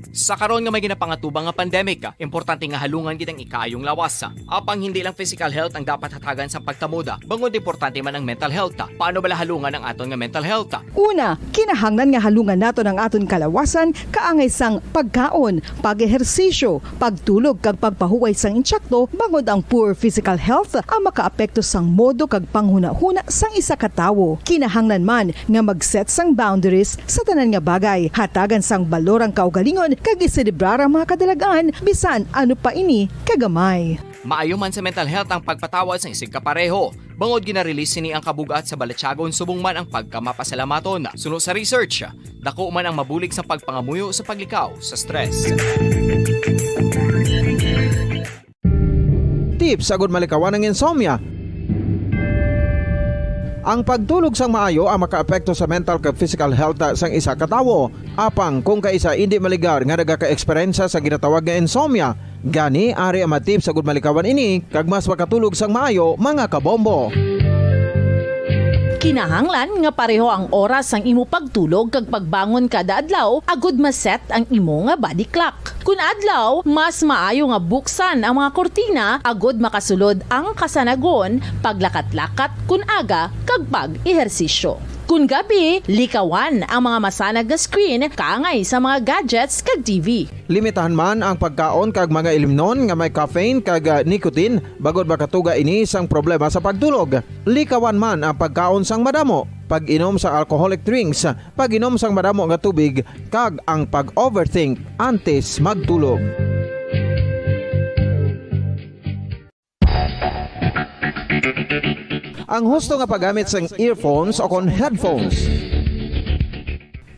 Sa karon nga may ginapangatubang nga pandemic, importante nga halungan gid ang ikaayong lawas. Apang hindi lang physical health ang dapat hatagan sa pagkamoda, bangod importante man ang mental health. Paano bala halungan ang aton nga mental health? Una, kinahanglan nga halungan naton ang aton kalawasan kaangay sang pagkaon, pag-ehersisyo, pagtulog kag pagpahuway sang insakto, bangod ang poor physical health ang makaapekto sang modo kag panghunahuna sang isa ka tawo. Kinahanglan man nga mag-set sang boundaries sa tanan nga bagay, hatagan sang balor ang kaugalingon kag iselebrar ang mga kadalag-an, bisan ano pa ini kagamay. Maayo man sa mental health ang pagpatawad sang isigkapareho, bangod gina-release sini ang kabug-at sa balatyagon subong man ang pagkamapasalamaton. Suno sa research, dako man ang mabulig sa pagpangamuyo sa paglikaw sa stress. Tips agud malikawan ang insomnia. Ang pagtulog sang maayo ang makaapekto sa mental kag physical health sang isa ka tawo. Apang kung kaisa indi maligar nga nagaka-eksperyensya sa ginatawag nga insomnia, gani ari ang mga tips agud malikawan ini kag mas makatulog sang maayo, mga kabombo. Kinahanglan nga pareho ang oras sang imo pagtulog kag pagbangon kada adlaw agud ma-set ang imo nga body clock. Kun adlaw, mas maayo nga buksan ang mga kurtina agud makasulod ang kasanagon, paglakat-lakat kun aga, kag pag-ehersisyo. Kun gabi, likawan ang mga masanag nga screen kaangay sa mga gadgets kag T V. Limitahan man ang pagkaon kag mga ilimnon nga may caffeine kag, ah, nicotine, bangod makatuga ini sang problema sa pagtulog. Likawan man ang pagkaon sang madamo, pag-inom sa alcoholic drinks, pag-inom sang madamo nga tubig, kag ang pag-overthink antes magtulog. Ang husto nga paggamit sang earphones o kon headphones.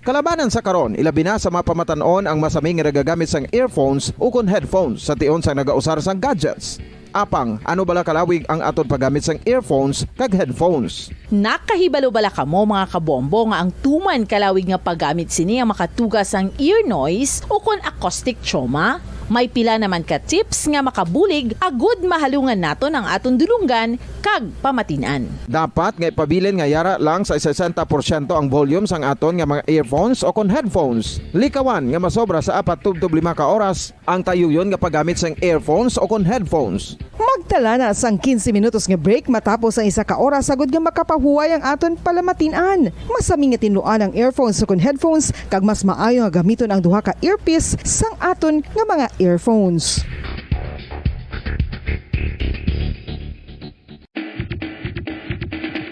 Kalabanan sa karon, ilabi na sa mga pamatan-on ang masami nga nagagamit sang earphones o kon headphones sa tion sang nagausar sang gadgets. Apang, ano bala kalawig ang aton paggamit sang earphones kag headphones? Nakahibalo bala kamo, mga kabombo, nga ang tuman kalawig nga paggamit sini ang makatuga sang ear noise o kon acoustic trauma? May pila naman ka tips nga makabulig agud mahalungan naton ang aton dulonggan kag pamatin-an. Dapat nga ipabilin nga yara lang sa sesenta porsyento ang volume sang aton nga mga earphones o kon headphones. Likawan nga masobra sa apat tubtob lima ka oras ang tayuyon nga paggamit sang earphones o kon headphones. Magtala na sang quince minutos nga break matapos ang isa ka oras agud nga makapahuway ang aton palamatin-an. Masami nga tinluan ang earphones ukon headphones, kag mas maayo nga gamiton ang duha ka earpiece sang aton nga mga earphones.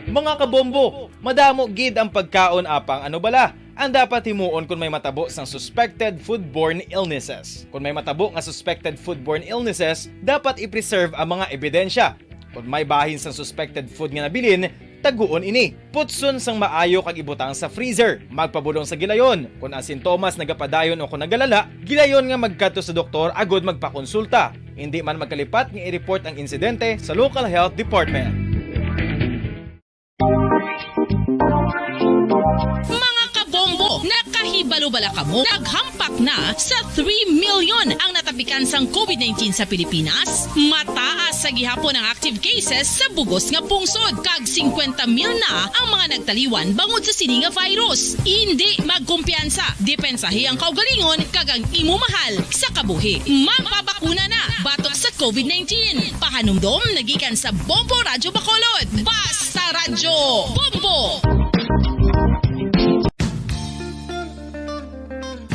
Mga kabombo, madamo gid ang pagkaon, apang ano bala ang dapat himuon kon may matabo sang suspected foodborne illnesses? Kon may matabo nga suspected foodborne illnesses, dapat i-preserve ang mga ebidensya. Kon may bahin sang suspected food nga nabilin, taguon ini. Putson sang maayo kag ibutang sa freezer. Magpabudlong sa gilayon. Kon ang sintomas nagapadayon o kon nagalala, gilayon nga magkadto sa doktor agud magpakonsulta. Indi man magkalipat nga i-report ang insidente sa local health department. Mga kabombo, nakahibalo bala kamo? Naghampak na sa three million ang natapikan sang covid nineteen sa Pilipinas. Mataas sa gihapon ang active cases sa bugos nga pungsod, kag singkwenta mil na ang mga nagtaliwan bangod sa sini nga virus. Indi magkumpiyansa, depensahi ang kaugalingon kag ang imo mahal sa kabuhi. Magpabakuna na batok sa covid nineteen. Pahanumdom na gikan sa Bombo Radyo Bacolod. Basta Radyo Bombo!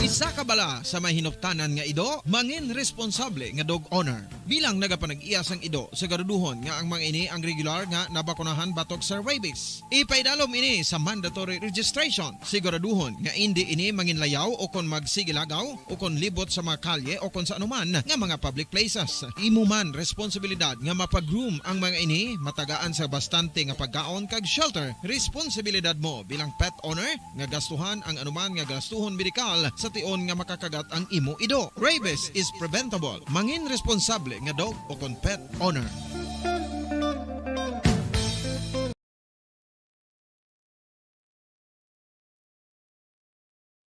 Isa ka bala sa may hinuptanan nga ido, mangin responsable nga dog owner. Bilang nagapanag-iya sang ido, siguraduhon nga ang mga ini ang regular nga nabakunahan batok sa rabies. Ipaidalom ini sa mandatory registration. Siguraduhon nga indi ini manginlayaw o kon magsigilagaw o kon libot sa mga kalye o kon sa anuman nga mga public places. Imo man responsibilidad nga mapag-groom ang mga ini, matagaan sa bastante nga pagkaon kag shelter. Responsibilidad mo bilang pet owner nga gastuhan ang anuman nga gastuhon medikal sa tion nga makakagat ang imo ido. Rabies is preventable. Mangin responsable nga dog o kon pet owner.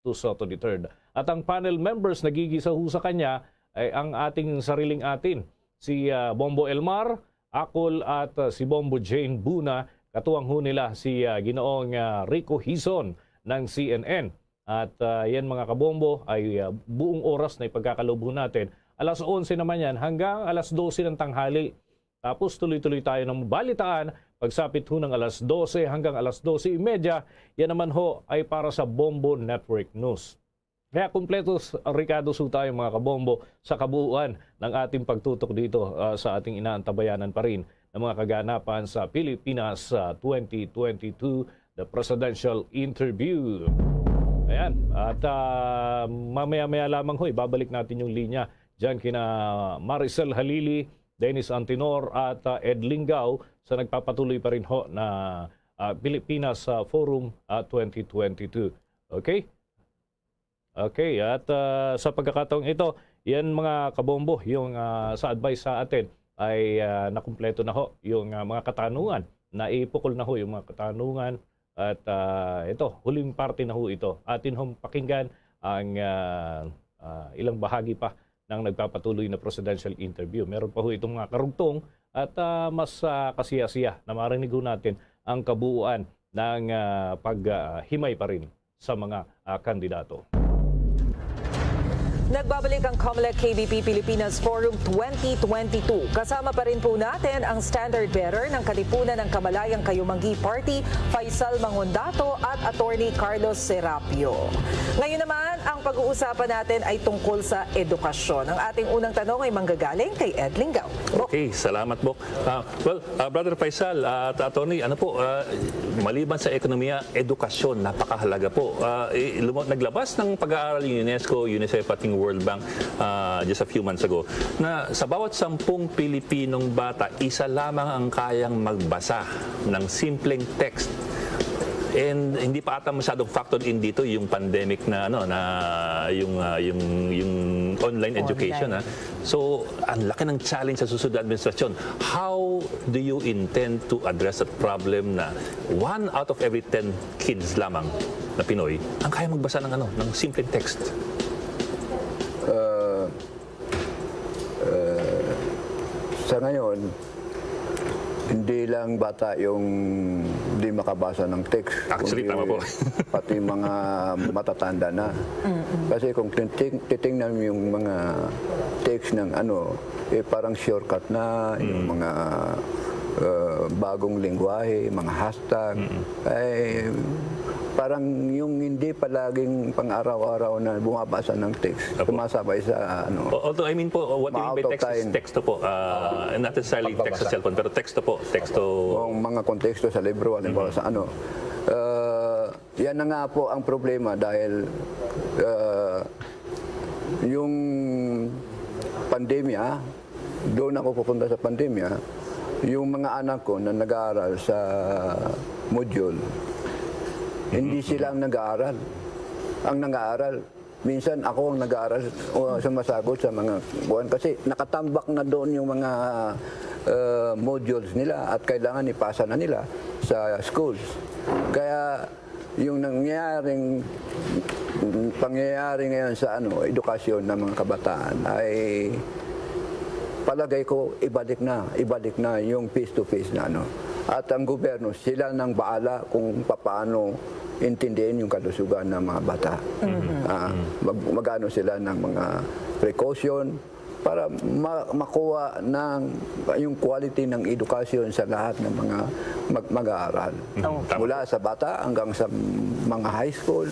To Soto the third. At ang panel members nagigisahusa kanya ay ang ating sariling atin, si, ah, Bombo Elmar Akol at, ah, si Bombo Jane Buna, katuwang ho nila si, ah, Ginoong, ah, Rico Hizon ng C N N. At, ah, yan, mga kabombo, ay, ah, buong oras na ipagkakaloob ho natin. Alas onse naman yan hanggang alas dose ng tanghali. Tapos tuloy-tuloy tayo ng balitaan. Pagsapit ho ng alas dose hanggang alas dose y media, yan naman ho ay para sa Bombo Network News. Kaya kumpletos rekados ho tayo, mga kabombo, sa kabuuan ng ating pagtutok dito, ah, sa ating inaantabayanan pa rin ng mga kaganapan sa Pilipinas, ah, twenty twenty-two, the presidential interview. Ayan. At, ah, mamaya-maya lamang ho, ibabalik natin yung linya diyan kina Maricel Halili, Dennis Antinor, at, ah, Ed Lingao sa nagpapatuloy pa rin ho na, ah, Pilipinas, ah, Forum, ah, twenty twenty-two. Okay? Okay, at, ah, sa pagkakataong ito, yan, mga kabombo, yung, ah, sa advice sa atin ay, ah, nakumpleto na ho yung, ah, mga katanungan. Naipukol na ho yung mga katanungan at, ah, ito, huling parte na ho ito. Atin hong pakinggan ang, ah, ah, ilang bahagi pa ng nagpapatuloy na presidential interview. Meron pa ho itong mga karugtong at, ah, mas, ah, kasiya-siya na marinig ho natin ang kabuuan ng, ah, paghimay pa rin sa mga, ah, kandidato. Nagbabalik ang Comelec K B P Pilipinas Forum twenty twenty-two. Kasama pa rin po natin ang standard bearer ng Katipunan ng Kamalayang Kayumanggi Party, Faisal Mangondato at Attorney Carlos Serapio. Ngayon naman, ang pag-uusapan natin ay tungkol sa edukasyon. Ang ating unang tanong ay manggagaling kay Ed Linggaw. Bok. Okay, salamat, Bok. Ah, well, ah, Brother Faisal at Attorney, ano po, ah, maliban sa ekonomiya, edukasyon, napakahalaga po. Ah, eh, lumo- naglabas ng pag-aaral yung UNESCO, UNICEF, at yung World Bank, ah, just a few months ago, na sa bawat sampung Pilipinong bata, isa lamang ang kayang magbasa ng simpleng text. And hindi pa ata masyadong factored in dito yung pandemic na, ano, na yung, ah, yung, yung online education, ah. So, ang laki ng challenge sa susunod na administrasyon. How do you intend to address that problem na one out of every ten kids lamang na Pinoy ang kaya magbasa ng, ano, ng simpleng text? Uh, uh, sa ngayon, hindi lang bata yung di makabasa ng text. Actually, kundi tama po. Pati mga matatanda na. Kasi kung titing- titingnan mo yung mga text ng, ano, eh, parang shortcut na yung mga uh, bagong lingwahe, mga hashtag. Ay, parang yung hindi palaging pang-araw-araw na bumabasa ng text, Apo. Sumasabay sa, ano. Although, I mean po, what you mean by Ma-out of text is time. Texto po. Ah, not necessarily text sa cellphone, pero texto po. Texto. Ang mga konteksto sa libro, halimbawa sa, ano. Uh, yan na nga po ang problema dahil uh, yung pandemya, doon ako pupunta sa pandemya, yung mga anak ko na nag-aaral sa module, hindi sila ang nag-aaral. Ang nag-aaral, minsan ako ang nag-aaral o sumasagot sa mga kuwan kasi nakatambak na doon yung mga uh, modules nila at kailangan ipasa na nila sa schools. Kaya yung nangyaring pangyayari ngayon sa, ano, edukasyon ng mga kabataan ay palagay ko ibalik na, ibalik na yung face to face na, ano. At ang gobyerno, sila nang baala kung paano intindihin yung kalusugan ng mga bata. Ah, mag, magano sila ng mga precaution para ma, makuha ng yung quality ng edukasyon sa lahat ng mga mag, mag-aaral. Tama. Mula sa bata hanggang sa mga high school,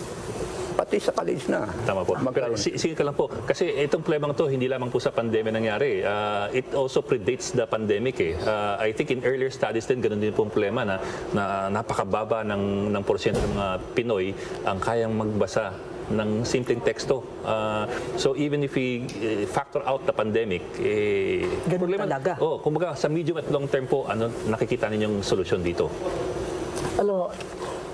pati sa college na. Tama po. Pero Magkaroon. Si, sige ka lang po. Kasi itong problema to, hindi lamang po sa pandemya nangyari. Ah, it also predates the pandemic eh. Ah, I think in earlier studies din, ganun din pong problema na, na napakababa ng, ng porsyento ng mga Pinoy ang kayang magbasa ng simpleng teksto. Ah, so even if we eh, factor out the pandemic, eh, Ganun talaga. Oh, kumbaga, sa medium at long term po, ano nakikita ninyong solusyon dito? Alam mo,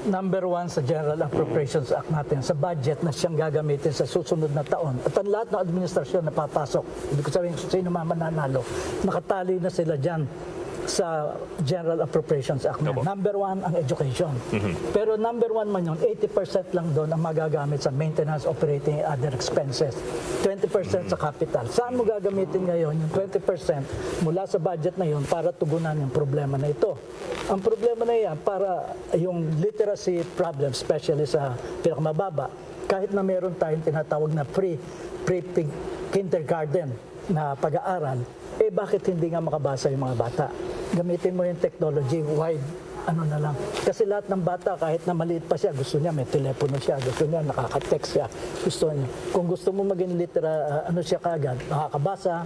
number one sa General Appropriations Act natin, sa budget na siyang gagamitin sa susunod na taon. At ang lahat ng administrasyon na papasok, ibig ko sabihin, sino man mananalo, nakatali na sila dyan sa General Appropriations Act na. Opo. Number one ang education. Pero number one man yun, eighty percent lang doon ang magagamit sa maintenance, operating, and other expenses. Twenty percent sa capital. Saan mo gagamitin ngayon yung twenty percent mula sa budget na yun para tugunan yung problema na ito? Ang problema na yan, para yung literacy problem, especially sa pinakamababa, Kahit na meron tayong tinatawag na pre, pre-kindergarten na pag-aaral, eh, bakit hindi nga makabasa yung mga bata? Gamitin mo yung technology, wide, ano na lang. Kasi lahat ng bata, kahit na maliit pa siya, gusto niya may telepono siya, gusto niya nakaka-text siya, gusto niya. Kung gusto mo maging litera-, ah, ano siya kaagad, makakabasa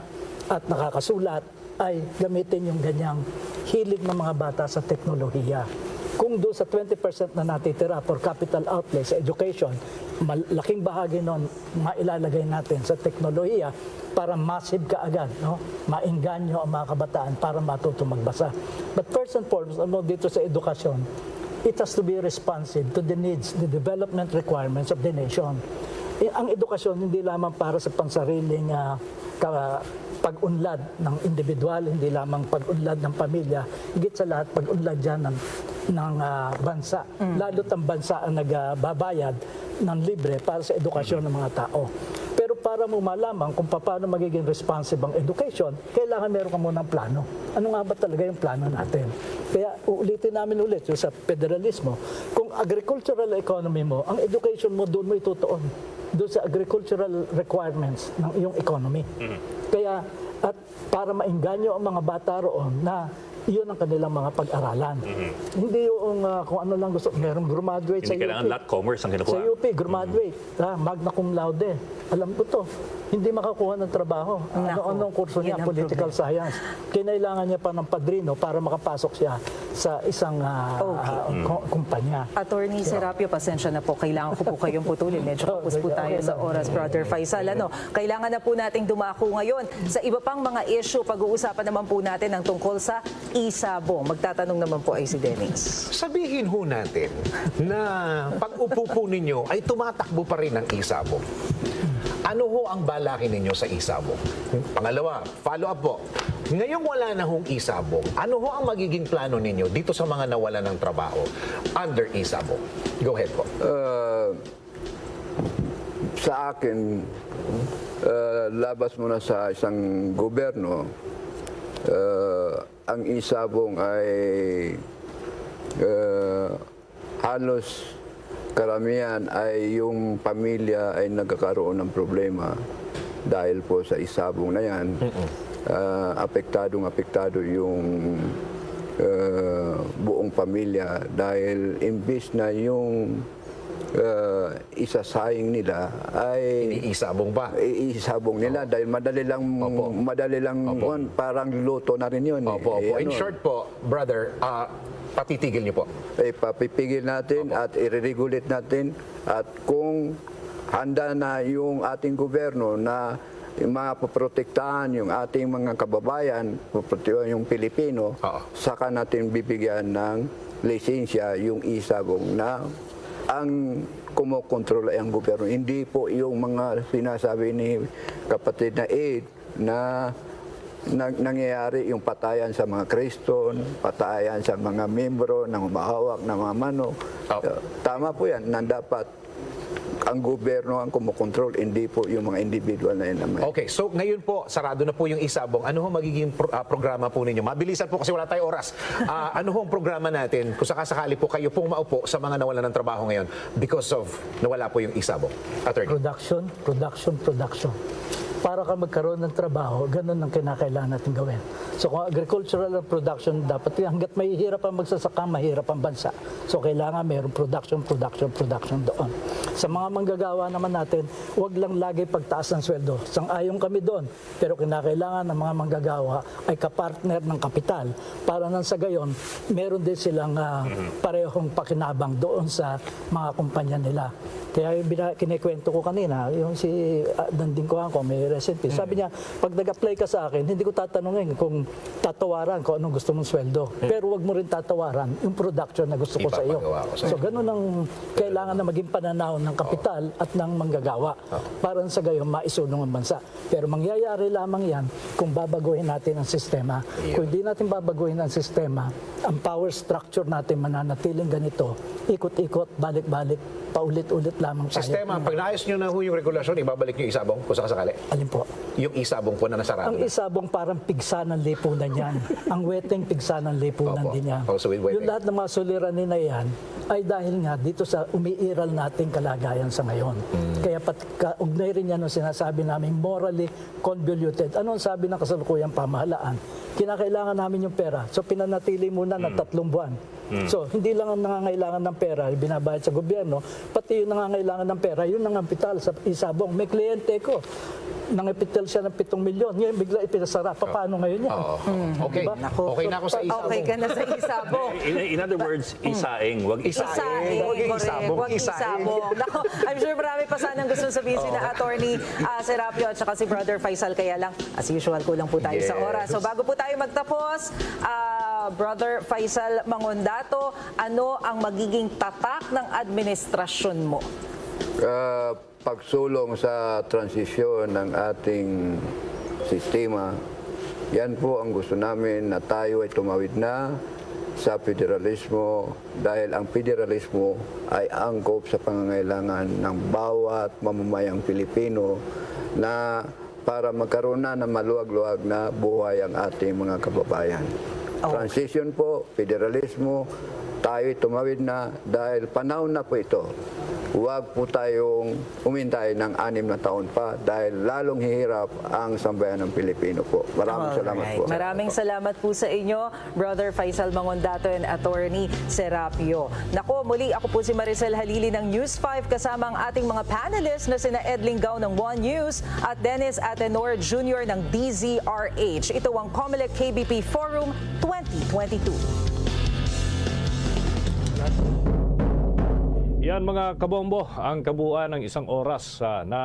at nakakasulat, ay gamitin yung ganyang hilig ng mga bata sa teknolohiya. Kung doon sa twenty percent na natitira for capital outlay sa education, malaking bahagi nun mailalagay natin sa teknolohiya para massive kaagad, no? Maengganyo ang mga kabataan para matuto magbasa. But first and foremost, ano, dito sa edukasyon, it has to be responsive to the needs, the development requirements of the nation. Eh, ang edukasyon hindi lamang para sa pansariling, ah, ka-, pag-unlad ng individual, hindi lamang pag-unlad ng pamilya, higit sa lahat pag-unlad yan ng, ng, ah, bansa. Lalo't ang bansa ang nagbabayad ng libre para sa edukasyon ng mga tao. Pero para mo malaman kung paano magiging responsive ang education, kailangan meron ka munang plano. Ano nga ba talaga yung plano natin? Kaya uulitin namin ulit yung sa federalismo. Kung agricultural economy mo, ang education mo doon mo itutuon. Doon sa agricultural requirements ng iyong economy. Kaya, at para maengganyo ang mga bata roon na iyon ang kanilang mga pag-aralan. Hindi yung, ah, kung ano lang gusto. Merong graduate sa Hindi kailangan U P. Lahat commerce ang kinukuha. Sa U P, graduate, ah, magna cum laude. Alam ko to. Hindi makakuha ng trabaho. Ano, Nako, anong kurso niya? Yun ang Political problema. Science. Kinailangan niya pa ng padrino para makapasok siya sa isang, ah, Okay. ah, ko-, kumpanya. Attorney Serapio, pasensya na po. Kailangan ko po kayong putulin. Medyo Oh, kapos po okay, tayo okay sa lang. Oras, Brother Faisal. Ano, kailangan na po nating dumako ngayon sa iba pang mga issue. Pag-uusapan naman po natin ang tungkol sa isabong. Magtatanong naman po ay si Dennis. Sabihin ho natin na pag-upo po ninyo ay tumatakbo pa rin ang isabong. Ano ho ang balahin ninyo sa isabong? Pangalawa, follow up po. Ngayong wala na hong isabong, ano ho ang magiging plano ninyo dito sa mga nawalan ng trabaho under isabong? Go ahead po. Uh, sa akin, uh, labas muna sa isang gobyerno, uh, ang isabong ay, uh, halos karamihan ay yung pamilya ay nagkakaroon ng problema dahil po sa isabong na yan. Ah, apektadong apektado yung, ah, buong pamilya dahil imbis na yung, ah, isasayang nila ay Iniisabong pa. Iisabong nila Oo. Dahil madali lang, Opo. Madali lang, Opo. Kuwan, parang luto na rin yun, eh. Opo, opo. Eh, In ano? Short po, brother, ah, patitigil niyo po. Ipapipigil natin Opo. At ireregulate natin. At kung handa na yung ating gobyerno na mapoprotektahan yung ating mga kababayan, poprotektahan yung Pilipino, Oo. saka natin bibigyan ng lisensya yung isabong na ang kumokontrol ay ang gobyerno. Hindi po yung mga sinasabi ni kapatid na Ed, na nag-, nangyayari yung patayan sa mga Kriston, patayan sa mga miyembro ng humahawak ng mga manok. Opo. Uh, tama po yan, na dapat ang gobyerno ang kumokontrol, hindi po yung mga individual na yun naman. Okay, so ngayon po, sarado na po yung isabong. Ano ho magiging pro-, ah, programa po ninyo? Mabilisan po kasi wala tayo oras. Ah, ano ho ang programa natin kung sakasakali po kayo pong maupo sa mga nawalan ng trabaho ngayon because of nawala po yung isabong? Attorney. Production, production, production. Para ka magkaroon ng trabaho, ganun ang kinakailangan natin gawin. So kung agricultural ang production, dapat yan, hanggat mahihirap ang magsasaka, mahirap ang bansa. So kailangan mayroong production, production, production doon. Sa mga manggagawa naman natin, wag lang lagi pagtaas ng sweldo. Sang-ayon kami doon, pero kinakailangan ng mga manggagawa ay kapartner ng kapital para nang sa gayon, meron din silang, ah, Mhm. parehong pakinabang doon sa mga kumpanya nila. Kaya yung bina-, kinikwento ko kanina, yung si, ah, Danding Kuangco, may recently, sabi Mhm. niya, "Pag nag-apply ka sa akin, hindi ko tatanungin kung tatawaran ko anong gusto mong sweldo. Mhm. Pero wag mo rin tatawaran yung production na gusto ko sa iyo." Ipapagawa ko sa So, iyo. ganun ang kailangan na maging pananaw ng kapital at ng manggagawa. Oo. Para sa gayon, maisulong ang bansa. Pero mangyayari lamang yan kung babaguhin natin ang sistema. Ayun. Kung hindi natin babaguhin ang sistema, ang power structure natin mananatiling ganito, ikot-ikot, balik-balik, paulit-ulit Tamang tayo. Sistema, pag naayos nyo na ho yung regulasyon, ibabalik nyo isabong kung sakasakali? Alin po? Yung isabong po na nasarado Ang na. Isabong parang pigsa ng lipunan yan. Ang weteng pigsa ng lipunan Opo. din yan. Also with weteng. Yung lahat ng mga suliranin na yan ay dahil nga dito sa umiiral nating kalagayan sa ngayon. Mm. Kaya pat, kaugnay rin yan ang sinasabi namin morally convoluted. Ano ang sabi ng kasalukuyang pamahalaan? Kinakailangan namin yung pera. So pinanatili muna ng Mm. tatlong buwan. Mm. So, hindi lang ang nangangailangan ng pera, binabayad sa gobyerno, pati yung nangangailangan ng pera, yun nangapital sa isabong. May kliyente ko, nangapital siya ng pitong milyon, ngayon bigla ipinasara. Pa-, paano ngayon yan? Oo. Mm. Okay. Diba? Nako. Okay na ako sa So, isabong. Okay ka na sa isabong. In, in other words, isaing, wag isaing. Isaing, Wag yung correct. isabong. Wag Isaing. isabong. Nako, I'm sure marami pa sanang gustong sabihin sina Oo. Attorney, ah, Serapio at saka si Brother Faisal. Kaya lang, as usual, kulang po tayo sa Yes. oras. So, bago po tayo magtapos, ah, Brother Faisal Mangondato, ano ang magiging tatak ng administrasyon mo? Ah, pagsulong sa transisyon ng ating sistema, yan po ang gusto namin, na tayo ay tumawid na sa federalismo, dahil ang federalismo ay angkop sa pangangailangan ng bawat mamamayang Pilipino na para magkaroon na ng maluwag-luwag na buhay ang ating mga kababayan. Oh. Transition po, federalismo, tayo'y tumawid na dahil panahon na po ito. Huwag po tayong umintay ng anim na taon pa dahil lalong hihirap ang sambayan ng Pilipino po. Maraming salamat Alright. po. Maraming salamat po sa inyo, Brother Faisal Mangondato and Attorney Serapio. Nako, muli ako po si Maricel Halili ng News five, kasama ang ating mga panelists na sina Ed Linggao ng One News at Dennis Atenor Junior ng D Z R H. Ito ang Comelec K B P Forum twenty twenty-two. Yan, mga kabombo, ang kabuuan ng isang oras, ah, na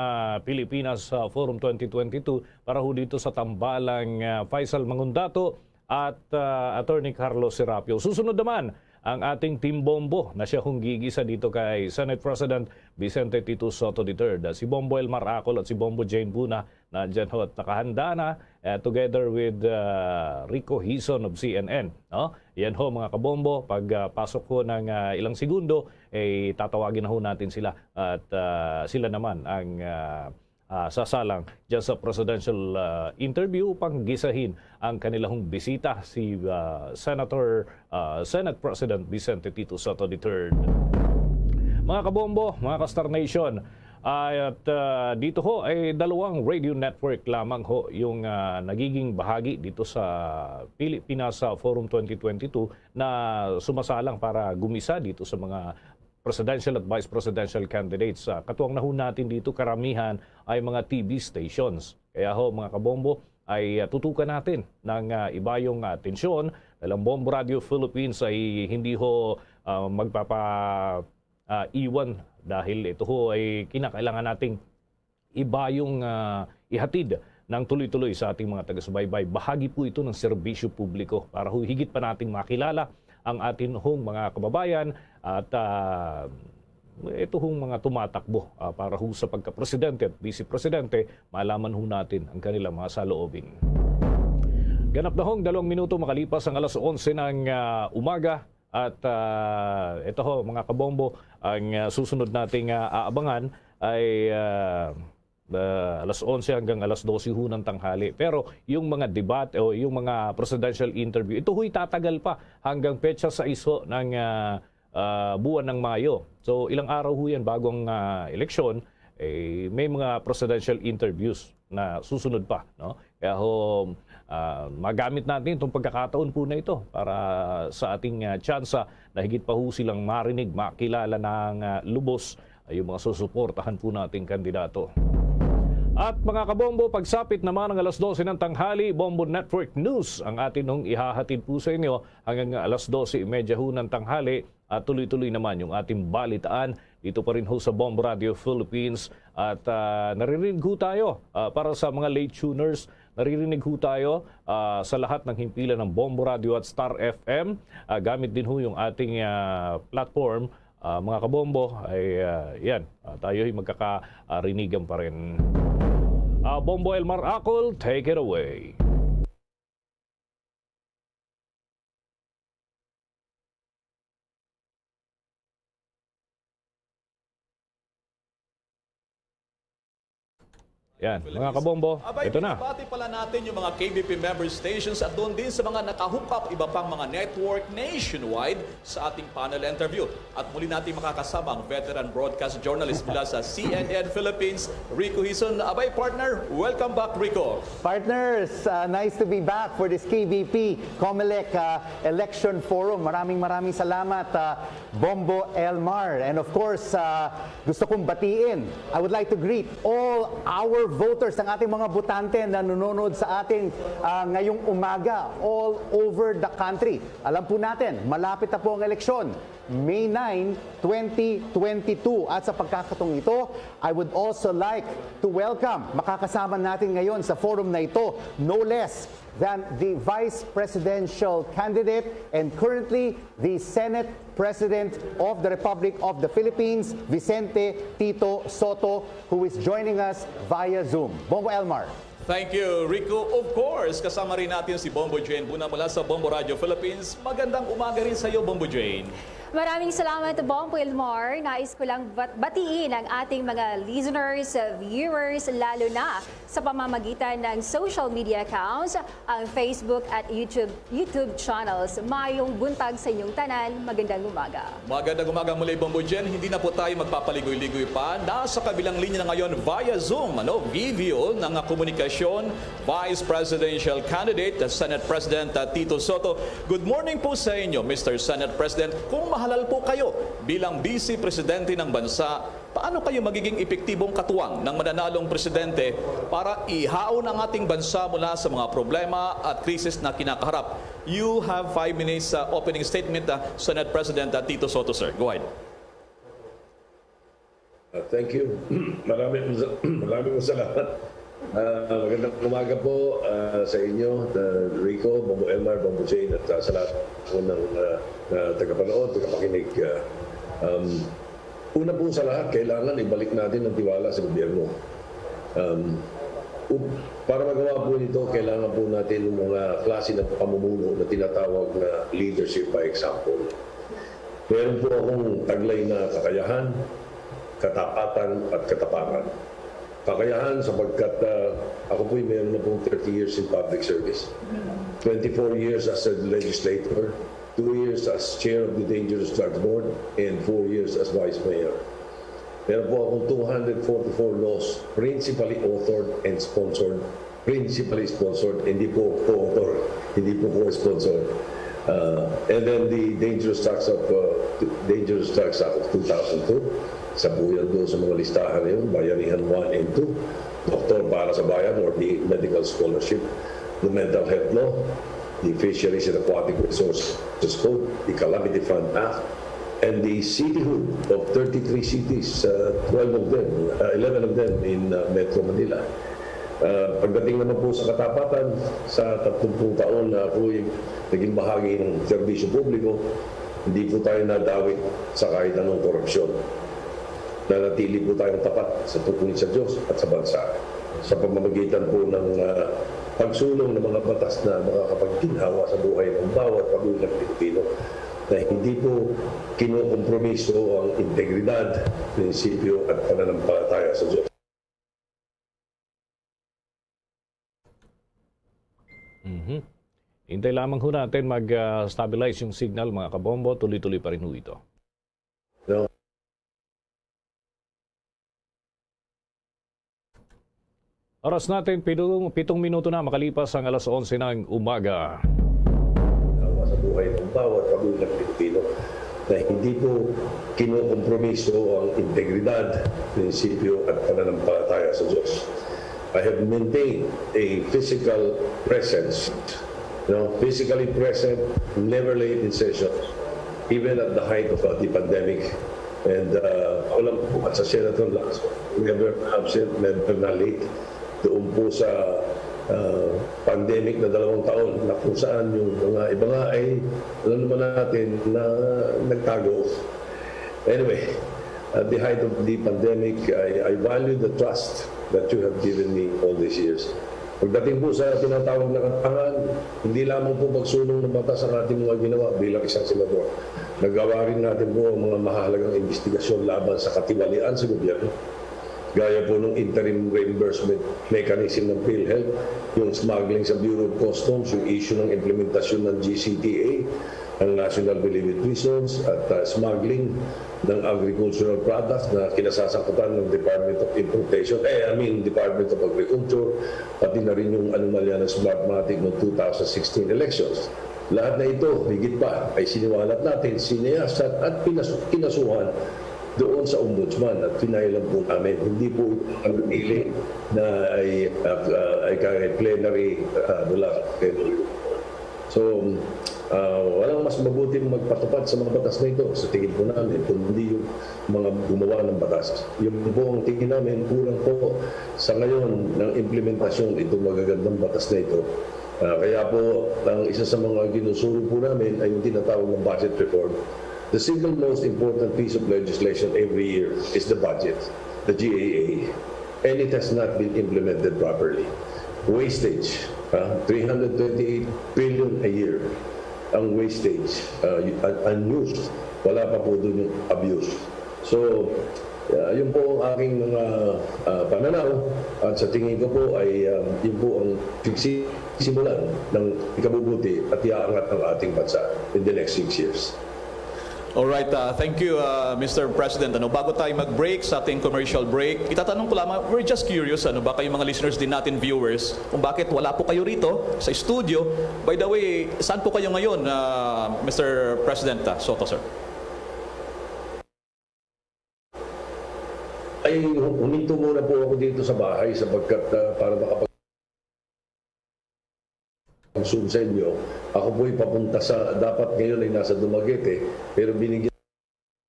Pilipinas, ah, Forum twenty twenty-two para ho dito sa tambalang, ah, Faisal Mangundato at, ah, Attorney Carlos Serapio. Susunod naman ang ating Team Bombo na siya hong gigisa dito kay Senate President Vicente Tito Sotto the third. Si Bombo Elmar Acol at si Bombo Jane Buna nandyan ho at nakahanda na, eh, together with, ah, Rico Hison of C N N, no? Yan ho, mga kabombo, pag, ah, pasok ho ng, ah, ilang segundo, eh, tatawagin na ho natin sila at, ah, sila naman ang, ah, ah, sasalang dyan sa presidential, ah, interview upang gisahin ang kanila hong bisita, si, ah, Senator, ah, Senate President Vicente Tito Sotto the third. Mga kabombo, mga ka-Star Nation, ah, at, ah, dito ho ay dalawang radio network lamang ho yung, ah, nagiging bahagi dito sa Pilipinas, ah, Forum twenty twenty-two na sumasalang para gumisa dito sa mga presidential at vice presidential candidates. Ah, katuwang na ho natin dito, karamihan ay mga T V stations. Kaya ho, mga kabombo, ay, ah, tutukan natin ng, ah, ibayong atensyon dahil ang Bombo Radio Philippines ay hindi ho, ah, magpapa, ah, iwan dahil ito ho ay kinakailangan nating ibayong, ah, ihatid ng tuloy-tuloy sa ating mga taga-subaybay. Bahagi po ito ng serbisyo publiko para ho higit pa nating makilala ang atin hong mga kababayan at, ah, ito hong mga tumatakbo, ah, para ho sa pagka-presidente at vice-presidente, malaman ho natin ang kanilang mga saloobin. Ganap na hong dalawang minuto makalipas ang alas onse ng, ah, umaga. At, ah, ito ho, mga kabombo, ang, ah, susunod nating, ah, aabangan ay, ah, ah, alas onse hanggang alas dose ho ng tanghali. Pero yung mga debate o yung mga presidential interview, ito ho'y tatagal pa hanggang petsa sais ho ng, ah, ah, buwan ng Mayo. So, ilang araw ho yan bago ang, ah, eleksyon, eh, may mga presidential interviews na susunod pa, no? Kaya ho, ah, magamit natin itong pagkakataon po na ito para sa ating, ah, tsansa na higit pa ho silang marinig, makilala ng, ah, lubos, ah, yung mga susuportahan po nating kandidato. At mga kabombo, pagsapit naman ng alas dose ng tanghali, Bombo Network News ang atin hong ihahatid po sa inyo hanggang alas dose y media ho ng tanghali. At tuloy-tuloy naman yung ating balitaan dito pa rin ho sa Bombo Radio Philippines. At, ah, naririnig ho tayo, ah, para sa mga late tuners, naririnig ho tayo, ah, sa lahat ng himpilan ng Bombo Radio at Star F M, ah, gamit din ho yung ating, ah, platform. Ah, mga kabombo, ay, ah, yan, ah, tayo'y magkakarinigan pa rin. Ah, Bombo Elmar Acol, take it away. Yan, mga kabombo, Abay, ito na. Binabati pala natin yung mga K B P member stations at doon din sa mga naka-hook up iba pang mga network nationwide sa ating panel interview. At muli natin makakasama ang veteran broadcast journalist mula sa C N N Philippines, Rico Hison. Abay, partner, welcome back, Rico. Partners, uh, nice to be back for this K B P Comelec uh, Election Forum. Maraming maraming salamat, uh, Bombo Elmar. And of course, uh, gusto kong batiin, I would like to greet all our voters, ang ating mga botante na nanonood sa atin uh, ngayong umaga all over the country. Alam po natin, malapit na po ang eleksyon. May nine, twenty twenty-two. At sa pagkakataong ito, I would also like to welcome, makakasama natin ngayon sa forum na ito, no less than the Vice Presidential Candidate and currently the Senate President of the Republic of the Philippines, Vicente Tito Sotto, who is joining us via Zoom. Bombo Elmar. Thank you, Rico. Of course, kasama rin natin si Bombo Jane Buna mula sa Bombo Radio Philippines. Magandang umaga rin sa iyo, Bombo Jane. Maraming salamat, Bombo Elmar. Nais ko lang bat- batiin ang ating mga listeners, viewers, lalo na sa pamamagitan ng social media accounts, ang Facebook at YouTube, YouTube channels. Mayong buntag sa inyong tanan. Magandang umaga. Magandang umaga muli, Bombo Jen. Hindi na po tayo magpapaligoy-ligoy pa. Nasa kabilang linya na ngayon via Zoom, ano, video ng komunikasyon, Vice Presidential Candidate, Senate President, uh, Tito Sotto. Good morning po sa inyo, Mister Senate President. Kung mahalal po kayo bilang Vice Presidente ng bansa, paano kayo magiging epektibong katuwang ng mananalong presidente para ihaon ang ating bansa mula sa mga problema at krisis na kinakaharap? You have five minutes, uh, opening statement, uh, Senate President, uh, Tito Sotto, sir. Go ahead. Uh, thank you. Marami pong sa- marami pong salamat. Uh, magandang umaga po uh, sa inyo, uh, Rico, Bombo Elmar, Bombo Jane, at uh, sa lahat po ng uh, uh, tagapanood, tagapakinig. Uh, um, una po sa lahat, kailangan ibalik natin ang tiwala sa gobyerno. Um, up- para magawa po nito, kailangan po natin ng mga klase ng pamumuno na tinatawag na leadership by example. Meron po akong taglay na kakayahan, katapatan, at katapangan. Kakayahan sapagkat uh, ako po'y meron na pong thirty years in public service. Twenty-four years as a legislator, two years as chair of the Dangerous Drugs Board, and four years as vice mayor. Meron po akong two hundred forty-four laws, principally authored and sponsored, principally sponsored, hindi po co-author, hindi po co-sponsor. Uh, and then the Dangerous Drugs of uh, Dangerous Drugs Act of two thousand two, sa po yan doon sa mga listahan na yun, Bayanihan one and two, Doktor para sa Bayan or the Medical Scholarship, the Mental Health Law, the Fisheries and Aquatic Resources Code, the Calamity Fund Act, and the cityhood of thirty-three cities, uh, twelve of them, uh, eleven of them in uh, Metro Manila. Uh, pagdating naman po sa katapatan, sa tatlong taon na ako'y naging bahagi ng serbisyo publiko, hindi po tayo nadawit sa kahit anong korupsyon. Nanatili po tayong tapat sa tungkol sa Diyos at sa bansa sa pamamagitan po ng uh, pagsulong ng mga batas na makakapagginhawa sa buhay ng bawat pamilyang Pilipino na hindi po kinokompromiso ang integridad, prinsipyo at pananampalataya sa Diyos. Mhm. Hintay lamang ho natin mag-stabilize yung signal, mga kabombo. Tuloy-tuloy pa rin ho ito. No. Oras natin, pitong, pitong minuto na makalipas ang alas onse ng umaga. Sa buhay ng bawat pamilyang Pilipino na hindi po kinokompromiso ang integridad, prinsipyo at pananampalataya sa Diyos. I have maintained a physical presence, you know, physically present, never late in session, even at the height of uh, the pandemic. And uh, ako lang po at sa Senator Lacson, never absent, never na late doon po sa uh, pandemic na dalawang taon na kung saan yung mga iba nga ay alam naman natin na nagtago. Anyway, at the height of the pandemic, I, I value the trust that you have given me all these years. Pagdating po sa tinatawag na katapangan, hindi lamang po pagsulong ng batas ang ating mga ginawa bilang isang senador. Nagawa rin natin po ang mga mahalagang investigasyon laban sa katiwalian sa gobyerno. Gaya po ng interim reimbursement mechanism ng PhilHealth, yung smuggling sa Bureau of Customs, yung issue ng implementasyon ng G C T A, ng National Believing Prisons, at uh, smuggling ng agricultural products na kinasasangkutan ng Department of Importation, eh, I mean, Department of Agriculture, pati na rin yung anomalya ng Smartmatic noong two thousand sixteen elections. Lahat na ito, higit pa, ay siniwalat natin, siniyasat at pinas- kinasuhan doon sa Ombudsman at pinailan po namin. Hindi po ito ang pili na ay, uh, uh, ay kay plenary, uh, ano lang, plenary. So, uh, walang mas mabuting magpatupad sa mga batas na ito sa tingin po namin, kundi yung mga gumawa ng batas. Yung po ang tingin namin, kulang po sa ngayon ng implementasyon itong magagandang batas na ito. Uh, kaya po, ang isa sa mga ginusuro po namin ay yung tinatawag ng budget reform. The single most important piece of legislation every year is the budget, the G A A, and it has not been implemented properly. Wastage, ah, three hundred twenty-eight billion a year ang wastage, ah, y- un- unused. Wala pa po dun yung abuse. So, ah, yun po ang aking mga, ah, pananaw, at sa tingin ko po ay, ah, yun po ang simulan ng ikabubuti at iaangat ng ating bansa in the next six years. Alright, uh, thank you, uh, Mister President. Ano, bago tayo mag-break sa ating commercial break, itatanong ko lamang, we're just curious, ano ba kayo mga listeners din natin, viewers, kung bakit wala po kayo rito sa studio. By the way, saan po kayo ngayon, uh, Mister President, uh, Soto, sir? Ay, huminto muna po ako dito sa bahay sapagkat, ah, para makapag Zoom sa inyo. Ako po'y papunta sa, dapat ngayon ay nasa Dumaguete, pero binigyan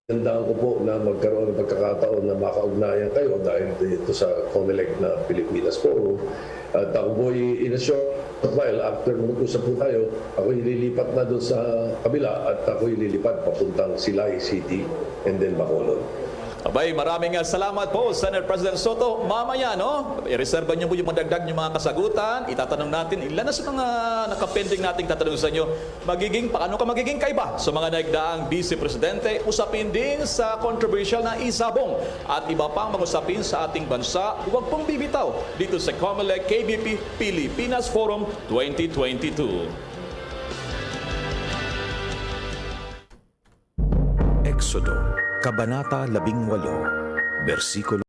daan ko po na magkaroon ng pagkakataon na makaugnayan kayo dahil dito sa Comelec na Pilipinas Forum. At ako po'y in a short while, after mag-usap po tayo, ako ililipat na doon sa kabila at ako ililipat papuntang Silay City and then Bacolod. Abay, maraming, ah, salamat po, Senate President Soto. Mamaya, no, ireserba niyo po yung madagdag niyo mga kasagutan. Itatanong natin ilan na sa mga nakapending nating tatanong sa inyo. Magiging, paano ka magiging kaiba sa mga naigdaang Vice Presidente? Usapin din sa controversial na isabong at iba pang mga usapin sa ating bansa. Huwag pong bibitaw dito sa Comelec K B P Pilipinas Forum twenty twenty-two. Exodo, Kabanata labing walo, bersikulo.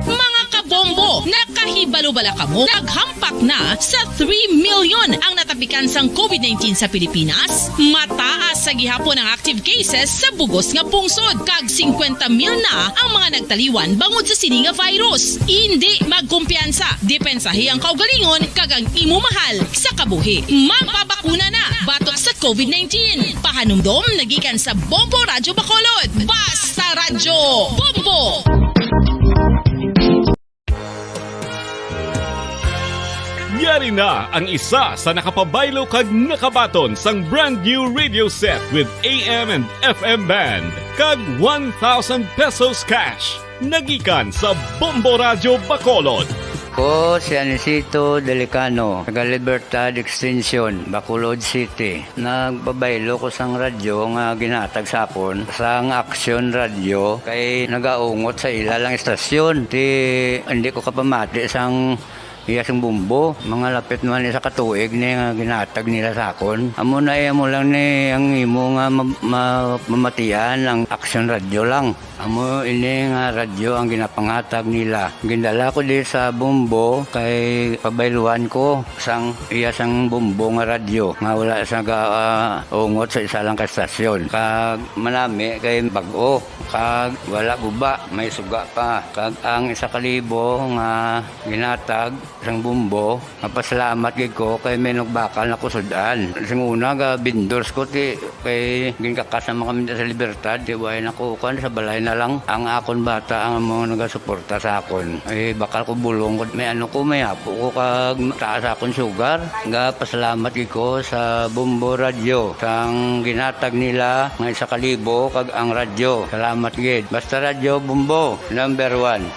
Mga kabombo, nakahibalo bala kamo? Naghampak na sa three million ang natapikan sang COVID nineteen sa Pilipinas. Mataas sa gihapon ang active cases sa bugos nga pungsod, kag singkwenta mil na ang mga nagtaliwan bangod sa sini nga virus. Indi magkumpiyansa, depensahi ang kaugalingon kag ang imo mahal sa kabuhi. Magpabakuna na batok sa COVID nineteen. Pahanumdom na gikan sa Bombo Radyo Bacolod. Basta Radyo Bombo! Yari na ang isa sa nakapabaylo kag nakabaton sang brand new radio set with A M and F M band kag one thousand pesos cash. Nagikan sa Bombo Radyo Bacolod. Ko si Anisito Delicano, taga Libertad Extension, Bacolod City. Nagpabaylo ko sang radyo nga ginhatag sa akon sang Action Radio kay nagaungot sa ila lang istasyon. Ti hindi ko kapamati sang iya sing bumbo. Mga lapit man isa ka tuig ni nga ginhatag nila sa akon. Amo na, eh, amo lang ni ang imo nga ma- ma- mamatian ang Action Radio lang. Amo ini nga radyo ang ginapanghatag nila. Gindala ko di sa Bombo kay pabayluan ko sang iya sang Bombo nga radyo nga wala sa ga, ah, ungot sa isa lang ka estasyon. Kag manami kay bag-o, kag wala guba, may suga pa. Kag ang isa ka libo nga ginatag sang Bombo, mapasalamat gid ko kay may nagbakal na ko sud-an. Sing una, ga vendors ko ti kay ginkakas naman kami sa Libertad, ti way na ko kuan, sa balay na lang. Ang akon bata ang mga nagasuporta sa akon. Eh, bakal ko bulong ko, may ano ko, may apo ko kag taas akon sugar. Ga pasalamat gid ko sa Bombo Radyo sang ginatag nila nga isa ka libo kag ang radyo. Salamat gid. Basta Radyo Bombo, number one.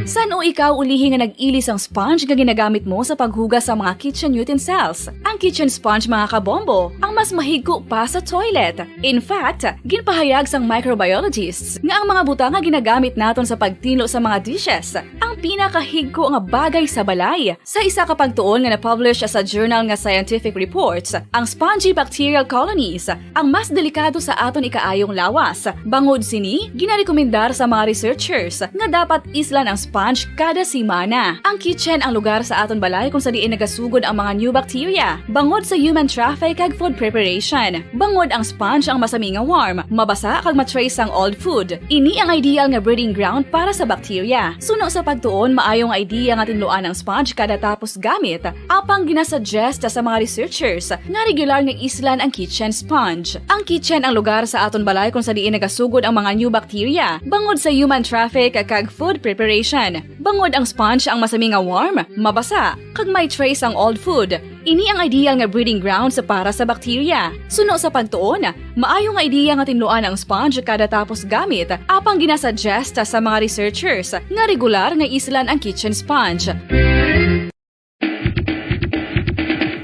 San-o Ikaw ulihi nga nag-ili sang sponge nga ginagamit mo sa paghugas sa mga kitchen utensils. Ang kitchen sponge, mga kabombo, ang mas mahigko pa sa toilet. In fact, ginpahayag sang microbiologists nga ang mga butang nga ginagamit naton sa pagtinlo sa mga dishes ang pinakahigko nga bagay sa balay. Sa isa ka pagtuon nga na-publish sa journal nga Scientific Reports, ang spongy bacterial colonies ang mas delikado sa aton ikaayong lawas. Bangod sini, ginarekomendar sa mga researchers nga dapat islan ang sponge kada semana. Ang kitchen ang lugar sa aton balay kung sa diin nagasugod ang mga new bacteria, bangod sa human traffic kag food preparation. Bangod ang sponge ang masami nga warm, mabasa kag ma-trace sang old food. Ini ang ideal nga breeding ground para sa bacteria. Suno sa pagtuon, maayo nga idea nga tinluan ang sponge kada tapos gamit, apang ginasuggest sa mga researchers nga regular nga islan ang kitchen sponge. Ang kitchen ang lugar sa aton balay kung sa diin nagasugod ang mga new bacteria, bangod sa human traffic kag food preparation. Bangod ang sponge ang masami nga warm, mabasa, kag may trace ang old food. Ini ang ideal nga breeding grounds para sa bacteria. Suno sa pagtuon, maayo nga ideya nga tinluan ang sponge kada tapos gamit, apang ginasuggest sa mga researchers nga regular nga islan ang kitchen sponge.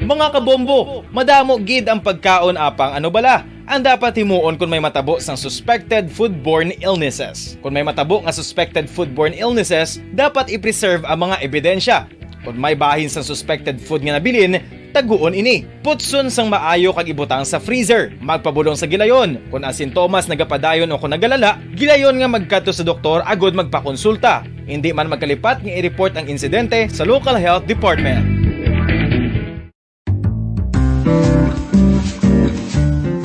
Mga kabombo, madamo gid ang pagkaon, apang ano bala ang dapat himuon kon may matabo sang suspected foodborne illnesses? Kon may matabo nga suspected foodborne illnesses, dapat i-preserve ang mga ebidensya. Kon may bahin sang suspected food nga nabilin, taguon ini. Putson sang maayo kag ibutang sa freezer. Magpabulong sa gilayon. Kon ang sintomas nagapadayon o kon nagalala, gilayon nga magkadto sa doktor agud magpakonsulta. Indi man magkalipat nga i-report ang insidente sa local health department.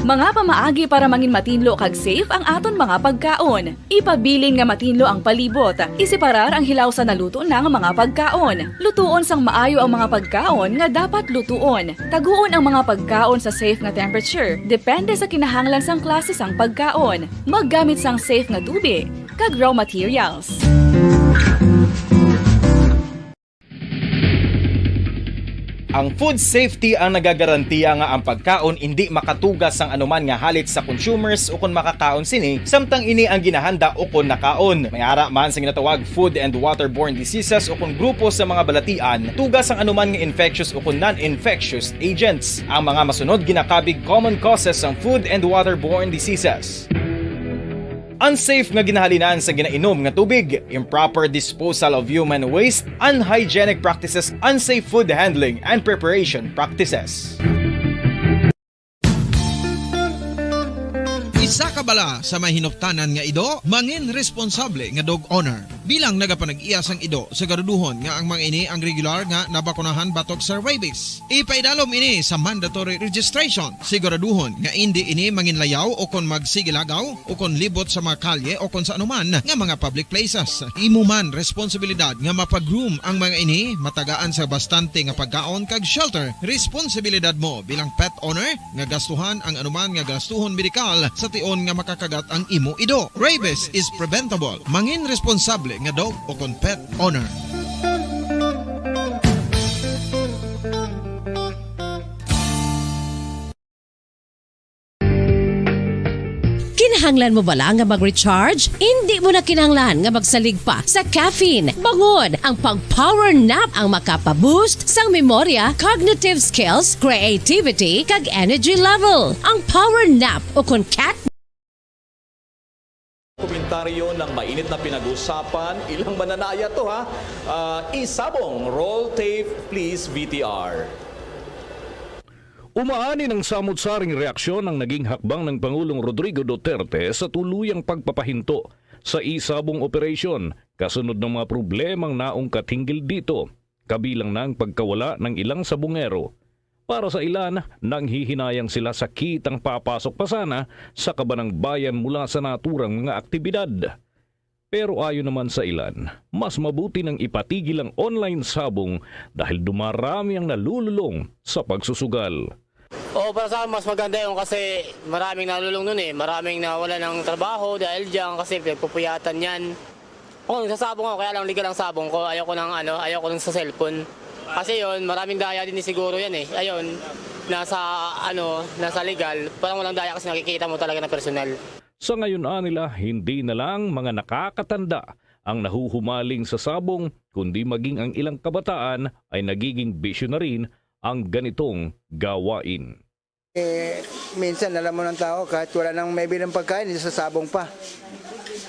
Mga pamaagi para mangin matinlo kag safe ang aton mga pagkaon. Ipabilin nga matinlo ang palibot. Iseparar ang hilaw sa naluto na nga mga pagkaon. Lutuon sang maayo ang mga pagkaon nga dapat lutuon. Taguon ang mga pagkaon sa safe nga temperature, depende sa kinahanglan sang klase sang pagkaon. Maggamit sang safe nga tubig kag raw materials. Ang food safety ang nagagarantiya nga ang pagkaon indi makatuga sang anuman nga halit sa consumers ukon makakaon sini, samtang ini ang ginahanda ukon nakaon. May ara man sa ginatawag food and waterborne diseases ukon grupo sa mga balatian, tuga sang anuman nga infectious ukon non-infectious agents. Ang mga masunod ginakabig common causes sang food and waterborne diseases. Unsafe nga ginahalinan sa ginainom nga tubig, improper disposal of human waste, unhygienic practices, unsafe food handling and preparation practices. Isa ka bala sa may hinuptanan nga ido, mangin responsable nga dog owner. Bilang nagapanag-iya sang ido, siguraduhon nga ang mga ini ang regular nga nabakunahan batok sa rabies. Ipaidalom ini sa mandatory registration. Siguraduhon nga indi ini manginlayaw o kon magsigilagaw o kon libot sa mga kalye o kon sa anuman nga mga public places. Imo man responsibilidad nga mapa-groom ang mga ini, matagaan sa bastante nga pagkaon kag shelter. Responsibilidad mo bilang pet owner nga gastuhan ang anuman nga gastuhon medikal sa tion nga makakagat ang imo ido. Rabies is preventable. Mangin responsable nga dog o kon pet owner. Kinahanglan mo bala nga mag-recharge? Indi mo na kinahanglan nga magsalig pa sa caffeine. Bangod ang pag-power nap ang makapa-boost sang memorya, cognitive skills, creativity, kag energy level. Ang power nap o kon cat Komentaryo ng mainit na pinag-usapan, ilang mananaya to, ha? Ah, isabong, roll tape, please, V T R. Umaani ng samot-saring reaksyon ang naging hakbang ng Pangulong Rodrigo Duterte sa tuluyang pagpapahinto sa isabong operasyon kasunod ng mga problemang naungkat hinggil dito, kabilang na ang pagkawala ng ilang sabongero. Para sa ilan, nanghihinayang sila sa kitang papasok pa sana sa kabanang bayan mula sa naturang mga aktibidad. Pero ayon naman sa ilan, mas mabuti nang ipatigil ang online sabong dahil dumarami ang nalululong sa pagsusugal. Oo, para sa akin mas maganda yun kasi maraming nalulong nun eh. Maraming nawala ng trabaho dahil diyan kasi pinagpupuyatan yan. Ako, nagsasabong ako, kaya lang legal ang sabong ko. Ayoko ng ano, ayoko ng sa cellphone. Kasi yun, maraming daya din siguro yan eh. Ayun, nasa ano, nasa legal, parang walang daya kasi nakikita mo talaga na personal. Sa ngayon anila, hindi na lang mga nakakatanda ang nahuhumaling sa sabong, kundi maging ang ilang kabataan ay nagiging bisyo na rin ang ganitong gawain. Eh, minsan alam mo ng tao, kahit wala nang maibilang pagkain, sasabong pa.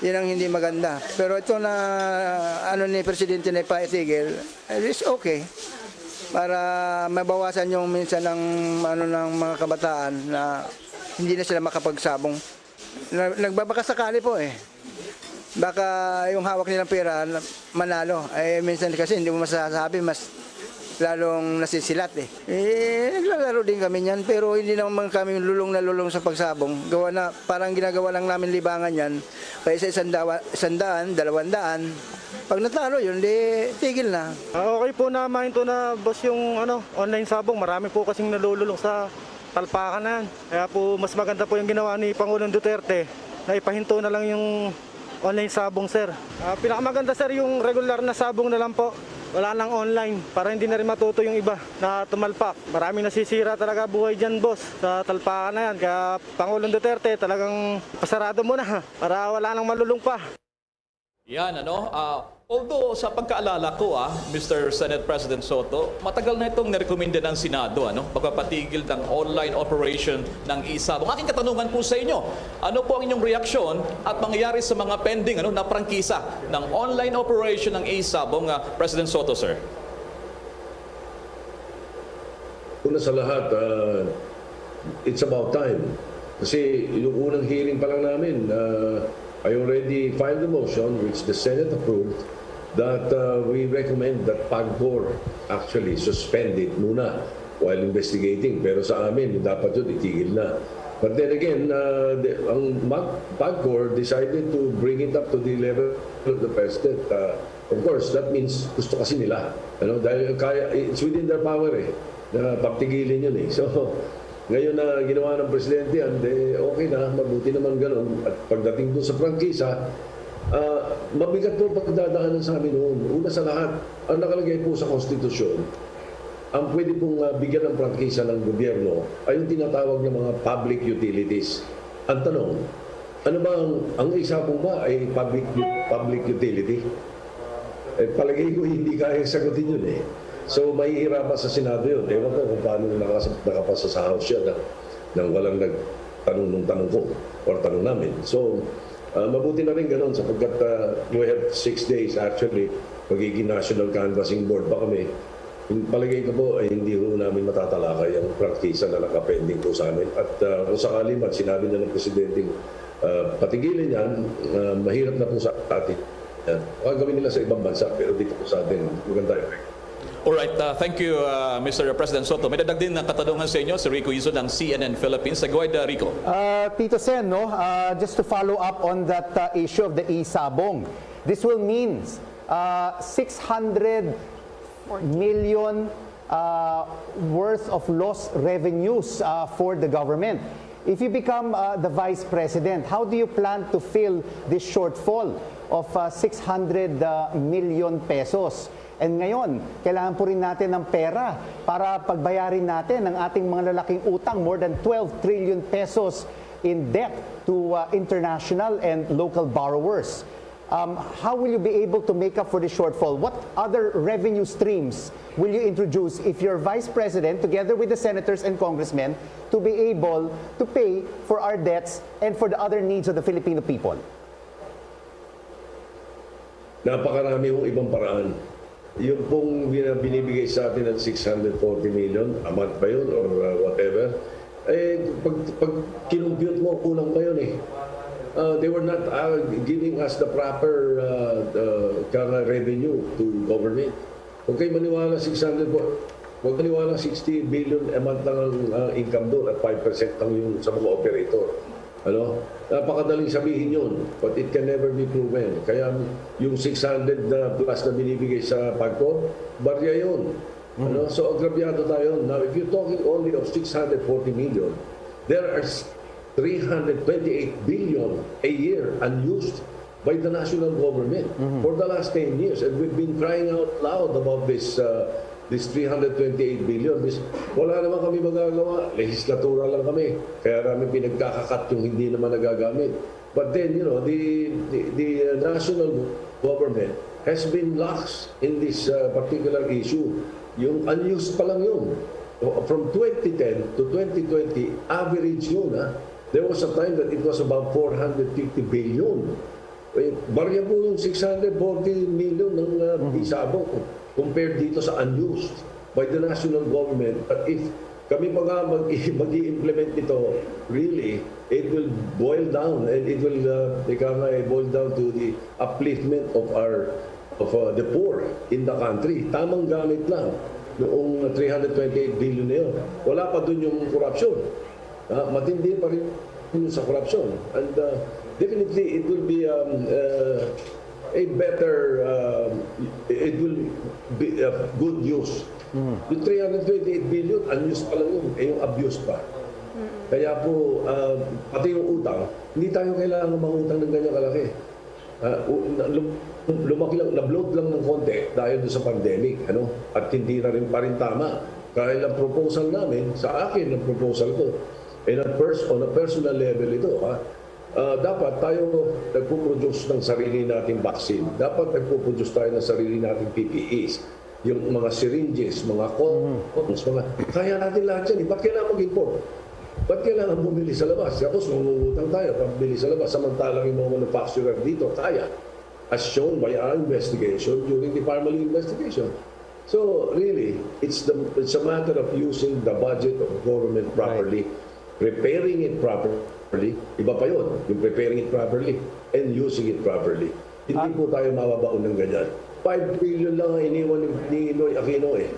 Yun ang hindi maganda. Pero ito na ano ni Presidente na ipaitigil, it's okay. Para mabawasan yung minsan ng, ano, ng mga kabataan na hindi na sila makapagsabong. Na, nagbabakasakali po eh. Baka yung hawak nilang pera na- manalo. Eh, minsan kasi hindi mo masasabi, mas lalong nasisilat eh. Eh, naglalaro din kami niyan, pero hindi naman kami lulong na lulong sa pagsabong. Gawa na parang ginagawa lang namin libangan yan. Kaya sa isang, dawa, isang daan, dalawang daan, pag natalo yun, di tigil na. Ah, okay po na mahinto na, boss, yung ano, online sabong. Marami po kasing nalululong sa talpakan na yan. Kaya po mas maganda po yung ginawa ni Pangulong Duterte na ipahinto na lang yung online sabong, sir. Ah, pinakamaganda, sir, yung regular na sabong na lang po. Wala nang online para hindi na rin matuto yung iba na tumalpak. Maraming nasisira talaga buhay dyan, boss, sa talpakan na yan. Kaya Pangulong Duterte, talagang pasarado mo na para wala nang malulong pa. Yan, ano? Ah, although sa pagkaalala ko, ah, Mister Senate President Soto, matagal na itong nirekomenda ng Senado, ano, pagpapatigil ng online operation ng e-sabong. Aking katanungan po sa inyo, ano po ang inyong reaksyon at mangyayari sa mga pending, ano, na prangkisa ng online operation ng e-sabong, ah, President Soto, sir? Una sa lahat, ah, it's about time. Kasi yung unang hearing pa lang namin, ah, I already filed the motion which the Senate approved that uh, we recommend that PAGCOR actually suspend it muna while investigating. Pero sa amin, dapat yun itigil na. But then again, uh, the, ang mag, PAGCOR decided to bring it up to the level of the president. Uh, of course, that means gusto kasi nila. Ano? Dahil kaya, it's within their power eh, na pagtigilin yun eh. So, ngayon na ginawa ng presidente yan, de, okay na, mabuti naman ganun. At pagdating doon sa prangkisa, uh, mabigat po pagdadaanan sa amin noon. Una sa lahat, ang nakalagay po sa konstitusyon, ang pwede pong uh, bigyan ng prangkisa ng gobyerno ay yung tinatawag ng mga public utilities. Ang tanong, ano ba ang, ang isabong ba ay public, public utility? Eh, palagay ko hindi kaya sagutin yun eh. So, mahihirapan sa Senado yun. Ewan ko kung paano nakapas- nakapasa sa House yan ah, nang walang nagtanong nung tanong ko or tanong namin. So, uh, mabuti na rin ganun sapagkat uh, we have six days actually, magiging National Canvassing Board pa kami. Yung palagay ko po ay hindi ho namin matatalakay ang prangkisa na nakapending po sa amin. At uh, kung sakali man sinabi na ng Presidente uh, patigilin yan, uh, mahirap na po sa atin. Yan. Gagawin nila sa ibang bansa pero dito po sa atin maganda yung Alright, uh, thank you, uh, Mister President Soto. May dadag din na katanungan sa inyo si Rico Izzo ng C N N Philippines. Sa uh, Rico. Uh, Tito Sen, no, uh, just to follow up on that uh, issue of the e-sabong, this will mean uh, six hundred million uh, worth of lost revenues uh, for the government. If you become uh, the vice president, how do you plan to fill this shortfall of uh, six hundred million pesos? And ngayon, kailangan po rin natin ng pera para pagbayarin natin ang ating mga lalaking utang, more than twelve trillion pesos in debt to uh, international and local borrowers. Um, how will you be able to make up for the shortfall? What other revenue streams will you introduce if you're vice president, together with the senators and congressmen, to be able to pay for our debts and for the other needs of the Filipino people? Napakarami hong ibang paraan. Yung pong bina- binibigay sa atin ng six hundred forty million a month ba yun or uh, whatever, eh, pag, pag kinumpute mo, kulang pa yun eh. Uh, they were not uh, giving us the proper uh, uh, kara- revenue to government. Huwag kayo maniwala six hundred po. Huwag maniwala sixty billion a month lang ang uh, income doon at five percent lang yung sa mga operator. Ano? Napakadaling sabihin yun, but it can never be proven. Kaya yung six hundred na plus na binibigay sa PAGCOR, barya yun. Ano? So agrabyado tayo. Now, if you're talking only of six hundred forty million, there are three hundred twenty-eight billion a year unused by the national government for the last ten years. And we've been crying out loud about this uh, this three hundred twenty-eight billion. This, wala naman kami magagawa. Lehislatura lang kami. Kaya namin pinagkakakat yung hindi naman nagagamit. But then, you know, the, the, the uh, national government has been lax in this uh, particular issue. Yung unused pa lang yun. From twenty ten to twenty twenty, average yun, ha? There was a time that it was about four hundred fifty billion. Eh, barya po yung six hundred forty million ng uh, isabong compared dito sa unused by the national government. But if kami pa nga mag- mag-i-implement nito, really, it will boil down and it will uh, become a boil down to the upliftment of our of uh, the poor in the country. Tamang gamit lang noong three hundred twenty-eight billion na yun. Wala pa dun yung korupsyon. Ah, matindi pa rin yun sa korupsyon. And uh, definitely, it will be um, uh, a better, um, it will be a good use. Yung three hundred twenty-eight billion, unused pa lang yun. Eh, yung abuse pa. Kaya po, uh, pati yung utang, hindi tayo kailangan mangutang ng ganyan kalaki. Ah, u- na- lum- lumaki lang, na-bloat lang ng konti dahil doon sa pandemic, ano? At hindi na rin pa rin tama. Dahil ang proposal namin, sa akin ang proposal ko, and on, pers- on a personal level ito, ha? Ah, dapat tayo nagpo-produce ng sarili nating vaccine. Dapat nagpo-produce tayo ng sarili nating P P Es. Yung mga syringes, mga condoms, mga, kaya natin lahat yan. Eh. Ba't kailangan mag-import? Ba't kailangan bumili sa labas? Tapos mangungutang tayo, pambili sa labas. Samantalang yung mga manufacturer dito, kaya. As shown by our investigation during the Parmalee investigation. So really, it's the it's a matter of using the budget of government properly, preparing it properly. Iba pa yun, yung preparing it properly and using it properly. Hindi Ah. po tayo mababaon ng ganyan. Five trillion lang ang iniwan ni, ni Noy Aquino eh.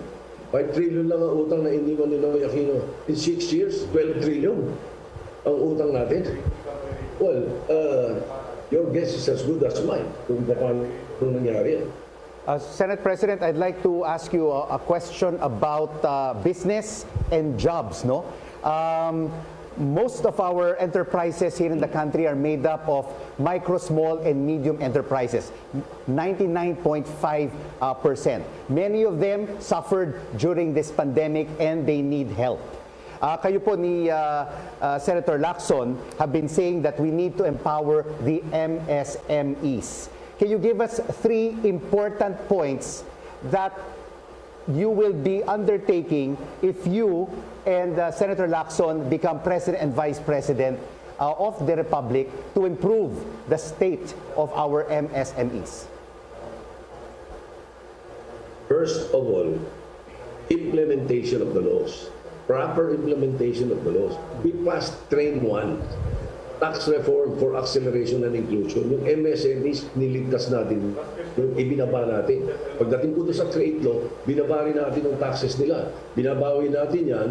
Five trillion lang ang utang na iniwan ni Noy Aquino. In six years, twelve trillion ang utang natin. Well, uh, your guess is as good as mine kung paano nangyari yan. Uh, Senate President, I'd like to ask you a, a question about uh, business and jobs. No, um, most of our enterprises here in the country are made up of micro, small, and medium enterprises, ninety-nine point five percent. Many of them suffered during this pandemic and they need help. Uh, kayo po ni uh, uh, Senator Lacson have been saying that we need to empower the M S M Es. Can you give us three important points that you will be undertaking if you and uh, Senator Lacson become President and Vice President uh, of the Republic to improve the state of our M S M Es? First of all, implementation of the laws. Proper implementation of the laws. We passed Train one, tax reform for acceleration and inclusion. Yung M S M Es, niligtas natin. Yung ibinaba natin. Pagdating po doon sa create law, binaba rin natin yung taxes nila. Binabawi natin yan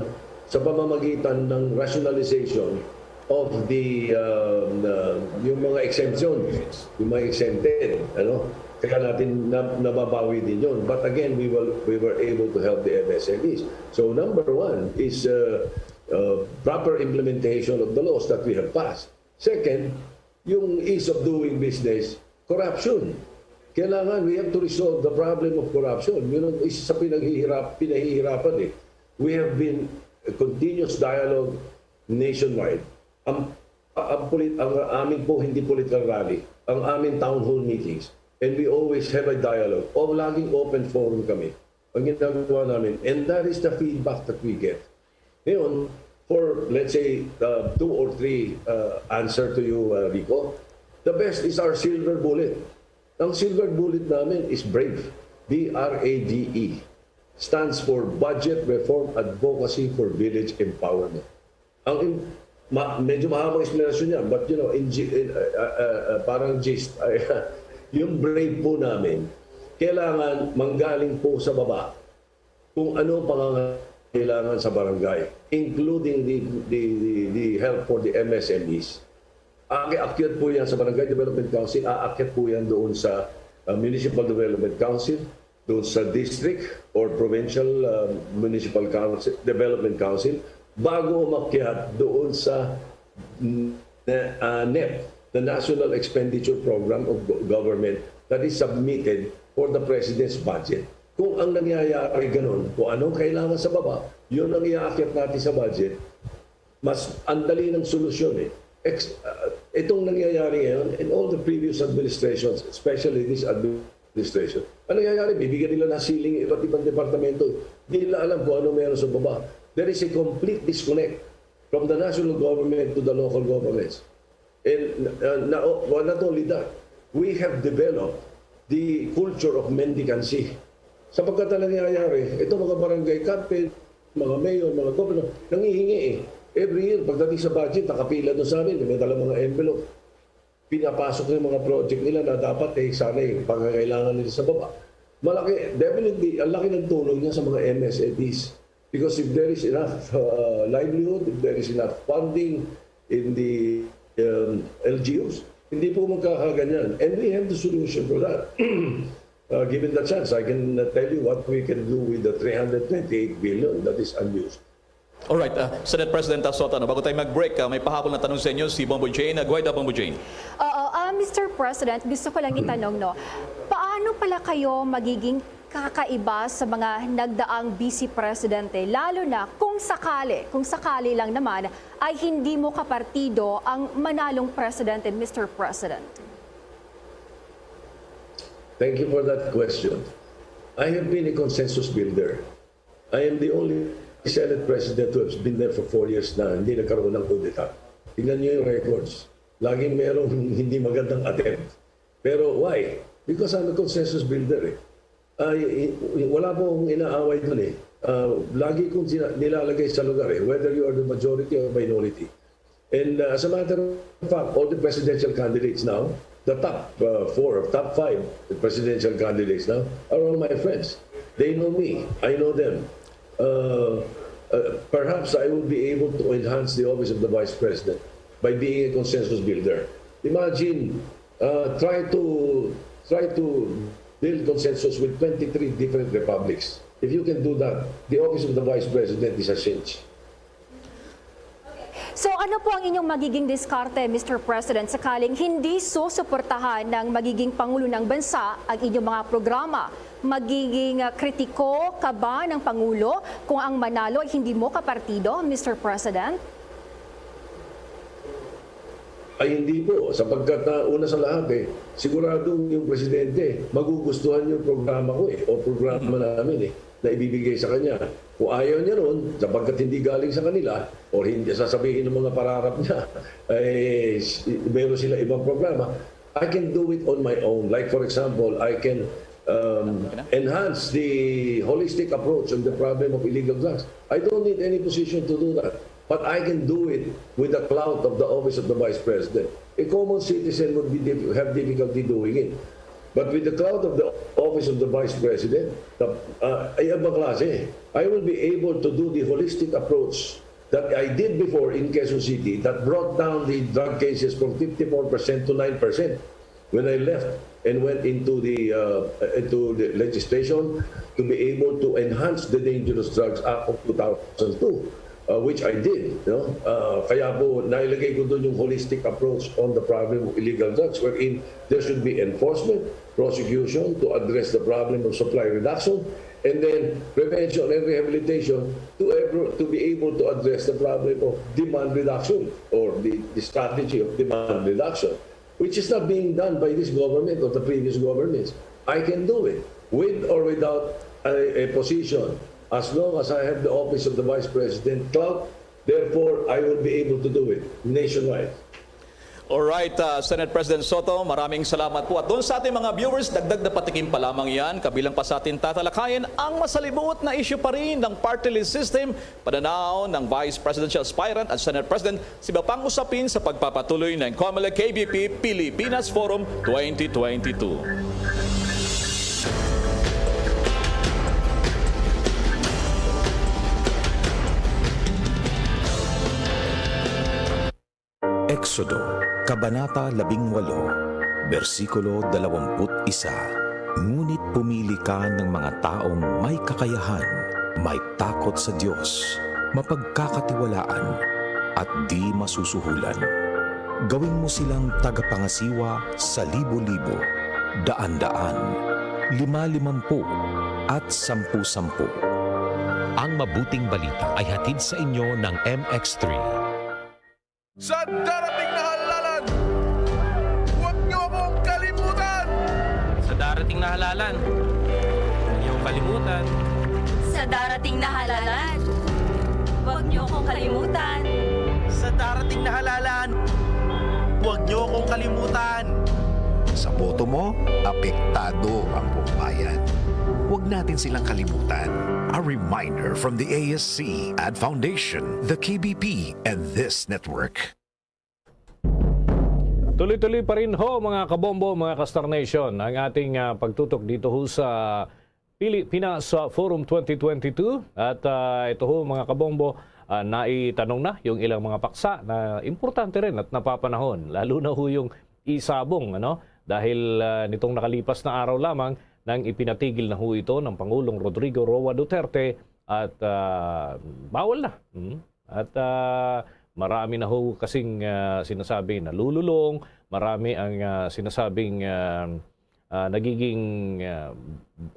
sa pamamagitan ng rationalization of the um, uh, yung mga exemption, yung mga exempted, ano? Kaya natin na, nababawi din yun. But again, we will we were able to help the M S M Es. So number one is uh, uh, proper implementation of the laws that we have passed. Second, yung ease of doing business, corruption. Kailangan we have to resolve the problem of corruption. Yun ang isa sa pinaghihirap, pinahihirapan eh. We have been a continuous dialogue nationwide. Ang, ang, polit, ang amin po hindi political rally, ang amin town hall meetings. And we always have a dialogue. O laging open forum kami. Ang ginagawa namin. And that is the feedback that we get. Ngayon, for let's say uh, two or three uh, answer to you, uh, Rico, the best is our silver bullet. Ang silver bullet namin is BRAVE. B R A V E stands for Budget Reform Advocacy for Village Empowerment. Ang im- ma- medyo mahabang explanation niya, but you know, in, gi- in uh, uh, uh, uh, parang gist, ay, yung BRAVE po namin, kailangan manggaling po sa baba kung ano ang pangangailangan sa barangay, including the, the, the, the help for the M S M Es. Aakyat po yan sa Barangay Development Council, aakyat po yan doon sa uh, Municipal Development Council, doon sa district or provincial uh, municipal council, development council, bago umakyat doon sa mm, na- uh, NEP, the National Expenditure Program of Go- Government that is submitted for the President's budget. Kung ang nangyayari ganun, kung anong kailangan sa baba, yun ang iaakyat natin sa budget, mas ang dali ng solusyon eh. Ex- uh, itong nangyayari ngayon, in all the previous administrations, especially this administration, ang nangyayari, bibigyan nila ng ceiling iba't ibang departamento. Di nila alam kung ano meron sa baba. There is a complete disconnect from the national government to the local governments. And uh, na, well, not only that, we have developed the culture of mendicancy. Sapagkat ang nangyayari, ito mga barangay captain, mga mayor, mga governor, nangihingi eh. Every year, pagdating sa budget, nakapila doon sa amin, may dala mga envelope. Pinapasok yung mga project nila na dapat eh, sana yung pangangailangan nila sa baba. Malaki, definitely, ang laki ng tulong niya sa mga M S M Es. Because if there is enough uh, livelihood, if there is enough funding in the um, L G Us, hindi po magkakaganyan. And we have the solution for that. Uh, given the chance, I can uh, tell you what we can do with the three hundred twenty-eight billion that is unused. Alright, uh, Senate President Sotto, no, bago tayo mag-break, uh, may pahabol na tanong sa inyo si Bombo Jane. Uh, go ahead, uh, Bombo Jane. Oo, ah, Mister President, gusto ko lang itanong, no, paano pala kayo magiging kakaiba sa mga nagdaang Vice Presidente, lalo na kung sakali, kung sakali lang naman ay hindi mo kapartido ang manalong presidente, Mister President? Thank you for that question. I have been a consensus builder. I am the only Senate President who has been there for four years na hindi nagkaroon ng kudeta. Tingnan niyo yung records. Laging merong hindi magandang attempt. Pero why? Because I'm a consensus builder eh. Ay, i- wala po akong inaaway dun eh. Ah, lagi kong sina- nilalagay sa lugar eh, whether you are the majority or minority. And uh, as a matter of fact, all the presidential candidates now, the top uh, four or top five presidential candidates now are all my friends. They know me. I know them. Uh, uh, perhaps I will be able to enhance the office of the vice president by being a consensus builder. Imagine, uh, try to try to build consensus with twenty-three different republics. If you can do that, the office of the vice president is a cinch. So ano po ang inyong magiging diskarte, Mister President, sakaling hindi susuportahan ng magiging Pangulo ng Bansa ang inyong mga programa? Magiging ah, kritiko ka ba ng Pangulo kung ang manalo ay hindi mo kapartido, Mister President? Ay hindi po, sapagkat uh, una sa lahat eh, sigurado yung presidente, magugustuhan yung programa ko eh, o programa namin eh. na ibibigay sa kanya. Kung ayaw niya nun, sapagkat hindi galing sa kanila, or hindi sasabihin ng mga pangarap niya, ay meron sila ibang programa, I can do it on my own. Like for example, I can um, enhance the holistic approach on the problem of illegal drugs. I don't need any position to do that. But I can do it with the clout of the office of the vice president. A common citizen would be have difficulty doing it. But with the clout of the office of the vice president, uh, ay ibang klase. I will be able to do the holistic approach that I did before in Quezon City that brought down the drug cases from fifty-four percent to nine percent when I left and went into the uh, into the legislation to be able to enhance the Dangerous Drugs Act of two thousand two, uh, which I did. No? Uh, kaya po nailagay ko doon yung holistic approach on the problem of illegal drugs, wherein there should be enforcement, prosecution to address the problem of supply reduction, and then prevention and rehabilitation to able to be able to address the problem of demand reduction or the, the strategy of demand reduction, which is not being done by this government or the previous governments. I can do it with or without a, a position as long as I have the office of the vice president clout. Therefore, I will be able to do it nationwide. Alright, uh, Senate President Sotto, maraming salamat po. At doon sa ating mga viewers, dagdag na patikim pa lamang yan, kabilang pa sa ating tatalakayin ang masalimuot na issue pa rin ng party list system, pananaw ng Vice Presidential Aspirant at Senate President sa iba pang usapin sa pagpapatuloy ng COMELEC K B P Pilipinas Forum twenty twenty-two. Exodo, Kabanata labing walo, bersikulo dalawampu't isa. Ngunit pumili ka ng mga taong may kakayahan, may takot sa Diyos, mapagkakatiwalaan, at di masusuhulan. Gawin mo silang tagapangasiwa sa libo-libo, daan-daan, lima-limampu, at sampu-sampu. Ang mabuting balita ay hatid sa inyo ng M X three. Sa darating na halalan, Nahalalan. Huwag niyo kalimutan. Sa darating na halalan, huwag niyo akong kalimutan. Sa darating na halalan, huwag niyo akong kalimutan. Sa boto mo, apektado ang buong bayan. Huwag natin silang kalimutan. A reminder from the A S C, Ad Foundation, the K B P, and this network. Tuloy-tuloy pa rin ho, mga kabombo, mga ka-Star Nation, ang ating, ah, pagtutok dito ho sa Pili Pinas, ah, Forum twenty twenty-two. At, ah, ito ho, mga kabombo, ah, naitanong na yung ilang mga paksa na importante rin at napapanahon, lalo na ho yung isabong, ano? Dahil, ah, nitong nakalipas na araw lamang nang ipinatigil na ho ito ng Pangulong Rodrigo Roa Duterte at, ah, bawal na. Hmm? At, ah, marami na ho kasing, ah, sinasabi nalululong, marami ang, ah, sinasabing, ah, ah, nagiging, ah,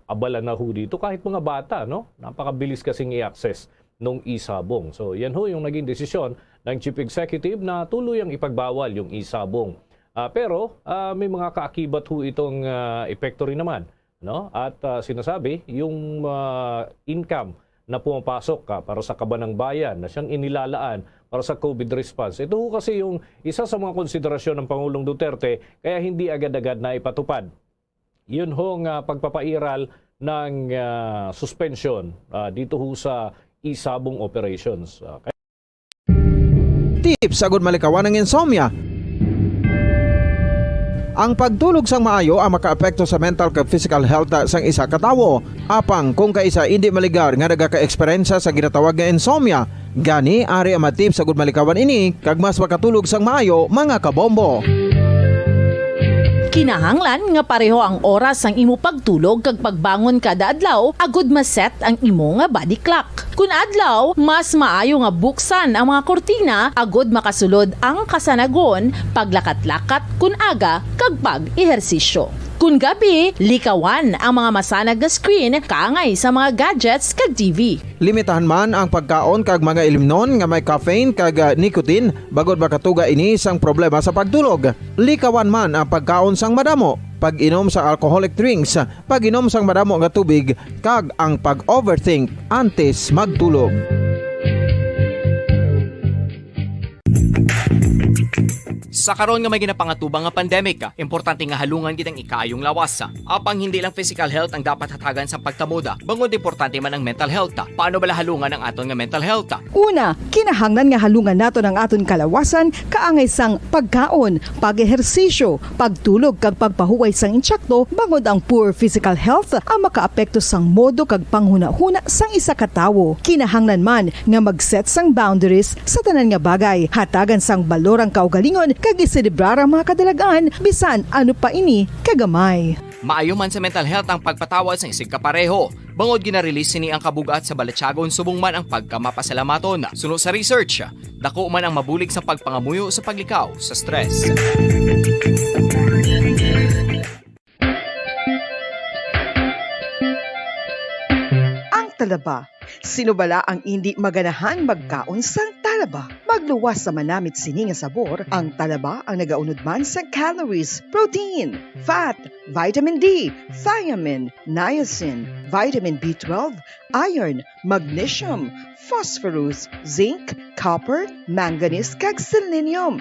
abala na ho dito kahit mga bata, no? Napakabilis kasing i-access nung isabong. So, yan ho yung naging desisyon ng Chief Executive na tuluyang ipagbawal yung isabong. Ah, pero, ah, may mga kaakibat ho itong, ah, epekto rin naman, no? At, ah, sinasabi, yung, ah, income na pumapasok, ah, para sa kaban ng bayan na siyang inilalaan para sa COVID response. Ito ho kasi yung isa sa mga konsiderasyon ng Pangulong Duterte, kaya hindi agad-agad na ipatupad yun hong, ah, pagpapairal ng, ah, suspension, ah, dito ho sa isabong operations. Ah, kaya Tips agud malikawan ang insomnia. Ang pagtulog sang maayo ang makaapekto sa mental kag physical health sang isa ka tawo. Apang kung kaisa indi maligar nga nagakaeksperyensya sa ginatawag nga insomnia, gani ari ang mga tips agud malikawan ini kag mas makatulog sang maayo, mga kabombo. Kinahanglan nga pareho ang oras sang imo pagtulog kag pagbangon kada adlaw agud ma-set ang imo nga body clock. Kun adlaw, mas maayo nga buksan ang mga kurtina agud makasulod ang kasanagon, paglakat-lakat kun aga, kag pag-ehersisyo. Kun gabi, likawan ang mga masanag nga screen kaangay sa mga gadgets kag T V. Limitahan man ang pagkaon kag mga ilimnon nga may caffeine kag, ah, nicotine, bangod makatuga ini sang problema sa pagtulog. Likawan man ang pagkaon sang madamo, pag-inom sa alcoholic drinks, pag-inom sang madamo nga tubig, kag ang pag-overthink antes magtulog. Sa karon nga may ginapangatubang nga pandemic, importante nga halungan gid ang ikaayong lawas. Apang hindi lang physical health ang dapat hatagan sa pagtamod, bangod importante man ang mental health. Paano bala halungan ang aton nga mental health? Una, kinahanglan nga halungan naton ang aton kalawasan kaangay sang pagkaon, pag-ehersisyo, pagtulog kag pagpahuway sang insakto, bangod ang poor physical health ang makaapekto sang modo kag panghunahuna sang isa ka tawo. Kinahanglan man nga mag-set sang boundaries sa tanan nga bagay. Hatagan sang balor ang kaugalingon kag iselebrar ang mga kadalag-an, bisan ano pa ini kagamay. Maayo man sa mental health ang pagpatawad sang isigkapareho, bangod gina-release sini ang kabug-at sa balatyagon subong man ang pagkamapasalamaton. Suno sa research, dako man ang mabulig sa pagpangamuyo sa paglikaw sa stress. Ang talaba. Sino bala ang indi maganahan magkaon sang talaba? Magluwas sa manamit sini nga sabor, ang talaba ang nagaunod man sa calories, protein, fat, vitamin D, thiamine, niacin, vitamin B twelve, iron, magnesium, phosphorus, zinc, copper, manganese, kag selenium.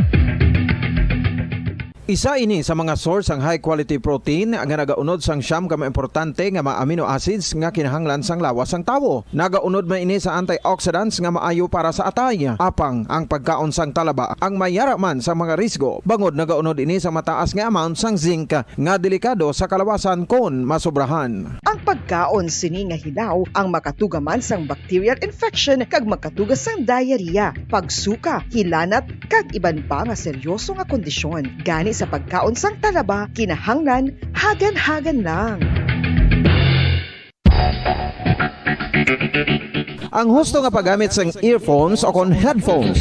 Isa ini sa mga source sang high quality protein nga nagaunod sang siyam ka mga importante nga mga amino acids nga kinahanglan sang lawas sang tawo. Nagaunod man ini sa antioxidants nga maayo para sa atay. Apang ang pagkaon sang talaba ang may yara man sa mga risgo, bangod nagaunod ini sa mataas nga amount sang zinc nga delikado sa kalawasan kon masobrahan. Ang pagkaon sini nga hilaw ang makatuga man sang bacterial infection kag makatuga sang diarrhea, pagsuka, hilanat, kag iban pa nga seryoso nga kondisyon. Gani sa pagkaon sang talaba, kinahanglan hagan-hagan lang. Ang husto nga paggamit sang earphones o kon headphones.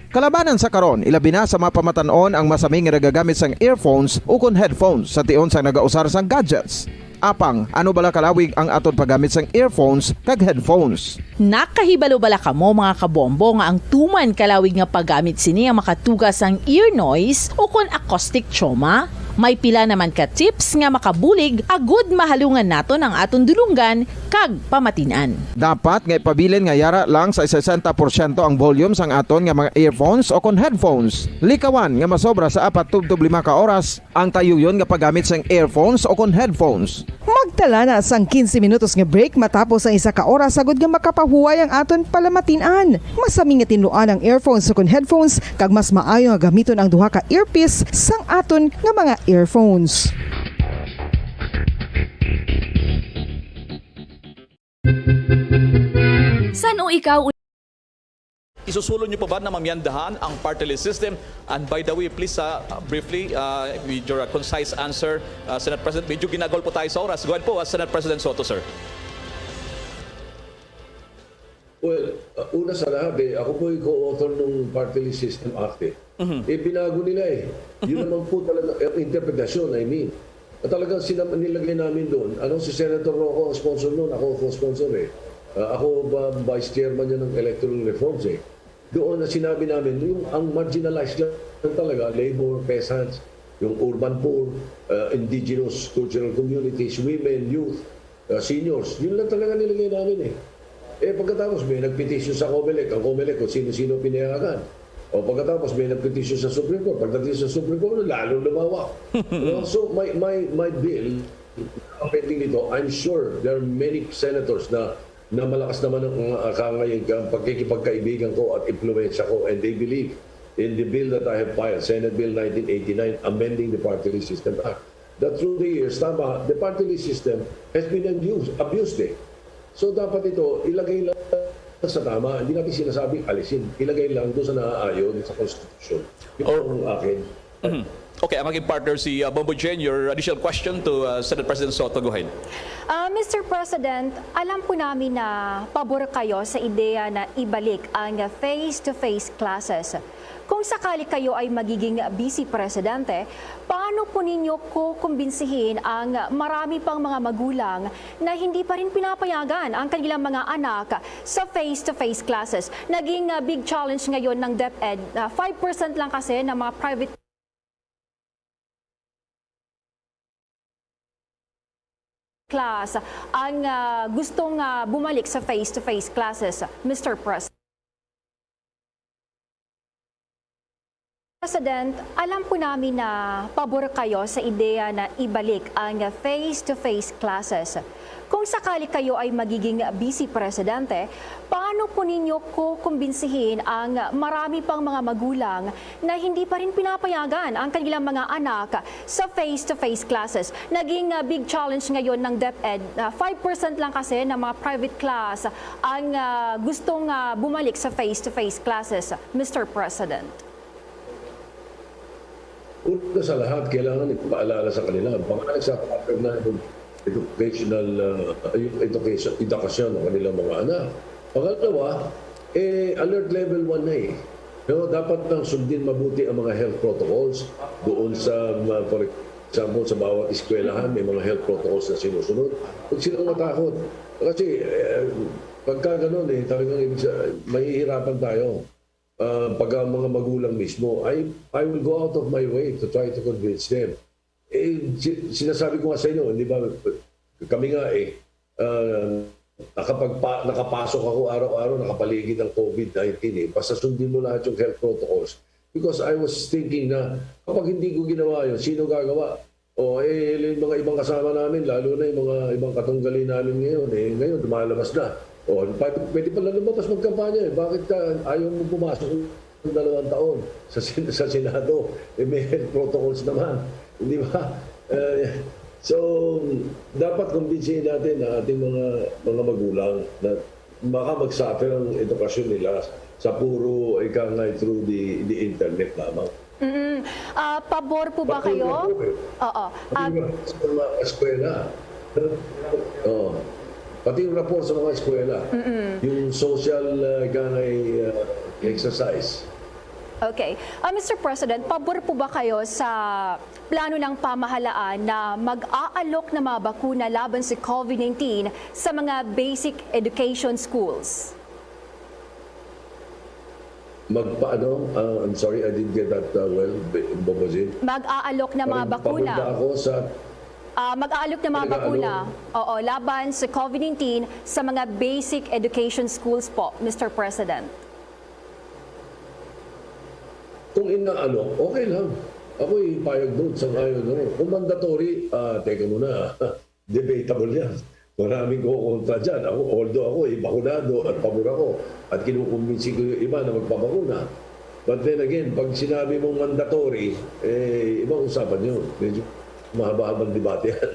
Kalabanan sa karon, ilabi na sa mga pamatan-on ang masami nga nagagamit sang earphones ukon headphones sa tion sang nagausar sang gadgets. Apang, ano bala kalawig ang aton paggamit sang earphones kag headphones? Nakahibalo bala kamo, mga kabombo, nga ang tuman kalawig nga paggamit sini ang makatuga sang ear noise ukon acoustic trauma? May pila naman ka tips nga makabulig agud mahalungan naton ang aton dulonggan kag pamatin-an. Dapat nga ipabilin nga yara lang sa sesenta porsyento ang volume sang aton nga mga earphones o kon headphones. Likawan nga masobra sa apat tubtob lima ka oras ang tayuyon nga paggamit sang earphones o kon headphones. Magtala na sang quince minutos nga break matapos ang isa ka oras, agud nga makapahuway ang aton palamatin-an. Mas sami nga tinluan ang earphones ukon headphones, kag mas maayo nga gamiton ang duha ka earpiece sang aton nga mga earphones. San-o ikaw? Isusulod niyo pa ba na mamyandahan ang party list system? And by the way, please, uh, briefly, uh, with your, uh, concise answer, uh, Senate President, medyo ginagol po tayo sa oras. Go ahead po, uh, Senate President Soto, sir. Well, uh, una sa lahat, eh, ako po yung co-author ng Party List System Act, eh. Mhm. Eh, binago nila, eh. Yun naman po talaga, eh, interpretasyon, I mean. At talagang sinam-, nilagay namin doon. Ano, si Senator Roco ang sponsor noon, ako ang sponsor, eh. Ah, ako ba, vice chairman niya ng electoral reforms, eh. Doon na sinabi namin, yung ang marginalized lang talaga, labor, peasants, yung urban poor, ah, indigenous cultural communities, women, youth, ah, seniors. Yun lang talaga nilagay namin, eh. Eh, pagkatapos may nagpetisyon sa Comelec, ang Comelec kung sino-sino pinayagan. O pagkatapos may nagpetisyon sa Supreme Court, pagdating sa Supreme Court, lalo lumawak. No? So, my, my, my bill, ang pending nito, I'm sure there are many senators na, na malakas naman ang, ang, ang, ang pagkikipagkaibigan ko at impluwensya ko, and they believe in the bill that I have filed, Senate Bill nineteen eighty-nine, amending the Party List System Act, that through the years, tama, the party list system has been abused, abused, eh. So, dapat ito, ilagay lang sa tama. Hindi natin sinasabing alisin. Ilagay lang doon sa naaayon sa konstitusyon. Yun Or ang akin. Mhm. Okay, ang aking partner si, uh, Bomboy Jen. Your additional question to, uh, Senate President Soto. Go ahead. Ah, Mister President, alam po namin na pabor kayo sa ideya na ibalik ang face-to-face classes. Kung sakali kayo ay magiging vice presidente, paano po ninyo kukumbinsihin ang marami pang mga magulang na hindi pa rin pinapayagan ang kanilang mga anak sa face-to-face classes? Naging, ah, big challenge ngayon ng DepEd. Ah, five percent lang kasi ng mga private class ang, ah, gustong, ah, bumalik sa face-to-face classes, Mister President. President, alam po namin na pabor kayo sa ideya na ibalik ang face-to-face classes. Kung sakali kayo ay magiging vice presidente, paano po ninyo kukumbinsihin ang marami pang mga magulang na hindi pa rin pinapayagan ang kanilang mga anak sa face-to-face classes? Naging, ah, big challenge ngayon ng DepEd. Ah, five percent lang kasi ng mga private class ang, ah, gustong, ah, bumalik sa face-to-face classes, Mister President. Una sa lahat, kailangan ipaalala sa kanila ang pangalan sa Pattern ng Educational, ah, yung education, edukasyon ng kanilang mga anak. Pangalawa, eh, alert level one na, eh. No, dapat nang sundin mabuti ang mga health protocols doon sa, ah, for example, sa bawat eskwelahan, may mga health protocols na sinusunod. Huwag silang matakot. Kasi, eh, pagka ganun, eh, talagang ibig sa-, mahihirapan tayo. Ah, pag ang mga magulang mismo, I, I will go out of my way to try to convince them. Eh, si-, sinasabi ko nga sa inyo, di ba, kami nga, eh, ah, nakapagpa-, nakapasok ako araw-araw, nakapaligid ang covid nineteen, eh. Basta sundin mo lahat yung health protocols. Because I was thinking na, kapag hindi ko ginawa yun, sino gagawa? O, eh, yung mga ibang kasama namin, lalo na yung mga ibang katunggali namin ngayon, eh, ngayon, lumalabas na. O, pa-, pwede pala lumabas magkampanya, eh. Bakit ka, ayaw mo pumasok ng dalawang taon sa Sen-, sa Senado? Eh, may health protocols naman, di ba? Eh, so, dapat kumbinsihin natin ang ating mga, mga magulang na baka mag-suffer ang edukasyon nila sa puro, ika nga, through the, the internet lamang. Mm. Ah, pabor po ba Pati yung kayo? Rapport, eh. Oo. Pati Ah, yung rapport sa mga eskwela. Oo. Pati yung rapport sa mga eskwela. Mm-mm. Yung social, ah, ika nga, ah, exercise. Okay. Ah, Mister President, pabor po ba kayo sa plano ng pamahalaan na mag-aalok ng mga bakuna laban sa covid nineteen sa mga basic education schools? Magpaano? Ah, I'm sorry, I didn't get that, uh, well, Bobosit. Mag-aalok na mga bakuna. Ako sa Ah, mag-aalok na mga bakuna. Oo, laban sa COVID nineteen sa mga basic education schools po, Mister President. Kung inaalok, okay lang. Ako'y payag doon, sang-ayon ako. Kung mandatory, ah, teka muna, debatable yan. Maraming kukontra dyan. Ako, although ako, eh, bakunado at pabor ako. At kinukumbinsi ko yung iba na magpabakuna. But then again, pag sinabi mong mandatory, eh, ibang usapan yun. Medyo mahaba-habang debate yan.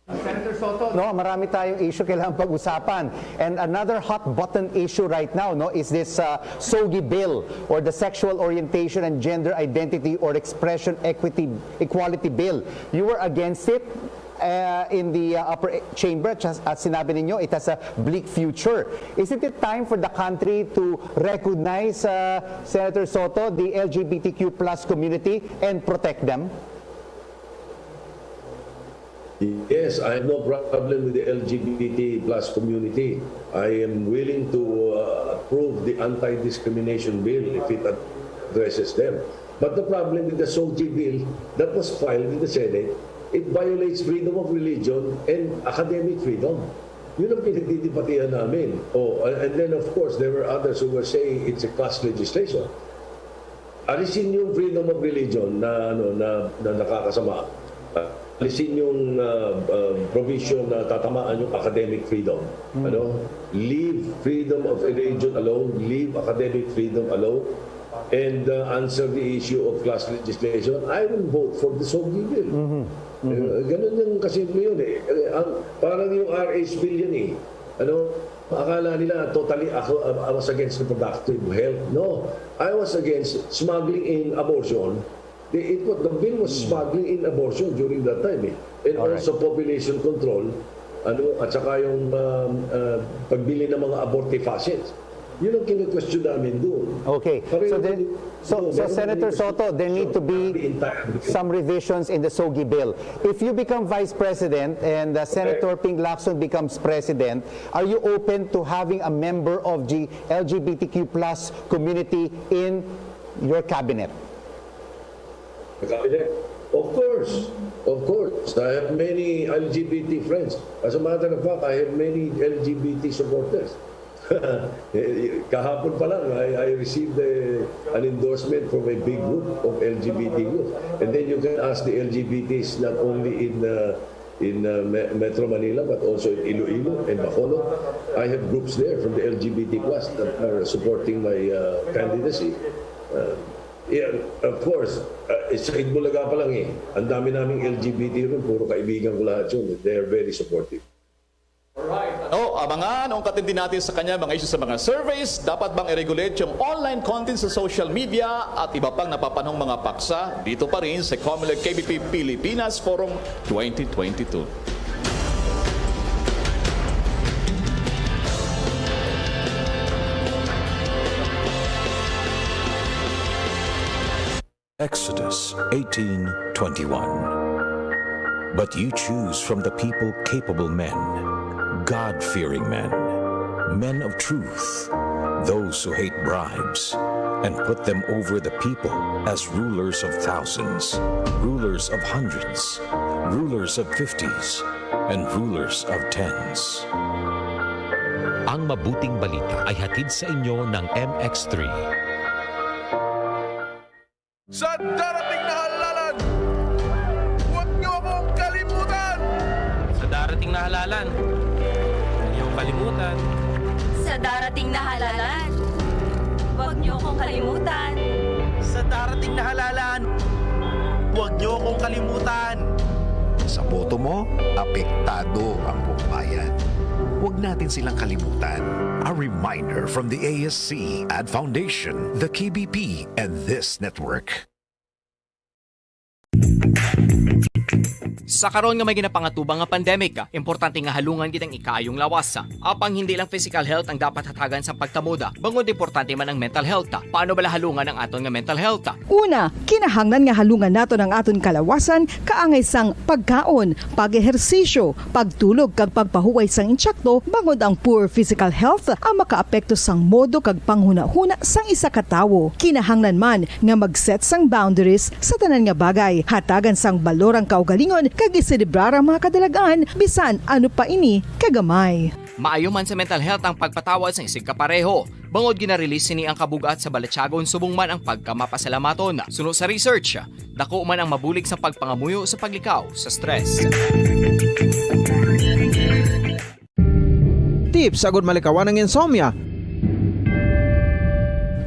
Senator Soto. No, marami tayong issue kailangan pag-usapan. And another hot button issue right now, no, is this uh, SOGI bill, or the Sexual Orientation and Gender Identity or Expression Equity Equality Bill. You were against it uh, in the uh, upper chamber, just as sinabi ninyo, it has a bleak future. Isn't it time for the country to recognize, uh, Senator Soto, the L G B T Q plus community and protect them? Yes, I have no problem with the L G B T plus community. I am willing to uh, approve the anti-discrimination bill if it addresses them. But the problem with the SOGI bill that was filed in the Senate, it violates freedom of religion and academic freedom. Yun ang pinagdidibatihan namin. Oh, and then of course, there were others who were saying it's a class legislation. Alisin yung freedom of religion na ano na, na nakakasama. Alisin yung uh, uh, provision na tatamaan yung academic freedom. Mm. Ano? Leave freedom of religion alone, leave academic freedom alone, and uh, answer the issue of class legislation. I will vote for the SOGI bill. Mm-hmm. Mm-hmm. Uh, ganun yung kasimple yun eh. Ang, parang yung R H bill yan eh. Ano? Akala nila totally ako I was against reproductive health. No, I was against smuggling in abortion. The, it was, the bill was smuggling in abortion during that time eh. And Alright. also population control, ano, at saka yung um, uh, pagbili ng mga abortifacient. Yun ang kine-question namin doon. Okay. So then, so, so Senator Soto, there need to be some revisions in the SOGI bill. If you become Vice President and uh, Senator Ping Lacson becomes President, are you open to having a member of the L G B T Q plus community in your cabinet? The cabinet? Of course. Of course. I have many L G B T friends. As a matter of fact, I have many L G B T supporters. Kahapon pa lang, I, I received a, an endorsement from a big group of L G B T group. And then you can ask the L G B Ts not only in uh, in uh, Metro Manila but also in Iloilo and Bacolod. I have groups there from the L G B T plus that are supporting my uh, candidacy. Uh, yeah, of course, uh, sa Itbulaga pa lang eh, ang dami naming L G B T ron, puro kaibigan ko lahat yun. They are very supportive. Ano, abangan ang katindi natin sa kanya mga issues sa mga surveys, dapat bang i-regulate yung online content sa social media at iba pang napapanahong mga paksa dito pa rin sa Comelec K B P Pilipinas Forum twenty twenty-two. Exodus eighteen twenty-one. But you choose from the people capable men, God-fearing men, men of truth, those who hate bribes, and put them over the people as rulers of thousands, rulers of hundreds, rulers of fifties, and rulers of tens. Ang mabuting balita ay hatid sa inyo ng M X three. Sa darating na halalan, huwag niyo akong kalimutan! Sa darating na halalan, huwag niyo akong kalimutan. Sa darating na halalan, huwag niyo akong kalimutan. Sa darating na halalan, huwag niyo akong kalimutan. Sa boto mo, apektado ang buong bayan. Huwag natin silang kalimutan. A reminder from the A S C, Ad Foundation, the K B P, and this network. Sa karon nga may ginapangatubang nga pandemic, importante nga halungan gid ang ikaayong lawas. Apang hindi lang physical health ang dapat hatagan sa pagtamod, bangod importante man ang mental health. Paano bala halungan ang aton nga mental health? Una, kinahanglan nga halungan naton ang aton kalawasan kaangay sang pagkaon, pag-ehersisyo, pagtulog kag pagpahuway sang insekto, bangod ang poor physical health ang makaapekto sang modo kag panghunahuna sang isa ka tawo. Kinahanglan man nga mag-set sang boundaries sa tanan nga bagay. Hatagan sang balor ang kaugalingon kag iselebrar ang mga kadalag-an, bisan ano pa ini kagamay. Maayo man sa mental health ang pagpatawad sang isigkapareho, bangod gina-release sini ang kabug-at sa balatyagon subong man ang pagkamapasalamaton. Suno sa research, dako man ang mabulig sa pagpangamuyo sa paglikaw sa stress. Tips agud malikawan ang insomnia.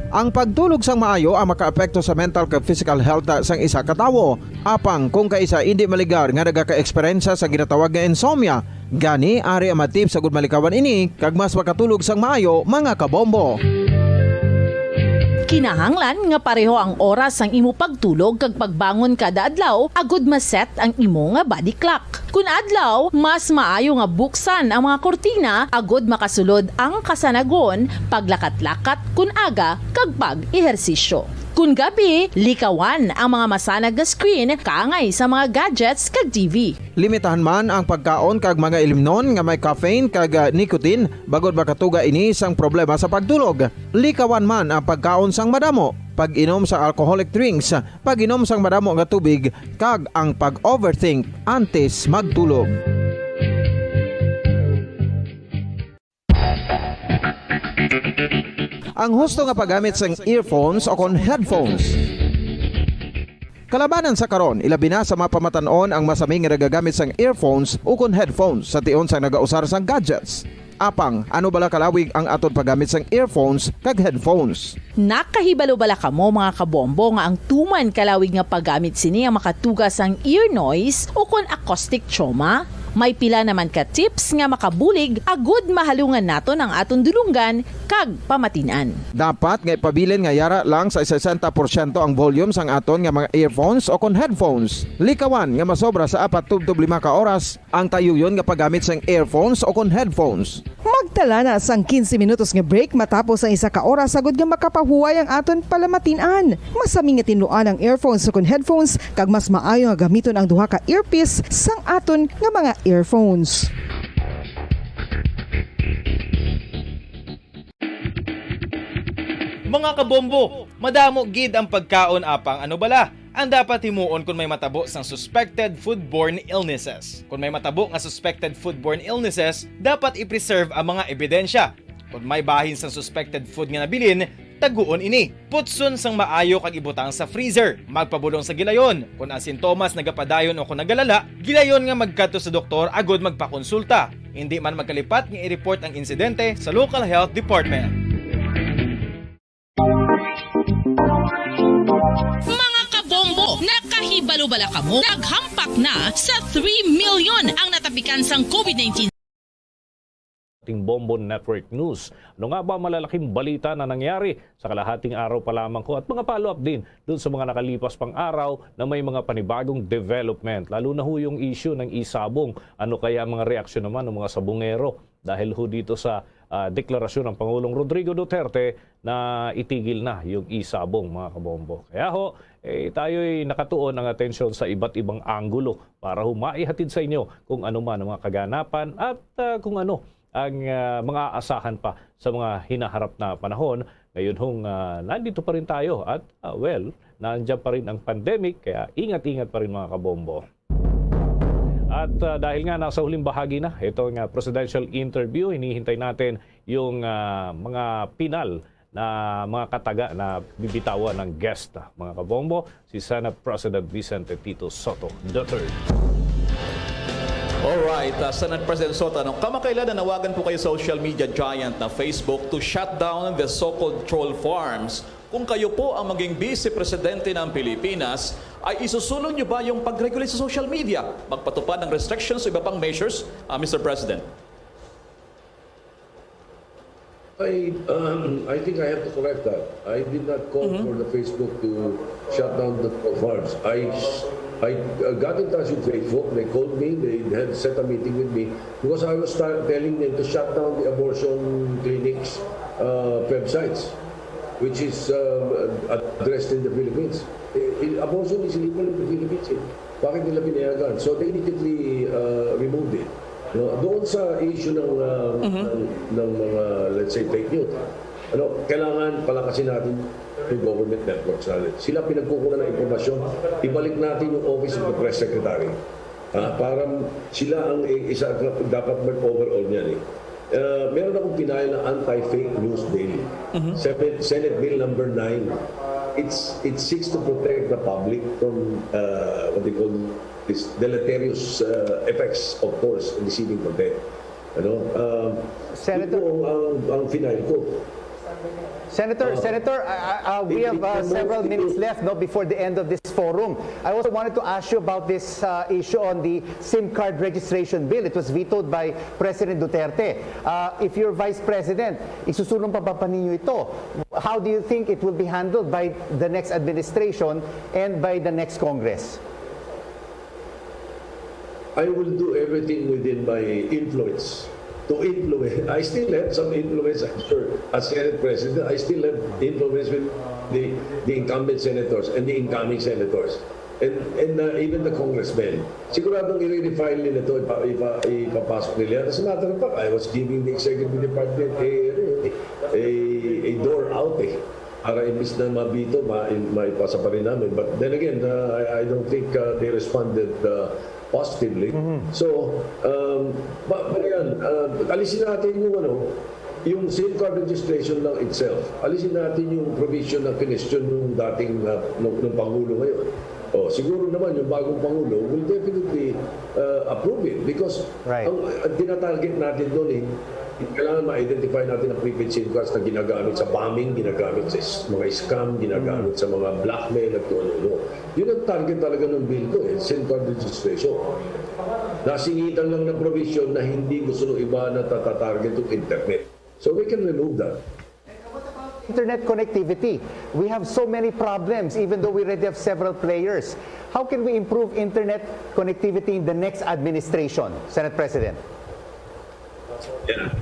Ang pagtulog sang maayo ang makaapekto sa mental kag physical health sang isa ka tawo. Apang kung kaisa indi maligar nga nagaka-eksperyensya sa ginatawag nga insomnia, gani ari ang mga tips agud malikawan ini kag mas makatulog sang maayo, mga kabombo. Kinahanglan nga pareho ang oras sang imo pagtulog kag pagbangon kada adlaw agud ma-set ang imo nga body clock. Kun adlaw, mas maayo nga buksan ang mga kurtina agud makasulod ang kasanagon, paglakat-lakat kun aga, kag pag-ehersisyo. Kun gabi, likawan ang mga masanag nga screen kaangay sa mga gadgets kag T V. Limitahan man ang pagkaon kag mga ilimnon nga may caffeine kag, ah, nicotine, bangod makatuga ini sang problema sa pagtulog. Likawan man ang pagkaon sang madamo, pag-inom sa alcoholic drinks, pag-inom sang madamo nga tubig, kag ang pag-overthink antes magtulog. Ang husto nga paggamit sang earphones o kon headphones. Kalabanan sa karon, ilabi na sa mga pamatan-on ang masami nga nagagamit sang earphones o kon headphones sa tion sang nagausar sang gadgets. Apang, ano bala kalawig ang aton paggamit sang earphones kag headphones? Nakahibalo bala kamo, mga kabombo, nga ang tuman kalawig nga paggamit sini ang makatuga sang ear noise o kon acoustic trauma? May pila naman ka tips nga makabulig agud mahalungan naton ang aton dulonggan kag pamatin-an. Dapat nga ipabilin nga yara lang sa sesenta porsyento ang volume sang aton nga mga earphones o kon headphones. Likawan nga masobra sa apat tubtob lima ka oras ang tayuyon nga paggamit sang earphones o kon headphones. Magtala na sang quince minutos nga break matapos ang isa ka oras, agud nga makapahuway ang aton palamatin-an. Masami nga tinluan ang earphones o kon headphones, kag mas maayo nga gamiton ang duha ka earpiece sang aton nga mga earphones. Mga kabombo, madamo gid ang pagkaon, apang ano bala ang dapat himuon kon may matabo sang suspected foodborne illnesses? Kon may matabo nga suspected foodborne illnesses, dapat i-preserve ang mga ebidensya. Kon may bahin sang suspected food nga nabilin, taguon ini. Putson sang maayo kag ibutang sa freezer. Magpabulong sa gilayon. Kon ang sintomas nagapadayon o kon nagalala, gilayon nga magkadto sa doktor agud magpakonsulta. Indi man magkalipat nga i-report ang insidente sa local health department. Mga kabombo, nakahibalo bala kamo? Naghampak na sa three million ang natapikan sang COVID nineteen. Ating Bombo Network News. Ano nga ba malalaking balita na nangyari sa kalahating araw pa lamang ko at mga follow-up din dun sa mga nakalipas pang araw na may mga panibagong development, lalo na ho yung issue ng isabong. Ano kaya ang mga reaksyon naman ng mga sabungero dahil ho dito sa, ah, deklarasyon ng Pangulong Rodrigo Duterte na itigil na yung isabong, mga kabombo? Kaya ho, eh, tayo'y nakatuon ang atensyon sa iba't ibang anggulo para ho maihatid sa inyo kung ano man ang mga kaganapan at, ah, kung ano ang, ah, mga aasahan pa sa mga hinaharap na panahon. Ngayon hong, ah, nandito pa rin tayo at, ah, well, nandiyan pa rin ang pandemic, kaya ingat-ingat pa rin, mga kabombo. At, ah, dahil nga nasa huling bahagi na itong, ah, presidential interview, hinihintay natin yung, ah, mga pinal na mga kataga na bibitawan ng guest, ah, mga kabombo, si Senate President Vicente Tito Sotto the third. Alright, uh, Senate President Sotto, ano, kamakailan nanawagan po kayo sa social media giant na Facebook to shut down the so-called troll farms. Kung kayo po ang maging Vice Presidente ng Pilipinas, ay isusulong niyo ba yung pag-regulate sa social media, magpatupad ng restrictions o iba pang measures, uh, Mister President? I, um, I think I have to correct that. I did not call for the Facebook to shut down the farms. I, I uh, got in touch with Facebook. They called me. They had set a meeting with me because I was start telling them to shut down the abortion clinics uh, websites, which is uh, addressed in the Philippines. Eh, eh, abortion is illegal in the Philippines. Eh. Bakit nila pinayagan? So they immediately uh, removed it. No? Doon sa issue ng, uh, ng, ng mga, let's say, fake news, ano, kailangan palakasin natin yung government networks natin. Sila pinagkukunan ng impormasyon, ibalik natin yung Office of the Press Secretary. Ha? Para sila ang i- isa dapat mag-overall niyan eh. Uh, meron akong pinahil na anti-fake news bill. Senate, Senate Bill number nine. It's, it seeks to protect the public from uh, what they call is deleterious uh, effects of false and deceiving content. Ano? Um, Senator- yun po ang, ang, ang final ko. Senator, Senator, uh, uh, we have uh, several minutes left, no, before the end of this forum. I also wanted to ask you about this uh, issue on the SIM card registration bill. It was vetoed by President Duterte. Uh, if you're Vice President, isusulong pa ba, pa ninyo ito? How do you think it will be handled by the next administration and by the next Congress? I will do everything within my influence to influence. I still have some influence, I'm sure, as Senate President. I still have influence with the, the incumbent senators and the incoming senators and, and uh, even the congressmen. Siguradong i-refile nila ito, ipa, ipa, ipapasok nila. As a matter of fact, I was giving the executive department a, a, a door out eh. Para imbis na mabito, ma, maipasa pa rin namin. But then again, uh, I, I don't think uh, they responded uh, positively. So, um, ba, ba yan, uh, alisin natin yung ano, yung SIM card registration lang itself. Alisin natin yung provision na kinestyon ng dating uh, ng, ng Pangulo ngayon. Oh, siguro naman yung bagong Pangulo will definitely uh, approve it because Right. ang, ang tinatarget natin doon eh, kailangan ma-identify natin ang prepaid SIM cards na ginagamit sa bombing, ginagamit sa s- mga scam, ginagamit sa mga blackmail at kung ano-ano. Yun ang target talaga ng bill ko eh, SIM card registration. Nasingitan lang ng provision na hindi gusto ng iba na tatatarget yung internet. So we can remove that. Internet connectivity. We have so many problems, even though we already have several players. How can we improve internet connectivity in the next administration, Senate President? Yeah.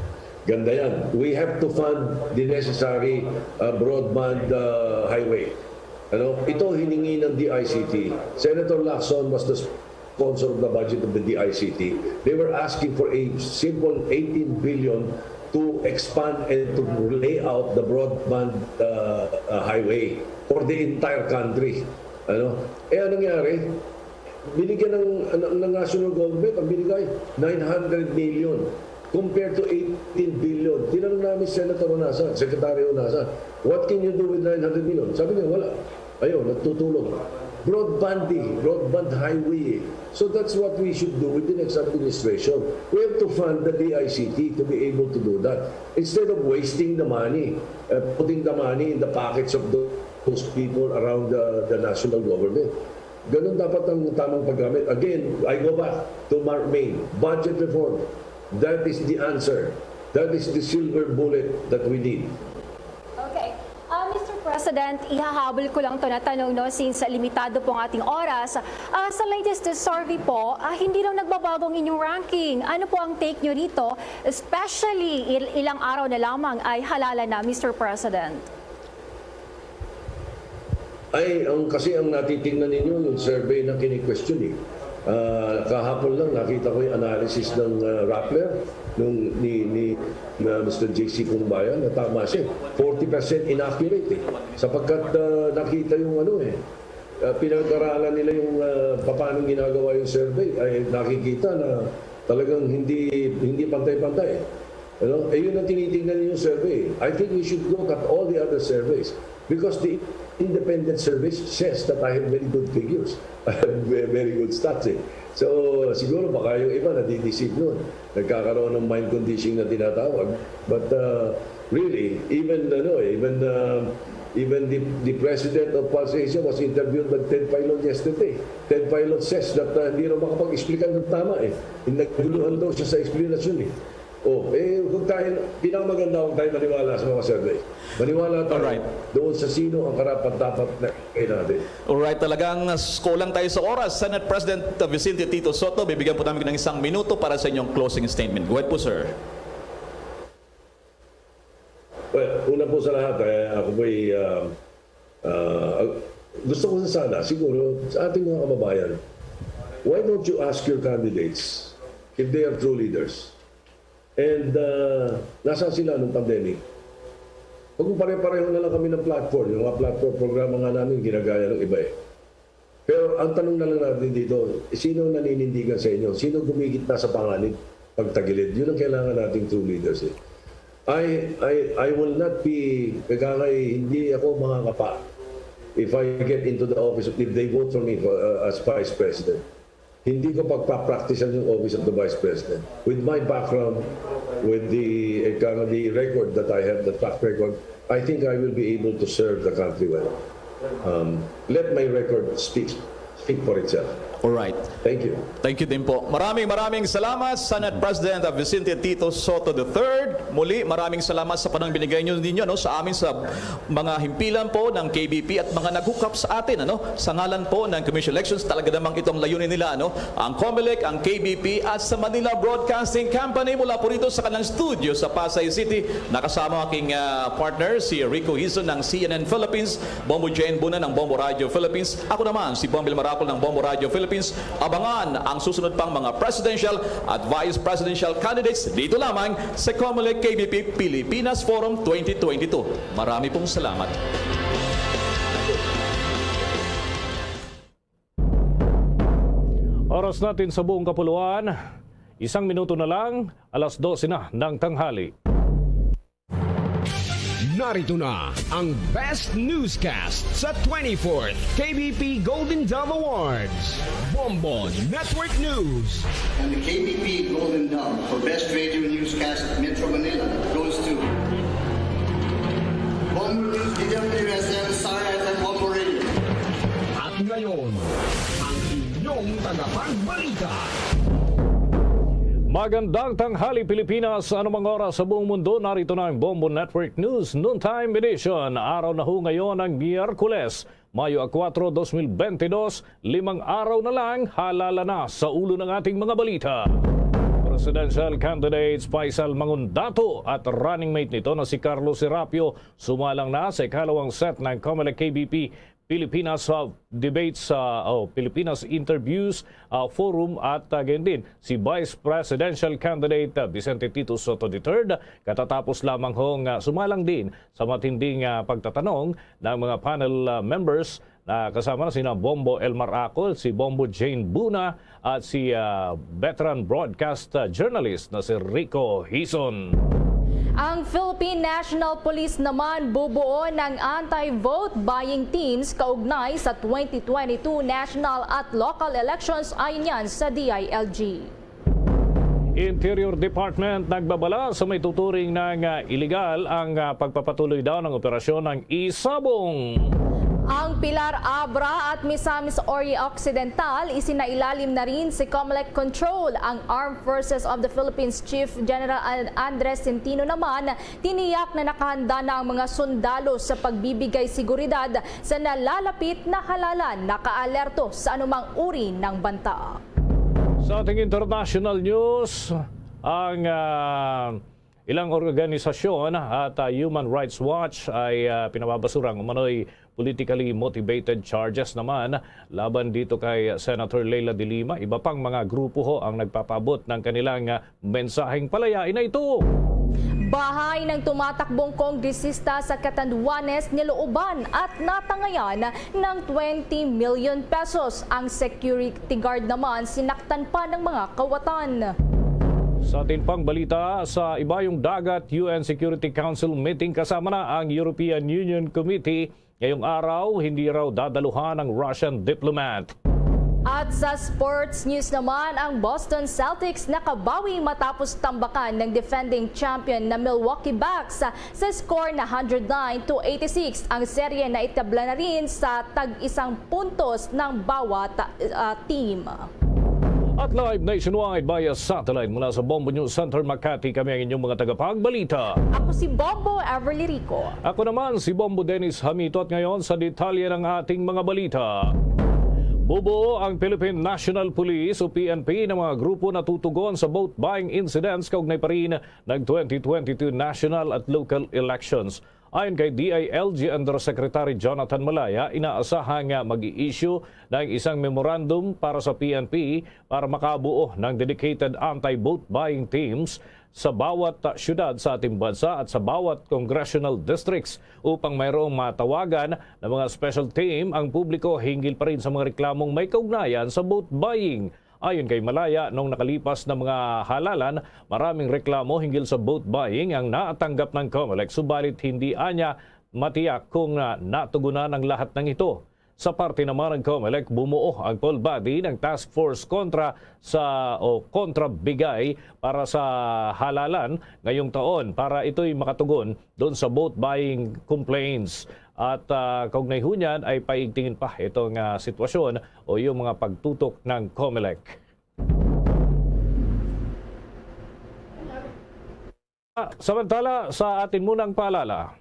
Ganda yan. We have to fund the necessary uh, broadband uh, highway. Ano? Ito hiningi ng D I C T. Senator Lacson was the sponsor of the budget of the D I C T. They were asking for a simple eighteen billion to expand and to lay out the broadband uh, uh, highway for the entire country. Ano? Eh, anong nangyari? Binigyan ng, ng, ng national government, ang binigay, nine hundred million compared to eighteen billion. Tinanong namin Senator Honasan, Secretary Honasan, "What can you do with nine hundred million?" Sabi niya, "Wala. Ayun, nagtutulong." Broadband eh, broadband highway eh. So that's what we should do with the next administration. We have to fund the D I C T to be able to do that. Instead of wasting the money, uh, putting the money in the pockets of those people around the, the national government. Ganun dapat ang tamang paggamit. Again, I go back to Mark Main, budget reform. That is the answer. That is the silver bullet that we need. Okay. Ah, Mister President, ihahabol ko lang to na tanong, no, since limitado po ang ating oras. Ah, sa latest survey po, ah, hindi raw nagbabago ang inyong ranking. Ano po ang take nyo rito? Especially, il- ilang araw na lamang ay halalan na, Mister President. Ay, ang kasi ang natitingnan ninyo yung survey na kini-question eh. Ah, kahapon lang nakita ko yung analysis ng ah, Rappler nung ni ni na Mister J C Cumbayan na tama siya. Forty percent inaccurate eh. Sapagkat ah, nakita yung ano eh. Ah, pinag-aralan nila yung ah, paano ginagawa yung survey ay nakikita na talagang hindi hindi pantay-pantay. Ano? Eh, yun ang tinitingnan niyo survey. I think we should look at all the other surveys because the independent survey says that I have very good figures. I have ve- very good stats eh. So, siguro baka yung iba nadideceive nun. Nagkakaroon ng mind conditioning na tinatawag. But uh, really, even ano, eh, even uh, even the, the president of Pulse Asia was interviewed by Ted Filon yesterday. Ted Filon says that uh, hindi raw makapag-explain ng tama eh. Naguluhan daw siya sa explanation eh. Oh, eh, huwag tayo, pinakamaganda, huwag tayo maniwala sa mga survey. Maniwala tayo Alright. doon sa sino ang karapat-dapat na kayo natin. Alright, talagang s-, kulang tayo sa oras. Senate President Vicente Tito Sotto, bibigyan po namin ng isang minuto para sa inyong closing statement. Go ahead po, sir. Well, una po sa lahat, eh, ako po'y, ah, ah, gusto ko sana, siguro, sa ating mga kababayan, why don't you ask your candidates if they are true leaders? And, ah, nasaan sila nung pandemic? Pag pare-pareho na lang kami ng platform, yung mga platform programa nga namin, ginagaya ng iba eh. Pero ang tanong na lang natin dito, sino ang naninindigan sa inyo? Sino gumigit na sa panganib, pagtagilid? Yun ang kailangan nating true leaders eh. I, I, I will not be, kaya hindi ako makakapa if I get into the office, if they vote for me for, uh, as Vice President. Hindi ko pagpa-practicean yung Office of the Vice President. With my background, with the, eh, the record that I have, the track record, I think I will be able to serve the country well. Um, let my record speak, speak for itself. All right. Thank you. Thank you din po. Maraming, maraming salamat, Senate President Vicente Tito Sotto the third. Muli, maraming salamat sa panahon binigay niyo ninyo, no, sa amin, sa mga himpilan po ng K B P at mga naghukap sa atin, ano, sa ngalan po ng Commission Elections. Talaga namang ito ang layunin nila, ano, ang Comelec, ang K B P, at sa Manila Broadcasting Company. Mula po rito sa kanilang studio sa Pasay City, nakasama ang aking, ah, partner, si Rico Hizon ng C N N Philippines, Bombo Jane Buna ng Bombo Radio Philippines. Ako naman, si Bombil Maracol ng Bombo Radio Philippines. Abangan ang susunod pang mga presidential at vice presidential candidates dito lamang sa Comelec K B P Pilipinas Forum twenty twenty-two. Marami pong salamat. Oras natin sa buong kapuluan, isang minuto na lang, alas dose na ng tanghali. Narito na ang best newscast sa twenty-fourth K B P Golden Dove Awards, Bombo Network News. And the K B P Golden Dove for Best Radio Newscast Metro Manila goes to Bombo News, D W S M, Star F M, Bombo Radio. At ngayon, ang inyong tagapagbalita. Magandang tanghali, Pilipinas. Anumang oras sa buong mundo, narito na ang Bombo Network News Noontime Edition. Araw na ho ngayon ang Miyerkules, Mayo a kuwatro, dos mil benti dos, limang araw na lang, halala na sa ulo ng ating mga balita. Presidential candidates Faisal Mangundato at running mate nito na si Carlos Serapio sumalang na sa ikalawang set ng Comelec K B P Pilipinas, uh, Debates, uh, o Pilipinas Interviews, uh, Forum at, uh, gayon din si Vice Presidential Candidate, uh, Vicente Tito Sotto the third, katatapos lamang hong, uh, sumalang din sa matinding, uh, pagtatanong ng mga panel, uh, members na kasama na sina Bombo Elmar Acol, si Bombo Jane Buna, at si, ah, veteran broadcast, ah, journalist na si Rico Hizon. Ang Philippine National Police naman bubuo ng anti-vote buying teams kaugnay sa twenty twenty-two national at local elections, ayon yan sa D I L G. Interior Department nagbabala sa may tuturing ng, ah, iligal ang, ah, pagpapatuloy daw ng operasyon ng Isabong. Ang Pilar Abra at Misamis Ori Occidental, isinailalim na rin si Comelec control. Ang Armed Forces of the Philippines Chief General An-, Andres Centino naman, tiniyak na nakahanda na ang mga sundalo sa pagbibigay seguridad sa nalalapit na halalan. Nakaalerto sa anumang uri ng banta. Sa ating international news, ang, ah, ilang organisasyon at, ah, Human Rights Watch ay, ah, pinababasura ang umano'y politically motivated charges naman laban dito kay Senator Leila de Lima. Iba pang mga grupo ho ang nagpapaabot ng kanilang, ah, mensaheng palayain na ito. Bahay ng tumatakbong kongresista sa Catanduanes nilooban at natangayan ng twenty million pesos. Ang security guard naman sinaktan pa ng mga kawatan. Sa atin pang balita, sa Ibayong Dagat U N Security Council meeting kasama na ang European Union Committee ngayong araw, hindi raw dadaluhan ang Russian diplomat. At sa sports news naman, ang Boston Celtics nakabawi matapos tambakan ng defending champion na Milwaukee Bucks sa score na hundred nine to eighty-six. Ang serye na itabla na rin sa tag-isang puntos ng bawat, ah, team. Live nationwide via satellite mula sa Bombo News Center, Makati, kami ang inyong mga tagapagbalita. Ako si Bombo Everly Rico. Ako naman si Bombo Dennis Hamito, at ngayon sa detalye ng ating mga balita. Bubuo ang Philippine National Police o P N P ng mga grupo na tutugon sa vote buying incidents kaugnay pa rin ng twenty twenty-two national at local elections. Ayon kay D I L G Undersecretary Jonathan Malaya, inaasahang mag-i-issue ng isang memorandum para sa P N P para makabuo ng dedicated anti-vote buying teams sa bawat, ah, syudad sa ating bansa at sa bawat congressional districts upang mayroong matawagan na mga special team ang publiko hinggil pa rin sa mga reklamong may kaugnayan sa vote buying. Ayon kay Malaya, nung nakalipas na mga halalan, maraming reklamo hinggil sa vote buying ang natanggap ng Comelec, subalit hindi anya matiyak kung, ah, natugunan ang lahat ng ito. Sa parte naman ng Comelec, bumuo ang poll body ng task force kontra sa, o kontra bigay para sa halalan ngayong taon para ito'y makatugon doon sa vote buying complaints. At, ah, kaugnay ho niyan ay paigtingin pa itong, ah, sitwasyon o yung mga pagtutok ng Comelec. Samantala, sa atin munang paalala.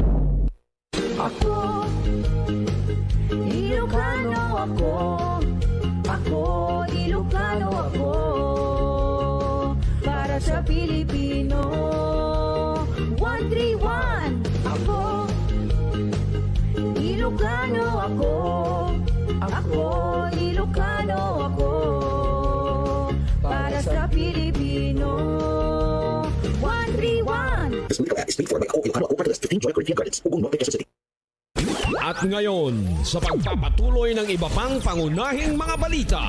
Ako, Ilocano ako. Ako, Ilocano ako. Para sa Pilipino, one three one. Ako, Ilocano ako. Ako, Ilocano ako. Para sa Pilipino, one three one. This legal ad is paid for by Ako Ilocano Ako Party List, fifteen Joy Corinthian Gardens, Ugong Norte, Quezon City. At ngayon, sa pagpapatuloy ng iba pang pangunahing mga balita.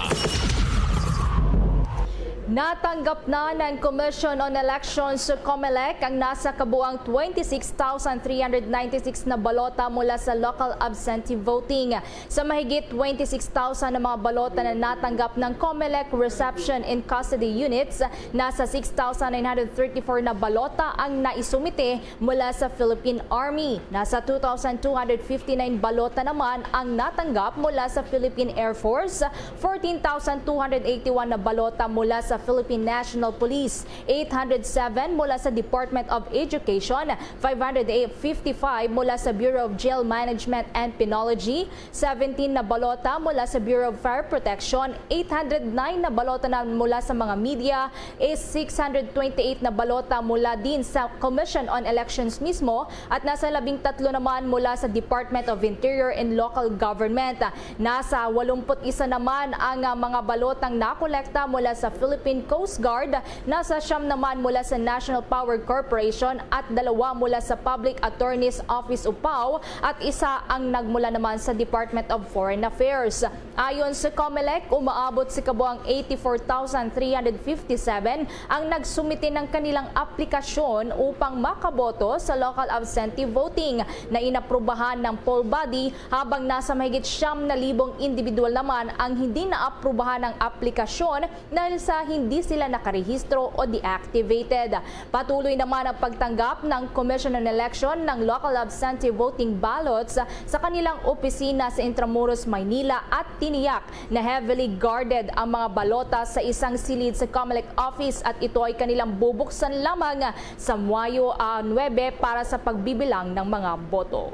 Natanggap na ng Commission on Elections, Comelec, ang nasa kabuang twenty-six thousand three hundred ninety-six na balota mula sa local absentee voting. Sa mahigit twenty-six thousand na mga balota na natanggap ng Comelec Reception and Custody Units, nasa six thousand nine hundred thirty-four na balota ang naisumite mula sa Philippine Army. Nasa two thousand two hundred fifty-nine balota naman ang natanggap mula sa Philippine Air Force, fourteen thousand two hundred eighty-one na balota mula sa Philippine National Police, eight hundred seven mula sa Department of Education, five hundred fifty-five mula sa Bureau of Jail Management and Penology, seventeen na balota mula sa Bureau of Fire Protection, eight hundred nine na balota na mula sa mga media, is six hundred twenty-eight na balota mula din sa Commission on Elections mismo at nasa labing tatlo naman mula sa Department of Interior and Local Government. Nasa walumput isa naman ang, ah, mga balotang nakolekta mula sa Philippine Coast Guard, nasa siyam naman mula sa National Power Corporation at dalawa mula sa Public Attorney's Office o PAO at isa ang nagmula naman sa Department of Foreign Affairs. Ayon sa Comelec, umaabot sa kabuang eighty-four thousand three hundred fifty-seven ang nagsumite ng kanilang aplikasyon upang makaboto sa local absentee voting na inaprubahan ng poll body, habang nasa mahigit siyam na libong individual naman ang hindi naaprubahan ng aplikasyon dahil sa hindi sila nakarehistro o deactivated. Patuloy naman ang pagtanggap ng Commission on Election ng local absentee voting ballots sa kanilang opisina sa Intramuros, Maynila, at tiniyak na heavily guarded ang mga balota sa isang silid sa Comelec office at ito ay kanilang bubuksan lamang sa Mayo, ah, nuebe para sa pagbibilang ng mga boto.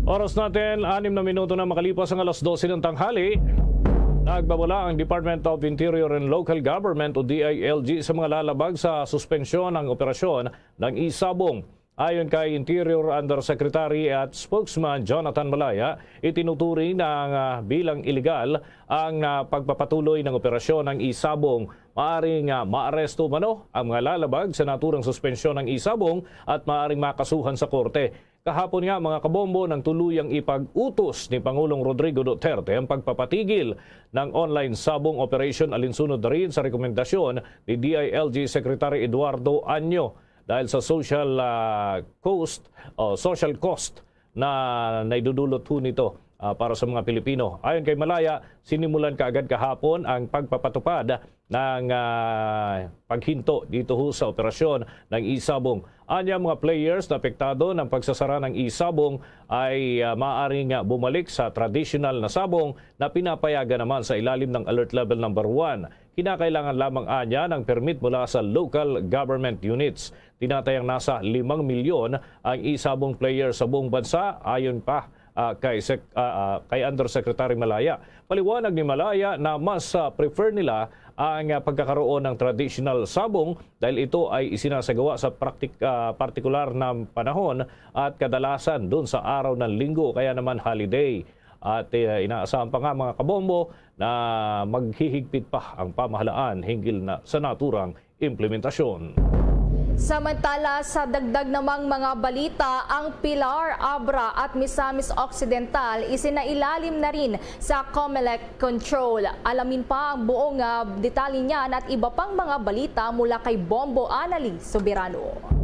Oras natin, anim na minuto na makalipas ang alas dose ng tanghali. Nagbabala ang Department of Interior and Local Government o D I L G sa mga lalabag sa suspensyon ng operasyon ng Isabong. Ayon kay Interior Undersecretary at Spokesman Jonathan Malaya, itinuturing ng, ah, bilang iligal ang, ah, pagpapatuloy ng operasyon ng Isabong. Maaring, ah, maaresto umano ang mga lalabag sa naturang suspensyon ng Isabong at maaring makasuhan sa korte. Kahapon nga, mga kabombo, nang tuluyang ipag-utos ni Pangulong Rodrigo Duterte ang pagpapatigil ng online sabong operation, alinsunod na rin sa rekomendasyon ni D I L G Secretary Eduardo Año dahil sa social, ah, cost o social cost na naidudulot ho nito. ah, para sa mga Pilipino. Ayon kay Malaya, sinimulan kaagad kahapon ang pagpapatupad ng, ah, paghinto dito ho sa operasyon ng Isabong. Anya, mga players na apektado ng pagsasara ng Isabong ay, ah, maaaring, ah, bumalik sa traditional na sabong na pinapayagan naman sa ilalim ng Alert Level Number One. Kinakailangan lamang anya ng permit mula sa local government units. Tinatayang nasa limang milyon ang Isabong player sa buong bansa, ayon pa, ah, kay Sec-, ah, ah, kay Undersecretary Malaya. Paliwanag ni Malaya na mas, ah, prefer nila ang, ah, pagkakaroon ng traditional sabong dahil ito ay isinasagawa sa praktik-, ah, partikular na panahon at kadalasan dun sa araw ng Linggo, kaya naman holiday. At, eh, inaasahan pa nga, mga kabombo, na maghihigpit pa ang pamahalaan hinggil na sa naturang implementasyon. Samantala, sa dagdag namang mga balita, ang Pilar, Abra at Misamis Occidental isinailalim na rin sa Comelec control. Alamin pa ang buong, ah, detalye niyan at iba pang mga balita mula kay Bombo Anali Soberano.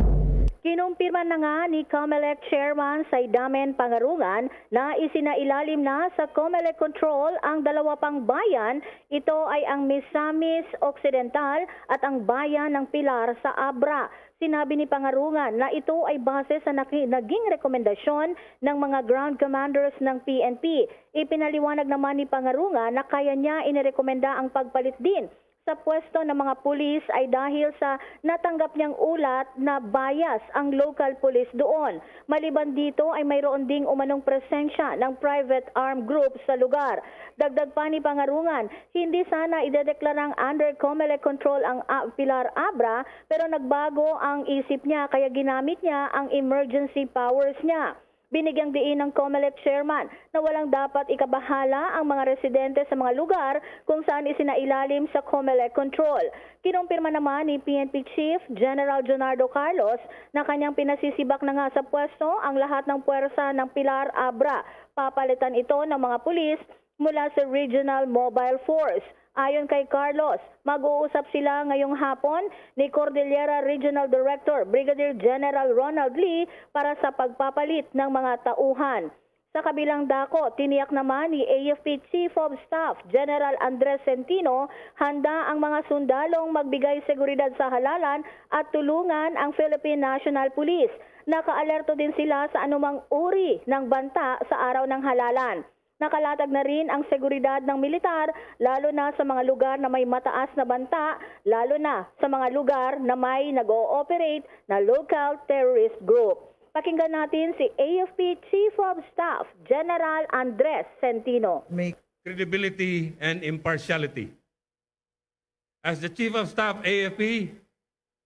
Kinumpirma na nga ni Comelec Chairman Saydamen Pangarungan na isinailalim na sa Comelec control ang dalawa pang bayan. Ito ay ang Misamis Occidental at ang bayan ng Pilar sa Abra. Sinabi ni Pangarungan na ito ay base sa naki-, naging rekomendasyon ng mga ground commanders ng P N P. Ipinaliwanag naman ni Pangarungan na kaya niya inirekomenda ang pagpalit din sa pwesto ng mga pulis ay dahil sa natanggap niyang ulat na bias ang local police doon. Maliban dito ay mayroon ding umanong presensya ng private armed group sa lugar. Dagdag pa ni Pangarungan, hindi sana idedeklarang under Comelec control ang, ah, Pilar Abra, pero nagbago ang isip niya kaya ginamit niya ang emergency powers niya. Binigyang diin ng Comelec chairman na walang dapat ikabahala ang mga residente sa mga lugar kung saan isinailalim sa Comelec control. Kinumpirma naman ni P N P Chief General Junardo Carlos na kanyang pinasisibak na nga sa pwesto ang lahat ng puwersa ng Pilar Abra. Papalitan ito ng mga pulis mula sa Regional Mobile Force. Ayon kay Carlos, mag-uusap sila ngayong hapon ni Cordillera Regional Director Brigadier General Ronald Lee para sa pagpapalit ng mga tauhan. Sa kabilang dako, tiniyak naman ni A F P Chief of Staff General Andres Centino, handa ang mga sundalong magbigay seguridad sa halalan at tulungan ang Philippine National Police. Nakaalerto din sila sa anumang uri ng banta sa araw ng halalan. Nakalatag na rin ang seguridad ng militar, lalo na sa mga lugar na may mataas na banta, lalo na sa mga lugar na may nag-ooperate na local terrorist group. Pakinggan natin si A F P Chief of Staff General Andres Centino. May credibility and impartiality. As the Chief of Staff, A F P,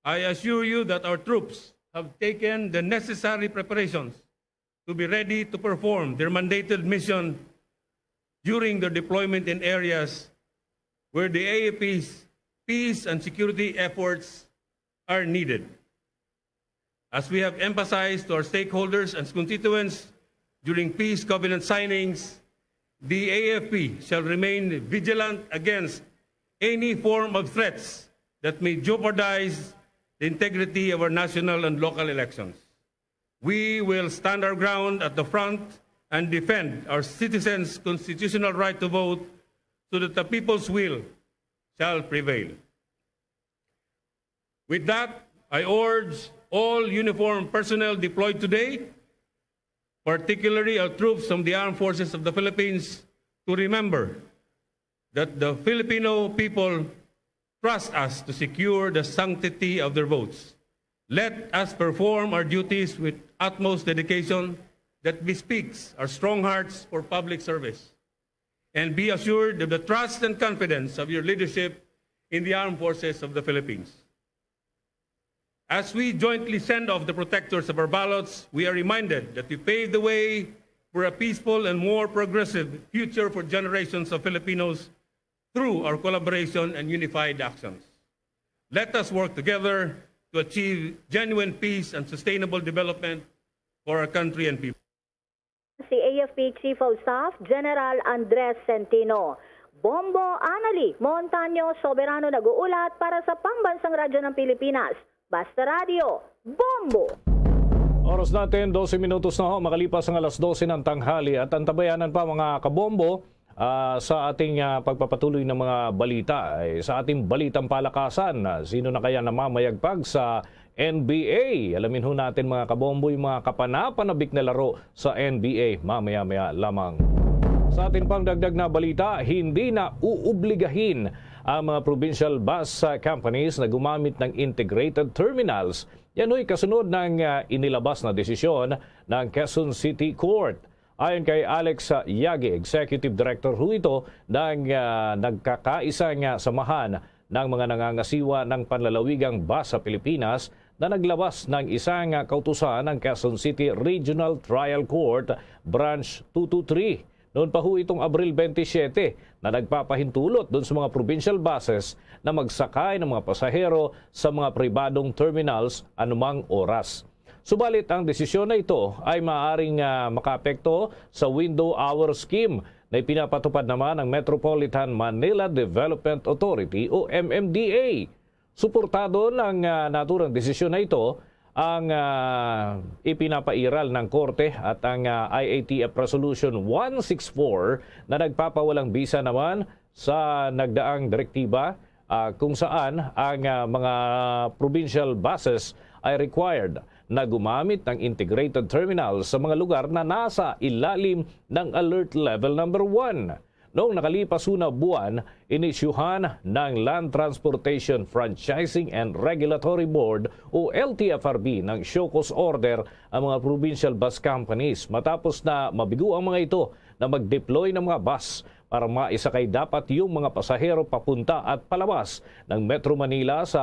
I assure you that our troops have taken the necessary preparations to be ready to perform their mandated mission during their deployment in areas where the A F P's peace and security efforts are needed. As we have emphasized to our stakeholders and constituents during peace covenant signings, the A F P shall remain vigilant against any form of threats that may jeopardize the integrity of our national and local elections. We will stand our ground at the front and defend our citizens' constitutional right to vote so that the people's will shall prevail. With that, I urge all uniformed personnel deployed today, particularly our troops from the Armed Forces of the Philippines, to remember that the Filipino people trust us to secure the sanctity of their votes. Let us perform our duties with utmost dedication that bespeaks our strong hearts for public service. And be assured of the trust and confidence of your leadership in the Armed Forces of the Philippines. As we jointly send off the protectors of our ballots, we are reminded that we pave the way for a peaceful and more progressive future for generations of Filipinos through our collaboration and unified actions. Let us work together to achieve genuine peace and sustainable development for our country and people. Si A F P Chief of Staff General Andres Centino. Bombo Anali Montaño Soberano nag-uulat para sa Pambansang Radyo ng Pilipinas. Basta Radyo, Bombo! Oras natin, dose minutos na ho, makalipas ang alas dose ng tanghali. At antabayanan pa, mga kabombo, ah, sa ating, ah, pagpapatuloy ng mga balita. Eh, sa ating balitang palakasan, ah, sino na kaya namamayagpag sa N B A? Alamin ho natin, mga kabombo, yung mga kapanapanabik na laro sa N B A mamaya-maya lamang. Sa ating pang dagdag na balita, hindi na uubligahin ang mga provincial bus, ah, companies na gumamit ng integrated terminals. Yan ho'y kasunod ng, ah, inilabas na desisyon ng Quezon City Court. Ayon kay Alex, ah, Yagi, Executive Director ho ito ng, ah, nagkakaisang, ah, samahan ng mga nangangasiwa ng panlalawigang bus sa Pilipinas, na naglabas ng isang, ah, kautusan ng Quezon City Regional Trial Court Branch two two three. Noon pa ho itong Abril twenty-seven na nagpapahintulot dun sa mga provincial buses na magsakay ng mga pasahero sa mga pribadong terminals anumang oras. Subalit, ang desisyon na ito ay maaaring, ah, makaapekto sa window hour scheme na ipinapatupad naman ng Metropolitan Manila Development Authority o M M D A. Suportado ng, ah, naturang desisyon na ito ang, ah, ipinapairal ng korte at ang, ah, I A T F Resolution one six four na nagpapawalang bisa naman sa nagdaang direktiba, ah, kung saan ang, ah, mga provincial buses ay required na gumamit ng integrated terminal sa mga lugar na nasa ilalim ng Alert Level number one. Noong nakalipas na buwan, inisyuhan ng Land Transportation Franchising and Regulatory Board o L T F R B ng show cause order ang mga provincial bus companies matapos na mabigo ang mga ito na mag-deploy ng mga bus para maisakay dapat yung mga pasahero papunta at palabas ng Metro Manila sa,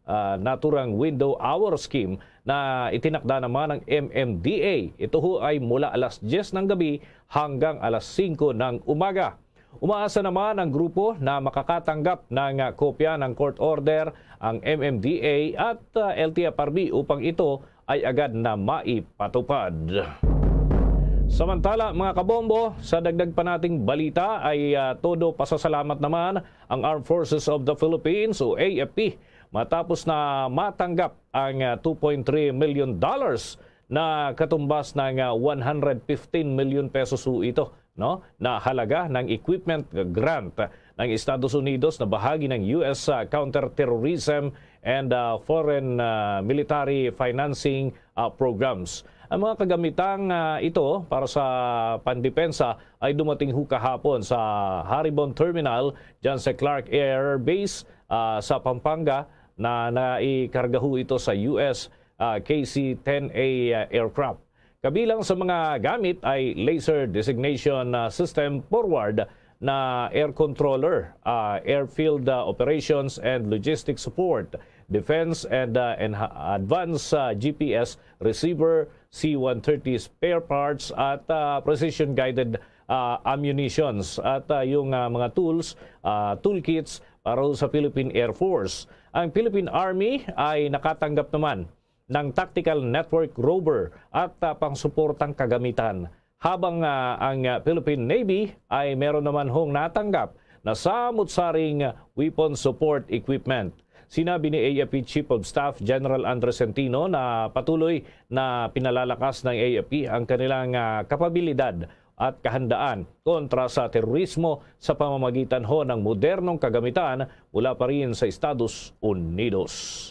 ah, naturang window hour scheme na itinakda naman ng M M D A. Ito ho ay mula alas diyes ng gabi hanggang alas singko ng umaga. Umaasa naman ang grupo na makakatanggap ng, ah, kopya ng court order ang M M D A at, ah, L T F R B upang ito ay agad na maipatupad. Samantala, mga kabombo, sa dagdag pa nating balita ay, ah, todo pasasalamat naman ang Armed Forces of the Philippines o A F P matapos na matanggap ang, ah, two point three million dollars na katumbas ng, ah, one hundred fifteen million pesos ho ito, no, na halaga ng equipment grant ng Estados Unidos na bahagi ng U S, ah, Counterterrorism and, ah, Foreign, ah, Military Financing, ah, Programs. Ang mga kagamitang, ah, ito para sa pandepensa ay dumating ho kahapon sa Haribon Terminal, dyan sa Clark Air Base, ah, sa Pampanga, na naikarga ho ito sa U S, ah, K C ten A, ah, aircraft. Kabilang sa mga gamit ay laser designation, ah, system forward na air controller, ah, airfield, ah, operations and logistics support, defense and, ah, enha-, advanced, ah, G P S receiver, C one thirty spare parts at, ah, precision guided, ah, ammunitions at, ah, yung, ah, mga tools, ah, toolkits para sa Philippine Air Force. Ang Philippine Army ay nakatanggap naman ng tactical network rover at, ah, pangsuportang kagamitan, habang, ah, ang, ah, Philippine Navy ay meron naman hong natanggap na samot-saring weapon support equipment. Sinabi ni A F P Chief of Staff General Andres Centino na patuloy na pinalalakas ng A F P ang kanilang, ah, kapabilidad at kahandaan kontra sa terorismo sa pamamagitan ho ng modernong kagamitan mula pa rin sa Estados Unidos.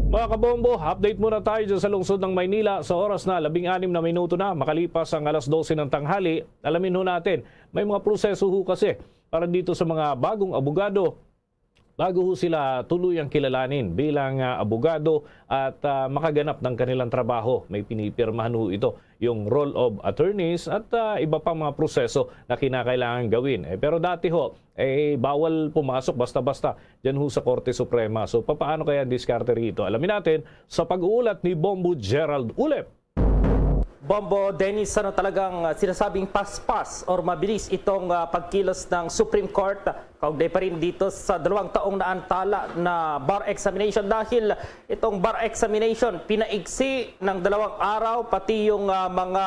Mga kabombo, update muna tayo dyan sa lungsod ng Maynila sa oras na labing anim na minuto na makalipas ang alas dose ng tanghali. Alamin ho natin, may mga proseso ho kasi para dito sa mga bagong abogado bago ho sila tuluyang kilalanin bilang, ah, abogado at, ah, makaganap ng kanilang trabaho. May pinipirmahan ho ito, yung roll of attorneys at, ah, iba pang mga proseso na kinakailangan gawin. Eh, pero dati ho, eh, bawal pumasok basta-basta dyan ho sa Korte Suprema. So, papaano kaya ang diskarte rito? Alamin natin sa pag-uulat ni Bombo Gerald Ulep. Bombo Dennis, ano, talagang, ah, sinasabing paspas or mabilis itong, ah, pagkilos ng Supreme Court, kaugnay pa rin dito sa dalawang taong naantala na bar examination, dahil itong bar examination pinaigsi ng dalawang araw, pati yung, ah, mga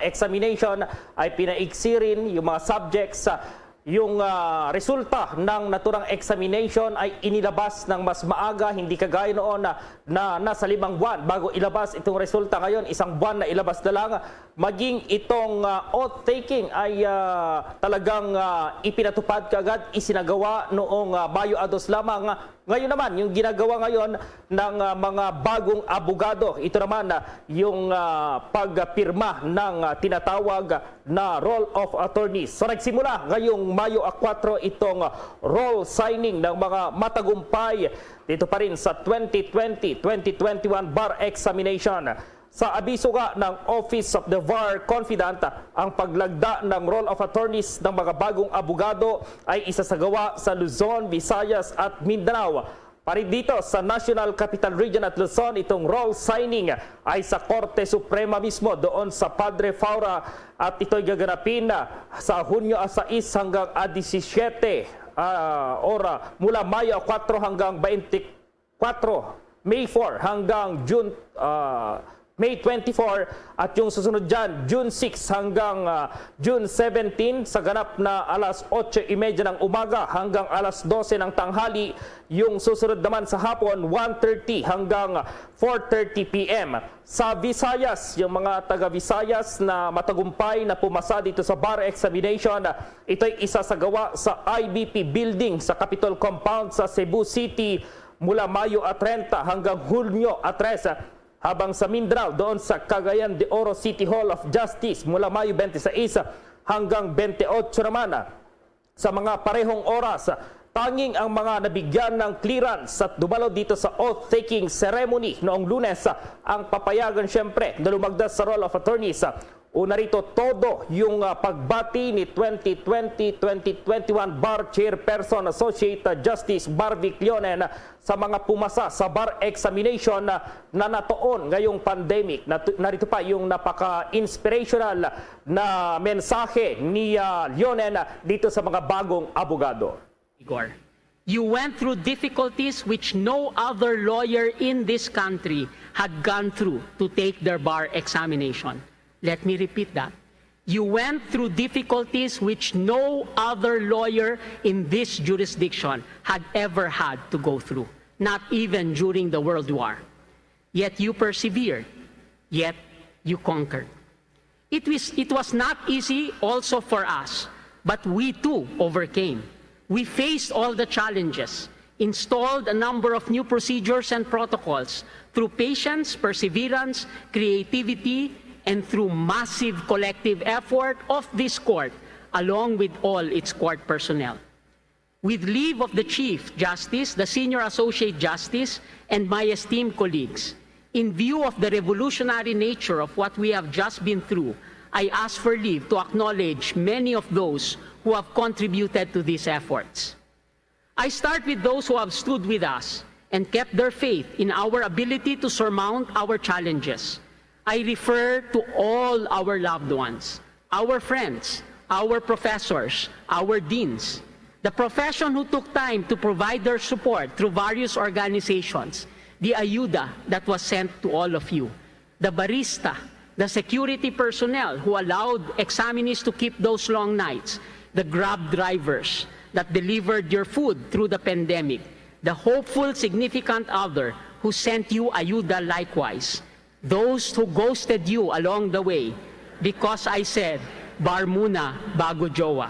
examination ay pinaigsi rin, yung mga subjects, ah, yung ah, resulta ng naturang examination ay inilabas ng mas maaga, hindi kagaya noon na, na nasa limang buwan bago ilabas itong resulta. Ngayon, isang buwan na ilabas na lang. Maging itong ah, oath-taking ay ah, talagang ah, ipinatupad kaagad, isinagawa noong ah, Mayo a dos lamang. Ngayon naman, yung ginagawa ngayon ng ah, mga bagong abogado, ito naman ah, yung ah, pagpirma ng ah, tinatawag na Roll of Attorneys. So nagsimula ngayong Mayo a kuwatro itong roll signing ng mga matagumpay dito pa rin sa twenty twenty, twenty twenty-one bar examination. Sa abiso nga ng Office of the VAR Confidant, ang paglagda ng Roll of Attorneys ng mga bagong abogado ay isasagawa sa Luzon, Visayas at Mindanao. Pari dito sa National Capital Region at Luzon, itong roll signing ay sa Korte Suprema mismo doon sa Padre Faura, at ito'y gaganapin sa Hunyo a sais hanggang a disisyete, ah, or ah, mula Mayo kuwatro hanggang twenty-four, May four hanggang June, ah, May twenty-four, at yung susunod dyan, June six hanggang ah, June seventeen, sa ganap na alas otso y media ng umaga hanggang alas dose ng tanghali, yung susunod naman sa hapon, one thirty hanggang four thirty p m. Sa Visayas, yung mga taga Visayas na matagumpay na pumasa dito sa bar examination, ito'y isasagawa sa I B P Building sa Capitol Compound sa Cebu City mula Mayo a treinta hanggang Hunyo a tres, habang sa Mindanao, doon sa Cagayan de Oro City Hall of Justice mula Mayo twenty-six hanggang twenty-eight naman. Sa mga parehong oras, tanging ang mga nabigyan ng clearance at dumalo dito sa oath-taking ceremony noong Lunes ang papayagan, siyempre, na lumagda sa Roll of Attorneys. Una rito, todo yung ah, pagbati ni twenty twenty, twenty twenty-one Bar Chairperson Associate Justice Barvic Leonen sa mga pumasa sa bar examination na, na natoon ngayong pandemic. Nat-, narito pa yung napaka-inspirational na mensahe ni ah, Leonen dito sa mga bagong abogado. Igor, you went through difficulties which no other lawyer in this country had gone through to take their bar examination. Let me repeat that. You went through difficulties which no other lawyer in this jurisdiction had ever had to go through, not even during the World War. Yet you persevered. Yet you conquered. It was, it was not easy also for us, but we too overcame. We faced all the challenges, installed a number of new procedures and protocols through patience, perseverance, creativity, and through massive collective effort of this court, along with all its court personnel. With leave of the Chief Justice, the Senior Associate Justice, and my esteemed colleagues, in view of the revolutionary nature of what we have just been through, I ask for leave to acknowledge many of those who have contributed to these efforts. I start with those who have stood with us and kept their faith in our ability to surmount our challenges. I refer to all our loved ones, our friends, our professors, our deans, the profession who took time to provide their support through various organizations, the ayuda that was sent to all of you, the barista, the security personnel who allowed examinees to keep those long nights, the Grab drivers that delivered your food through the pandemic, the hopeful significant other who sent you ayuda likewise, those who ghosted you along the way because I said, "Bar muna bago jowa."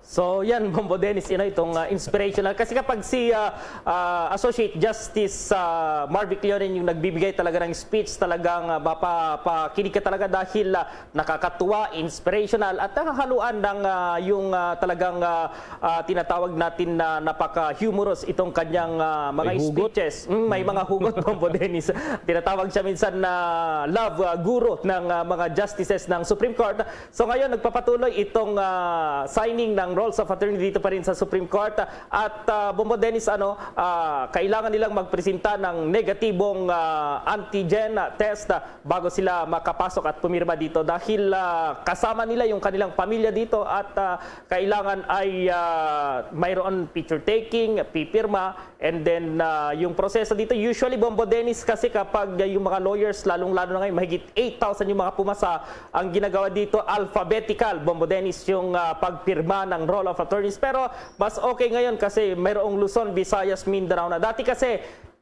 So yan, Bombo Dennis, you know, itong ah, inspirational. Kasi kapag si ah, ah, Associate Justice ah, Marvic Leonen yung nagbibigay talaga ng speech, talagang uh, mapapakinig ka talaga dahil ah, nakakatuwa, inspirational, at nakahaluan ng ah, yung ah, talagang ah, ah, tinatawag natin na napaka-humorous itong kanyang ah, mga May hugot. speeches. Mm, may mga hugot, Bombo Dennis. Tinatawag siya minsan na love ah, guru ng ah, mga justices ng Supreme Court. So ngayon, nagpapatuloy itong ah, signing ng Rolls of Attorney dito pa rin sa Supreme Court. At, ah, Bombo Dennis, ano, ah, kailangan nilang magpresenta ng negatibong, ah, antigen, ah, test, ah, bago sila makapasok at pumirma dito dahil, ah, kasama nila yung kanilang pamilya dito at, ah, kailangan ay, ah, mayroon picture taking, pipirma, and then, ah, yung proseso dito, usually, Bombo Dennis, kasi kapag, ah, yung mga lawyers, lalong-lalo na ngayon, mahigit eight thousand yung mga pumasa, ang ginagawa dito, alphabetical, Bombo Dennis, yung, ah, pagpirma ng roll of attorneys. Pero mas okay ngayon kasi mayroong Luzon, Visayas, Mindanao na. Dati kasi,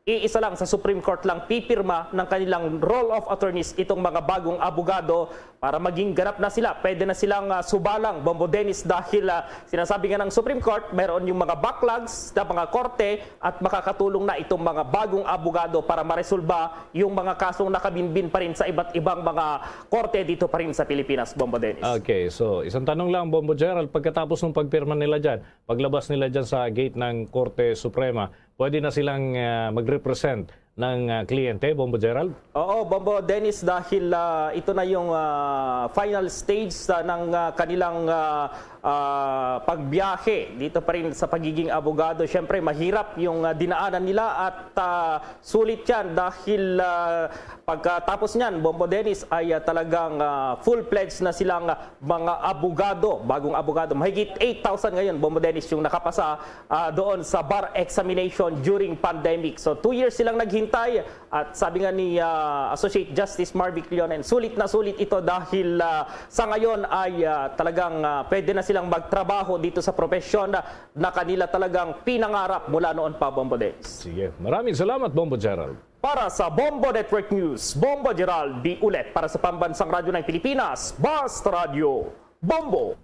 iisa lang sa Supreme Court lang pipirma ng kanilang roll of attorneys itong mga bagong abogado para maging ganap na sila. Pwede na silang, ah, subalang, Bombo Dennis, dahil, ah, sinasabi nga ng Supreme Court, mayroon yung mga backlogs na mga korte at makakatulong na itong mga bagong abogado para maresolba yung mga kasong nakabinbin pa rin sa iba't ibang mga korte dito pa rin sa Pilipinas, Bombo Dennis. Okay, so isang tanong lang, Bombo Gerald, pagkatapos ng pagpirma nila dyan, paglabas nila dyan sa gate ng Korte Suprema, pwede na silang, ah, mag-represent ng, ah, kliyente, Bombo Gerald? Oo, Bombo Dennis, dahil, ah, ito na yung, ah, final stage, ah, ng, ah, kanilang, ah, ah, pagbiyahe dito pa rin sa pagiging abogado. Siyempre, mahirap yung, ah, dinaanan nila at, ah, sulit yan dahil, ah, pagkatapos niyan, Bombo Dennis, ay, ah, talagang, ah, full-fledged na silang, ah, mga abogado, bagong abogado. Mahigit eight thousand ngayon, Bombo Dennis, yung nakapasa, ah, doon sa bar examination during pandemic. So, two years silang naghintay at sabi nga ni, ah, Associate Justice Marvic Leonen, sulit na sulit ito dahil, ah, sa ngayon ay, ah, talagang, ah, pwede na silang magtrabaho dito sa propesyon na, na kanila talagang pinangarap mula noon pa, Bombo Dennis. Sige. Maraming salamat, Bombo Gerald. Para sa Bombo Network News, Bombo Gerald D. Ulet para sa Pambansang Radyo ng Pilipinas, Basta Radyo, Bombo.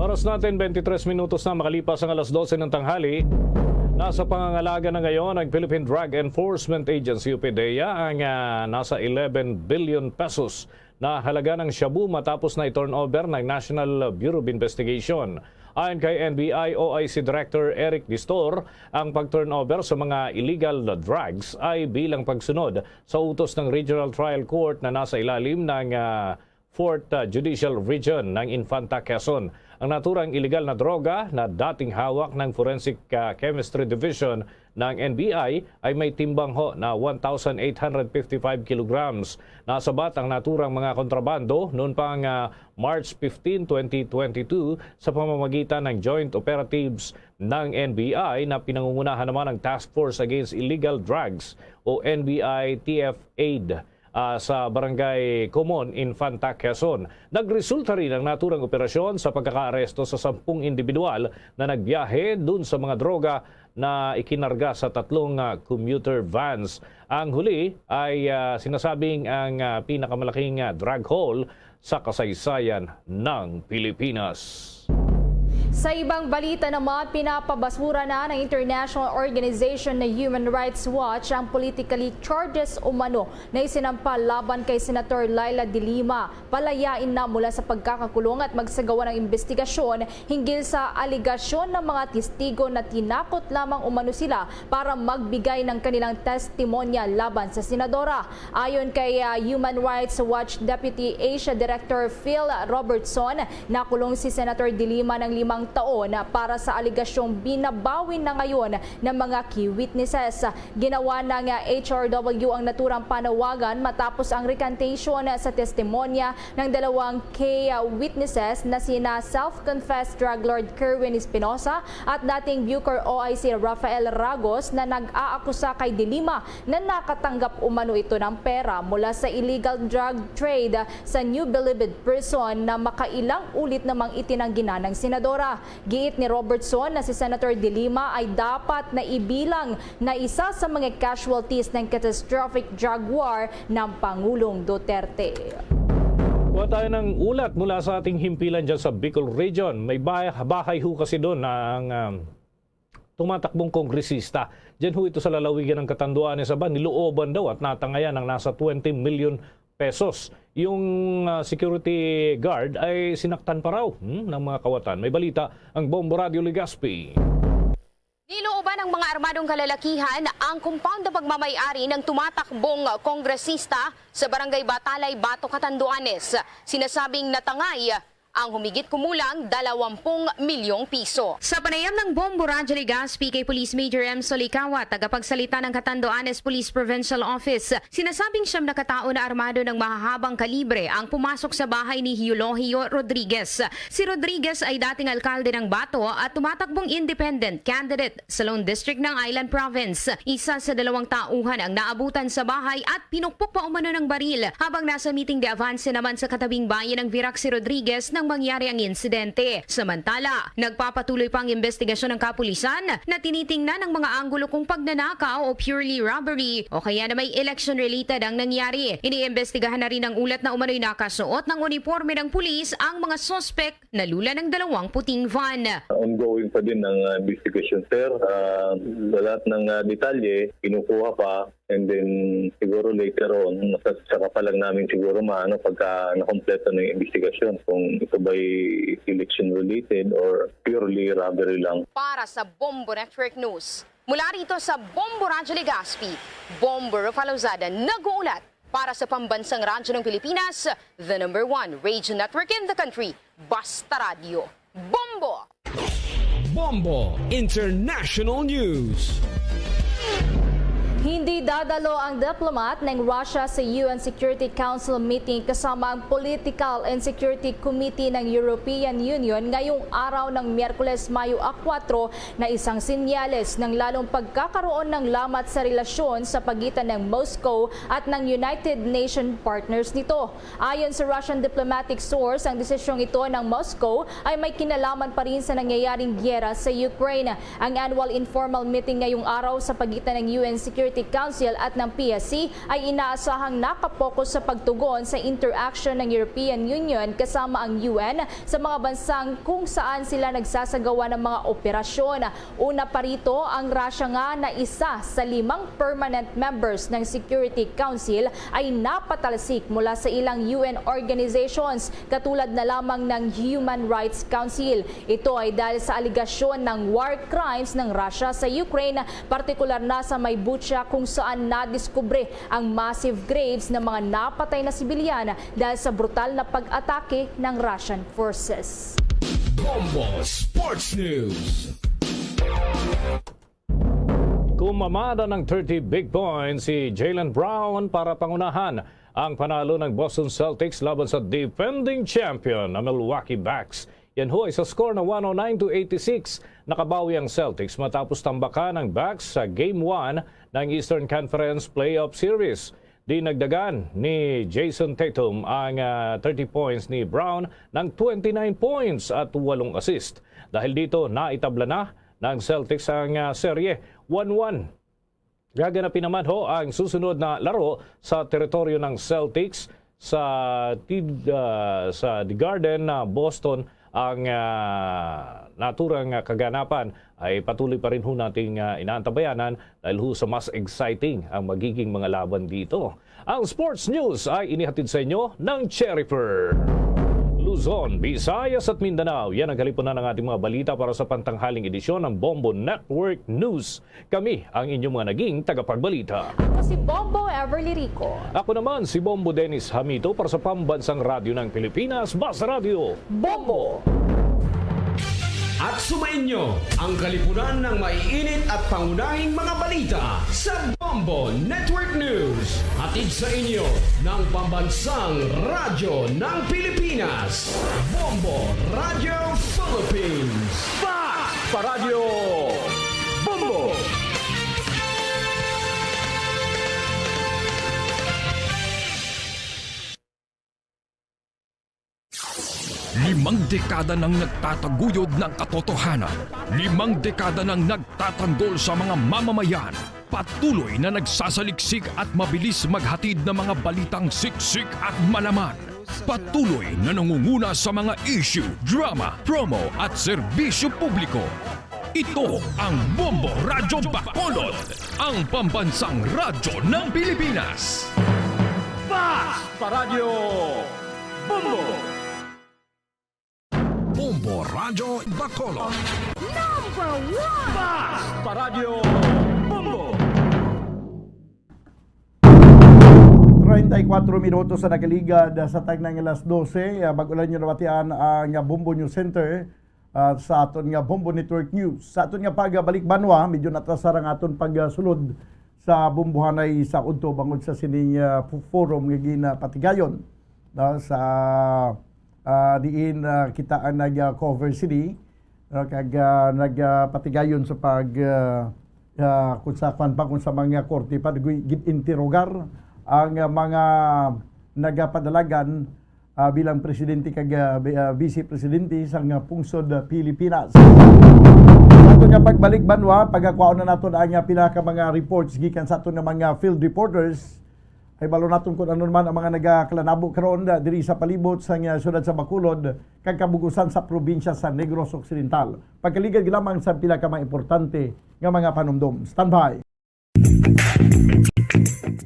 Oras natin, twenty-three minutos na makalipas ang alas dose ng tanghali. Nasa pangangalaga na ngayon ang Philippine Drug Enforcement Agency o PDEA ang, ah, nasa eleven billion pesos na halaga ng shabu matapos na i-turnover ng National Bureau of Investigation. Ayon kay N B I O I C Director Eric Distor, ang pag-turnover sa mga illegal drugs ay bilang pagsunod sa utos ng Regional Trial Court na nasa ilalim ng, ah, Fourth, ah, Judicial Region ng Infanta Quezon. Ang naturang iligal na droga na dating hawak ng Forensic, ah, Chemistry Division ng N B I ay may timbang ho na one thousand eight hundred fifty-five kilograms. Nasabat ang naturang mga kontrabando noon pang, ah, March fifteen, twenty twenty-two, sa pamamagitan ng joint operatives ng N B I na pinangungunahan naman ng Task Force Against Illegal Drugs o N B I T F aid, ah, sa Barangay Comon, Infanta, Quezon. Nagresulta rin ang naturang operasyon sa pagkakaaresto sa sampung individual na nagbiyahe dun sa mga droga na ikinarga sa tatlong, ah, commuter vans. Ang huli ay, ah, sinasabing ang, ah, pinakamalaking, ah, drug haul sa kasaysayan ng Pilipinas. Sa ibang balita naman, pinapabasura na ng international organization na Human Rights Watch ang politically charges umano na isinampa laban kay Senator Leila de Lima. Palayain na mula sa pagkakakulong at magsagawa ng investigasyon hinggil sa alegasyon ng mga testigo na tinakot lamang umano sila para magbigay ng kanilang testimonya laban sa senadora. Ayon kay, ah, Human Rights Watch Deputy Asia Director Phil Robertson, nakulong si Senator De Lima ng limang taon para sa alegasyong binabawi na ngayon ng mga key witnesses. Ginawa ng, ah, H R W ang naturang panawagan matapos ang recantation sa testimonya ng dalawang key, ah, witnesses na sina self-confessed drug lord Kerwin Espinosa at dating Bucor O I C Rafael Ragos na nag-aakusa kay De Lima na nakatanggap umano ito ng pera mula sa illegal drug trade sa New Bilibid Prison na makailang ulit namang itinanggi na ng senadora. Giit ni Robertson na si Senator De Lima ay dapat na ibilang na isa sa mga casualties ng catastrophic drug war ng Pangulong Duterte. Kuha tayo ng ulat mula sa ating himpilan dyan sa Bicol Region. May bahay, bahay ho kasi doon na ang, um, tumatakbong kongresista. Diyan ho ito sa lalawigan ng Catanduanes, aba, nilooban daw at natangayan ng nasa twenty million pesos. Yung, ah, security guard ay sinaktan pa raw, hmm, ng mga kawatan. May balita ang Bombo Radio Legazpi. Nilooban ng mga armadong kalalakihan ang compound na pagmamayari ng tumatakbong kongresista sa Barangay Batalay, Bato, Catanduanes. Sinasabing natangay ang humigit kumulang dalawampung milyong piso. Sa panayam ng Bombo Radyo Legazpi kay Police Major M. Solicawat, tagapagsalita ng Catanduanes Police Provincial Office, sinasabing siyam na katao na armado ng mahahabang kalibre ang pumasok sa bahay ni Eulogia Rodriguez. Si Rodriguez ay dating alkalde ng Bato at tumatakbong independent candidate sa Lone District ng Island Province. Isa sa dalawang tauhan ang naabutan sa bahay at pinukpok pa umano ng baril. Habang nasa meeting de avance naman sa katabing bayan ng Virac si Rodriguez nang mangyari ang insidente. Samantala, nagpapatuloy pa ang investigasyon ng kapulisan na tinitingnan ang mga anggulo kung pagnanakaw o purely robbery o kaya na may election-related ang nangyari. Iniimbestigahan na rin ang ulat na umano'y nakasuot ng uniporme ng pulis ang mga suspek na lula ng dalawang puting van. Ongoing pa din ang, ah, investigation, sir. Ah, sa lahat ng, ah, detalye, kinukuha pa. And then, siguro later on, sa, saka pa lang namin siguro maano pagka nakompleto na yung investigasyon kung ito ba'y election-related or purely robbery lang. Para sa Bombo Network News, mula rito sa Bombo Radyo Legazpi, Bombo Rafa Lozada nag-uulat para sa Pambansang Radyo ng Pilipinas, the number one radio network in the country. Basta Radyo, Bombo! Bombo International News. Hindi dadalo ang diplomat ng Russia sa U N Security Council meeting kasama ang Political and Security Committee ng European Union ngayong araw ng Miyerkules, Mayo a kuwatro, na isang sinyales ng lalong pagkakaroon ng lamat sa relasyon sa pagitan ng Moscow at ng United Nation partners nito. Ayon sa Russian diplomatic source, ang desisyong ito ng Moscow ay may kinalaman pa rin sa nangyayaring giyera sa Ukraine. Ang annual informal meeting ngayong araw sa pagitan ng U N Security Council at ng P S C ay inaasahang nakapokus sa pagtugon sa interaction ng European Union kasama ang U N sa mga bansang kung saan sila nagsasagawa ng mga operasyon. Una pa rito, ang Russia nga na isa sa limang permanent members ng Security Council ay napatalsik mula sa ilang U N organizations, katulad na lamang ng Human Rights Council. Ito ay dahil sa alegasyon ng war crimes ng Russia sa Ukraine, partikular na sa may Bucha, kung saan nadiskubre ang massive graves ng mga napatay na sibilyan dahil sa brutal na pag-atake ng Russian forces. Bombo Sports News. Kumamada ng thirty big points si Jaylen Brown para pangunahan ang panalo ng Boston Celtics laban sa defending champion na Milwaukee Bucks. Yan ho ay sa score na one oh nine to eighty-six. Nakabawi ang Celtics matapos tambakan ang Bucks sa Game one ng Eastern Conference Playoff Series. Dinagdagan ni Jayson Tatum ang, ah, thirty points ni Brown ng twenty-nine points at walong assist. Dahil dito, naitabla na ng Celtics ang, ah, serye, one one. Gaganapin naman ho ang susunod na laro sa teritoryo ng Celtics sa tid-, ah, sa The Garden, ah, Boston. Ang, ah, naturang, ah, kaganapan ay patuloy pa rin ho nating, ah, inaantabayanan dahil ho sa mas exciting ang magiging mga laban dito. Ang sports news ay inihatid sa inyo ng Cherry Pearl. Luzon, Visayas at Mindanao, yan ang kalipunan ng ating mga balita para sa pantanghaling edisyon ng Bombo Network News. Kami ang inyong mga naging tagapagbalita. Ako si Bombo Everly Rico. Ako naman si Bombo Dennis Hamito para sa Pambansang Radyo ng Pilipinas, Basta Radyo. Bombo! At sumainyo ang kalipunan ng maiinit at pangunahing mga balita sa Bombo Network News. Hatid sa inyo ng Pambansang Radyo ng Pilipinas, Bombo Radyo Philippines. Fast pa Radyo Bombo! Limang dekada nang nagtataguyod ng katotohanan. Limang dekada nang nagtatanggol sa mga mamamayan. Patuloy na nagsasaliksik at mabilis maghatid ng mga balitang siksik at malaman. Patuloy na nangunguna sa mga issue, drama, promo at serbisyo publiko. Ito ang Bombo Radyo Bacolod, ang pambansang radyo ng Pilipinas. Fast pa Radyo Bombo! Bombo Radyo Bacolod. Number one! Fast pa Radyo Bombo! Treinta y cuatro minutos sa nakaligad, ah, sa tagnang alas dose, ah, bag-o lang niyo nabatian ang, ah, Bombo News Center, ah, sa aton nga Bombo Network News. Sa aton nga pagbalik banwa, medyo natrasar ang aton pagsulod sa bombohanay sa udto bangod sa sining, ah, fu-, forum nga ginapatigayon, no, sa, ah, diin, ah, kita ang nag-cover sini, no, kag, ah, nagpatigayon sa pag, ah, ah, kung sa kwan pa, kung sa mga korte pa, nag-, gid-interogar ang, ah, mga nagapadalagan, ah, bilang presidente kag, ah, bi-, ah, vice presidente sang, ah, pungsod, ah, Pilipinas. Ato nga pagbalik banwa, pagakwaon na naton ang, ah, pila ka mga reports gikan sa aton nga mga field reporters. Ay balo naton kung ano naman ang mga nagakalanabo karon, ah, diri sa palibot sang, ah, siyudad sa Bacolod kag kabug-usan sa probinsya sa Negros Occidental. Pagkaligad lamang sa pila ka mga importante nga mga panumdom. Standby.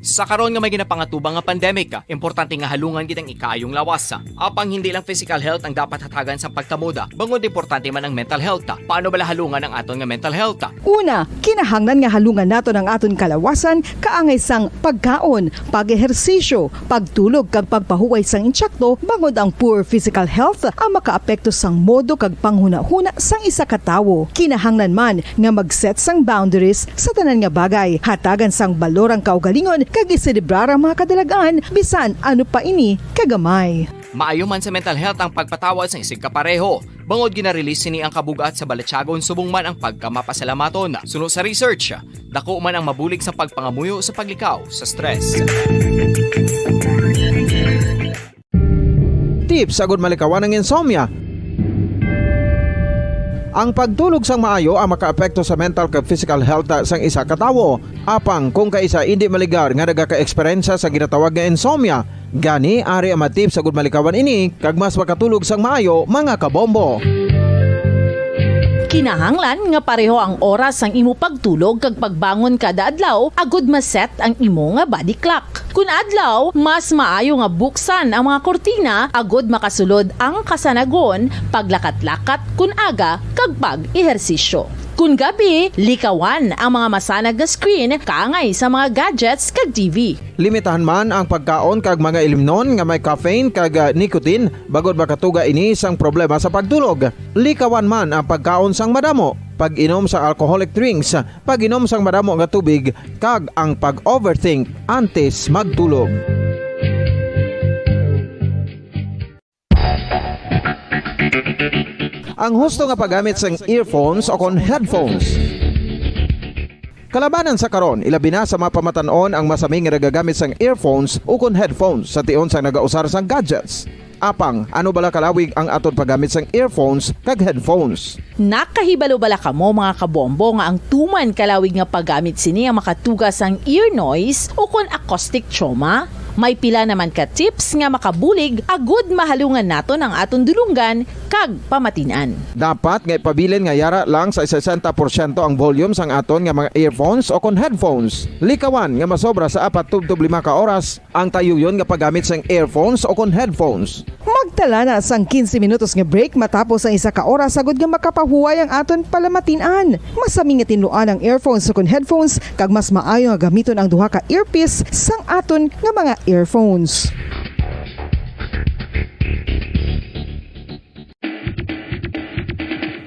Sa karon nga may ginapangatubang nga pandemic, importante nga halungan gid ang ikaayong lawas. Apang hindi lang physical health ang dapat hatagan sang pagtamod, bangod importante man ang mental health. Paano bala halungan ang aton nga mental health? Una, kinahanglan nga halungan naton ang aton kalawasan kaangay sang pagkaon, pag-ehersisyo, pagtulog kag pagpahuway sang insakto, bangod ang poor physical health ang makaapekto sang modo kag panghunahuna sang isa ka tawo. Kinahanglan man nga mag-set sang boundaries sa tanan nga bagay, hatagan sang balor ang kaugalingon kag iselebrar ang mga kadalag-an, bisan ano pa ini kagamay. Maayo man sa mental health ang pagpatawad sang isigkapareho, bangod gina-release sini ang kabug-at sa balatyagon subong man ang pagkamapasalamaton. Suno sa research, dako man ang mabulig sa pagpangamuyo sa paglikaw sa stress. Tips agud malikawan ang insomnia. Ang pagtulog sang maayo ang makaapekto sa mental kag physical health sang isa ka tawo. Apang kung kaisa indi maligar nga nagaka-eksperyensya sa ginatawag nga insomnia, gani ari ang mga tips agud malikawan ini kag mas makatulog sang maayo, mga kabombo. Kinahanglan nga pareho ang oras sang imo pagtulog kag pagbangon kada adlaw agud ma-set ang imo nga body clock. Kun adlaw, mas maayo nga buksan ang mga kurtina agud makasulod ang kasanagon, paglakat-lakat kun aga, kag pag-ehersisyo. Kun gabi, likawan ang mga masanag nga screen kaangay sa mga gadgets kag T V. Limitahan man ang pagkaon kag mga ilimnon nga may caffeine kag, ah, nicotine, bangod makatuga ini sang problema sa pagtulog. Likawan man ang pagkaon sang madamo, pag-inom sa alcoholic drinks, pag-inom sang madamo nga tubig, kag ang pag-overthink antes magtulog. Ang husto nga paggamit sang earphones o kon headphones. Kalabanan sa karon, ilabi na sa mga pamatan-on ang masami nga nagagamit sang earphones o kon headphones sa tion sang nagausar sang gadgets. Apang, ano bala kalawig ang aton paggamit sang earphones kag headphones? Nakahibalo bala kamo, mga kabombo, nga ang tuman kalawig nga paggamit sini ang makatuga sang ear noise o kon acoustic trauma? May pila naman ka tips nga makabulig agud mahalungan naton ang aton dulonggan kag pamatin-an. Dapat nga ipabilin nga yara lang sa sesenta porsyento ang volume sang aton nga mga earphones o kon headphones. Likawan nga masobra sa apat tubtob lima ka oras ang tayuyon nga paggamit sang earphones o kon headphones. Magtala na sang quince minutos nga break matapos ang isa ka oras agud nga makapahuway ang aton palamatin-an. Masami nga tinluan ang earphones o kon headphones, kag mas maayo nga gamiton ang duha ka earpiece sang aton nga mga earphones.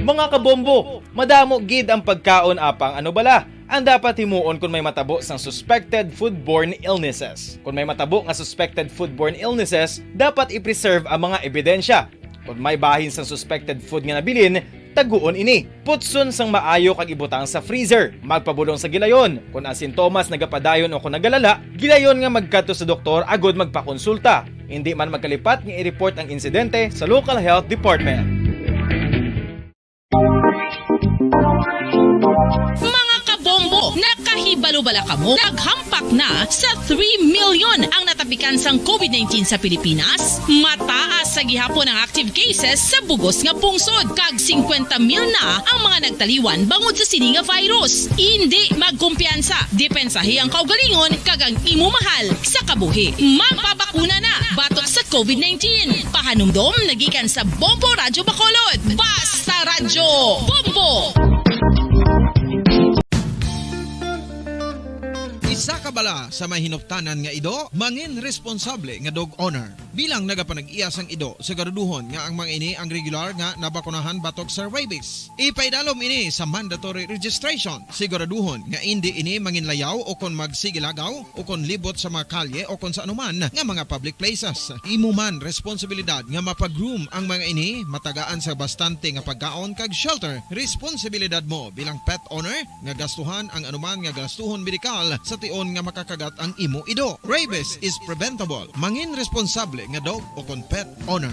Mga kabombo, madamo gid ang pagkaon, apang ano bala ang dapat himuon kon may matabo sang suspected foodborne illnesses? Kon may matabo nga suspected foodborne illnesses, dapat i-preserve ang mga ebidensya. Kon may bahin sang suspected food nga nabilin, taguon ini. Putson sang maayo kag ibutang sa freezer. Magpabulong sa gilayon. Kon ang sintomas nagapadayon o kon nagalala, gilayon nga magkadto sa doktor agud magpakonsulta. Indi man magkalipat nga i-report ang insidente sa local health department. Mga kabombo, nakahibalo bala kamo? Naghampak na sa three million ang natapikan sang COVID nineteen sa Pilipinas. Mataas sa gihapon ang active cases sa bugos nga pungsod, kag singkwenta mil na ang mga nagtaliwan bangod sa sini nga virus. Indi magkumpiyansa, depensahi ang kaugalingon kag ang imo mahal sa kabuhi. Magpabakuna na batok sa COVID nineteen. Pahanumdom nagikan sa Bombo Radyo Bacolod. Basta Radyo Bombo! Isa ka pala sa may hinuptanan nga ido, mangin responsable nga dog owner. Bilang nagapanag-iya sang ido, siguraduhon nga ang mga ini ang regular nga nabakunahan batok sa rabies. Ipaidalom ini sa mandatory registration. Siguraduhon nga indi ini manginlayaw o kon magsigilagaw o kon libot sa mga kalye o kon sa anuman nga mga public places. Imo man responsibilidad nga mapag-groom ang mga ini, matagaan sa bastante nga pagkaon kag shelter. Responsibilidad mo bilang pet owner nga gastuhan ang anuman nga gastuhon medikal sa tion nga makakagat ang imo ido. Rabies is preventable. Mangin responsable nga dog o kon pet owner.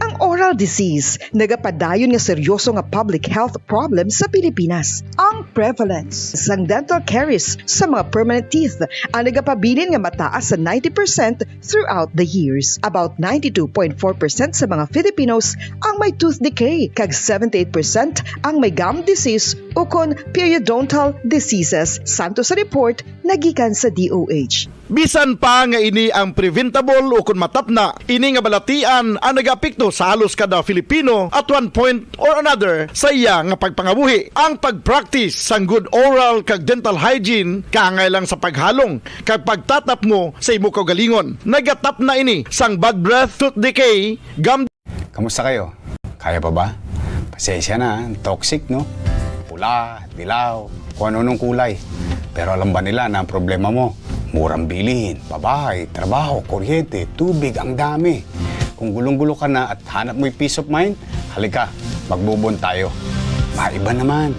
Ang oral disease nagapadayon nga seryoso nga public health problem sa Pilipinas. Ang prevalence sang dental caries sa mga permanent teeth ang nagapabilin nga mataas sa ninety percent throughout the years. About ninety-two point four percent sa mga Filipinos ang may tooth decay, kag seventy-eight percent ang may gum disease ukon periodontal diseases, santo sa report nagikan sa D O H. Bisan pa nga ini ang preventable ukon matapna, ini nga balatian ang nagaapekto sa halos kada Filipino at one point or another sa iya nga pagpangabuhi. Ang pag-practice sang good oral kag dental hygiene kaangay lang sa paghalong kag pagtatapngo sa imo kaugalingon. Nagatapna ini sang bad breath, tooth decay, gum Kamusta kayo? Kaya pa ba? Pasensya na, toxic, no? Pula, dilaw, kung ano-anong kulay. Pero alam ba nila na ang problema mo, murang bilihin, babae, trabaho, kuryente, tubig, ang dami. Kung gulong-gulo ka na at hanap mo'y peace of mind, halika, magbubon tayo. Maiba naman.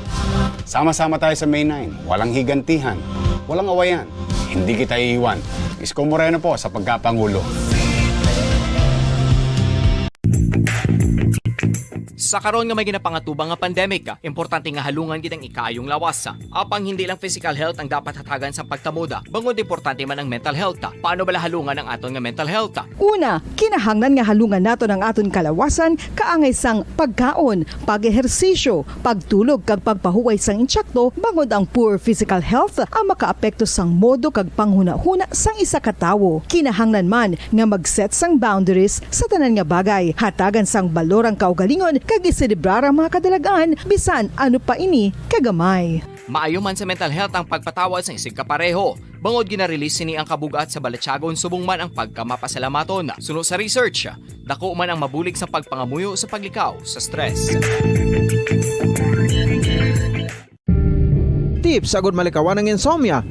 Sama-sama tayo sa May nine. Walang higantihan. Walang awayan. Hindi kita iiwan. Isko Moreno po sa pagkapangulo. Sa karon nga may ginapangatubang nga pandemic, importante nga halungan gid ang ikaayong lawas. Apang hindi lang physical health ang dapat hatagan sa pagtamod, bangod importante man ang mental health. Paano bala halungan ang aton nga mental health? Una, kinahanglan nga halungan naton ang aton kalawasan kaangay sang pagkaon, pag-ehersisyo, pagtulog kag pagpahuway sang insakto, bangod ang poor physical health ang makaapekto sang modo kag panghunahuna sang isa ka tawo. Kinahanglan man nga mag-set sang boundaries sa tanan nga bagay, hatagan sang balor ang kaugalingon kag iselebrar ang mga kadalag-an, bisan ano pa ini kagamay. Maayo man sa mental health ang pagpatawad sang isigkapareho. Bangod gina-release sini ang kabug-at sa balatyagon subong man ang pagkamapasalamaton. Suno sa research, dako man ang mabulig sa pagpangamuyo sa paglikaw sa stress. Tips agud malikawan ang insomnia.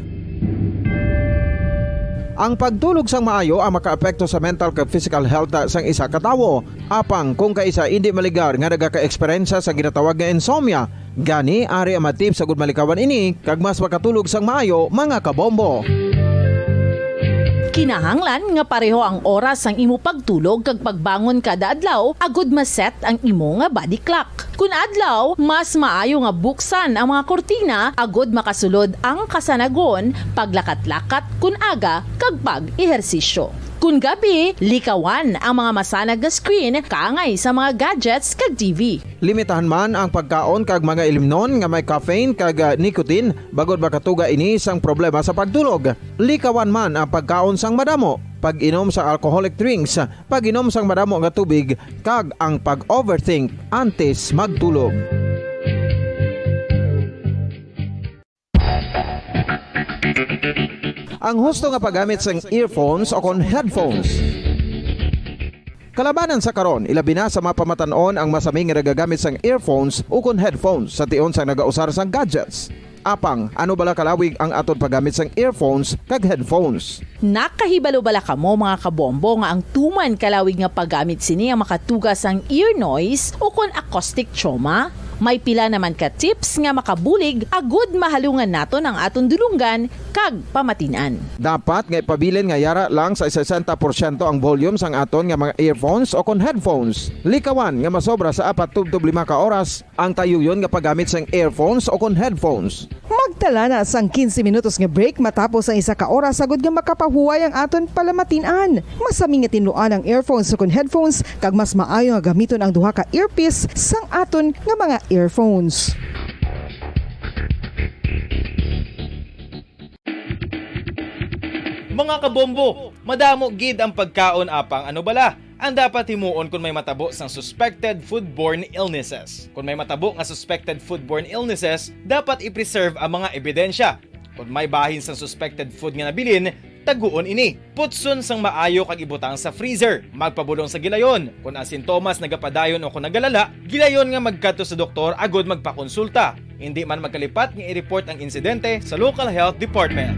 Ang pagtulog sang maayo ang makaapekto sa mental kag physical health sang isa ka tawo. Apang kung kaisa indi maligar nga nagaka-eksperyensya sa ginatawag nga insomnia, gani ari ang mga tips agud malikawan ini kag mas makatulog sang maayo, mga kabombo. Kinahanglan nga pareho ang oras sang imo pagtulog kag pagbangon kada adlaw agud ma-set ang imo nga body clock. Kun adlaw, mas maayo nga buksan ang mga kurtina agud makasulod ang kasanagon, paglakat-lakat kun aga, kag pag-ehersisyo. Kun gabi, likawan ang mga masanag nga screen kaangay sa mga gadgets kag T V. Limitahan man ang pagkaon kag mga ilimnon nga may caffeine kag, ah, nicotine, bangod makatuga ini sang problema sa pagtulog. Likawan man ang pagkaon sang madamo, pag-inom sa alcoholic drinks, pag-inom sang madamo nga tubig, kag ang pag-overthink antes magtulog. Ang husto nga paggamit sang earphones o kon headphones. Kalabanan sa karon, ilabi na sa mga pamatan-on ang masami nga nagagamit sang earphones o kon headphones sa tion sang nagausar sang gadgets. Apang, ano bala kalawig ang aton paggamit sang earphones kag headphones? Nakahibalo bala kamo, mga kabombo, nga ang tuman kalawig nga paggamit sini ang makatuga sang ear noise o kon acoustic trauma? May pila naman ka tips nga makabulig agud mahalungan naton ang aton dulonggan kag pamatin-an. Dapat nga ipabilin nga yara lang sa sesenta porsyento ang volume sang aton nga mga earphones o kon headphones. Likawan nga masobra sa apat tubtob lima ka oras ang tayuyon nga paggamit sang earphones o kon headphones. Magtala na sang quince minutos nga break matapos ang isa ka oras agud nga makapahuway ang aton palamatin-an. Masami nga tinluan ang earphones o kon headphones, kag mas maayo nga gamiton ang duha ka earpiece sang aton nga mga earphones. Mga kabombo, madamo gid ang pagkaon, apang ano bala ang dapat himuon kon may matabo sang suspected foodborne illnesses. Kon may matabo nga suspected foodborne illnesses, dapat i-preserve ang mga ebidensya. Kon may bahin sang suspected food nga nabilin, taguon ini. Putson sang maayo kag ibutang sa freezer. Magpabulong sa gilayon. Kon ang sintomas nagapadayon o kon nagalala, gilayon nga magkadto sa doktor agud magpakonsulta. Indi man magkalipat nga i-report ang insidente sa local health department.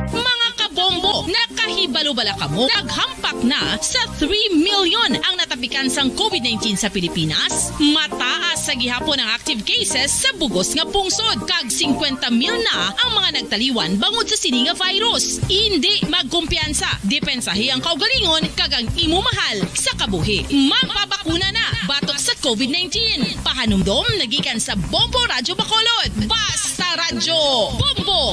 Mga kabombo, nakahibalo bala kamo? Naghampak na sa three million ang natapikan sang covid nineteen sa Pilipinas. Mataas sa gihapon ang active cases sa bugos nga pungsod, kag singkwenta mil na ang mga nagtaliwan bangod sa sini nga virus. Indi magkumpiyansa, depensahi ang kaugalingon kag ang imo mahal sa kabuhi. Magpabakuna na batok sa covid nineteen. Pahanumdom nagikan sa Bombo Radyo Bacolod. Basta Radyo Bombo!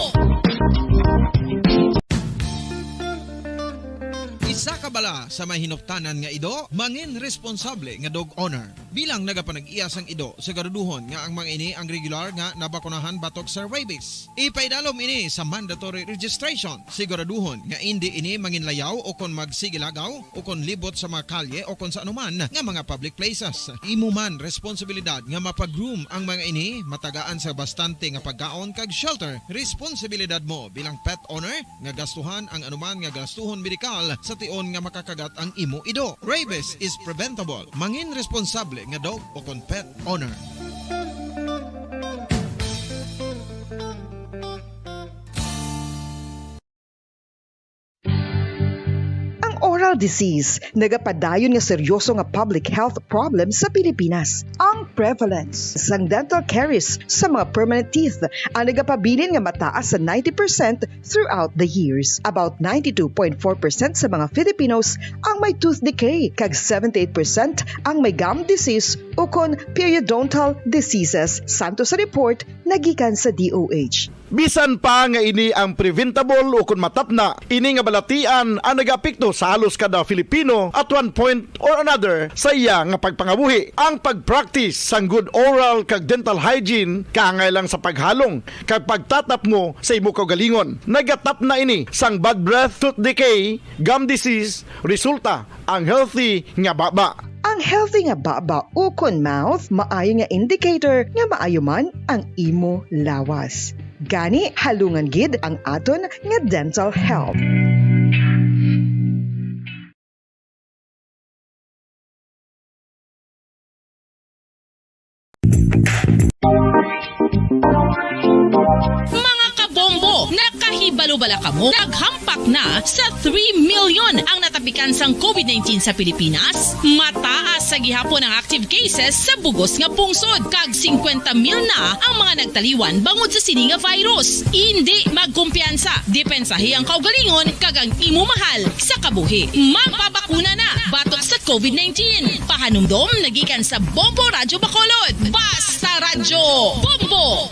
Isa ka bala sa may hinuptanan nga ido, mangin responsable nga dog owner. Bilang nagapanag-iya sang ido, siguraduhon nga ang mga ini ang regular nga nabakunahan batok sa rabies. Ipaidalom ini sa mandatory registration. Siguraduhon nga indi ini manginlayaw o kon magsigilagaw o kon libot sa mga kalye o kon sa anuman nga mga public places. Imo man responsibilidad nga mapag-groom ang mga ini, matagaan sa bastante nga pagkaon kag shelter. Responsibilidad mo bilang pet owner nga gastuhan ang anuman nga gastuhon medikal sa tion nga makakagat ang imo ido. Rabies is preventable. Mangin responsable nga dog o kon pet owner. Ang oral disease nagapadayon nga seryoso nga public health problem sa Pilipinas. Ang prevalence sang dental caries sa mga permanent teeth ang nagapabilin nga mataas sa ninety percent throughout the years. About ninety-two point four percent sa mga Filipinos ang may tooth decay, kag seventy-eight percent ang may gum disease ukon periodontal diseases, santo sa report nagikan sa D O H. Bisan pa nga ini ang preventable ukon matapna, ini nga balatian ang nagaapekto sa halos kada Filipino at one point or another sa iya nga pagpangabuhi. Ang pag-practice sang good oral kag dental hygiene kaangay lang sa paghalong kag pagtatapmo sa imo kaugalingon. Nagatapna ini sang bad breath, tooth decay, gum disease, resulta ang healthy nga baba. Ang healthy nga baba ukon mouth maayo nga indicator nga maayo man ang imo lawas. Gani, halungan gid ang aton nga dental health. Mga kabombo, nakahibalo bala kamo? Naghampak na sa three million ang natapikan sang covid nineteen sa Pilipinas. Mataas sa gihapon ang active cases sa bugos nga pungsod, kag singkwenta mil na ang mga nagtaliwan bangod sa sini nga virus. Indi magkumpiyansa, depensahi ang kaugalingon kag ang imo mahal sa kabuhi. Magpabakuna na batok sa covid nineteen. Pahanumdom nagikan sa Bombo Radyo Bacolod. Basta Radyo Bombo!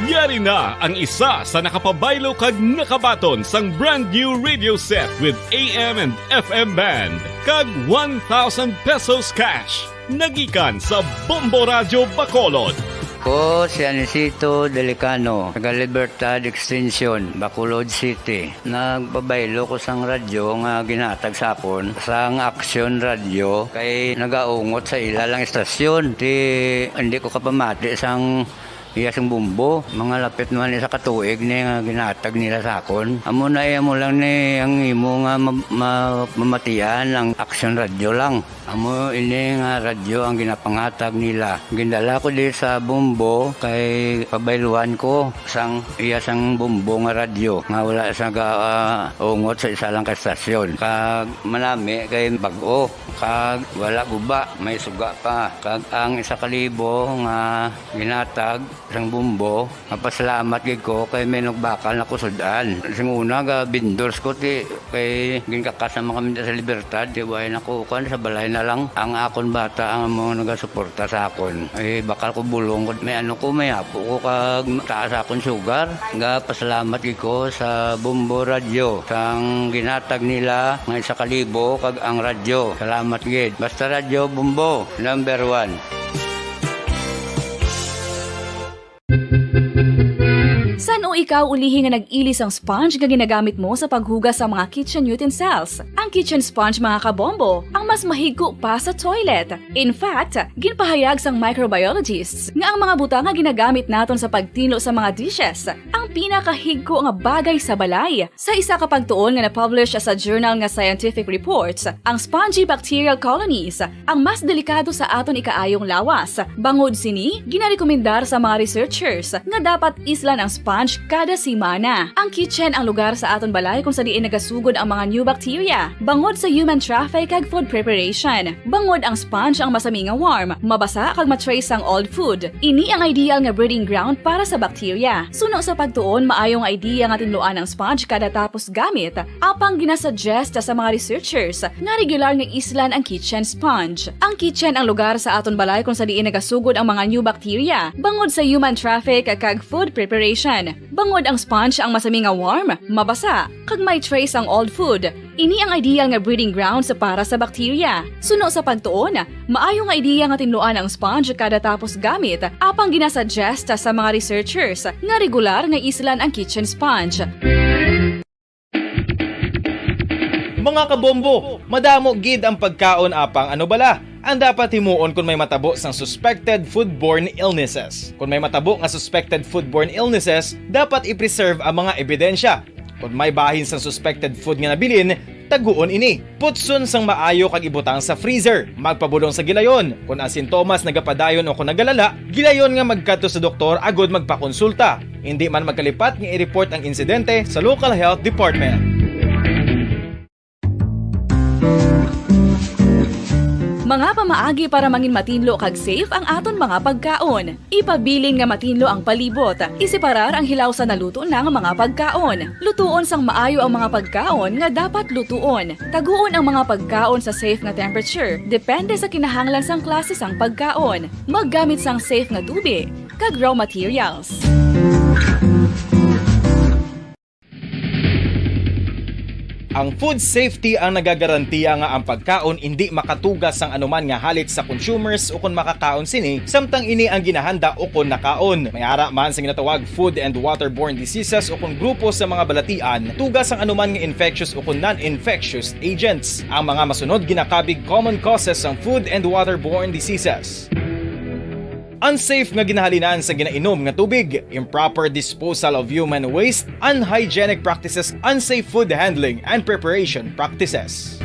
Yari na ang isa sa nakapabaylo kag nakabaton sang brand new radio set with A M and F M band kag one thousand pesos cash. Nagikan sa Bombo Radyo Bacolod. Ko si Anisito Delicano, taga Libertad Extension, Bacolod City. Nagpabaylo ko sang radyo nga ginhatag sa akon sang Action Radio kay nagaungot sa ila lang istasyon. Ti, hindi ko kapamati sang iya sang bombo. Mga lapit naman isa ka tuig ni nga ginhatag nila sa akon. Amo na, eh, amo lang ni ang imo nga ma-, ma-, mamatian ang Action Radio lang. Amo ini nga radyo ang ginapangatag nila. Gindala ko di sa bombo kay pabayluan ko sang iya sang bombo nga radyo nga wala sa ga-, ah, ungot sa isa lang ka estasyon. Kag manami kay bag-o, kag wala guba, may suga pa. Kag ang isa ka libo nga ginatag sang bombo, mapasalamat gid ko kay may nagbakal na ko sud-an. Sing una, ga vendors ko, ti, kay ginkakas naman kami sa Libertad, ti, way na ko, kuwan, sa balay na lang. Ang akon bata ang mga nagasuporta sa akon. Eh, bakal ko bulong ko, may ano ko, may apo ko, kag taas akon sugar. Ga pasalamat gid ko sa Bombo Radio, sang ginatag nila nga isa ka libo, kag ang radyo. Salamat gid. Basta Radyo Bombo, number one. San-o ikaw ulihi nga nag-ili sang sponge nga ginagamit mo sa paghugas sa mga kitchen utensils? Ang kitchen sponge, mga kabombo, ang mas mahigko pa sa toilet. In fact, ginpahayag sang microbiologists nga ang mga butang nga ginagamit naton sa pagtinlo sa mga dishes ang pinakahigko nga bagay sa balay. Sa isa ka pagtuon nga na-publish sa journal nga Scientific Reports, ang spongy bacterial colonies ang mas delikado sa aton ikaayong lawas. Bangod sini, ginarekomendar sa mga researchers nga dapat islan ang sponge kada semana. Ang kitchen ang lugar sa aton balay kung sa diin nagasugod ang mga new bacteria bangod sa human traffic kag food preparation. Bangod ang sponge ang masami nga warm, mabasa kag ma-trace sang old food. Ini ang ideal nga breeding ground para sa bacteria. Suno sa pagtuon, maayo nga idea nga tinluan ang sponge kada tapos gamit, apang ginasuggest sa mga researchers nga regular nga islan ang kitchen sponge. Ang kitchen ang lugar sa aton balay kung sa diin nagasugod ang mga new bacteria bangod sa human traffic kag food preparation. Bangod ang sponge ang masami nga warm, mabasa, kag may trace ang old food, ini ang ideal nga breeding grounds para sa bacteria. Suno sa pagtuon, maayo nga idea nga tinluan ang sponge kada tapos gamit, apang ginasuggest sa mga researchers nga regular nga islan ang kitchen sponge. Mga kabombo, madamo gid ang pagkaon, apang ano bala ang dapat himuon kon may matabo sang suspected foodborne illnesses? Kon may matabo nga suspected foodborne illnesses, dapat i-preserve ang mga ebidensya. Kon may bahin sang suspected food nga nabilin, taguon ini. Putson sang maayo kag ibutang sa freezer. Magpabulong sa gilayon. Kon ang sintomas nagapadayon o kon nagalala, gilayon nga magkadto sa doktor agod magpakonsulta. Indi man magkalipat nga i-report ang insidente sa local health department. Mga pamaagi para mangin matinlo kag safe ang aton mga pagkaon. Ipabilin nga matinlo ang palibot. Iseparar ang hilaw sa naluto na nga mga pagkaon. Lutuon sang maayo ang mga pagkaon nga dapat lutuon. Taguon ang mga pagkaon sa safe nga temperature, depende sa kinahanglan sang klase sang pagkaon. Maggamit sang safe nga tubig kag raw materials. Ang food safety ang nagagarantiya nga ang pagkaon indi makatuga sang anuman nga halit sa consumers ukon makakaon sini, samtang ini ang ginahanda ukon nakaon. May ara man sa ginatawag food and waterborne diseases ukon grupo sa mga balatian, tuga sang anuman nga infectious ukon non-infectious agents. Ang mga masunod ginakabig common causes sang food and waterborne diseases. Unsafe nga ginahalinan sa ginainom nga tubig, improper disposal of human waste, unhygienic practices, unsafe food handling and preparation practices.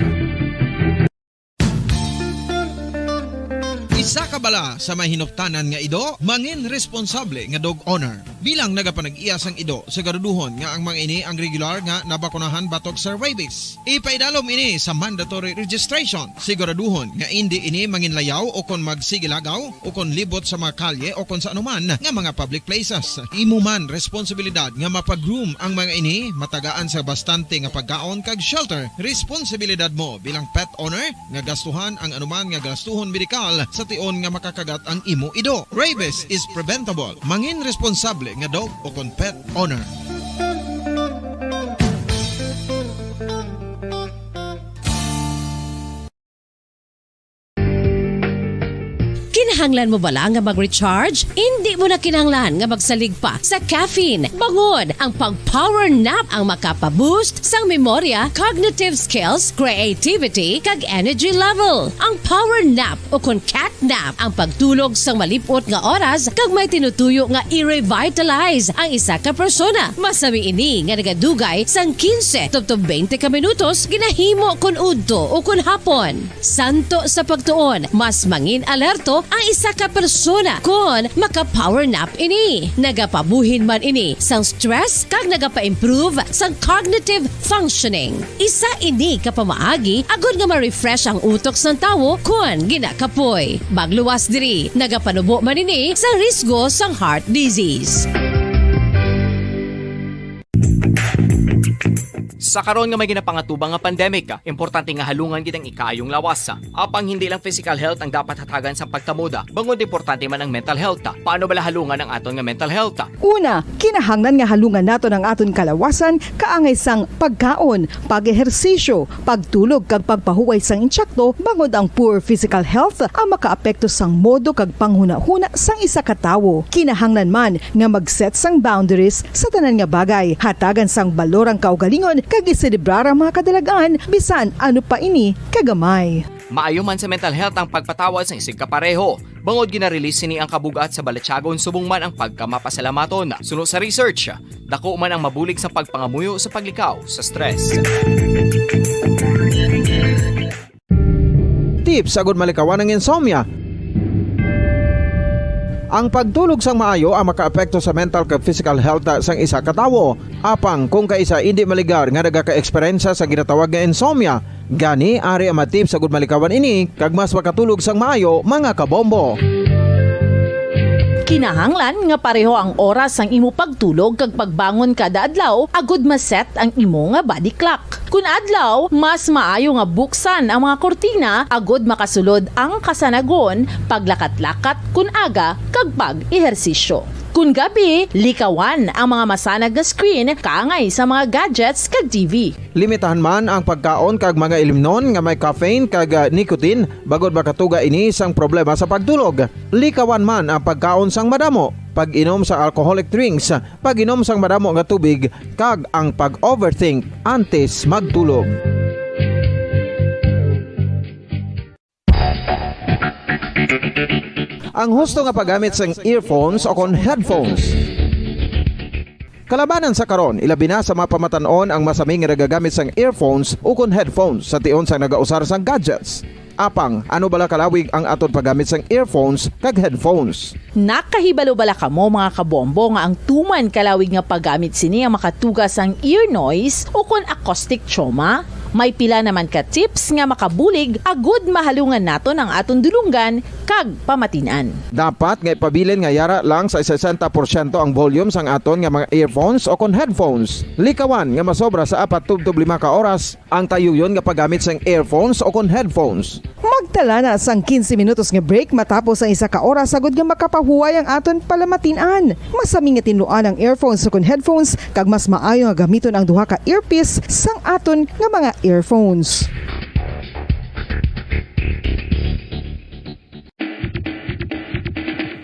Isa ka bala sa mahinuptanan nga ido, mangin responsable nga dog owner. Bilang nagapanag-iya sang ido, siguraduhon nga ang mga ini ang regular nga nabakunahan batok sa rabies. Ipaidalom ini sa mandatory registration. Siguraduhon nga indi ini manginlayaw o kon magsigilagaw o kon libot sa mga kalye o kon sa anuman nga mga public places. Imo man responsibilidad nga mapa-groom ang mga ini, matagaan sa bastante nga pagkaon kag shelter. Responsibilidad mo bilang pet owner nga gastuhan ang anuman nga gastuhon medikal sa tion nga makakagat ang imo ido. Rabies is preventable. Mangin responsable nga dog o kon pet owner. Kinahanglan mo bala nga mag-recharge? Indi mo na kinahanglan nga magsalig pa sa caffeine. Bangod ang pag-power nap ang makapa-boost sang memorya, cognitive skills, creativity, kag energy level. Ang power nap o kon cat nap ang pagtulog sang malip-ot nga oras kag may tinutuyo nga i-revitalize ang isa ka persona. Masami ini nga nagadugay sang quince tubtob twenty ka minutos ginahimo kon udto o kon hapon. Santo sa pagtuon, mas mangin alerto ang isa ka persona kon maka-power nap ini. Nagapabuhin man ini sang stress kag nagapa-improve sang cognitive functioning. Isa ini ka pamaagi agod nga ma-refresh ang utok sang tawo kon ginakapoy. Magluwas diri, nagapanubo man ini sa risgo sang heart disease. Sa karon nga may ginapangatubang nga pandemic, importante nga halungan gid ang ikaayong lawas. Apang hindi lang physical health ang dapat hatagan sang pagtamod, bangod importante man ang mental health. Paano bala halungan ang aton nga mental health? Una, kinahanglan nga halungan naton ang aton kalawasan kaangay sang pagkaon, pag-ehersisyo, pagtulog kag pagpahuway sang insakto, bangod ang poor physical health ang makaapekto sang modo kag panghunahuna sang isa ka tawo. Kinahanglan man nga mag-set sang boundaries sa tanan nga bagay, hatagan sang balor ang kaugalingon, kag iselebrar ang mga kadalagan, bisan ano pa ini kagamay. Maayo man sa mental health ang pagpatawad sang isigkapareho, bangod gina-release sini ang kabug-at sa balatyagon subong man ang pagkamapasalamaton. Suno sa research, dako man ang mabulig sa pagpangamuyo sa paglikaw sa stress. Tips agud malikawan ang insomnia. Ang pagtulog sang maayo ang makaapekto sa mental kag physical health sang isa ka tawo. Apang kung kaisa indi maligar nga nagaka-eksperyensya sa ginatawag nga insomnia, gani ari ang mga tips agud malikawan ini kag mas makatulog sang maayo, mga kabombo. Kinahanglan nga pareho ang oras sang imo pagtulog kag pagbangon kada adlaw agud ma-set ang imo nga body clock. Kun adlaw, mas maayo nga buksan ang mga kurtina agud makasulod ang kasanagon, paglakat-lakat kun aga, kag pag-ehersisyo. Kun gabi, likawan ang mga masanag nga screen kaangay sa mga gadgets kag T V. Limitahan man ang pagkaon kag mga ilimnon nga may caffeine kag, ah, nicotine, bangod makatuga ini sang problema sa pagtulog. Likawan man ang pagkaon sang madamo, pag-inom sa alcoholic drinks, pag-inom sang madamo nga tubig, kag ang pag-overthink antes magtulog. Ang husto nga paggamit sang earphones o kon headphones. Kalabanan sa karon, ilabi na sa mga pamatan-on ang masami nga nagagamit sang earphones o kon headphones sa tion sang nagausar sang gadgets. Apang, ano bala kalawig ang aton paggamit sang earphones kag headphones? Nakahibalo bala kamo, mga kabombo, nga ang tuman kalawig nga paggamit sini ang makatuga sang ear noise o kon acoustic trauma? May pila naman ka tips nga makabulig agud mahalungan naton ang aton dulonggan kag pamatin-an. Dapat nga ipabilin nga yara lang sa sesenta porsyento ang volume sang aton nga mga earphones o kon headphones. Likawan nga masobra sa apat tubtob lima ka oras ang tayuyon nga paggamit sang earphones o kon headphones. Magtala na sang quince minutos nga break matapos ang isa ka oras, agud nga makapahuway ang aton palamatin-an. Masami nga tinluan ang earphones o kon headphones, kag mas maayo nga gamiton ang duha ka earpiece sang aton nga mga earphones.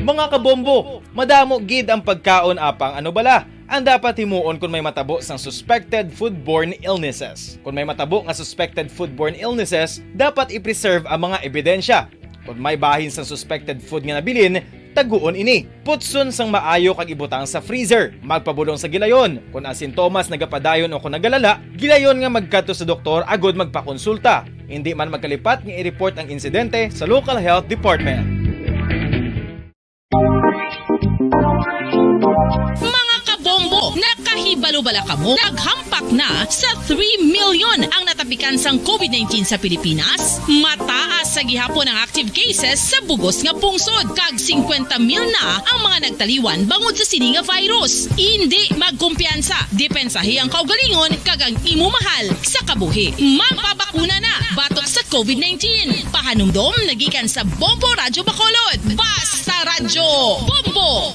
Mga kabombo, madamo gid ang pagkaon, apang ano bala ang dapat himuon kon may matabo sang suspected foodborne illnesses? Kon may matabo nga suspected foodborne illnesses, dapat i-preserve ang mga ebidensya. Kon may bahin sang suspected food nga nabilin, taguon ini. Putson sang maayo kag ibutang sa freezer. Magpabudong sa gilayon. Kon ang sintomas nagapadayon o kon nagalala, gilayon nga magkadto sa doktor agud magpakonsulta. Indi man magkalipat nga i-report ang insidente sa local health department. Mga kabombo, nakahibalo bala kamo? Naghampak na sa three million ang natapikan sang covid nineteen sa Pilipinas. Mataas sa gihapon ang active cases sa bugos nga pungsod, kag singkwenta mil na ang mga nagtaliwan bangod sa sini nga virus. Indi magkumpiyansa, depensahi ang kaugalingon kag ang imo mahal sa kabuhi. Magpabakuna na batok sa covid nineteen. Pahanumdom na gikan sa Bombo Radyo Bacolod. Basta Radyo Bombo!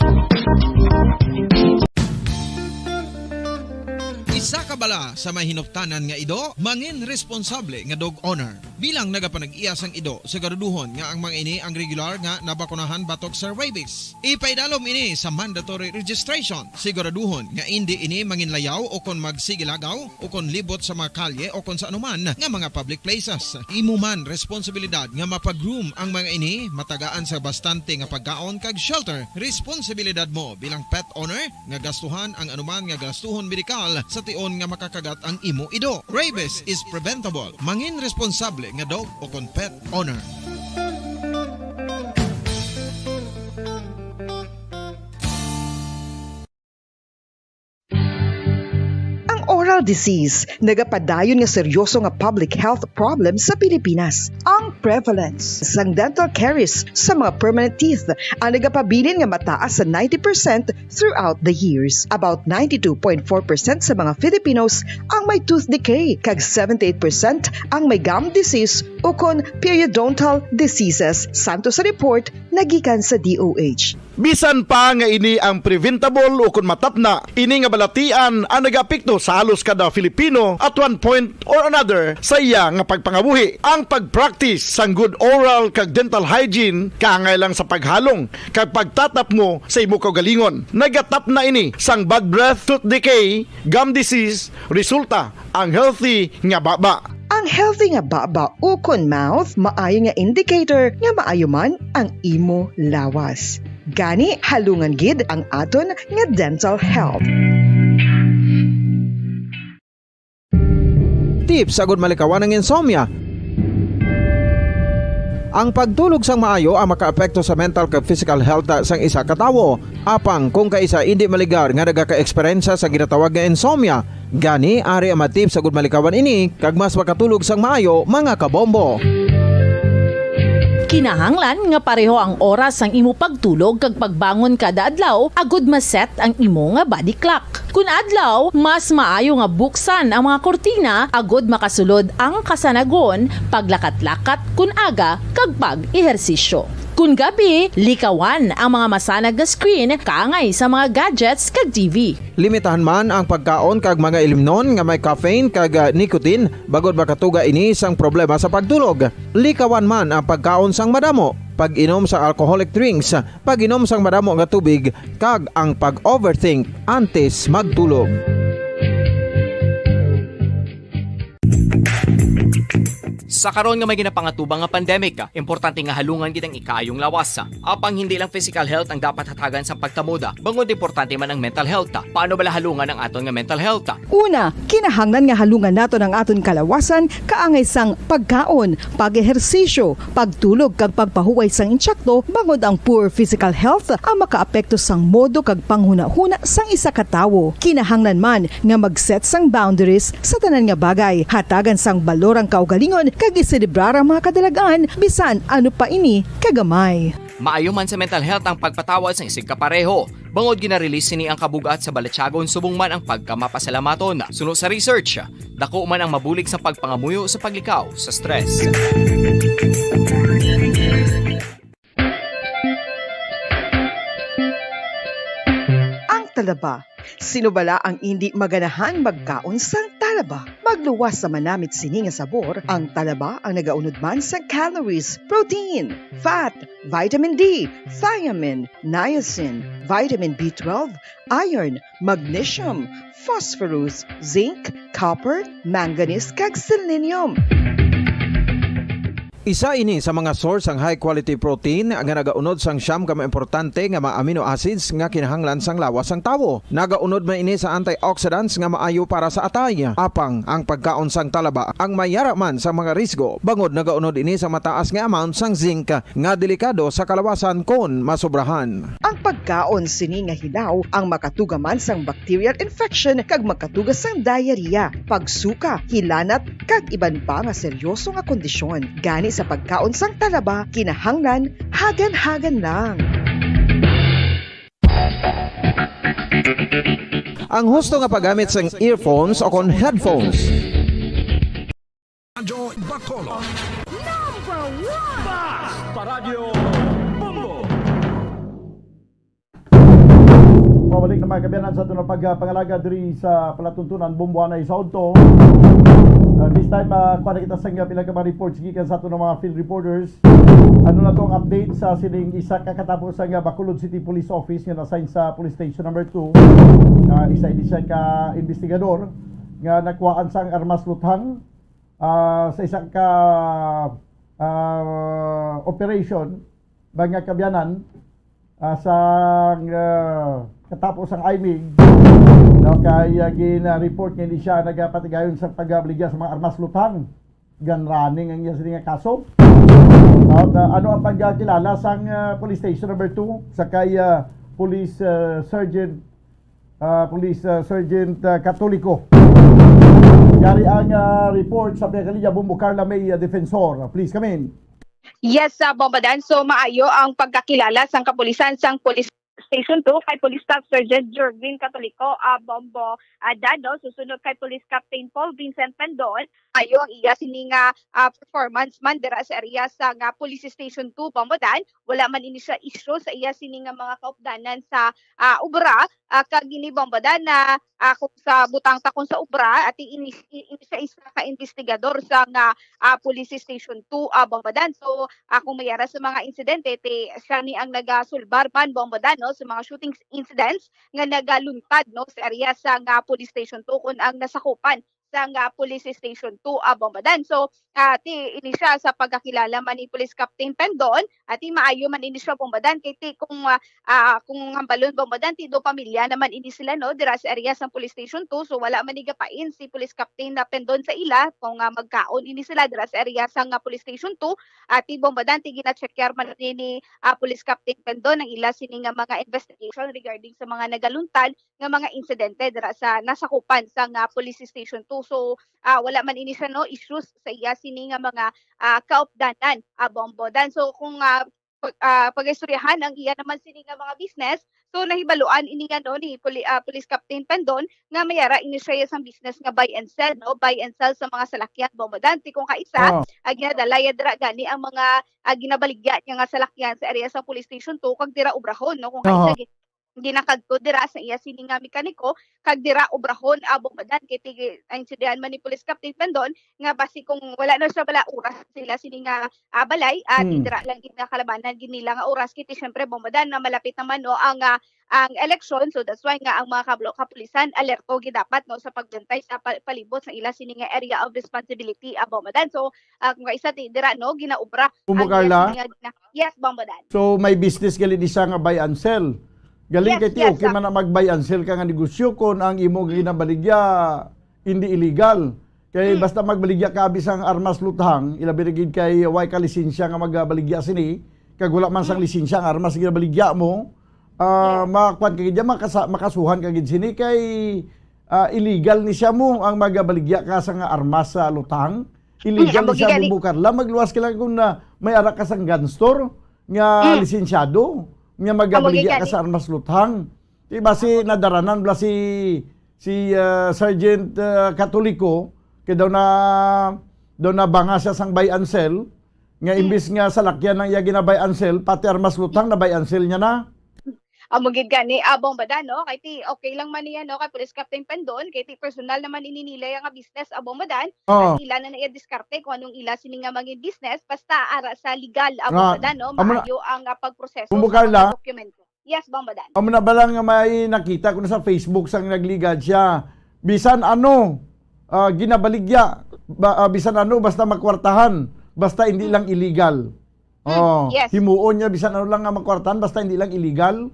Isa ka bala sa may hinuptanan nga ido, mangin responsable nga dog owner. Bilang nagapanag-iya sang ido, siguraduhon nga ang mga ini ang regular nga nabakunahan batok sa rabies. Ipaidalom ini sa mandatory registration. Siguraduhon nga indi ini manginlayaw o kon magsigilagaw o kon libot sa mga kalye o kon sa anuman nga mga public places. Imo man responsibilidad nga mapa-groom ang mga ini, matagaan sa bastante nga pagkaon kag shelter. Responsibilidad mo bilang pet owner nga gastuhan ang anuman nga gastuhon medikal sa tion nga makakagat ang imo ido. Rabies is preventable. Mangin responsable nga dog o kon pet owner. Ang Dental disease, nagapadayon nga seryoso nga public health problem sa Pilipinas. Ang prevalence sang dental caries sa mga permanent teeth ang nagapabilin nga mataas sa ninety percent throughout the years. About ninety-two point four percent sa mga Filipinos ang may tooth decay, kag seventy-eight percent ang may gum disease ukon periodontal diseases, santo sa report nagikan sa D O H. Bisan pa nga ini ang preventable ukon matapna, ini nga balatian ang nagaapekto sa halos kada Filipino at one point or another sa iya nga pagpangabuhi. Ang pag-practice sang good oral kag dental hygiene kaangay lang sa paghalong kag pagtatapngo sa imo kaugalingon. Nagatapna ini sang bad breath, tooth decay, gum disease, resulta ang healthy nga baba. Ang healthy nga baba ukon mouth maayo nga indicator nga maayo man ang imo lawas. Gani, halungan gid ang aton nga dental health. Tips agud malikawan ang insomnia. Ang pagtulog sang maayo ang makaapekto sa mental kag physical health sang isa ka tawo. Apang kung kaisa indi maligar nga nagaka-eksperyensya sa ginatawag nga insomnia, gani ari ang mga tips agud malikawan ini kag mas makatulog sang maayo, mga kabombo. Kinahanglan nga pareho ang oras sang imo pagtulog kag pagbangon kada adlaw agud ma-set ang imo nga body clock. Kun adlaw, mas maayo nga buksan ang mga kurtina agud makasulod ang kasanagon, paglakat-lakat kun aga, kag pag-ehersisyo. Kun gabi, likawan ang mga masanag nga screen kaangay sa mga gadgets kag T V. Limitahan man ang pagkaon kag mga ilimnon nga may caffeine kag, ah, nicotine, bangod makatuga ini sang problema sa pagtulog. Likawan man ang pagkaon sang madamo, pag-inom sa alcoholic drinks, pag-inom sang madamo nga tubig, kag ang pag-overthink antes magtulog. Sa karon nga may ginapangatubang nga pandemic, importante nga halungan gid ang ikaayong lawas. Apang hindi lang physical health ang dapat hatagan sang pagtamod, bangod importante man ang mental health. Paano bala halungan ang aton nga mental health? Una, kinahanglan nga halungan naton ang aton kalawasan kaangay sang pagkaon, pag-ehersisyo, pagtulog kag pagpahuway sang insakto, bangod ang poor physical health ang makaapekto sang modo kag panghunahuna sang isa ka tawo. Kinahanglan man nga mag-set sang boundaries sa tanan nga bagay, hatagan sang balor ang kaugalingon kag iselebrar ang mga kadalag-an bisan ano pa ini kagamay. Maayo man sa mental health ang pagpatawad sang isigkapareho. Bangod gina-release sini ang kabug-at sa balatyagon subong man ang pagkamapasalamaton. Suno sa research, dako man ang mabulig sa pagpangamuyo sa paglikaw sa stress. Ang talaba. Sino bala ang indi maganahan magkaon sang talaba? Magluwas sa manamit sini nga sabor, ang talaba ang nagaunod man sa calories, protein, fat, vitamin D, thiamine, niacin, vitamin B twelve, iron, magnesium, phosphorus, zinc, copper, manganese, kag selenium. Isa ini sa mga source sang high quality protein nga nagaunod sang siyam ka mga importante nga mga amino acids nga kinahanglan sang lawas sang tawo. Nagaunod man ini sa antioxidants nga maayo para sa atay. Apang ang pagkaon sang talaba ang may yara man sa mga risgo, bangod nagaunod ini sa mataas nga amount sang zinc nga delikado sa kalawasan kon masobrahan. Ang pagkaon sini nga hilaw ang makatuga man sang bacterial infection kag makatuga sang diarrhea, pagsuka, hilanat, kag iban pa nga seryoso nga kondisyon. Gani sa pagkaon sang talaba, kinahanglan hagan-hagan lang. Ang husto nga paggamit sang earphones o kon headphones. Radyo Bacolod. Number one! Basta Radyo Bombo! Pabalik na, mga kaabyanan, sa aton nga pagpangalaga diri sa palatuntunan, Bombo Anay sa Udto. Uh, this time, uh, kuha na kita sa nga pila ka mga reports gikan sa aton nga mga field reporters. Ano na to ang update sa sining isa ka katapo sa nga Bacolod City Police Office nga na-assign sa Police Station Number two? Uh, isa ini siya ka investigador nga nakuhaan sang armas luthang, ah, sa isa ka, ah, operation, mga kaabyanan, ah, sa, ah, katapo sang imig, no, kay, ah, gin-report nga hindi siya nagapatigayon sa pagbaligya sa mga armas luthang. Gun running ang iya sini nga kaso. Ah, ano ang pagkakilala sang, ah, Police Station Number two sa kay, ah, Police, ah, Sergeant ah, Police, ah, Sergeant, ah, Katoliko. Yari ang, ah, report sa Pekaliya, Bombo Carla May, ah, Defensor. Please, come in. Yes, ah, Bombo Dan. So, maayo ang pagkakilala sang kapulisan sang Police Station two kay Police Staff Sergeant Jorvin Catolico, ah, Bombo, ah, Dan, no? Susunod kay Police Captain Paul Vincent Pendon, maayo ang iya sini nga, ah, performance man dira sa area sa nga Police Station two, Bombo Dan. Wala man ini siya issue sa iya sini nga mga kaupdanan sa, ah, obra, ah, kag ini, Bombo Dan, na, ah, kung sa butang ta kung sa obra, ati ini, ini siya isa ka investigador sa nga, ah, Police Station two, ah, Bombo Dan. So, ah, kung may ara sa mga insidente, ti siya ni ang nagasulbar man, Bombo Dan, no, sa mga shooting incidents nga nagaluntad, no, sa area sa nga Police Station two, kun ang nasakupan sa nga Police Station two, ah, Bombo Dan. So, ah, ti ini siya sa pagkakilala man ni Police Captain Pendon, ati maayo man ini siya, Bombo Dan, kay ti kung, ah, ah, kung hambalon, Bombo Dan, ti do pamilya naman ini sila, no, dira sa area sang Police Station two. So, wala man ni gapain si Police Captain na Pendon sa ila kung, ah, magkaon ini sila dira sa area sang, ah, Police Station two. Ati, Bombo Dan, ti gina-check man ni, ni, ah, Police Captain Pendon ang ila sini nga mga investigation regarding sa mga nagaluntad nga mga insidente dira sa nasakupan sa nga Police Station two. So, ah, wala man ini siya, no, issues sa iya sini nga mga, ah, kaupdanan, ah, Bombo Dan. So, kung, ah, pag, ah, pag-istoryahan ang iya naman sini nga mga business, so nahibaluan ini nga, no, ni Poli-, ah, Police Captain Pendon nga may ara ini siya sang business nga buy and sell, no, buy and sell sa mga salakyan, Bombo Dan. Ti kung kaisa, Oh. ah, ginadala ya dira gani ang mga, ah, ginabaligya niya nga salakyan sa area sa Police Station two kag dira obrahon, no, kung kaisa Oh. gi-, ginakadto dira sa iya sini nga mekaniko kag dira obrahon, ah, Bombo Dan, kay ti-, ang intindihan man ni Police Captain Pendon nga basi kung wala na siya bala oras sila sini nga, ah, balay, ah, ti Hmm. dira lang gid nga kalabanan gid nila nga oras, kay ti syempre, Bombo Dan, na malapit naman, no, ang, ah, ang eleksyon. So that's why nga ang mga kablo-, kapulisan alerto gid dapat, no, sa pagbantay sa pa-, palibot sa ila sini nga area of responsibility, ah, Bombo Dan. So, ah, kung kaisa ti dira, no, ginaobra Bombo ang iya Carla? sini nga gina-, yes, Bombo Dan. So, may business gali ni siya nga buy and sell. Galing Yes, kay ti yes, okay sir. man na mag-buy and sell ka nga negosyo kung ang imo ginabaligya hindi illegal. Kay Mm. basta magbaligya ka abi sang armas luthang, ilabi na gid kay way ka lisensya nga magabaligya sini, kag wala man sang Mm. lisensya ang armas nga ginabaligya mo, ah, Yes. makuan ka gid, makasa-, makasuhan ka gid sini kay, ah, illegal ni siya mo ang magabaligya ka sa nga armas sa luthang. Mm, Illegal amo ni siya gid gani. mo, Carla. Magluwas ka lang kung na may ara ka sang gun store nga Mm. lisensyado nga Amo gid magabaligya ka gani. sa armas luthang. Di ba si nadaranan bala si, si, ah, Sergeant, ah, Catolico, kay daw na, daw nabanga siya sang buy and sell, nga Hmm. imbis nga salakyan ang iya gina-buy and sell, pati armas luthang na buy and sell niya na. Amo gid gani, ah, Bombo Dan, no? Kay ti, okay lang man niya, no, kay Police Captain Pendon, kay ti personal naman ini nila nga business, ah, Bombo Dan. Oo. At ila na na iya diskarte kung anong ila sini nga mga business, basta ara sa legal, ah, Ra-, Bombo Dan, no? amo na, Maayo ang, ah, pagproseso Bombo sa mga Carla? dokumento. Yes, Bombo Dan. Amo na bala nga may nakita ko na sa Facebook sang nagligad siya. Bisan ano, ah, ginabaligya, ba, ah, bisan ano, basta makwartahan, basta hindi Hmm. lang illegal. Hmm, Oh, yes. himuon niya bisan ano lang nga makwartahan, basta hindi lang illegal.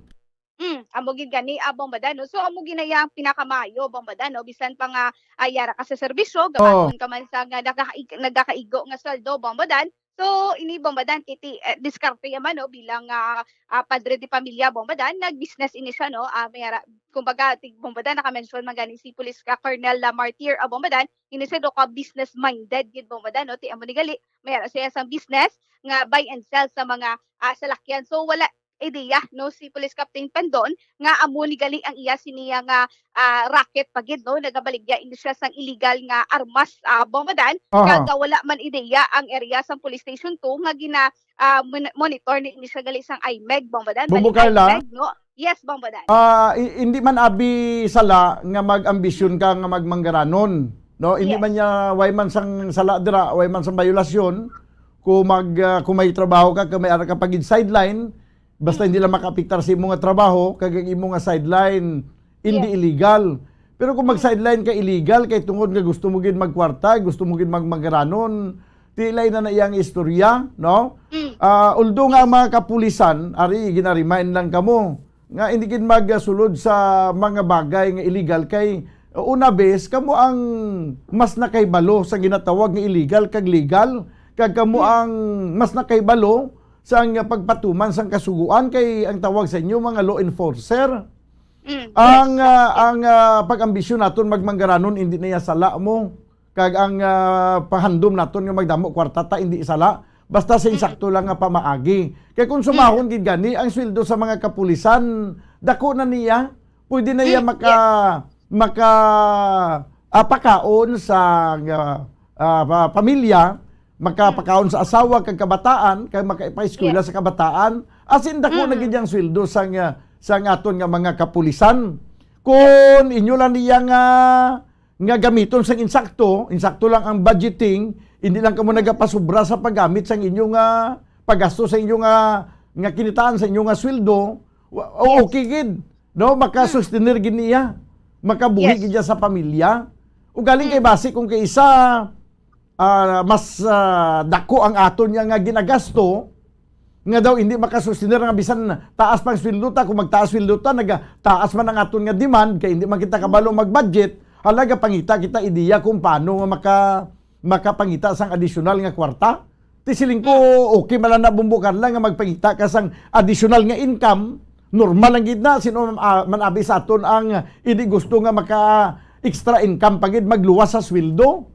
Hmm, amo gid gani, ah, Bombo Dan, no? So, amo gid na iya ang pinakamaayo, Bombo Dan, no? Bisan pa nga, ah, yara ka sa serbisyo, Oh. gamaton ka man sa nga nagakaig-, nagakaigo nga sweldo, Bombo Dan. So, ini, Bombo Dan, kay ti, eh, diskarte ya man, no, bilang, ah, ah, padre de pamilya, Bombo Dan, nag-business ini siya, no? Ah, may ara, kumbaga, ti, Bombo Dan, naka-mention man gani si Police ka Colonel Lamartir, ah, Bombo Dan, ini siya do ka business-minded gid, Bombo Dan, no? Ti amo ni gali, may ara siya sang business nga buy and sell sa mga, ah, salakyan. So, wala ideya, no, si Police Captain Pendon nga amo ni gali ang iya siniya nga, ah, racket pa gid, no? Nagabaligya ini siya sang illegal nga armas, ah, Bombo Dan. Aha. Kag wala man ideya ang area sang Police Station two nga gina, ah, mon-, monitor ni ini siya gali sang IMEG, Bombo Dan. Bombo Bali, Carla? IMEG, no? Yes, Bombo Dan. Ah, i-, hindi man abi sala nga mag-ambisyon ka nga magmanggaranon, no? Hindi Yes. man niya, way man sang sala dira, way man sang bayolasyon. Kung mag, ah, kung may trabaho ka, kung may ara ka pa gid sideline, basta Mm. hindi lang makaapektar sa imo nga trabaho, kag ang imo nga sideline, hindi Yes. illegal. Pero kung Mm. mag-sideline ka, illegal, kay tungod nga gusto mo gid magkwarta, gusto mo gid magmanggaranon, ti lain na na iyang istorya, no? Mm. Ah, although nga ang mga kapulisan, ari, gina-remind lang kamo, nga hindi gid magasulod sa mga bagay nga illegal kay, uh, una bes, kamo ang mas nakahibalo sa ginatawag nga illegal kag legal, kag kamo Hmm. ang mas nakahibalo sa ang pagpatuman sang kasugoan kay ang tawag sa inyo mga law enforcer. Hmm. Ang, Yes. ah, ang, ah, pag-ambisyon naton magmanggaranon, hindi na iya sala mo. Kag ang, ah, pahandom naton nga magdamo kwarta ta, hindi sala. Basta sa Mm. insakto lang nga pamaagi. Kay kung Mm. sumahon gid gani, ang sweldo sa mga kapulisan, dako na niya. Pwede na iya Mm. maka-, Yes. maka-, ah, pakaon sa, ah, ah, pa-, pamilya, Mm. makapakaon sa asawa kag kabataan, kag makaipaeskwela Yes. sa kabataan. As in, dako na Mm. gid ang sweldo sang, ah, sang aton nga mga kapulisan. Kung inyo lang niya nga nga gamiton sang insakto, insakto lang ang budgeting, hindi lang kamo nagapasubra sa paggamit sang inyo nga paggasto sa inyo nga, nga kinitaan sa inyo nga sweldo, wa-, o Yes. okay gid, no? Makasustener gid niya. Makabuhi Yes. gid siya sa pamilya. Ugaling kay Mm. basi kung kay isa, ah, mas, ah, dako ang aton niya nga ginagasto, nga daw hindi makasustener nga bisan taas pang sweldo ta, kung magtaas sweldo ta, nagataas man ang aton nga demand, kay hindi man kita kabalo mag-budget, hala, gapangita kita ideya kung paano nga maka-, makapangita sang additional nga kwarta. Ti siling ko, okay man lang na, Bombo Carla, nga magpangita ka sang additional nga income, normal lang gid na, sino man, ah, man abi sa aton ang hindi gusto nga maka-extra income pa gid, magluwas sa sweldo?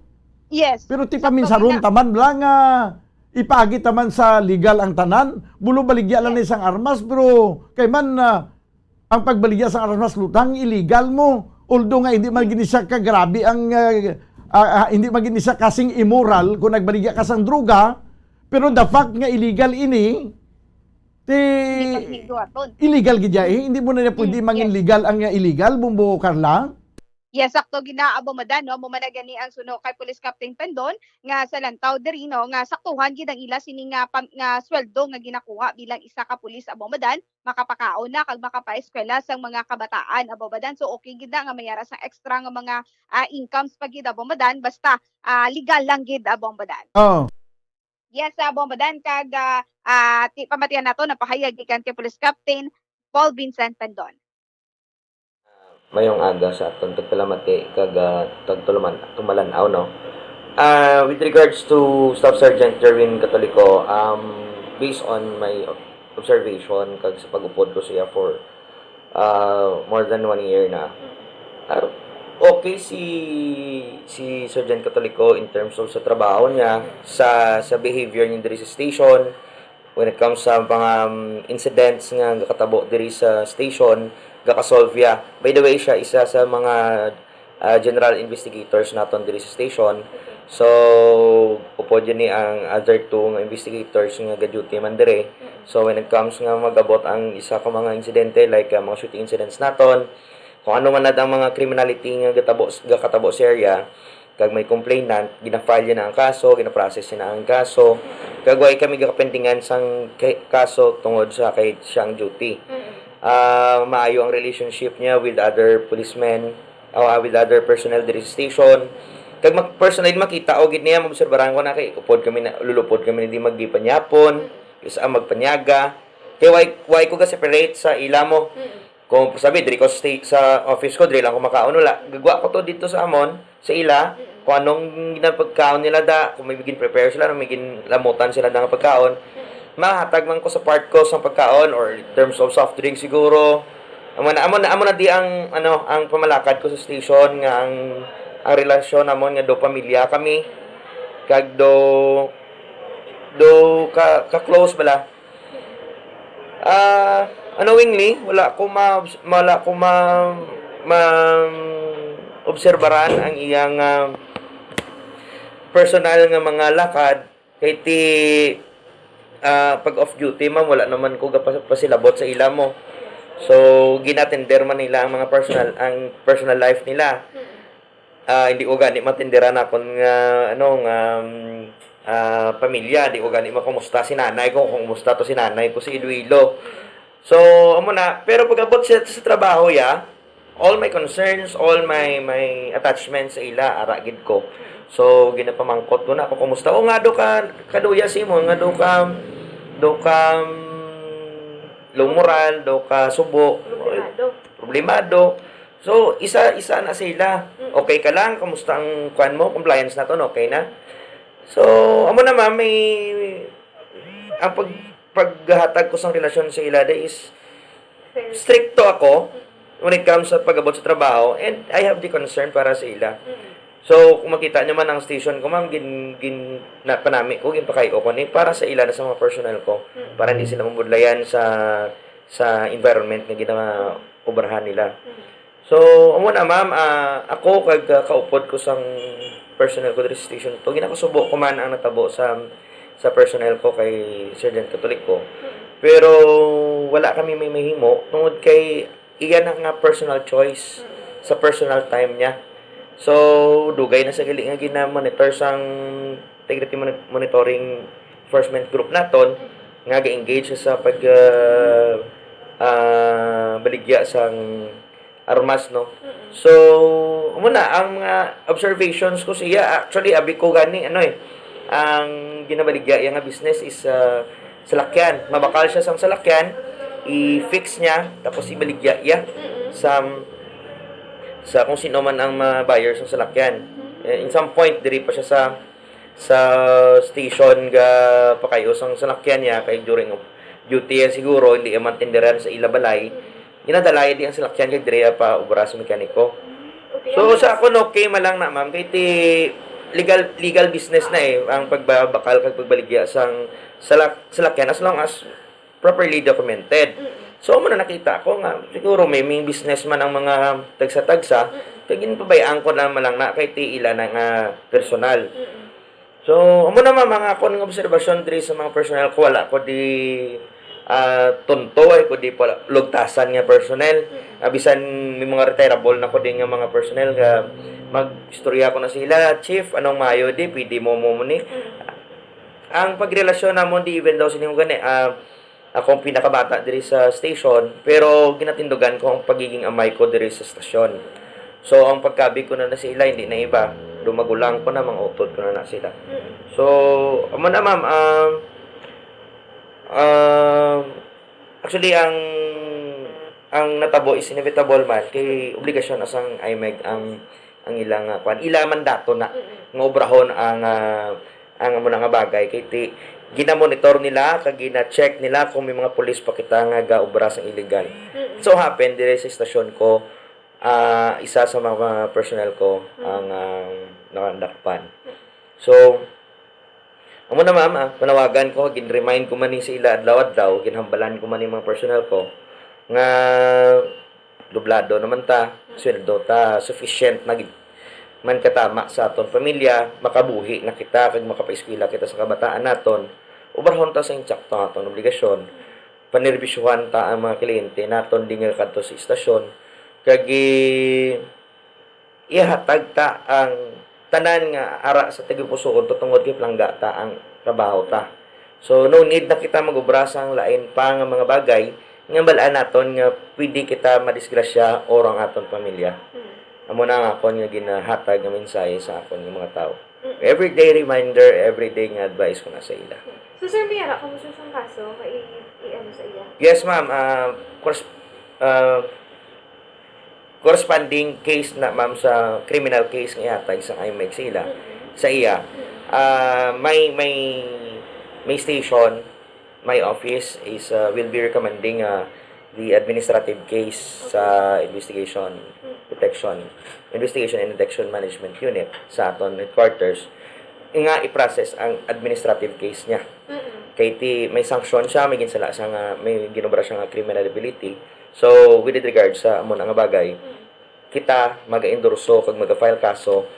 Yes. Pero ti Sakto paminsaron gid na. taman lang nga ipaagi taman sa legal ang tanan. Bulo baligya lang Yes. ni sang armas, pero kay man, ah, ang pagbaligya sang armas lutang, illegal mo. Although nga hindi man gini siya kagrabe ang, ah, ah, ah, hindi man gini siya kasing immoral kung nagbaligya ka sang droga, pero the fact nga illegal ini, ti Hindi paghinduaton. illegal gid ya eh. Hindi mo na niya pwede Mm, mangin yes. legal ang, ah, illegal, Bombo Carla. Yes, sakto gid na, Abo Madan, no? Amo man na gani ang suno kay Police Captain Pendon nga sa lantaw diri, no, nga saktuhan gid ang ila sini nga pam-, nga sweldo nga ginakuha bilang isa ka pulis, Abo Madan, makapakaon na kag makapaeskwela sang mga kabataan, Abo Madan. So, okay gid na nga may ara sang extra nga mga, ah, incomes pa gid, Abo Madan, basta, ah, legal lang gid, Abo Madan. Oh. Yes, Abo Madan, kag, ah, ah, ti-, pamatian nato, napahayag gikan kay Police Captain Paul Vincent Pendon. Mayong aga sa aton tagpalamati kag, ah, tagtuluman-, tumalan-aw, no? Ah, with regards to Staff Sergeant Jerwin Catolico, um, based on my observation kag sa pag-upod ko siya for, ah, more than one year na, ah, okay si, si Sergeant Catolico in terms of sa trabaho niya, sa, sa behavior niya diri sa station, when it comes sa mga, um, incidents nga gakatabo diri sa station, gakasolve ya. By the way, siya isa sa mga, ah, general investigators naton diri sa station. So, upod yun ni ang other two nga investigators nga ga-duty man diri. So, when it comes nga mag-abot ang isa ka mga insidente, like, ah, mga shooting incidents naton, kung ano man na ang mga criminality nga gatabo, gakatabo sa area, kag may complainant, gina-file na ang kaso, gina-process na ang kaso. Kag way kami gakapendingan sang kay-, kaso tungod sa kay siyang duty. Mm. Ah, maayo ang relationship niya with other policemen, ah, with other personnel diri sa station. Kag mak-, personally makita o gid niya, maobserbaran ko na kay upod kami na, lulupod kami na di magipanyapon, Mm. isa ang magpanyaga. Kay why, why ko ga-separate sa ila mo? Mm. Kung sabi, diri ko sa sta-, sa office ko, diri lang ko makaon, wala. Gagwa ko to dito sa amon, sa ila, Mm. kung anong ginapagkaon nila da, kung may gin-prepare sila, may ginlamutan sila da nga pagkaon, Mm. mahatag man ko sa part ko sa pagkaon, or in terms of soft drink siguro. Amo na, amo na, amo na di ang, ano, ang pamalakad ko sa station, nga ang, ang relasyon namon nga do pamilya kami, kag do, do ka, ka-close bala. Ah, unknowingly, wala ko ma-, wala ko ma-, ma-, obserbaran ang iyang, ah, personal nga mga lakad, kay ti, ah, pag off duty, ma'am, wala naman ko gapa-, pasilabot sa ila mo. So, ginatender man nila ang mga personal, ang personal life nila. Ah, hindi ko gani matindiran akon nga, ano, nga, um, ah, pamilya. Di ko gani makumusta si nanay ko, kung kumusta to si nanay ko, si Iloilo. So, amo na. Pero pag-abot sa, sa trabaho, ya, all my concerns, all my, my attachments sa ila, ara gid ko. So, ginapamangkot ko na kung kumusta. O, nga do ka, kaduya si mo, nga do ka, do ka, um, low moral, do ka subo. Problemado. Problemado. So, isa-isa na sila. Mm. Okay ka lang? Kamusta ang kwan mo? Compliance naton, okay na? So, amo na, ma'am, may, ang pag-, paghatag ko sang relasyon sa ila, day, is Fair. Stricto ako Mm. when it comes sa pag-abot sa trabaho, and I have the concern para sa ila. Mm. So, kung makita nyo man ang station ko, ma'am, gin, gin, na, panami ko, ginpakayo ko ni para sa ila na sa mga personnel ko, Mm. para hindi sila mabudlayan sa, sa environment nga ginaobrahan nila. Mm. So, amo na, ma'am, ah, ako kag, ah, kaupod ko sang personnel ko diri sa station to, ginakasubo ko man ang natabo sa, sa personnel ko kay Sergeant Catolico. Mm. Pero wala kami may mahimo tungod kay iya na nga personal choice Mm. sa personal time niya. So, dugay na sa gali nga gina-monitor sang Integrity Moni-, Monitoring Enforcement Group naton nga ga-engage sa pag, ah, ah, baligya sang armas, no? Mm-mm. So, amo na ang mga observations ko siya. Actually, abi ko gani, ano eh, ang ginabaligya iya nga business is, ah, salakyan. Mabakal siya sang salakyan, i-fix niya, tapos ibaligya iya Mm-mm. sa, sa kung sino man ang ma-buyer sa salakyan. Mm-mm. Eh, in some point, diri pa siya sa, sa station ga pakayo sang salakyan niya, kay during of duty yan siguro, hindi iya maintindihan sa ila balay. Mm-mm. Ginadala iya di ang salakyan kay dire pa obra sa mekaniko. Okay, So, ano sa mas akon, okay man lang na, ma'am, kay ti legal, legal business na eh, ang pagbabakal kag pagbaligya sang salak-, salakyan as long as properly documented. Mm-mm. So, amo na nakita ko nga siguro may, may business man ang mga tagsa-tagsa, Mm-mm. kay ginpabayaan ko na man lang na kay ti ila na nga personal. Mm-mm. So, amo na, ma'am, ang akon nga obserbasyon diri sa mga personnel ko, wala ko di, ah, tunto, ay ko di pala lugtasan nga personnel. Mm. Ah, bisan may mga retirable na ko din nga mga personnel nga mag-istorya ko na sila, "Chief, anong mayo di, pwede mo mo ni?" Mm. Ang pagrelasyon namon di even daw sini gani, ah, akong pinakabata diri sa station, pero ginatindugan ko ang pagiging amay ko diri sa stasyon. So, ang pagkabig ko na, na sa ila, hindi na iba. Dumagulang ko na, mga utod ko na, na sila. Mm. So, amo na, ma'am. Um, um, actually, ang, ang natabo is inevitable man. Kay obligasyon na sang I M E G ang, ang ilang, ah, kwan. Ila mandato na Mm-mm. nga obrahon ang, ah, ang amo na nga bagay. Kay ti, ginamonitor nila, kag gina-check nila kung may mga pulis pa kita nga gaobra sang illegal. Mm-mm. So happen, dire sa istasyon ko, ah, isa sa mga personnel ko Mm. ang, ah, nakandakpan. So, amo na, ma'am, ah, panawagan ko, gin-remind ko man ni sa ila adlaw-adlaw, ginhambalan ko man ni mga personnel ko, nga dublado naman ta, sweldo ta, sufficient na gid man katama sa aton pamilya, makabuhi na kita, kag makapaeskwela kita sa kabataan naton, obrahon ta sa insakto ang aton obligasyon, panerbisyohan ta ang mga kliyente naton di nga kadto sa istasyon, kag i-, ihatag ta ang tanan nga ara sa tagipusoon, tungod kay palangga ta ang trabaho ta. So, no need na kita mag-obra sang lain pa nga mga bagay nga bal-an naton nga pwede kita madisgrasya or ang aton pamilya. Mm. Amo na ang akon nga ginahatag nga mensahe sa akon nga mga tawo. Mm. Everyday reminder, everyday nga advice ko na sa ila. So, sir, may ara ka mo sa isang kaso nga i-, i-, ano sa iya? Yes, ma'am. Ah, of course, ah, corresponding case na, ma'am, sa criminal case nga ihatag sa I M E G sa ila, Mm-mm. sa iya. Mm-mm. Ah, may, may, may station, my office is, uh, will be recommending, uh, the administrative case sa investigation, Mm. detection, investigation and detection management unit sa aton headquarters nga i-process ang administrative case niya. Mm-mm. Kay ti may sanction siya, may ginsala siya nga, may ginobra siya nga criminal liability. So, with regard sa amo na nga bagay, Mm. kita maga-endorso kag maga-file kaso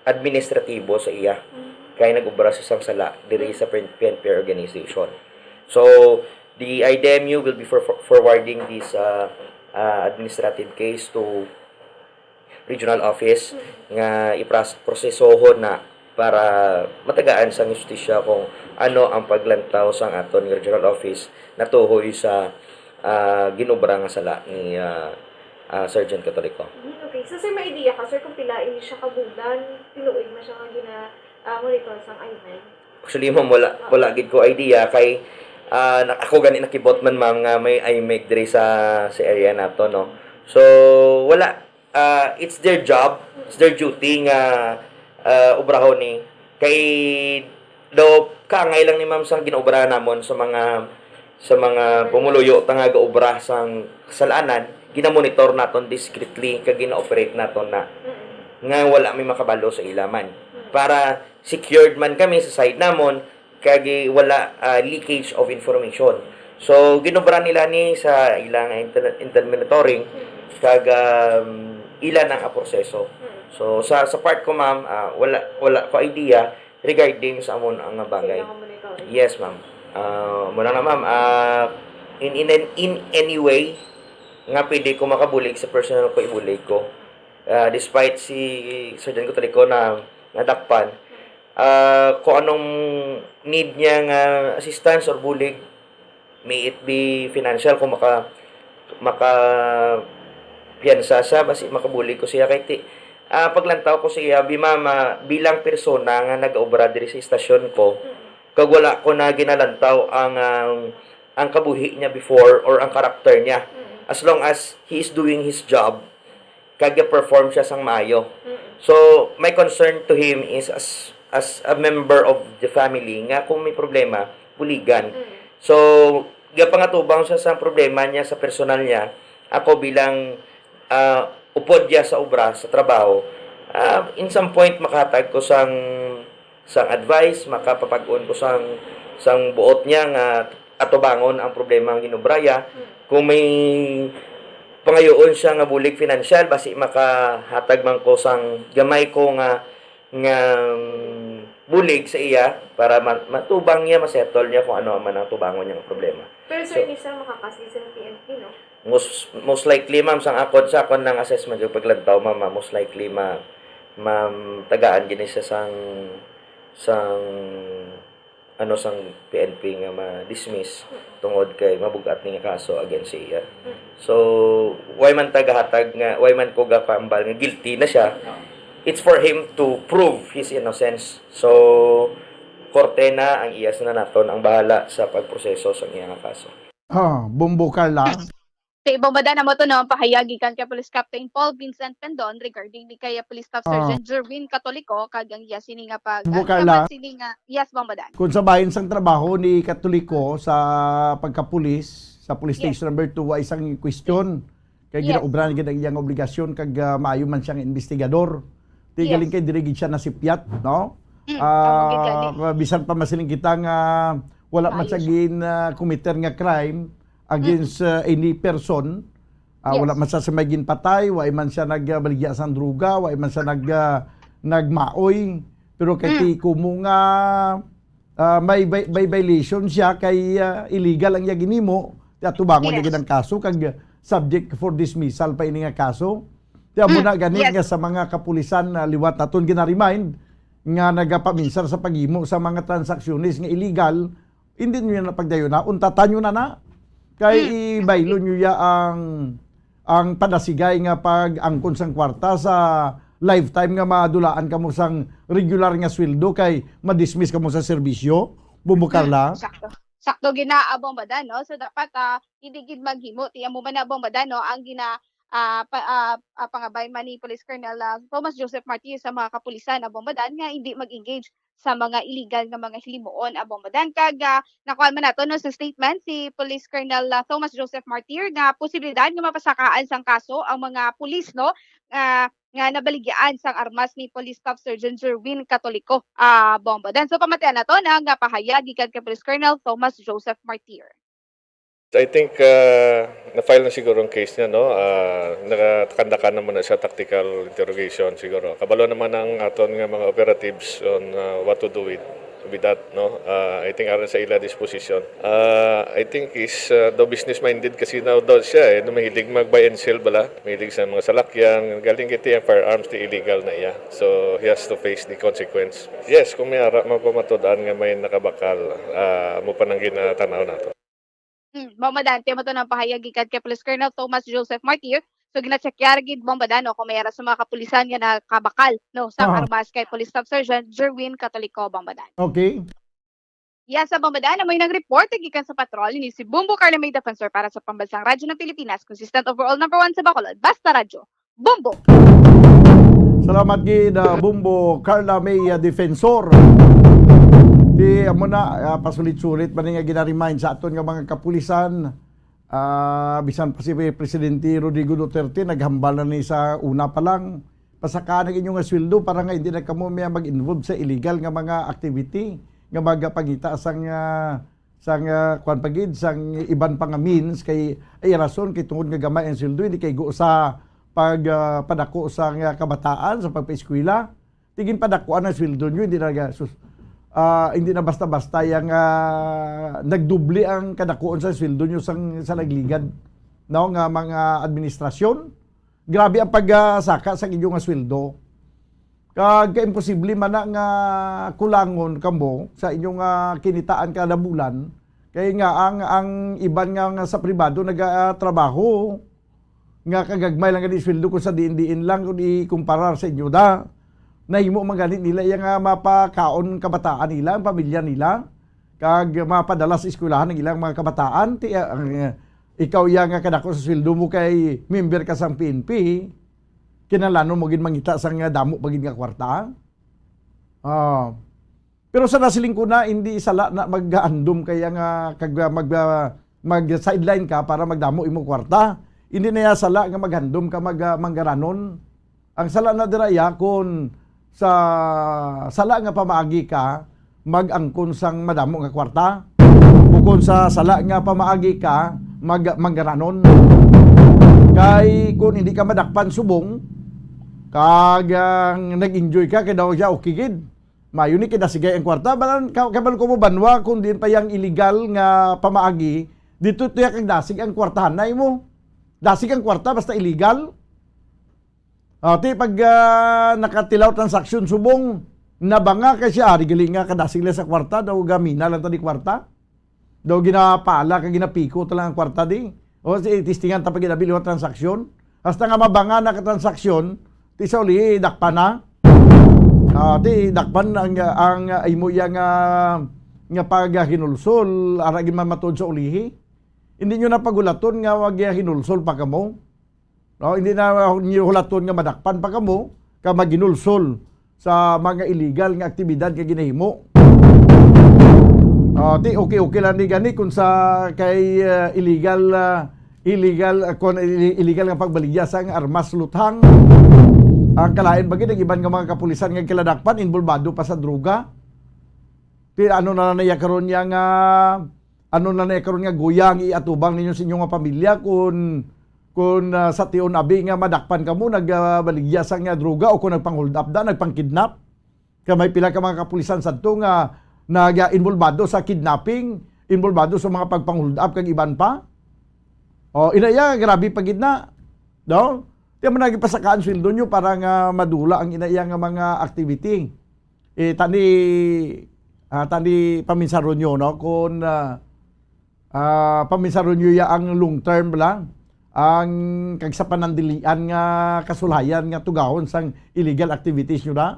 administratibo sa iya. Mm. Kay nag-obra sa sang sala diri sa P N P R organization. So, the I D M U will be for, for, forwarding this, uh, uh, administrative case to regional office Mm. nga ipras-, prosesohon na para matagaan sang hustisya kung ano ang paglantaw sang aton nga regional office natuhoy sa, ah, ginobra nga sala ni, ah, ah, Sergeant Catolico. Mm, okay. So, sir, may idea ka, sir, kung pila ini siya ka bulan, tinuig man siya nga gina-, ah, monitor sang I M E G? Actually, ma'am, wala, Ah. wala gid ko idea kay, ah, na-, ako gani nakibot man, ma'am, nga may I M E G diri sa, sa area nato, no? So, wala. Ah, it's their job, it's their duty nga, ah, obrahon ni. Kay daw kaangay lang ni ma'am sa ginaobrahan namon sa mga, sa mga pumuluyo ta nga gaobra sang kasalanan, ginamonitor naton discreetly kag gina-operate naton na. Mm-mm. nga wala may makabalo sa ila man. Para secured man kami sa side namon, kag wala, ah, leakage of information. So, ginobra nila ni sa ilang inter-, inter-, monitoring, kag, um, ila na ang proseso. So, sa, sa part ko, ma'am, ah, wala, wala ko idea regarding sa amon ang bagay. Yes, ma'am. Ah, muna na, ma'am. Ah, in, in, in any way nga pwede ko makabulig sa personal ko, ibulig ko. Ah, despite si Sergeant Cotalico na nadakpan, ah, kung anong need niya nga assistance or bulig, may it be financial, kung maka-, maka-, piyansa siya, basi makabulig ko siya. Kay ti-, ah, paglantaw ko sa iya, bi, ma'am, ah, bilang persona nga nag-obra diri sa istasyon ko, kag wala ko na ginalantaw ang, ang, ang kabuhi niya before or ang karakter niya. As long as he is doing his job, kag ga-perform siya sang maayo. So, my concern to him is as, as a member of the family, nga kung may problema, buligan. So, gapangatubang siya sa problema niya, sa personal niya, ako bilang, ah, upod niya sa obra, sa trabaho, ah, in some point, makahatag ko sang, sang advice, makapapag-on ko sang, sang buot niya nga atubangon ang problema nga ginubraya. Kung may pangayoon siya nga bulig financial, basi makahatag man ko sang gamay ko nga, nga, um, bulig sa iya para ma-, matubang niya, masettle niya kung ano man ang tubangon niya nga problema. Pero, sir, So, ni siya makakasi sa P N P, no? Most, most likely, ma'am, sang akon, sa akon lang assessment, yung paglantaw, ma'am, ah, most likely, ma-, ma'am, tagaan gini siya sang, sang, ano, sang P N P nga ma-dismiss tungod kay mabugat ni nga kaso against sa iya. So, why man ta gahatag nga, why man ko gapahambal nga guilty na siya, it's for him to prove his innocence. So, korte na ang iyas na naton ang bahala sa pagproseso sa iya nga kaso. Ah, Bombo Carla. Kay Bombadan, amo to, no, ang pahayag gikan kay Police Captain Paul Vincent Pendon regarding ni kay Police Staff Ah. Sergeant Jerwin Catolico kag ang iya sini nga pag-, Bombo ah, Carla. Kaman sini nga, yes, Bombadan. Kung sa bahin sang trabaho ni Catolico sa pagkapulis, sa Police Yes. Station number two, wa isang question. Kay Yes. ginaobra na gid ang iyang obligasyon kag, ah, maayo man siyang investigador. Ti Yes. galing kay diri gid siya nasipyat, no? Mm, Ah, amo gid gani. Bisan pa masiling kita nga wala man Maayo siya siya. gin, ah, committer nga crime, against, Mm. uh, any person. Uh, Yes. Wala man siya sa may ginpatay, wa man siya nagbaligya sang droga, wa man siya nag, uh, nagmaoy. Pero kay Mm. ti kumo nga, uh, may vi-, may violation siya kay, uh, illegal ang iya ginhimo, ti atubangon niya Yes. gid ang kaso kag subject for dismissal pa ini nga kaso. Ti amo Mm. na gani Yes. nga sa mga kapulisan, uh, liwat naton gina-remind nga nagapaminsar sa paghimo sa mga transaksyones nga illegal, hindi nyo na pagdayuna, untatan nyo na na. Kay Hmm. ibaylo nyo ya ang, ang padasigay nga pag-angkon sang kwarta sa lifetime nga madulaan kamo sang regular nga sweldo kay madismiss kamo sa serbisyo, Bombo Carla? Hmm, sakto. Sakto gid na, Bombadan, no? So, dapat, ah, hindi gid maghimo. Ti amo man na, Bombadan, no? Ang gina-, ah, pa-, ah, ah, pangabay man ni Police Colonel, ah, Thomas Joseph Martir sa mga kapulisan, Bombadan, nga hindi mag-engage sa mga illegal nga mga hilimuon, Bombadan. Kag, ah, nakuha man nato, no, sa statement si Police Colonel, ah, Thomas Joseph Martir nga posibilidad nga mapasakaan sang kaso ang mga pulis, no, ah, nga nabaligyaan sang armas ni Police Staff Sergeant Jerwin Catolico, ah, Bombadan. So, pamatian nato na nga pahayag gikan kay Police Colonel Thomas Joseph Martir. I think, uh, na-file na siguro ang case niya, no? Uh, nakakandakan naman na siya tactical interrogation siguro. Kabalo naman ang aton nga mga operatives on, uh, what to do with, with that, no? Uh, I think aron sa ila disposition. Uh, I think is, uh, daw business-minded kasi daw, daw siya, eh, no, mahilig mag-buy and sell bala. Mahilig sa mga salakyan. Galing kiti ang firearms, ti illegal na iya. So, he has to face the consequence. Yes, kung may ara, mapamatud-an nga may nakabakal, uh, mo pa nang ginatanaw nato. Hmm, Bombadan, ti amo to nang pahayag gikan kay Police Colonel Thomas Joseph Martir. So, gina-check yara gid, Bombadan, no, kung may ara sa mga kapulisan nga nakabakal, no, sa Ah. armas kay Police Staff Sergeant Jerwin Catolico, Bombadan. Okay. Yes, Bombadan, amoy nang report gikan sa patrol ni si Bombo Carla May Defensor para sa Pambansang Radyo ng Pilipinas, consistent overall number one sa Bacolod. Basta Radyo. Bombo! Salamat gid, ah, Bombo Carla May, ah, Defensor. Ti amo na, ah, pasulit-sulit man nga gina-remind sa aton nga mga kapulisan, ah, bisan pa si Presidente Rodrigo Duterte naghambal na ni sa una pa lang, pasakaan ang inyo nga sweldo para nga hindi na kamo may mag-involve sa illegal nga mga activity nga magapangita sang, ah, sang, ah, kwan pa gid, sang iban pa nga means. Kay ay rason kay tungod nga gamay ang sweldo, hindi kay go sa pag, ah, padako sa nga kabataan sa pagpaeskwela. Ti ginpadakuan ang sweldo nyo, hindi na ga-, sus-, ah, hindi na basta-basta yang, ah, nagdubli ang kadakuan sa sweldo nyo sang, sa nagligad, no, nga mga administrasyon. Grabe ang pagsaka sa inyo nga sweldo. Kag kaimposible man na nga kulangon kamo sa inyong, ah, kinitaan kada bulan. Kay nga ang, ang iban nga, nga sa pribado nagatrabaho, nga kagagmay lang gani sweldo kung sa diin-diin lang kung ikumparar sa inyo da. Nahimo man gani nila iya nga mapakaon kabataan nila, ang pamilya nila, kag mapadala sa eskwelahan ang ilang mga kabataan. Ti, ah, ang, ah, ikaw iya nga kadako sa sweldo mo kay member ka sang P N P, kinahanglanon mo gid mangita sang damo pa gid nga kwarta. Ah. Pero sa nasiling ko na, hindi sala na magandom kaya nga kag, ah, mag, ah, mag-sideline ka para magdamo imo kwarta. Hindi na ya sala nga maghandom ka mag, ah, manggaranon. Ang sala na dira ya kung sa sala nga pamaagi ka mag-angkon sang madamo nga kwarta, o kung sa sala nga pamaagi ka mag, manggaranon. Kay kung hindi ka madakpan subong kag, ah, nag-enjoy ka, kay daw siya okay gid. Mayo ni kay dasigay ang kwarta. Balan, ka-, kabalo ko mo banwa kung diin pa yang illegal nga pamaagi, dito to ya kag dasig ang kwartahan na imo. Dasig ang kwarta basta illegal. Ah, ti pag, ah, nakatilaw transaksyon subong, nabanga kay siya, ari gali nga kadasig lang sa kwarta, daw gamina lang ta di kwarta. Daw ginapala ka, ginapiko ta lang ang kwarta di. O, si, testingan ta pag ginabil yung transaksyon. Hasta nga mabanga na ka transaksyon, ti sa uli, dakpan na. Ah, ti dakpan ang, ang, ah, imo iya nga, nga paghinulsol, ara gid man matuod sa ulihi. Hindi nyo na pagulaton nga wag iya hinulsol pa kamo. No, hindi na nyo hulaton nga madakpan pa kamo, ka maghinulsol sa mga illegal nga aktibidad nga ginahimo. Ah, ti, okay, okay lang ni gani kung sa kay, ah, illegal, ah, illegal, ah, kung ili-, illegal nga pagbaligya sang armas luthang. Ang kalain ba gid ang iban nga mga kapulisan nga kinadakpan, involbado pa sa droga? Ti, ano na na iya karon niya nga, ano na na iya karon nga guya ang iatubang ninyo sa inyo nga pamilya kung, kung, ah, sa tion abi nga madakpan kamo, nagbaligya sang, ah, droga o kung nagpang-hold up da, nagpang-kidnap? Kay may pila ka mga kapulisan sadto nga nag-involbado sa kidnapping, involbado sa mga pagpang-hold up kag iban pa. O, ina iya, grabe pa gid na. No? Di man nagpasakaan sweldo nyo para nga madula ang ina iya nga mga activity. Eh, tani, ah, tani paminsaron nyo, no? Kung, ah, ah, paminsaron nyo ya ang long term lang, ang kag sa panandilian nga kasulayan nga tugahon sang illegal activities nyo na.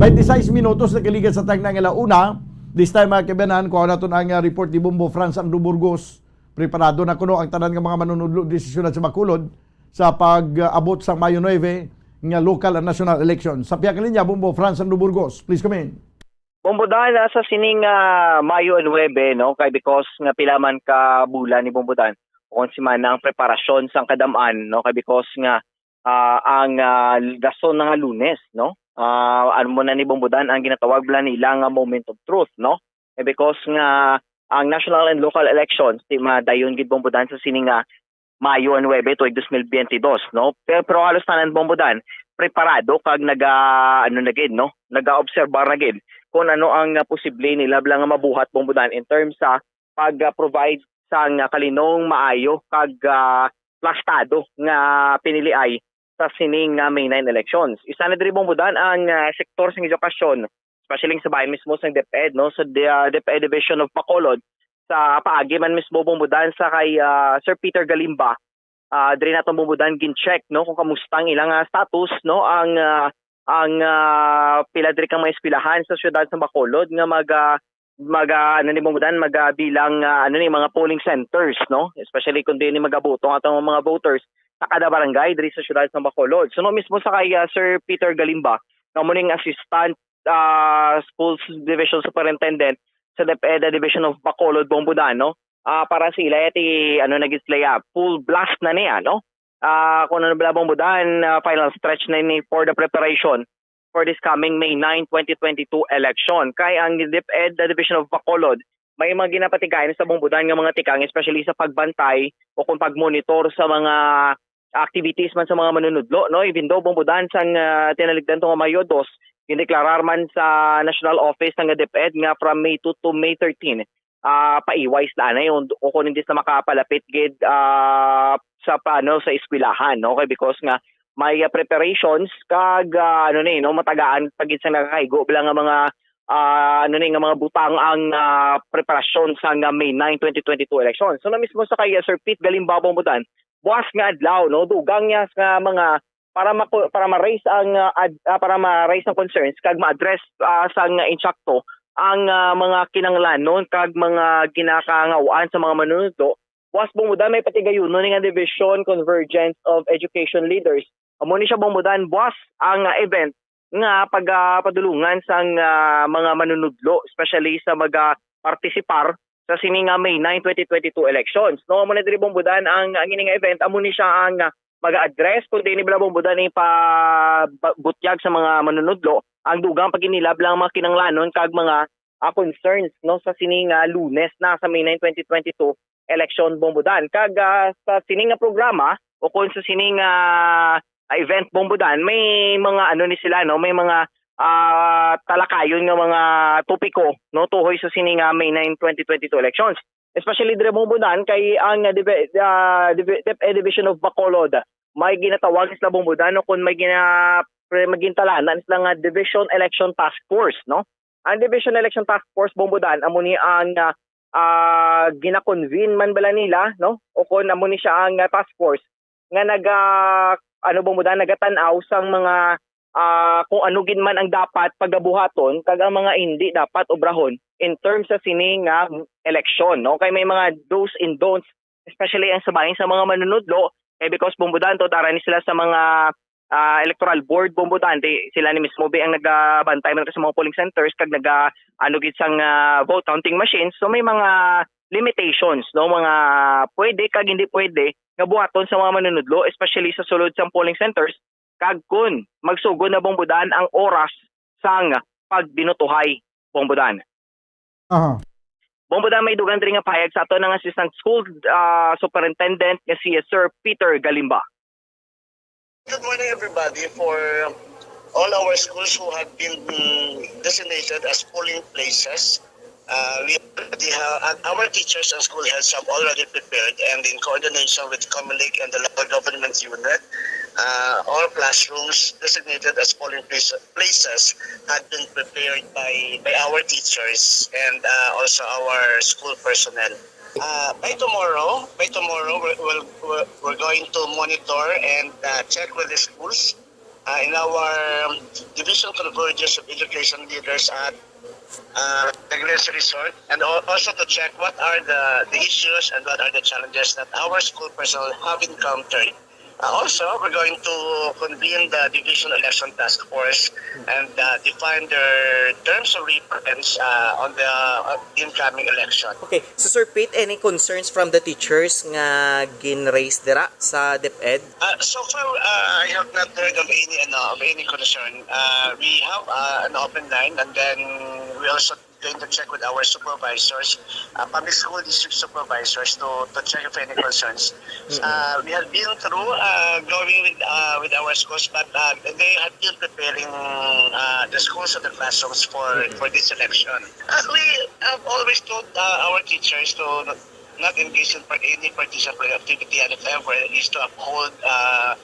Twenty-six minutos nagkaligan sa tagna nga alauna. This time, mga kabanan, kuha naton ang, ah, report ni Bombo Franz Ando Burgos. Preparado na kuno ang tanan nga mga manunudlo di sa siyudad sa Bacolod sa pag-abot sa Mayo nuebe nga local and national election. Sa pihak linya, Bombo Franz Ando Burgos, please come in. Bombo Dan, ah, sa sining, ah, Mayo nuebe, no, kay because nga pila man ka bulan ni Bombo Dan, o kung semana ang preparasyon sang kadam-an, no, kay because nga, ah, ang, ah, dason na nga Lunes, no, ah, ano mo na ni Bombo Dan, ang ginatawag bala nila nga moment of truth, no, kay because nga ang national and local elections di madayon gid, Bombo Dan, sa sining, ah, Mayo nuebe tuig dos mil biyente dos, no? Pero, pero halos tanan, Bombo Dan, preparado kag naga, ano na gid, no? Nagaobserbar na gid kung ano ang, ah, posible nila bala nga mabuhat, Bombo Dan, in terms sa pag-provide sa nga kalinong maayo kag, ah, plastado nga piniliay sa sining nga May nine elections. Isa na diri, Bombo Dan, ang, ah, sektor sa edukasyon, especially sa bahin mismo sa DepEd, no? Sa di-, ah, DepEd Division of Bacolod, sa paagi man mismo, Bombo Dan, sa kay, ah, Sir Peter Galimba, ah, diri naton, Bombo Dan, gin-check, no, kung kamusta ang ilang, ah, status, no, ang, ah, ang, ah, pila diri ka mga eskwelahan sa siyudad sa Bacolod nga mag, ah, mag, ah, ano ni, Bombo Dan, mag, ah, bilang, ah, ano ni, mga polling centers, no, especially kung diin ni magaboto ang atong mga voters sa kada barangay diri sa siyudad sa Bacolod. So, no, mismo sa kay, ah, Sir Peter Galimba, nga mo ning assistant, ah, schools division superintendent sa DepEd Division of Bacolod, Bombo Dan, no? Ah, para sa ila, ti, ano na gid sila, full blast na niya, no? ah, kung ano bala, Bong Budan, ah, final stretch na ini for the preparation for this coming May nine, twenty twenty-two election. Kay ang DepEd, the Division of Bacolod, may mga ginapatigayon sa, Bong Budan, nga mga tikang, especially sa pagbantay o kung pag-monitor sa mga activities man sa mga manunudlo, no? Even though, Bong Budan, sang, ah, tinaligdan to nga Mayo dos, gindeklarar man sa National Office sang DepEd nga from May two to May thirteen, ah, paiway sila anay, o, o kung hindi sila makapalapit gid, ah, sa plano sa eskwelahan, no? Okay, because nga may, ah, preparations kag, ah, ano ni, no, matagaan pa gid sa nakakaigo bala nga mga, ah, ano ni, nga mga butang ang, ah, preparasyon sa nga May nine, twenty twenty-two election. So, na mismo sa kay, ah, Sir Pete Galimbaw, Bong Budan, buwas nga adlaw, no, dugang niya sa mga para maku-, para ma-raise ang, ah, ad-, ah, para ma-raise ang concerns kag ma-address, ah, sang insakto ang, ah, mga kinahanglanon kag mga ginakangawaan sa mga manunodlo. Buwas, Bong Budan, may patigayunon ni nga Division Convergence of Education Leaders. Amo ni siya, Bong Budan, buwas ang, ah, event nga pagapadulungan sang, ah, mga manunudlo, especially sa maga-partisipar sa sini nga May nine, twenty twenty-two elections. No, amo na diri, Bong Budan, ang, ang ini nga event, amo ni siya ang, ah, mag-address, kung diin ni bala, Bong Budan, ipa-, ba-, butyag sa mga manunudlo ang dugang pag-inilab lang mga kinanglanon kag mga, ah, concerns, no, sa sini nga Lunes na sa May nine, twenty twenty-two election, Bong Budan. Kag, ah, sa sini nga programa o kung sa sini nga, ah, event, Bong Budan, may mga ano ni sila, no, may mga, ah, talakayon nga mga topiko, no, tuhoy sa sini nga May nine, twenty twenty-two elections. Especially dire, Bong Budan, kay ang, ah, divi-, ah, divi-, Dep-, eh, Division of Bacolod, may ginatawag sila, Bong Budan, no, kung may gina-, pre-, may gintalana sila nga Division Election Task Force, no? Ang Division Election Task Force, Bong Budan, amo ni ang, ah, ah, gina-convene man bala nila, no? O kung amo ni siya ang, ah, task force nga naga-, ano, Bong Budan, nagatan-aw sang mga, ah, kung ano gid man ang dapat pagabuhaton kag ang mga hindi dapat obrahon in terms sa sini nga eleksyon, no? Kay may mga do's and don'ts, especially ang sa bahin sa mga manunudlo, kay because, Bong Budan, to, dara ni sila sa mga, ah, electoral board, Bong Budan, di sila ni mismo bi ang nagabantay man sa mga polling centers kag naga, ano gid, sang, ah, vote counting machines. So may mga limitations, no, mga pwede kag hindi pwede nga buhaton sa mga manunudlo, especially sa sulod sang polling centers, kag kun magsugod na, Bong Budan, ang oras sang pagbinutuhay, Bong Budan. Aha. Bong Budan, may dugang diri nga pahayag sa ato ng Assistant School, ah, Superintendent nga si Sir Peter Galimba. Good morning, everybody. For all our schools who have been, mm, designated as polling places, uh, we already have, and our teachers and school heads have already prepared, and in coordination with Comelec and the local government unit, uh, all classrooms designated as polling place-, places had been prepared by, by our teachers and, uh, also our school personnel. Uh, by tomorrow, by tomorrow, we're, we'll, we're, we're going to monitor and, uh, check with the schools, uh, in our, um, division convergence of education leaders at, uh, the Glen's Resort, and al-, also to check what are the, the issues and what are the challenges that our school personnel have encountered. Uh, also, we're going to convene the Division Election Task Force and, uh, define their terms of reference, uh, on the, uh, incoming election. Okay. So, Sir Pete, any concerns from the teachers nga gin-raise dira sa DepEd? Uh, so far, uh, I have not heard of any, ano, of any concern. Uh, we have, uh, an open line, and then we also going to check with our supervisors, uh, public school district supervisors to, to check if any concerns. Mm-mm. Uh, we have been through, uh, going with, uh, with our schools, but, uh, they have been preparing, uh, the schools and the classrooms for, mm-mm, for this election. Uh, we have always told, uh, our teachers to not, not engage in par-, any partisan activity, and if ever, is to uphold, uh,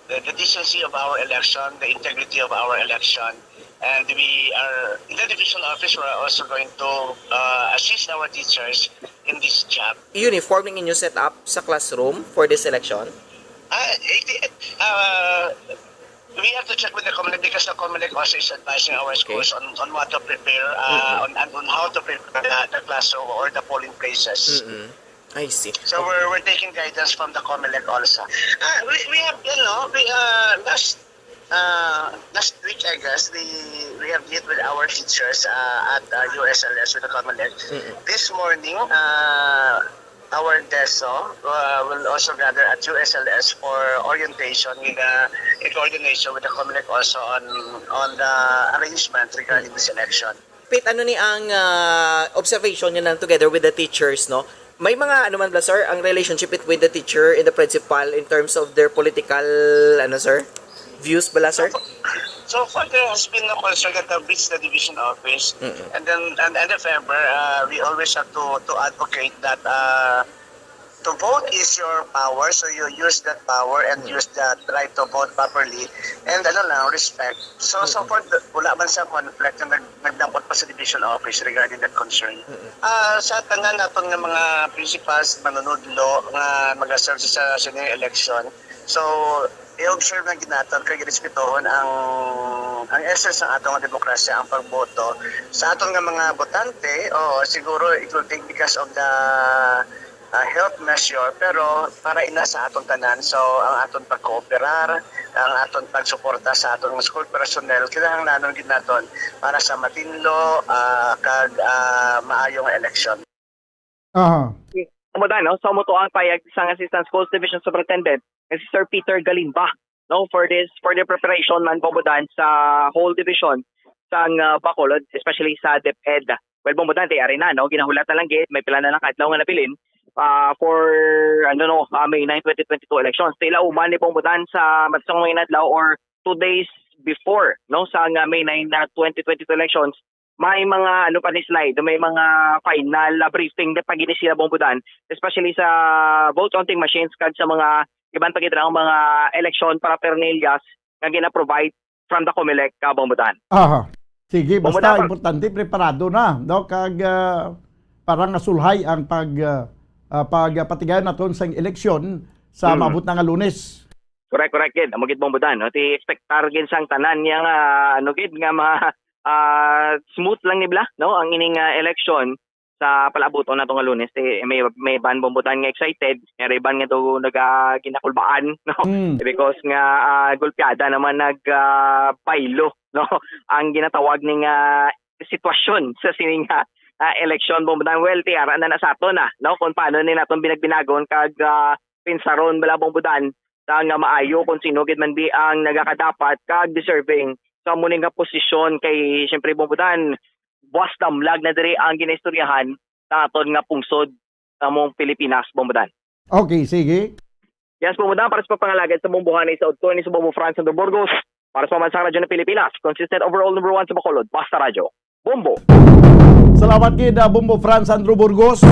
the, the decency of our election, the integrity of our election. And we are, in the division office, we're also going to, uh, assist our teachers in this job. Uniform ang inyo setup sa classroom for this election? Ah, it, it, uh, we have to check with the Comelec because the Comelec also is advising our, okay, schools on, on what to prepare, uh, mm-hmm, on, and on how to prepare the, the classroom or the polling places. Mm-hmm. I see. So we're, we're taking guidance from the Comelec also. Uh, we, we have, you know, we, uh, last, uh, last week, I guess, we, we have meet with our teachers, uh, at, uh, U S L S with the Comelec. Mm-mm. This morning, uh, our DESO uh, will also gather at U S L S for orientation with uh, in coordination with the COMELEC also on on the arrangement regarding this election. Pit, ano ni ang ah, observation niyo nang together with the teachers, no? May mga, ano man ba, sir, ang relationship between the teacher and the principal in terms of their political, ano, sir? Views bala, sir? So far, there has been no concern that have reached the division office. Mm-mm. And then, and, and if ever, uh, we always have to, to advocate that uh, to vote is your power, so you use that power and Mm. use that right to vote properly. And ano lang, respect. So, so Mm-mm. far, wala man sa conflict na nag, nagdapot pa sa division office regarding that concern. Mm-mm. Ah, sa tanan naton nga mga principals, manunudlo nga mag-serve sa senior election. So, i-observe na ginaton kay respetohon ang ang essence ng atong demokrasya, ang pagboto. Sa aton nga mga botante, oh, siguro it will take because of the uh, health measure, pero para ina sa aton tanan. So, ang aton pagkooperar, ang aton pagsuporta sa aton mga school personnel, kinahanglanon gid naton para sa matinlo uh, kag uh, maayo nga eleksyon. Aha. Amo da, no? So, amo to ang payag sang Assistant Schools Division Superintendent nga si Sir Peter Galimba, no, for this, for the preparation man, Bombo Dan, sa whole division sang uh, Bacolod, especially sa DepEd. Well, Bombo Dan, ti ari na, no? Ginahulat na lang gid, may pila na lang ka adlaw nga nabilin uh, for, ano, no, uh, May nine, twenty twenty-two elections. Tila uman ni Bombo Dan sa matsong mga adlaw or two days before, no, sa uh, May nine na twenty twenty-two elections, may mga, ano pa ni slide, may mga final uh, briefing na pag sila, Bombo Dan, especially sa vote counting machines kag sa mga iban pa gid ang mga election paraphernalias nga gina-provide from the COMELEC, uh, Bombo Dan. Aha. Sige, Bombo basta Dan, importante, preparado na, no? Kag uh, para nga sulhay ang pag, uh, uh, pagpatigayon naton sang eleksyon sa Mm. maabot na nga Lunes. Correct, correct gid. Amo gid, Bombo Dan, no? Ti expectar gid sang tanan niya nga, ano gid, nga ma, ah, smooth lang ni bala, no? Ang ining ah, election sa palaabuton nato nga Lunes, ti may may ban, Bombo Dan, nga excited, may iban nga daw naga ginakulbaan, no? Mm. Because nga ah, gulpiada naman nag ah, baylo, no? Ang ginatawag ni nga sitwasyon sa sining nga ah, eleksyon, Bombo Dan. Well, ti ara na na sa aton na, no? Kung paano ni naton binagbinagon kag ah, pinsaron bala, Bombo Dan, ta nga maayo kung sino gid man bi ang nagakadapat kag deserving sa amo ni nga posisyon. Kay siyempre, Bombo Dan, buwas damlag na diri ang ginaistoryahan sa aton nga pungsod, among Pilipinas, Bombo Dan. Okay, sige. Yes, Bombo Dan, para sa pagpangalagad sa Bombohan sa udto ni sa Bombo Franz Sandro Burgos, para sa Pambansang Radyo ng Pilipinas, consistent overall number one sa Bacolod, Basta Radyo. Bombo. Salamat gid, ah, Bombo Franz Andrew Burgos.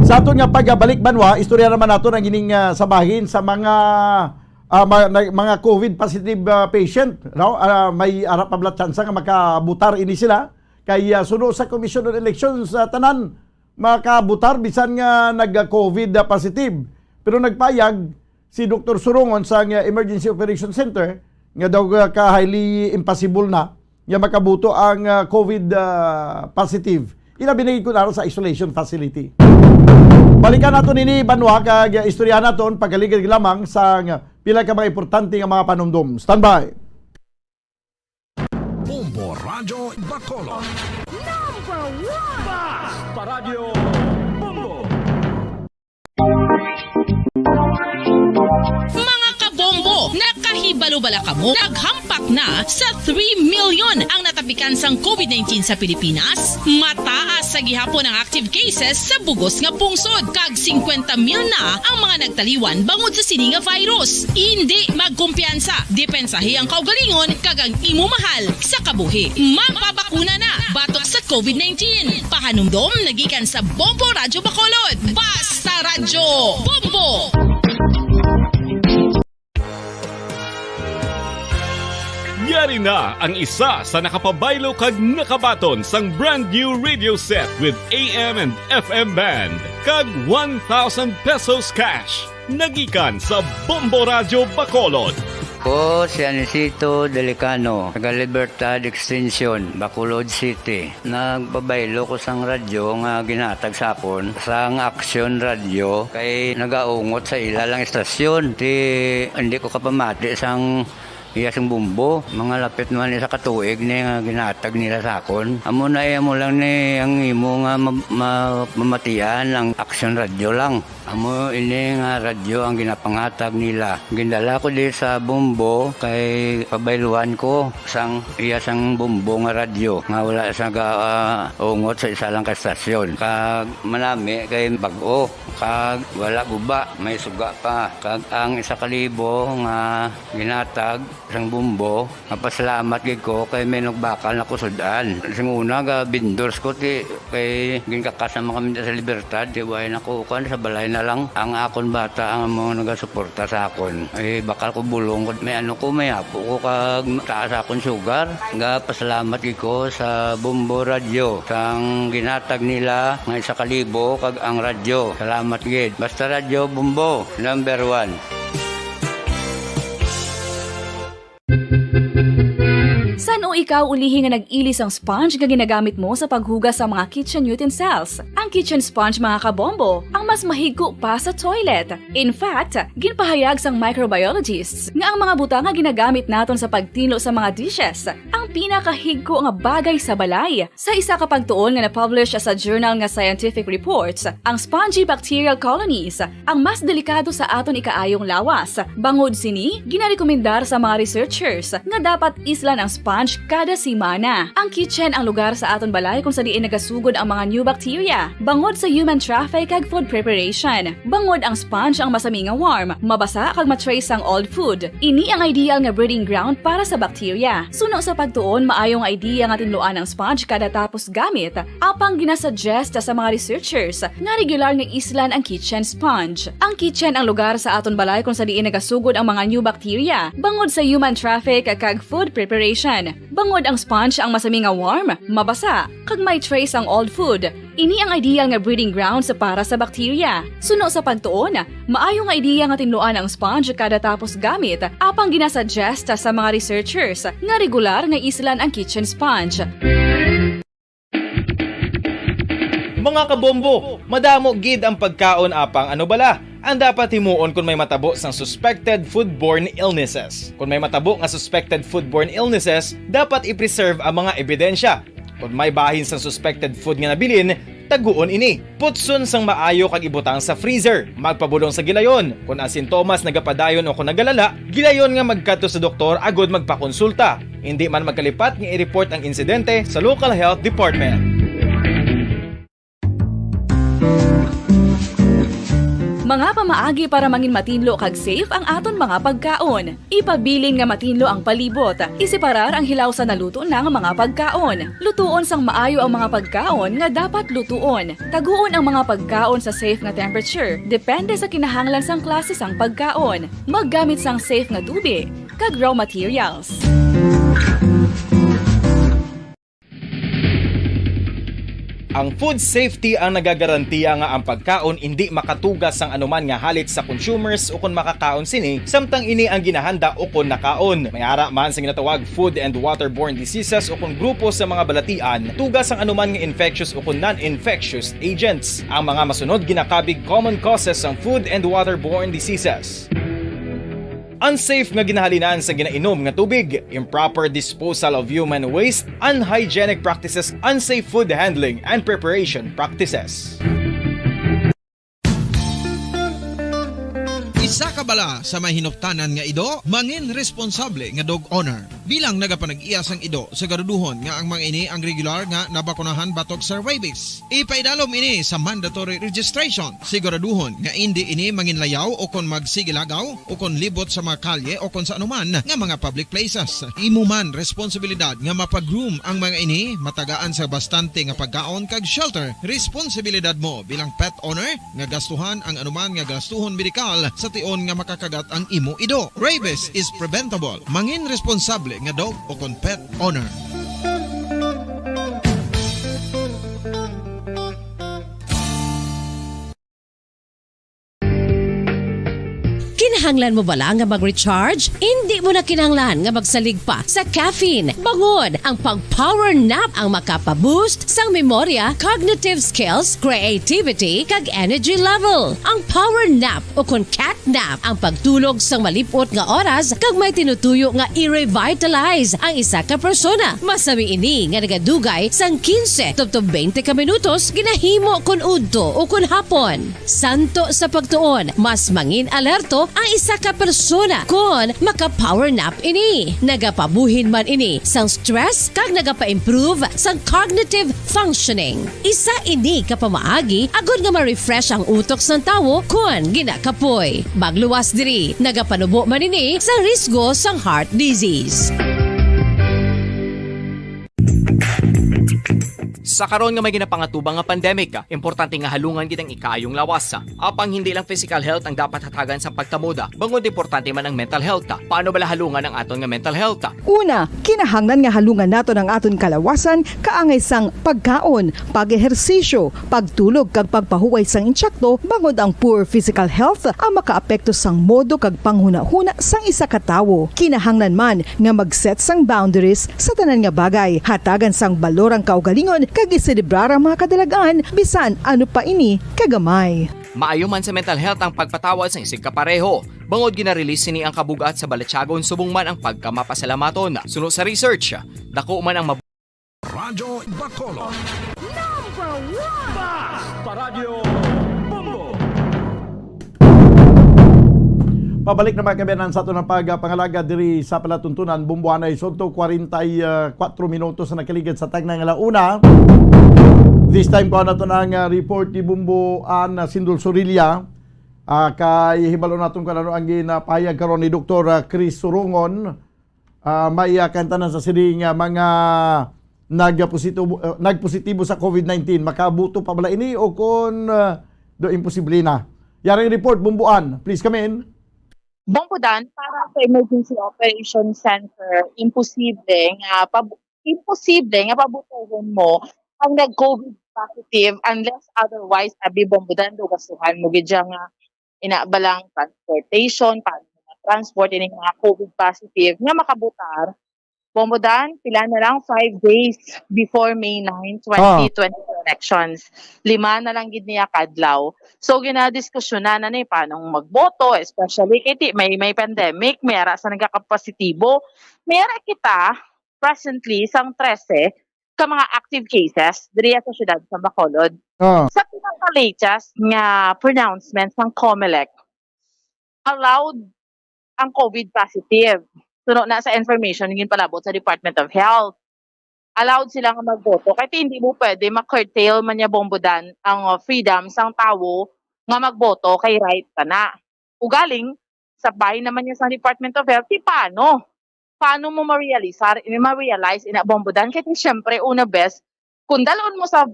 Sa aton nga pagabalik, Banwa, istorya naman nato ang ining ah, sa bahin sa mga ah, ma- na- mga COVID positive ah, patient. No? Ah, may ara pa bala tsansa nga makabutar ini sila. Kay ah, suno sa Commission on Elections, ah, tanan makabutar bisan nga nag-COVID na positive. Pero nagpayag si Doktor Surongon sa nga Emergency Operation Center nga daw ka highly impossible na nga makabuto ang ah, COVID ah, positive. Ilabi na gid kun ara sa isolation facility. Balikan nato nini, Banwa, kag istoryahan naton pagaligid lamang sa nga pila ka mga importante nga mga panumdom. Standby. Bombo Radyo Bacolod. Number one! Basta Radyo Bombo! Mga kabombo, nakahibalo bala kamo? Naghampak na sa three million ang natapikan sang COVID nineteen sa Pilipinas. Mataas sa gihapon ang active cases sa bugos nga pungsod, kag singkwenta mil na ang mga nagtaliwan bangod sa sini nga virus. Indi magkumpiyansa, depensahi ang kaugalingon kag ang imo mahal sa kabuhi. Magpabakuna na batok sa COVID nineteen. Pahanumdom nagikan sa Bombo Radyo Bacolod. Basta Radyo Bombo! Yari na ang isa sa nakapabaylo kag nakabaton sang brand new radio set with A M and F M band kag one thousand pesos cash. Nagikan sa Bombo Radyo Bacolod. Ko si Anisito Delicano, taga Libertad Extension, Bacolod City. Nagpabaylo ko sang radyo nga ginhatag sa akon sang Action Radio kay nagaungot sa ila lang istasyon. Ti hindi ko kapamati sang Iya sang Bombo, mga lapit naman isa ka tuig ni nga ginatag nila sa akon. Amo na, iya mo lang ni ang imo nga ma-, ma-, mamatian ang Aksyon Radyo lang. Amo ini nga radyo ang ginapangatag nila. Gindala ko di sa Bombo kay pabayluhan ko sang iya sang Bombo nga radyo nga wala sa ga-, ah, ungot sa isa lang ka estasyon. Kag manami kay bag-o, kag wala guba, may suga pa. Kag ang isa ka libo nga ginatag sang Bombo, mapasalamat gid ko kay may nagbakal na ko sud-an. Sing una, ga vendors ko, ti, kay ginkakas naman kami sa Libertad, ti, way na ko, kuwan, sa balay na lang. Ang akon bata ang mga nagasuporta sa akon. Eh, bakal ko bulong ko, may ano ko, may apo ko, kag taas akon sugar. Ga pasalamat gid ko sa Bombo Radyo, sang ginatag nila nga isa ka libo, kag ang radyo. Salamat gid. Basta Radyo Bombo, number one. San-o ikaw ulihi nga nag-ili sang sponge nga ginagamit mo sa paghugas sa mga kitchen utensils? Ang kitchen sponge, mga kabombo, ang mas mahigko pa sa toilet. In fact, ginpahayag sang microbiologists nga ang mga butang nga ginagamit naton sa pagtinlo sa mga dishes ang pinakahigko nga bagay sa balay. Sa isa ka pagtuon nga na-publish sa journal nga Scientific Reports, ang spongy bacterial colonies ang mas delikado sa aton ikaayong lawas. Bangod sini, ginarekomendar sa mga researchers nga dapat islan ang sponge kada semana. Ang kitchen ang lugar sa aton balay kung sa diin nagasugod ang mga new bacteria, bangod sa human traffic kag food preparation. Bangod ang sponge ang masami nga warm, mabasa kag ma-trace ang old food. Ini ang ideal nga breeding ground para sa bacteria. Suno sa pagtuon, maayo nga idea nga tinluan ang sponge kada tapos gamit, apang ginasuggest sa mga researchers nga regular nga islan ang kitchen sponge. Ang kitchen ang lugar sa aton balay kung sa diin nagasugod ang mga new bacteria, bangod sa human traffic kag food preparation. Bangod ang sponge ang masami nga warm, mabasa, kag may trace ang old food. Ini ang ideal nga breeding grounds para sa bacteria. Suno sa pagtuon, maayo nga idea nga tinluan ang sponge kada tapos gamit, apang ginasuggest sa mga researchers nga regular nga islan ang kitchen sponge. Mga kabombo, madamo gid ang pagkaon, apang ano bala ang dapat himuon kon may matabo sang suspected foodborne illnesses? Kon may matabo nga suspected foodborne illnesses, dapat i-preserve ang mga ebidensya. Kon may bahin sang suspected food nga nabilin, taguon ini. Putson sang maayo kag ibutang sa freezer. Magpabulong sa gilayon. Kon ang sintomas nagapadayon o kon nagalala, gilayon nga magkadto sa doktor agud magpakonsulta. Indi man magkalipat nga i-report ang insidente sa local health department. Mga pamaagi para mangin matinlo kag safe ang aton mga pagkaon. Ipabilin nga matinlo ang palibot. Iseparar ang hilaw sa naluto na nga mga pagkaon. Lutuon sang maayo ang mga pagkaon nga dapat lutuon. Taguon ang mga pagkaon sa safe nga temperature, depende sa kinahanglan sang klase sang pagkaon. Maggamit sang safe nga tubi kag raw materials. Ang food safety ang nagagarantiya nga ang pagkaon indi makatuga sang anuman nga halit sa consumers ukon makakaon sini, samtang ini ang ginahanda ukon nakaon. May ara man sa ginatawag food and waterborne diseases ukon grupo sa mga balatian, tuga sang anuman nga infectious ukon non-infectious agents. Ang mga masunod ginakabig common causes sang food and waterborne diseases. Unsafe nga ginahalinan sa ginainom nga tubig, improper disposal of human waste, unhygienic practices, unsafe food handling and preparation practices. Isa ka bala sa may hinuptanan nga ido, mangin responsable nga dog owner. Bilang nagapanag-iya sang ido, siguraduhon nga ang mga ini ang regular nga nabakunahan batok sa rabies. Ipaidalom ini sa mandatory registration. Siguraduhon nga indi ini manginlayaw o kon magsigilagaw o kon libot sa mga kalye o kon sa anuman nga mga public places. Imo man responsibilidad nga mapa-groom ang mga ini, matagaan sa bastante nga pagkaon kag shelter. Responsibilidad mo bilang pet owner nga gastuhan ang anuman nga gastuhon medikal sa tion nga makakagat ang imo ido. Rabies is preventable. Mangin responsable nga dog o kon pet owner. Kinahanglan mo bala nga mag-recharge? Indi mo na kinahanglan nga magsalig pa sa caffeine. Bangod ang pag-power nap ang makapa-boost sang memorya, cognitive skills, creativity, kag energy level. Ang power nap o kon cat nap ang pagtulog sang malip-ot nga oras kag may tinutuyo nga i-revitalize ang isa ka persona. Masami ini nga nagadugay sang quince tubtob twenty ka minutos ginahimo kon udto o kon hapon. Santo sa pagtuon, mas mangin alerto ang isa ka persona kon maka-power nap ini. Nagapabuhin man ini sang stress kag nagapa-improve sang cognitive functioning. Isa ini ka pamaagi agod nga ma-refresh ang utok sang tawo kon ginakapoy. Magluwas diri, nagapanubo man ini sa risgo sang heart disease. Sa karon nga may ginapangatubang nga pandemic, importante nga halungan gid ang ikaayong lawas. Apang hindi lang physical health ang dapat hatagan sa pagkamoda, bangod importante man ang mental health. Paano bala halungan ang aton nga mental health? Una, kinahanglan nga halungan naton ang aton kalawasan kaangay sang pagkaon, pag-ehersisyo, pagtulog kag pagpahuway sang intsakto, bangod ang poor physical health ang makaapekto sang modo kag panghunahuna sang isa ka tawo. Kinahanglan man nga mag-set sang boundaries sa tanan nga bagay, hatagan sang balor ang kaugalingon kag iselebrar ang mga kadalag-an bisan ano pa ini kagamay. Maayo man sa mental health ang pagpatawad sang isigkapareho, bangod gina-release sini ang kabug-at sa balatyagon subong man ang pagkamapasalamaton. Suno sa research, dako man ang mab- Radyo Bacolod. Number one! Basta Radyo Bombo! Pabalik na, mga kaabyanan, sa aton ang pagpangalaga diri sa palatuntunan, Bomboanay Sodto, kwarenta y kuwatro minutos na nakaligid sa tagna nga ala-una. This time, kuha naton ang, ah, report ni Bombo Ann, ah, Sindol Sorilla. Ah, kay hibalo naton kung ano ang ginapahayag karon ni Doktor, ah, Chris Surongon. Ah, may, ah, kantanan sa sining, ah, mga nagpositibo, ah, nagpositibo sa covid nineteen. Makabuto pa bala ini o kon, ah, do imposible na? Yaring report, Bombo Ann, please come in. Bombo Dan, para sa Emergency Operation Center, imposible nga pab-, imposible nga pabutohon mo ang nag-covid positive unless otherwise, abi, Bombo Dan, do gastuhan mo gid siya nga ina ba lang transportation, paano mo transport ining mga covid positive nga makabutar. Bombo Dan, pila na lang, five days before May nine, Ah. twenty twenty elections. Lima na lang gid niya kadlaw. So, ginadiskusyonan na ni paano magboto, especially kay ti-, may, may pandemic, may ara sa nagkakapositibo. May ara kita, presently, sang trese ka mga active cases diri sa siyudad sa Bacolod. Ah. Sa pinaka-latest nga pronouncement sang Comelec, allowed ang covid positive. Suno na sa information nga ginpalabot sa Department of Health. Allowed sila nga magboto. Kay ti hindi mo pwede ma-curtail man niya, Bombo Dan, ang, uh, freedom sang tawo nga magboto kay right ka na. Ugaling, sa bahin naman niya sa Department of Health, ti paano? Paano mo ma-realisar-, ma-realize ina, Bombo Dan? Kay ti, siyempre, una bes, kung dalon mo sa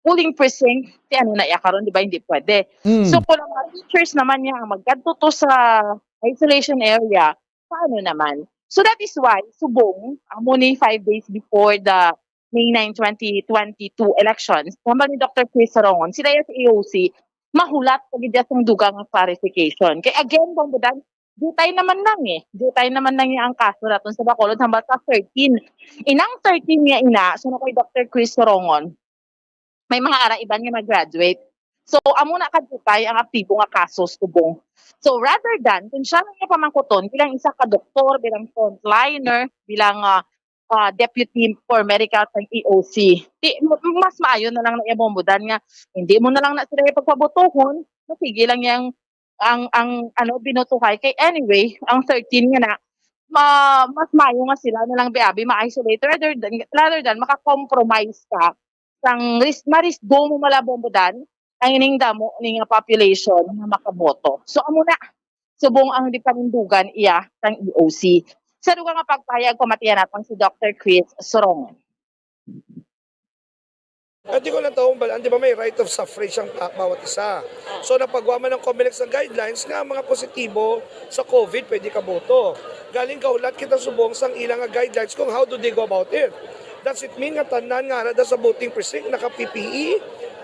polling precinct, ti ano na iya karon, di ba? Hindi pwede. Mm. So, kung ang mga teachers naman niya ang magkadto to sa isolation area, paano naman? So, that is why, subong, amo ni five days before the May nine, twenty twenty-two elections, hambal ni Doctor Chris Sorongon, sila yung sa A O C, mahulat pa gid sang dugang nga clarification. Kay again, Bombo Dan, dutay naman lang eh. Dutay naman lang yung ang kaso naton sa Bacolod, hambal sa thirteen. Inang thirteen nga ina, so na kay Doctor Chris Sorongon, may mga ara iban nga mag-graduate. So, amo na kadutay ang aktibo nga kaso subong. So, rather than, kung siya lang yung pamangkuton, bilang isa ka doktor, bilang frontliner, bilang, ah, ah, deputy for medical sa A O C, ti-, m-, mas maayo na lang na iya, Bombo Dan, nga hindi mo na lang na sila ipagpabutuhon, masige lang yang ang, ang, ano, binutuhay. Kay anyway, ang thirteen nga na, ma-, mas maayo nga sila na lang biabi ma-isolate rather than, rather than maka-compromise ka sang ris-, marisgo mo, mala, Bombo Dan, ang ining damo ni nga population nga makaboto. So, amo na, subong ang di panindugan iya sang A O C. Sa dugang nga pagpahayag, pamatian naton si Doctor Chris Sorongon. At di ko lang taong balaan, di ba may right of suffrage ang pa-, bawat isa? So, napagwa man ang Comelec sa guidelines nga ang mga positibo sa covid pwede kaboto. Galing kahulat kita subong sang ilang nga guidelines kung how do they go about it. Does it mean nga tanan nga ara da sa voting precinct naka-P P E?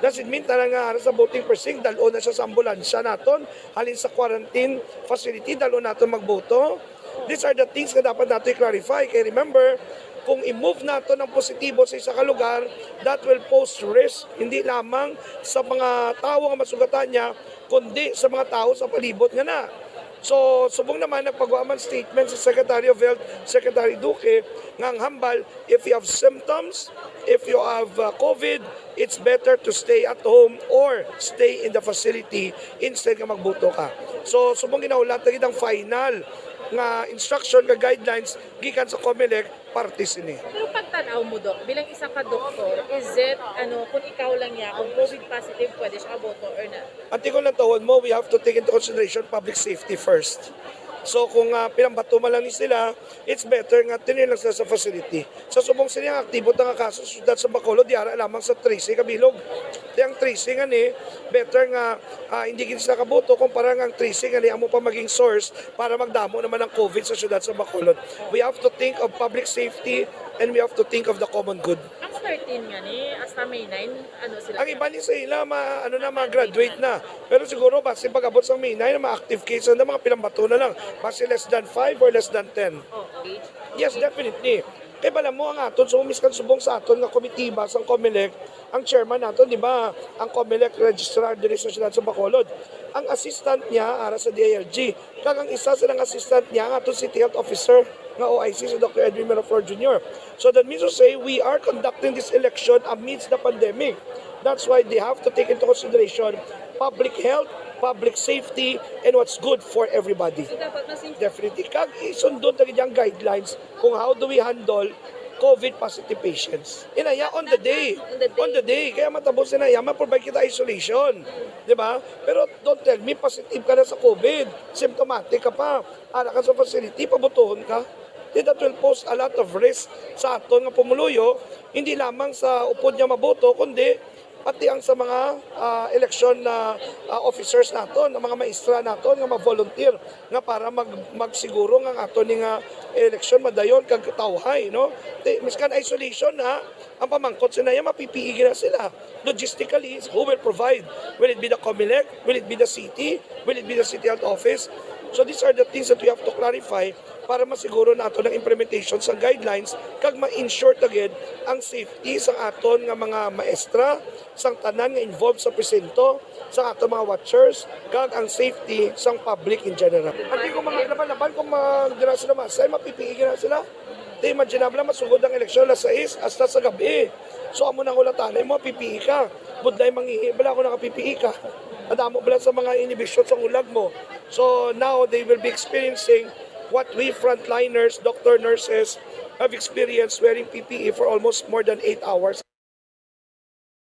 Does it mean tana nga ara sa voting precinct, dal-on na siya sa ambulansya naton, halin sa quarantine facility, dal-on naton magboto? These are the things nga dapat nato i-clarify. Kay remember, kung i-move naton ang positibo sa isa ka lugar, that will pose risk hindi lamang sa mga tawo nga masugatan niya, kundi sa mga tawo sa palibot nga na. So, subong naman nagpagwa man statement sa Secretary of Health, Secretary Duque, nga ang hambal, if you have symptoms, if you have uh, COVID, it's better to stay at home or stay in the facility instead nga magboto ka. So, subong ginahulat na gid ang final nga instruction nga guidelines gikan sa COMELEC parte sini. Pero pagtanaw mo, Doc, bilang isa ka doktor, is it, ano, kung ikaw lang niya, kung COVID positive, pwede siya boto or not? Ang tingog lang tahon mo, we have to take into consideration public safety first. So kung uh, pinambato man lang ni sila, it's better nga tinir lang sila sa facility. Sa subong sini ang aktibo ta nga kaso sa syudad sa Bacolod, di ara lamang sa trese ka bilog. Di ang trese nga ni, better nga uh, hindi gid sila kaboto kung parang ang trese nga ni amo pa maging source para magdamo naman ang COVID sa syudad sa Bacolod. We have to think of public safety and we have to think of the common good. Ang thirteen nga ni, hasta May nine, ano sila? Ang iba ni sa ila, ma, ano na, ma-graduate na. Pero siguro, basi pag-abot sa May nine, ma-active case na mga pinambato na lang. Basi less than five or less than ten. Oh, okay. Yes, definitely. Kay bala mo ang aton, so miskan subong sa aton nga komitiba sang COMELEC, ang chairman naton, di ba, ang COMELEC registrar diri sa siyudad sa Bacolod. Ang assistant niya ara sa D I L G, kag ang isa sa nang assistant niya ang aton city health officer nga O I C, si Doctor Edwin Miraflor Junior. So that means to say, we are conducting this election amidst the pandemic. That's why they have to take into consideration public health, public safety, and what's good for everybody. So dapat mas Definitely. Kag isundot na gid ang guidelines kung how do we handle COVID positive patients. Inaya on the day. On the day. On the day. Kaya matabo sila, ya, ma-provide kita isolation. Di ba? Pero don't tell me positive ka na sa COVID. Symptomatic ka pa. Ara ka sa facility, pabutuhon ka. Di, that will pose a lot of risk sa aton nga pumuluyo, hindi lamang sa upod nga maboto, kundi pati ang sa mga ah, election na ah, officers naton, ang mga maestra naton nga ma-volunteer nga para mag magsiguro nga ang aton ni nga election madayon kag tawhay, no? Di, miskan isolation na, ang pamangkot sa naya, ma-P P E gina sila. Logistically, who will provide? Will it be the COMELEC? Will it be the city? Will it be the city health office? So these are the things that we have to clarify para masiguro nato ang implementation sa guidelines kag ma-ensure ta gid ang safety sa aton nga mga maestra, sang tanan nga involved sa presinto, sa aton mga watchers, kag ang safety sang public in general. Ang di ko mga laban-laban kung mag-, dira sila masay, ma-P P E gina sila. Di, imaginable, masugod ang eleksyon alas sais hasta sa gabi. So, amo nang ulatan, imo, ma-P P E ka. Budlay mangihi bala kung naka-P P E ka. Ang damo bala sa mga inibisyon sa ulag mo. So, now they will be experiencing what we frontliners, doctor, nurses, have experienced wearing P P E for almost more than eight hours.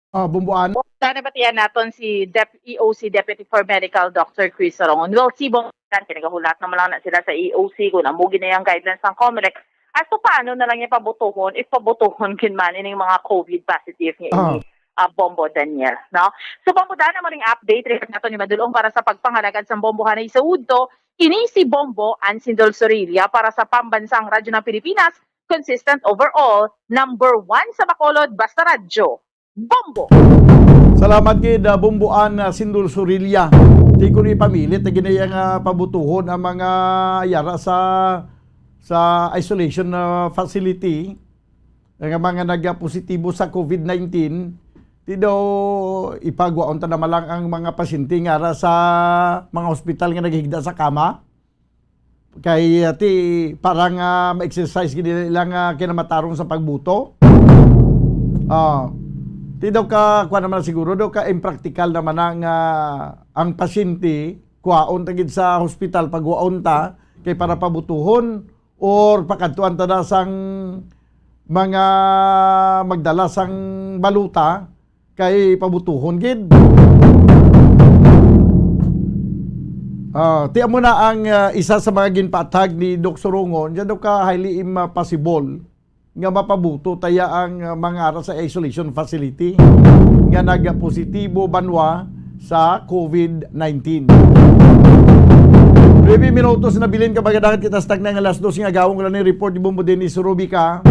Ah, Bumbuan. Sa nabatian naton si Dep-, E O C Deputy for Medical, Doctor Chris Sorongon. Well, si Bong-, kaya nagahulat naman lang na sila sa E O C kung amo gid na yung guidelines ng COMELEC as to paano na lang niya pabutuhon, if pabutuhon gid man ining mga COVID positive nga Ah. ini, ah, Bombo Daniel, no? So, Bombo, dana mo ring update, report nato ni Madulong para sa pagpangalagad sa Bombo hanay sa udto. Ini si Bombo Ansindol Sorilla para sa Pambansang Radyo ng Pilipinas, consistent overall, number one sa Bacolod, basta radyo. Bombo! Salamat gid, ah, Bombo An, ah, Sindol Sorilla. Di ko ni pamilit na ginaya nga pabutuhon ang mga yara sa, sa isolation, ah, facility, nga mga nagpositibo sa COVID nineteen. Di daw ipagwaon ta naman lang ang mga pasyente nga ara sa mga hospital nga naghigda sa kama. Kay, ah, ti, para nga ma-exercise gid nila ilang, ah, kinamatarong sa pagbuto. Ah, ti daw ka, kuwan naman siguro, daw ka impractical naman na nga ang pasyente, kuwaon ta gid sa hospital, pagwaon ta, kay para pabutuhon, or pakadtuan ta na sang mga magdala sang balota, kay pabutuhon gid. Ah, ti amo na ang, ah, isa sa mga ginpatag ni Doc Sorongon, yan daw ka highly impossible nga mapabuto taya ang, ah, mga ara sa isolation facility nga nagpositibo banwa sa COVID nineteen. Nuebe minutos na bilin ka, magadagat kita sa tagna nga alas dos nga gawong, wala ni report ni Bombo Dennis Rubica.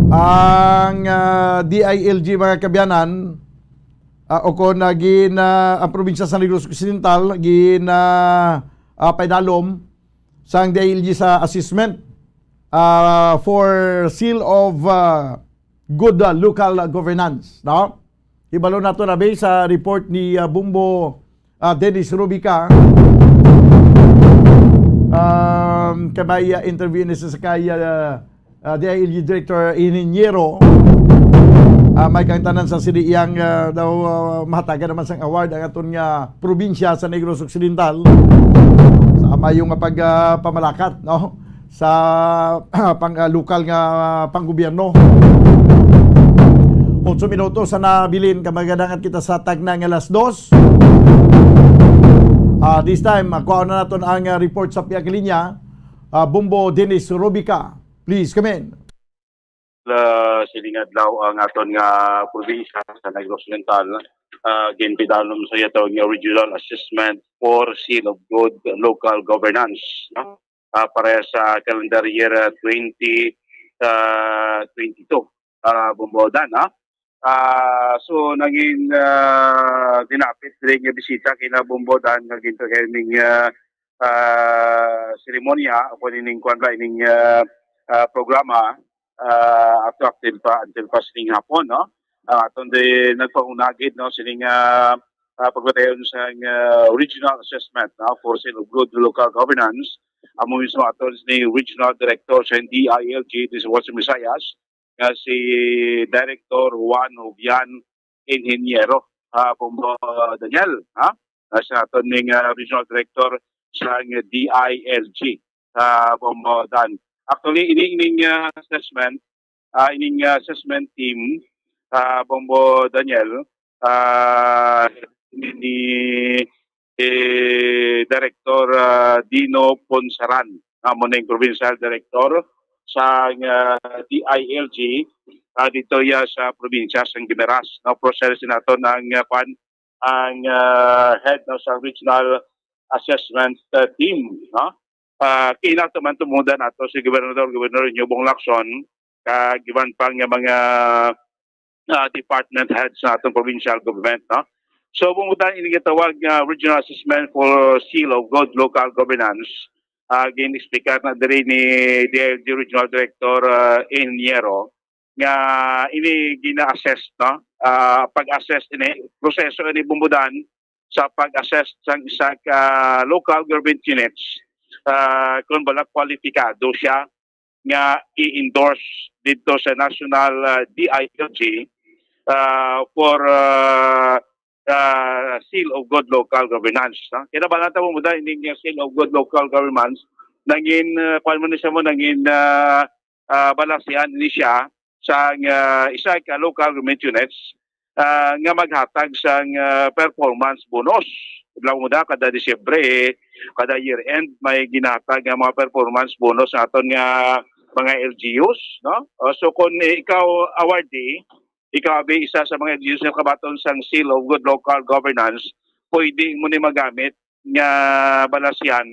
Ang, ah, D I L G, mga kabyanan, ah, o kon, ah, gin, ah, ang probinsya sa Negros Occidental, gin, ah, ah, paidalom sang D I L G sa assessment, ah, for seal of, ah, good, ah, local governance, no? Hibalo nato na ba sa report ni, ah, Bombo, ah, Dennis Rubica. Um, kay may, ah, interview ni sa kay, ah, ah, D I L G Director Ingeniero. Ah, may kang tanan sa sili iyang, ah, daw, ah, mahatagan naman sang award ang aton nga probinsya sa Negros Occidental sa mayo nga pag, ah, pamalakat, no? Sa pang, ah, lokal nga, ah, panggobyerno. Otso minutos sa nabilin, kamaganangan kita sa tagna nga alas dos. Ah, this time, ah, kuha na naton ang, ah, report sa pihak linya. Ah, Bombo Dennis Rubica, please come in. Ah, sining adlaw ang aton nga probinsya sa Negros Occidental, ah, ginpidalom sa yato nga regional assessment for seal of good local governance, no? Ah, para sa calendar year, ah, twenty, ah, twenty-two, ah, Bombo Dan, ha? Ah, so, nangin, ah, dinapit diri nga bisita kina Bombo Dan nga gintuon ning, ah, ah, seremonya o kung ining kuwan ba, ining, ah, ah, programa, ah, ato active pa until pa sining hapon, no? Ah, aton din nagpaunagid, no, sining, ah, ah, pagpatayon sa, ah, regional assessment, no, for seal of good local governance. Amo mismo aton ni regional director sa D I L G, this was Visayas, nga si Director Juan Jovian Ingeniero, ah, Bombo Daniel, ha? Ah, sa aton ning, ah, regional director sa D I L G, ah, Bombo Dan. Actually, ini, ining, ah, assessment, ah, ining, ah, assessment team, ah, Bombo Daniel, ah, ni, eh, Director, ah, Dino Ponsaran, amo ning provincial director sa, ah, D I L G, ah, dito ya sa probinsya sa Guimaras. No, process nato ng, ah, kwan, ang, ah, head, no, sa regional assessment, ah, team, no? Ah, kinato man tumuda nato si Gobernador, Gobernador Nyubong Lacson, kag iban pa nga mga, ah, department heads sa atong provincial government, no? So, kung buta ini gitawag nga regional assessment for seal of good local governance, ah, gin-explicar na diri ni D I L G Regional Director, ah, Ingeniero, nga ini gina-assess, no? Ah, pag-assess ini, proseso ini, Bombo Dan, sa pag-assess sang isa ka local government units, ah, kung bala kwalipikado siya nga i-endorse dito sa national, ah, D I L G, ah, for, ah, ah, seal of good local governance, no? Kaya nabalata mo, Bombo Dan, ining seal of good local governance, nangin, ah, kuwan mo ni siya mo, nangin, ah, ah, balasihan ni siya sa, ah, isa ka local government units, ah, nga maghatag sang, ah, performance bonus. Alam mo na, kada Disyembre, eh, kada year-end, may ginatag nga mga performance bonus sa aton nga mga L G Us, no? O, so, kung ikaw awardee, ikaw abi isa sa mga L G Us nga kabaton sang Seal of Good Local Governance, pwede mo ni magamit nga balasihan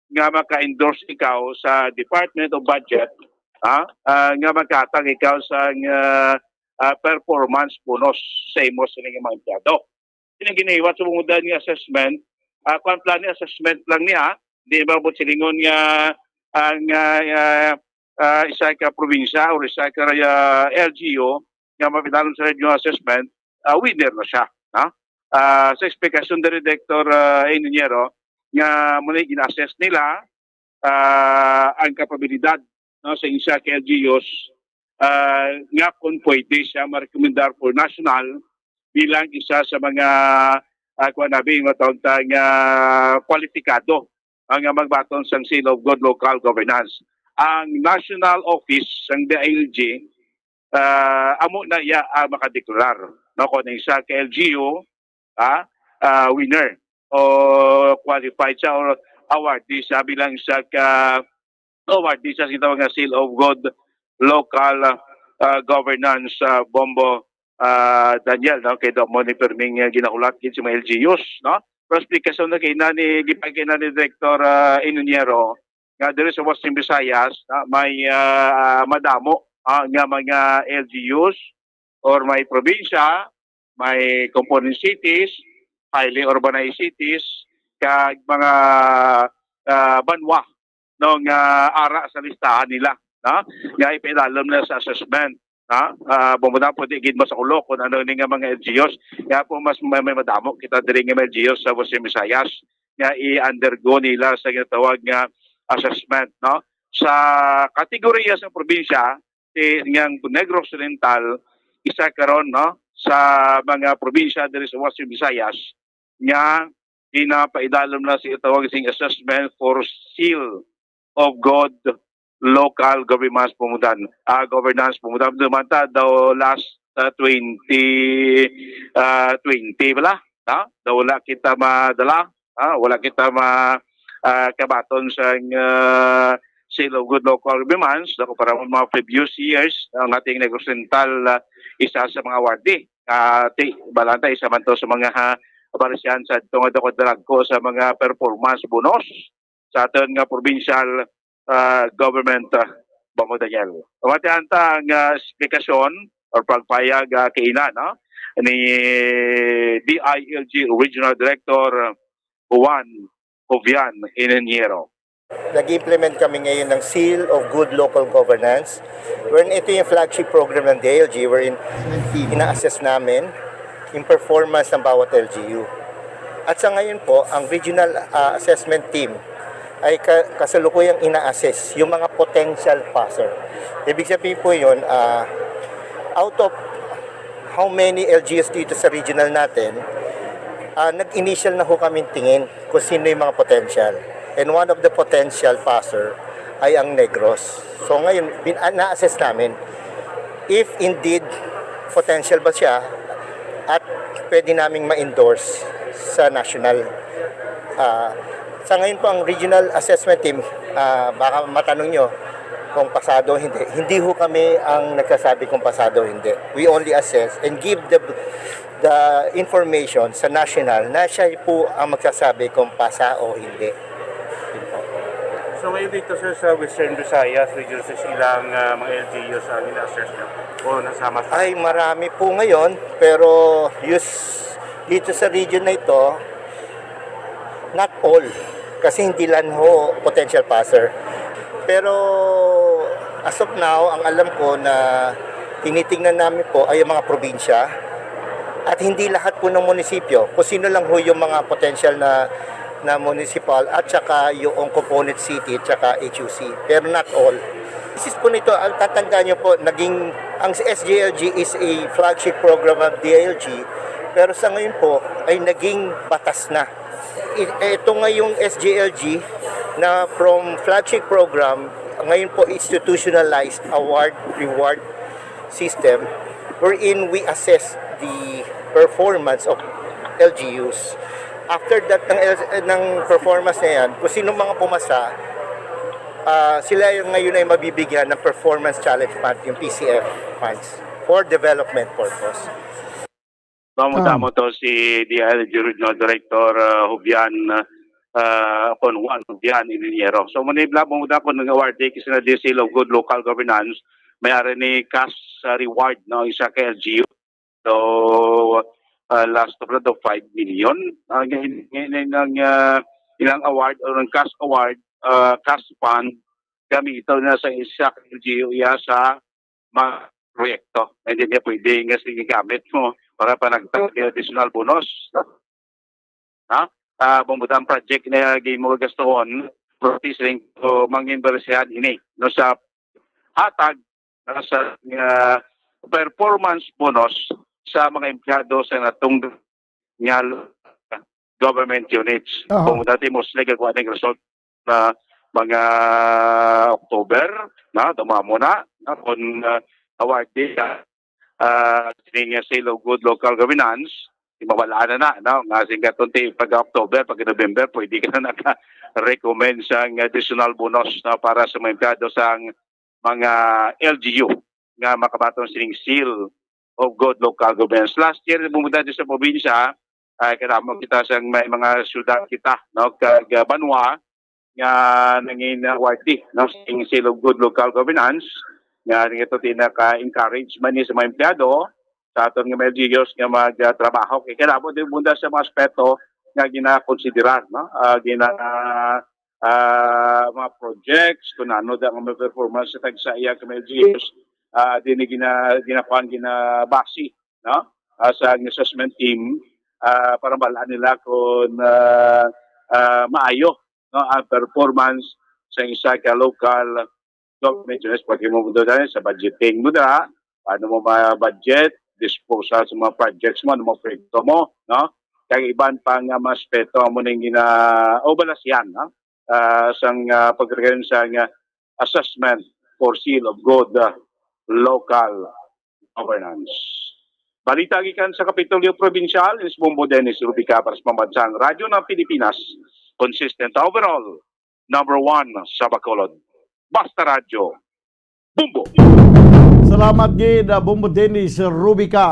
nga maka-endorse ikaw sa Department of Budget, ha? Ah, nga maghatag ikaw sa, ah, ah, performance bonus sa imo sining mga empleyado. Ini ginahiwat sa Bombo Dan nga assessment, ah, kung plan ni assessment lang niya, di ba, but silingon nga ang, ah, ah, ah, isa ka probinsya or isa ka, ah, L G U nga mapidalom sa regional assessment, ah, winner na siya, ha? Ah, sa explanation ni Director, ah, Ingeniero, nga muna gina-assess nila, ah, ang kapabilidad, no, sa isa ka L G Us, ah, nga kung pwede siya marekomendar for national bilang isa sa mga, ah, kuwan nabi, matawag ta nga kwalipikado, ah, nga magbaton sang Seal of Good Local Governance. Ang national office sang D I L G, ah, amo na iya ang makadeklarar, no, kung ang isa ka L G U, ah, ah, winner o qualified siya or awardee siya bilang isa ka awardee siya sa gitawag nga Seal of Good Local, ah, Governance, ah, Bombo, ah, Daniel, no? Kay do mo ni perming, ah, ginahulat gid sa mga L G Us, no? Pero explanation na kay na ni, gipakita ni Director, ah, Inuniero, nga diri sa Western Visayas, ah, may, ah, madamo ah, nga mga L G Us or may probinsya, may component cities, highly urbanized cities, kag mga, ah, banwa, no, nga ara sa listahan nila, no, nga ipailalom na sa assessment, no. Ah, bumuda po di gid mo sa ulo kung ano ni nga mga L G Us. Kaya po mas may, may madamo kita diri nga mga L G Us sa Western Visayas nga i-undergo nila sa ginatawag nga assessment, no. Sa kategorya sa probinsya, si ngang Negros Oriental isa karon, no, sa mga probinsya diri sa Western Visayas nga ginapaidalom na sa tawag sing assessment for seal of good local governance pumudan. Ah, governance pumudan naman ta daw last, ah, twenty, ah, twenty bala, ha? Daw wala kita madala, ha? Wala kita ma, ah, kabaton sa, ah, seal of good local governance, no, kumpara mo mga previous years, ang ating Negros Oriental, ah, isa sa mga awardee. Ah, ti, balanta, isa man to sa mga, ha, barsihan sa tungod ako drag ko sa mga performance bonus sa aton nga provincial, ah, government, ah, Bamo Daniel. Matihan ta ang, ah, esplikasyon or pagpayag, ah, kaina, no, ni D I L G Regional Director Juan Jovian Ineniero. Nag-implement kami ngayon ng Seal of Good Local Governance, wherein ito yung flagship program ng D I L G, wherein ina-assess namin yung performance ng bawat L G U. At sa ngayon po, ang regional, ah, assessment team ay ka- kasalukuyang ina-assess yung mga potential passer. Ibig sabihin po yun, ah, out of how many L G Us dito sa regional natin, ah, nag-initial na ho kami tingin kung sino yung mga potential. And one of the potential passer ay ang Negros. So ngayon, bin- ah, na-assess namin if indeed potential ba siya at pwede naming ma-endorse sa national. Ah, sa ngayon po, ang regional assessment team, ah, baka matanong nyo kung pasado o hindi. Hindi ho kami ang nagsasabi kung pasado o hindi. We only assess and give the the information sa national na siya po ang magsasabi kung pasa o hindi. Yun po. So ngayon dito, sir, sa Western Visayas, Region six, ilang, ah, mga L G Us ang ina-assess nyo? O nasama sa Ay, marami po ngayon, pero yus, dito sa region na ito, not all. Kasi hindi lang ho potential passer. Pero as of now, ang alam ko na tinitingnan namin po ay ang mga probinsya. At hindi lahat po ng munisipyo, kung sino lang ho yung mga potential na, na municipal at saka yung component city at saka H U C. Pero not all. Basis po nito, ang tatandaan nyo po, naging, ang S G L G is a flagship program of D I L G, pero sa ngayon po ay naging batas na. I- Ito nga yung S G L G na from flagship program, ngayon po institutionalized award reward system wherein we assess the performance of L G Us. After that, ng, L- ng performance na yan, kung sino mga pumasa, ah, sila yung ngayon ay mabibigyan ng performance challenge fund, yung P C F funds, for development purpose. Tama, Ah. tama to si D I L G Regional Director, ah, Jovian, ah, Con Juan Jovian Ineniero. So, manibla mo na po ng award day kasi na di Seal of Good Local Governance, may ari ni cash, ah, reward, no, isa ka L G U. So, ah, last of the five million. Ah, ngayon, ngayon ang, ah, ilang award o ng cash award, ah, cash fund, gamito na sa isa ka L G U iya sa mga proyekto. Hindi niya pwede nga sige gamit mo para panagtag ni additional bonus. Ha? Ah, bumbuda ang project na gimo gastuhon, property siling ko mangin bersihan ini, no, sa hatag na sa, ah, performance bonus sa mga empleyado sa natong nga government units. Aha. Kung dati mostly gagawa ng result na mga October, na dumamo na, na kung, ah, awardee ka, ah, sining Seal of Good Local Governance, di mawala na na, no? Nga singkaton ti pag October, pag November, pwede ka na naka-recommend sa additional bonus, no, para sa mga empleyado sa mga L G U nga makabaton sining Seal of Good Local Governance. Last year, bumuda sa probinsya, ay kadamo kita sa may mga syudad kita, no, kag, ah, banwa nga nangin awardee, no, sing Seal of Good Local Governance. Nga, nga ito, tinaka-encourage man ni sa mga empleyado sa aton nga mga L G Us nga magtrabaho. Kay kailangan din muna sa mga aspeto nga ginakonsiderar, no? Ah, gina, ah, mga projects, kung ano da ang mga performance sa tagsa iya ka mga L G Us, ah, din gina, ginakuan, ginabasi, no? Ah, sa assessment team, ah, para malaan nila kung, ah, ah, maayo, no, ang performance sa isa ka local government units. Pag mo dali sa budgeting mo da, paano mo ma-budget, disposal sa mga projects mo, ano mga proyekto mo, no? Kag iban pa nga mga aspeto mo ning gina, o balasyan, no? Ah, sang, ah, pagkakaroon sa nga assessment for seal of good, ah, local governance. Balita gikan sa Kapitolyo Probinsyal, is Bombo Dennis Rubica para sa Pambansang Radyo ng Pilipinas. Consistent overall, number one sa Bacolod. Basta Radyo, Bombo! Salamat gid, ah, Bombo Dennis Rubica.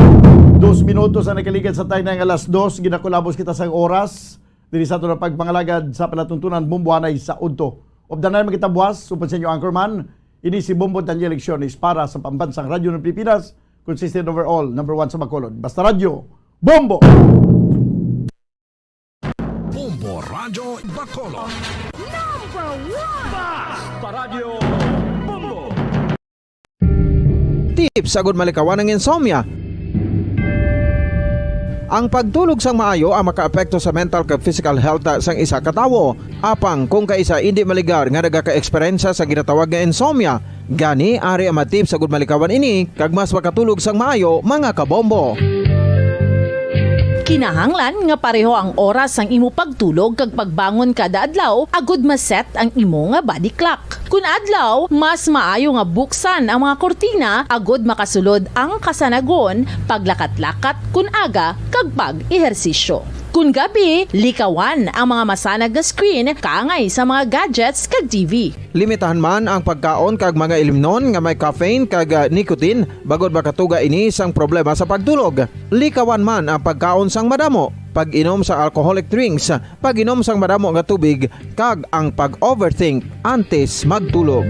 Dos minutos ang nakaligad sa tayo ng alas dos. Ginakulabos kita sa oras. Diri sa aton pagpangalagad sa palatuntunan, Bombo anay sa udto. Updan na man kita buwas, upod sa inyo anchorman, ini si Bombo Daniel Lecciones para sa Pambansang Radyo ng Pilipinas, consistent overall, number one sa Bacolod. Basta Radyo, Bombo! Bombo Radyo Bacolod. Number one! Basta Radyo, Bombo! Tips agud malikawan ang insomnia. Ang pagtulog sang maayo ang makaapekto sa mental kag physical health sang isa ka tawo. Apang kung kaisa indi maligar nga nagaka-eksperyensya sa ginatawag nga insomnia, gani ari ang mga tips agud malikawan ini kag mas makatulog sang maayo, mga kabombo. Kinahanglan nga pareho ang oras sang imo pagtulog kag pagbangon kada adlaw agud ma-set ang imo nga body clock. Kun adlaw, mas maayo nga buksan ang mga kurtina agud makasulod ang kasanagon, paglakat-lakat kun aga, kag pag-ehersisyo. Kun gabi, likawan ang mga masanag nga screen kaangay sa mga gadgets kag T V. Limitahan man ang pagkaon kag mga ilimnon nga may caffeine kag, ah, nicotine, bangod makatuga ini sang problema sa pagtulog. Likawan man ang pagkaon sang madamo, pag-inom sa alcoholic drinks, pag-inom sang madamo nga tubig, kag ang pag-overthink antes magtulog.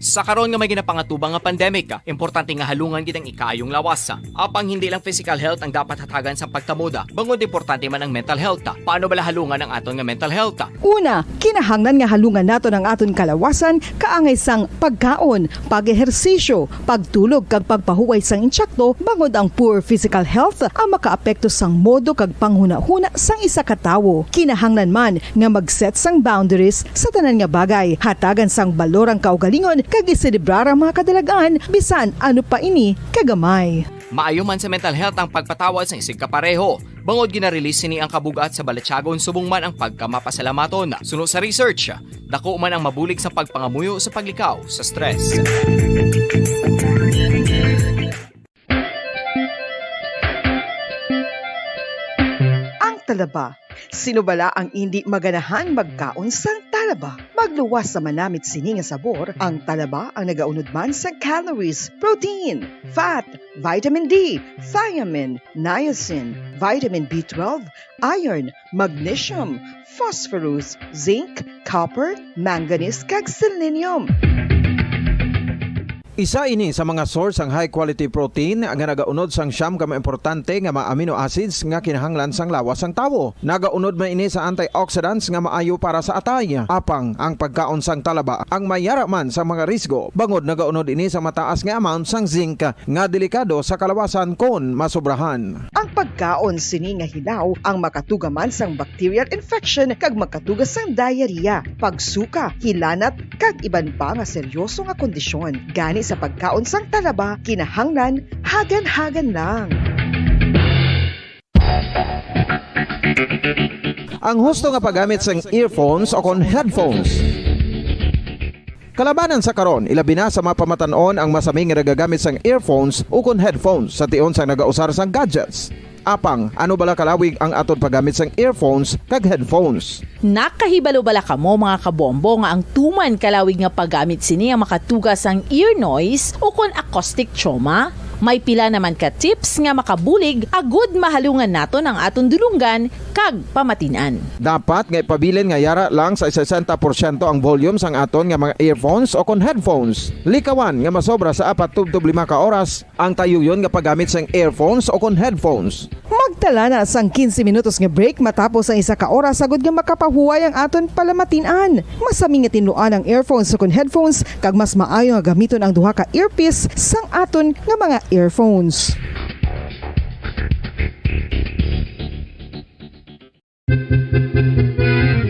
Sa karon nga may ginapangatubang nga pandemic, importante nga halungan gid ang ikaayong lawas. Apang hindi lang physical health ang dapat hatagan sa pagtamuda, bangod importante man ang mental health. Paano bala halungan ang aton nga mental health? Una, kinahanglan nga halungan naton ang aton kalawasan kaangay sang pagkaon, pag-ehersisyo, pagtulog kag pagpahuway sang insakto, bangod ang poor physical health ang makaapekto sang modo kag panghunahuna sang isa ka tawo. Kinahanglan man nga mag-set sang boundaries sa tanan nga bagay, hatagan sang balor ang kaugalingon kag iselebrar ang mga kadalag-an bisan ano pa ini kagamay. Maayo man sa mental health ang pagpatawad sang isigka pareho. Bangod gina-release sini ang kabug-at sa balatyagon subong man ang pagkamapasalamaton. Suno sa research, dako man ang mabulig sa pagpangamuyo sa paglikaw sa stress. Ang talaba. Sino bala ang indi maganahan magkaon sang talaba? Magluwas sa manamit sini nga sabor, ang talaba ang nagaunod man sa calories, protein, fat, vitamin D, thiamine, niacin, vitamin B twelve, iron, magnesium, phosphorus, zinc, copper, manganese, kag selenium. Isa ini sa mga source sang high quality protein nga nagaunod sang siyam ka mga importante nga mga amino acids nga kinahanglan sang lawas sang tawo. Nagaunod man ini sa antioxidants nga maayo para sa atay. Apang ang pagkaon sang talaba ang may yara man sa mga risgo, bangod nagaunod ini sa mataas nga amount sang zinc nga delikado sa kalawasan kon masobrahan. Ang pagkaon sini nga hilaw ang makatuga man sang bacterial infection kag makatuga sang diarrhea, pagsuka, hilanat, kag iban pa nga seryoso nga kondisyon. Gani sa pagkaon sang talaba, kinahanglan hagan-hagan lang. Ang husto nga paggamit sang earphones o kon headphones. Kalabanan sa karon, ilabi na sa mga pamatan-on ang masami nga nagagamit sang earphones ukon headphones sa tion sang nagausar sang gadgets. Apang, ano bala kalawig ang aton paggamit sang earphones kag headphones? Nakahibalo bala kamo, mga kabombo, nga ang tuman kalawig nga paggamit sini ang makatuga sang ear noise ukon acoustic trauma? May pila naman ka tips nga makabulig agud mahalungan naton ang aton dulonggan kag pamatin-an. Dapat nga ipabilin nga yara lang sa sesenta porsyento ang volume sang aton nga mga earphones o kon headphones. Likawan nga masobra sa apat tubtob lima ka oras ang tayuyon nga paggamit sang earphones o kon headphones. Magtala na sang quince minutos nga break matapos ang isa ka oras, agud nga makapahuway ang aton palamatin-an. Masami nga tinluan ang earphones o kon headphones, kag mas maayo nga gamiton ang duha ka earpiece sang aton nga mga earphones.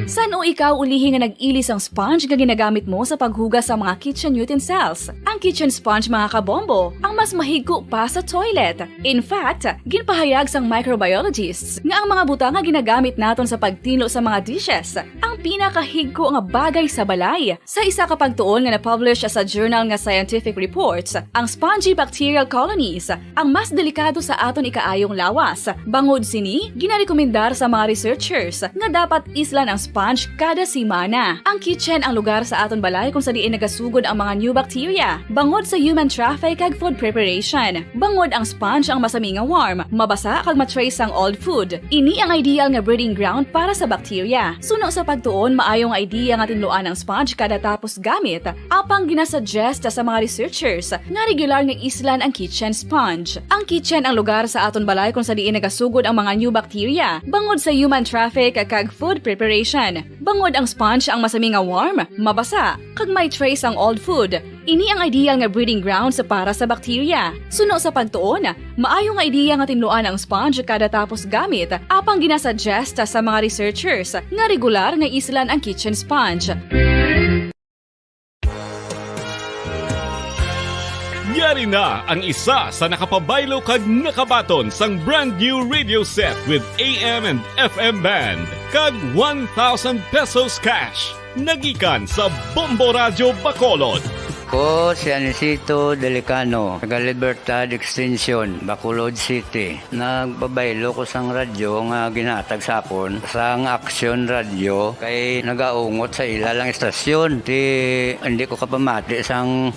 San-o ikaw ulihi nga nag-ili sang sponge nga ginagamit mo sa paghugas sa mga kitchen utensils? Ang kitchen sponge, mga kabombo, ang mas mahigko pa sa toilet. In fact, ginpahayag sang microbiologists nga ang mga butang nga ginagamit naton sa pagtinlo sa mga dishes ang pinakahigko nga bagay sa balay. Sa isa ka pagtuon nga na-publish sa journal nga Scientific Reports, ang spongy bacterial colonies ang mas delikado sa aton ikaayong lawas. Bangod sini, ginarekomendar sa mga researchers nga dapat islan ang sponge kada semana. Ang kitchen ang lugar sa aton balay kung sa diin nagasugod ang mga new bacteria bangod sa human traffic kag food preparation. Bangod ang sponge ang masami nga warm, mabasa kag ma-trace sang old food. Ini ang ideal nga breeding ground para sa bacteria. Suno sa pagtuon, maayo nga idea nga tinluan ang sponge kada tapos gamit. Apang ginasuggest sa mga researchers nga regular nga islan ang kitchen sponge. Ang kitchen ang lugar sa aton balay kung sa diin nagasugod ang mga new bacteria bangod sa human traffic kag food preparation. Bangod ang sponge ang masami nga warm, mabasa, kag may trace ang old food. Ini ang ideal nga breeding grounds para sa bacteria. Suno sa pagtuon, maayo nga ideya nga tinluan ang sponge kada tapos gamit, apang ginasuggest sa mga researchers nga regular nga islan ang kitchen sponge. Yari na ang isa sa nakapabaylo kag nakabaton sang brand new radio set with A M and F M band kag one thousand pesos cash. Nagikan sa Bombo Radyo Bacolod. Ko si Anisito Delicano, taga Libertad Extension, Bacolod City. Nagpabaylo ko sang radyo nga ginhatag sa akon sang Action Radio kay nagaungot sa ila lang istasyon. Ti, hindi ko kapamati sang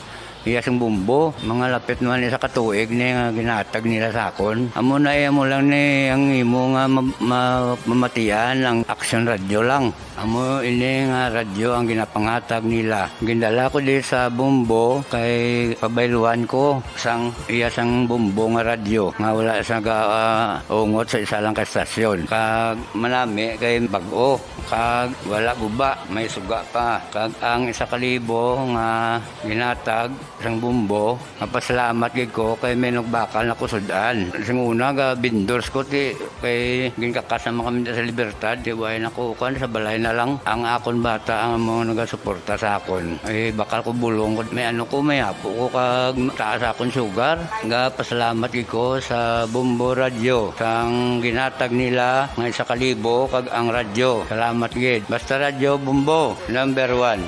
iya sing bombo. Mga lapit naman isa ka tuig ni nga ginhatag nila sa akon. Amo na, eh, amo lang ni ang imo nga ma-, ma-, mamatian ang Action Radio lang. Amo ini nga radyo ang ginapanghatag nila. Gindala ko di sa Bombo kay pabayluan ko sang iya sang Bombo nga radyo nga wala sa ga-, ah, ungot sa isa lang ka estasyon. Kag manami kay bag-o, kag wala guba, may suga pa. Kag ang isa ka libo nga ginatag sang Bombo, mapasalamat gid ko kay may nagbakal na ko sud-an. Sing una, ga vendors ko, ti, kay ginkakas naman kami sa Libertad, ti, way na ko, kuwan, sa balay na lang. Ang akon bata ang mga nagasuporta sa akon. Ay, bakal ko bulong ko. May ano ko, may apo ko, kag taas akon sugar. Ga pasalamat gid ko sa Bombo Radio, sang ginatag nila nga isa ka libo, kag ang radyo. Salamat gid. Basta Radyo Bombo, number one.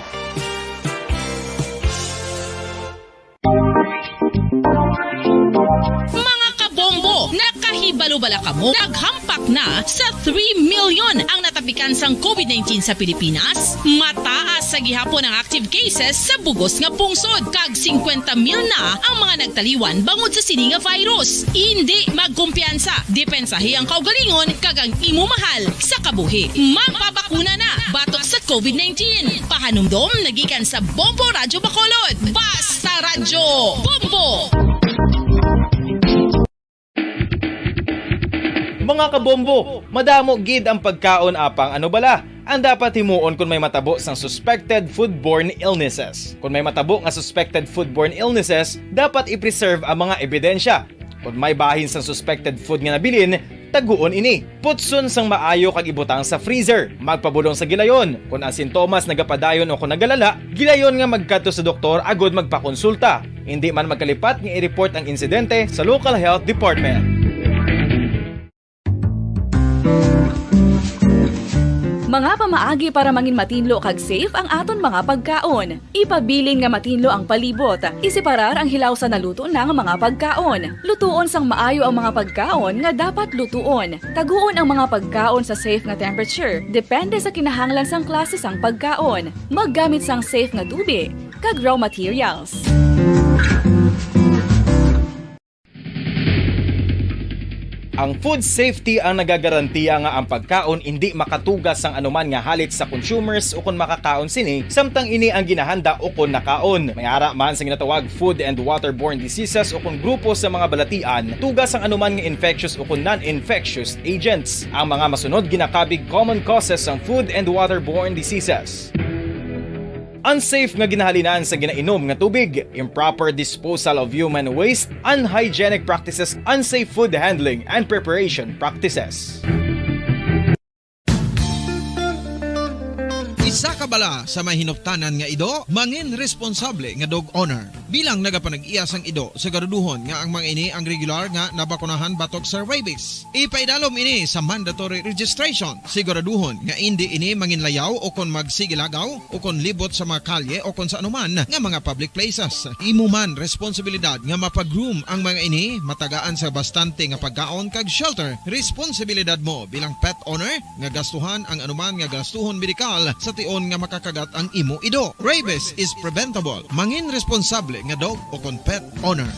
Mga kabombo, nakahibalo bala kamo? Naghampak na sa three million ang natapikan sang covid nineteen sa Pilipinas. Mataas sa gihapon ang active cases sa bug-os nga pungsod, kag singkwenta mil na ang mga nagtaliwan bangod sa sini nga virus. Indi magkumpiyansa, depensahi ang kaugalingon kag ang imo mahal sa kabuhi. Magpabakuna na batok sa covid nineteen. Pahanumdom nagikan sa Bombo Radyo Bacolod. Basta Radyo Bombo! Mga kabombo, madamo gid ang pagkaon, apang ano bala ang dapat himuon kon may matabo sang suspected foodborne illnesses? Kon may matabo nga suspected foodborne illnesses, dapat i-preserve ang mga ebidensya. Kon may bahin sang suspected food nga nabilin, taguon ini. Putson sang maayo kag ibutang sa freezer. Magpabulong sa gilayon. Kon ang sintomas nagapadayon o kon nagalala, gilayon nga magkadto sa doktor agud magpakonsulta. Indi man magkalipat nga i-report ang insidente sa local health department. Mga pamaagi para mangin matinlo kag safe ang aton mga pagkaon. Ipabilin nga matinlo ang palibot. Iseparar ang hilaw sa naluto na nga mga pagkaon. Lutuon sang maayo ang mga pagkaon nga dapat lutuon. Taguon ang mga pagkaon sa safe nga temperature, depende sa kinahanglan sang klase sang pagkaon. Maggamit sang safe nga tubi kag raw materials. Ang food safety ang nagagarantiya nga ang pagkaon indi makatuga sang anuman nga halit sa consumers ukon makakaon sini, samtang ini ang ginahanda ukon nakaon. May ara man sa ginatawag food and waterborne diseases ukon grupo sa mga balatian, tuga sang anuman nga infectious ukon non-infectious agents. Ang mga masunod ginakabig common causes sang food and waterborne diseases. Unsafe nga ginahalinan sa ginainom nga tubig, improper disposal of human waste, unhygienic practices, unsafe food handling, and preparation practices. Isa ka bala sa may hinuptanan nga ido, mangin responsable nga dog owner. Bilang nagapanag-iya sang ido, siguraduhon nga ang mga ini ang regular nga nabakunahan batok sa rabies. Ipaidalom ini sa mandatory registration. Siguraduhon nga indi ini manginlayaw o kon magsigilagaw o kon libot sa mga kalye o kon sa anuman nga mga public places. Imo man responsibilidad nga mapag-groom ang mga ini, matagaan sa bastante nga pagkaon kag shelter. Responsibilidad mo bilang pet owner nga gastuhan ang anuman nga gastuhon medikal sa tion nga makakagat ang imo ido. Rabies is preventable. Mangin responsable nga dog o kon pet owner.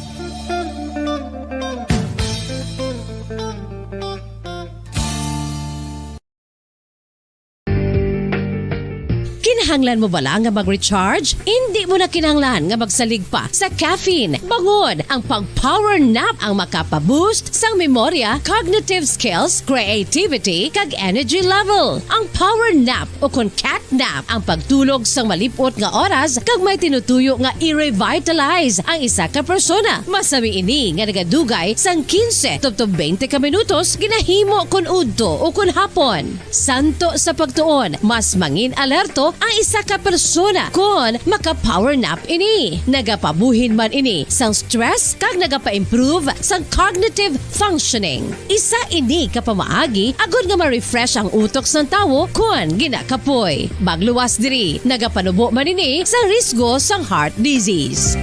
Kinahanglan mo bala nga mag-recharge? Indi mo na kinahanglan nga magsalig pa sa caffeine. Bangon, ang pag-power nap ang makapa-boost sang memorya, cognitive skills, creativity, kag energy level. Ang power nap o kon cat nap ang pagtulog sang malip-ot nga oras kag may tinutuyo nga i-revitalize ang isa ka persona. Masami ini nga nagadugay sang quince tubtob twenty ka minutos ginahimo kon udto o kon hapon. Santo sa pagtuon, mas mangin alerto ang isa ka persona kon maka-power nap ini. Nagapabuhin man ini sang stress kag nagapa-improve sang cognitive functioning. Isa ini ka pamaagi agod nga ma-refresh ang utok sang tawo kon ginakapoy. Magluwas diri, nagapanubo man ini sa risgo sang heart disease.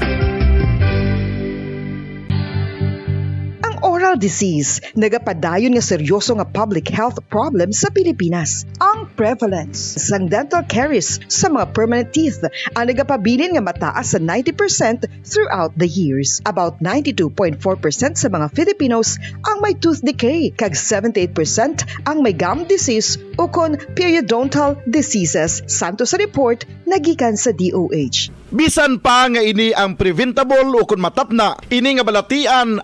Ang oral disease nagapadayon nga seryoso nga public health problem sa Pilipinas. Ang prevalence sang dental caries sa mga permanent teeth ang nagapabilin nga mataas sa ninety percent throughout the years. About ninety-two point four percent sa mga Filipinos ang may tooth decay, kag seventy-eight percent ang may gum disease ukon periodontal diseases, santo sa report nga gikan sa D O H. Bisan pa nga ini ang preventable ukon matapna, ini nga balatian,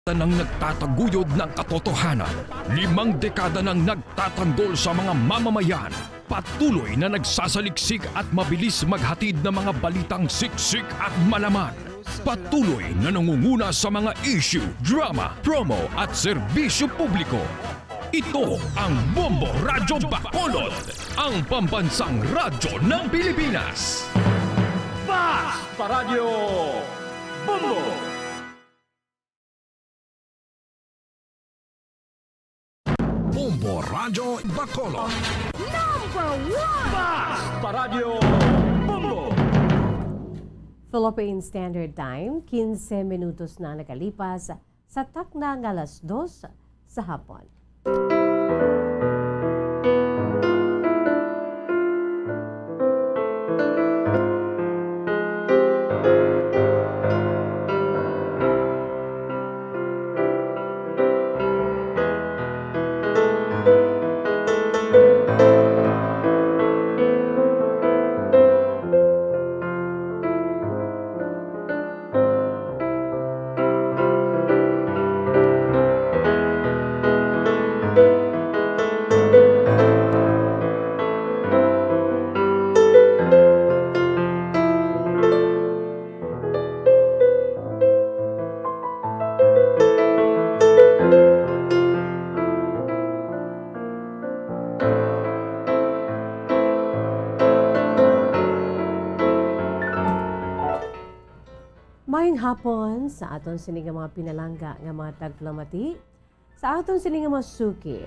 Nang nagtataguyod ng katotohanan, limang dekada nang nagtatanggol sa mga mamamayan. Patuloy na nagsasaliksik at mabilis maghatid ng mga balitang siksik at malaman. Patuloy na nangunguna sa mga issue, drama, promo at serbisyo publiko. Ito ang Bombo Radyo Bacolod, ang pambansang radyo ng Pilipinas. Fast Paradyo Bombo! Bombo Radyo Bacolod. Number one! Fast Paradyo Bombo! Philippine Standard Time, quince minutos na nakalipas sa takna nga alas dos sa hapon. Maayong hapon sa aton sini nga mga pinalangga nga mga tagpalamati, sa aton sini nga mga suki.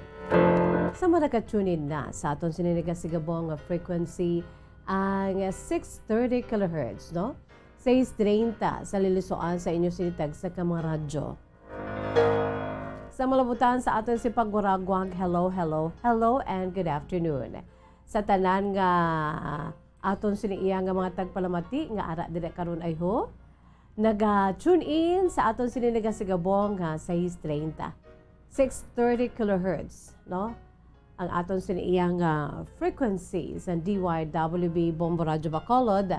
Sa mga naka-tune in na sa aton sini nagasigabong nga frequency, ang six thirty kilohertz, no? Sais treinta sa lilisuan sa inyo sini tagsa ka mga radyo. Sa malabutan sa aton si pagwaraguag, hello, hello, hello, and good afternoon. Sa tanan nga aton sini iya nga mga tagpalamati nga ara diri karon, ayho, naga-tune in sa aton sini nagasigabong nga sais treinta. six thirty kilohertz, no? Ang aton sini iyang, ah, frequency sa D Y W B Bombo Radyo Bacolod,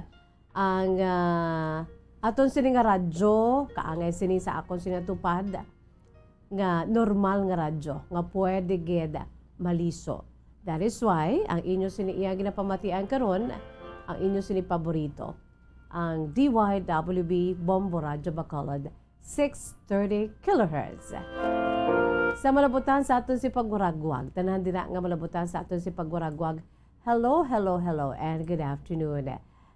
ang, ah, aton sini nga radyo, kaangay sini sa akon sini nga tupad, nga normal nga radyo, nga pwede gid maliso. That is why ang inyo sini iya ginapamatian karon, ang inyo sini paborito, ang D Y W B Bombo Radyo Bacolod, six thirty kilohertz. Sa malabutan sa aton si pagwaragwag, tanan dira nga malabutan sa aton si pagwaragwag, hello, hello, hello, and good afternoon.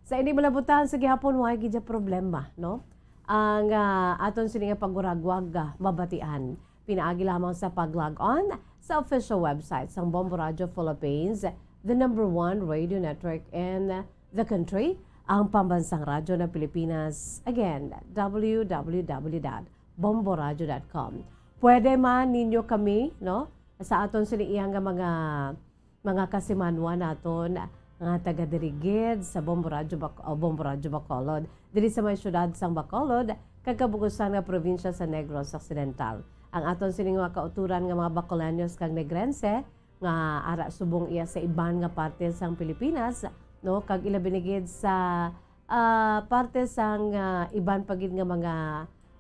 Sa ini malabutan sa gihapon, way gid problema, no? Ang, ah, aton sini nga pagwaragwag, ah, mabatian pinaagi lamang sa pag-log on sa official website sang Bombo Radio Philippines, the number one radio network in the country, ang pambansang radyo ng Pilipinas. Again, W W W dot bomboradio dot com. Pwede man ninyo kami, no, sa aton sini iyang nga mga, mga kasimanwa naton nga taga diri gid sa Bombo Radyo Bac-, o Bombo Radyo Bacolod, diri sa may siyudad sang Bacolod, kag kabugusan nga probinsya sa Negros Occidental. Ang aton sini nga kauturan nga mga Bacoleños kag Negrense, nga ara subong iya sa iban nga parte sang Pilipinas, no, kag ilabi na gid sa, ah, parte sang, ah, iban pa gid nga mga,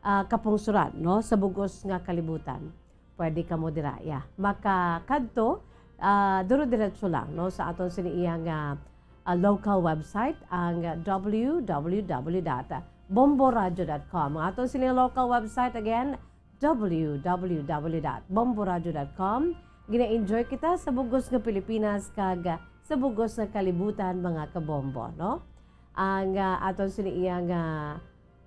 ah, kapungsuran, no, sa bugos nga kalibutan. Pwede kamo dira, ya. Makakadto, ah, duro-diretso lang, no, sa aton sini iya nga, ah, local website, ang W W W dot bomboradio dot com. Ang aton sini local website, again, W W W dot bomboradio dot com. Gina-enjoy kita sa bugos nga Pilipinas kag sa bugos nga kalibutan, mga kabombo, no? Ang, ah, aton sini iya nga,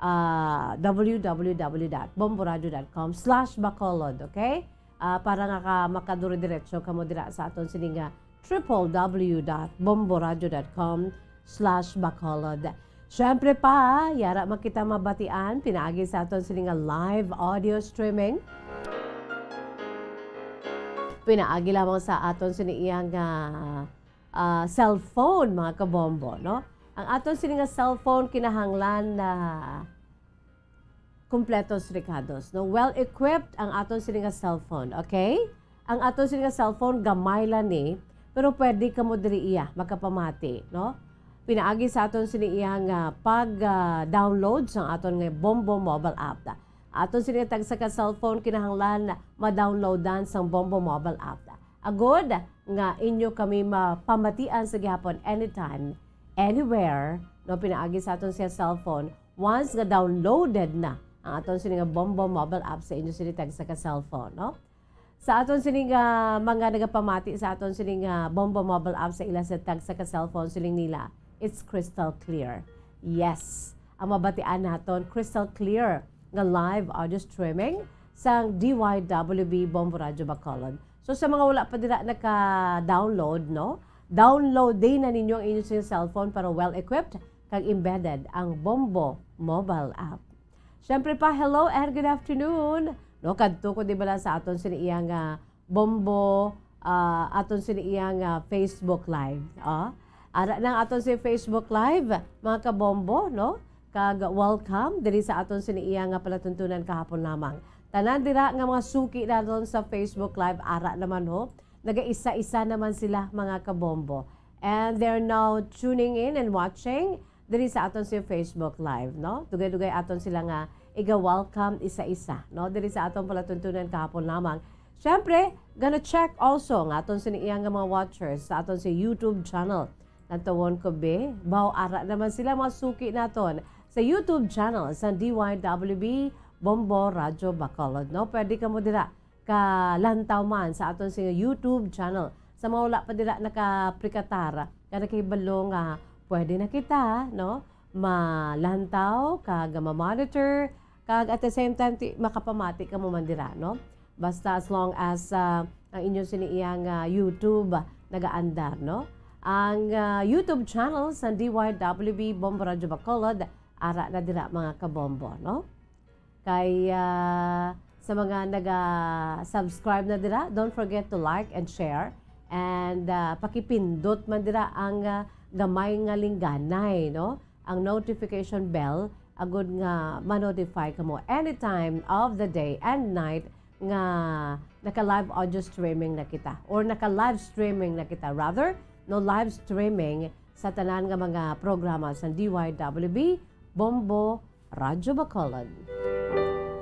ah, W W W dot bomboradio dot com slash bacolod, okay? Ah, para nga ka-, makaduro-diretso kamo dira sa aton sini nga triple W dot bomboradio dot com slash bacolod. Siyempre pa, yara man kita mabatian pinaagi sa aton sini nga live audio streaming. Pinaagi lamang sa aton sini iya nga, ah, cellphone, mga kabombo, no? Ang aton sini nga cellphone kinahanglan na kompletos rekados, no? Well-equipped ang aton sini nga cellphone, okay? Ang aton sini nga cellphone, gamay lang ni, pero pwede kamo diri iya makapamati, no? Pinaagi sa aton sini iya nga pag, ah, download sang aton nga Bombo mobile app. Aton sini nga tagsa ka cellphone kinahanglan ma-downloadan sang Bombo mobile app, agod nga inyo kami mapamatian sa gihapon anytime, anywhere, no? Pinaagi sa aton siya cellphone, once nga downloaded na ang aton sini nga Bombo mobile app sa inyo sini tagsa ka cellphone, no? Sa aton sini nga mga nagapamati sa aton sini nga Bombo mobile app sa ila sa tagsa ka cellphone, siling nila, it's crystal clear. Yes, ang mabatian naton, crystal clear nga live audio streaming sang D Y W B Bombo Radio Bacolod. So, sa mga wala pa dira naka-download, no? Download din na ninyo ang inyong cellphone para well-equipped kag embedded ang Bombo mobile app. Siyempre pa, hello and good afternoon. No, kadto ko di bala sa aton sini iya nga Bombo, ah, aton sini iya nga Facebook Live. Ah, ara na ang aton si Facebook Live, mga kabombo, no? Kag welcome diri sa aton sini iya nga palatuntunan kahapon lamang. Tanan dira nga mga suki naton sa Facebook Live, ara naman ho. Nagaisa-isa naman sila, mga kabombo. And they're now tuning in and watching diri sa aton si Facebook Live, no? Dugay-dugay aton sila nga iga-welcome isa-isa, no? Diri sa aton palatuntunan kahapon lamang. Siyempre, gonna check also nga aton sini iya nga mga watchers sa aton si YouTube channel. Nantawon ko, be, baw ara naman sila mga suki naton sa YouTube channel sa D Y W B Bombo Radyo Bacolod, no? Pwede kamo dira kalantaw man sa aton sini YouTube channel. Sa mga wala pa dira nakaprikatar, nga nakahibalo nga pwede na kita, no? Malantaw, kag ma-monitor, kag at the same time, ti-, makapamati kamo man dira, no? Basta as long as, ah, ang inyo sini iya nga YouTube nagaandar, no? Ang, ah, YouTube channel sa D Y W B Bombo Radyo Bacolod, ara na dira, mga kabombo, no? Kay, ah, sa mga naga-subscribe na dira, don't forget to like and share. And, ah, pakipindot man dira ang, ah, gamay nga lingganay, no? Ang notification bell, agud nga ma-notify kamo anytime of the day and night nga naka-live audio streaming na kita, or naka-live streaming na kita, rather, no, live streaming sa tanan nga mga programa sa D Y W B, Bombo, Radyo Bacolod.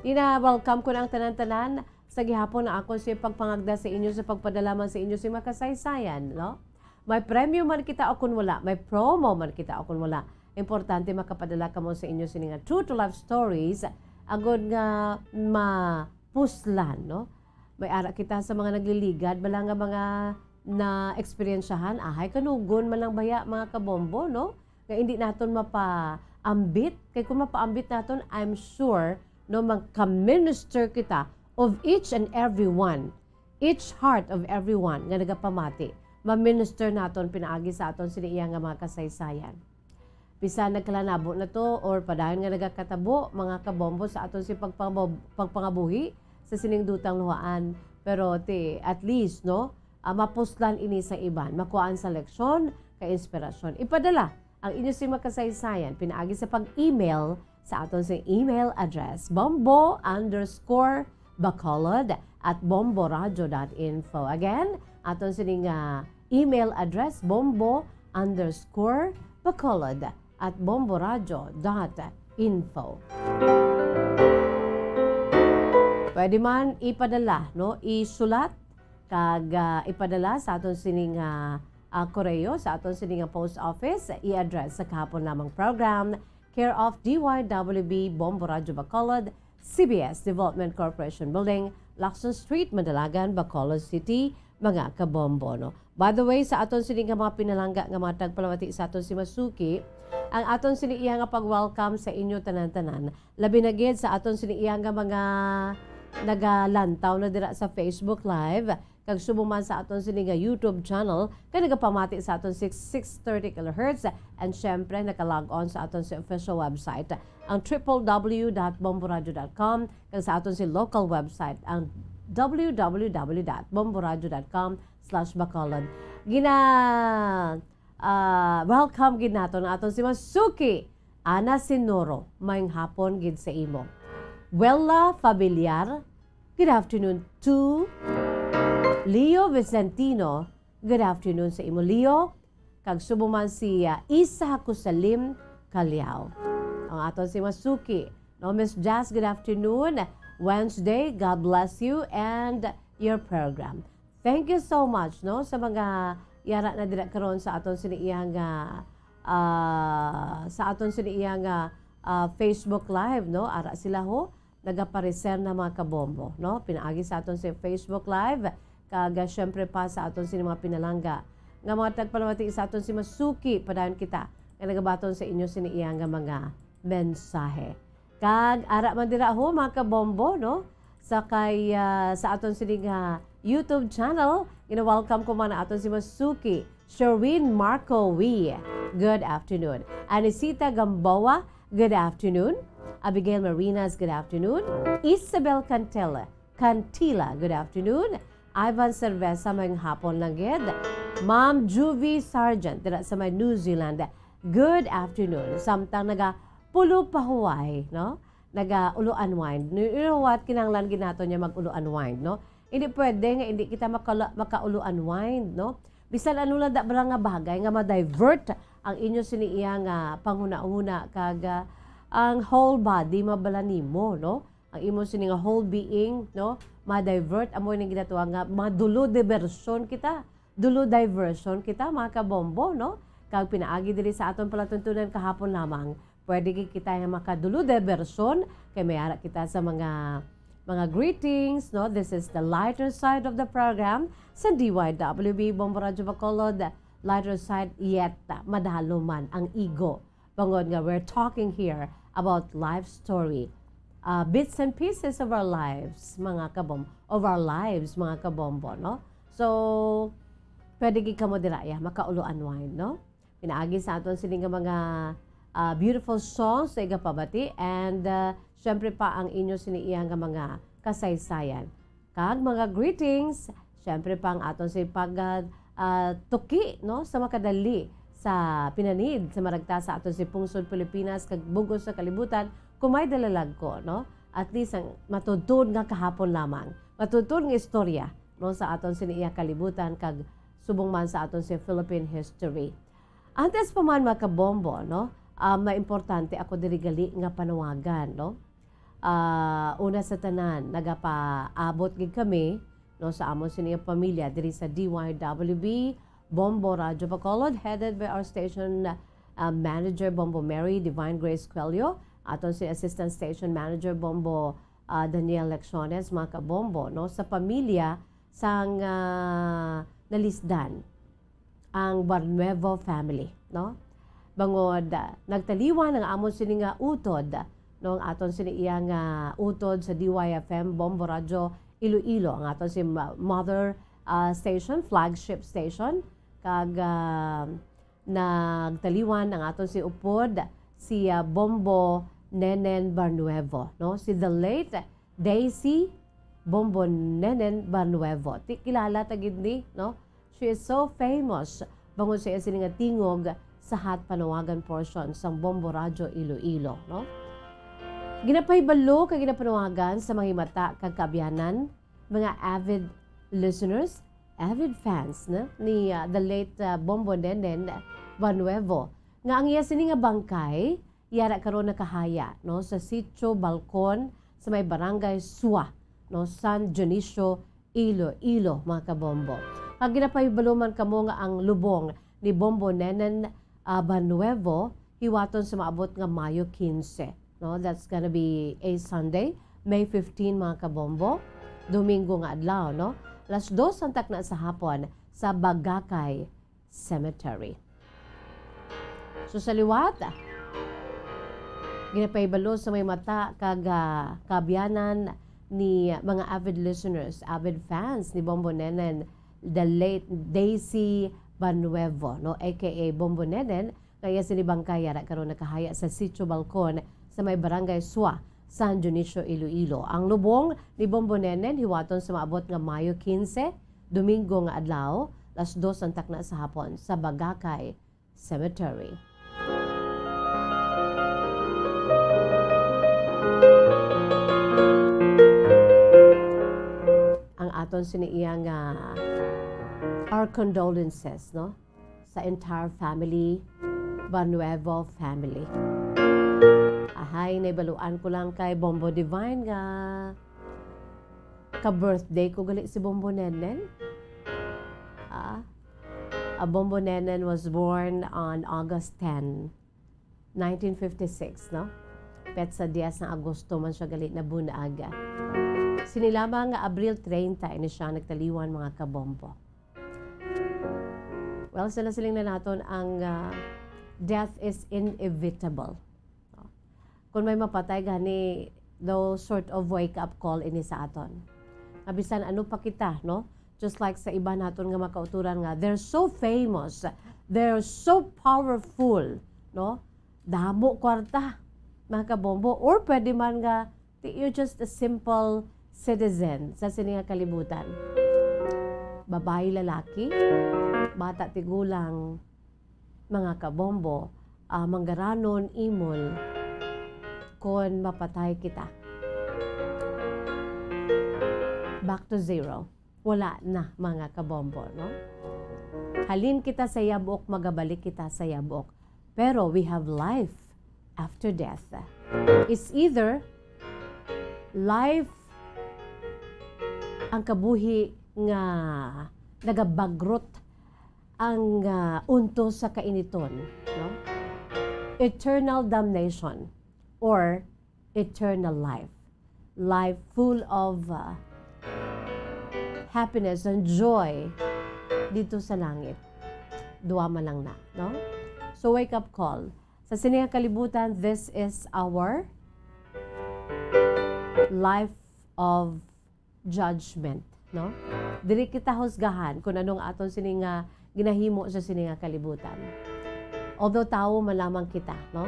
Ina, welcome ko na ang tanan-tanan sa gihapon na akon sa pagpangagda sa inyo sa pagpadala man sa inyo sa mga kasaysayan, no? May premyo man kita o kun wala, may promo man kita o kun wala, importante makapadala kamo sa inyo sini nga true to life stories, agod nga mapuslan, no? May ara kita sa mga nagliligad, bala nga mga naeksperyensyahan, ahay kanugon man lang baya, mga kabombo, no? Nga hindi naton mapaambit. Kay kung mapaambit naton, I'm sure, no, magka-minister kita of each and every one, each heart of everyone nga nagapamati. Ma-minister naton pinaagi sa aton sini iya nga mga kasaysayan. Bisan nagkalanabo na to or padayon nga nagakatabo, mga kabombo, sa aton si pagpangabo-, pagpangabuhi sa sining dutang luhaan. Pero ti, at least, no, ah, mapuslan ini sa iban, makuhaan sa leksyon, ka inspirasyon. Ipadala ang inyo sing mga kasaysayan pinaagi sa pag-email sa aton sing email address, bombo underscore bacolod at bomboradio dot info. Again, aton sining, ah, email address, bombo underscore bacolod at bomboradio dot info. Pwede man ipadala, no, isulat kag, ah, ipadala sa aton sining, ah, ah, koreo, sa aton sining, ah, post office. I-address sa kahapon lamang program, care of D Y W B, Bombo Radyo Bacolod, C B S Development Corporation Building, Lacson Street, Madalagan, Bacolod City, mga kabombo, no? By the way, sa aton sini nga mga pinalangga nga mga tagpalamati sa aton si Masuki, ang aton sini iya nga pag-welcome sa inyo tanan-tanan, labi na gid sa aton sini iya nga mga nagalantaw na dira sa Facebook Live, kag subong man sa aton sini nga YouTube channel, kag nagapamati sa aton six, six thirty kilohertz, and syempre, naka-log on sa aton si official website, ang triple W dot bomboradio dot com, kag sa aton si local website, ang W W W dot bomboradio dot com slash Bacolod. Gina, ah, welcome gid naton ang aton si Masuki Ana Sinoro, maayong hapon gid sa imo. Wella Familiar, good afternoon to Leo Vicentino, good afternoon sa imo, Leo. Kag subong man si, ah, Isa Hakusalim Caliao. Ang aton si Masuki, no, Miss Jazz, good afternoon. Wednesday, God bless you and your program. Thank you so much, no, sa mga yara na dira karon sa aton sini iya nga, ah, sa aton sini iya nga, ah, Facebook Live, no? Ara sila, ho, nagapareser na, mga kabombo, no? Pinaagi sa aton sa Facebook Live, kag, ah, syempre pa sa aton sini mga pinalangga nga mga tagpalamati sa aton si Masuki, padayon kita nga nagabaton sa inyo sini iya nga mga mensahe. Kag ara man dira, ho, mga kabombo, no? Sa kay, ah, sa aton sini nga YouTube channel, gina-welcome ko man ang aton si Masuki Sherwin Marco Wee. Good afternoon. Anisita Gamboa, good afternoon. Abigail Marinas, good afternoon. Isabel Cantela, Cantila, good afternoon. Ivan Cerveza, maayong hapon lang gid. Ma'am Juvie Sargent, dira sa may New Zealand, good afternoon. Samtang naga pulo pa huway, no? Naga ulo unwind. You know what? Kinahanglan gid naton niya mag-ulo unwind, no? Hindi pwede nga hindi kita makala-, makaulo unwind, no? Bisan ano lang da bala nga bagay nga ma-divert ang inyo sini iya nga panghunahuna kag, ah, ang whole body mabala nimo, no? Ang imo sini nga whole being, no? Ma-divert, amo ning ginatuwa nga madulo diversion kita. Dulo diversion kita, mga kabombo, no? Kag pinaagi diri sa aton palatuntunan kahapon lamang, pwede gid kita nga makadulo diversion kay may ara kita sa mga, mga greetings, no? This is the lighter side of the program sa D Y W B Bombo Radyo Bacolod. Lighter side, yet madalo man ang igo. Bangod nga we're talking here about life story. Ah, bits and pieces of our lives, mga kabom-, of our lives, mga kabombo, no? So, pwede gid kamo dira, ya, makaulo unwind, no? Pinaagi sa aton sini nga mga, ah, beautiful songs sa igapabati and, ah, syempre pa ang inyo sini iya nga mga kasaysayan. Kag mga greetings, syempre pa ang aton si pag, ah, ah, tuki, no, sa makadali sa pinanid sa maragta sa aton si pungsod Pilipinas kag bug-os sa kalibutan, kung may dalalagko, no? At least ang matuod-tuod nga kahapon lamang. matuod-tuod nga istorya, no, sa aton sini iya kalibutan kag subong man sa aton sini Philippine history. Antes pa man, mga kabombo, no, ah, maimportante ako diri gali nga panawagan, no? Ah, una sa tanan, nagapaabot gid kami, no, sa amon sini nga pamilya diri sa D Y W B, Bombo Radyo Bacolod, headed by our station, ah, manager, Bombo Mary Divine Grace Cuello, aton si Assistant Station Manager, Bombo, ah, Daniel Lecciones, mga kabombo, no, sa pamilya sang, ah, nalisdan ang Barnuevo family, no? Bangod, ah, nagtaliwan ang amon sini nga utod, no, ang aton sini iya nga utod sa D Y F M Bombo Radyo Iloilo, ang aton si ma-, mother, ah, station, flagship station, kag, ah, nagtaliwan ang aton si upod, si, ah, Bombo Nenen Barnuevo, no? Si the late Daisy Bombo Nenen Barnuevo. Ti-, kilala ta gid ni, no? She is so famous bangod sa iya sini nga tingog sa Hot Panawagan portion sang Bombo Radyo Iloilo, no? Ginapahibalo kag ginapanawagan sa mga himata kag kaabyanan, mga avid listeners, avid fans, no, ni, ah, the late, ah, Bombo Nenen Barnuevo, nga ang iya sini nga bangkay yara karon nakahaya, no, sa Sitio Balcon sa may Barangay Sua, no, San Dionisio, Iloilo, mga kabombo. Kag ginapahibalo man kamo nga ang lubong ni Bombo Nenen, ah, Barnuevo hiwaton sa maabot nga Mayo quince, no? That's gonna be a Sunday, May fifteen, mga kabombo. Domingo nga adlaw, no? Las dos ang takna sa hapon sa Bagakay Cemetery. So, sa liwat, ginapahibalo sa may mata kag, ah, kaabyanan ni mga avid listeners, avid fans ni Bombo Nenen, the late Daisy Banuevo, no, A K A Bombo Nenen, nga iya sini bangkay yara karon nakahaya sa Sitio Balcon sa may Barangay Sua, San Dionisio, Iloilo. Ang lubong ni Bombo Nenen hiwaton sa maabot nga Mayo quince, Domingo nga adlaw, las dos ang takna sa hapon sa Bagakay Cemetery. Ang aton sini iya nga, our condolences, no? Sa entire family, Banuevo family. Ahay, naibaluan ko lang kay Bombo Divine nga ka-birthday ko gali si Bombo Nenen. Ah, a Bombo Nenen was born on August ten, nineteen fifty-six, no? Petsa diyes ng Agosto man siya gali nabunag. Sini lamang nga Abril treinta ini siya nagtaliwan, mga kabombo. Well, sila siling na naton ang, ah, death is inevitable. No? Kung may mapatay gani, daw sort of wake-up call ini sa aton. Nga bisan ano pa kita, no? Just like sa iba naton nga makauturan nga, they're so famous, they're so powerful, no? Damo kwarta, mga kabombo. Or pwede man nga, you're just a simple citizen sa sini nga kalibutan. Babayi, lalaki, bata, tigulang, mga kabombo, ah, manggaranon, imol, kon mapatay kita. Back to zero. Wala na, mga kabombo, no? Halin kita sa yabok, magabalik kita sa yabok. Pero we have life after death. It's either life ang kabuhi nga nagabagrot ang, ah, unto sa kainiton, no? Eternal damnation or eternal life. Life full of, ah, happiness and joy dito sa langit. Duwa man lang na, no? So, wake up call. Sa sini nga kalibutan, this is our life of judgment, no? Diri kita husgahan kung anong aton sini nga ginahimo sa sini nga kalibutan. Although tawo man lamang kita, no?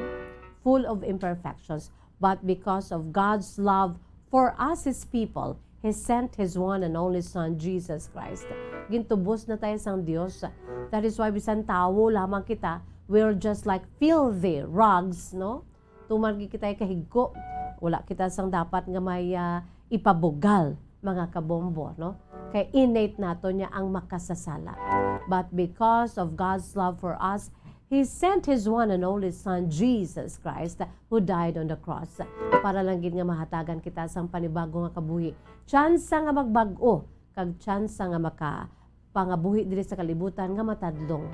Full of imperfections, but because of God's love for us, His people, He sent His one and only Son, Jesus Christ. Gintubos na tayo sang Dios. That is why bisan tawo lamang kita, we're just like filthy rags, no? Tuman gid kita kahigko. Wala kita sang dapat nga may, ah, ipabugal mga kabombo, no? Kay innate nato niya ang makasasala. But because of God's love for us, He sent His one and only Son, Jesus Christ, who died on the cross, para lang gid nga mahatagan kita sang panibago nga kabuhi, tsansa nga magbag-o, kag tsansa nga makapangabuhi diri sa kalibutan nga matadlong.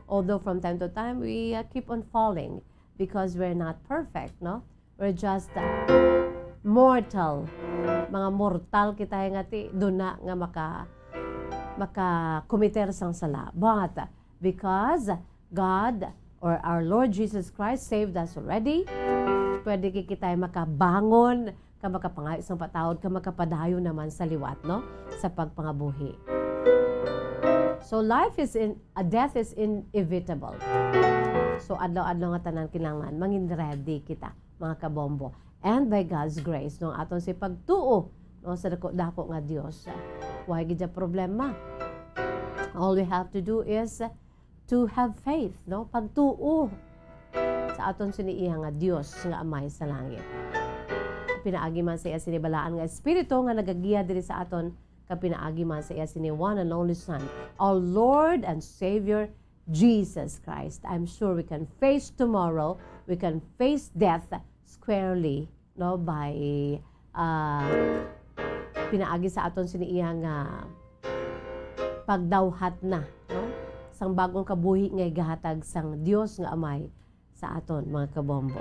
Although from time to time, we, uh, keep on falling because we're not perfect, no? We're just, uh, mortal. Mga mortal kita nga ti, duna nga maka-, maka-committer sang sala. But because God or our Lord Jesus Christ saved us already, pwede ki-, kita makabangon, ka makapangayo sang patawad, ka makapadayon naman sa liwat, no? Sa pagpangabuhi. So life is in, a death is inevitable. So adlaw-adlaw nga tanan kinahanglan mangin ready kita, mga kabombo. And by God's grace, no, aton si pagtuo, no, sa dako-dako nga Dios, ah, wala gid siya problema. All we have to do is to have faith, no, pagtuo sa aton sini iya nga Dios nga Amay sa langit. Pinaagi man sa iya sini balaan nga Espiritu nga nagagiya diri sa aton, kag pinaagi man sa iya sini one and only Son, our Lord and Savior, Jesus Christ. I'm sure we can face tomorrow, we can face death squarely, no, by, ah, pinaagi sa aton sini iya nga pagdawhat na, no, sang bagong kabuhi nga igahatag sang Dios nga Amay sa aton, mga kabombo.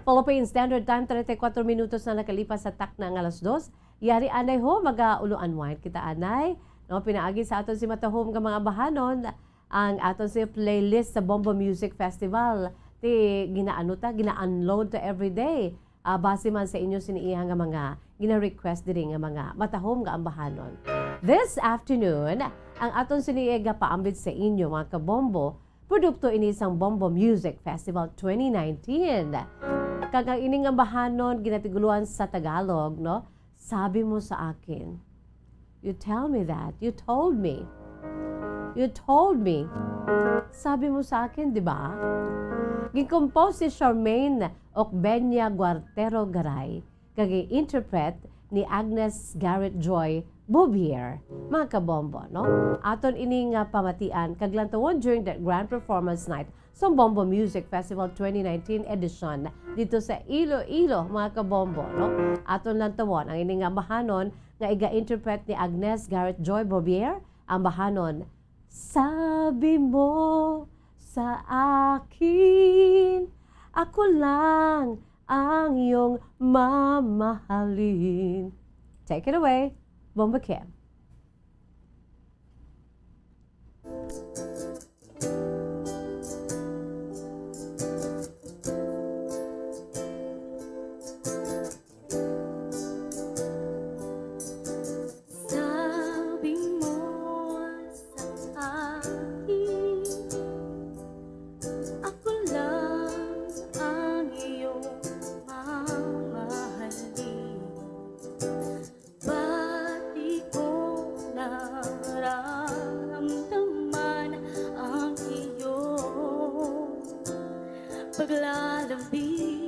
Philippine Standard Time, treinta y cuatro minutos na nakalipas sa takna nga alas dos. Yari anay ho, maga-ulo unwind kita anay, no, pinaagi sa aton si matahom nga mga bahanon. Ang aton si playlist sa Bombo Music Festival, ti ginaano ta, gina-unload ta everyday. Ah, base man sa inyo sini iya nga mga gina-request diri nga mga matahom nga ambahanon. This afternoon, ang aton sini iya gapaambit sa inyo, mga kabombo, produkto ini sang Bombo Music Festival twenty nineteen. Kag ang ining ambahanon ginatiguloan sa Tagalog, no? Sabi mo sa akin. You tell me that. You told me. You told me. Sabi mo sa akin, di ba? Gin-compose ni Charmaine Ocbenia Guartero Garay, kag gi-interpret ni Agnes Garrett Joy Bouvier. Mga kabombo, no? Aton ini nga pamatian kag lantawon during the grand performance night sa Bombo Music Festival twenty nineteen edition dito sa Iloilo, mga kabombo, no? Aton lantawon ang ini nga ambahanon nga iga-interpret ni Agnes Garrett Joy Bouvier, ang ambahanon, Sabi mo sa akin, ako lang ang iyong mamahalin. Take it away, Bombo Kim. Sabi mo sa akin, ako lang ang iyong mamahalin. Ba't di ko nararamdaman ang iyong paglalambing?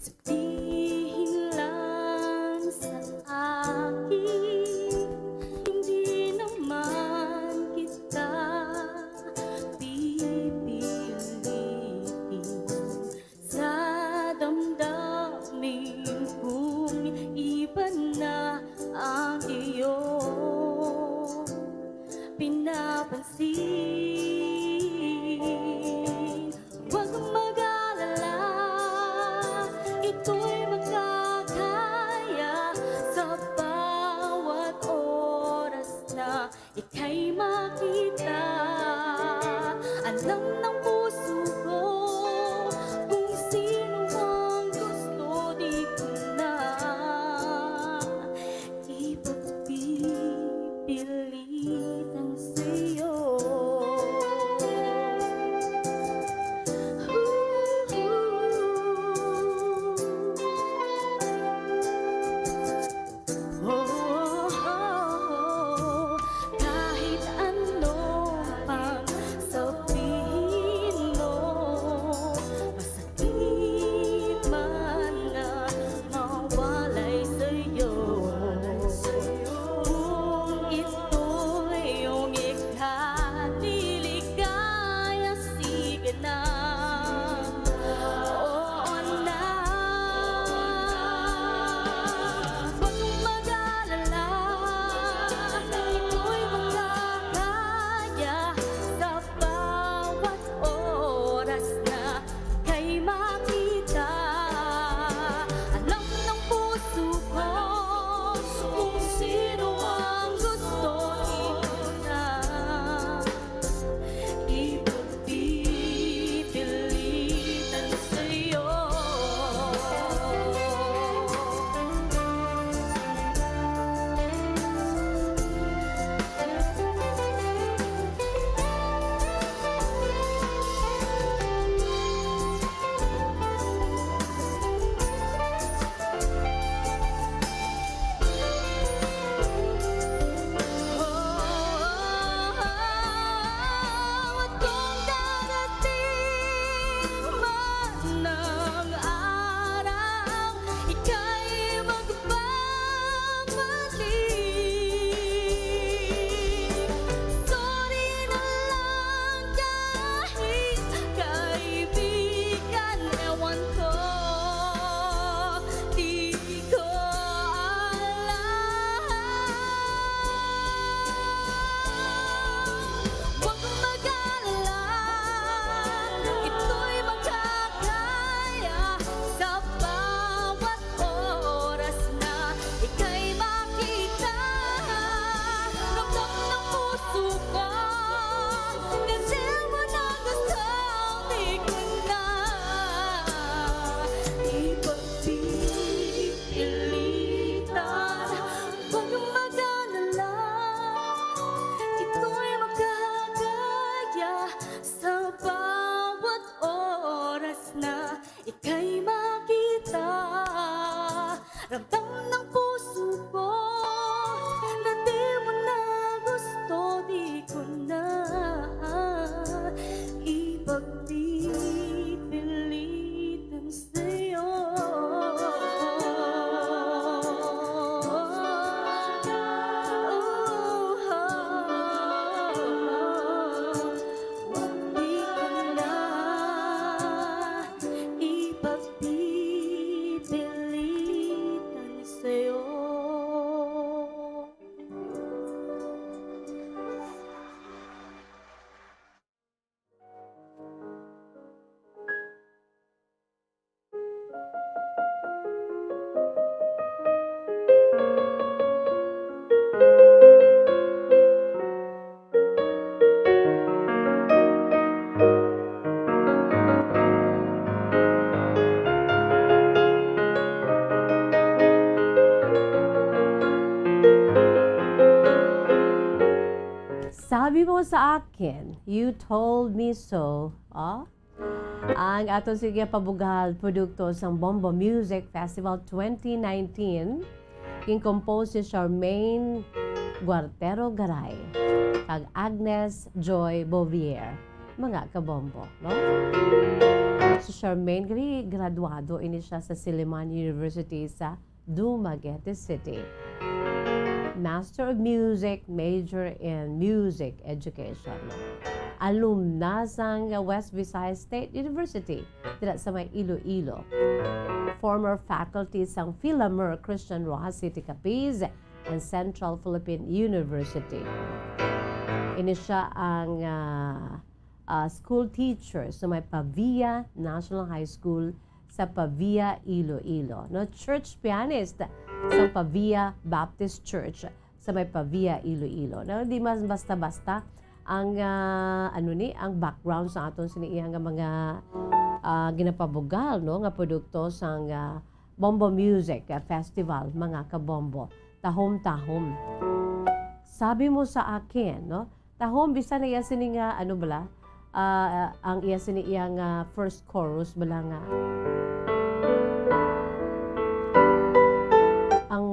Sabihin lang sa akin, hindi naman kita pipilitin. Sa damdamin kong iba na ang iyong pinapansin. Huwag mag-alala, ito'y makakaya sa bawat oras na ika'y makita. Alam ng puso ko kung sino ang gusto, di ko na ipagpipilitan sa'yo. Kahit ano pang sabihin, Sa bawat oras na ika'y makita, ramdam ng puso ko na di mo na gusto, di ko na ipagpipilitan sa'yo. Di ko na ipagpipilitan sa'yo. Sabi mo sa akin, you told me so. Oh? Ang aton sige pabugal, produkto sang Bombo Music Festival twenty nineteen, gincompose ni Charmaine Guartero Garay kag Agnes Joy Bovier, mga kabombo, no? Si Charmaine, gra-, graduado ini siya sa Silliman University sa Dumaguete City. Master of Music, major in Music Education. Alumna sang West Visayas State University, dira sa may Iloilo. Former faculty sang Filamer Christian Roxas City, Capiz, and Central Philippine University. Ini siya ang, ah, ah, school teacher sa may Pavia National High School sa Pavia, Iloilo, no? Church pianist sa Pavia Baptist Church sa may Pavia, Iloilo. No, di mas basta-basta ang, ah, ano ni, ang background sa aton sini iya nga mga, ah, ginapabugal, no, nga produkto sang, ah, Bombo Music, ah, Festival, mga kabombo. Tahom-tahom. Sabi mo sa akin, no, tahom, bisan na iya sini nga, ano bala, ah, ang iya sini iya nga first chorus bala nga, ang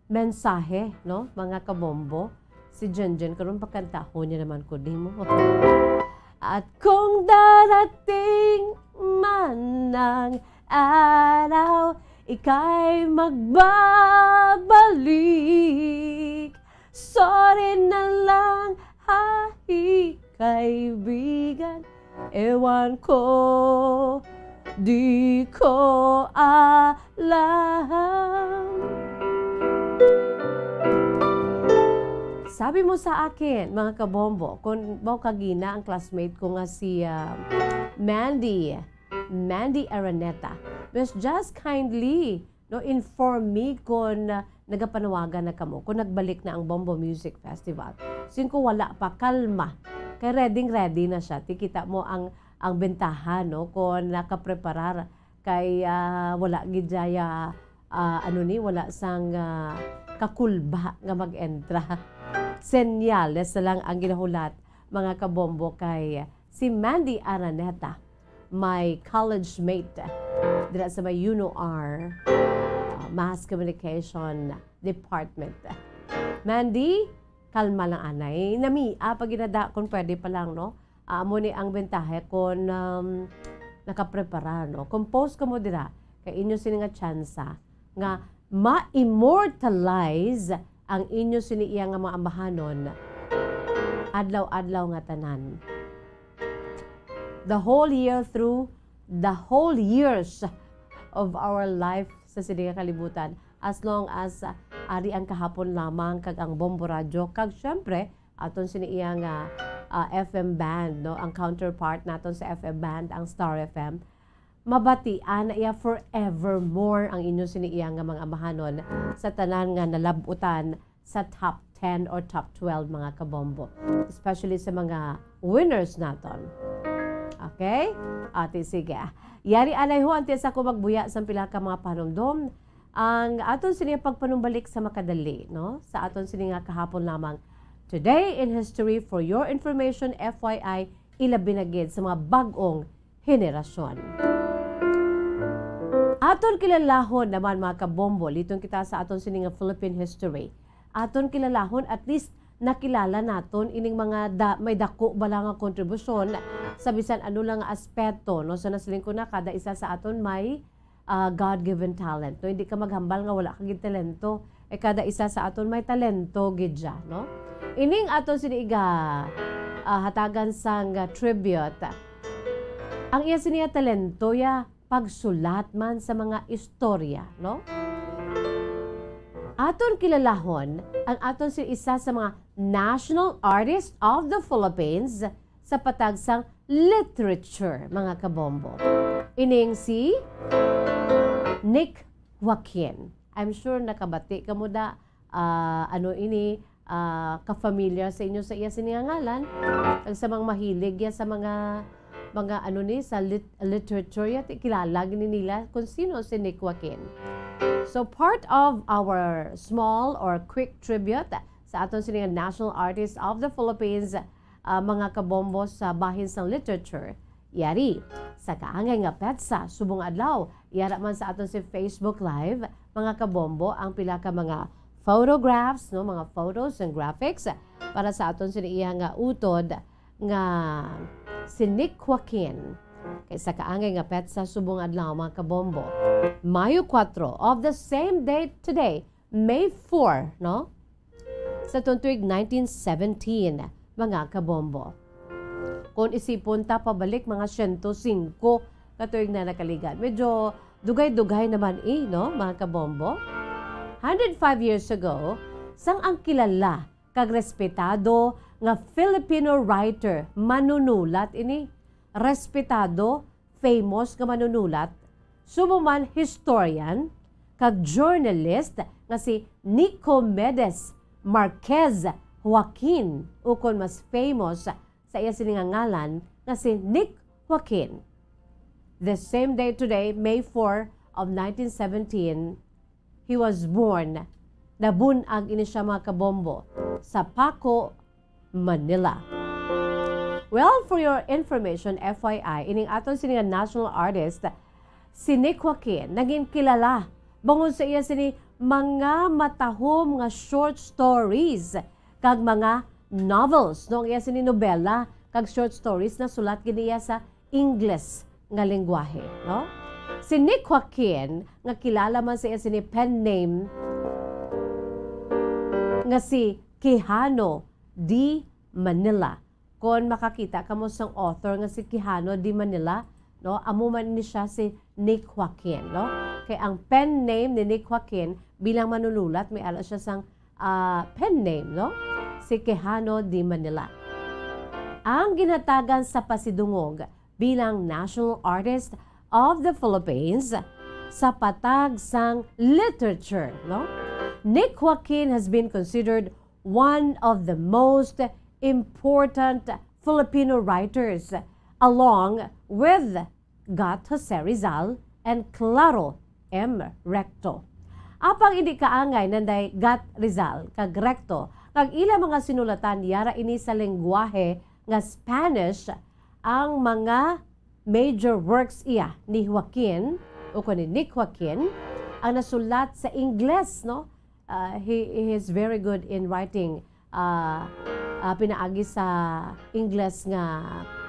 mensahe, no, mga kabombo, si Jenjen, karon pakantahon niya naman ko nimo. At kung darating man ang araw, ika'y magbabalik. Sorry na lang, hahi, kaibigan. Ewan ko, di ko alam. Sabi mo sa akin, mga kabombo, kung mao kagina ang classmate ko nga si, ah, Mandy, Mandy Araneta, please just kindly, no, inform me kung, ah, nagapanawagan na kamo, kung nagbalik na ang Bombo Music Festival. Sin ko wala pa, kalma. Kay ready-ready na siya. Ti kita mo ang, ang bentaha, no, kung nakapreparar. Kay, ah, wala gid dya, ah, ano ni, wala sang, ah, kakulba nga mag-entra. Senyales lang ang ginahulat, mga kabombo, kay si Mandy Araneta, my college mate, dira sa may UNOR, ah, Mass Communication Department. Mandy, kalma lang anay. Namia pa ginada kung pwede pa lang, no? Ah, amo ni ang bentahe kung, um, nakaprepara, no? Compose kamo dira, kay inyo sini nga tsansa nga ma-immortalize ang inyo sini iya nga mga ambahanon adlaw-adlaw nga tanan. The whole year through, the whole years of our life sa sini nga kalibutan, as long as, ah, ari ang kahapon lamang kag ang Bombo Radyo, kag syempre, aton sini iya nga, ah, F M band, no? Ang counterpart naton sa F M band, ang Star F M. Mabatian na iya forevermore ang inyo sini iya nga mga ambahanon sa tanan nga nalab-utan sa top ten or top twelve, mga kabombo. Especially sa mga winners naton. Okay? Ati, sige. Yari anay ho, antes ako magbuya sa pila ka mga panumdom, ang aton sini pagpanumbalik sa makadali, no? Sa aton sini nga kahapon lamang, Today in History, for your information, F Y I, ilabi na gid sa mga bag-ong henerasyon. Aton kilalahon naman, mga kabombo, liton kita sa aton sini nga Philippine history. Aton kilalahon, at least nakilala naton ining mga da-, may dako bala nga kontribusyon sa bisan ano lang nga aspeto, no? So, nasiling ko na, kada isa sa aton may, ah, God-given talent, no? Hindi ka maghambal nga wala ka gid talento. Eh, kada isa sa aton may talento gid siya, no? Ining aton sini iga, ah, hatagan sang, ah, tribute. Ang iya sini nga talento ya pagsulat man sa mga istorya, no? Aton kilalahon ang aton si isa sa mga national artist of the Philippines sa patag sang literature, mga kabombo. Ining si Nick Joaquin. I'm sure nakabati kamo da, ah, ano ini, ah, ka-familiar sa inyo sa iya sini nga ngalan. Kag sa mga mahilig ya sa mga, mga ano ni, sa lit-, literature ya, ti-, kilala gini nila kung sino si Nick Joaquin. So, part of our small or quick tribute sa aton sini nga National Artist of the Philippines, ah, mga kabombo, sa bahin sang literature, yari sa kaangay nga petsa subong adlaw, yara man sa aton si Facebook Live, mga kabombo, ang pila ka mga photographs, no, mga photos and graphics para sa aton sini iya nga utod nga si Nick Joaquin. Kay sa kaangay nga petsa subong adlaw, mga kabombo, Mayo kuwatro, of the same date today, May four, no? Sa tuong tuig nineteen seventeen, mga kabombo. Kung isipon ta pabalik, mga siyento singko ka tuig na nakaligad. Medyo dugay-dugay naman, eh, no, mga kabombo? Hundred five years ago, sang ang kilala kag respetado nga Filipino writer, manunulat ini, respetado, famous nga manunulat, subong man historian kag journalist nga si Nicomedes Marquez Joaquin, ukon mas famous sa iya sini nga ngalan nga si Nick Joaquin. The same day today, May four of nineteen seventeen, he was born. Nabun-ag ini siya, mga kabombo, sa Paco, Manila. Well, for your information, F Y I, ining aton sini nga national artist, si Nick Joaquin, naging kilala bangod sa iya sini mga matahom nga short stories kag mga novels, no? Ang iya sini nobela kag short stories nasulat gid niya sa Ingles nga lengguwahe, no? Si Nick Joaquin, nga kilala man sa iya sini pen name nga si Quijano de Manila. Kon makakita kamo sang author nga si Quijano de Manila, no, amo man ni siya si Nick Joaquin, no? Kay ang pen name ni Nick Joaquin bilang manunulat, may ara siya sang, ah, pen name, no? Si Quijano de Manila. Ang ginhatagan sa pasidungog bilang National Artist of the Philippines sa patag sang literature, no? Nick Joaquin has been considered one of the most important Filipino writers, along with Gat Jose Rizal and Claro M. Recto. Apang indi kaangay nanday Gat Rizal kag Recto, kag ila mga sinulatan yara ini sa lengguwahe nga Spanish, ang mga major works iya ni Joaquin, o kuno ni Nick Joaquin, ang nasulat sa Ingles, no? Ah, he, he is very good in writing, ah, ah, pinaagi sa Ingles nga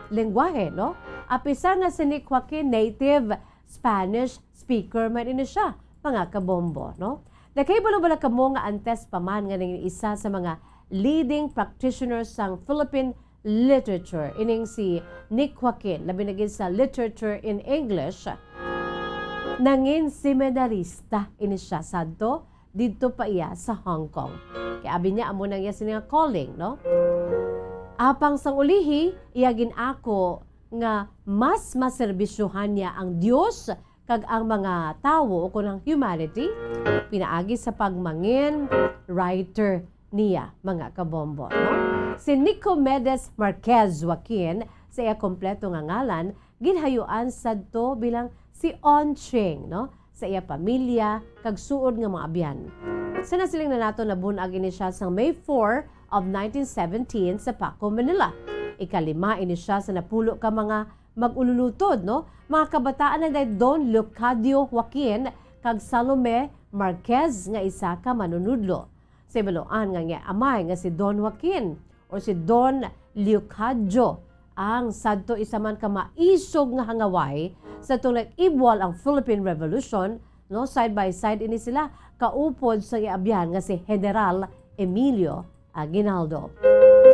lengguwahe, no? Apisar na si Nick Joaquin, native Spanish speaker man ini siya, mga kabombo, no? Nakahibalo bala kamo nga antes pa man nga naging isa sa mga leading practitioners sang Philippine literature, ining si Nick Joaquin, labi na gid sa literature in English, nangin seminarista ini siya sadto didto pa iya sa Hong Kong. Kay abi niya, amo nang iya sini nga calling, no? Apang sang ulihi, iya gin-ako nga mas maserbisyohan niya ang Dios kag ang mga tawo, o kun ang humanity, pinaagi sa pagmangin writer niya, mga kabombo, no? Si Nicomedes Marquez Joaquin, sa iya kompleto nga ngalan, ginhayuan sadto bilang si On Ching, no? Sa iya pamilya kag suod nga mga abyan. Sa nasiling na nato, nabun-ag ini siya sang May four of nineteen seventeen sa Paco, Manila. Ikalima ini siya sa napulo ka mga mag-ululutod, no? Mga kabataan na ni Don Leocadio Joaquin kag Salome Marquez nga isa ka manunudlo. Sa ibaluan nga nga amay nga si Don Joaquin or si Don Leocadio ang sadto isa man ka maisog nga hangaway sa tong nag-ibwal ang Philippine Revolution, no? Side by side ini sila kaupod sa iabyan nga si General Emilio Aguinaldo.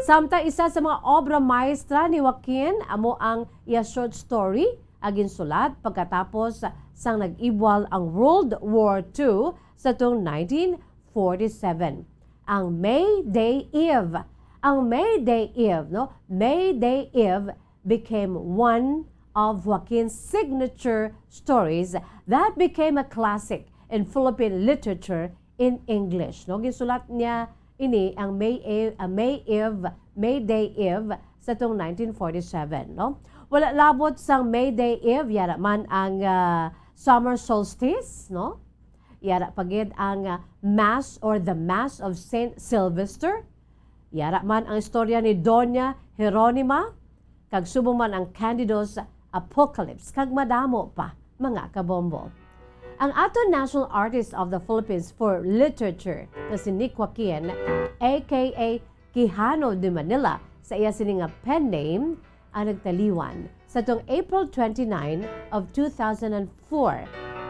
Samtang isa sa mga obra maestra ni Joaquin amo ang iya short story nga ginsulat pagkatapos sang nag-ibwal ang World War Two sa tong nineteen forty-seven, ang May Day Eve. Ang May Day Eve, no? May Day Eve became one of Joaquin's signature stories that became a classic in Philippine literature in English, no? Ginsulat niya ini ang May Eve, ah, May Eve, May Day Eve sa tong nineteen forty-seven, no? Wala labot sang May Day Eve, yara man ang, ah, summer solstice, no? Yara pa gid ang, ah, Mass or the Mass of Saint Sylvester. Yara man ang istorya ni Doña Jeronima, kag subong man ang Candido's Apocalypse, kag madamo pa, mga kabombo. Ang aton National Artist of the Philippines for Literature nga si Nick Joaquin, A K A Quijano de Manila, sa iya sini nga pen name, ang nagtaliwan sa tong April twenty-nine of two thousand and four,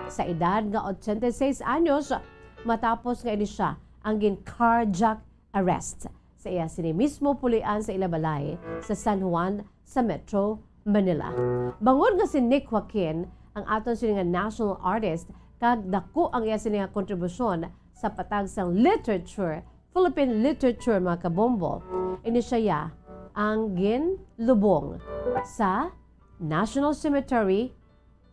sa edad nga ochenta y seis anyos, matapos nga ini siya ang gin-carjack arrest sa iya sini mismo pulian sa ila balay sa San Juan sa Metro Manila. Bangod nga si Nick Joaquin ang aton sini nga national artist, kag dako ang iya sini nga kontribusyon sa patag sang literature, Philippine literature, mga kabombo, ini siya ang ginlubong sa National Cemetery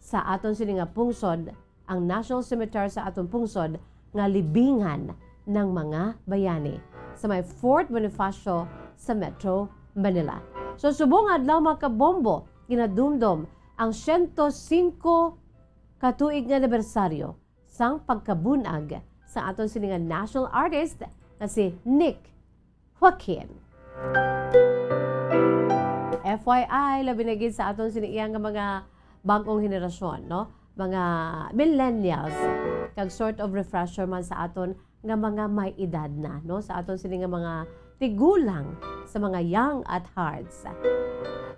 sa aton sini nga pungsod, ang National Cemetery sa aton pungsod nga libingan ng mga bayani sa may Fort Bonifacio sa Metro Manila. So, subong adlaw, mga kabombo, ginadumdom ang siyento singko ka tuig nga anibersaryo sang pagkabunag sa aton sini nga national artist nga si Nick Joaquin. F Y I, labi na gid sa aton sini iya nga mga bag-ong henerasyon, no? Mga millennials, kag sort of refresher man sa aton nga mga may edad na, no? Sa aton sini nga mga tigulang, sa mga young at hearts.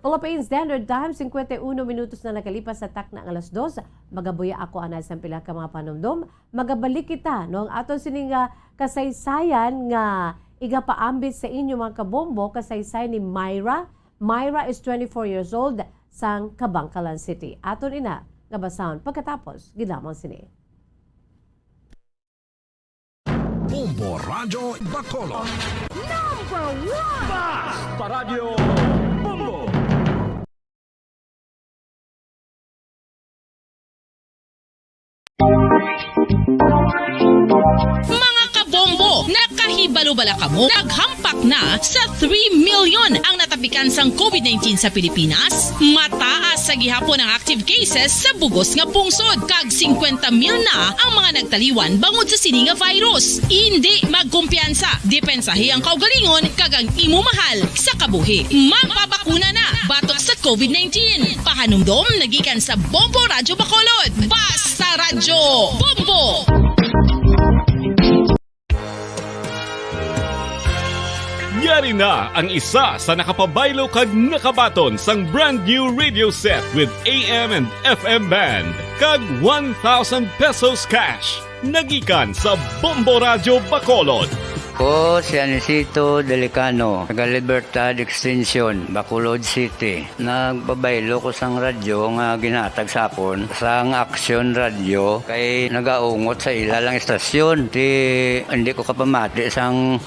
Philippine Standard Time, singkwenta y uno minutos na nakalipas sa takna nga alas dos. Magabuya ako anay sa pila ka mga panumdom. Magabalik kita, no? Ang aton sini nga kasaysayan nga igapaambit sa inyo, mga kabombo, kasaysayan ni Myra. Myra is twenty-four years old, sang Kabankalan City. Aton ina nga basahon pagkatapos gid lamang sini. Bombo Radyo Bacolod. Number one! Basta Radyo Bombo! Mga kabombo, nakahibalo bala kamo? Naghampak na sa three million ang natapikan sang covid nineteen sa Pilipinas. Mataas sa gihapon ang active cases sa bugos nga pungsod, kag singkwenta mil na ang mga nagtaliwan bangod sa sini nga virus. Indi magkumpiyansa, depensahi ang kaugalingon kag ang imo mahal sa kabuhi. Magpabakuna na batok sa covid nineteen. Pahanumdom na gikan sa Bombo Radyo Bacolod. Basta Radyo Bombo! Yari na ang isa sa nakapabaylo kag nakabaton sang brand new radio set with A M and F M band kag one thousand pesos cash. Nagikan sa Bombo Radyo Bacolod. Ko si Anisito Delicano, taga Libertad Extension, Bacolod City. Nagpabaylo ko sang radyo nga ginhatag sa akon sang Action Radio kay nagaungot sa ila lang istasyon. Ti, hindi ko kapamati sang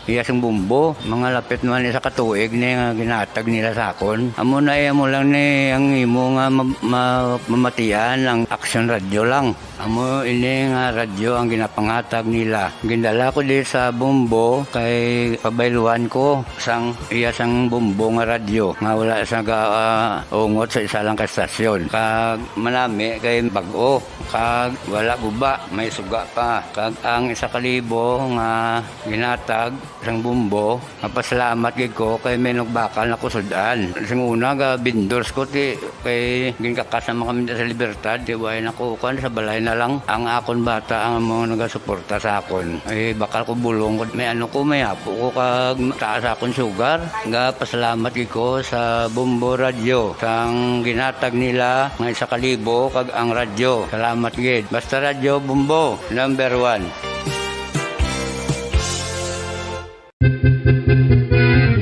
iya sing bombo. Mga lapit man isa ka tuig ni nga ginhatag nila sa akon. Amo na, amo lang ni ang imo nga ma-, ma-, mamatian ang Action Radio lang. Amo ini nga radyo ang ginapangatag nila. Gindala ko di sa Bombo kay pabayluhan ko sang iya sang Bombo nga radyo nga wala sa ga, ah, ungot sa isa lang ka estasyon. Kag manami kay bag-o, kag wala guba, may suga pa. Kag ang isa ka libo nga ginatag sang Bombo, mapasalamat gid ko kay may nagbakal na ko sud-an. Sing una, ga vendors ko, ti, kay ginkakas naman kami sa Libertad, ti, way na ko, kuwan, sa balay na lang. Ang akon bata ang mga nagasuporta sa akon. Ay, bakal ko bulong ko. May ano ko, may apo ko, kag taas akon sugar. Ga, pasalamat gid ko sa Bombo Radyo, sang ginatag nila nga isa ka libo, kag ang radyo. Salamat gid. Basta Radyo Bombo, number one.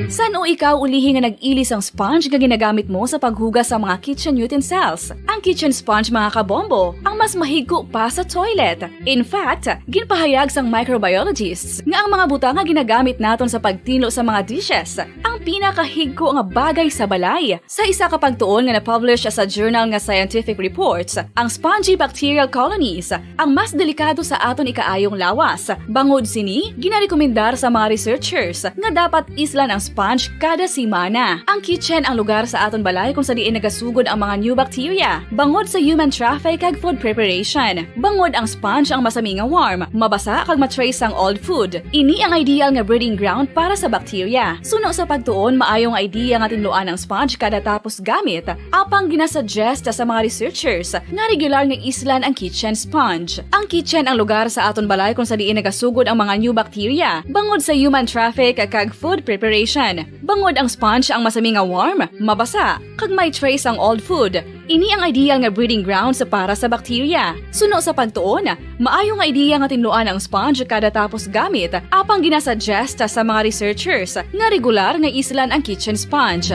San-o ikaw ulihi nga nag-ili sang sponge nga ginagamit mo sa paghugas sa mga kitchen utensils? Ang kitchen sponge, mga kabombo, ang mas mahigko pa sa toilet. In fact, ginpahayag sang microbiologists nga ang mga butang nga ginagamit naton sa pagtinlo sa mga dishes ang pinakahigko nga bagay sa balay. Sa isa ka pagtuon nga na-publish sa journal nga Scientific Reports, ang spongy bacterial colonies ang mas delikado sa aton ikaayong lawas. Bangod sini, ginarekomendar sa mga researchers nga dapat islan ang sponge kada semana. Ang kitchen ang lugar sa aton balay kung sa diin nagasugod ang mga new bacteria bangod sa human traffic kag food preparation. Bangod ang sponge ang masami nga warm, mabasa kag ma-trace sang old food. Ini ang ideal nga breeding ground para sa bacteria. Suno sa pagtuon, maayo nga idea nga tinluan ang sponge kada tapos gamit. Apang ginasuggest sa mga researchers nga regular nga islan ang kitchen sponge. Ang kitchen ang lugar sa aton balay kung sa diin nagasugod ang mga new bacteria bangod sa human traffic kag food preparation. Bangod ang sponge ang masami nga warm, mabasa, kag may trace ang old food. Ini ang ideal nga breeding grounds para sa bacteria. Suno sa pagtuon, maayo nga idea nga tinluan ang sponge kada tapos gamit, apang ginasuggest sa mga researchers nga regular nga islan ang kitchen sponge.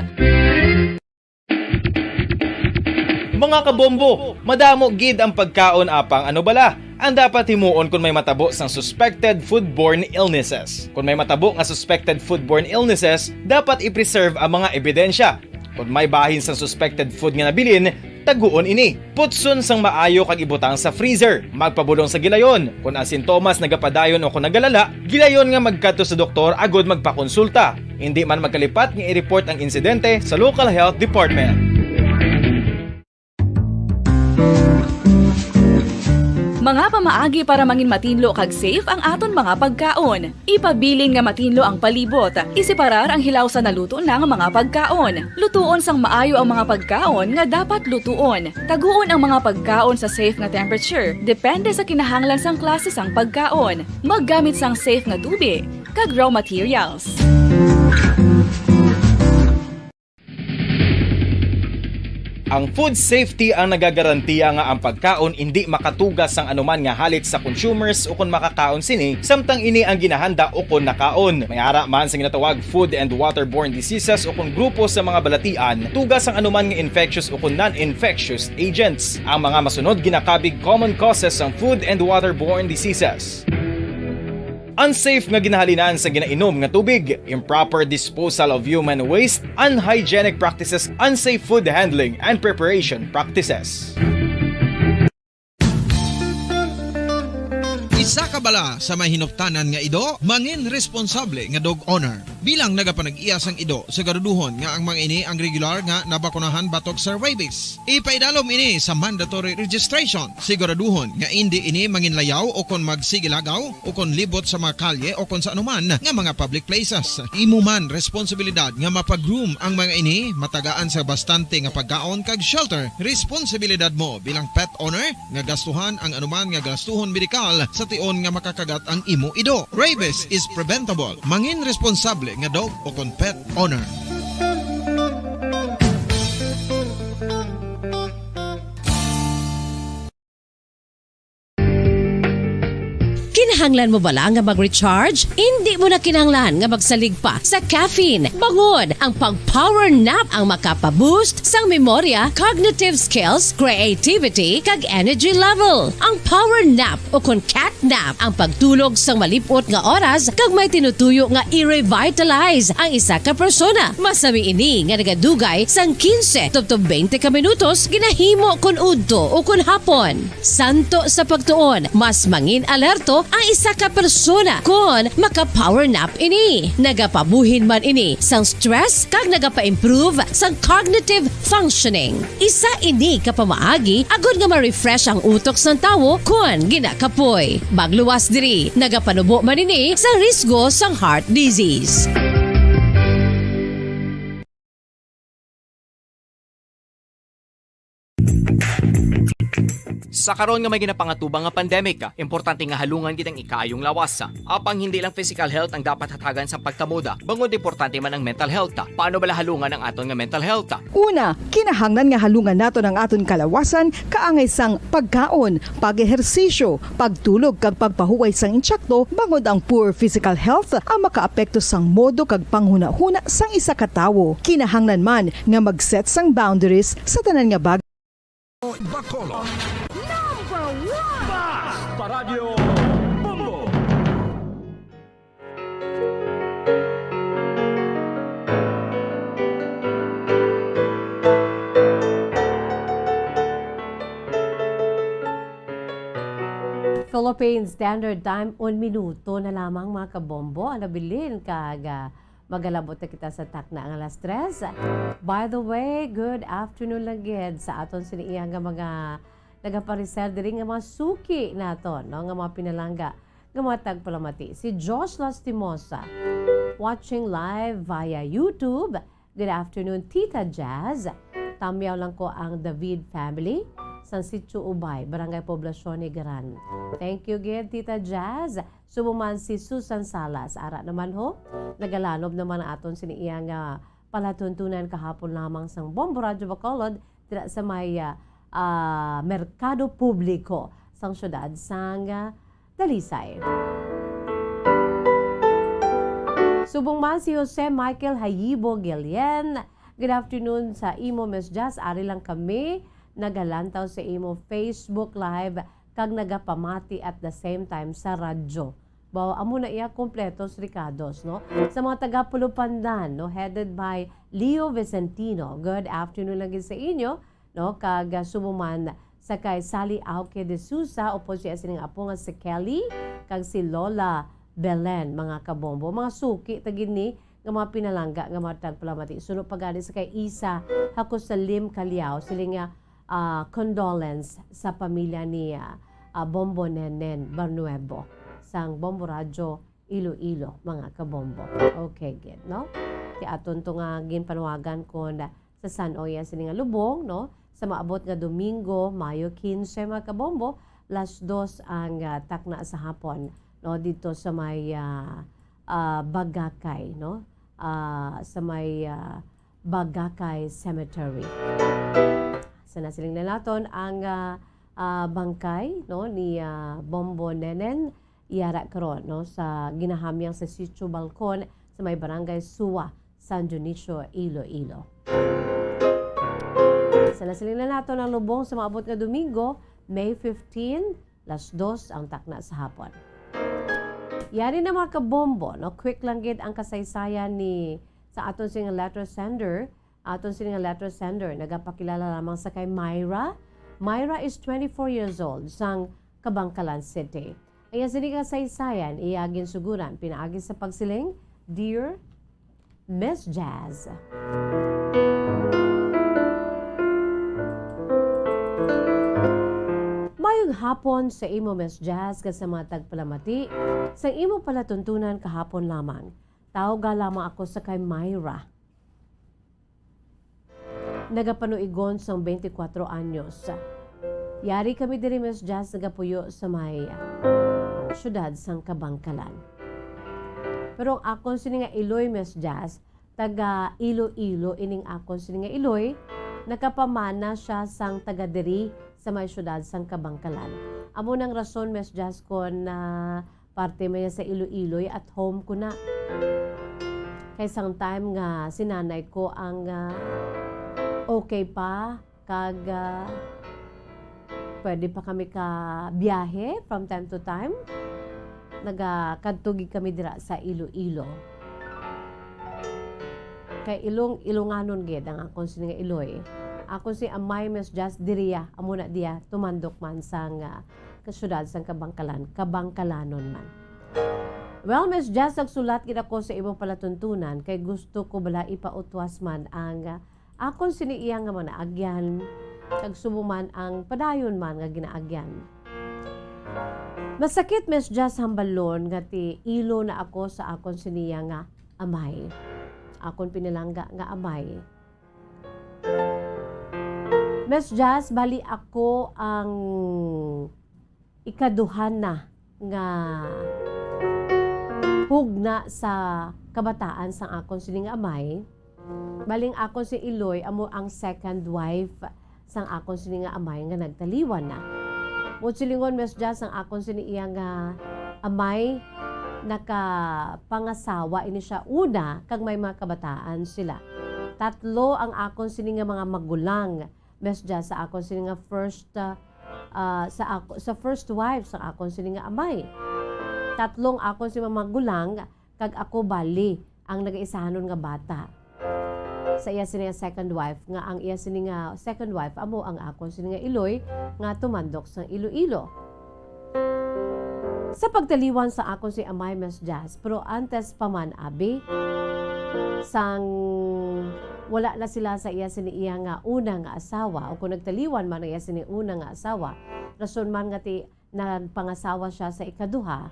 Mga kabombo, madamo gid ang pagkaon, apang ano bala ang dapat himuon kon may matabo sang suspected foodborne illnesses? Kon may matabo nga suspected foodborne illnesses, dapat i-preserve ang mga ebidensya. Kon may bahin sang suspected food nga nabilin, taguon ini. Putson sang maayo kag ibutang sa freezer. Magpabulong sa gilayon. Kon ang sintomas nagapadayon o kon nagalala, gilayon nga magkadto sa doktor agud magpakonsulta. Indi man magkalipat nga i-report ang insidente sa local health department. Mga pamaagi para mangin matinlo kag safe ang aton mga pagkaon. Ipabilin nga matinlo ang palibot. Iseparar ang hilaw sa naluto na nga mga pagkaon. Lutuon sang maayo ang mga pagkaon nga dapat lutuon. Taguon ang mga pagkaon sa safe nga temperature, depende sa kinahanglan sang klase sang pagkaon. Maggamit sang safe nga tubig kag raw materials. Ang food safety ang nagagarantiya nga ang pagkaon indi makatugas sang anuman nga halit sa consumers ukon makakaon sini, samtang ini ang ginahanda ukon nakaon. May ara man sa ginatawag food and waterborne diseases ukon grupo sa mga balatian, tugas sang anuman nga infectious ukon non-infectious agents. Ang mga masunod ginakabig common causes sang food and waterborne diseases. Unsafe nga ginahalinan sa ginainom nga tubig, improper disposal of human waste, unhygienic practices, unsafe food handling and preparation practices. Isa ka bala sa may hinuptanan nga ido, mangin responsable nga dog owner. Bilang nagapanag-iya sang ido, siguraduhon nga ang mga ini ang regular nga nabakunahan batok sa rabies. Ipaidalom ini sa mandatory registration. Siguraduhon nga indi ini manginlayaw o kon magsigilagaw o kon libot sa mga kalye o kon sa anuman nga mga public places. Imo man responsibilidad nga mapa-groom ang mga ini, matagaan sa bastante nga pagkaon kag shelter. Responsibilidad mo bilang pet owner nga gastuhan ang anuman nga gastuhon medikal sa tion nga makakagat ang imo ido. Rabies is preventable. Mangin responsable nga dog o kon pet owner. Kinahanglan mo bala nga mag-recharge? Hindi mo na kinahanglan nga magsalig pa sa caffeine. Bangod ang pag-power nap ang makapa-boost sang memorya, cognitive skills, creativity, kag energy level. Ang power nap o kon cat nap ang pagtulog sang malip-ot nga oras kag may tinutuyo nga i-revitalize ang isa ka persona. Masami ini nga nagadugay sang quince tubtob twenty ka minutos ginahimo kon udto o kon hapon. Santo sa pagtuon, mas mangin alerto ang isa ka persona kon maka-power nap ini. Nagapabuhin man ini sang stress kag nagapa-improve sang cognitive functioning. Isa ini ka pamaagi agod nga ma-refresh ang utok sang tawo kon ginakapoy. Magluwas diri, nagapanubo man ini sa risgo sang heart disease. Sa karon nga may ginapangatubang nga pandemic, importante nga halungan gid ang ikaayong lawas. Apang hindi lang physical health ang dapat hatagan sa pagkamoda, bangod importante man ang mental health. Paano bala halungan ang aton nga mental health? Una, kinahanglan nga halungan naton ang aton kalawasan kaangay sang pagkaon, pag-ehersisyo, pagtulog kag pagpahuway sang insakto, bangod ang poor physical health ang makaapekto sang modo kag panghunahuna sang isa ka tawo. Kinahanglan man nga mag-set sang boundaries sa tanan nga bagay. Bacolod. Number one! Basta Radyo Bombo! Philippine Standard Time, un minuto na lamang, mga kabombo. Ang nabilin kag, ah, magalabot na kita sa takna nga alas tres. By the way, good afternoon lang gid sa aton sini iya nga mga nagapareser diri nga mga suki naton, no, nga mga pinalangga nga mga tagpalamati. Si Josh Lastimosa, watching live via YouTube. Good afternoon, Tita Jazz. Tamyaw lang ko ang David family sang Sitio Ubay, Barangay Poblacion, Nigaran. Thank you gid, Tita Jazz. Subong man si Susan Salas, ara naman ho, nagalanob naman ang aton sini iya nga palatuntunan kahapon lamang sang Bombo Radyo Bacolod, dira sa may, ah, ah, merkado publiko sang siyudad sang, ah, Talisay. Subong man si Jose Michael Hayibo Guillen, "Good afternoon sa imo, Miss Jazz. Ari lang kami nagalantaw sa imo Facebook Live kag nagapamati at the same time sa radyo." Baw, amo na iya kompletos rekados, no? Sa mga taga Pulupandan, no, headed by Leo Vicentino. Good afternoon lagi sa inyo, no? Kag, ah, subong man sa kay Sally Auque de Sousa, upod siya sining apo nga si Kelly, kag si Lola Belen, mga kabombo. Mga suki ta gid ni nga mga pinalangga nga mga tagpalamati. Suno pa gani sa kay Isa Hakusalim Caliao, siling nga, ah, condolence sa pamilya ni, ah, ah, Bombo Nenen Barnuevo sang Bombo Radyo Iloilo, mga kabombo. Okay, gid, no? Ti aton to nga ginpanawagan kon sa san-o iya sini nga lubong, no? Sa maabot nga Domingo, Mayo quince, mga kabombo, las dos ang, ah, takna sa hapon, no? Dito sa may, ah, ah, Bagakay, no? Ah, sa may, ah, Bagakay Cemetery. Sa nasiling na naton ang, ah, ah, bangkay, no, ni, ah, Bombo Nenen, iyara karon, no, sa ginahamyang sa Sitio Balcon sa may Barangay Sua, San Dionisio, Iloilo. Sa nasiling na naton ang lubong sa maabot nga Domingo, May fifteen, las dos ang takna sa hapon. Yari na, mga kabombo, no? Quick lang gid ang kasaysayan ni sa aton sing letter sender. Aton sini nga letter sender, nagapakilala lamang sa kay Myra. Myra is twenty-four years old, sang Kabangkalan City. Ang iya sini kasaysayan, iya ginsuguran pinaagi sa pagsiling, "Dear Miss Jazz." Mayong hapon sa imo, Miss Jazz, kag sa mga tagpalamati. Sa imo palatuntunan kahapon lamang, tawga lamang ako sa kay Myra. Nagapanuigon sang twenty-four anyos. Yari kami diri, Miss Jazz, nagapuyo sa may siyudad sang Kabangkalan. Pero ang akon sini nga iloy, Miss Jazz, taga Iloilo ining akon sini nga iloy, nakapamana siya sang taga diri sa may siyudad sang Kabangkalan. Amo nang rason, Miss Jazz, kon, ah, parte man niya sa Iloilo, at home ko na. Kay sang time nga si nanay ko ang, ah, okay pa, kag, ah, pwede pa kami ka biyahe from time to time, nagakadto gid kami dira sa Iloilo. Kay Ilong-, Ilonganon gid ang akon sini nga iloy. Akon si amay, Miss Jazz, diriya, amo na diya, tumandok man sang, ah, ka syudad sang Kabangkalan, Kabangkalanon man. Well, Miss Jazz, nagsulat gid ako sa imong palatuntunan kay gusto ko bala ipautwas man ang, ah, akon sini iya nga mga naagyan, kag subong man ang padayon man nga ginaagyan. Masakit, Miss Jazz, hambalon nga ti ilo na ako sa akon sini iya nga amay. Akon pinalangga nga amay. Miss Jazz, bali ako ang ikaduha na nga hugna sa kabataan sang akon sini nga amay. Baling akon si Iloy amo ang second wife sang akon sini nga amay nga nagtaliwan na. Mo silingon, Miss Jazz, ang akon sini iya nga amay, nakapangasawa ini siya una kag may mga kabataan sila. Tatlo ang akon sini nga mga magulang, Miss Jazz, sa akon sini nga first, ah, ah, sa ako, sa first wife sa akon sini nga amay. Tatlong akon si mga magulang kag ako bali ang nagaisahanon nga bata sa iya sini nga second wife, nga ang iya sini nga second wife amo ang akon sini nga iloy nga tumandok sang Iloilo. Sa pagtaliwan sa akon si amay, Miss Jazz, pero antes pa man, abi, sang wala na sila sa iya sini iya nga una nga asawa, o kung nagtaliwan man ang iya sini una nga asawa, rason man nga ti nagpangasawa siya sa ikaduha.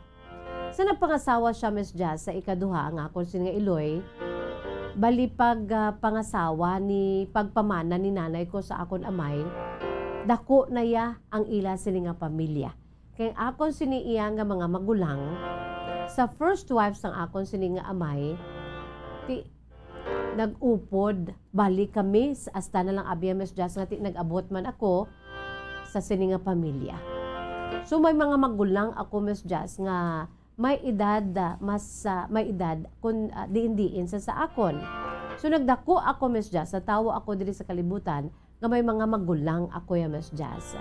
Sa nagpangasawa siya, Miss Jazz, sa ikaduha, ang akon sini nga iloy, bali pag, ah, pangasawa ni, pagpamana ni nanay ko sa akon amay, dako na iya ang ila sini nga pamilya. Kay ang akon sini iya nga mga magulang, sa first wife sang akon sini nga amay, ti nag-upod, bali kami, s-, hasta na lang, abi, Miss Jazz, nga ti nag-abot man ako sa sini nga pamilya. So, may mga magulang ako, Miss Jazz, nga may edad, ah, mas, ah, may edad kun, ah, diin-diin sa, sa akon. So, nagdako ako, Miss Jazz, sa tawo ako diri sa kalibutan nga may mga magulang ako ya, Miss Jazz.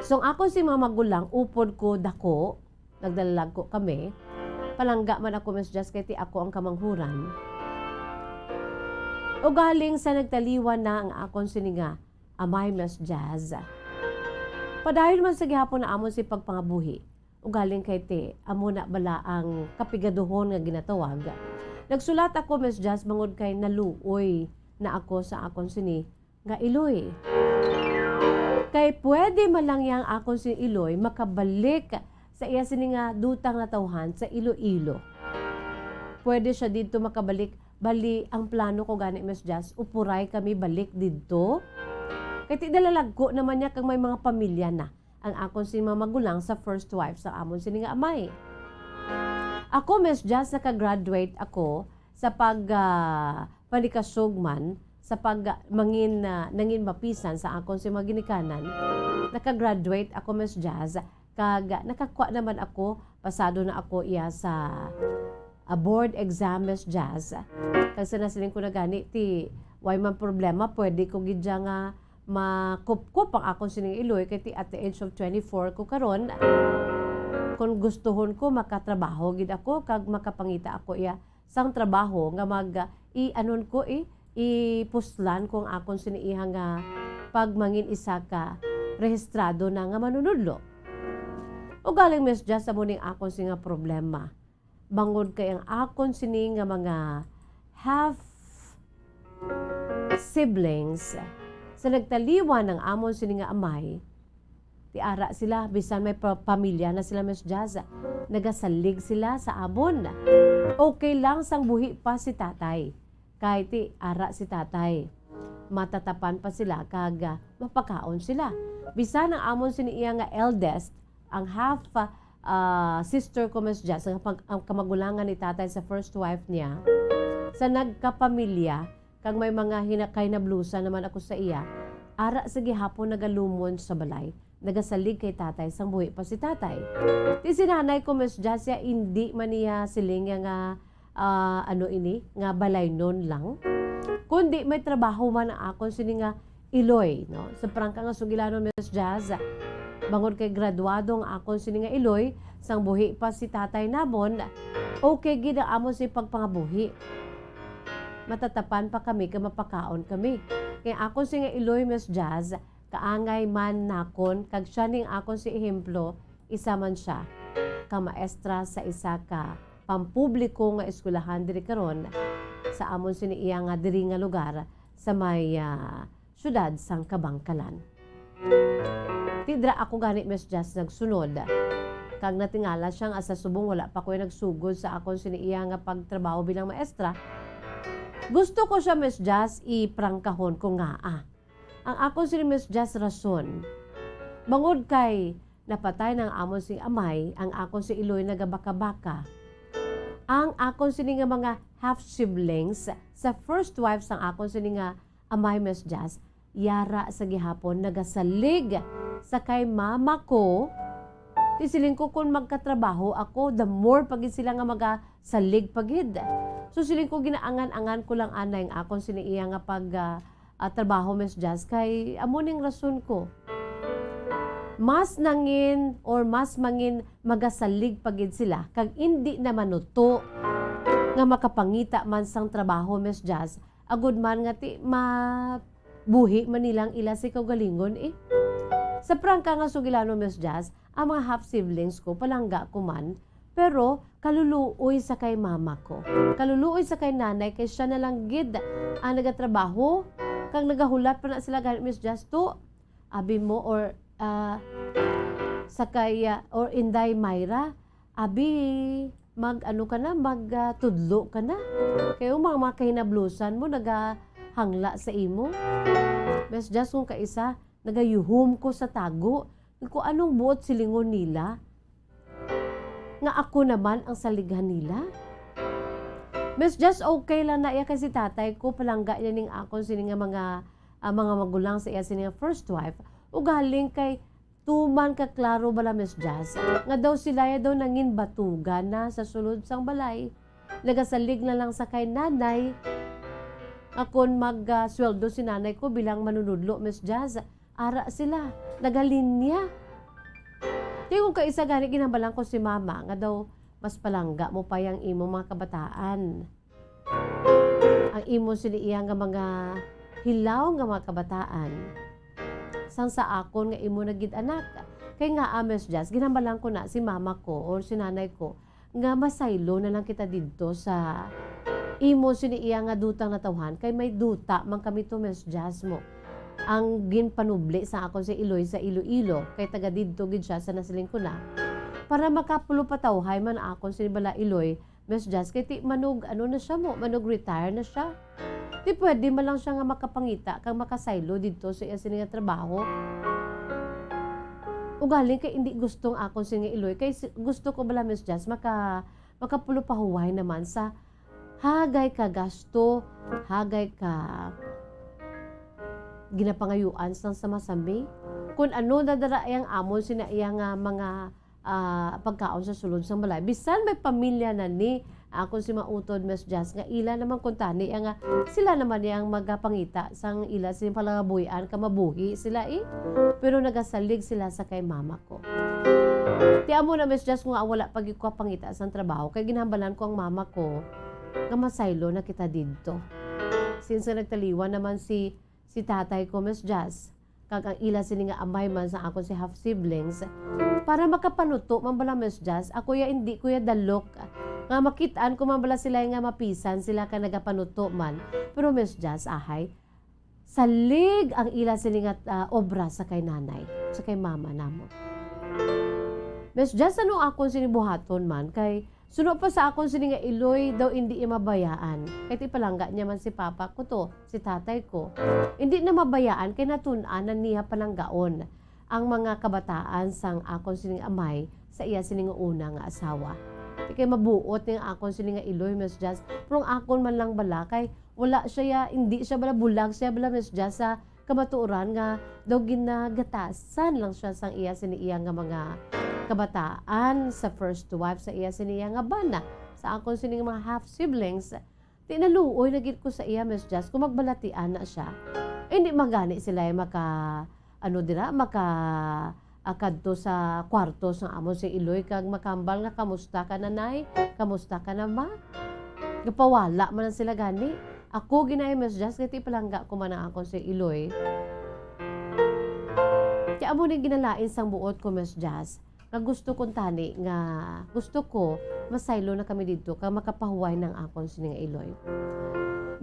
So, ang akon si mga magulang, upod ko dako, nagdalalag ko kami. Palangga man ako, Miss Jazz, kay ti ako ang kamanghuran. Ugaling sa nagtaliwan na ang akon sini nga amay, Miss Jazz, padayon man sa gihapon na amon si pagpangabuhi. Ugaling kay ti amo na bala ang kapigaduhon nga ginatawag. Nagsulat ako, Miss Jazz, bangod kay naluoy na ako sa akon sini nga iloy. Kay pwede man lang yang akon si iloy makabalik sa iya sini nga duta nga natawhan sa Iloilo. Pwede siya didto makabalik, bali ang plano ko gani, Miss Jazz, upuray kami balik didto. Kay ti dalalagko naman niya kag may mga pamilya na ang akon sini mga magulang sa first wife sa amon sini nga amay. Ako, Miss Jazz, nakagraduate ako sa pag, ah, panikasog man sa pag, ah, mangin, ah, nangin mapisan sa akon si mga ginikanan. Nakagraduate ako, Miss Jazz, kag nakakuha naman ako, pasado na ako iya sa, ah, board exam, Miss Jazz. Kag sa nasiling ko na gani, ti, way man problema, pwede ko gid siya nga makupkup ang akon sining iloy, kay ti at the age of twenty-four ko karon, kung gustuhon ko, makatrabaho gid ako kag makapangita ako iya sang trabaho nga mag, ah, i-anon ko, i-, ipuslan ko ang akon sini iya nga pagmangin isa ka rehistrado na nga manunudlo. Ugaling, Miss Jazz, amo ning akon sini nga problema. Bangod kay ang akon sini nga mga half siblings, sa nagtaliwan ang amon sini nga amay, ti ara sila, bisan may pa-, pamilya na sila, Miss Jazz, nagasalig sila sa amon. Okay lang sang buhi pa si tatay. Kay ti ara si tatay, matatapan pa sila kag, ah, mapakaon sila. Bisan ang amon sini iya nga eldest, ang half, ah, sister ko, Miss Jazz, ang pag-, ang kamagulangan ni tatay sa first wife niya, sa nagkapamilya, kag may mga hina-, kahinablusan naman ako sa iya, ara sa gihapon nagalumon sa balay. nagasalig kay tatay sang buhi pa si tatay. Ti si nanay ko, Miss Jazz, ya indi man niya siling ya nga, ah, ano ini, nga balaynon lang, kundi may trabaho man ang akon sini nga iloy, no? Sa prangka nga sugilanon, Miss Jazz, bangod kay graduado ang akon sini nga iloy, sang buhi pa si tatay namon, okay gid ang amon si pagpangabuhi. Matatapan pa kami kay mapakaon kami. Kay akon sini nga iloy, Miss Jazz, kaangay man nakon, kag siya ning akon si ehemplo, isa man siya ka maestra sa isa ka pampubliko nga eskwelahan diri karon sa amon sini iya nga diri nga lugar sa may, ah, siyudad sang Kabangkalan. Ti dira ako gani, Miss Jazz, nagsunod, kag natingala siya nga sa subong wala pa ko nagsugod sa akon sini iya nga pagtrabaho bilang maestra. Gusto ko siya, Miss Jazz, iprangkahon ko nga, ah, ang akon sini, Miss Jazz, rason. Bangod kay napatay na ang amon sing amay, ang akon si iloy nagabaka-baka. Ang akon sini nga mga half siblings sa first wife sang akon sini nga amay, Miss Jazz, yara sa gihapon nagasalig sa kay mama ko. Ti siling ko, kung magkatrabaho ako, the more pa gid sila nga magasalig pa gid. So, siling ko, ginaangan-angan ko lang anay ang akon sini iya nga pag, ah, ah, trabaho, Miss Jazz, kay amo ning rason ko. Mas nangin or mas mangin magasalig pa gid sila kag indi na manuto nga makapangita man sang trabaho, Miss Jazz, agud man nga ti mabuhi man nila ang ila si kaugalingon, eh. Sa prangka nga sugilanon, Miss Jazz, ang mga half siblings ko, palangga ko man, pero kaluluoy sa kay mama ko. Kaluluoy sa kay nanay, kay siya na lang gid ang nagatrabaho, kag nagahulat pa na sila gani, Miss Jazz, to, abi mo, or, ah, sa kay, ah, or Inday Myra, abi, mag, ano ka na, mag, ah, tudlo ka na. Kay ang mga, mga kahinablusan mo, nagahangla sa imo. Miss Jazz, kung kaisa, nagayuhom ko sa tago. Ko, anong buot silingon nila? Nga ako naman ang salighan nila? Miss Jazz, okay lang na iya kay si tatay ko, palangga niya ning akon sini nga mga, ah, mga magulang sa iya sini nga first wife. Ugaling kay tuman ka klaro bala, Miss Jazz, nga daw sila ya daw nangin batugan na sa sulod sang balay. Nagasalig na lang sa kay nanay. Akon mag, ah, sweldo si nanay ko bilang manunudlo, Miss Jazz. Ara sila, nagalinya. Ti kung kaisa gani ginhambalan ko si mama nga daw mas palangga mo pa yang imo mga kabataan. Ang imo sini iya nga mga hilaw nga mga kabataan. Sang sa akon nga imo na gid anak. Kay nga, ah, Miss Jazz, ginhambalan ko na si mama ko or si nanay ko nga masaylo na lang kita didto sa imo sini iya nga dutang natawhan, kay may duta man kami to, Miss Jazz, mo. Ang ginpanubli sa akon si Iloy sa Iloilo, kay taga didto gid siya sa nasiling ko na. Para makapulo patawhay man akon sini bala Iloy, Miss Jazz, kay ti manog, ano na siya mo, manog retire na siya. Ti pwede man lang siya nga makapangita kag makasaylo didto sa iya sini nga trabaho. Ugaling kay indi gusto ang akon sini nga Iloy, kay si, gusto ko bala, Miss Jazz, maka, makapulo pahuway naman sa hagay ka gasto, hagay ka ginapangayuan sang sama-sami. Kun ano na dara ang amon sina iya nga mga, ah, pagkaon sa sulod sang balay. Bisan may pamilya na ni akon si mautod, Miss Jazz, nga ila naman kuntani, nga sila naman yang magapangita sang ila sing palangabuhian ka mabuhi sila, eh. Pero nagasalig sila sa kay mama ko. Ti amo na, Miss Jazz, nga wala pa gyud ko pangita sang trabaho, kay ginhambalan ko ang mama ko nga masaylo na kita didto. Since nga nagtaliwan naman si, si tatay ko, Miss Jazz, kag ang ila sini nga amay man sa akon si half siblings, para makapanuto man bala, Miss Jazz, ako ya, hindi ko ya dalok nga makitaan ko man bala sila nga mapisan sila ka nagapanuto man. Pero, Miss Jazz, ahay, salig ang ila sini nga, ah, obra sa kay nanay, sa kay mama namo. Miss Jazz, ano akon sini buhaton man, kay suno pa sa akon sini nga Iloy daw indi iya mabayaan. Kay ti palangga niya man si papa ko to, si tatay ko. Indi na mabayaan kay natun-an na niya palanggaon ang mga kabataan sang akon sining amay sa iya sini nga una nga asawa. Ti kay mabuot ni ang akon sini nga Iloy, Miss Jazz, pero ang akon man lang bala kay wala siya ya, hindi siya bala, bulag siya bala, Miss Jazz, sa kamatuoran nga daw ginagatasan lang siya sang iya sini iya nga mga kabataan, sa first wife sa iya sini iya nga bana, sa akon sini nga mga half siblings. Di naluoy na gid ko sa iya, Miss Jazz, kung magbalatian na siya. Hindi man gani sila ay maka, ano dira, maka, ah, kadto sa kwarto sa amon si Iloy kag makambal nga, "Kamusta ka, nanay? Kamusta ka na, ma?" Gapawala man lang sila gani. Ako ginay, Miss Jazz, kay ti palangga ko man ang akon si Iloy. Kaya amo ni ginalain sang buot ko, Miss Jazz, nga gusto ko tani nga, gusto ko masaylo na kami didto kag makapahuway nang akon sini nga Iloy.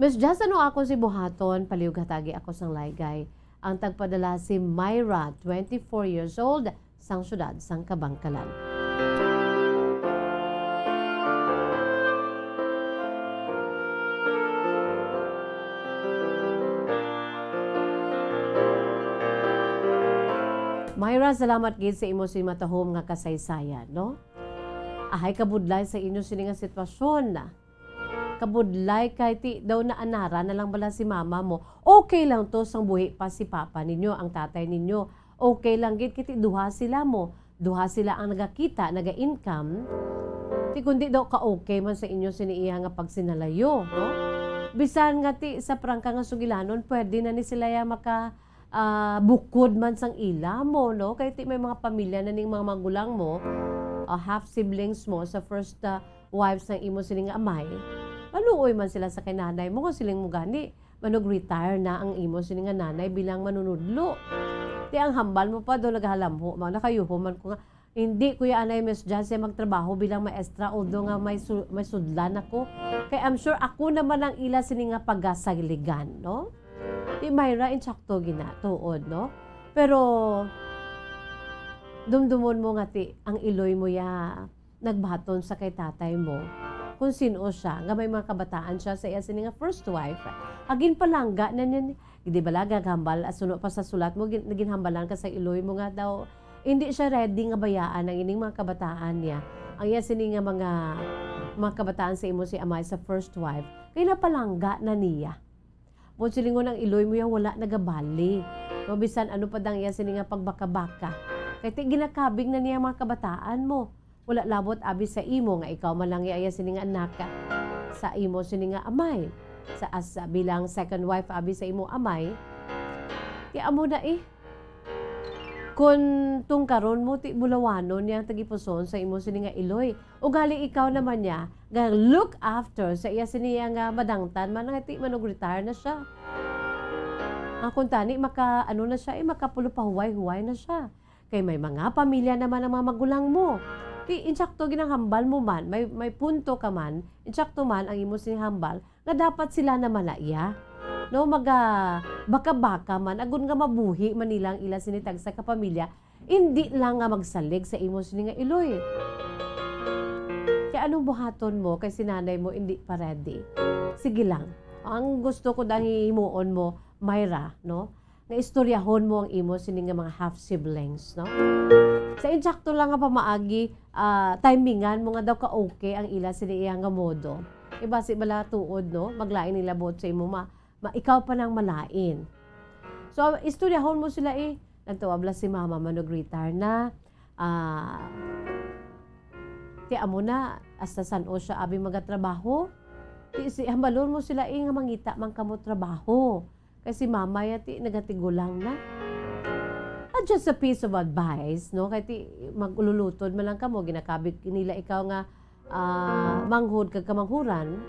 Miss Jazz, ano akon si buhaton? Palihog hatagi ako sang laygay. Ang tagpadala si Myra, twenty-four years old, sang siyudad sang Kabangkalan. Myra, salamat gid sa imo sini matahom nga kasaysayan, no? Ahay kabudlay sa inyo sini nga sitwasyon. Kabudlay kay ti daw naanara na lang bala si mama mo. Okay lang to sang buhi pa si papa ninyo, ang tatay ninyo. Okay lang gid kay ti duha sila mo. Duha sila ang nagakita, naga-income. Ti kundi daw ka-okay man sa inyo sini iya nga pagsinalayo, no? Bisan nga ti sa prangka nga sugilanon, pwede na ni sila ya maka, ah, bukod man sang ila mo, no? Kay ti may mga pamilya na ning mga magulang mo, ah, half siblings mo sa first, ah, wife sang imo sini nga amay. Maluoy man sila sa kay nanay mo, nga siling mo gani, manog-retire na ang imo sini nga nanay bilang manunudlo. Ti ang hambal mo pa do nagahalamho, mga nakayuho man ko nga, "Hindi, Kuya Anay, Miss Jazz, siya magtrabaho bilang maestra, although nga may su-, may sudlan ako. Kay I'm sure ako naman ang ila sini nga pagasaligan, no?" Ti Myra, insakto gina, tuod, no? Pero, dumdumon mo nga ti, ang iloy mo ya, nagbaton sa kay tatay mo kung sin-o siya, nga may mga kabataan siya sa iya sini nga first wife. Agin palangga na niya ni, di ba la, gagambal, asuno pa sa sulat mo, gin-, ginhambalan ka sa iloy mo nga daw, hindi siya ready nga bayaan ang ining mga kabataan niya. Ang iya sini nga mga, mga kabataan sa imo si amay sa first wife, kay napalangga na niya. Mo silingon ang iloy mo ya, wala nagabali. No, bisan ano pa dang iya sini nga pagbaka-baka. Kay ti ginakabig na niya ang mga kabataan mo. Wala labot abi sa imo nga ikaw man lang iya sini nga anak sa imo sini nga amay. Sa, as, bilang second wife abi sa imo amay. Ti amo na eh. Kun tungkaron mo, ti bulawanon niya ang tagipusoon sa imo sini nga iloy. Ugali ikaw naman niya, ga look after sa iya sini nga madangtan man nga ti manugritar na siya. Ang kuntani, maka, ano na siya, eh, makapulupahuway-huway na siya. Kay may mga pamilya naman ang mga magulang mo. Ti, insakto ginanghambal mo man, may, may punto ka man, insakto man ang imo sini hambal, nga dapat sila naman na iya. No, maga, baka-baka man, agud nga mabuhi man nila ang ila sini tagsa ka pamilya, indi lang nga magsalig sa imo sini nga iloy. Kay anong buhaton mo kay si nanay mo indi pa ready? Sige lang. Ang gusto ko dang himuon mo, Myra, no? Nga istoryahon mo ang imo sini nga mga half siblings, no? Sa insakto lang nga pamaagi, ah, timingan mo nga daw ka okay ang ila sini iya nga modo. Kay basi bala tuod, no? Maglain nila buot sa imo ma, ma, ikaw pa nang malain. So, istoryahon mo sila, eh. Nagtuwa bala si mama, manugritar na. Ah, ti amo na, hasta san-o siya abi magatrabaho. Ti si, hambalon mo sila, eh, nga mangita man kamo trabaho. Kay si mama ya ti nagatigulang na. Ah, just a piece of advice, no? Kay ti magululutod man lang kamo, ginakabig nila ikaw nga, ah, manghod kag kamanghuran.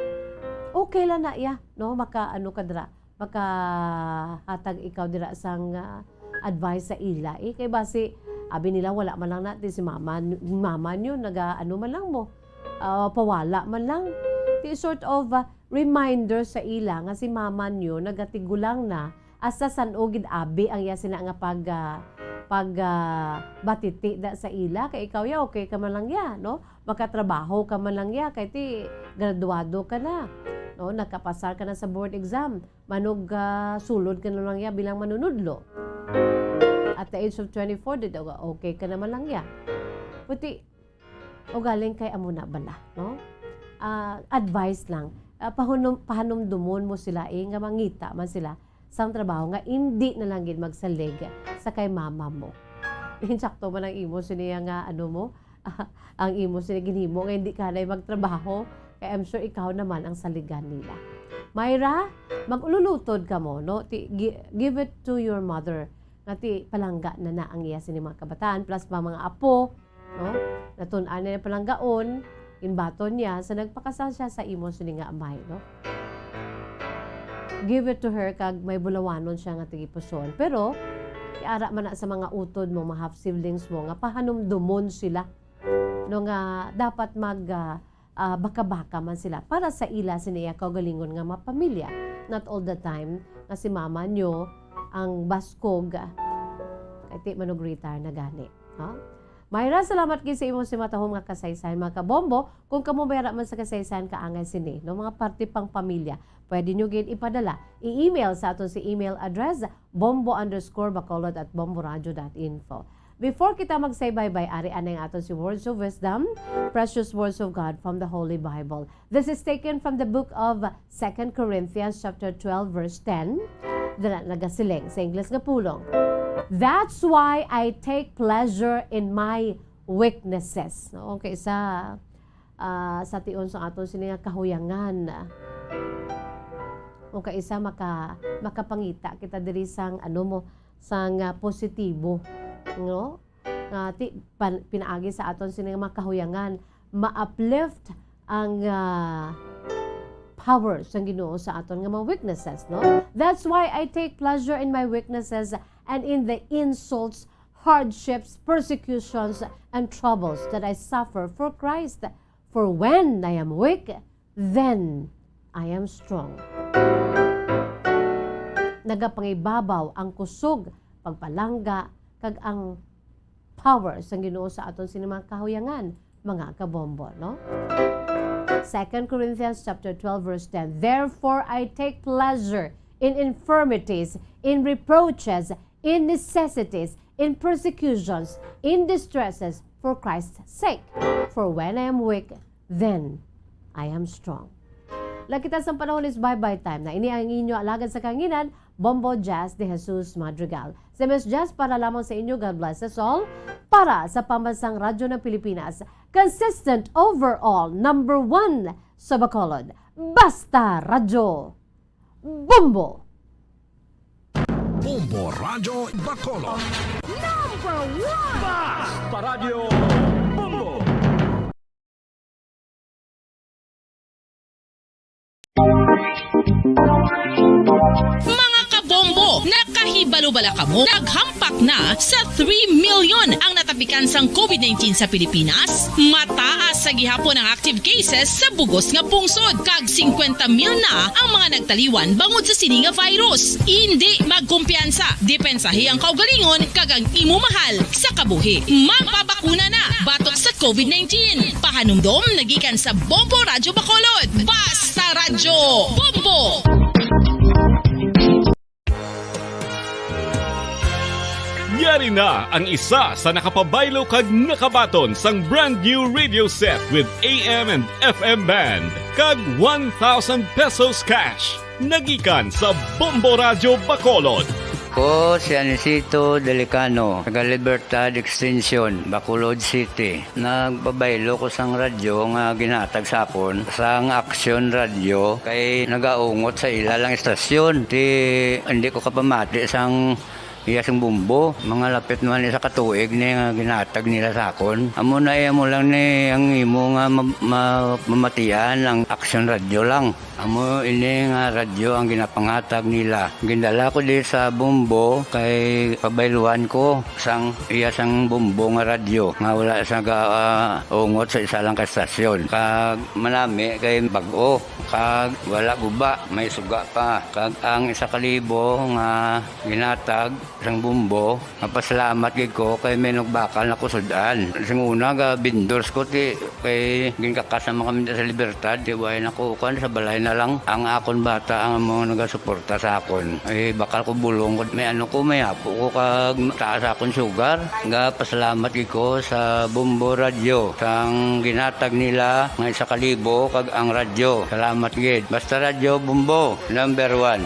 Okay lang na iya, no? Maka, ano ka dira, makahatag ikaw dira sang, ah, advice sa ila, eh. Kay basi, abi nila, wala man lang na ti si mama, mama niyo, naga, ano man lang mo, ah, pawala man lang. Ti sort of, ah, reminder sa ila nga si mama niyo nagatigulang na, hasta san-o gid abi ang iya sina nga pag, ah, pag, ah, batiti da sa ila. Kay ikaw ya, okay ka man lang ya, no? Makatrabaho ka man lang ya, kay ti graduado ka na, no? Nakapasar ka na sa board exam. Manog, ah, sulod ka na lang ya bilang manunudlo. At the age of twenty-four, di daw, okay ka naman lang ya. Puti, ugaling kay amo na bala, no? Ah, advice lang. Ah, pahunom-, pahanumdumon mo sila, eh, nga mangita man sila sang trabaho nga indi na lang gid magsalig sa kay mama mo. Insakto man ang imo sini nga, ano mo, ang imo sini ginhimo nga hindi ka na magtrabaho, kay I'm sure ikaw naman ang saligan nila. Myra, mag-ululutod ka mo, no? Ti, gi-, give it to your mother. Nga ti, palangga na na ang iya sini mga kabataan, plus pa mga apo, no? Natun-an niya palanggaon, imbaton niya, sa nagpakasal siya sa imo sini nga amay, no? Give it to her kag may bulawanon siya nga tigipuson. Pero, iara man na sa mga utod mo, mga half siblings mo, nga pahanumdomon sila, no, nga dapat mag, ah, ah, baka-baka man sila para sa ila sini iya kaugalingon nga mga pamilya. Not all the time nga si mama nyo ang baskog, ah, kay ti manug retire na gani. Ha? Myra, salamat gid sa imong simatahom nga kasaysayan, mga kabombo. Kung kamo may ara man sa kasaysayan kaangay sini, no, mga parte pang pamilya, pwede nyo gid ipadala, i-email sa aton si email address, bombo underscore bacolod at bomboradio dot info. Before kita magsaybaybay, ari anay ang aton si Words of Wisdom, precious words of God from the Holy Bible. This is taken from the book of Second Corinthians chapter twelve, verse ten. Dala nagasiling sa Ingles nga pulong, "That's why I take pleasure in my weaknesses." No? Okay, sa, ah, sa tion sa aton sini nga kahuyangan. Okay, isa maka-, makapangita kita diri sang, ano mo, sang, ah, positibo, no? Nga ti-, pan-, pinaagi sa aton sini nga mga kahuyangan, ma-uplift ang, ah, power sang Ginoo sa aton nga mga weaknesses, no? "That's why I take pleasure in my weaknesses and in the insults, hardships, persecutions, and troubles that I suffer for Christ. For when I am weak, then I am strong." Nagapangibabaw ang kusog, pagpalangga, kag ang power sang Ginoo sa aton sini mga kahuyangan, mga kabombo, no? Second Corinthians chapter twelve, verse ten, "Therefore I take pleasure in infirmities, in reproaches, in necessities, in persecutions, in distresses for Christ's sake. For when I am weak, then I am strong." Lang kita sa panahon is bye-bye time na. Ini ang inyo alagad sa kanginan, Bombo Jazz de Jesus Madrigal. Si Miss Jazz para lamang sa inyo. God bless us all. Para sa Pambansang Radyo ng Pilipinas, consistent overall, number one sa Bacolod. Basta Radyo Bombo! Bombo Radyo Bacolod. Number one! Basta Radyo Bombo! Mga kabombo, nakahibalo bala kamo? Naghampak na sa three million ang natapikan sang covid nineteen sa Pilipinas. Mataas sa gihapon ang active cases sa bugos nga pungsod, kag singkwenta mil na ang mga nagtaliwan bangod sa sini nga virus. Indi magkumpiyansa, depensahi ang kaugalingon kag ang imo mahal sa kabuhi. Magpabakuna na batok sa covid nineteen. Pahanumdom nagikan sa Bombo Radyo Bacolod. Basta Radyo Bombo! Yari na ang isa sa nakapabaylo kag nakabaton sang brand new radio set with A M and F M band kag one thousand pesos cash. Nagikan sa Bombo Radyo Bacolod. Ko si Anisito Delicano, taga Libertad Extension, Bacolod City. Nagpabaylo ko sang radyo nga ginhatag sa akon sang Aksyon Radyo kay nagaungot sa ila lang istasyon. Ti hindi ko kapamati sang iya sing Bombo. Mga lapit naman isa ka tuig ni nga ginhatag nila sa akon. Amo na, eh, amo lang ni ang imo nga ma-, ma-, mamatian ang Aksyon Radyo lang. Amo ini nga radyo ang ginapanghatag nila. Gindala ko di sa Bombo kay pabayluan ko sang iya sang Bombo nga radyo nga wala sa ga-, ah, ungot sa isa lang ka estasyon. Kag manami kay bag-o, kag wala guba, may suga pa. Kag ang isa ka libo nga ginhatag sang Bombo, mapasalamat gid ko kay may nagbakal na kusud-an. Sing una, ga-vendors ko, ti, kay ginkakas naman kami sa Libertad, ti, way na ko, kuwan, sa balay na lang. Ang akon bata ang amo nagasuporta sa akon. Ay, bakal ko bulong ko, may ano ko, may apo ko, kag taas akon sugar. Gapasalamat gid ko sa Bombo Radyo, sang ginhatag nila nga isa ka libo, kag ang radyo. Salamat gid. Basta Radyo Bombo, number one.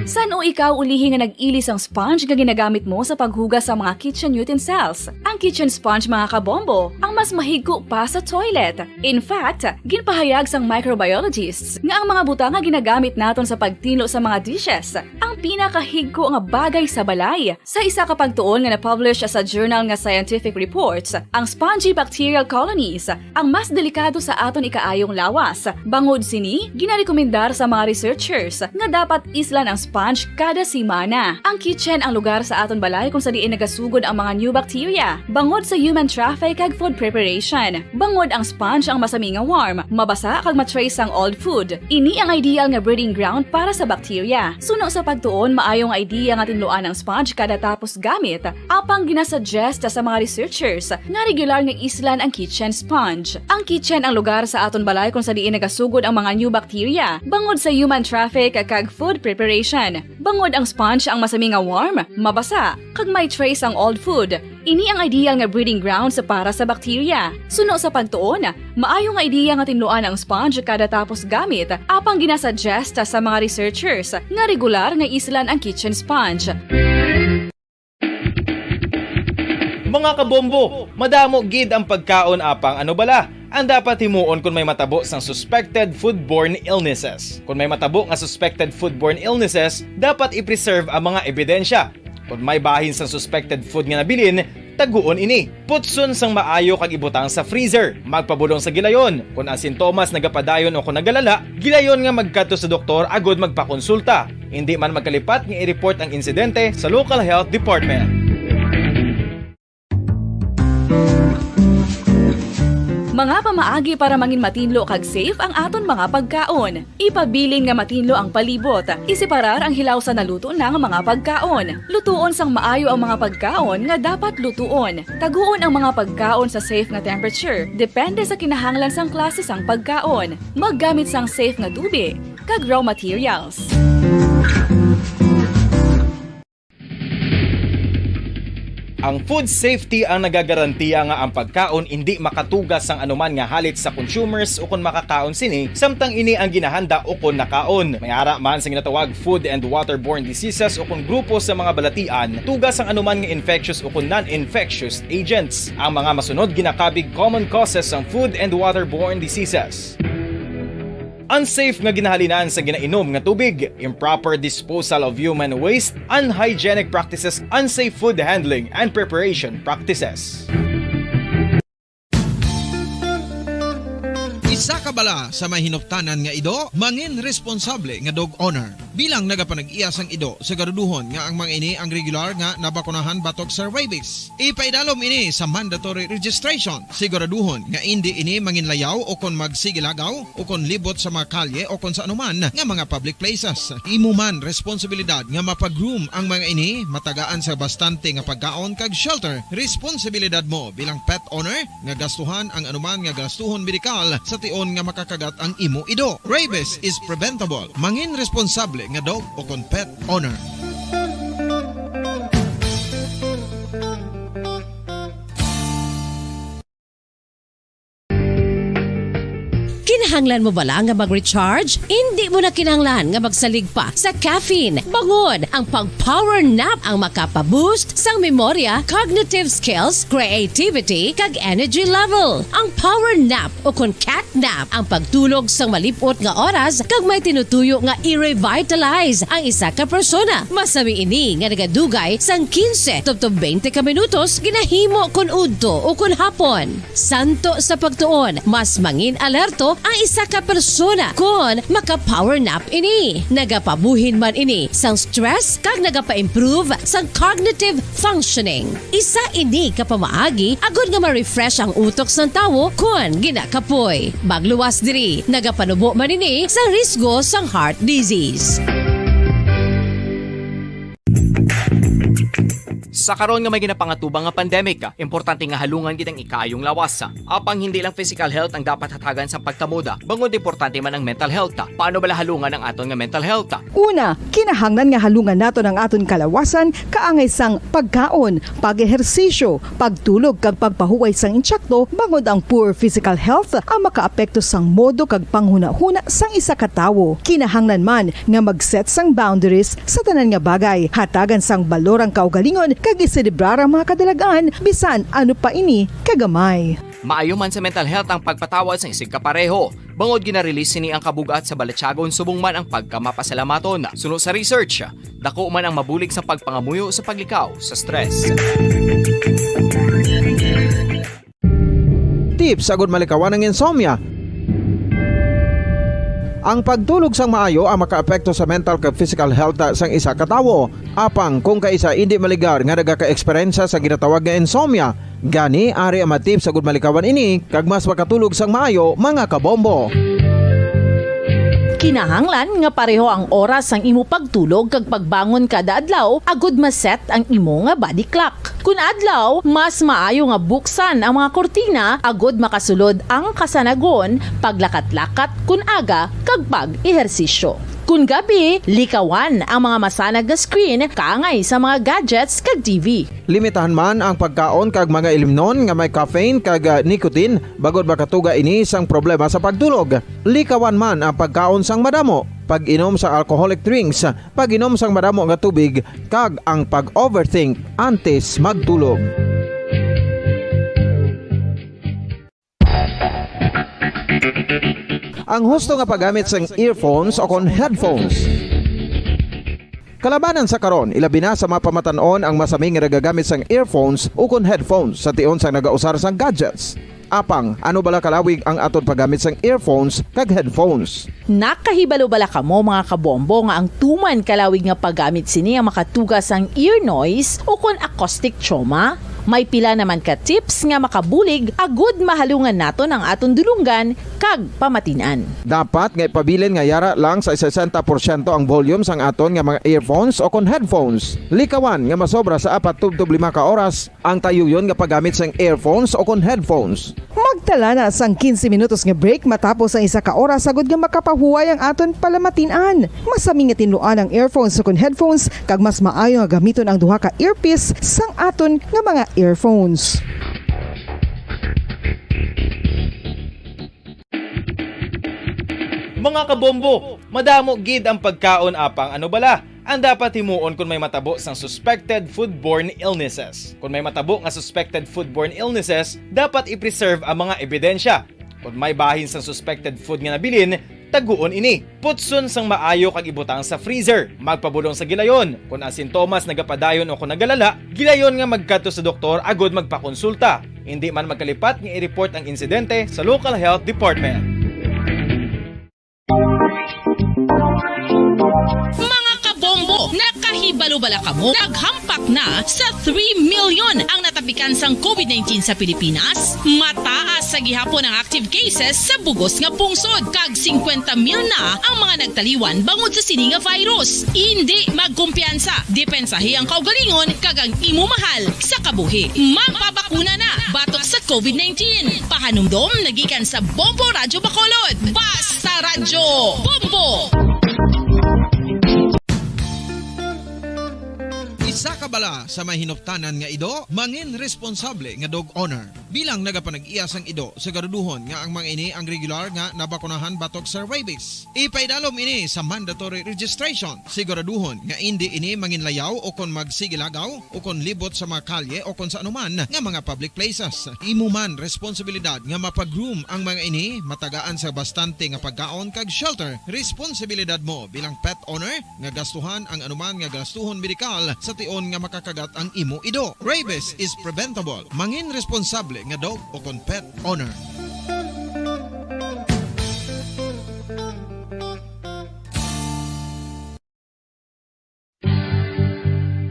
San-o ikaw ulihi nga nag-ili sang sponge nga ginagamit mo sa paghugas sa mga kitchen utensils? Ang kitchen sponge, mga kabombo, ang mas mahigko pa sa toilet. In fact, ginpahayag sang microbiologists nga ang mga butang nga ginagamit naton sa pagtinlo sa mga dishes ang pinakahigko nga bagay sa balay. Sa isa ka pagtuon nga na-publish sa journal nga Scientific Reports, ang spongy bacterial colonies ang mas delikado sa aton ikaayong lawas. Bangod sini, ginarekomendar sa mga researchers nga dapat islan ang sponge kada semana. Ang kitchen ang lugar sa aton balay kung sa diin nagasugod ang mga new bacteria, bangod sa human traffic kag food preparation. Bangod ang sponge ang masami nga warm, mabasa kag ma-trace ang old food. Ini ang ideal nga breeding ground para sa bacteria. Suno sa pagtuon, maayo nga idea nga tinluan ang sponge kada tapos gamit. Apang ginasuggest sa mga researchers nga regular nga islan ang kitchen sponge. Ang kitchen ang lugar sa aton balay kung sa diin nagasugod ang mga new bacteria, bangod sa human traffic kag food preparation. Bangod ang sponge ang masami nga warm, mabasa, kag may trace ang old food. Ini ang ideal nga breeding grounds para sa bacteria. Suno sa pagtuon, maayo nga idea nga tinluan ang sponge kada tapos gamit, apang ginasuggest sa mga researchers nga regular nga islan ang kitchen sponge. Mga kabombo, madamo gid ang pagkaon, apang ano bala ang dapat himuon kon may matabo sang suspected foodborne illnesses? Kon may matabo nga suspected foodborne illnesses, dapat i-preserve ang mga ebidensya. Kon may bahin sang suspected food nga nabilin, taguon ini. Putson sang maayo kag ibutang sa freezer. Magpabulong sa gilayon. Kon ang sintomas nagapadayon o kon nagalala, gilayon nga magkadto sa doktor agud magpakonsulta. Indi man magkalipat nga i-report ang insidente sa local health department. Mga pamaagi para mangin matinlo kag safe ang aton mga pagkaon. Ipabilin nga matinlo ang palibot. Iseparar ang hilaw sa naluto na nga mga pagkaon. Lutuon sang maayo ang mga pagkaon nga dapat lutuon. Taguon ang mga pagkaon sa safe nga temperature, depende sa kinahanglan sang klase sang pagkaon. Maggamit sang safe nga tubig kag raw materials. Ang food safety ang nagagarantiya nga ang pagkaon indi makatuga sang anuman nga halit sa consumers ukon makakaon sini, samtang ini ang ginahanda ukon nakaon. May ara man sa ginatawag food and waterborne diseases ukon grupo sa mga balatian, tuga sang anuman nga infectious ukon non-infectious agents. Ang mga masunod ginakabig common causes sang food and waterborne diseases. Unsafe nga ginahalinan sa ginainom nga tubig, improper disposal of human waste, unhygienic practices, unsafe food handling and preparation practices. Isa ka bala sa may hinuptanan nga ido, mangin responsable nga dog owner. Bilang nagapanag-iya sang ido, siguraduhon nga ang mga ini ang regular nga nabakunahan batok sa rabies. Ipaidalom ini sa mandatory registration. Siguraduhon nga indi ini manginlayaw o kon magsigilagaw o kon libot sa mga kalye o kon sa anuman nga mga public places. Imo man responsibilidad nga mapa-groom ang mga ini, matagaan sa bastante nga pagkaon kag shelter. Responsibilidad mo bilang pet owner nga gastuhan ang anuman nga gastuhon medikal sa tion nga makakagat ang imo ido. Rabies is preventable. Mangin responsable nga dog o kon pet owner. Kinahanglan mo bala nga mag-recharge? Indi mo na kinahanglan nga magsalig pa sa caffeine. Bangod ang pag-power nap ang makapa-boost sang memorya, cognitive skills, creativity, kag energy level. Ang power nap o kon cat nap ang pagtulog sang malip-ot nga oras kag may tinutuyo nga i-revitalize ang isa ka persona. Masami ini nga nagadugay sang quince tubtob twenty ka minutos ginahimo kon udto o kon hapon. Santo sa pagtuon, mas mangin alerto ang isa ka persona kon maka-power nap ini. Nagapabuhin man ini sang stress kag nagapa-improve sang cognitive functioning. Isa ini ka pamaagi agod nga ma-refresh ang utok sang tawo kon ginakapoy. Magluwas diri, nagapanubo man ini sang risgo sang heart disease. Sa karon nga may ginapangatubang nga pandemic, importante nga halungan gid ang ikaayong lawas. Apang hindi lang physical health ang dapat hatagan sang pagtamod, bangod importante man ang mental health. Paano bala halungan ang aton nga mental health? Una, kinahanglan nga halungan naton ang aton kalawasan kaangay sang pagkaon, pag-ehersisyo, pagtulog kag pagpahuway sang insakto, bangod ang poor physical health ang makaapekto sang modo kag panghunahuna sang isa ka tawo. Kinahanglan man nga mag-set sang boundaries sa tanan nga bagay, hatagan sang balor ang kaugalingon kag iselebrar ang mga kadalagan, bisan ano pa ini kagamay. Maayo man sa mental health ang pagpatawad sang isigkapareho, bangod gina-release sini ang kabug-at sa balatyagon subong man ang pagkamapasalamaton. Suno sa research, dako man ang mabulig sa pagpangamuyo sa paglikaw sa stress. Tips agud malikawan ang insomnia. Ang pagtulog sang maayo ang makaapekto sa mental kag physical health sang isa ka tawo. Apang kung kaisa indi maligar nga nagaka-eksperyensya sa ginatawag nga insomnia, gani ari ang mga tips agud malikawan ini kag mas makatulog sang maayo, mga kabombo. Kinahanglan nga pareho ang oras sang imo pagtulog kag pagbangon kada adlaw agud ma-set ang imo nga body clock. Kun adlaw, mas maayo nga buksan ang mga kurtina agud makasulod ang kasanagon, paglakat-lakat kun aga, kag pag-ehersisyo. Kun gabi, likawan ang mga masanag nga screen kaangay sa mga gadgets kag T V. Limitahan man ang pagkaon kag mga ilimnon nga may caffeine kag, ah, nicotine, bangod makatuga ini sang problema sa pagtulog. Likawan man ang pagkaon sang madamo, pag-inom sa alcoholic drinks, pag-inom sang madamo nga tubig, kag ang pag-overthink antes magtulog. Ang husto nga paggamit sang earphones o kon headphones. Kalabanan sa karon, ilabi na sa mga pamatan-on ang masami nga nagagamit sang earphones o kon headphones sa tion sang nagausar sang gadgets. Apang, ano bala kalawig ang aton paggamit sang earphones kag headphones? Nakahibalo bala kamo, mga kabombo, nga ang tuman kalawig nga paggamit sini ang makatuga sang ear noise o kon acoustic trauma? May pila naman ka tips nga makabulig agud mahalungan naton ang aton dulonggan kag pamatin-an. Dapat nga ipabilin nga yara lang sa sesenta porsyento ang volume sang aton nga mga earphones o kon headphones. Likawan nga masobra sa apat tubtob lima ka oras ang tayuyon nga paggamit sang earphones o kon headphones. Magtala na sang quince minutos nga break matapos ang isa ka oras agud nga makapahuway ang aton palamatin-an. Masami nga tinluan ang earphones o kon headphones, kag mas maayo nga gamiton ang duha ka earpiece sang aton nga mga earphones. Mga kabombo, madamo gid ang pagkaon, apang ano bala ang dapat himuon kon may matabo sang suspected foodborne illnesses? Kon may matabo nga suspected foodborne illnesses, dapat i-preserve ang mga ebidensya. Kon may bahin sang suspected food nga nabilin, taguon ini. Putson sang maayo kag ibutang sa freezer. Magpabulong sa gilayon. Kon ang sintomas nagapadayon o kon nagalala, gilayon nga magkadto sa doktor agud magpakonsulta. Indi man magkalipat nga i-report ang insidente sa local health department. Mga kabombo, nakahibalo bala kamo? Naghampak na sa three million ang natapikan sang covid nineteen sa Pilipinas. Mataas sa gihapon ang active cases sa bugos nga pungsod, kag singkwenta mil na ang mga nagtaliwan bangod sa sini nga virus. Indi magkumpiyansa, depensahi ang kaugalingon kag ang imo mahal sa kabuhi. Magpabakuna na batok sa covid nineteen. Pahanumdom na gikan sa Bombo Radyo Bacolod. Basta Radyo Bombo! Isa ka bala sa may hinuptanan nga ido, mangin responsable nga dog owner. Bilang nagapanag-iya sang ido, siguraduhon nga ang mga ini ang regular nga nabakunahan batok sa rabies. Ipaidalom ini sa mandatory registration. Siguraduhon nga indi ini manginlayaw o kon magsigilagaw o kon libot sa mga kalye o kon sa anuman nga mga public places. Imo man responsibilidad nga mapa-groom ang mga ini, matagaan sa bastante nga pagkaon kag shelter. Responsibilidad mo bilang pet owner nga gastuhan ang anuman nga gastuhon medikal sa tion nga makakagat ang imo ido. Rabies is preventable. Mangin responsable nga dog o kon pet owner.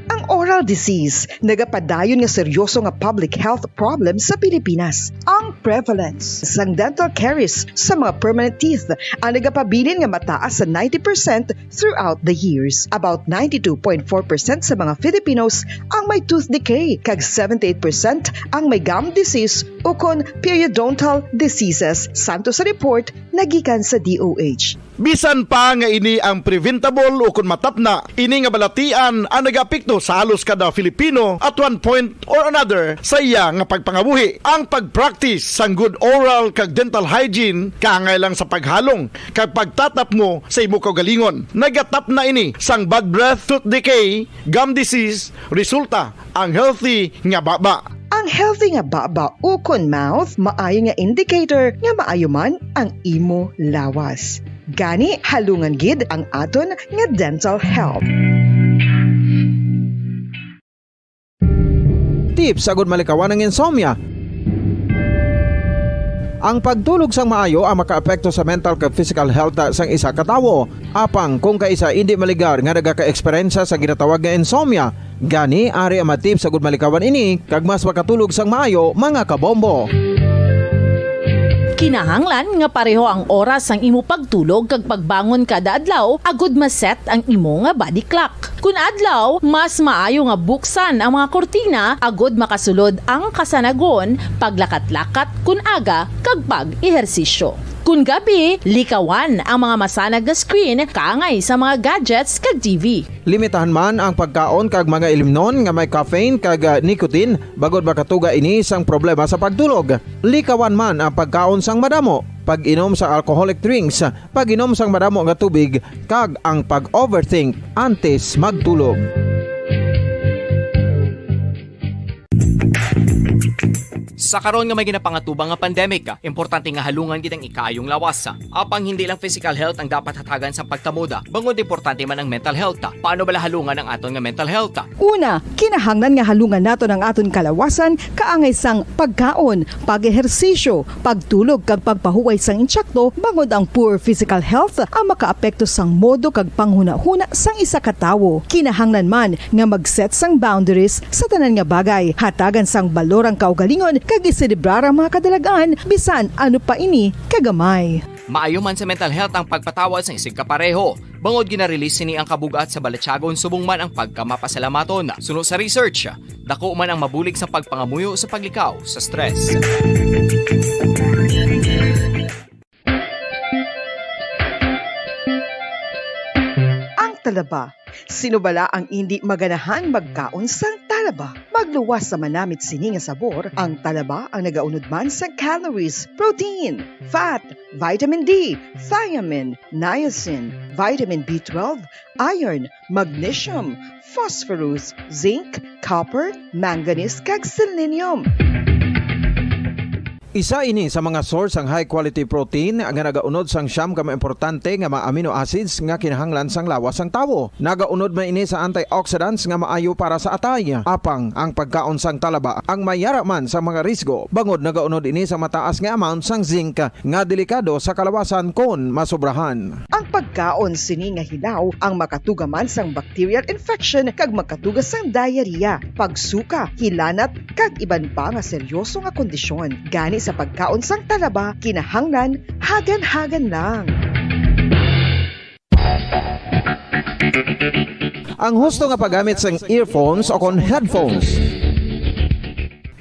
Ang dental disease, nagapadayon nga seryoso nga public health problem sa Pilipinas. Ang prevalence sang dental caries sa mga permanent teeth ang nagapabilin nga mataas sa ninety percent throughout the years. About ninety-two point four percent sa mga Filipinos ang may tooth decay, kag seventy-eight percent ang may gum disease ukon periodontal diseases, santo sa report nga gikan sa D O H. Bisan pa nga ini ang preventable ukon matapna, ini nga balatian ang nagaapekto sa halos kada Filipino at one point or another sa iya nga pagpangabuhi. Ang pag-practice sang good oral kag dental hygiene kaangay lang sa paghalong kag pagtatapmo sa imo kaugalingon. Nagatapna ini sang bad breath, tooth decay, gum disease, resulta ang healthy nga baba. Ang healthy nga baba ukon mouth maayo nga indicator nga maayo man ang imo lawas. Gani, halungan gid ang aton nga dental health. Tips agud malikawan ang insomnia. Ang pagtulog sang maayo ang makaapekto sa mental kag physical health sang isa ka tawo. Apang kung kaisa indi maligar nga nagaka-eksperyensya sa ginatawag nga insomnia, gani ari ang mga tips agud malikawan ini kag mas makatulog sang maayo, mga kabombo. Kinahanglan nga pareho ang oras sang imo pagtulog kag pagbangon kada adlaw agud ma-set ang imo nga body clock. Kun adlaw, mas maayo nga buksan ang mga kurtina agud makasulod ang kasanagon, paglakat-lakat kun aga, kag pag-ehersisyo. Kun gabi, likawan ang mga masanag nga screen kaangay sa mga gadgets kag T V. Limitahan man ang pagkaon kag mga ilimnon nga may caffeine kag, ah, nicotine, bangod makatuga ini sang problema sa pagtulog. Likawan man ang pagkaon sang madamo, pag-inom sa alcoholic drinks, pag-inom sang madamo nga tubig, kag ang pag-overthink antes magtulog. Sa karon nga may ginapangatubang nga pandemic, importante nga halungan gid ang ikaayong lawas. Apang hindi lang physical health ang dapat hatagan sa pagkamoda, bangod importante man ang mental health. Paano bala halungan ang aton nga mental health? Una, kinahanglan nga halungan naton ang aton kalawasan kaangay sang pagkaon, pag-ehersisyo, pagtulog kag pagpahuway sang insakto, bangod ang poor physical health ang makaapekto sang modo kag panghunahuna sang isa ka tawo. Kinahanglan man nga mag-set sang boundaries sa tanan nga bagay, hatagan sang balor ang kaugalingon kag iselebrar ang mga kadalag-an bisan ano pa ini kagamay. Maayo man sa mental health ang pagpatawad sang isigkapareho. Bangod gina-release sini ang kabug-at sa balatyagon subong man ang pagkamapasalamaton. Suno sa research, dako man ang mabulig sa pagpangamuyo sa paglikaw sa stress. Ang talaba. Sino bala ang indi maganahang magkaon sang talaba? Magluwas sa manamit sini nga sabor, ang talaba ang nagaunod man sang calories, protein, fat, vitamin D, thiamine, niacin, vitamin B twelve, iron, magnesium, phosphorus, zinc, copper, manganese, kag selenium. Isa ini sa mga source sang high quality protein nga nagaunod sang siyam ka mga importante nga mga amino acids nga kinahanglan sang lawas sang tawo. Nagaunod man ini sa antioxidants nga maayo para sa atay. Apang ang pagkaon sang talaba ang may yara man sa mga risgo, bangod nagaunod ini sa mataas nga amount sang zinc nga delikado sa kalawasan kon masobrahan. Ang pagkaon sini nga hilaw ang makatuga man sang bacterial infection kag makatuga sang diarrhea, pagsuka, hilanat, kag iban pa nga seryoso nga kondisyon. Gani sa pagkaon sang talaba, kinahanglan hagan-hagan lang. Ang husto nga paggamit sang earphones o kon headphones.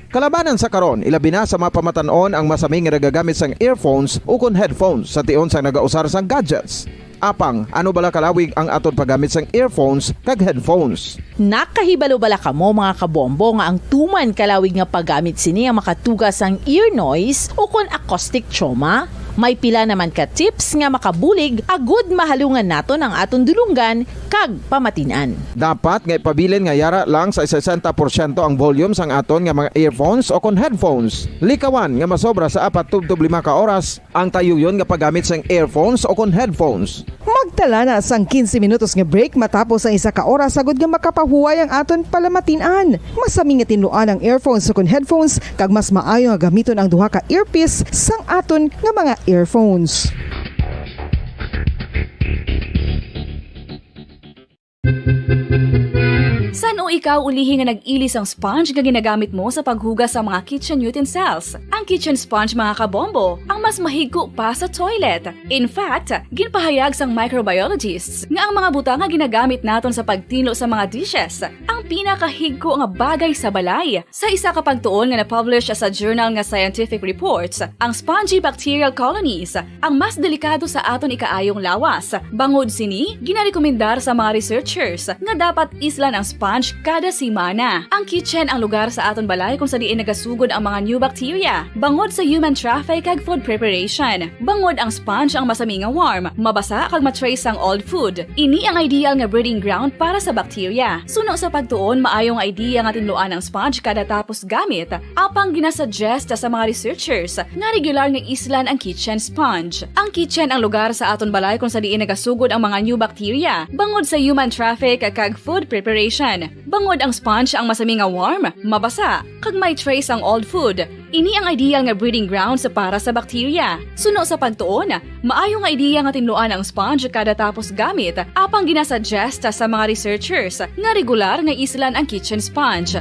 Kalabanan sa karon, ilabi na sa mga pamatan-on ang masami nga nagagamit sang earphones ukon headphones sa tion sang nagausar sang gadgets. Apang, ano bala kalawig ang aton paggamit sang earphones kag headphones? Nakahibalo bala kamo, mga kabombo, nga ang tuman kalawig nga paggamit sini ang makatuga sang ear noise ukon acoustic trauma? May pila naman ka tips nga makabulig agud mahalungan naton ang aton dulonggan kag pamatin-an. Dapat nga ipabilin nga yara lang sa sesenta porsyento ang volume sang aton nga mga earphones o kon headphones. Likawan nga masobra sa apat tubtob lima ka oras ang tayuyon nga paggamit sang earphones o kon headphones. Magtala na sang quince minutos nga break matapos ang isa ka oras, agud nga makapahuway ang aton palamatin-an. Masami nga tinluan ang earphones o kon headphones, kag mas maayo nga gamiton ang duha ka earpiece sang aton nga mga earphones. Sa Ano ikaw ulihi nga nag-ili sang sponge nga ginagamit mo sa paghugas sa mga kitchen utensils? Ang kitchen sponge, mga kabombo, ang mas mahigko pa sa toilet. In fact, ginpahayag sang microbiologists nga ang mga butang nga ginagamit naton sa pagtinlo sa mga dishes ang pinakahigko nga bagay sa balay. Sa isa ka pagtuon nga na-publish sa journal nga Scientific Reports, ang spongy bacterial colonies ang mas delikado sa aton ikaayong lawas. Bangod sini, ginarekomendar sa mga researchers nga dapat islan ang sponge kada semana. Ang kitchen ang lugar sa aton balay kung sa diin nagasugod ang mga new bacteria bangod sa human traffic kag food preparation. Bangod ang sponge ang masami nga warm, mabasa kag ma-trace sang old food. Ini ang ideal nga breeding ground para sa bacteria. Suno sa pagtuon, maayo nga idea nga tinluan ang sponge kada tapos gamit, apang ginasuggest sa mga researchers nga regular nga islan ang kitchen sponge. Ang kitchen ang lugar sa aton balay kung sa diin nagasugod ang mga new bacteria bangod sa human traffic kag food preparation. Bangod ang sponge ang masami nga warm, mabasa, kag may trace ang old food. Ini ang ideal nga breeding grounds para sa bacteria. Suno sa pagtuon, maayo nga idea nga tinluan ang sponge kada tapos gamit, apang ginasuggest sa mga researchers nga regular nga islan ang kitchen sponge.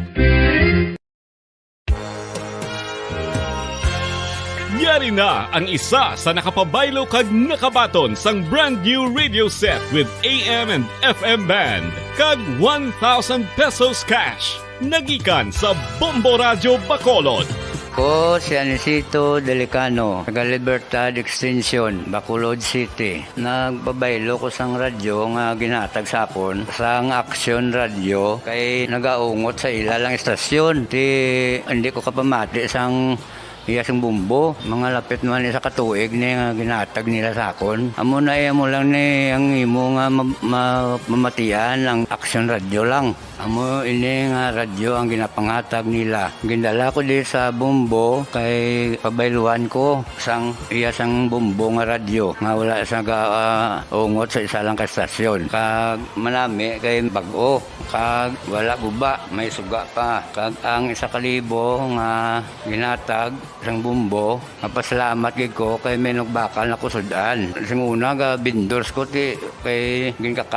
Yari na ang isa sa nakapabaylo kag nakabaton sang brand new radio set with A M and F M band kag one thousand pesos cash. Nagikan sa Bombo Radyo Bacolod. Ko si Anisito Delicano, taga Libertad Extension, Bacolod City. Nagpabaylo ko sang radyo nga ginhatag sa akon sang Action Radio kay nagaungot sa ila lang istasyon. Ti hindi ko kapamati sang iya sing bumbo. Mga lapit man isa ka tuig ni nga ginhatag nila sa akon. Amo na iya mo lang ni ang imo nga ma- ma- mamatian ang Action Radio lang. Amo ini nga radyo ang ginapanghatag nila. Gindala ko di sa Bombo kay pabayluan ko sang iya sang Bombo nga radyo nga wala sa ga, ah, ungot sa isa lang ka stasyon. Kag manami kay bag-o kag wala guba, may suga pa. Kag ang isa ka libo nga ginatag sang Bombo, mapasalamat gid ko kay may nagbakal na ko sud-an. Sing una ga vendors ko ti kay ginkaka